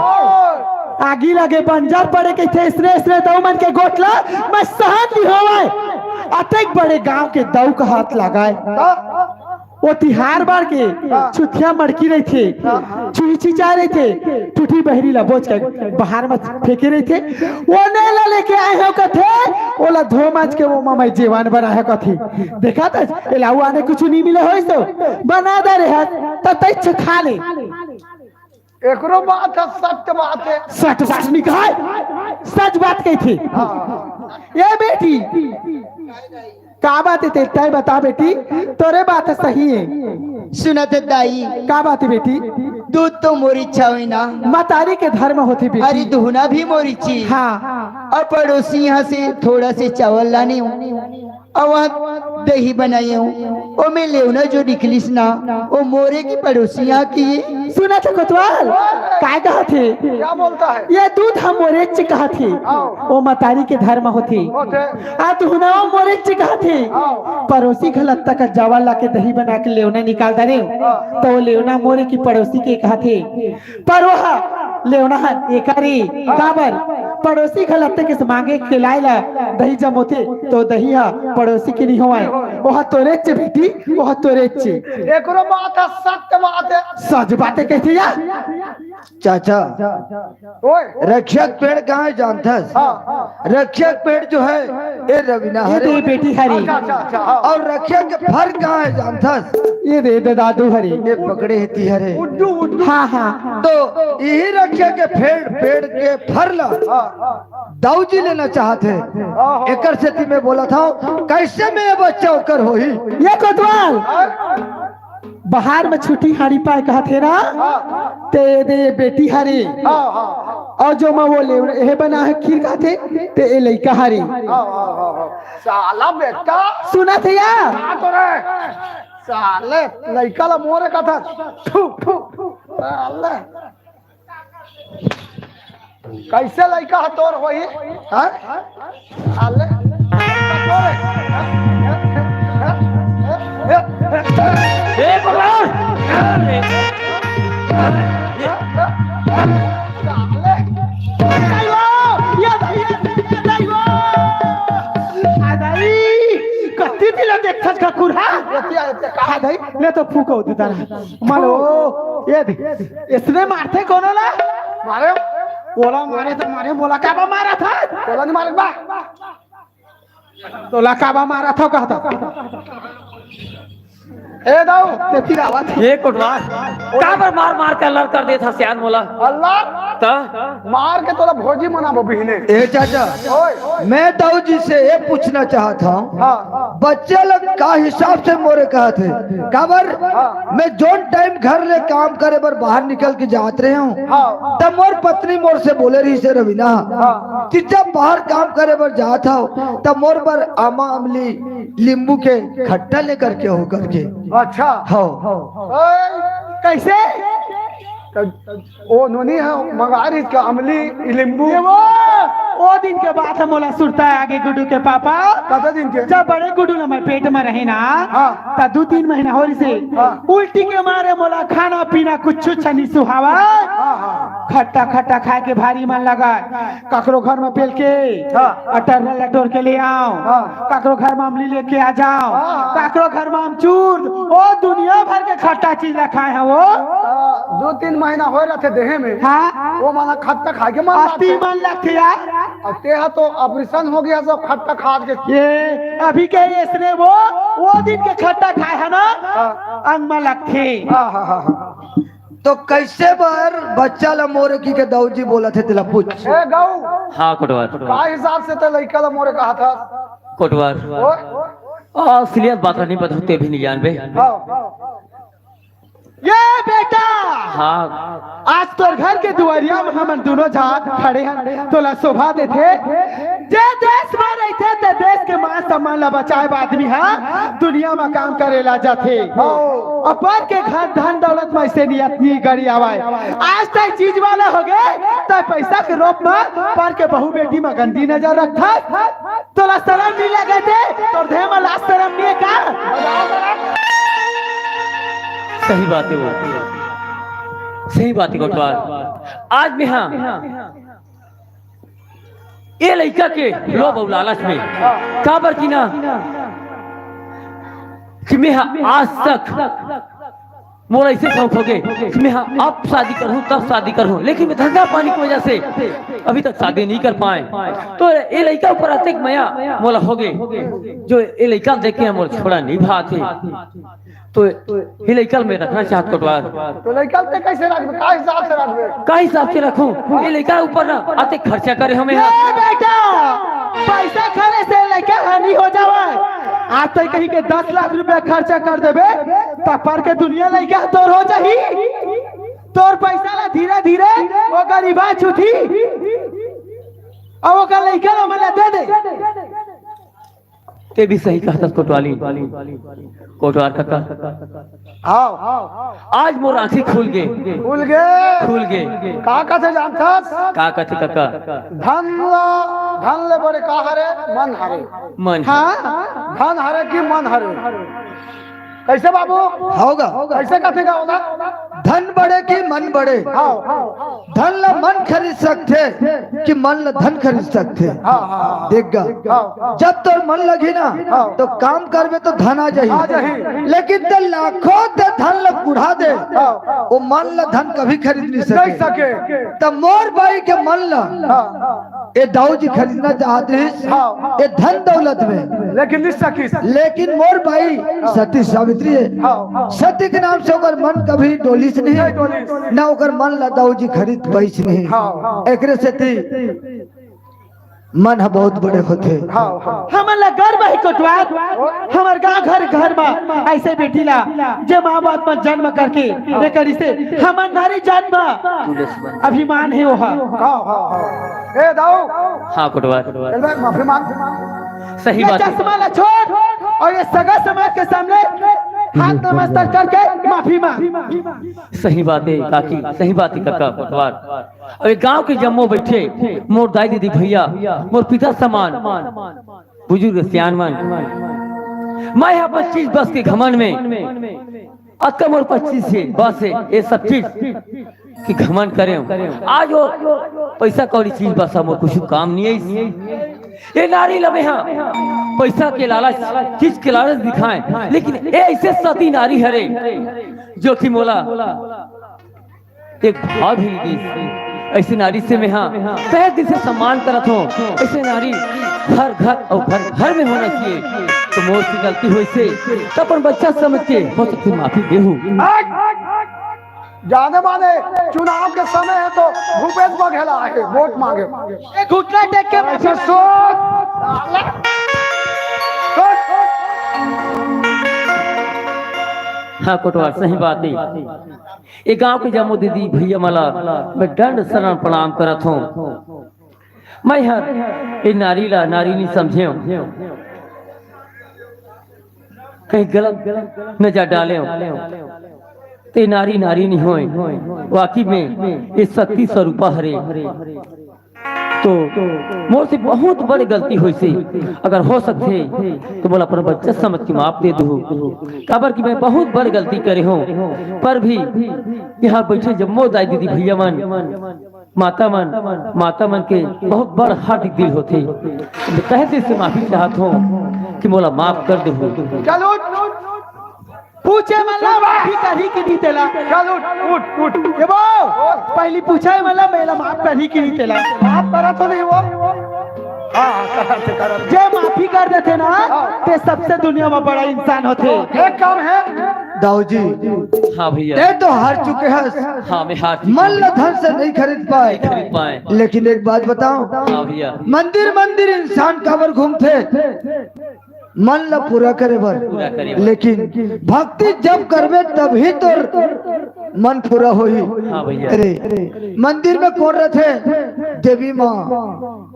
आगी लगे बंजर पड़े कहिथे, इसने, इसने दऊ मन के गोठ ला, मैं सहन नहीं होवय। अतेक बड़े गांव के दऊ का हाथ लगाए। वो तिहार बार के छुथिया मड़की रहिथे, छुही छिचा रहिथे, ठुठी बहरी ला बोच के बाहर में फेंके रहिथे। ओने ला लेके आए हो कथे, ओला धो मांज के वो ममई जेवान बनाए हो कथे। देखा था, एलाऊ आने कुछ नहीं मिले होइस तो बना दे रहे, त तैछ खा ले। एकरो बात है, सत्य बात है। सच बात निकाल, सच बात कही थी। हाँ। ये बेटी, का बात है ते-, तय बता बेटी, तोरे बात सही है। सुनत दाई। का बात है बेटी? दूध तो मोर इच्छा होई ना। मतारी के धर्म होती बेटी। अरे दुहना भी मोर इच्छी। हाँ। और पड़ोसी यहाँ से थोड़ा से चावल लाने हूँ। अउ वहाँ दही बनाए हूँ, ओमे लेवना जो निकलिस ना, वो मोरे की पड़ोसिया की। सुना था कोतवाल, काय कहा थे? क्या बोलता है? ये दूध हम मोरे च कहा थे, हाँ। वो मतारी के धर्म होथे। होथे। आ दुहना वो मोरे च कहा थे। हाँ। पड़ोसी घलत तक जावा ला के दही बना के लेवना निकाल दे रे, हाँ। तो वो लेवना मोरे की पड़ोसी के कहा थे। पर वह लेवना ह एकर ए, काबर? पड़ोसी घला तेकस मांगे खिलाए ला दही जमोथे, तो दही ह पड़ोसी के नहीं होवय, वह तोरे चे बेटी, वह तोरे चे। एकरो बात ह, सत्य बात है। सच बात है कहते या? चाचा, ओए। रखिया के पेड़ कहाँ है जानथस? हाँ। रखिया के पेड़ जो है, ए रवीना ये हरे। दे बेटी हरी। अच्छा, अच्छा, अच्छा, हाँ। और रखिया के फर कहाँ है जानथस? ये दे, दे दादू हरी। ये पकड़े है ती हरे। उड्डू, उड्डू। हाँ, हाँ। तो यही रखिया के पेड़, पेड़ के फर ला हाँ, हाँ। दाऊ जी लेना चाहत है। हाँ, हाँ। एकर सेती मैं बोला था, कैसे में ये बच्चा ओकर होही? ये कोतवाल। हाँ। बाहर में छुट्टी हारी पाए कहत हे ना, हाँ। ते दे बेटी हरे। हाँ, हाँ, हाँ। और जो मैं वो ले, हे बना है खीर कहत हे, ते ए लइका हरे। हाँ, हाँ, हाँ, हाँ। साला बेटा। सुनत हे या? हाँ तो रे। साले, लइका ला मोरे कहत हे। थू, थू, थू। साले। कैसे लइका ह तोर होही? हैं? साले। ए भगवान! साले। ये, ये, ये, ये, ये। आ दाई, कत्ती दिला देखत का कुरहा? ये क्या, ये क्या? आ दाई, ले तो फूको दे तारा। मालो, ये दे। इसने मारथे कोनो ला? मारे। ओला मारे त मारे, मोला काबर मारत हस? तोला नहीं मारे बा। तोला काबर मारत हंव कहत हंव। ए दाऊ, ते फिर आवत हे। ए कोटवार, काबर मार मार के अल्लर कर देत हस यार मोला? अल्लर? त? मार के तोला भोजी मनाबो बिहने। ए चाचा, ओए। मैं दाऊ जी से ये पूछना चाहत हंव, हाँ। बच्चा लोग का हिसाब से मोरे कहत हे? काबर हाँ। मैं जोन टाइम घर ले काम करे बर बाहर निकल के जात रहे हंव, हाँ। तब मोर पत्नी मोर से बोले रहिसे रवीना, हाँ। कि जब बाहर काम करे बर जात हव, तब मोर बर आमा, अमली, नींबू के खट्टा लेकर के हो करके। अच्छा। हाँ। ओए, कैसे? त ओ नोनी ह मंगा रहिस का अमली, नींबू। ये वो, ओ दिन के बात ह मोला सुरता आगे गुड्डू के पापा। कतका दिन के? जब बड़े गुड्डू ल मैं पेट म रहेंव ना, हाँ। त दू तीन महीना हो रहिसे। हाँ। उल्टी के मारे मोला खाना पीना कुछ अच्छा नहीं सुहावय। हाँ, हाँ। खट्टा खट्टा खाए के भारी मन लगय। ककरो घर म पेल के हाँ। अटरना ल टोर के ले आंव, हाँ। ककरो घर म अमली लेके आ जांव, हाँ, हाँ। ककरो घर म अमचूर, ओ दुनिया भर के खट्टा चीज ल खाए हंव वो। त दू तीन महीना होय रहिथे देहे में। हाँ। ओ मन खट्टा खाए के मन अति लगथे। मन लगथे यार। अउ ते ह तो ऑपरेशन हो गे हे, सब खट्टा खा के। ये अभी के इसने वो, वो दिन के खट्टा खाए हंव ना, हाँ। अंग म लगथे। हाँ, हाँ, हाँ, हाँ। तो कैसे बर बच्चा ल मोरे कहिके दाऊ जी बोलत हे, तेला पूछ। ए गऊ, हाँ कोटवार। का हिसाब से ते लइका ल मोरे कहत हस? कोटवार। ओए? असलियत बात नहीं बताहूं, ते भी नहीं जानबे। हाँ। ये बेटा, हाँ। आज तोर घर के दुआरिया म हमन दूनों झन खड़े हन, तोला शोभा देथे। जे देश म रहिथे, ते देश के मान सम्मान ला बचाए बर आदमी ह दुनिया म काम करे ला जाथे। हाँ। अउ पर के घर धन दौलत म अइसे नियत नी गड़ी आवय। आज तैं चीज वाला होगे, तैं पैसा के रूप म पर के बहू बेटी म गंदी नजर रखथस। तोला शरम नी लगथे? तोर देह म लाज शरम नी हे का? सही बात हे वो, सही बात हे कोटवार। आज मैं हा ए लइका के लोभ अउ लालच में, काबर कि ना, कि मैं हा आज तक मोला अइसे शौक होगे कि मैं हा अब शादी करहूं, तब शादी करहूं, लेकिन मैं धंधा पानी के वजह से अभी तक शादी नहीं कर पाए। तो ए लइका ऊपर अतेक मया मोला होगे, जो ए लइका देख के मोर छोड़ा नहीं भात हे। तो ए लइका ल मैं रखना चाहत कोटवार। तो लइका ल तैं कैसे रखबे? का हिसाब से रखबे? का हिसाब से रखूं? ए लइका ऊपर ना अतेक खर्चा करे हमें। ए बेटा, पैसा खर्चे से लइका धनी हो जावय। आज तैं कहिके दस लाख रुपया खर्चा कर देबे, त पर के दुनिया लइका तोर हो जाही। तोर पैसा ला धीरे धीरे ओ गरीबा छुटी, अउ ओकर लइका ला ओमन ला दे दे। ते भी सही कहत हस कोटवाली, कोटवार कका। हाँ। आज मोर आँखी खुल गे। खुल गे। खुल गे। का कथे जानथस? का कथे कका? धन ला, धन ले बड़े का हरे? मन हरे। मन। हाँ। धन हरे कि मन हरे? कैसे बाबू? होगा। कैसे कथे का होगा? धन बड़े कि मन बड़े? हाँ। धन ला मन खरीद सकथे कि मन ला धन खरीद सकथे? हाँ, हाँ, हाँ। देख गा। हाँ। जब तोर मन लगही ना, हाँ। तो काम करबे तो धन आ जाही। आ जाही। लेकिन ते लाखों ते धन ला कुढ़ा दे, हाँ। वो मन ला धन कभी खरीद नहीं सके। नहीं सके। त मोर बाई के मन ला हाँ। ए दाऊ जी खरीदना चाहत रहिस, हाँ। ए धन दौलत में। लेकिन नहीं सकिस। लेकिन मोर बाई सती सावित्री हे। हाँ। सती के नाम से ओकर मन कभी डोलिस नहीं, नहीं डोलिस। ना ओकर मन ला दाऊ जी खरीद पाइस नहीं। हाँ। एकरे सेती मन ह बहुत बड़े होथे। हाँ, हाँ। हमन ला गर्व हे कोटवार, हमर गांव घर, घर म अइसे बेटी ला जे माँ बाप मन जन्म करके, एकरे से हमर नारी जात म अभिमान हे ओहा। हाँ, हाँ, हाँ। ए दाऊ। हाँ कोटवार। चल बे, माफी मांग। सही ये बात हे। चश्मा ला छोड़ अउ ये सगा समाज के सामने हाथ नमस्कार करके माफी मांग। सही बात हे काकी, सही बात हे कका कोटवार। अउ ये गांव के जम्मो बइठे, मोर दाई दीदी भैया, मोर पिता समान, बुजुर्ग सियान मन, मैं ह अपन चीज बस के घमंड में अतका मोर पच्चीस हे, बस हे, ये सब चीज के घमंड करेंव। आज वो पैसा कौड़ी चीज बस मोर कुछु काम नहीं आइस। ये नारी ल मैं हा पैसा के लालच, चीज के लालच दिखाएंव, लेकिन ये अइसे सती नारी हरे, जो कि मोला एक भाव भी नहीं दीस। ऐसे नारी से मैं हा तहे दिल से सम्मान करत हूँ। ऐसे नारी हर घर अउ घर घर में होना चाहिए। तो मोर से गलती होइसे, तो अपन बच्चा समझ के हो सकथे माफी देहू। जाने माने चुनाव के समय है तो भूपेश बघेला आए वोट मांगे। घुटना टेक के ऐसे सोच। सोच। हाँ कोटवार, सही बात है। ये गांव के जम्मो दीदी भैया मन ला मैं दंड शरण प्रणाम करत हूँ। मैं हर ये नारी ला नारी नहीं समझे, कहीं गलत नजर डाले, ते नारी नारी नहीं होए। वाकई में ये शक्ति स्वरूपा हरे। तो मोर से बहुत बड़ी गलती होइसे। अगर हो सकथे तो मोला अपन बच्चा समझ के माफ दे दू, काबर कि मैं बहुत बड़ी गलती करे हूँ। पर भी यहाँ बैठे जम्मो दाई दीदी भैया मन, माता मन, माता मन के बहुत बड़ हार्दिक दिल होथे। मैं तहे दिल से माफी चाहत हूँ कि मोला माफ कर देहू। चलो पूछे मन ला माफी करही कि नहीं तेला। चल उठ उठ उठ। ये वो पहली पूछे मन ला मेला माफ करही कि नहीं तेला। माफ करा तो नहीं वो। हाँ हाँ करा तो करा। जे माफी कर देथे ना, ते सबसे दुनिया में बड़ा इंसान होथे। एक काम है। दाऊ जी, हाँ भैया। ते तो हार चुके हस। हाँ, मैं हार चुका मन हूँ। ला धन से नहीं खरीद पाए, नहीं खरीद पाए। लेकिन एक बात बताओ, हाँ भैया। मंदिर मंदिर इंसान काबर घूमथे? मन ला पूरा करे बर। पूरा करे बर। लेकिन भक्ति जब करबे तभी तोर मन पूरा होही। हाँ भैया। अरे, मंदिर में कौन रथे? देवी माँ।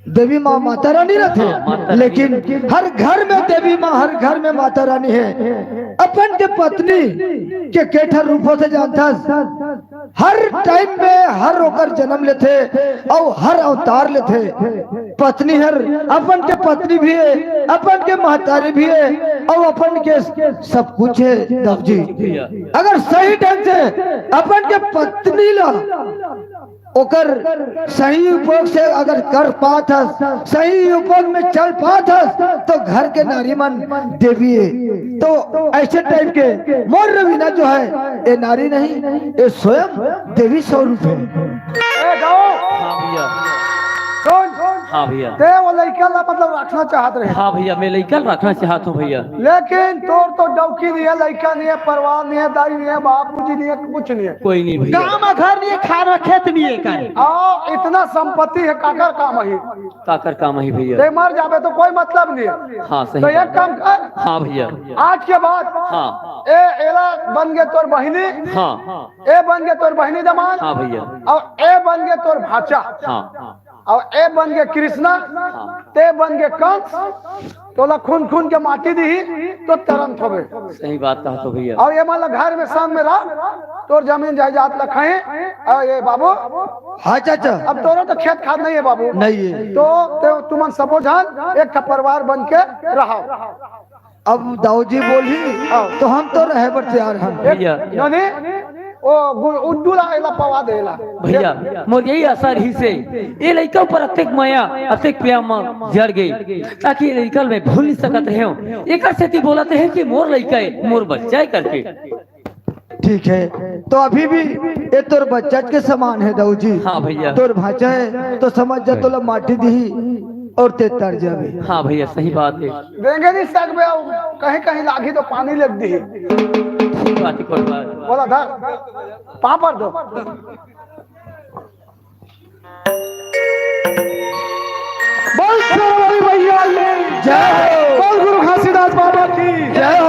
देवी माँ माता रानी रथे। हाँ, माता रानी। लेकिन हर घर में देवी माँ, हर घर में माता रानी है। अपन के पत्नी के केठर रूप होथे जानथस? हर टाइम में हर ओकर जन्म लेथे अउ हर अवतार लेथे। पत्नी हर अपन के पत्नी भी है, अपन के महतारी भी है अउ अपन के सब कुछ है। दाऊ जी, भैया। अगर सही ढंग से अपन के पत्नी ला ओकर सही उपयोग से अगर कर पात हस, सही उपयोग में चल पात हस, तो घर के नारी मन देवी है। तो ऐसे टाइप के मोर रवीना जो है, ये नारी नहीं, ये स्वयं देवी स्वरूप है। ए गाओ। हाँ भैया। सुन। हाँ भैया। ते वो लड़का ला मतलब रखना चाहत रहे। हाँ भैया, मैं लइका रखना चाहत हूँ भैया। लेकिन तोर तो डौकी नहीं है, लड़का नहीं है, परिवार नहीं है, दाई नहीं है, बाबूजी नहीं है, कुछ नहीं है। कोई नहीं भैया। गांव में घर नहीं है, खाना खेत नहीं है कर। आ, इतना संपत्ति है, काकर काम ही। काकर काम ही भैया। ते मर जाबे तो कोई मतलब नहीं है। हाँ, सही तो बात एक काम कर, हाँ भैया। आज के बाद हाँ। ए एला बन गए तोर बहिनी, हाँ। ए बन गए तोर बहिनी दमान, हाँ भैया। और ए बन गए तोर भाचा, हाँ। और ए बन गए कृष्णा, ते बन गए कंस। तोला खून खून के माटी दी तो तरंत होबे। सही बात कहा तो भैया। और ये मतलब घर में संग में रह, तोर जमीन जायदाद ला खाए। और ये बाबू, हाँ चाचा। अब तोरो तो खेत खाद नहीं है बाबू। नहीं है। तो ते, तुमन सबो झन एक ठा परिवार बन के रहो। अब दाऊ जी बोली तो हम तो रहे बर तैयार हन। भैया। यानी ओ गु- उड्डू ला एला पवा देला। भैया, मोर यही आशा रहिसे, ये लइका ऊपर अतेक मया, अतेक प्यार म जड़ गई, ताकि ये लइका मैं भूल नहीं सकत रहे हूँ। एकर सेती बोलत रहे कि मोर लइका है, मोर बच्चा है करके। ठीक है, तो अभी भी ये तोर बच्चा के समान है दाऊ जी। हाँ भैया। तोर भाचा है तो समझ जा, तोला माटी दी और ते तर जाबे। हाँ भैया, सही बात है। देंगे नहीं सकबे, कहीं कहीं लागी तो पानी लग दी। सही बात है, कोटवार। बोला धर, पापड़ दो। बोल शेरावाली मैया की जय हो। बोल गुरु घासीदास बाबा की जय हो।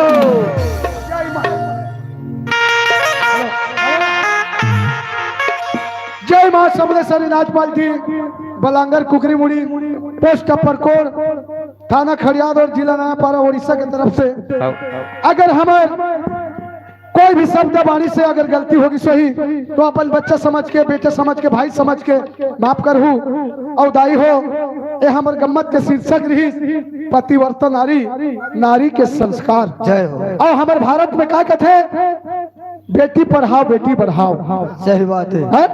जय माँ समलेश्वरी नाचपाल जी, बलांगर कुकरीमुड़ी, पोस्ट अपर कोर, थाना खड़ियाद और जिला नयापारा, उड़ीसा के तरफ से। अगर हमारे कोई भी शब्द वाणी से अगर गलती होगी सही, तो अपन बच्चा समझ के, बेटे समझ के, भाई समझ के माफ करहू। और दाई हो, ये हमर गम्मत के शीर्षक रही पतिव्रता नारी, नारी के संस्कार। जय हो। और हमर भारत में का कहते हैं, बेटी पढ़ाओ बेटी बढ़ाओ। सही बात है। हैं?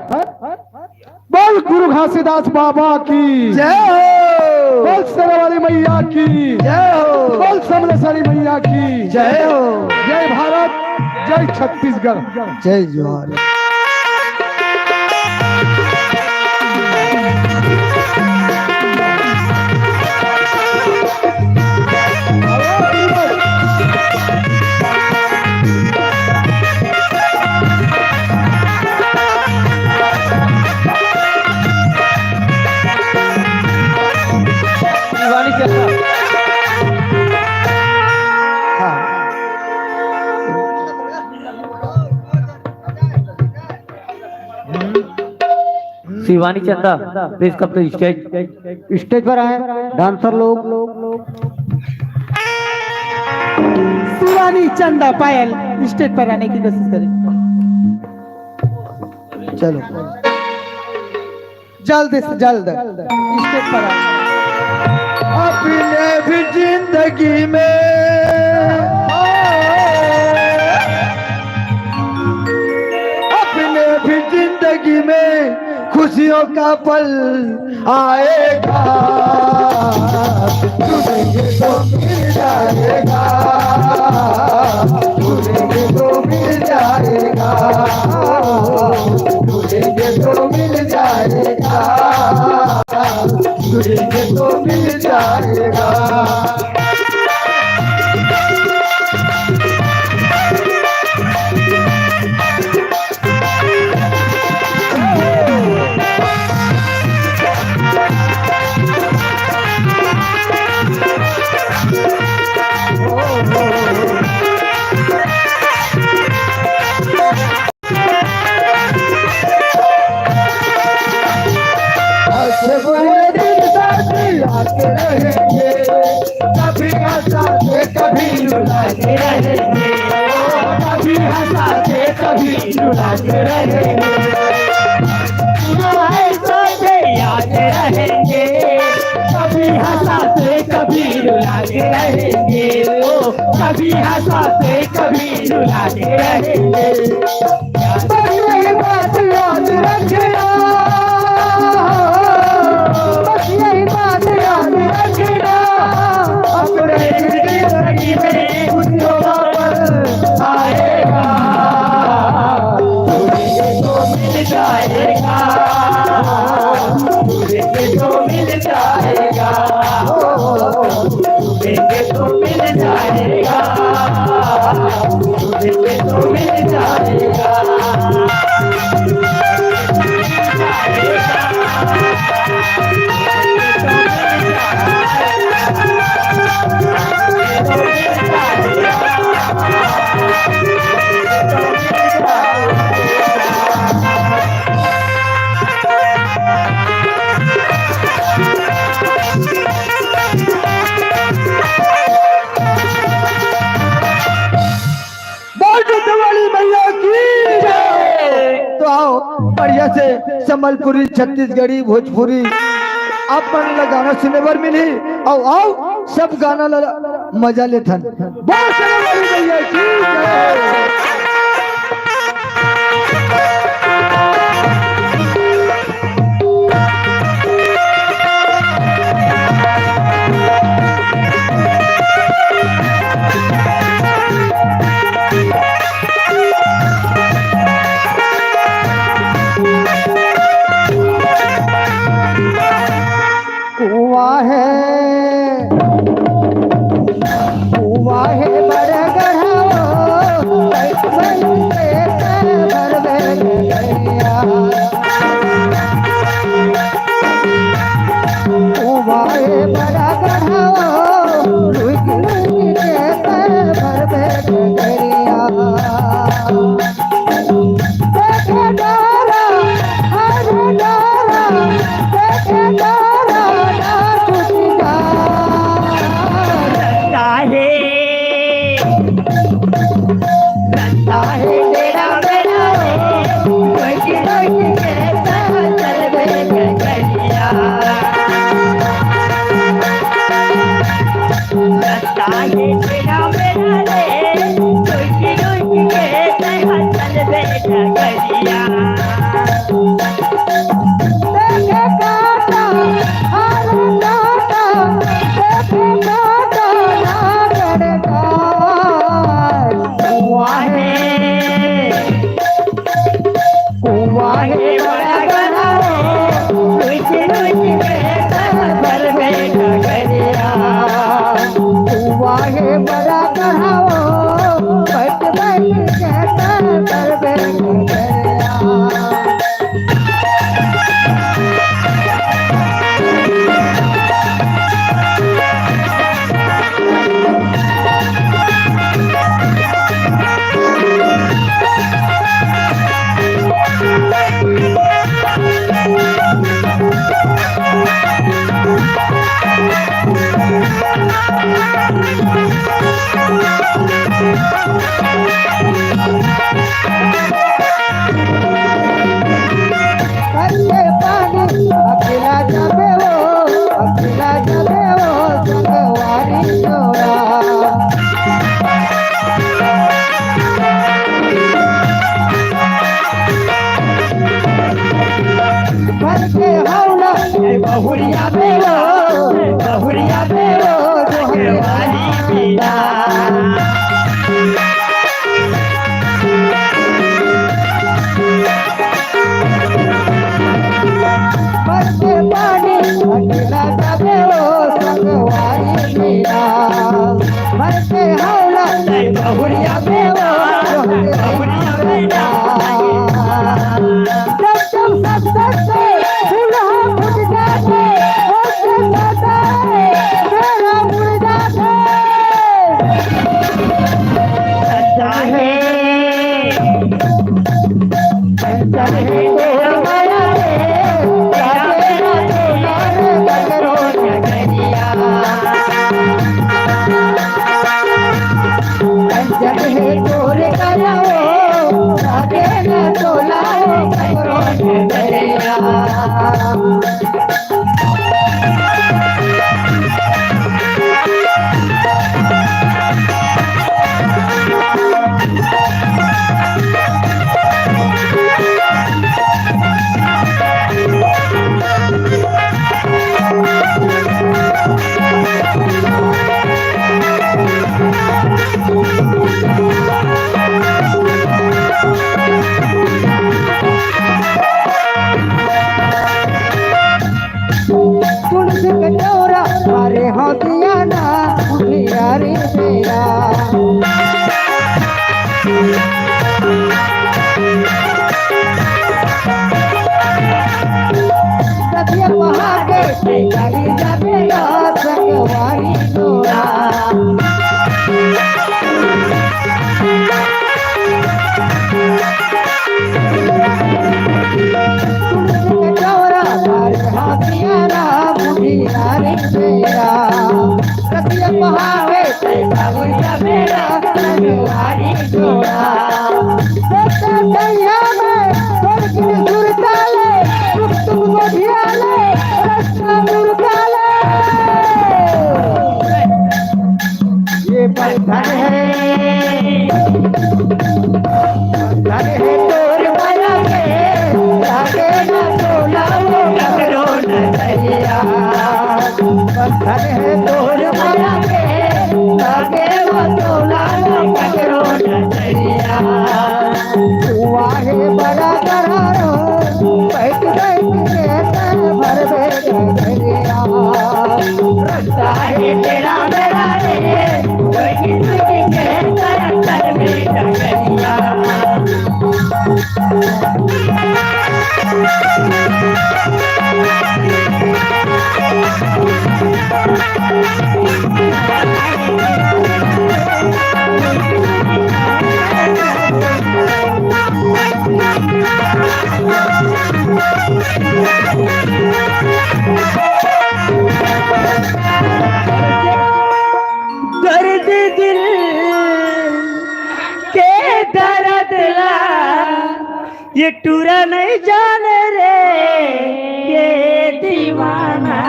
बोल गुरु घासीदास बाबा की। जय हो। बोल शेरावाली मैया की। जय हो। बोल समलेश्वरी मैया की। जय हो। जय भारत, जय छत्तीसगढ़। जय जोहार। शिवानी चंदा, please come to stage। Stage पर आए डांसर लोग। शिवानी चंदा पायल स्टेज पर आने की कोशिश करें। चलो, जल्द से जल्द स्टेज पर आए। अपने भी जिंदगी में, अपने भी जिंदगी में खुशियों का पल आएगा। ढूंढेंगे तो मिल जाएगा, ढूंढेंगे तो मिल जाएगा, ढूंढेंगे तो मिल जाएगा, ढूंढेंगे तो मिल जाएगा। अच्छे बुरे दिन साथ आते रहेंगे, कभी हंसाते कभी रुलाते रहेंगे, कभी हंसाते कभी रुलाते रहेंगे। तुम्हारे साथ याद रहेंगे, कभी हंसाते कभी रुलाते रहेंगे, ओ, कभी हंसाते कभी रुलाते रहेंगे। बस यही बात याद रखना, बस यही बात याद रखना, अपने जिंदगी में खुशियों का पल आएगा। ढूंढेंगे तो मिल जाएगा, ढूंढेंगे तो मिल जाएगा, ढूंढेंगे तो मिल जाएगा, ढूंढेंगे तो मिल जाएगा। बोल दो दिवाली मैया की जय। तो आओ, बढ़िया से संबलपुरी, छत्तीसगढ़ी, भोजपुरी आप मन ला गाना सुने बर मिलही। आओ, आओ, सब गाना ला मजा लेथन। बोल दिवाली मैया की जय। कुआं है, कुआं है बड़े गढ़ा, के हौला, ए बहुरिया बेरो, बहुरिया बेरो, जोहरे वाली पीला। बरसे पानी अकेला जाबे ओ संगवारी मेरा। बरसे हौला नहीं बहुरिया में ओ बहुरिया में। जब जब सत्संग से फूलहा फूट जाथे, ओके सदा मेरा मुड़ जाथे। सच्चा है। तुलसी के चौरा मारे हथियाना उठियारी मेरा। सतिया पहाड़े पे चली जाबे संगवारी तोरा। चौरा मारे हथियाना बुढ़िया रे मेरा। रतिया पहावे से बाबू का मेरा संगवारी जोड़ा। सत्ता दैया में स्वर्ग में सुरताले, सुख तुम गोधियाले, रस्ता मुरताले। ये बंधन है, बंधन है तोर माया के, लागे ना तोला वो ककरो नजरिया। बंधन है तोर माया के, लागे ना तोला वो ककरो नजरिया। तू आहे बड़ा करारो, बैठ बैठ के तन भर बैठ गया। रस्ता है तेरा मेरा रे, कोई किसी के तरफ कर बैठ गया। दर्द दिल के दर्द ला ये टूरा नहीं जाने रे, ये दीवाना।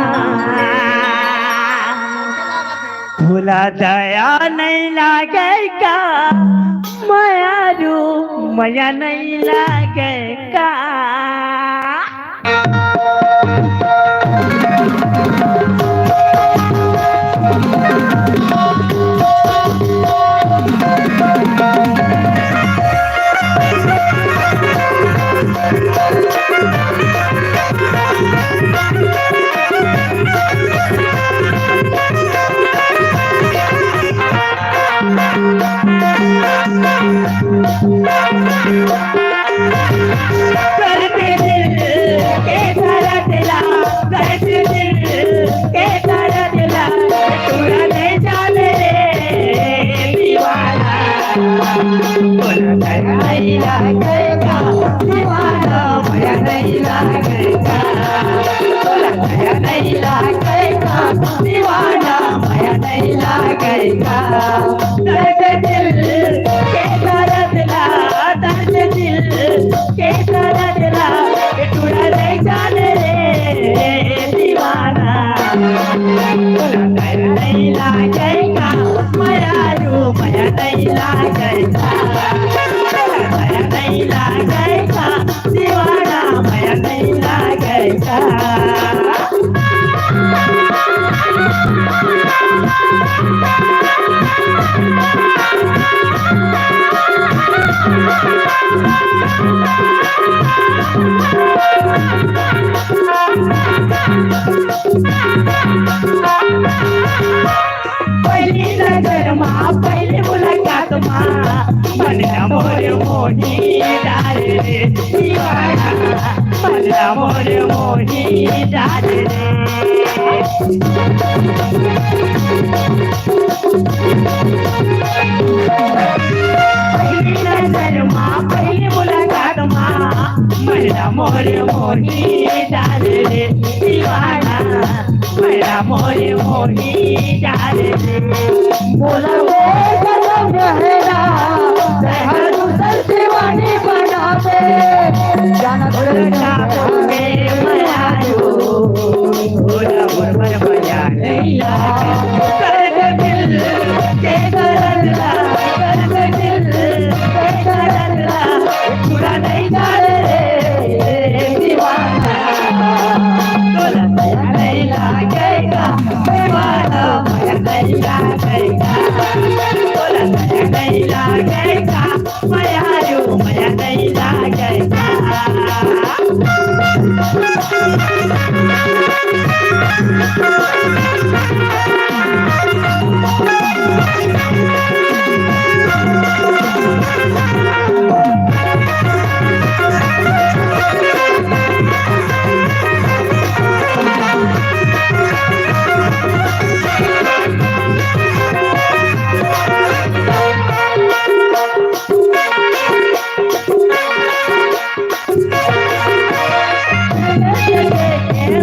भूला दया नहीं लागे का, मया रू मया नहीं लागे का। दर्द दिल के दर्द ला, दर्द दिल के दर्द ला, तोरा नहीं जाने रे दीवाना। तोरा नहीं लागेगा दीवाना, मया नहीं लागेगा। तोरा मया नहीं लागेगा दीवाना, मया नहीं लागेगा। दर्द दिल के दर्द ला, दर्द दिल के दर्द ला, ये टूरा नहीं जाने रे दीवाना। तोरा दया नहीं लागेगा, मया रू मया नहीं लागेगा। तोरा दया नहीं लागेगा, दीवाना मया नहीं लागेगा। पहली नजर मा, पहली मुलाकात मा, मन ला मोर मोही डारे रे दीवाना, मन ला मोर मोही डारे रे। पहली नजर मा, पहली मुलाकात मा, मन ला मोर मोही डारे रे दीवाना, मन ला मोर मोही डारे रे। बोला वो कसम रहेगा, तैं हर दूसर दीवानी बना दे। जाना बोला का हो गे मयारू, बोला मोर बर मया नइ लागे। दर्द दिल के दर्द ला, दर्द दिल के दर्द ला, पूरा नइ करे रे दीवाना। तोला मया नइ लागे का, दीवाना मया नइ लागे का। तोला मया नइ लागे का, मयारू मया नइ लागे का।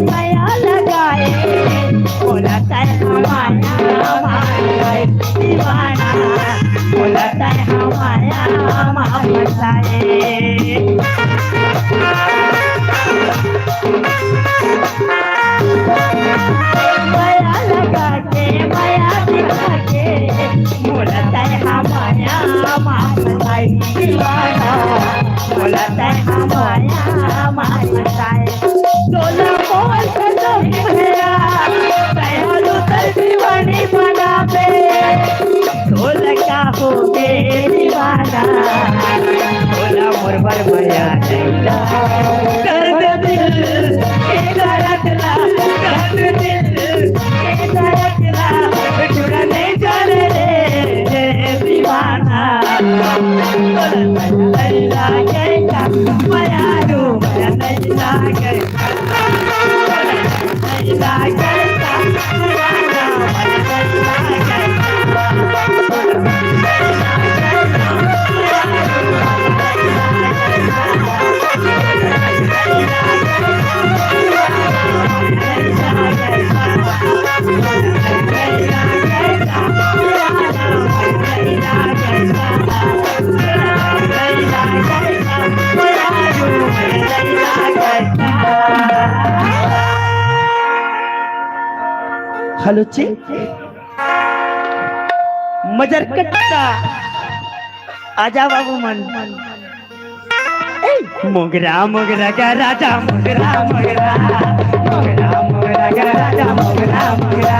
मया लगाए, बोला तैं हा मया मा फसाए, दीवाना, बोला तैं हा मया मा फसाए। मया लगा के, मया दिखा के, बोला तैं हा मया मा फसाए, दीवाना, बोला तैं हा मया मा फसाए। तोला मोर कसम भैया, तैं हा दूसर दीवानी बना दे। तोला का हो गे दीवाना, तोला मोर बर मया नइ लागे। दर्द दिल के दर्द ला, दर्द दिल के दर्द ला, पूरा नइ करे रे दीवाना। तोला मया नइ लागे का, मयारू मया नइ लागे। हेलो ची, मजर कट्टा, आजा बाबू मन। ए, मोगरा मोगरा गा राजा मोगरा मोगरा, मोगरा मोगरा गा राजा मोगरा मोगरा,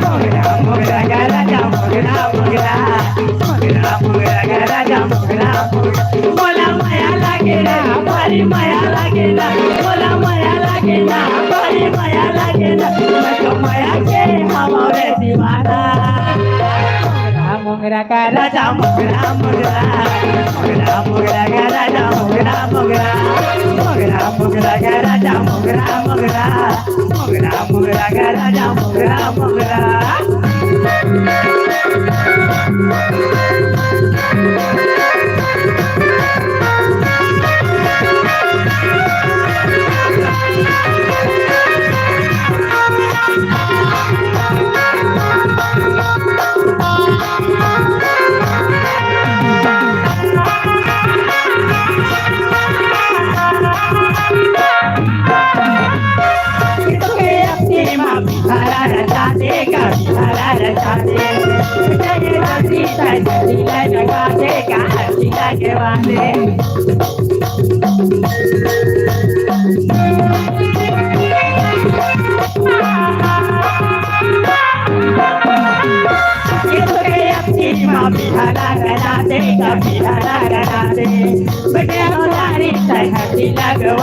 मोगरा मोगरा गा राजा मोगरा मोगरा, मोगरा मोगरा गा राजा मोगरा मोगरा। मोला मया लागे ना, भारी मया लागे ना, मोला मया लागे ना, भारी मया लागे ना, मैं तो मया के हवा में दीवाना। मोगरा मोगरा गा राजा मोगरा मोगरा, मोगरा मोगरा गा राजा मोगरा मोगरा, मोगरा मोगरा गा राजा मोगरा मोगरा, मोगरा मोगरा गा राजा मोगरा मोगरा।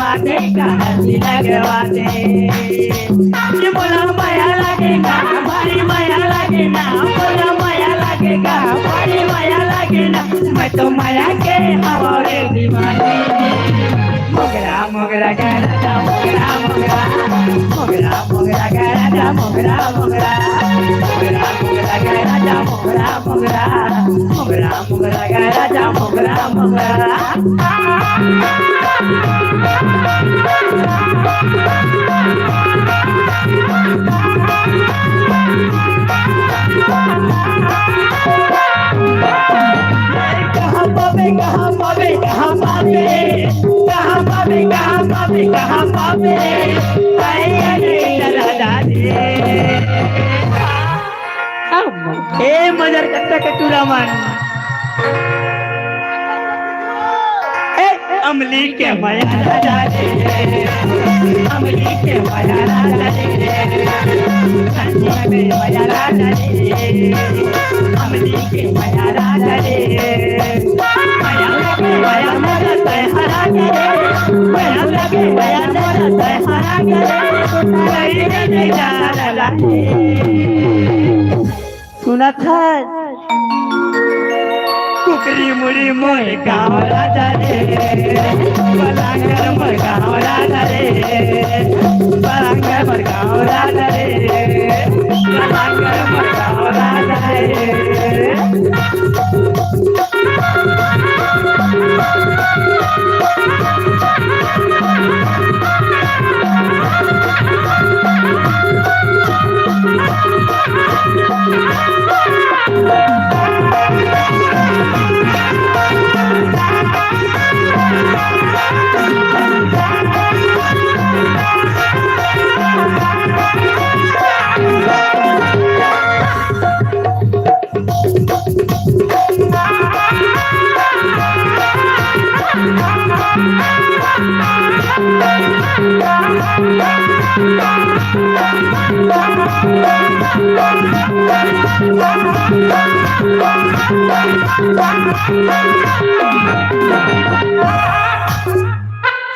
आते का हंसी लगवाते। ये बोला मया लागे ना, भारी मया लागे ना, बोला मया लागे ना, भारी मया लागे ना, मैं तो मया के हवा रे दीवानी। मोगरा मोगरा गा राजा मोगरा मोगरा, मोगरा मोगरा गा राजा मोगरा मोगरा, मोगरा मोगरा गा राजा मोगरा मोगरा, मोगरा मोगरा गा राजा मोगरा मोगरा। कहाँ पावे, कहाँ पावे, कहाँ पावे, कहाँ पावे, कहाँ पावे, कहाँ पावे, कहीं नहीं चला जाने। ए मजर कट्टा के टूरा मन, ए अमली के मया राजा रे, अमली के मया राजा रे, अमली के मया राजा रे, अमली के मया राजा रे। मया लगे, मया मरत है हरा के रे, मया लगे, मया मरत है हरा के रे, कहीं नहीं जा रहा रे। सुनत हस? कुकरी मुड़ी मोर गाँव राजा रे, बलांगर मोर गाँव राजा रे, बलांगर मोर गाँव राजा रे, बलांगर मोर गाँव राजा रे।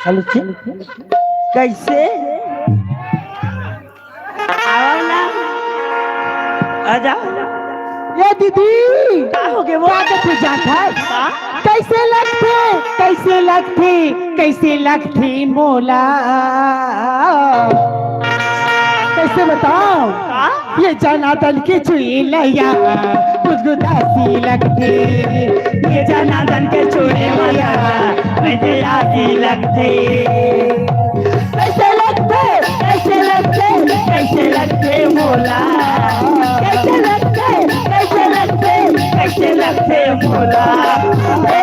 हेलो जी, कैसे? आओ ना, आ जाओ। ए दीदी, का हो गे वो? का कथे जात हस? का? कैसे लगथे, कैसे लगथे, कैसे लगथे मोला? कैसे बताओ? का? ये जनार्दन के चुइलया गुदगुदा सी लगथे, ये जनार्दन के चुइलया गुदगुदा सी लगथे। कैसे लगथे, कैसे लगथे, कैसे लगथे मोला? कैसे लगथे, कैसे लगथे, कैसे लगथे मोला? ए,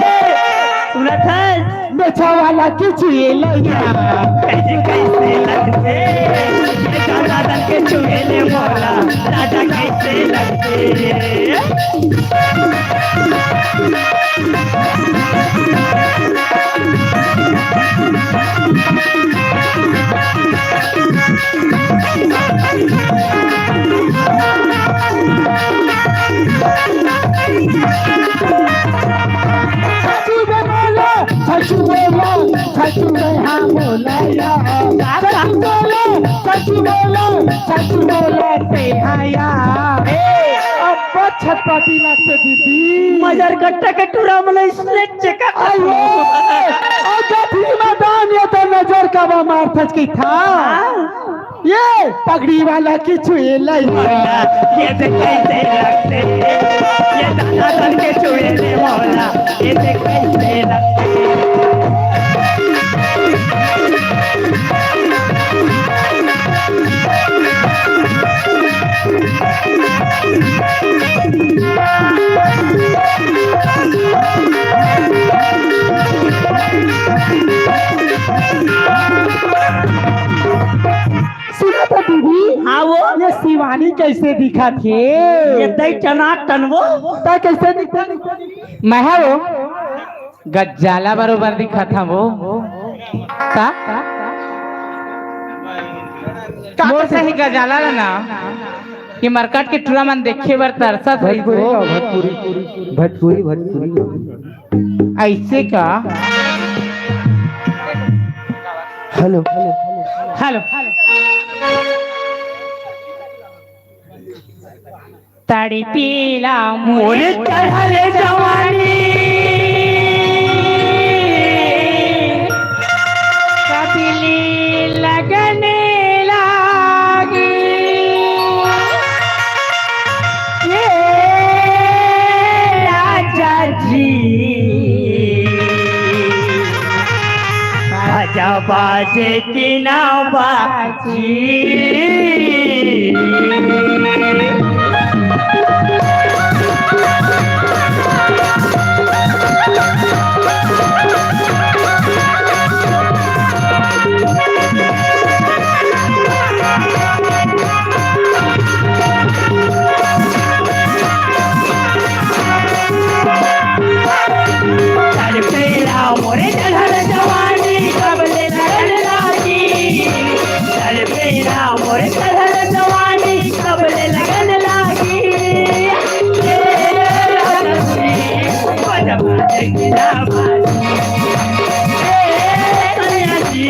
सुनत हस? बेचा वाला के चुइलया। कैसे, कैसे लगथे? ये जनार्दन के चुइले मोला, राजा कैसे लगथे? सच बोलो, सच बोलो, सच में हाँ बोला या। सच बोलो, सच बोलो, सच बोलो ते हाँ या। ए, अब छटपटी लगते दीदी। मजर कट्टा के टूरा मन इसने चेका। अयो, ओ गधी मैदान ये तो नजर का मार थच की था। हाँ। ये पगड़ी वाला के चुइलया। ये देख कैसे लगथे, ये दनादन के चुइले मोला, ये देख कैसे लगथे। सुना तो दीदी, हाँ वो। ये शिवानी कैसे दिखत हे? ये दई टनाटन वो। तैं कैसे दिखत? मैं हा वो गजाला बरोबर दिखत हँव वो। का? मोर सही गजाला ला ना कि मरकट के टूरा मन देखे बर तरसत होही भोजपुरी वो। का, भोजपुरी, भोजपुरी, भोजपुरी। अइसे का? हेलो। हेलो। तड़पेला मोरे चढ़ल जवानी, कब ले लगन लागी। ए राजा जी, बाजा बाजे कि ना बाजी। तड़पेला मोरे चढ़ल जवानी, कब ले लगन लागी। तड़पेला मोरे चढ़ल जवानी, कब ले लगन लागी। ए राजा जी, बाजा बाजे कि ना बाजी। ए सैया जी,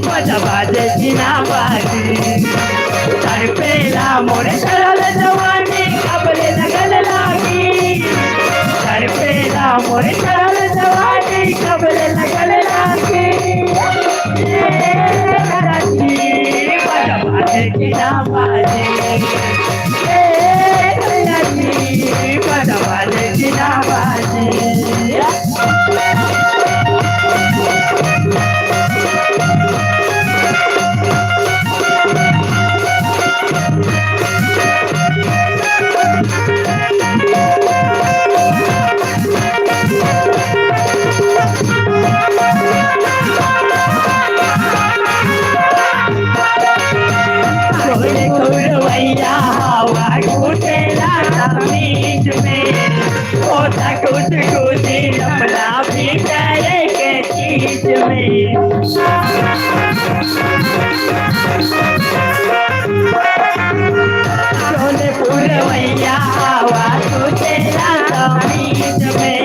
बाजा बाजे कि ना बाजी। तड़पेला मोरे चढ़ल जवानी, कब ले लगन लागी। तड़पेला मोरे चढ़ल जवानी, कब ले लगन लागी। ए राजा जी, बाजा बाजे कि ना बाजी। ए राजा जी, बाजा बाजे कि ना बाजी। कोई कोरवैया हवा घुटेला तमीज में, होता कुछ कुछ अपना भीतर के चीज में। सोने पुरवैया हवा घुटेला तमीज में,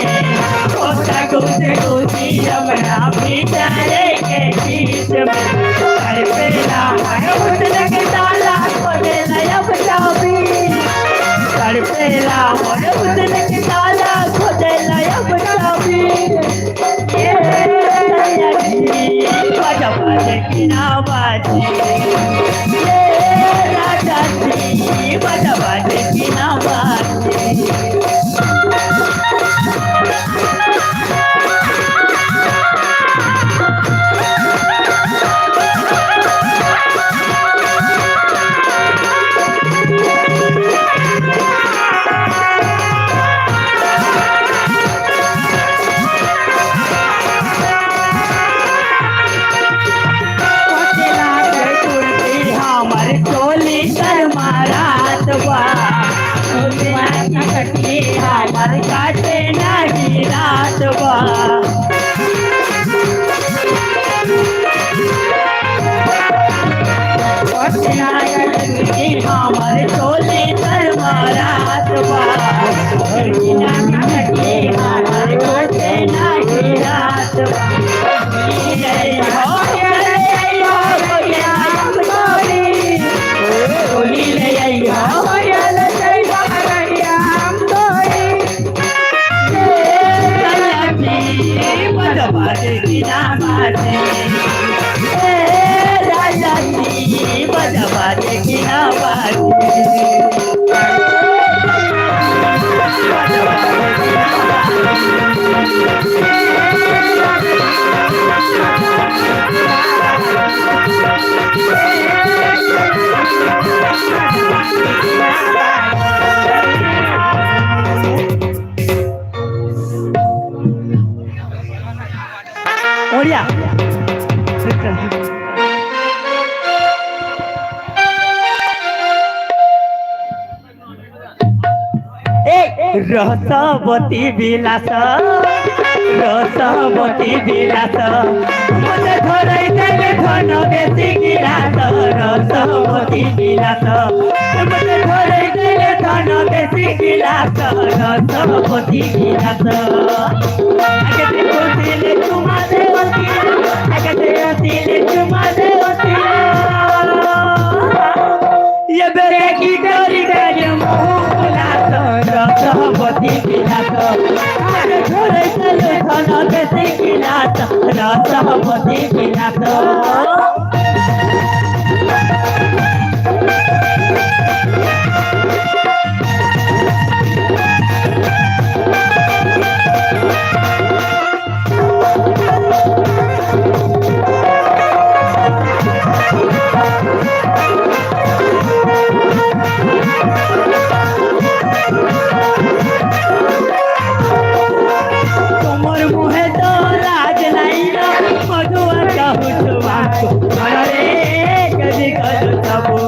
होता कुछ कुछ अपना भीतर के चीज में। तड़पेला हर हुस्न के ताला खोजेला अब चाबी। तड़पेला हर हुस्न के ताला खोजेला अब चाबी। ए राजा जी, बाजा बाजे कि ना बाजी। ए राजा जी, बाजा बाजे कि ना बाजी। हमर टोली शर्मात बा, हमर काटे नाही रात बा। हमर टोली शर्मात बा, हमर काटे नाही रात बा। ओड़िया। ए, रसवती बिलास, रसवती बिलास, मते धरै देले धन बेसी गिलास, रसवती बिलास, मते धरै देले धन बेसी गिलास, रस पोती गिलास। आगे ते पोती ले चुमा दे ओती, आगे ते ओती ले चुमा दे ओती। ये बेरे की डोरी का ये मुंह फुलास, रस पोती गिलास। आगे छोड़े चले धन बेसी गिलास, रस पोती गिलास। तोमर मुहे तो लाज नहीं ना, मधुआ का हुचवा को। अरे, कभी कर तबू।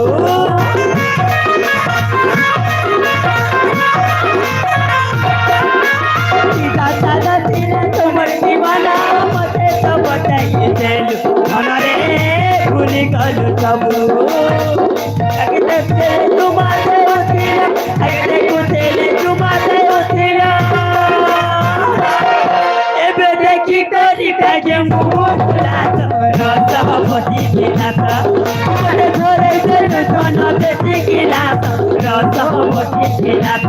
सीधा साधा सीधा तोमर दीवाना, मते तो बताइए चलू। हमारे भूल गलू तबू। अगले तेरे तुम्हारे होती है, अगले को तेरे तुम्हारे होती है। ए बेटे की तेरी पैजे मुंह फुला तो, रस पोती गिलास। अरे थोड़े देर सोना बेटी गिलास, रस पोती गिलास।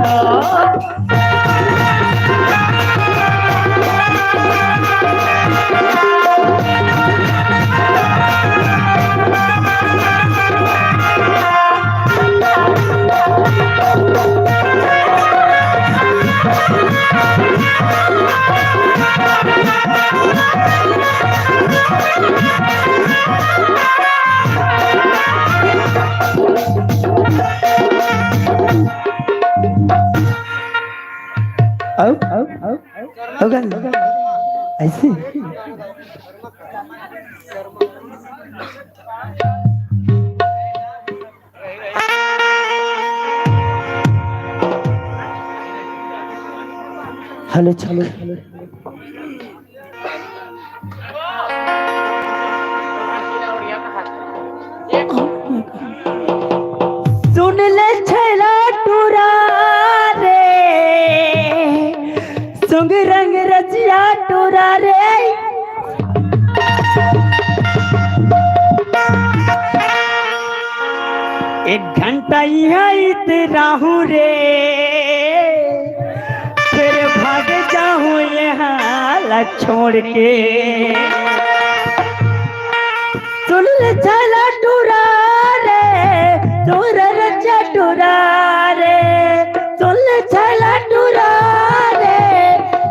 आओ, आओ, आओ, आओ, गल। ऐसे। हेलो, चलो, चलो। सुन ले छैला टूरा रे, सुंग रंग रचिया टूरा रे। एक घंटा यहाँ इत रहूं रे, फिर भाग जाऊं यहाँ ला छोड़ के। सुन ले छैला टूरा रे, तोर रचा टूरा रे, सुन ले छैला टूरा रे,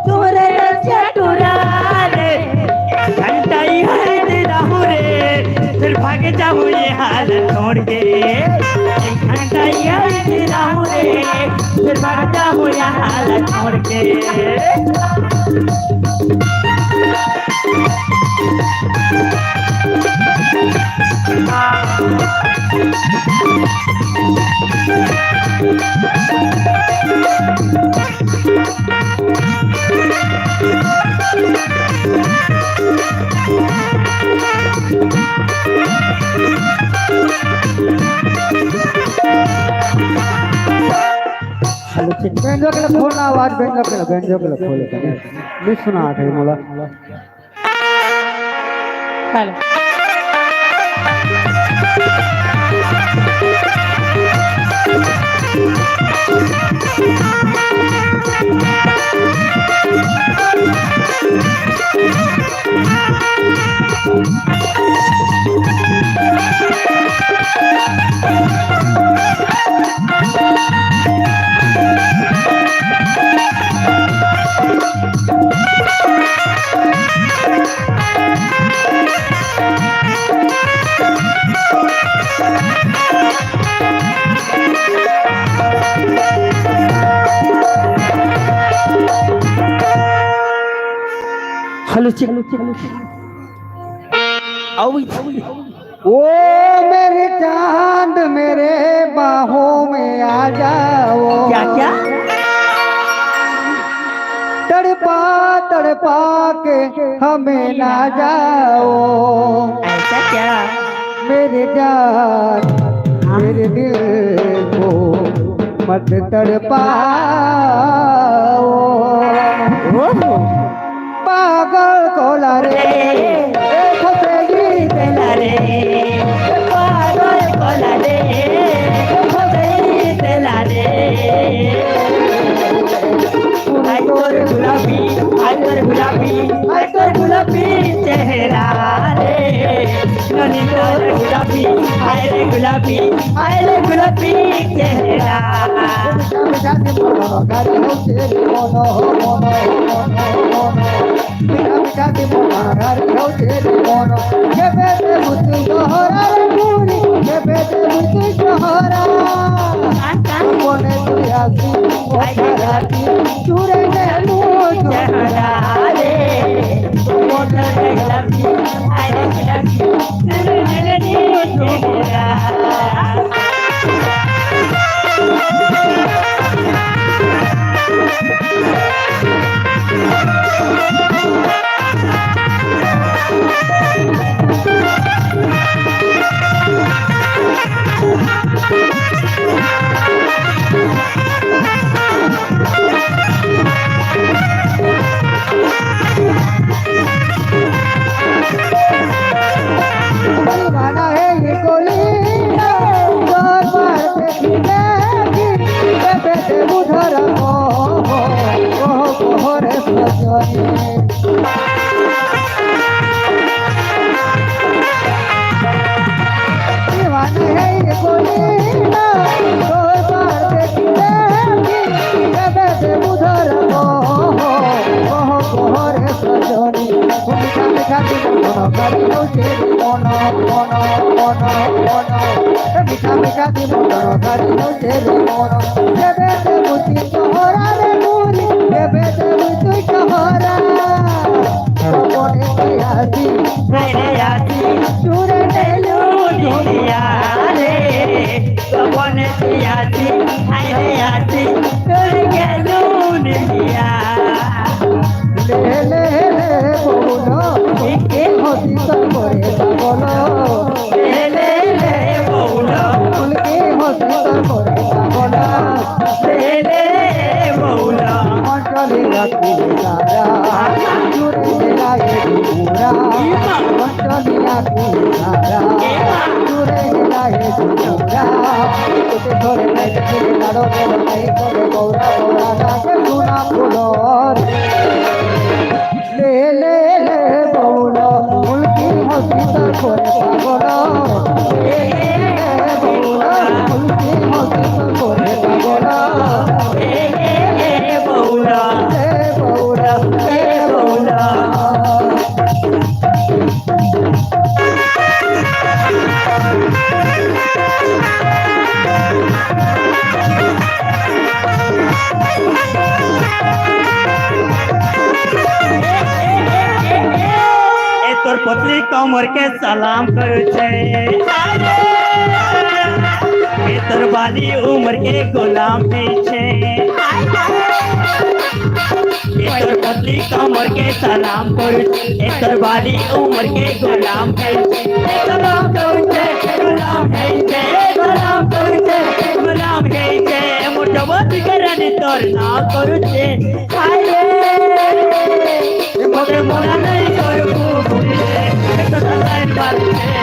तोर रचा टूरा रे। घंटा ही है तेरा हो रे, फिर भाग जाऊं ये हाल छोड़ के। घंटा ही है तेरा हो रे, फिर भाग जाऊं ये हाल छोड़ के। Hello, cheque. बेंजो के लिए खोलना आवाज, बेंजो के लिए, बेंजो के लिए खोले। नहीं सुना था मोला। हेलो। Hello, check. आओ भाई। ओ मेरे चांद, मेरे बाहों में आ जाओ। क्या, क्या? तड़पा तड़पा के हमें ना जाओ। ऐसा क्या? मेरे जान, हाँ। मेरे दिल को मत तड़पाओ। पागल कोला रे, ए खोसेगी तेला रे, पागल कोला रे, ए खोसेगी तेला रे। हाय तोर गुलाबी, हाय तोर गुलाबी, हाय तोर गुलाबी चेहरा रे। ननी तोर गुलाबी, हाय रे गुलाबी, हाय रे गुलाबी चेहरा। मिठा मिठा के मोनो, गारी हो तेरी मोनो, हो मोनो, हो मोनो, हो मोनो। मिठा मिठा के मोनो, गारी हो तेरी मोनो। ये बेटे बुद्धि दोहरा रे पूरी, ये बेटे बुद्धि दोहरा। कोने तू आसी, ओ धरती, चूरे ने मुझ चेहरा रे। कोने तू आसी, दीवाना है ये गोली, जोर मार के खींचेगी, ये बेटे उधर को, को, को रे सजनी। दीवाना है ये गोली, जोर मार के खींचेगी, ये बेटे उधर को, को, को रे सजनी। मिठा मिठा के मोनो, गारी हो तेरी मोनो, मोनो, मोनो, मोनो। मिठा मिठा के मोनो, गारी हो तेरी मोनो। ये बेटे बुद्धि तोहरा रे पूरी, ये बेटे बुद्धि तोहरा। कोने की आसी, मेरे आसी, चूरे ने लूट लिया रे। कोने की आसी, मेरे आसी, चूरे ने लूट लिया। ले, ले, ले, बोलो, इनके हंसी तो करे बोलो। ले, ले, ले, बोलो, उनके हंसी तो करे बोलो। ले, ले, ले, बोलो। अंजलि रखी सारा, चूरे मिलाए पूरा। अंजलि रखी सारा, चूरे मिलाए पूरा। तुझे थोड़े मैं तेरे लाडो के बताई, तोरे गौरा, गौरा, ना के सुना फुलोर। ले, ले, ले, बौला, उनकी हंसी तो कोई पागल। ले, ले, ले, बौला, उनकी हंसी तो कोई पागल। ले, ले, ले, बौला, ले, बौला, ले, बौला। ए तोर पतली कमर के सलाम करू छे, ए तोर बाली उम्र के गुलाम नहीं छे। ए तोर पतली कमर के सलाम करू, ए तोर बाली उम्र के गुलाम है, सलाम करू छे, गुलाम है, सलाम करू छे, गुलाम है, मोटवा करन तोर नाम करू छे। हाय रे, मोरे मोना नहीं करू बुरी रे, तो लाइन मारू छे।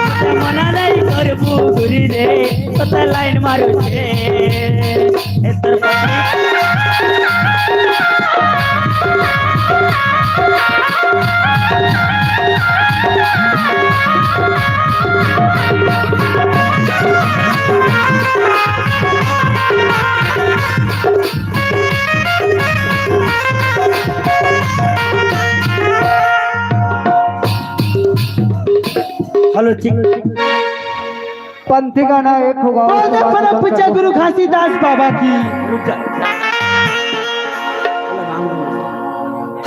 मोरे मोना नहीं करू बुरी रे, तो लाइन मारू छे। हेलो, ठीक। पंथी गाना एक होगा, बोल दे परम पूज्य गुरु घासीदास बाबा की।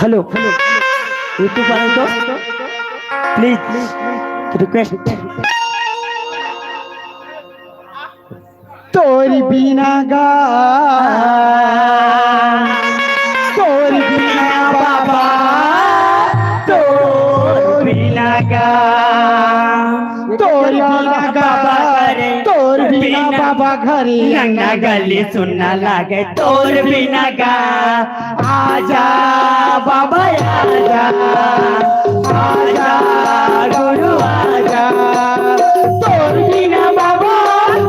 हेलो, हेलो, YouTube वाले दोस्त, प्लीज रिक्वेस्ट। तोरी बिना गा, तोरी बिना बाबा, तोरी बिना गा, तोरी बिना बाबा, तोरी ना बाबा घरी अंगना गली सुन्ना लागे तोर बिना गा। आजा बाबा आजा, आजा गुरु आजा। तोर बिना बाबा,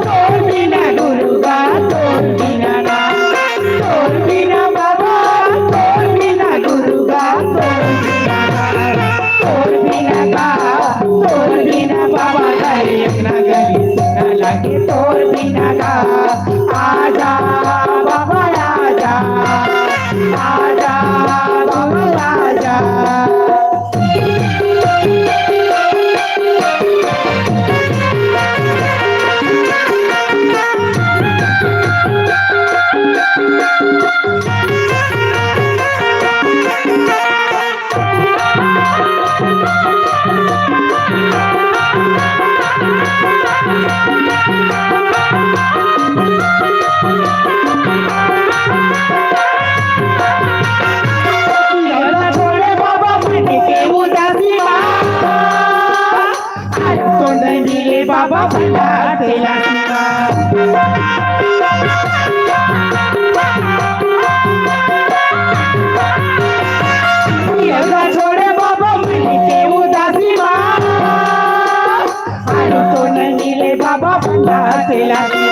तोर बिना गुरु गा, तोर बिना गा, तोर बिना बाबा, तोर बिना गुरु गा, तोर बिना गा, तोर बिना गा, तोर बिना बाबा घरी अंगना गली सुन्ना लागे तोर बिना गा। आजा बाबा आजा, आजा बाबा आजा। छोड़े बाबा मन के उदासी मा, आज तो नहीं मिले बाबा भंडार तेला सीमा। छोड़े बाबा मन के उदासी मा, आज तो नहीं मिले बाबा भंडार तेला सीमा।